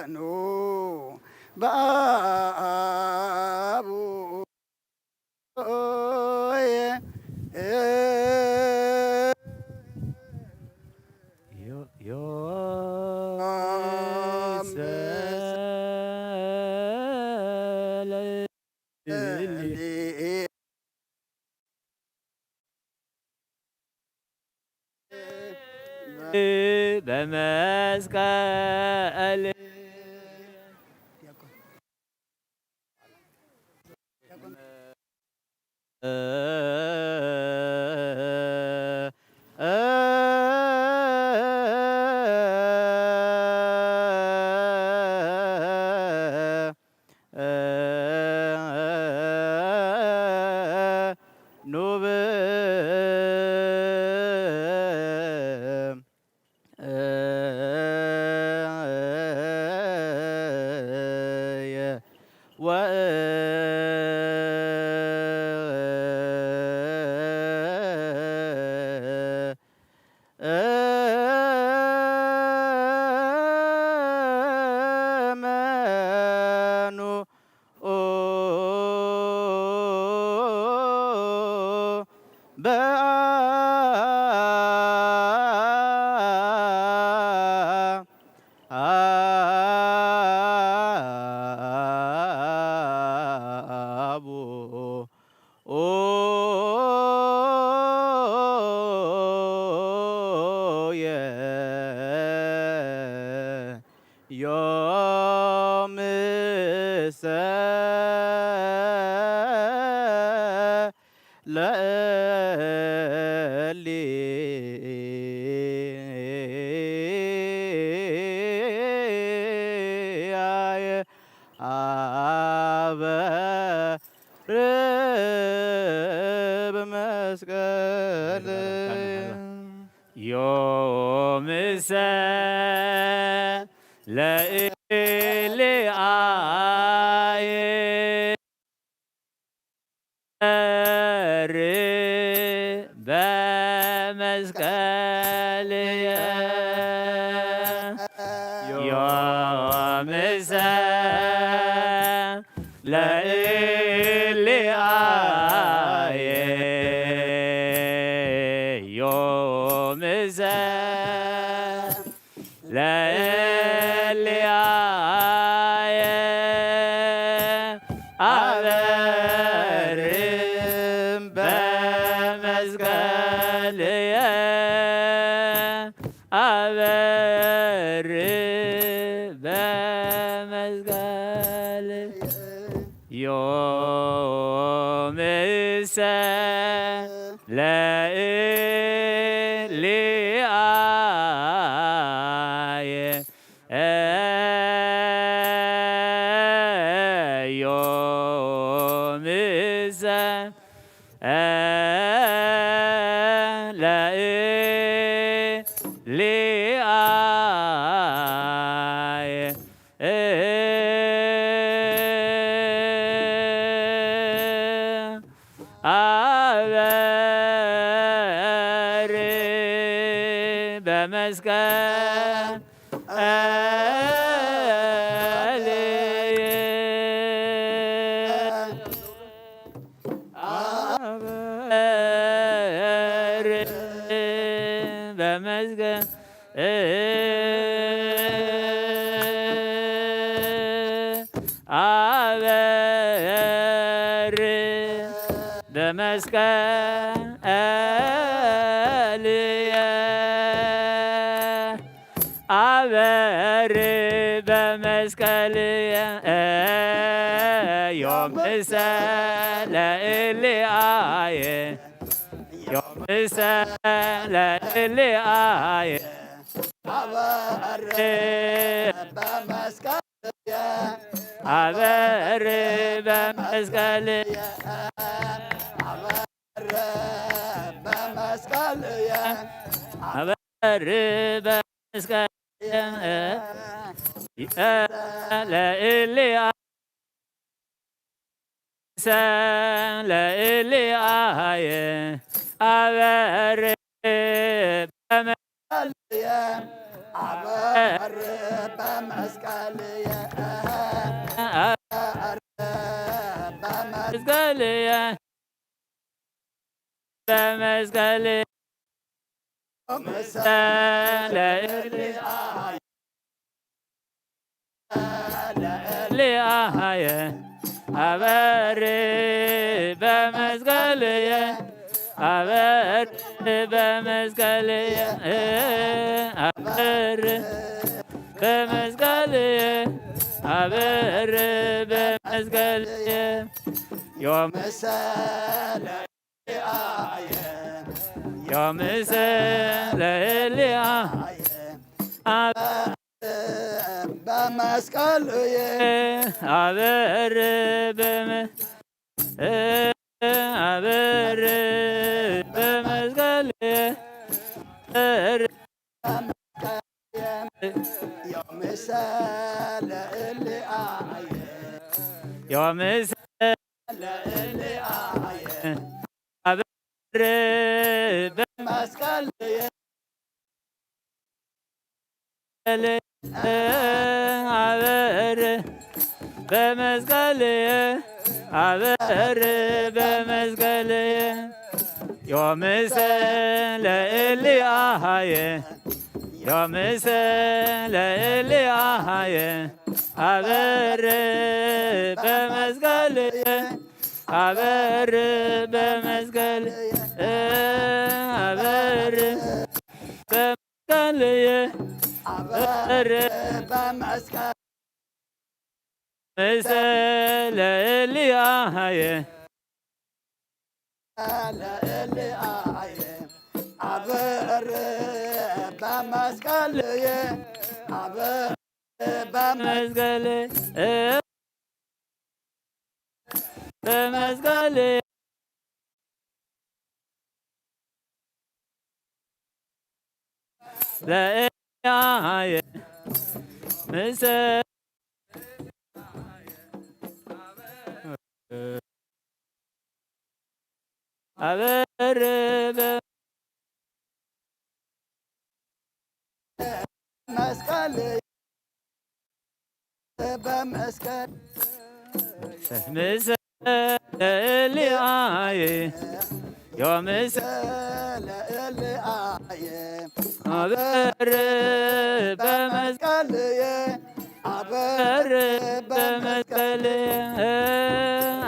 ኑ በአቡ በመስቀል ኑብ እመኑ በአቡ ዮም ምሰ ለእልያየ አበ ርብ መስቀል ዮም ምሰ ለእልያየ ር በመስቀልየ ዮም ምሰ ለእልያየ ዮም ምሰ ለእልያየ አበርም በመስቀልየ አበር በመስቀል ዮም ምሰ ለእልያየ ዮም ምሰ ለእልያየ አበር በመስቀል አበር በመስቀል አበር መስቀልየ ኣበሪ በመስቀልየ ዮም እሰለ እልኣየ ዮም እሰለ እልኣየ ኣበሪ በመስቀል ኣበሪ በመስቀልየ ኣበሪ በመስቀልየ ኣበሪ በመስቀልየ ለእልያ ሰለ እልኣየ ኣበሪ በመስቀልየ ኣበሪ በመስቀልየ ኣበሪ በመስቀልየ በመስቀልየ ሰለ እልኣየ ለአየ አበሪ በመስቀልየ አበሪ በመስቀልየ አበሪ በመስቀልየ አበሪ በመስቀልየ ዮም ሰለ ዮም ሰለ እልያ አበሪ በመስቀልየ አበሪ በመ- አበሪ በመስቀልየ አበሪ ዮም ሰለ እልያ ዮም ሰለ እልያ አበሪ በመስቀልየ አበሪ በመስቀልየ አበሪ በመስቀልየ ዮም ሰለ እልአየ ዮም ሰለ እልአየ አበሪ በመስቀልየ አበሪ በመስቀልየ አበሪ በመስቀልየ አበሪ በመስቀል ምሰለ እልአየ ለእልአየ አበሪ በመስቀልየ አበሪ በመስቀል በመስቀል ለእያየ ምሰ አበርበ መስቀል በመስቀል ምሰ ለእልአየ ዮምሰ ለእልአየ አበር በመስቀልየ አበር በመስቀልየ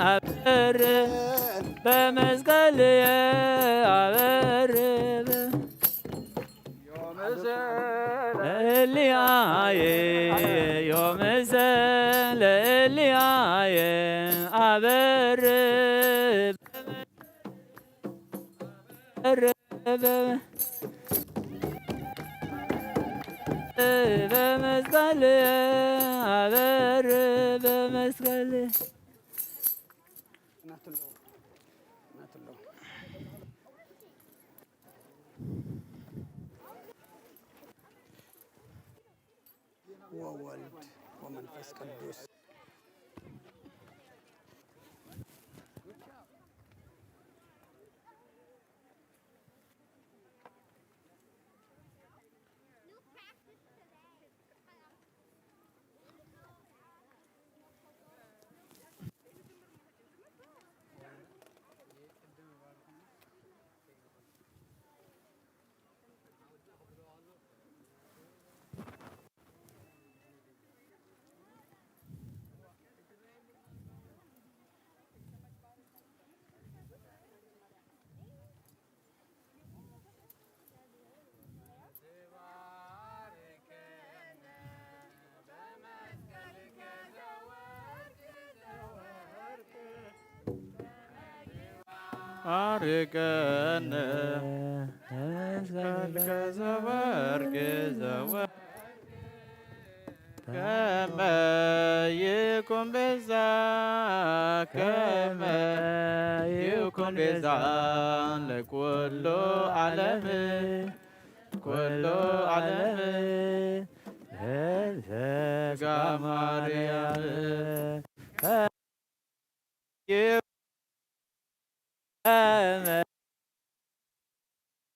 አበር በመስቀልየ አበር ለእልአየ ዮምሰ ለእልአየ አበር አበር በመስቀል አበር በመስቀል ወወልድ ወመንፈስ ቅዱስ። አርቀነ መስቀልከ ዘወርቅ ዘወርቅ ከመ ይኩን ቤዛ፣ ከመ ይኩን ቤዛ ለኩሉ ዓለም፣ ኩሉ ዓለም። ስጋ ማርያም ይኩን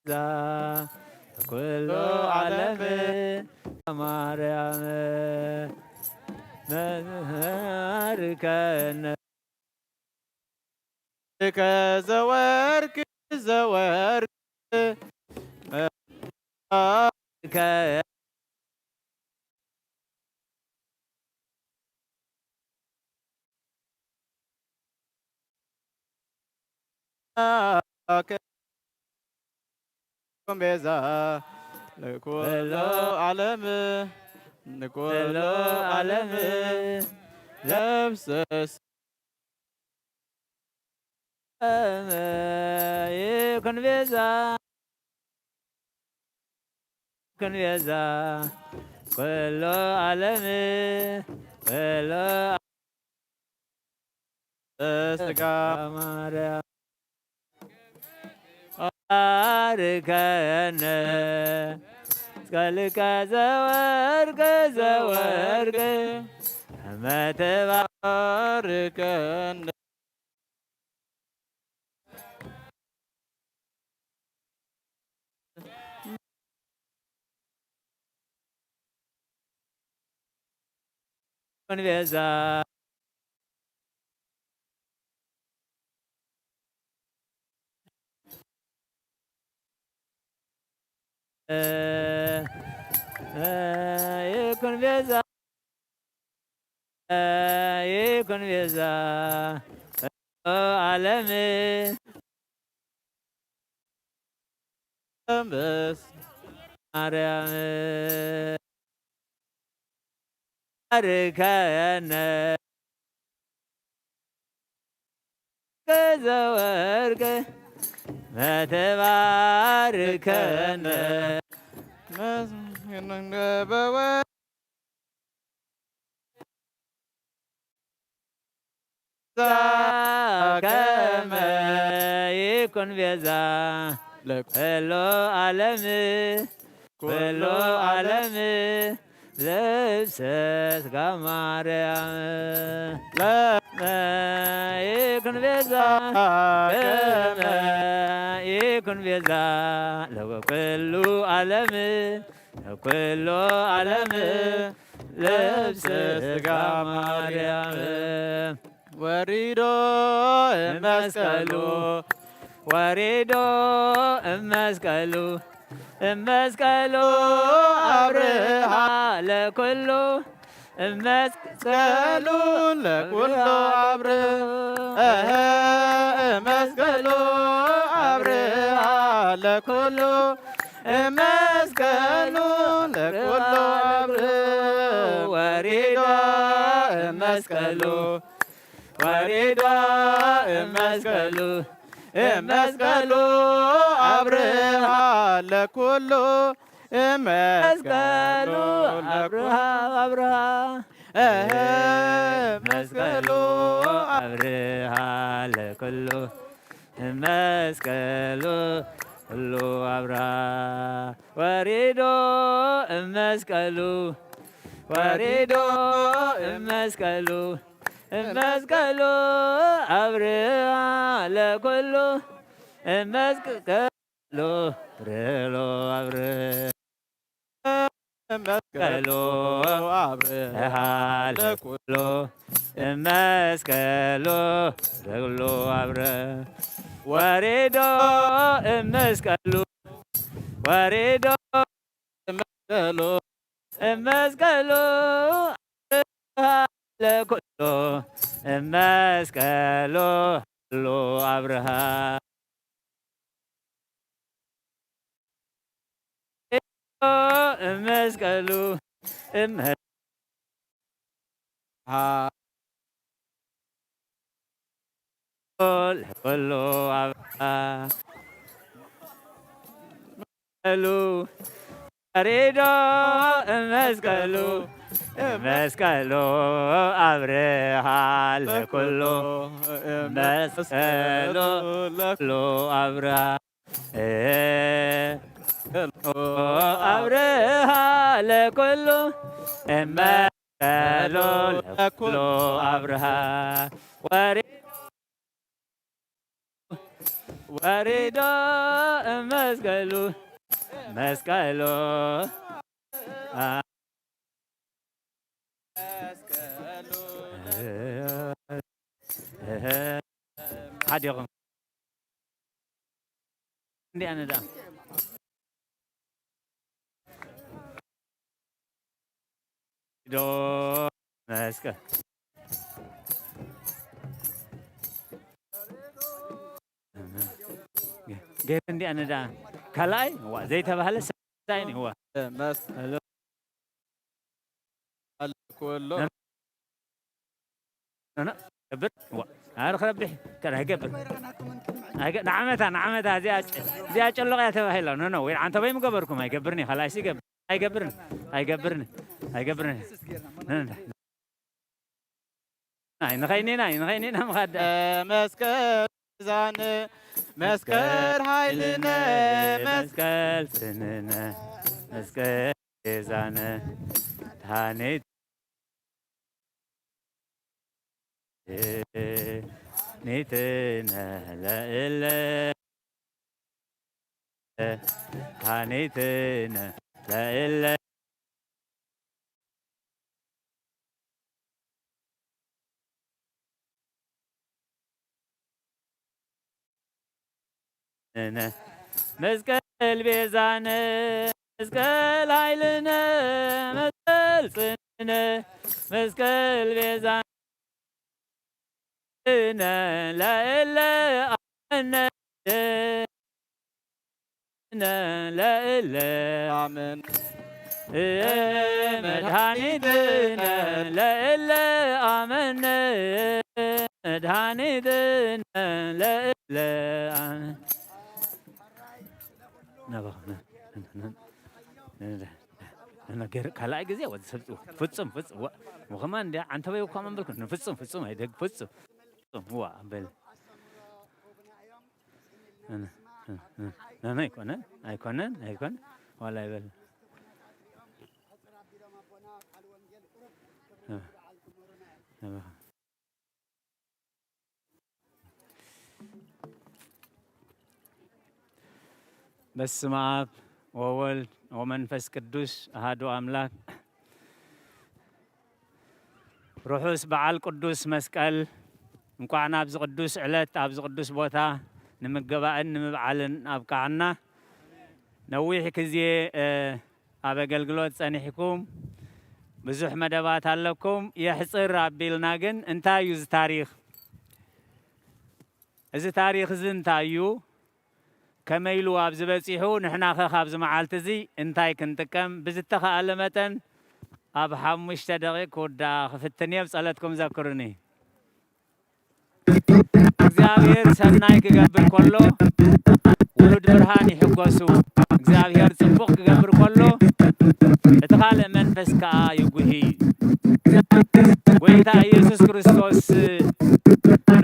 ቤዛ ኩሉ ዓለም ማርያም መዝመርከነ ከዘወርቅ ዘወርቅ መዝመርከ ቤዛ ለኩሉ ዓለም ንኩሉ ዓለም ለብሰስ ይኩን ቤዛ ይኩን ቤዛ ኩሉ ዓለም ኩሉ ስጋ ማርያም ባርከነ መስቀልከ ዘወርቅ ዘወርቅ መተባርከነ ኩን ቤዛ ይኩን ቤዛ ይኩን ቤዛ ዓለም ምስ ማርያም ባርከነ ከዘወርቅ መተባርከነ በወ ከመ ይኩን ቤዛ ለኩሉ ዓለም ኩሉ ዓለም ልብሰ ስጋ ማርያም ለመ ይኩን ቤዛ ከመ ይኩን ቤዛ ለኩሉ ዓለም ኩሉ ዓለም ልብሰ ስጋ ማርያም ወሪዶ እመስቀሉ ወሪዶ እመስቀሉ እመስቀሉ አብርሃ ለኩሉ እመስቀሉ ለኩሉ አብርሃ እመስቀሉ አብርሃ ለኩሉ እመስቀሉ ለኩሉ አብርሃ ወሪዶ እመስቀሉ ወሪዶ እመስቀሉ እመስቀሉ አብርሃ ለኩሉ እመስቀሉ አብርሃ አብርሃ እህ መስቀሉ አብርሃ ለኩሉ እመስቀሉ ኩሉ አብርሃ ወሪዶ እመስቀሉ ወሪዶ እመስቀሉ እመስቀሉ አብርሃ ለኩሉ እመስቀሉ ርሎ አብርሃ እመስቀሉ አብርሃ ለኩሉ እመስቀሉ ለኩሉ አብርሃ ወሪዶ እመስቀሉ ወሪዶ እመስቀሉ እመስቀሉ አብርሃ ለኩሉ እመስቀሉ ኩሉ አብርሃ እመስቀሉ እመ ለኩሉ ኣብርሃ መስቀሉ ወሪዶ መስቀሉ መስቀሉ ኣብርሃ ለኩሉ መስቀሉ ለኩሉ ኣብርሃ ኣብርሃ ለኩሉ መስቀሉ ለኩሉ ኣብርሃ ወሪ ወሪዶ መስቀሉ መስቀሉ ሓዲኹም እንዲኣነ ደኣ ዶ መስቀል ገይረ እንዲኣነ ደኣ ካልኣይ ዋ ዘይተባህለ ሳይን ዋ መስቀል ኩሉ ገብር ዋ ኣረ ክረብሕ ከረ ገብር ንዓመታ ንዓመታ እዚኣ ጨሎቕ እያ ተባሂላ ኖ ኖ ወይ ዓንተበይ ምገበርኩም ኣይገብርን እዩ ካልኣይሲ ይገብር ኣይገብርን ኣይገብርን ኣይገብርን ናይ ንኸይኒና ንኸይኒና ምኻዳ መስቀል ዛነ መስቀል ሓይልነ መስቀል ስንነ መስቀል ዛነ ታኔት ኒትነ ለእለ ሃኒትነ ለእለ መስቀል ቤዛነ መስቀል ኃይልነ መስቀል ጽንዕነ መስቀል ቤዛነ ለእለ አመነ ለእለ አመነ መድኃኒትነ ለእለ አመነ መድኃኒትነ ለእለ አመነ ናባኹ ካልኣይ ግዜ ወዲ ሰብ ፍጹም ፍጹም ዋ ምኸማ እንዲ ዓንተበይ እኳ መንበልኩ ፍጹም ፍጹም ኣይደግ ፍጹም ፍጹም ዋ በል ነነ ኣይኮነን ኣይኮነን ኣይኮን ዋላ ይበል በስመ አብ ወወልድ ወመንፈስ ቅዱስ አሐዱ አምላክ። ርሑስ በዓል ቅዱስ መስቀል። እንኳዕ ናብዚ ቅዱስ ዕለት ኣብዚ ቅዱስ ቦታ ንምገባእን ንምብዓልን ኣብቅዓና። ነዊሕ ግዜ ኣብ ኣገልግሎት ጸኒሕኩም ብዙሕ መደባት ኣለኩም። የሕጽር ኣቢልና ግን እንታይ እዩ እዚ ታሪኽ? እዚ ታሪኽ እዚ እንታይ እዩ? ከመይ ኢሉ ኣብዚ በጺሑ? ንሕናኸ ካብዚ መዓልቲ እዚ እንታይ ክንጥቀም? ብዝተኻእለ መጠን ኣብ ሓሙሽተ ደቂቕ ክውዳእ ክፍትን እየ። ብጸለትኩም ዘክሩኒ። እግዚኣብሔር ሰናይ ክገብር ከሎ ውሉድ ብርሃን ይሕጎሱ። እግዚኣብሔር ጽቡቕ ክገብር ከሎ እቲ ካልእ መንፈስ ከኣ ይጉሂ። ጎይታ ኢየሱስ ክርስቶስ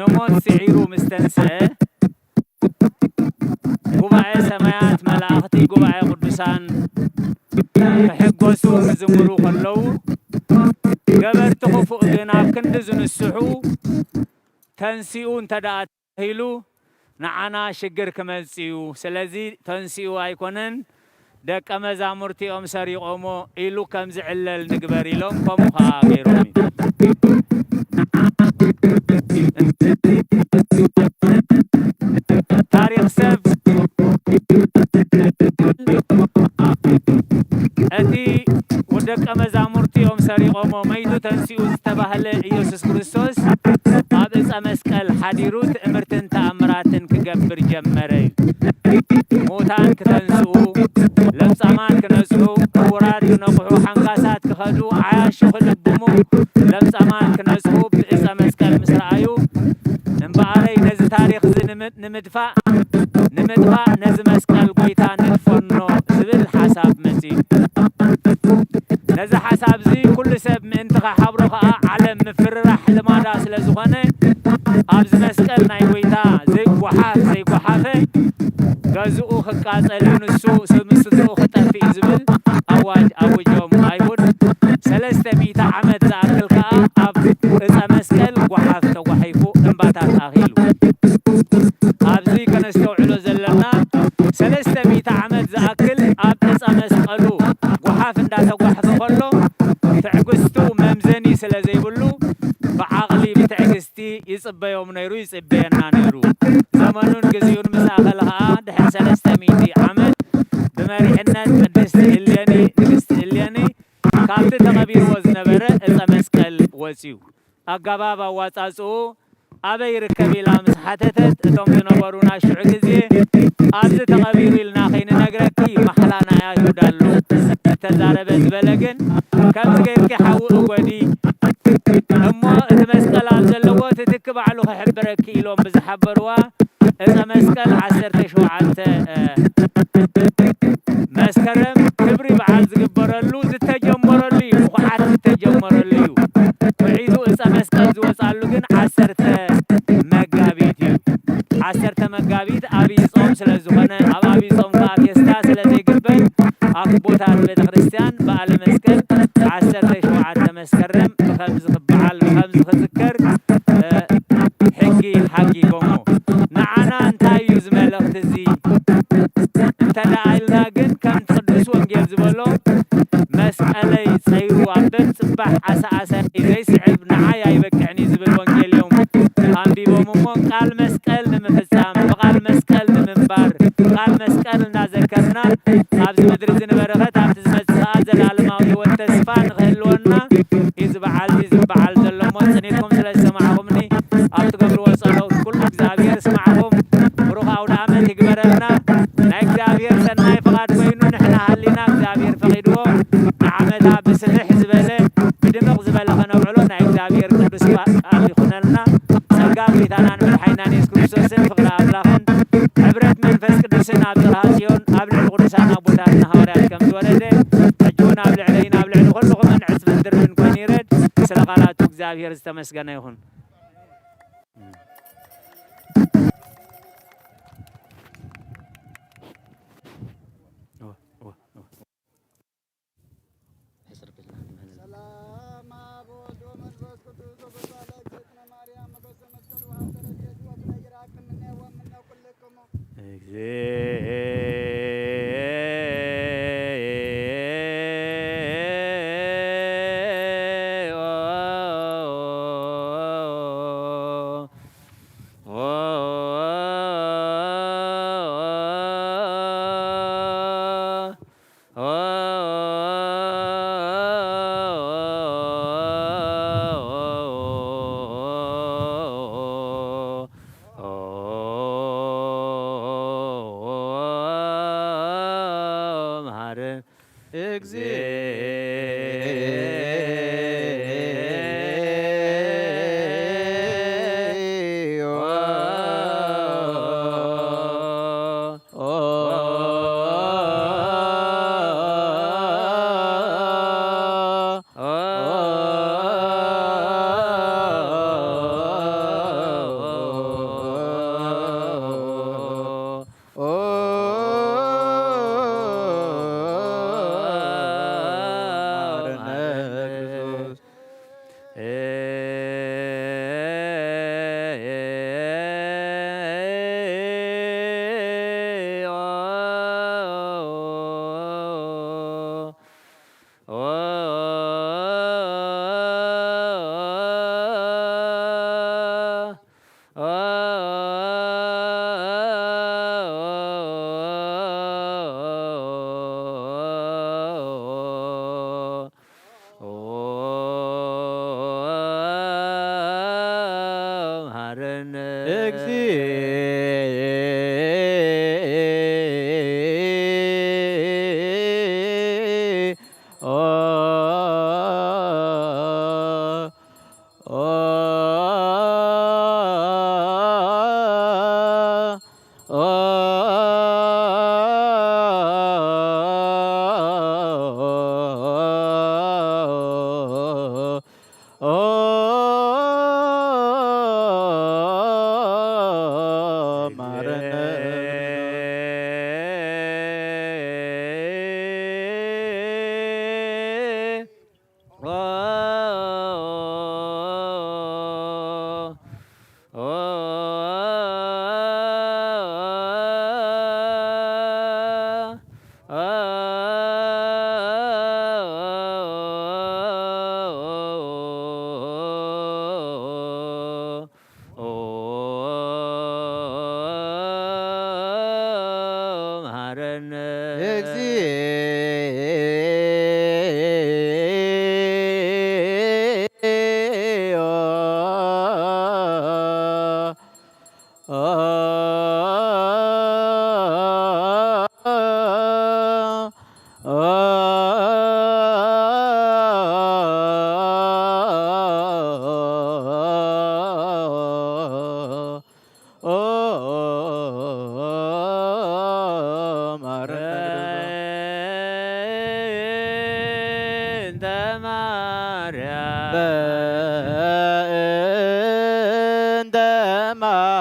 ንሞት ስዒሩ ምስ ተንስአ ጉባኤ ሰማያት መላእኽቲ ጉባኤ ቅዱሳን ክሕጎሱ ክዝምሩ ከለዉ ገበርቲ ክፉእ ግን ኣብ ክንዲ ዝንስሑ ተንሲኡ እንተ ደኣ ተባሂሉ ንዓና ሽግር ክመጽእ እዩ። ስለዚ ተንሲኡ ኣይኮነን ደቀ መዛሙርቲኦም ሰሪቖሞ ኢሉ ከም ዝዕለል ንግበር ኢሎም ከምኡ ኸዓ ገይሮም እዩ። ታሪኽ ሰብ እቲ ደቀ መዛሙርቲኦም ሰሪቖሞ መይቱ ተንሲኡ ዝተባህለ ኢየሱስ ክርስቶስ ኣብ ዕፀ መስቀል ሓዲሩ ትእምርትን ተኣምራትን ክገብር ጀመረ እዩ። ሙታን ክተንስኡ፣ ለምጻማት ክነጽሁ፣ ዕውራት ክነቕሑ፣ ሓንካሳት ክኸዱ፣ ዓያሹ ክልብሙ፣ ለምጻማት ክነጽሁ ብእፀ መስቀል ምስ ረኣዩ እምባ እምበኣረይ ነዚ ታሪኽ እዚ ንምድፋእ፣ ንምጥፋእ ነዚ መስቀል ጎይታ ንድፈኖ ዝብል ሓሳብ መጺኡ። ነዚ ሓሳብ እዚ ኩሉ ሰብ ምእንቲ ከሓብሮ ከኣ ዓለም ምፍርራሕ ልማዳ ስለ ዝኾነ፣ ኣብዚ መስቀል ናይ ጎይታ ዘይጓሓፍ ዘይጓሓፈ ገዝኡ ክቃጸል እዩ፣ ንሱ ስድርኡ ክጠፍእ እዩ ዝብል ኣዋጅ ኣውጆም ኣይሁድ። ሰለስተ ሚእቲ ዓመት ዝኣክል ከኣ ኣብ ዕጸ መስቀል ጓሓፍ ተጓሒፉ እምባታት ኣኺሉ። ኣብዚ ከነስተውዕሎ ዘለና፣ ሰለስተ ሚእቲ ዓመት ዝኣክል ኣብ ዕጸ መስቀሉ ጓሓፍ እንዳተጓሕፈ ከሎ፣ ትዕግስቱ መምዘኒ ስለ ዘይብሉ፣ ብዓቕሊ ብትዕግስቲ ይጽበዮም ነይሩ፣ ይጽበየና ነይሩ። ዘመኑን ግዜኡን ምስ ኣኸለ ኸኣ፣ ድሕሪ ሰለስተ ሚእቲ ዓመት ብመሪሕነት ቅድስቲ እሌኒ፣ ንግስቲ እሌኒ፣ ካብቲ ተቐቢርዎ ዝነበረ ዕጸ መስቀል ወጺኡ። ኣገባብ ኣዋጻጽኡ ኣበይ ይርከብ ኢላ ምስ ሓተተት፣ እቶም ዝነበሩ ናይ ሽዑ ግዜ፣ ኣብዚ ተቐቢሩ ኢልና ከይንነግረኪ ማሕላ ናይ ኣይሁድ ኣሎ፣ እተዛረበ ዝበለ ግን፣ ከምዚ ጌርኪ ሓዊ እጎዲ እሞ እቲ መስቀል ኣብ ዘለዎ ትትኪ ባዕሉ ክሕብረኪ ኢሎም ብዝሓበርዋ፣ ዕፀ መስቀል ዓሰርተ ሸውዓተ፣ እ፣ መስከረም ክብሪ በዓል ዝግበረሉ ዝተጀመረሉ እዩ። ብኹዓት ዝተጀመረሉ እዩ። ውዒሉ ዕፀ መስቀል ዝወፃሉ ግን ዓሰርተ መጋቢት እዩ። ዓሰርተ መጋቢት ኣብይ ጾም ስለ ዝኾነ፣ ኣብ ኣብይ ጾም ከዓ ፌስታ ስለ ዘይግበር፣ ኣቦታት ቤተ ክርስቲያን በዓለ መስቀል ዓሰርተ ሸውዓተ መስከረም ብኸምዚ ክበዓል፣ ብኸምዚ ክዝከር፣ እ፣ ሕጊ ሓጊጎሞ። ንዓና እንታይ እዩ እዚ መልእኽቲ እዚ? እንተ ደኣ ኢልና ግን፣ ከምቲ ቅዱስ ወንጌል ዝበሎ፣ "መስቀለይ ጸይሩ ኣበን ጽባሕ ዓሳ ዓሳይ ዘይስዕብ ንዓይ ኣይበቅዕን እዩ" ዝብል ወንጌል እዮም ኣንቢቦም እሞ፣ ቃል መስቀል ንምፍጻም፣ ብቃል መስቀል ንምንባር፣ ቃል መስቀል እናዘከርና፣ ኣብዚ ምድሪ እዚ ንበረኸት፣ ኣብቲ ዝመጽእ ከኣ ዘላለማዊ ህይወት ተስፋ ንኽህልወና እዩ እዚ በዓል እዚ ዝበዓል ዘሎ እሞ፣ ጽኒትኩም ስለ ዝሰማዕኹምኒ፣ ኣብ ትገብርዎ ጸሎት ኩሉ እግዚኣብሔር ይስማዕኹም። ብሩኽ ኣውደ ዓመት ይግበረልና። ናይ እግዚኣብሔር ሰናይ ፍቓድ ኮይኑ፣ ንሕና ሃሊና እግዚኣብሔር ፈቒድዎ፣ ንዓመታ ብስፍሕ ዝበለ ብድምቕ ዝበለ ከነውዕሎ ናይ እግዚኣብሔር ቅዱስ ቃል ይኹነልና። ጸጋ ጎይታናን መድሓኒናን የሱስ ክርስቶስን ፍቕሪ ኣምላኽን ሕብረት መንፈስ ቅዱስን ኣብ ጽርሃ ጽዮን ኣብ ልዕሊ ቅዱሳን ኣቦታትና ሃዋርያት ከም ዝወረደ፣ ሕጂ እውን ኣብ ልዕለይን ኣብ ልዕሊ ኩልኹምን ዕጽፍን ድርብን ኮይኑ ይረድ። ስለ ቃላቱ እግዚኣብሔር ዝተመስገነ ይኹን። ሰላም አብ ወወልድ ወመንፈስ ቅዱስ ወበሰላም ለእግዝእትነ ማርያም ሞገሰ መስቀል ወሀብተ ረድኤት ወፍቅረ ይራቅ እምነ ወእምነ ኩልክሙ። እግዚኦ። መሐረነ እግዚኦ። መሐረነ እግዚኦ።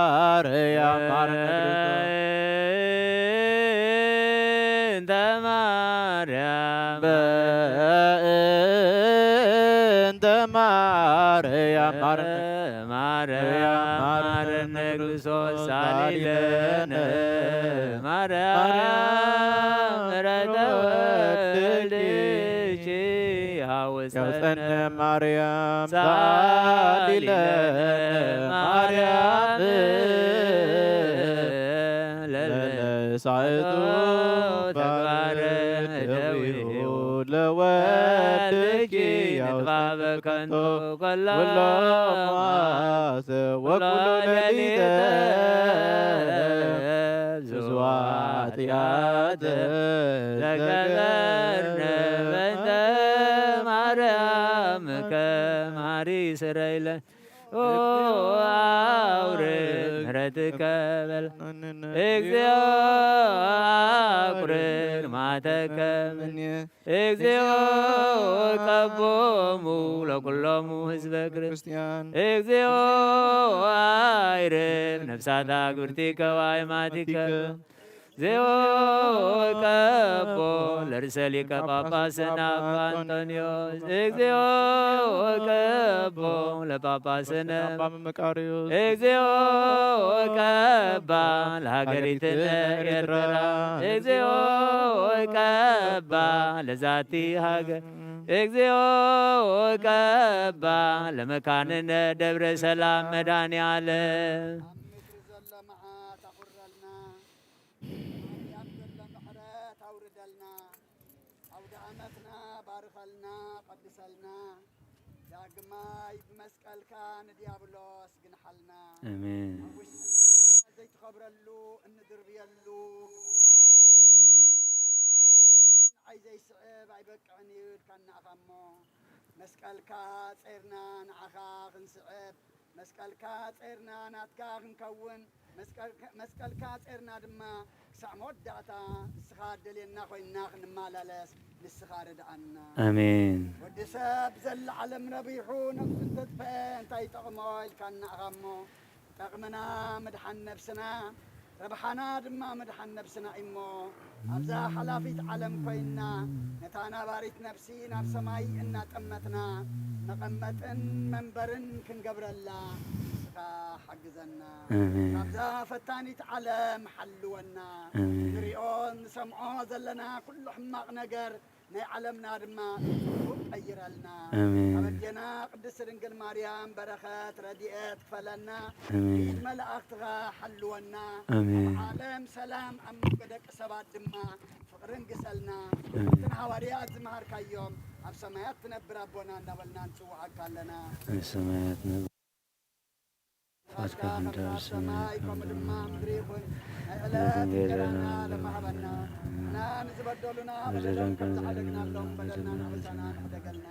ማርያም ማረነ ክርስቶስ። እንተ ማርያም በእንተ ማርያም ማረነ ማርያም ማረነ ክርስቶስ ሳሊለነ። ማርያም ምሕረተ ወልድኪ ሃውፀነ። ያውፀነ ማርያም ሳሊለነ። ማርያም ለለሳይቱ ተግባረ ደዊሁ ለወልድኪ ያውፀነ። በከንቱ ኩሎ ኩሎ መዓልተ ወኩሎ ሌሊተ ብዙኃት ኃጢአተ ዘገበርነ በእንተ ማርያምከ ማሪ ስረይለ። ኦ አውርድ ምሕረትከ በል። እግዚኦ አቁርር ማተከ እምኔ። እግዚኦ ቀቦሙ ለኩሎሙ ህዝበ ክርስቲያን። ክርስቲያን። እግዚኦ አይርብ ነፍሳታ ግብርቲከ ወአይማቲከ። እግዚኦ ቀቦ ለርእሰ ሊቀ ጳጳስና አባ አንጦንዮስ። እግዚኦ ቀቦ ለጳጳስነ አባ መቃርዮስ። እግዚኦ ቀባ ለሀገሪትነ ኤርትራ። እግዚኦ ቀባ ለዛቲ ሀገር። እግዚኦ ቀባ ለመካንነ ደብረ ሰላም መድኃኔ ዓለም። ኣብ ምድሪ ዘሎ መዓት ኣቑረልና። ኣብ ኣርያም ዘሎ ምሕረት ኣውርደልና። ኣውደ ዓመትና ባርኸልና፣ ቀድሰልና። ዳግማይ ብመስቀልካ ንዲያብሎስ ግንሓልና። ኣሜን። ኣብ ውሽጥና ዘይትኸብረሉ እንድርብየሉ። ኣሜን። ንዓይ ዘይስዕብ ኣይበቅዕን እዩ ኢልካና ኢኻ እሞ፣ መስቀልካ ጼርና ንዓኻ ክንስዕብ፣ መስቀልካ ጼርና ናትካ ክንከውን፣ መስቀልካ፣ መስቀልካ ጼርና ድማ ክሳዕ መወዳእታ ንስኻ ደልየና ኮይንና ክንመላለስ ንስኻ ርድኣና። ኣሜን። ወዲ ሰብ ዘለዓለም ረቢሑ ነብሱ እንተጥፍአ እንታይ ይጠቕሞ ኢልካና ኢኻ እሞ፣ ጠቕምና ምድሓን ነብስና፣ ረብሓና ድማ ምድሓን ነብስና እሞ፣ ኣብዛ ሓላፊት ዓለም ኮይንና፣ ነታ ናባሪት ነብሲ ናብ ሰማይ እናጠመትና፣ መቐመጥን መንበርን ክንገብረላ ንስኻ ሓግዘና። ኣሜን። ካብዛ ፈታኒት ዓለም ሓልወና። ኣሜን። ንሪኦ ንሰምዖ ዘለና ኩሉ ሕማቕ ነገር ናይ ዓለምና ድማ ጽቡቕ ቀይረልና። ኣሜን። ካብ ኣዴና ቅድስት ድንግል ማርያም በረኸት ረድኤት ክፈለና። ኣሜን። ብኢድ መላእኽትኻ ሓልወና። ኣሜን። ኣብ ዓለም ሰላም፣ ኣብ መንጎ ደቂ ሰባት ድማ ፍቕርን ግሰልና። ኣሜን። እትን ሃዋርያት ዝመሃርካዮም ኣብ ሰማያት ትነብር ኣቦና እንዳበልና ንጽውዓካ ኣለና። ኣብ ሰማያት ነብ-፣ ፈቃድካ ፈቃድካ ትምጻእ፣ ኣብ ሰማይ ከምኡ ድማ ኣብ ምድሪ ይኹን። ናይ ዕለት እንጀራና ለማህበና። እና ንዝበደሉና በደሎም ከም ዝሓደግናሎም በደልና ንሕደገልና።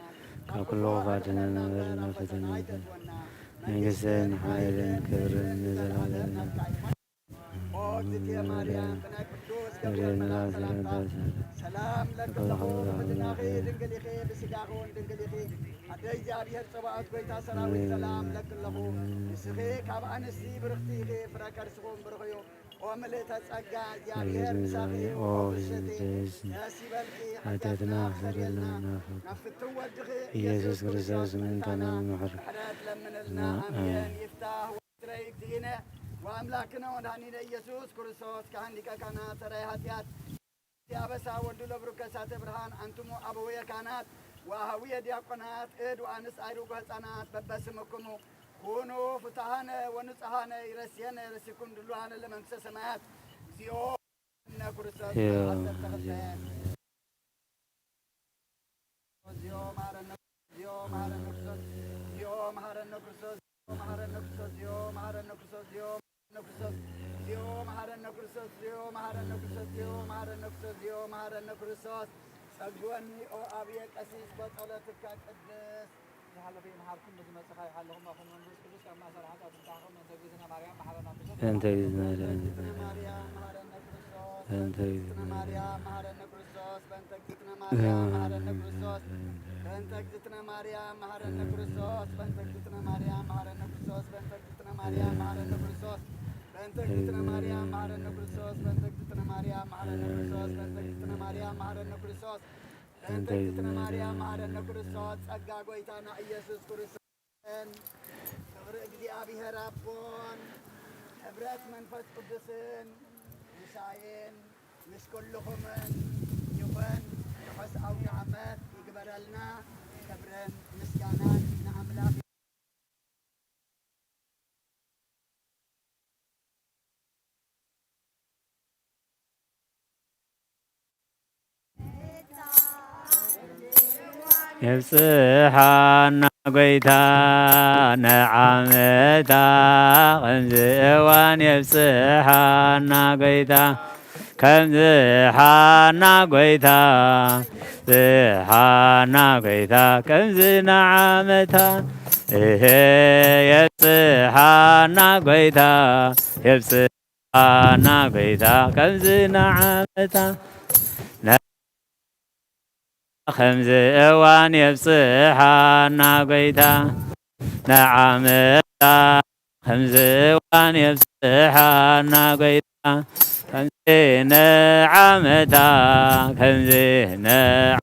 ካብ ኩሉ ክፉእ ኣድሕነና እምበር ናብ ፈተና ኣይተእትወና። መንግስትን ሓይልን ክብርን ንዘለዓለም ናትካ እዩ። ኦ እግዝእትየ ማርያም፣ ብናይ ቅዱስ ገብርኤል መልኣክ ሰላምታ ሰላም ለኪ ኣለኹ፣ ብሕልናኺ ድንግል ኢኺ፣ ብስጋኺ እውን ድንግል ኢኺ። ኣደ እግዚኣብሔር ጸባኦት፣ ጐይታ ሰራዊት፣ ሰላም ለኪ ኣለኹ። ንስኺ ካብ ኣንስቲ ብርኽቲ ኢኺ፣ ፍረ ከርስኺ እውን ብሩኽ እዩ። ኦ ምልእተ ጸጋ፣ እግዚኣብሔር ምሳኺ እዩ። ኦ ፍስሕቲ ደስ ይበልኪ፣ ሓጢኣትና ኣስተሰርየልና፣ ናብ ፍትው ወድኺ ኢየሱስ ክርስቶስ ምእንታና ምሕረት ለምንልና። ኣሜን። ይፍታህ። ትረይ እግዚእነ ወአምላክነ ወመድኃኒነ ኢየሱስ ክርስቶስ ካህን ሊቀ ካህናት ሰራይ ኃጢአት አበሳ ወልዱ ለብሩከ እሳተ ብርሃን አንትሙ አበውየ ካህናት ወአሃውየ ዲያቆናት እድ ወአንስት አይሩግ ወሕፃናት በበስምክሙ ኩኑ ፍቱሃነ ወንጹሃነ ይረስየነ ረሲኩም ድሉዋነ ለመንግስተ ሰማያት እግዚኦ እነ ክርስቶስ ዓሰርተ ክልተ። ጸግወኒ ኦ ኣብየ ቀሲስ በጸሎትከ ቅድስት። ዝሓለፈ ይምሓርኩም፣ ብዝመጽእ ይሓልኹም፣ ኣኹም መንፈስ ቅዱስ ካብ ማእሰር ሓጢኣት ይፍታሕኹም። በእንተ እግዝእትነ ማርያም መሓረና ክርስቶስ። በእንተ እግዝእትነ ማርያም መሓረነ ክርስቶስ። በእንተ እግዝእትነ ማርያም መሓረነ ክርስቶስ። በእንተ እግዝእትነ ማርያም መሓረነ ክርስቶስ። በእንተ እግዝእትነ ማርያም መሓረነ ክርስቶስ። በእንተ እግዝእትነ ማርያም መሓረነ ክርስቶስ። በእንተ እግዝእትነ ማርያም መሓረነ ክርስቶስ። በእንተ እግዝእትነ ማርያም መሐረነ ክርስቶስ፣ በእንተ እግዝእትነ ማርያም መሐረነ ክርስቶስ፣ በእንተ እግዝእትነ ማርያም መሐረነ ክርስቶስ፣ በእንተ እግዝእትነ ማርያም መሐረነ ክርስቶስ። ጸጋ ጎይታና ኢየሱስ ክርስቶስን፣ ክብሪ እግዚኣብሔር ኣቦን፣ ሕብረት መንፈስ ቅዱስን ምሳዬን ምስ ኩልኹምን ይኹን። ርሑስ ኣውደ ዓመት ይግበረልና። ክብርን ምስጋናን ንኣምላኽ። የብጽሓና ጎይታ ንዓመታ፣ ከምዚ እዋን የብጽሓና ጎይታ፣ ከምዚ ሓና ጎይታ፣ ዝሓና ጎይታ፣ ከምዚ ንዓመታ፣ እሄ የብጽሓና ጎይታ፣ የብጽ ሓና ጎይታ፣ ከምዚ ንዓመታ፣ ነ-፣ ከምዚ እዋን የብጽሓና ጎይታ፣ ንዓመታ፣ ከምዚ እዋን የብጽሓና ጎይታ፣ ከምዚ ንዓመታ፣ ከምዚ ን-፣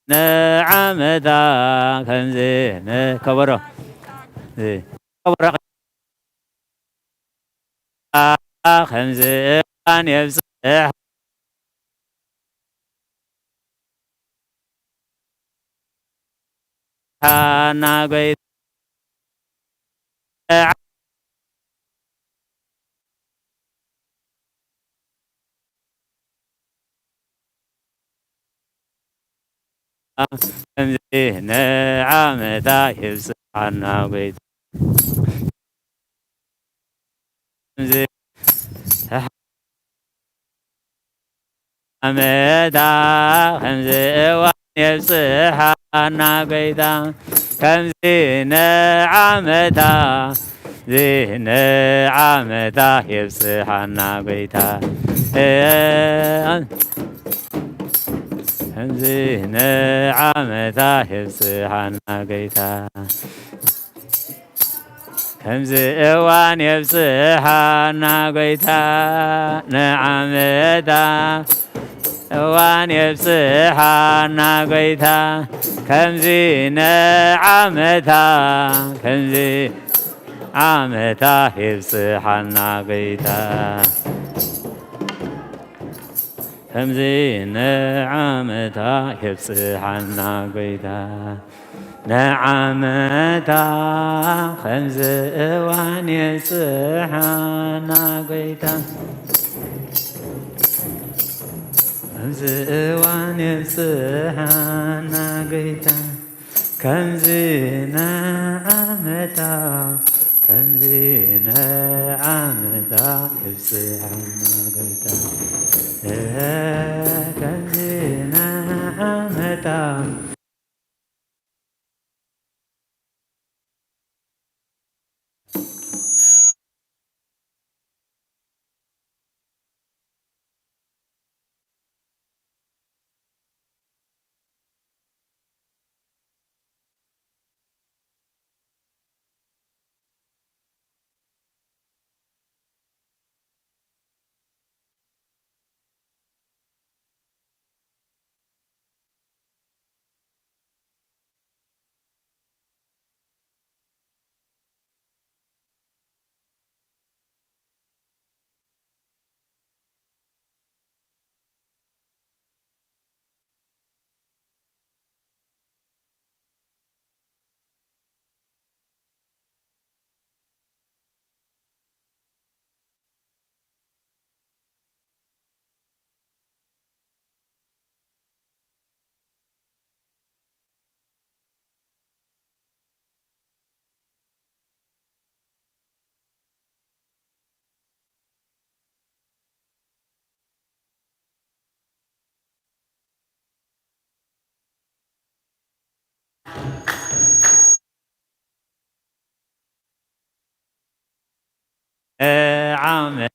ንዓመታ ከምዚ ንከበሮ፣ እዚ ከበሮ ከምዚ እዋን የብጽሕ ሓና ጎይታ ከምዚ ንዓመታ ይብጽሓና ጎይታ። ከምዚ ዓመታ ከምዚ እዋን የብጽሓና ጎይታ። ከምዚ ንዓመታ፣ እዚ ንዓመታ የብጽሓና ጎይታ። ከምዚ ንዓመታ የብጽሓና ጎይታ። ከምዚ እዋን የብጽሓና ጎይታ፣ ንዓመታ እዋን የብጽሓና ጎይታ፣ ከምዚ ንዓመታ፣ ከምዚ ዓመታ የብጽሓና ጎይታ። ከምዚ ንዓመታ የብጽሓና ጎይታ። ንዓመታ ከምዚ እዋን የብጽሓና ጎይታ። ከምዚ እዋን የብጽሓና ጎይታ። ከምዚ ንዓመታ፣ ከምዚ ንዓመታ የብጽሓና ጎይታ። ከምዚ ንዓመታ። ዓመ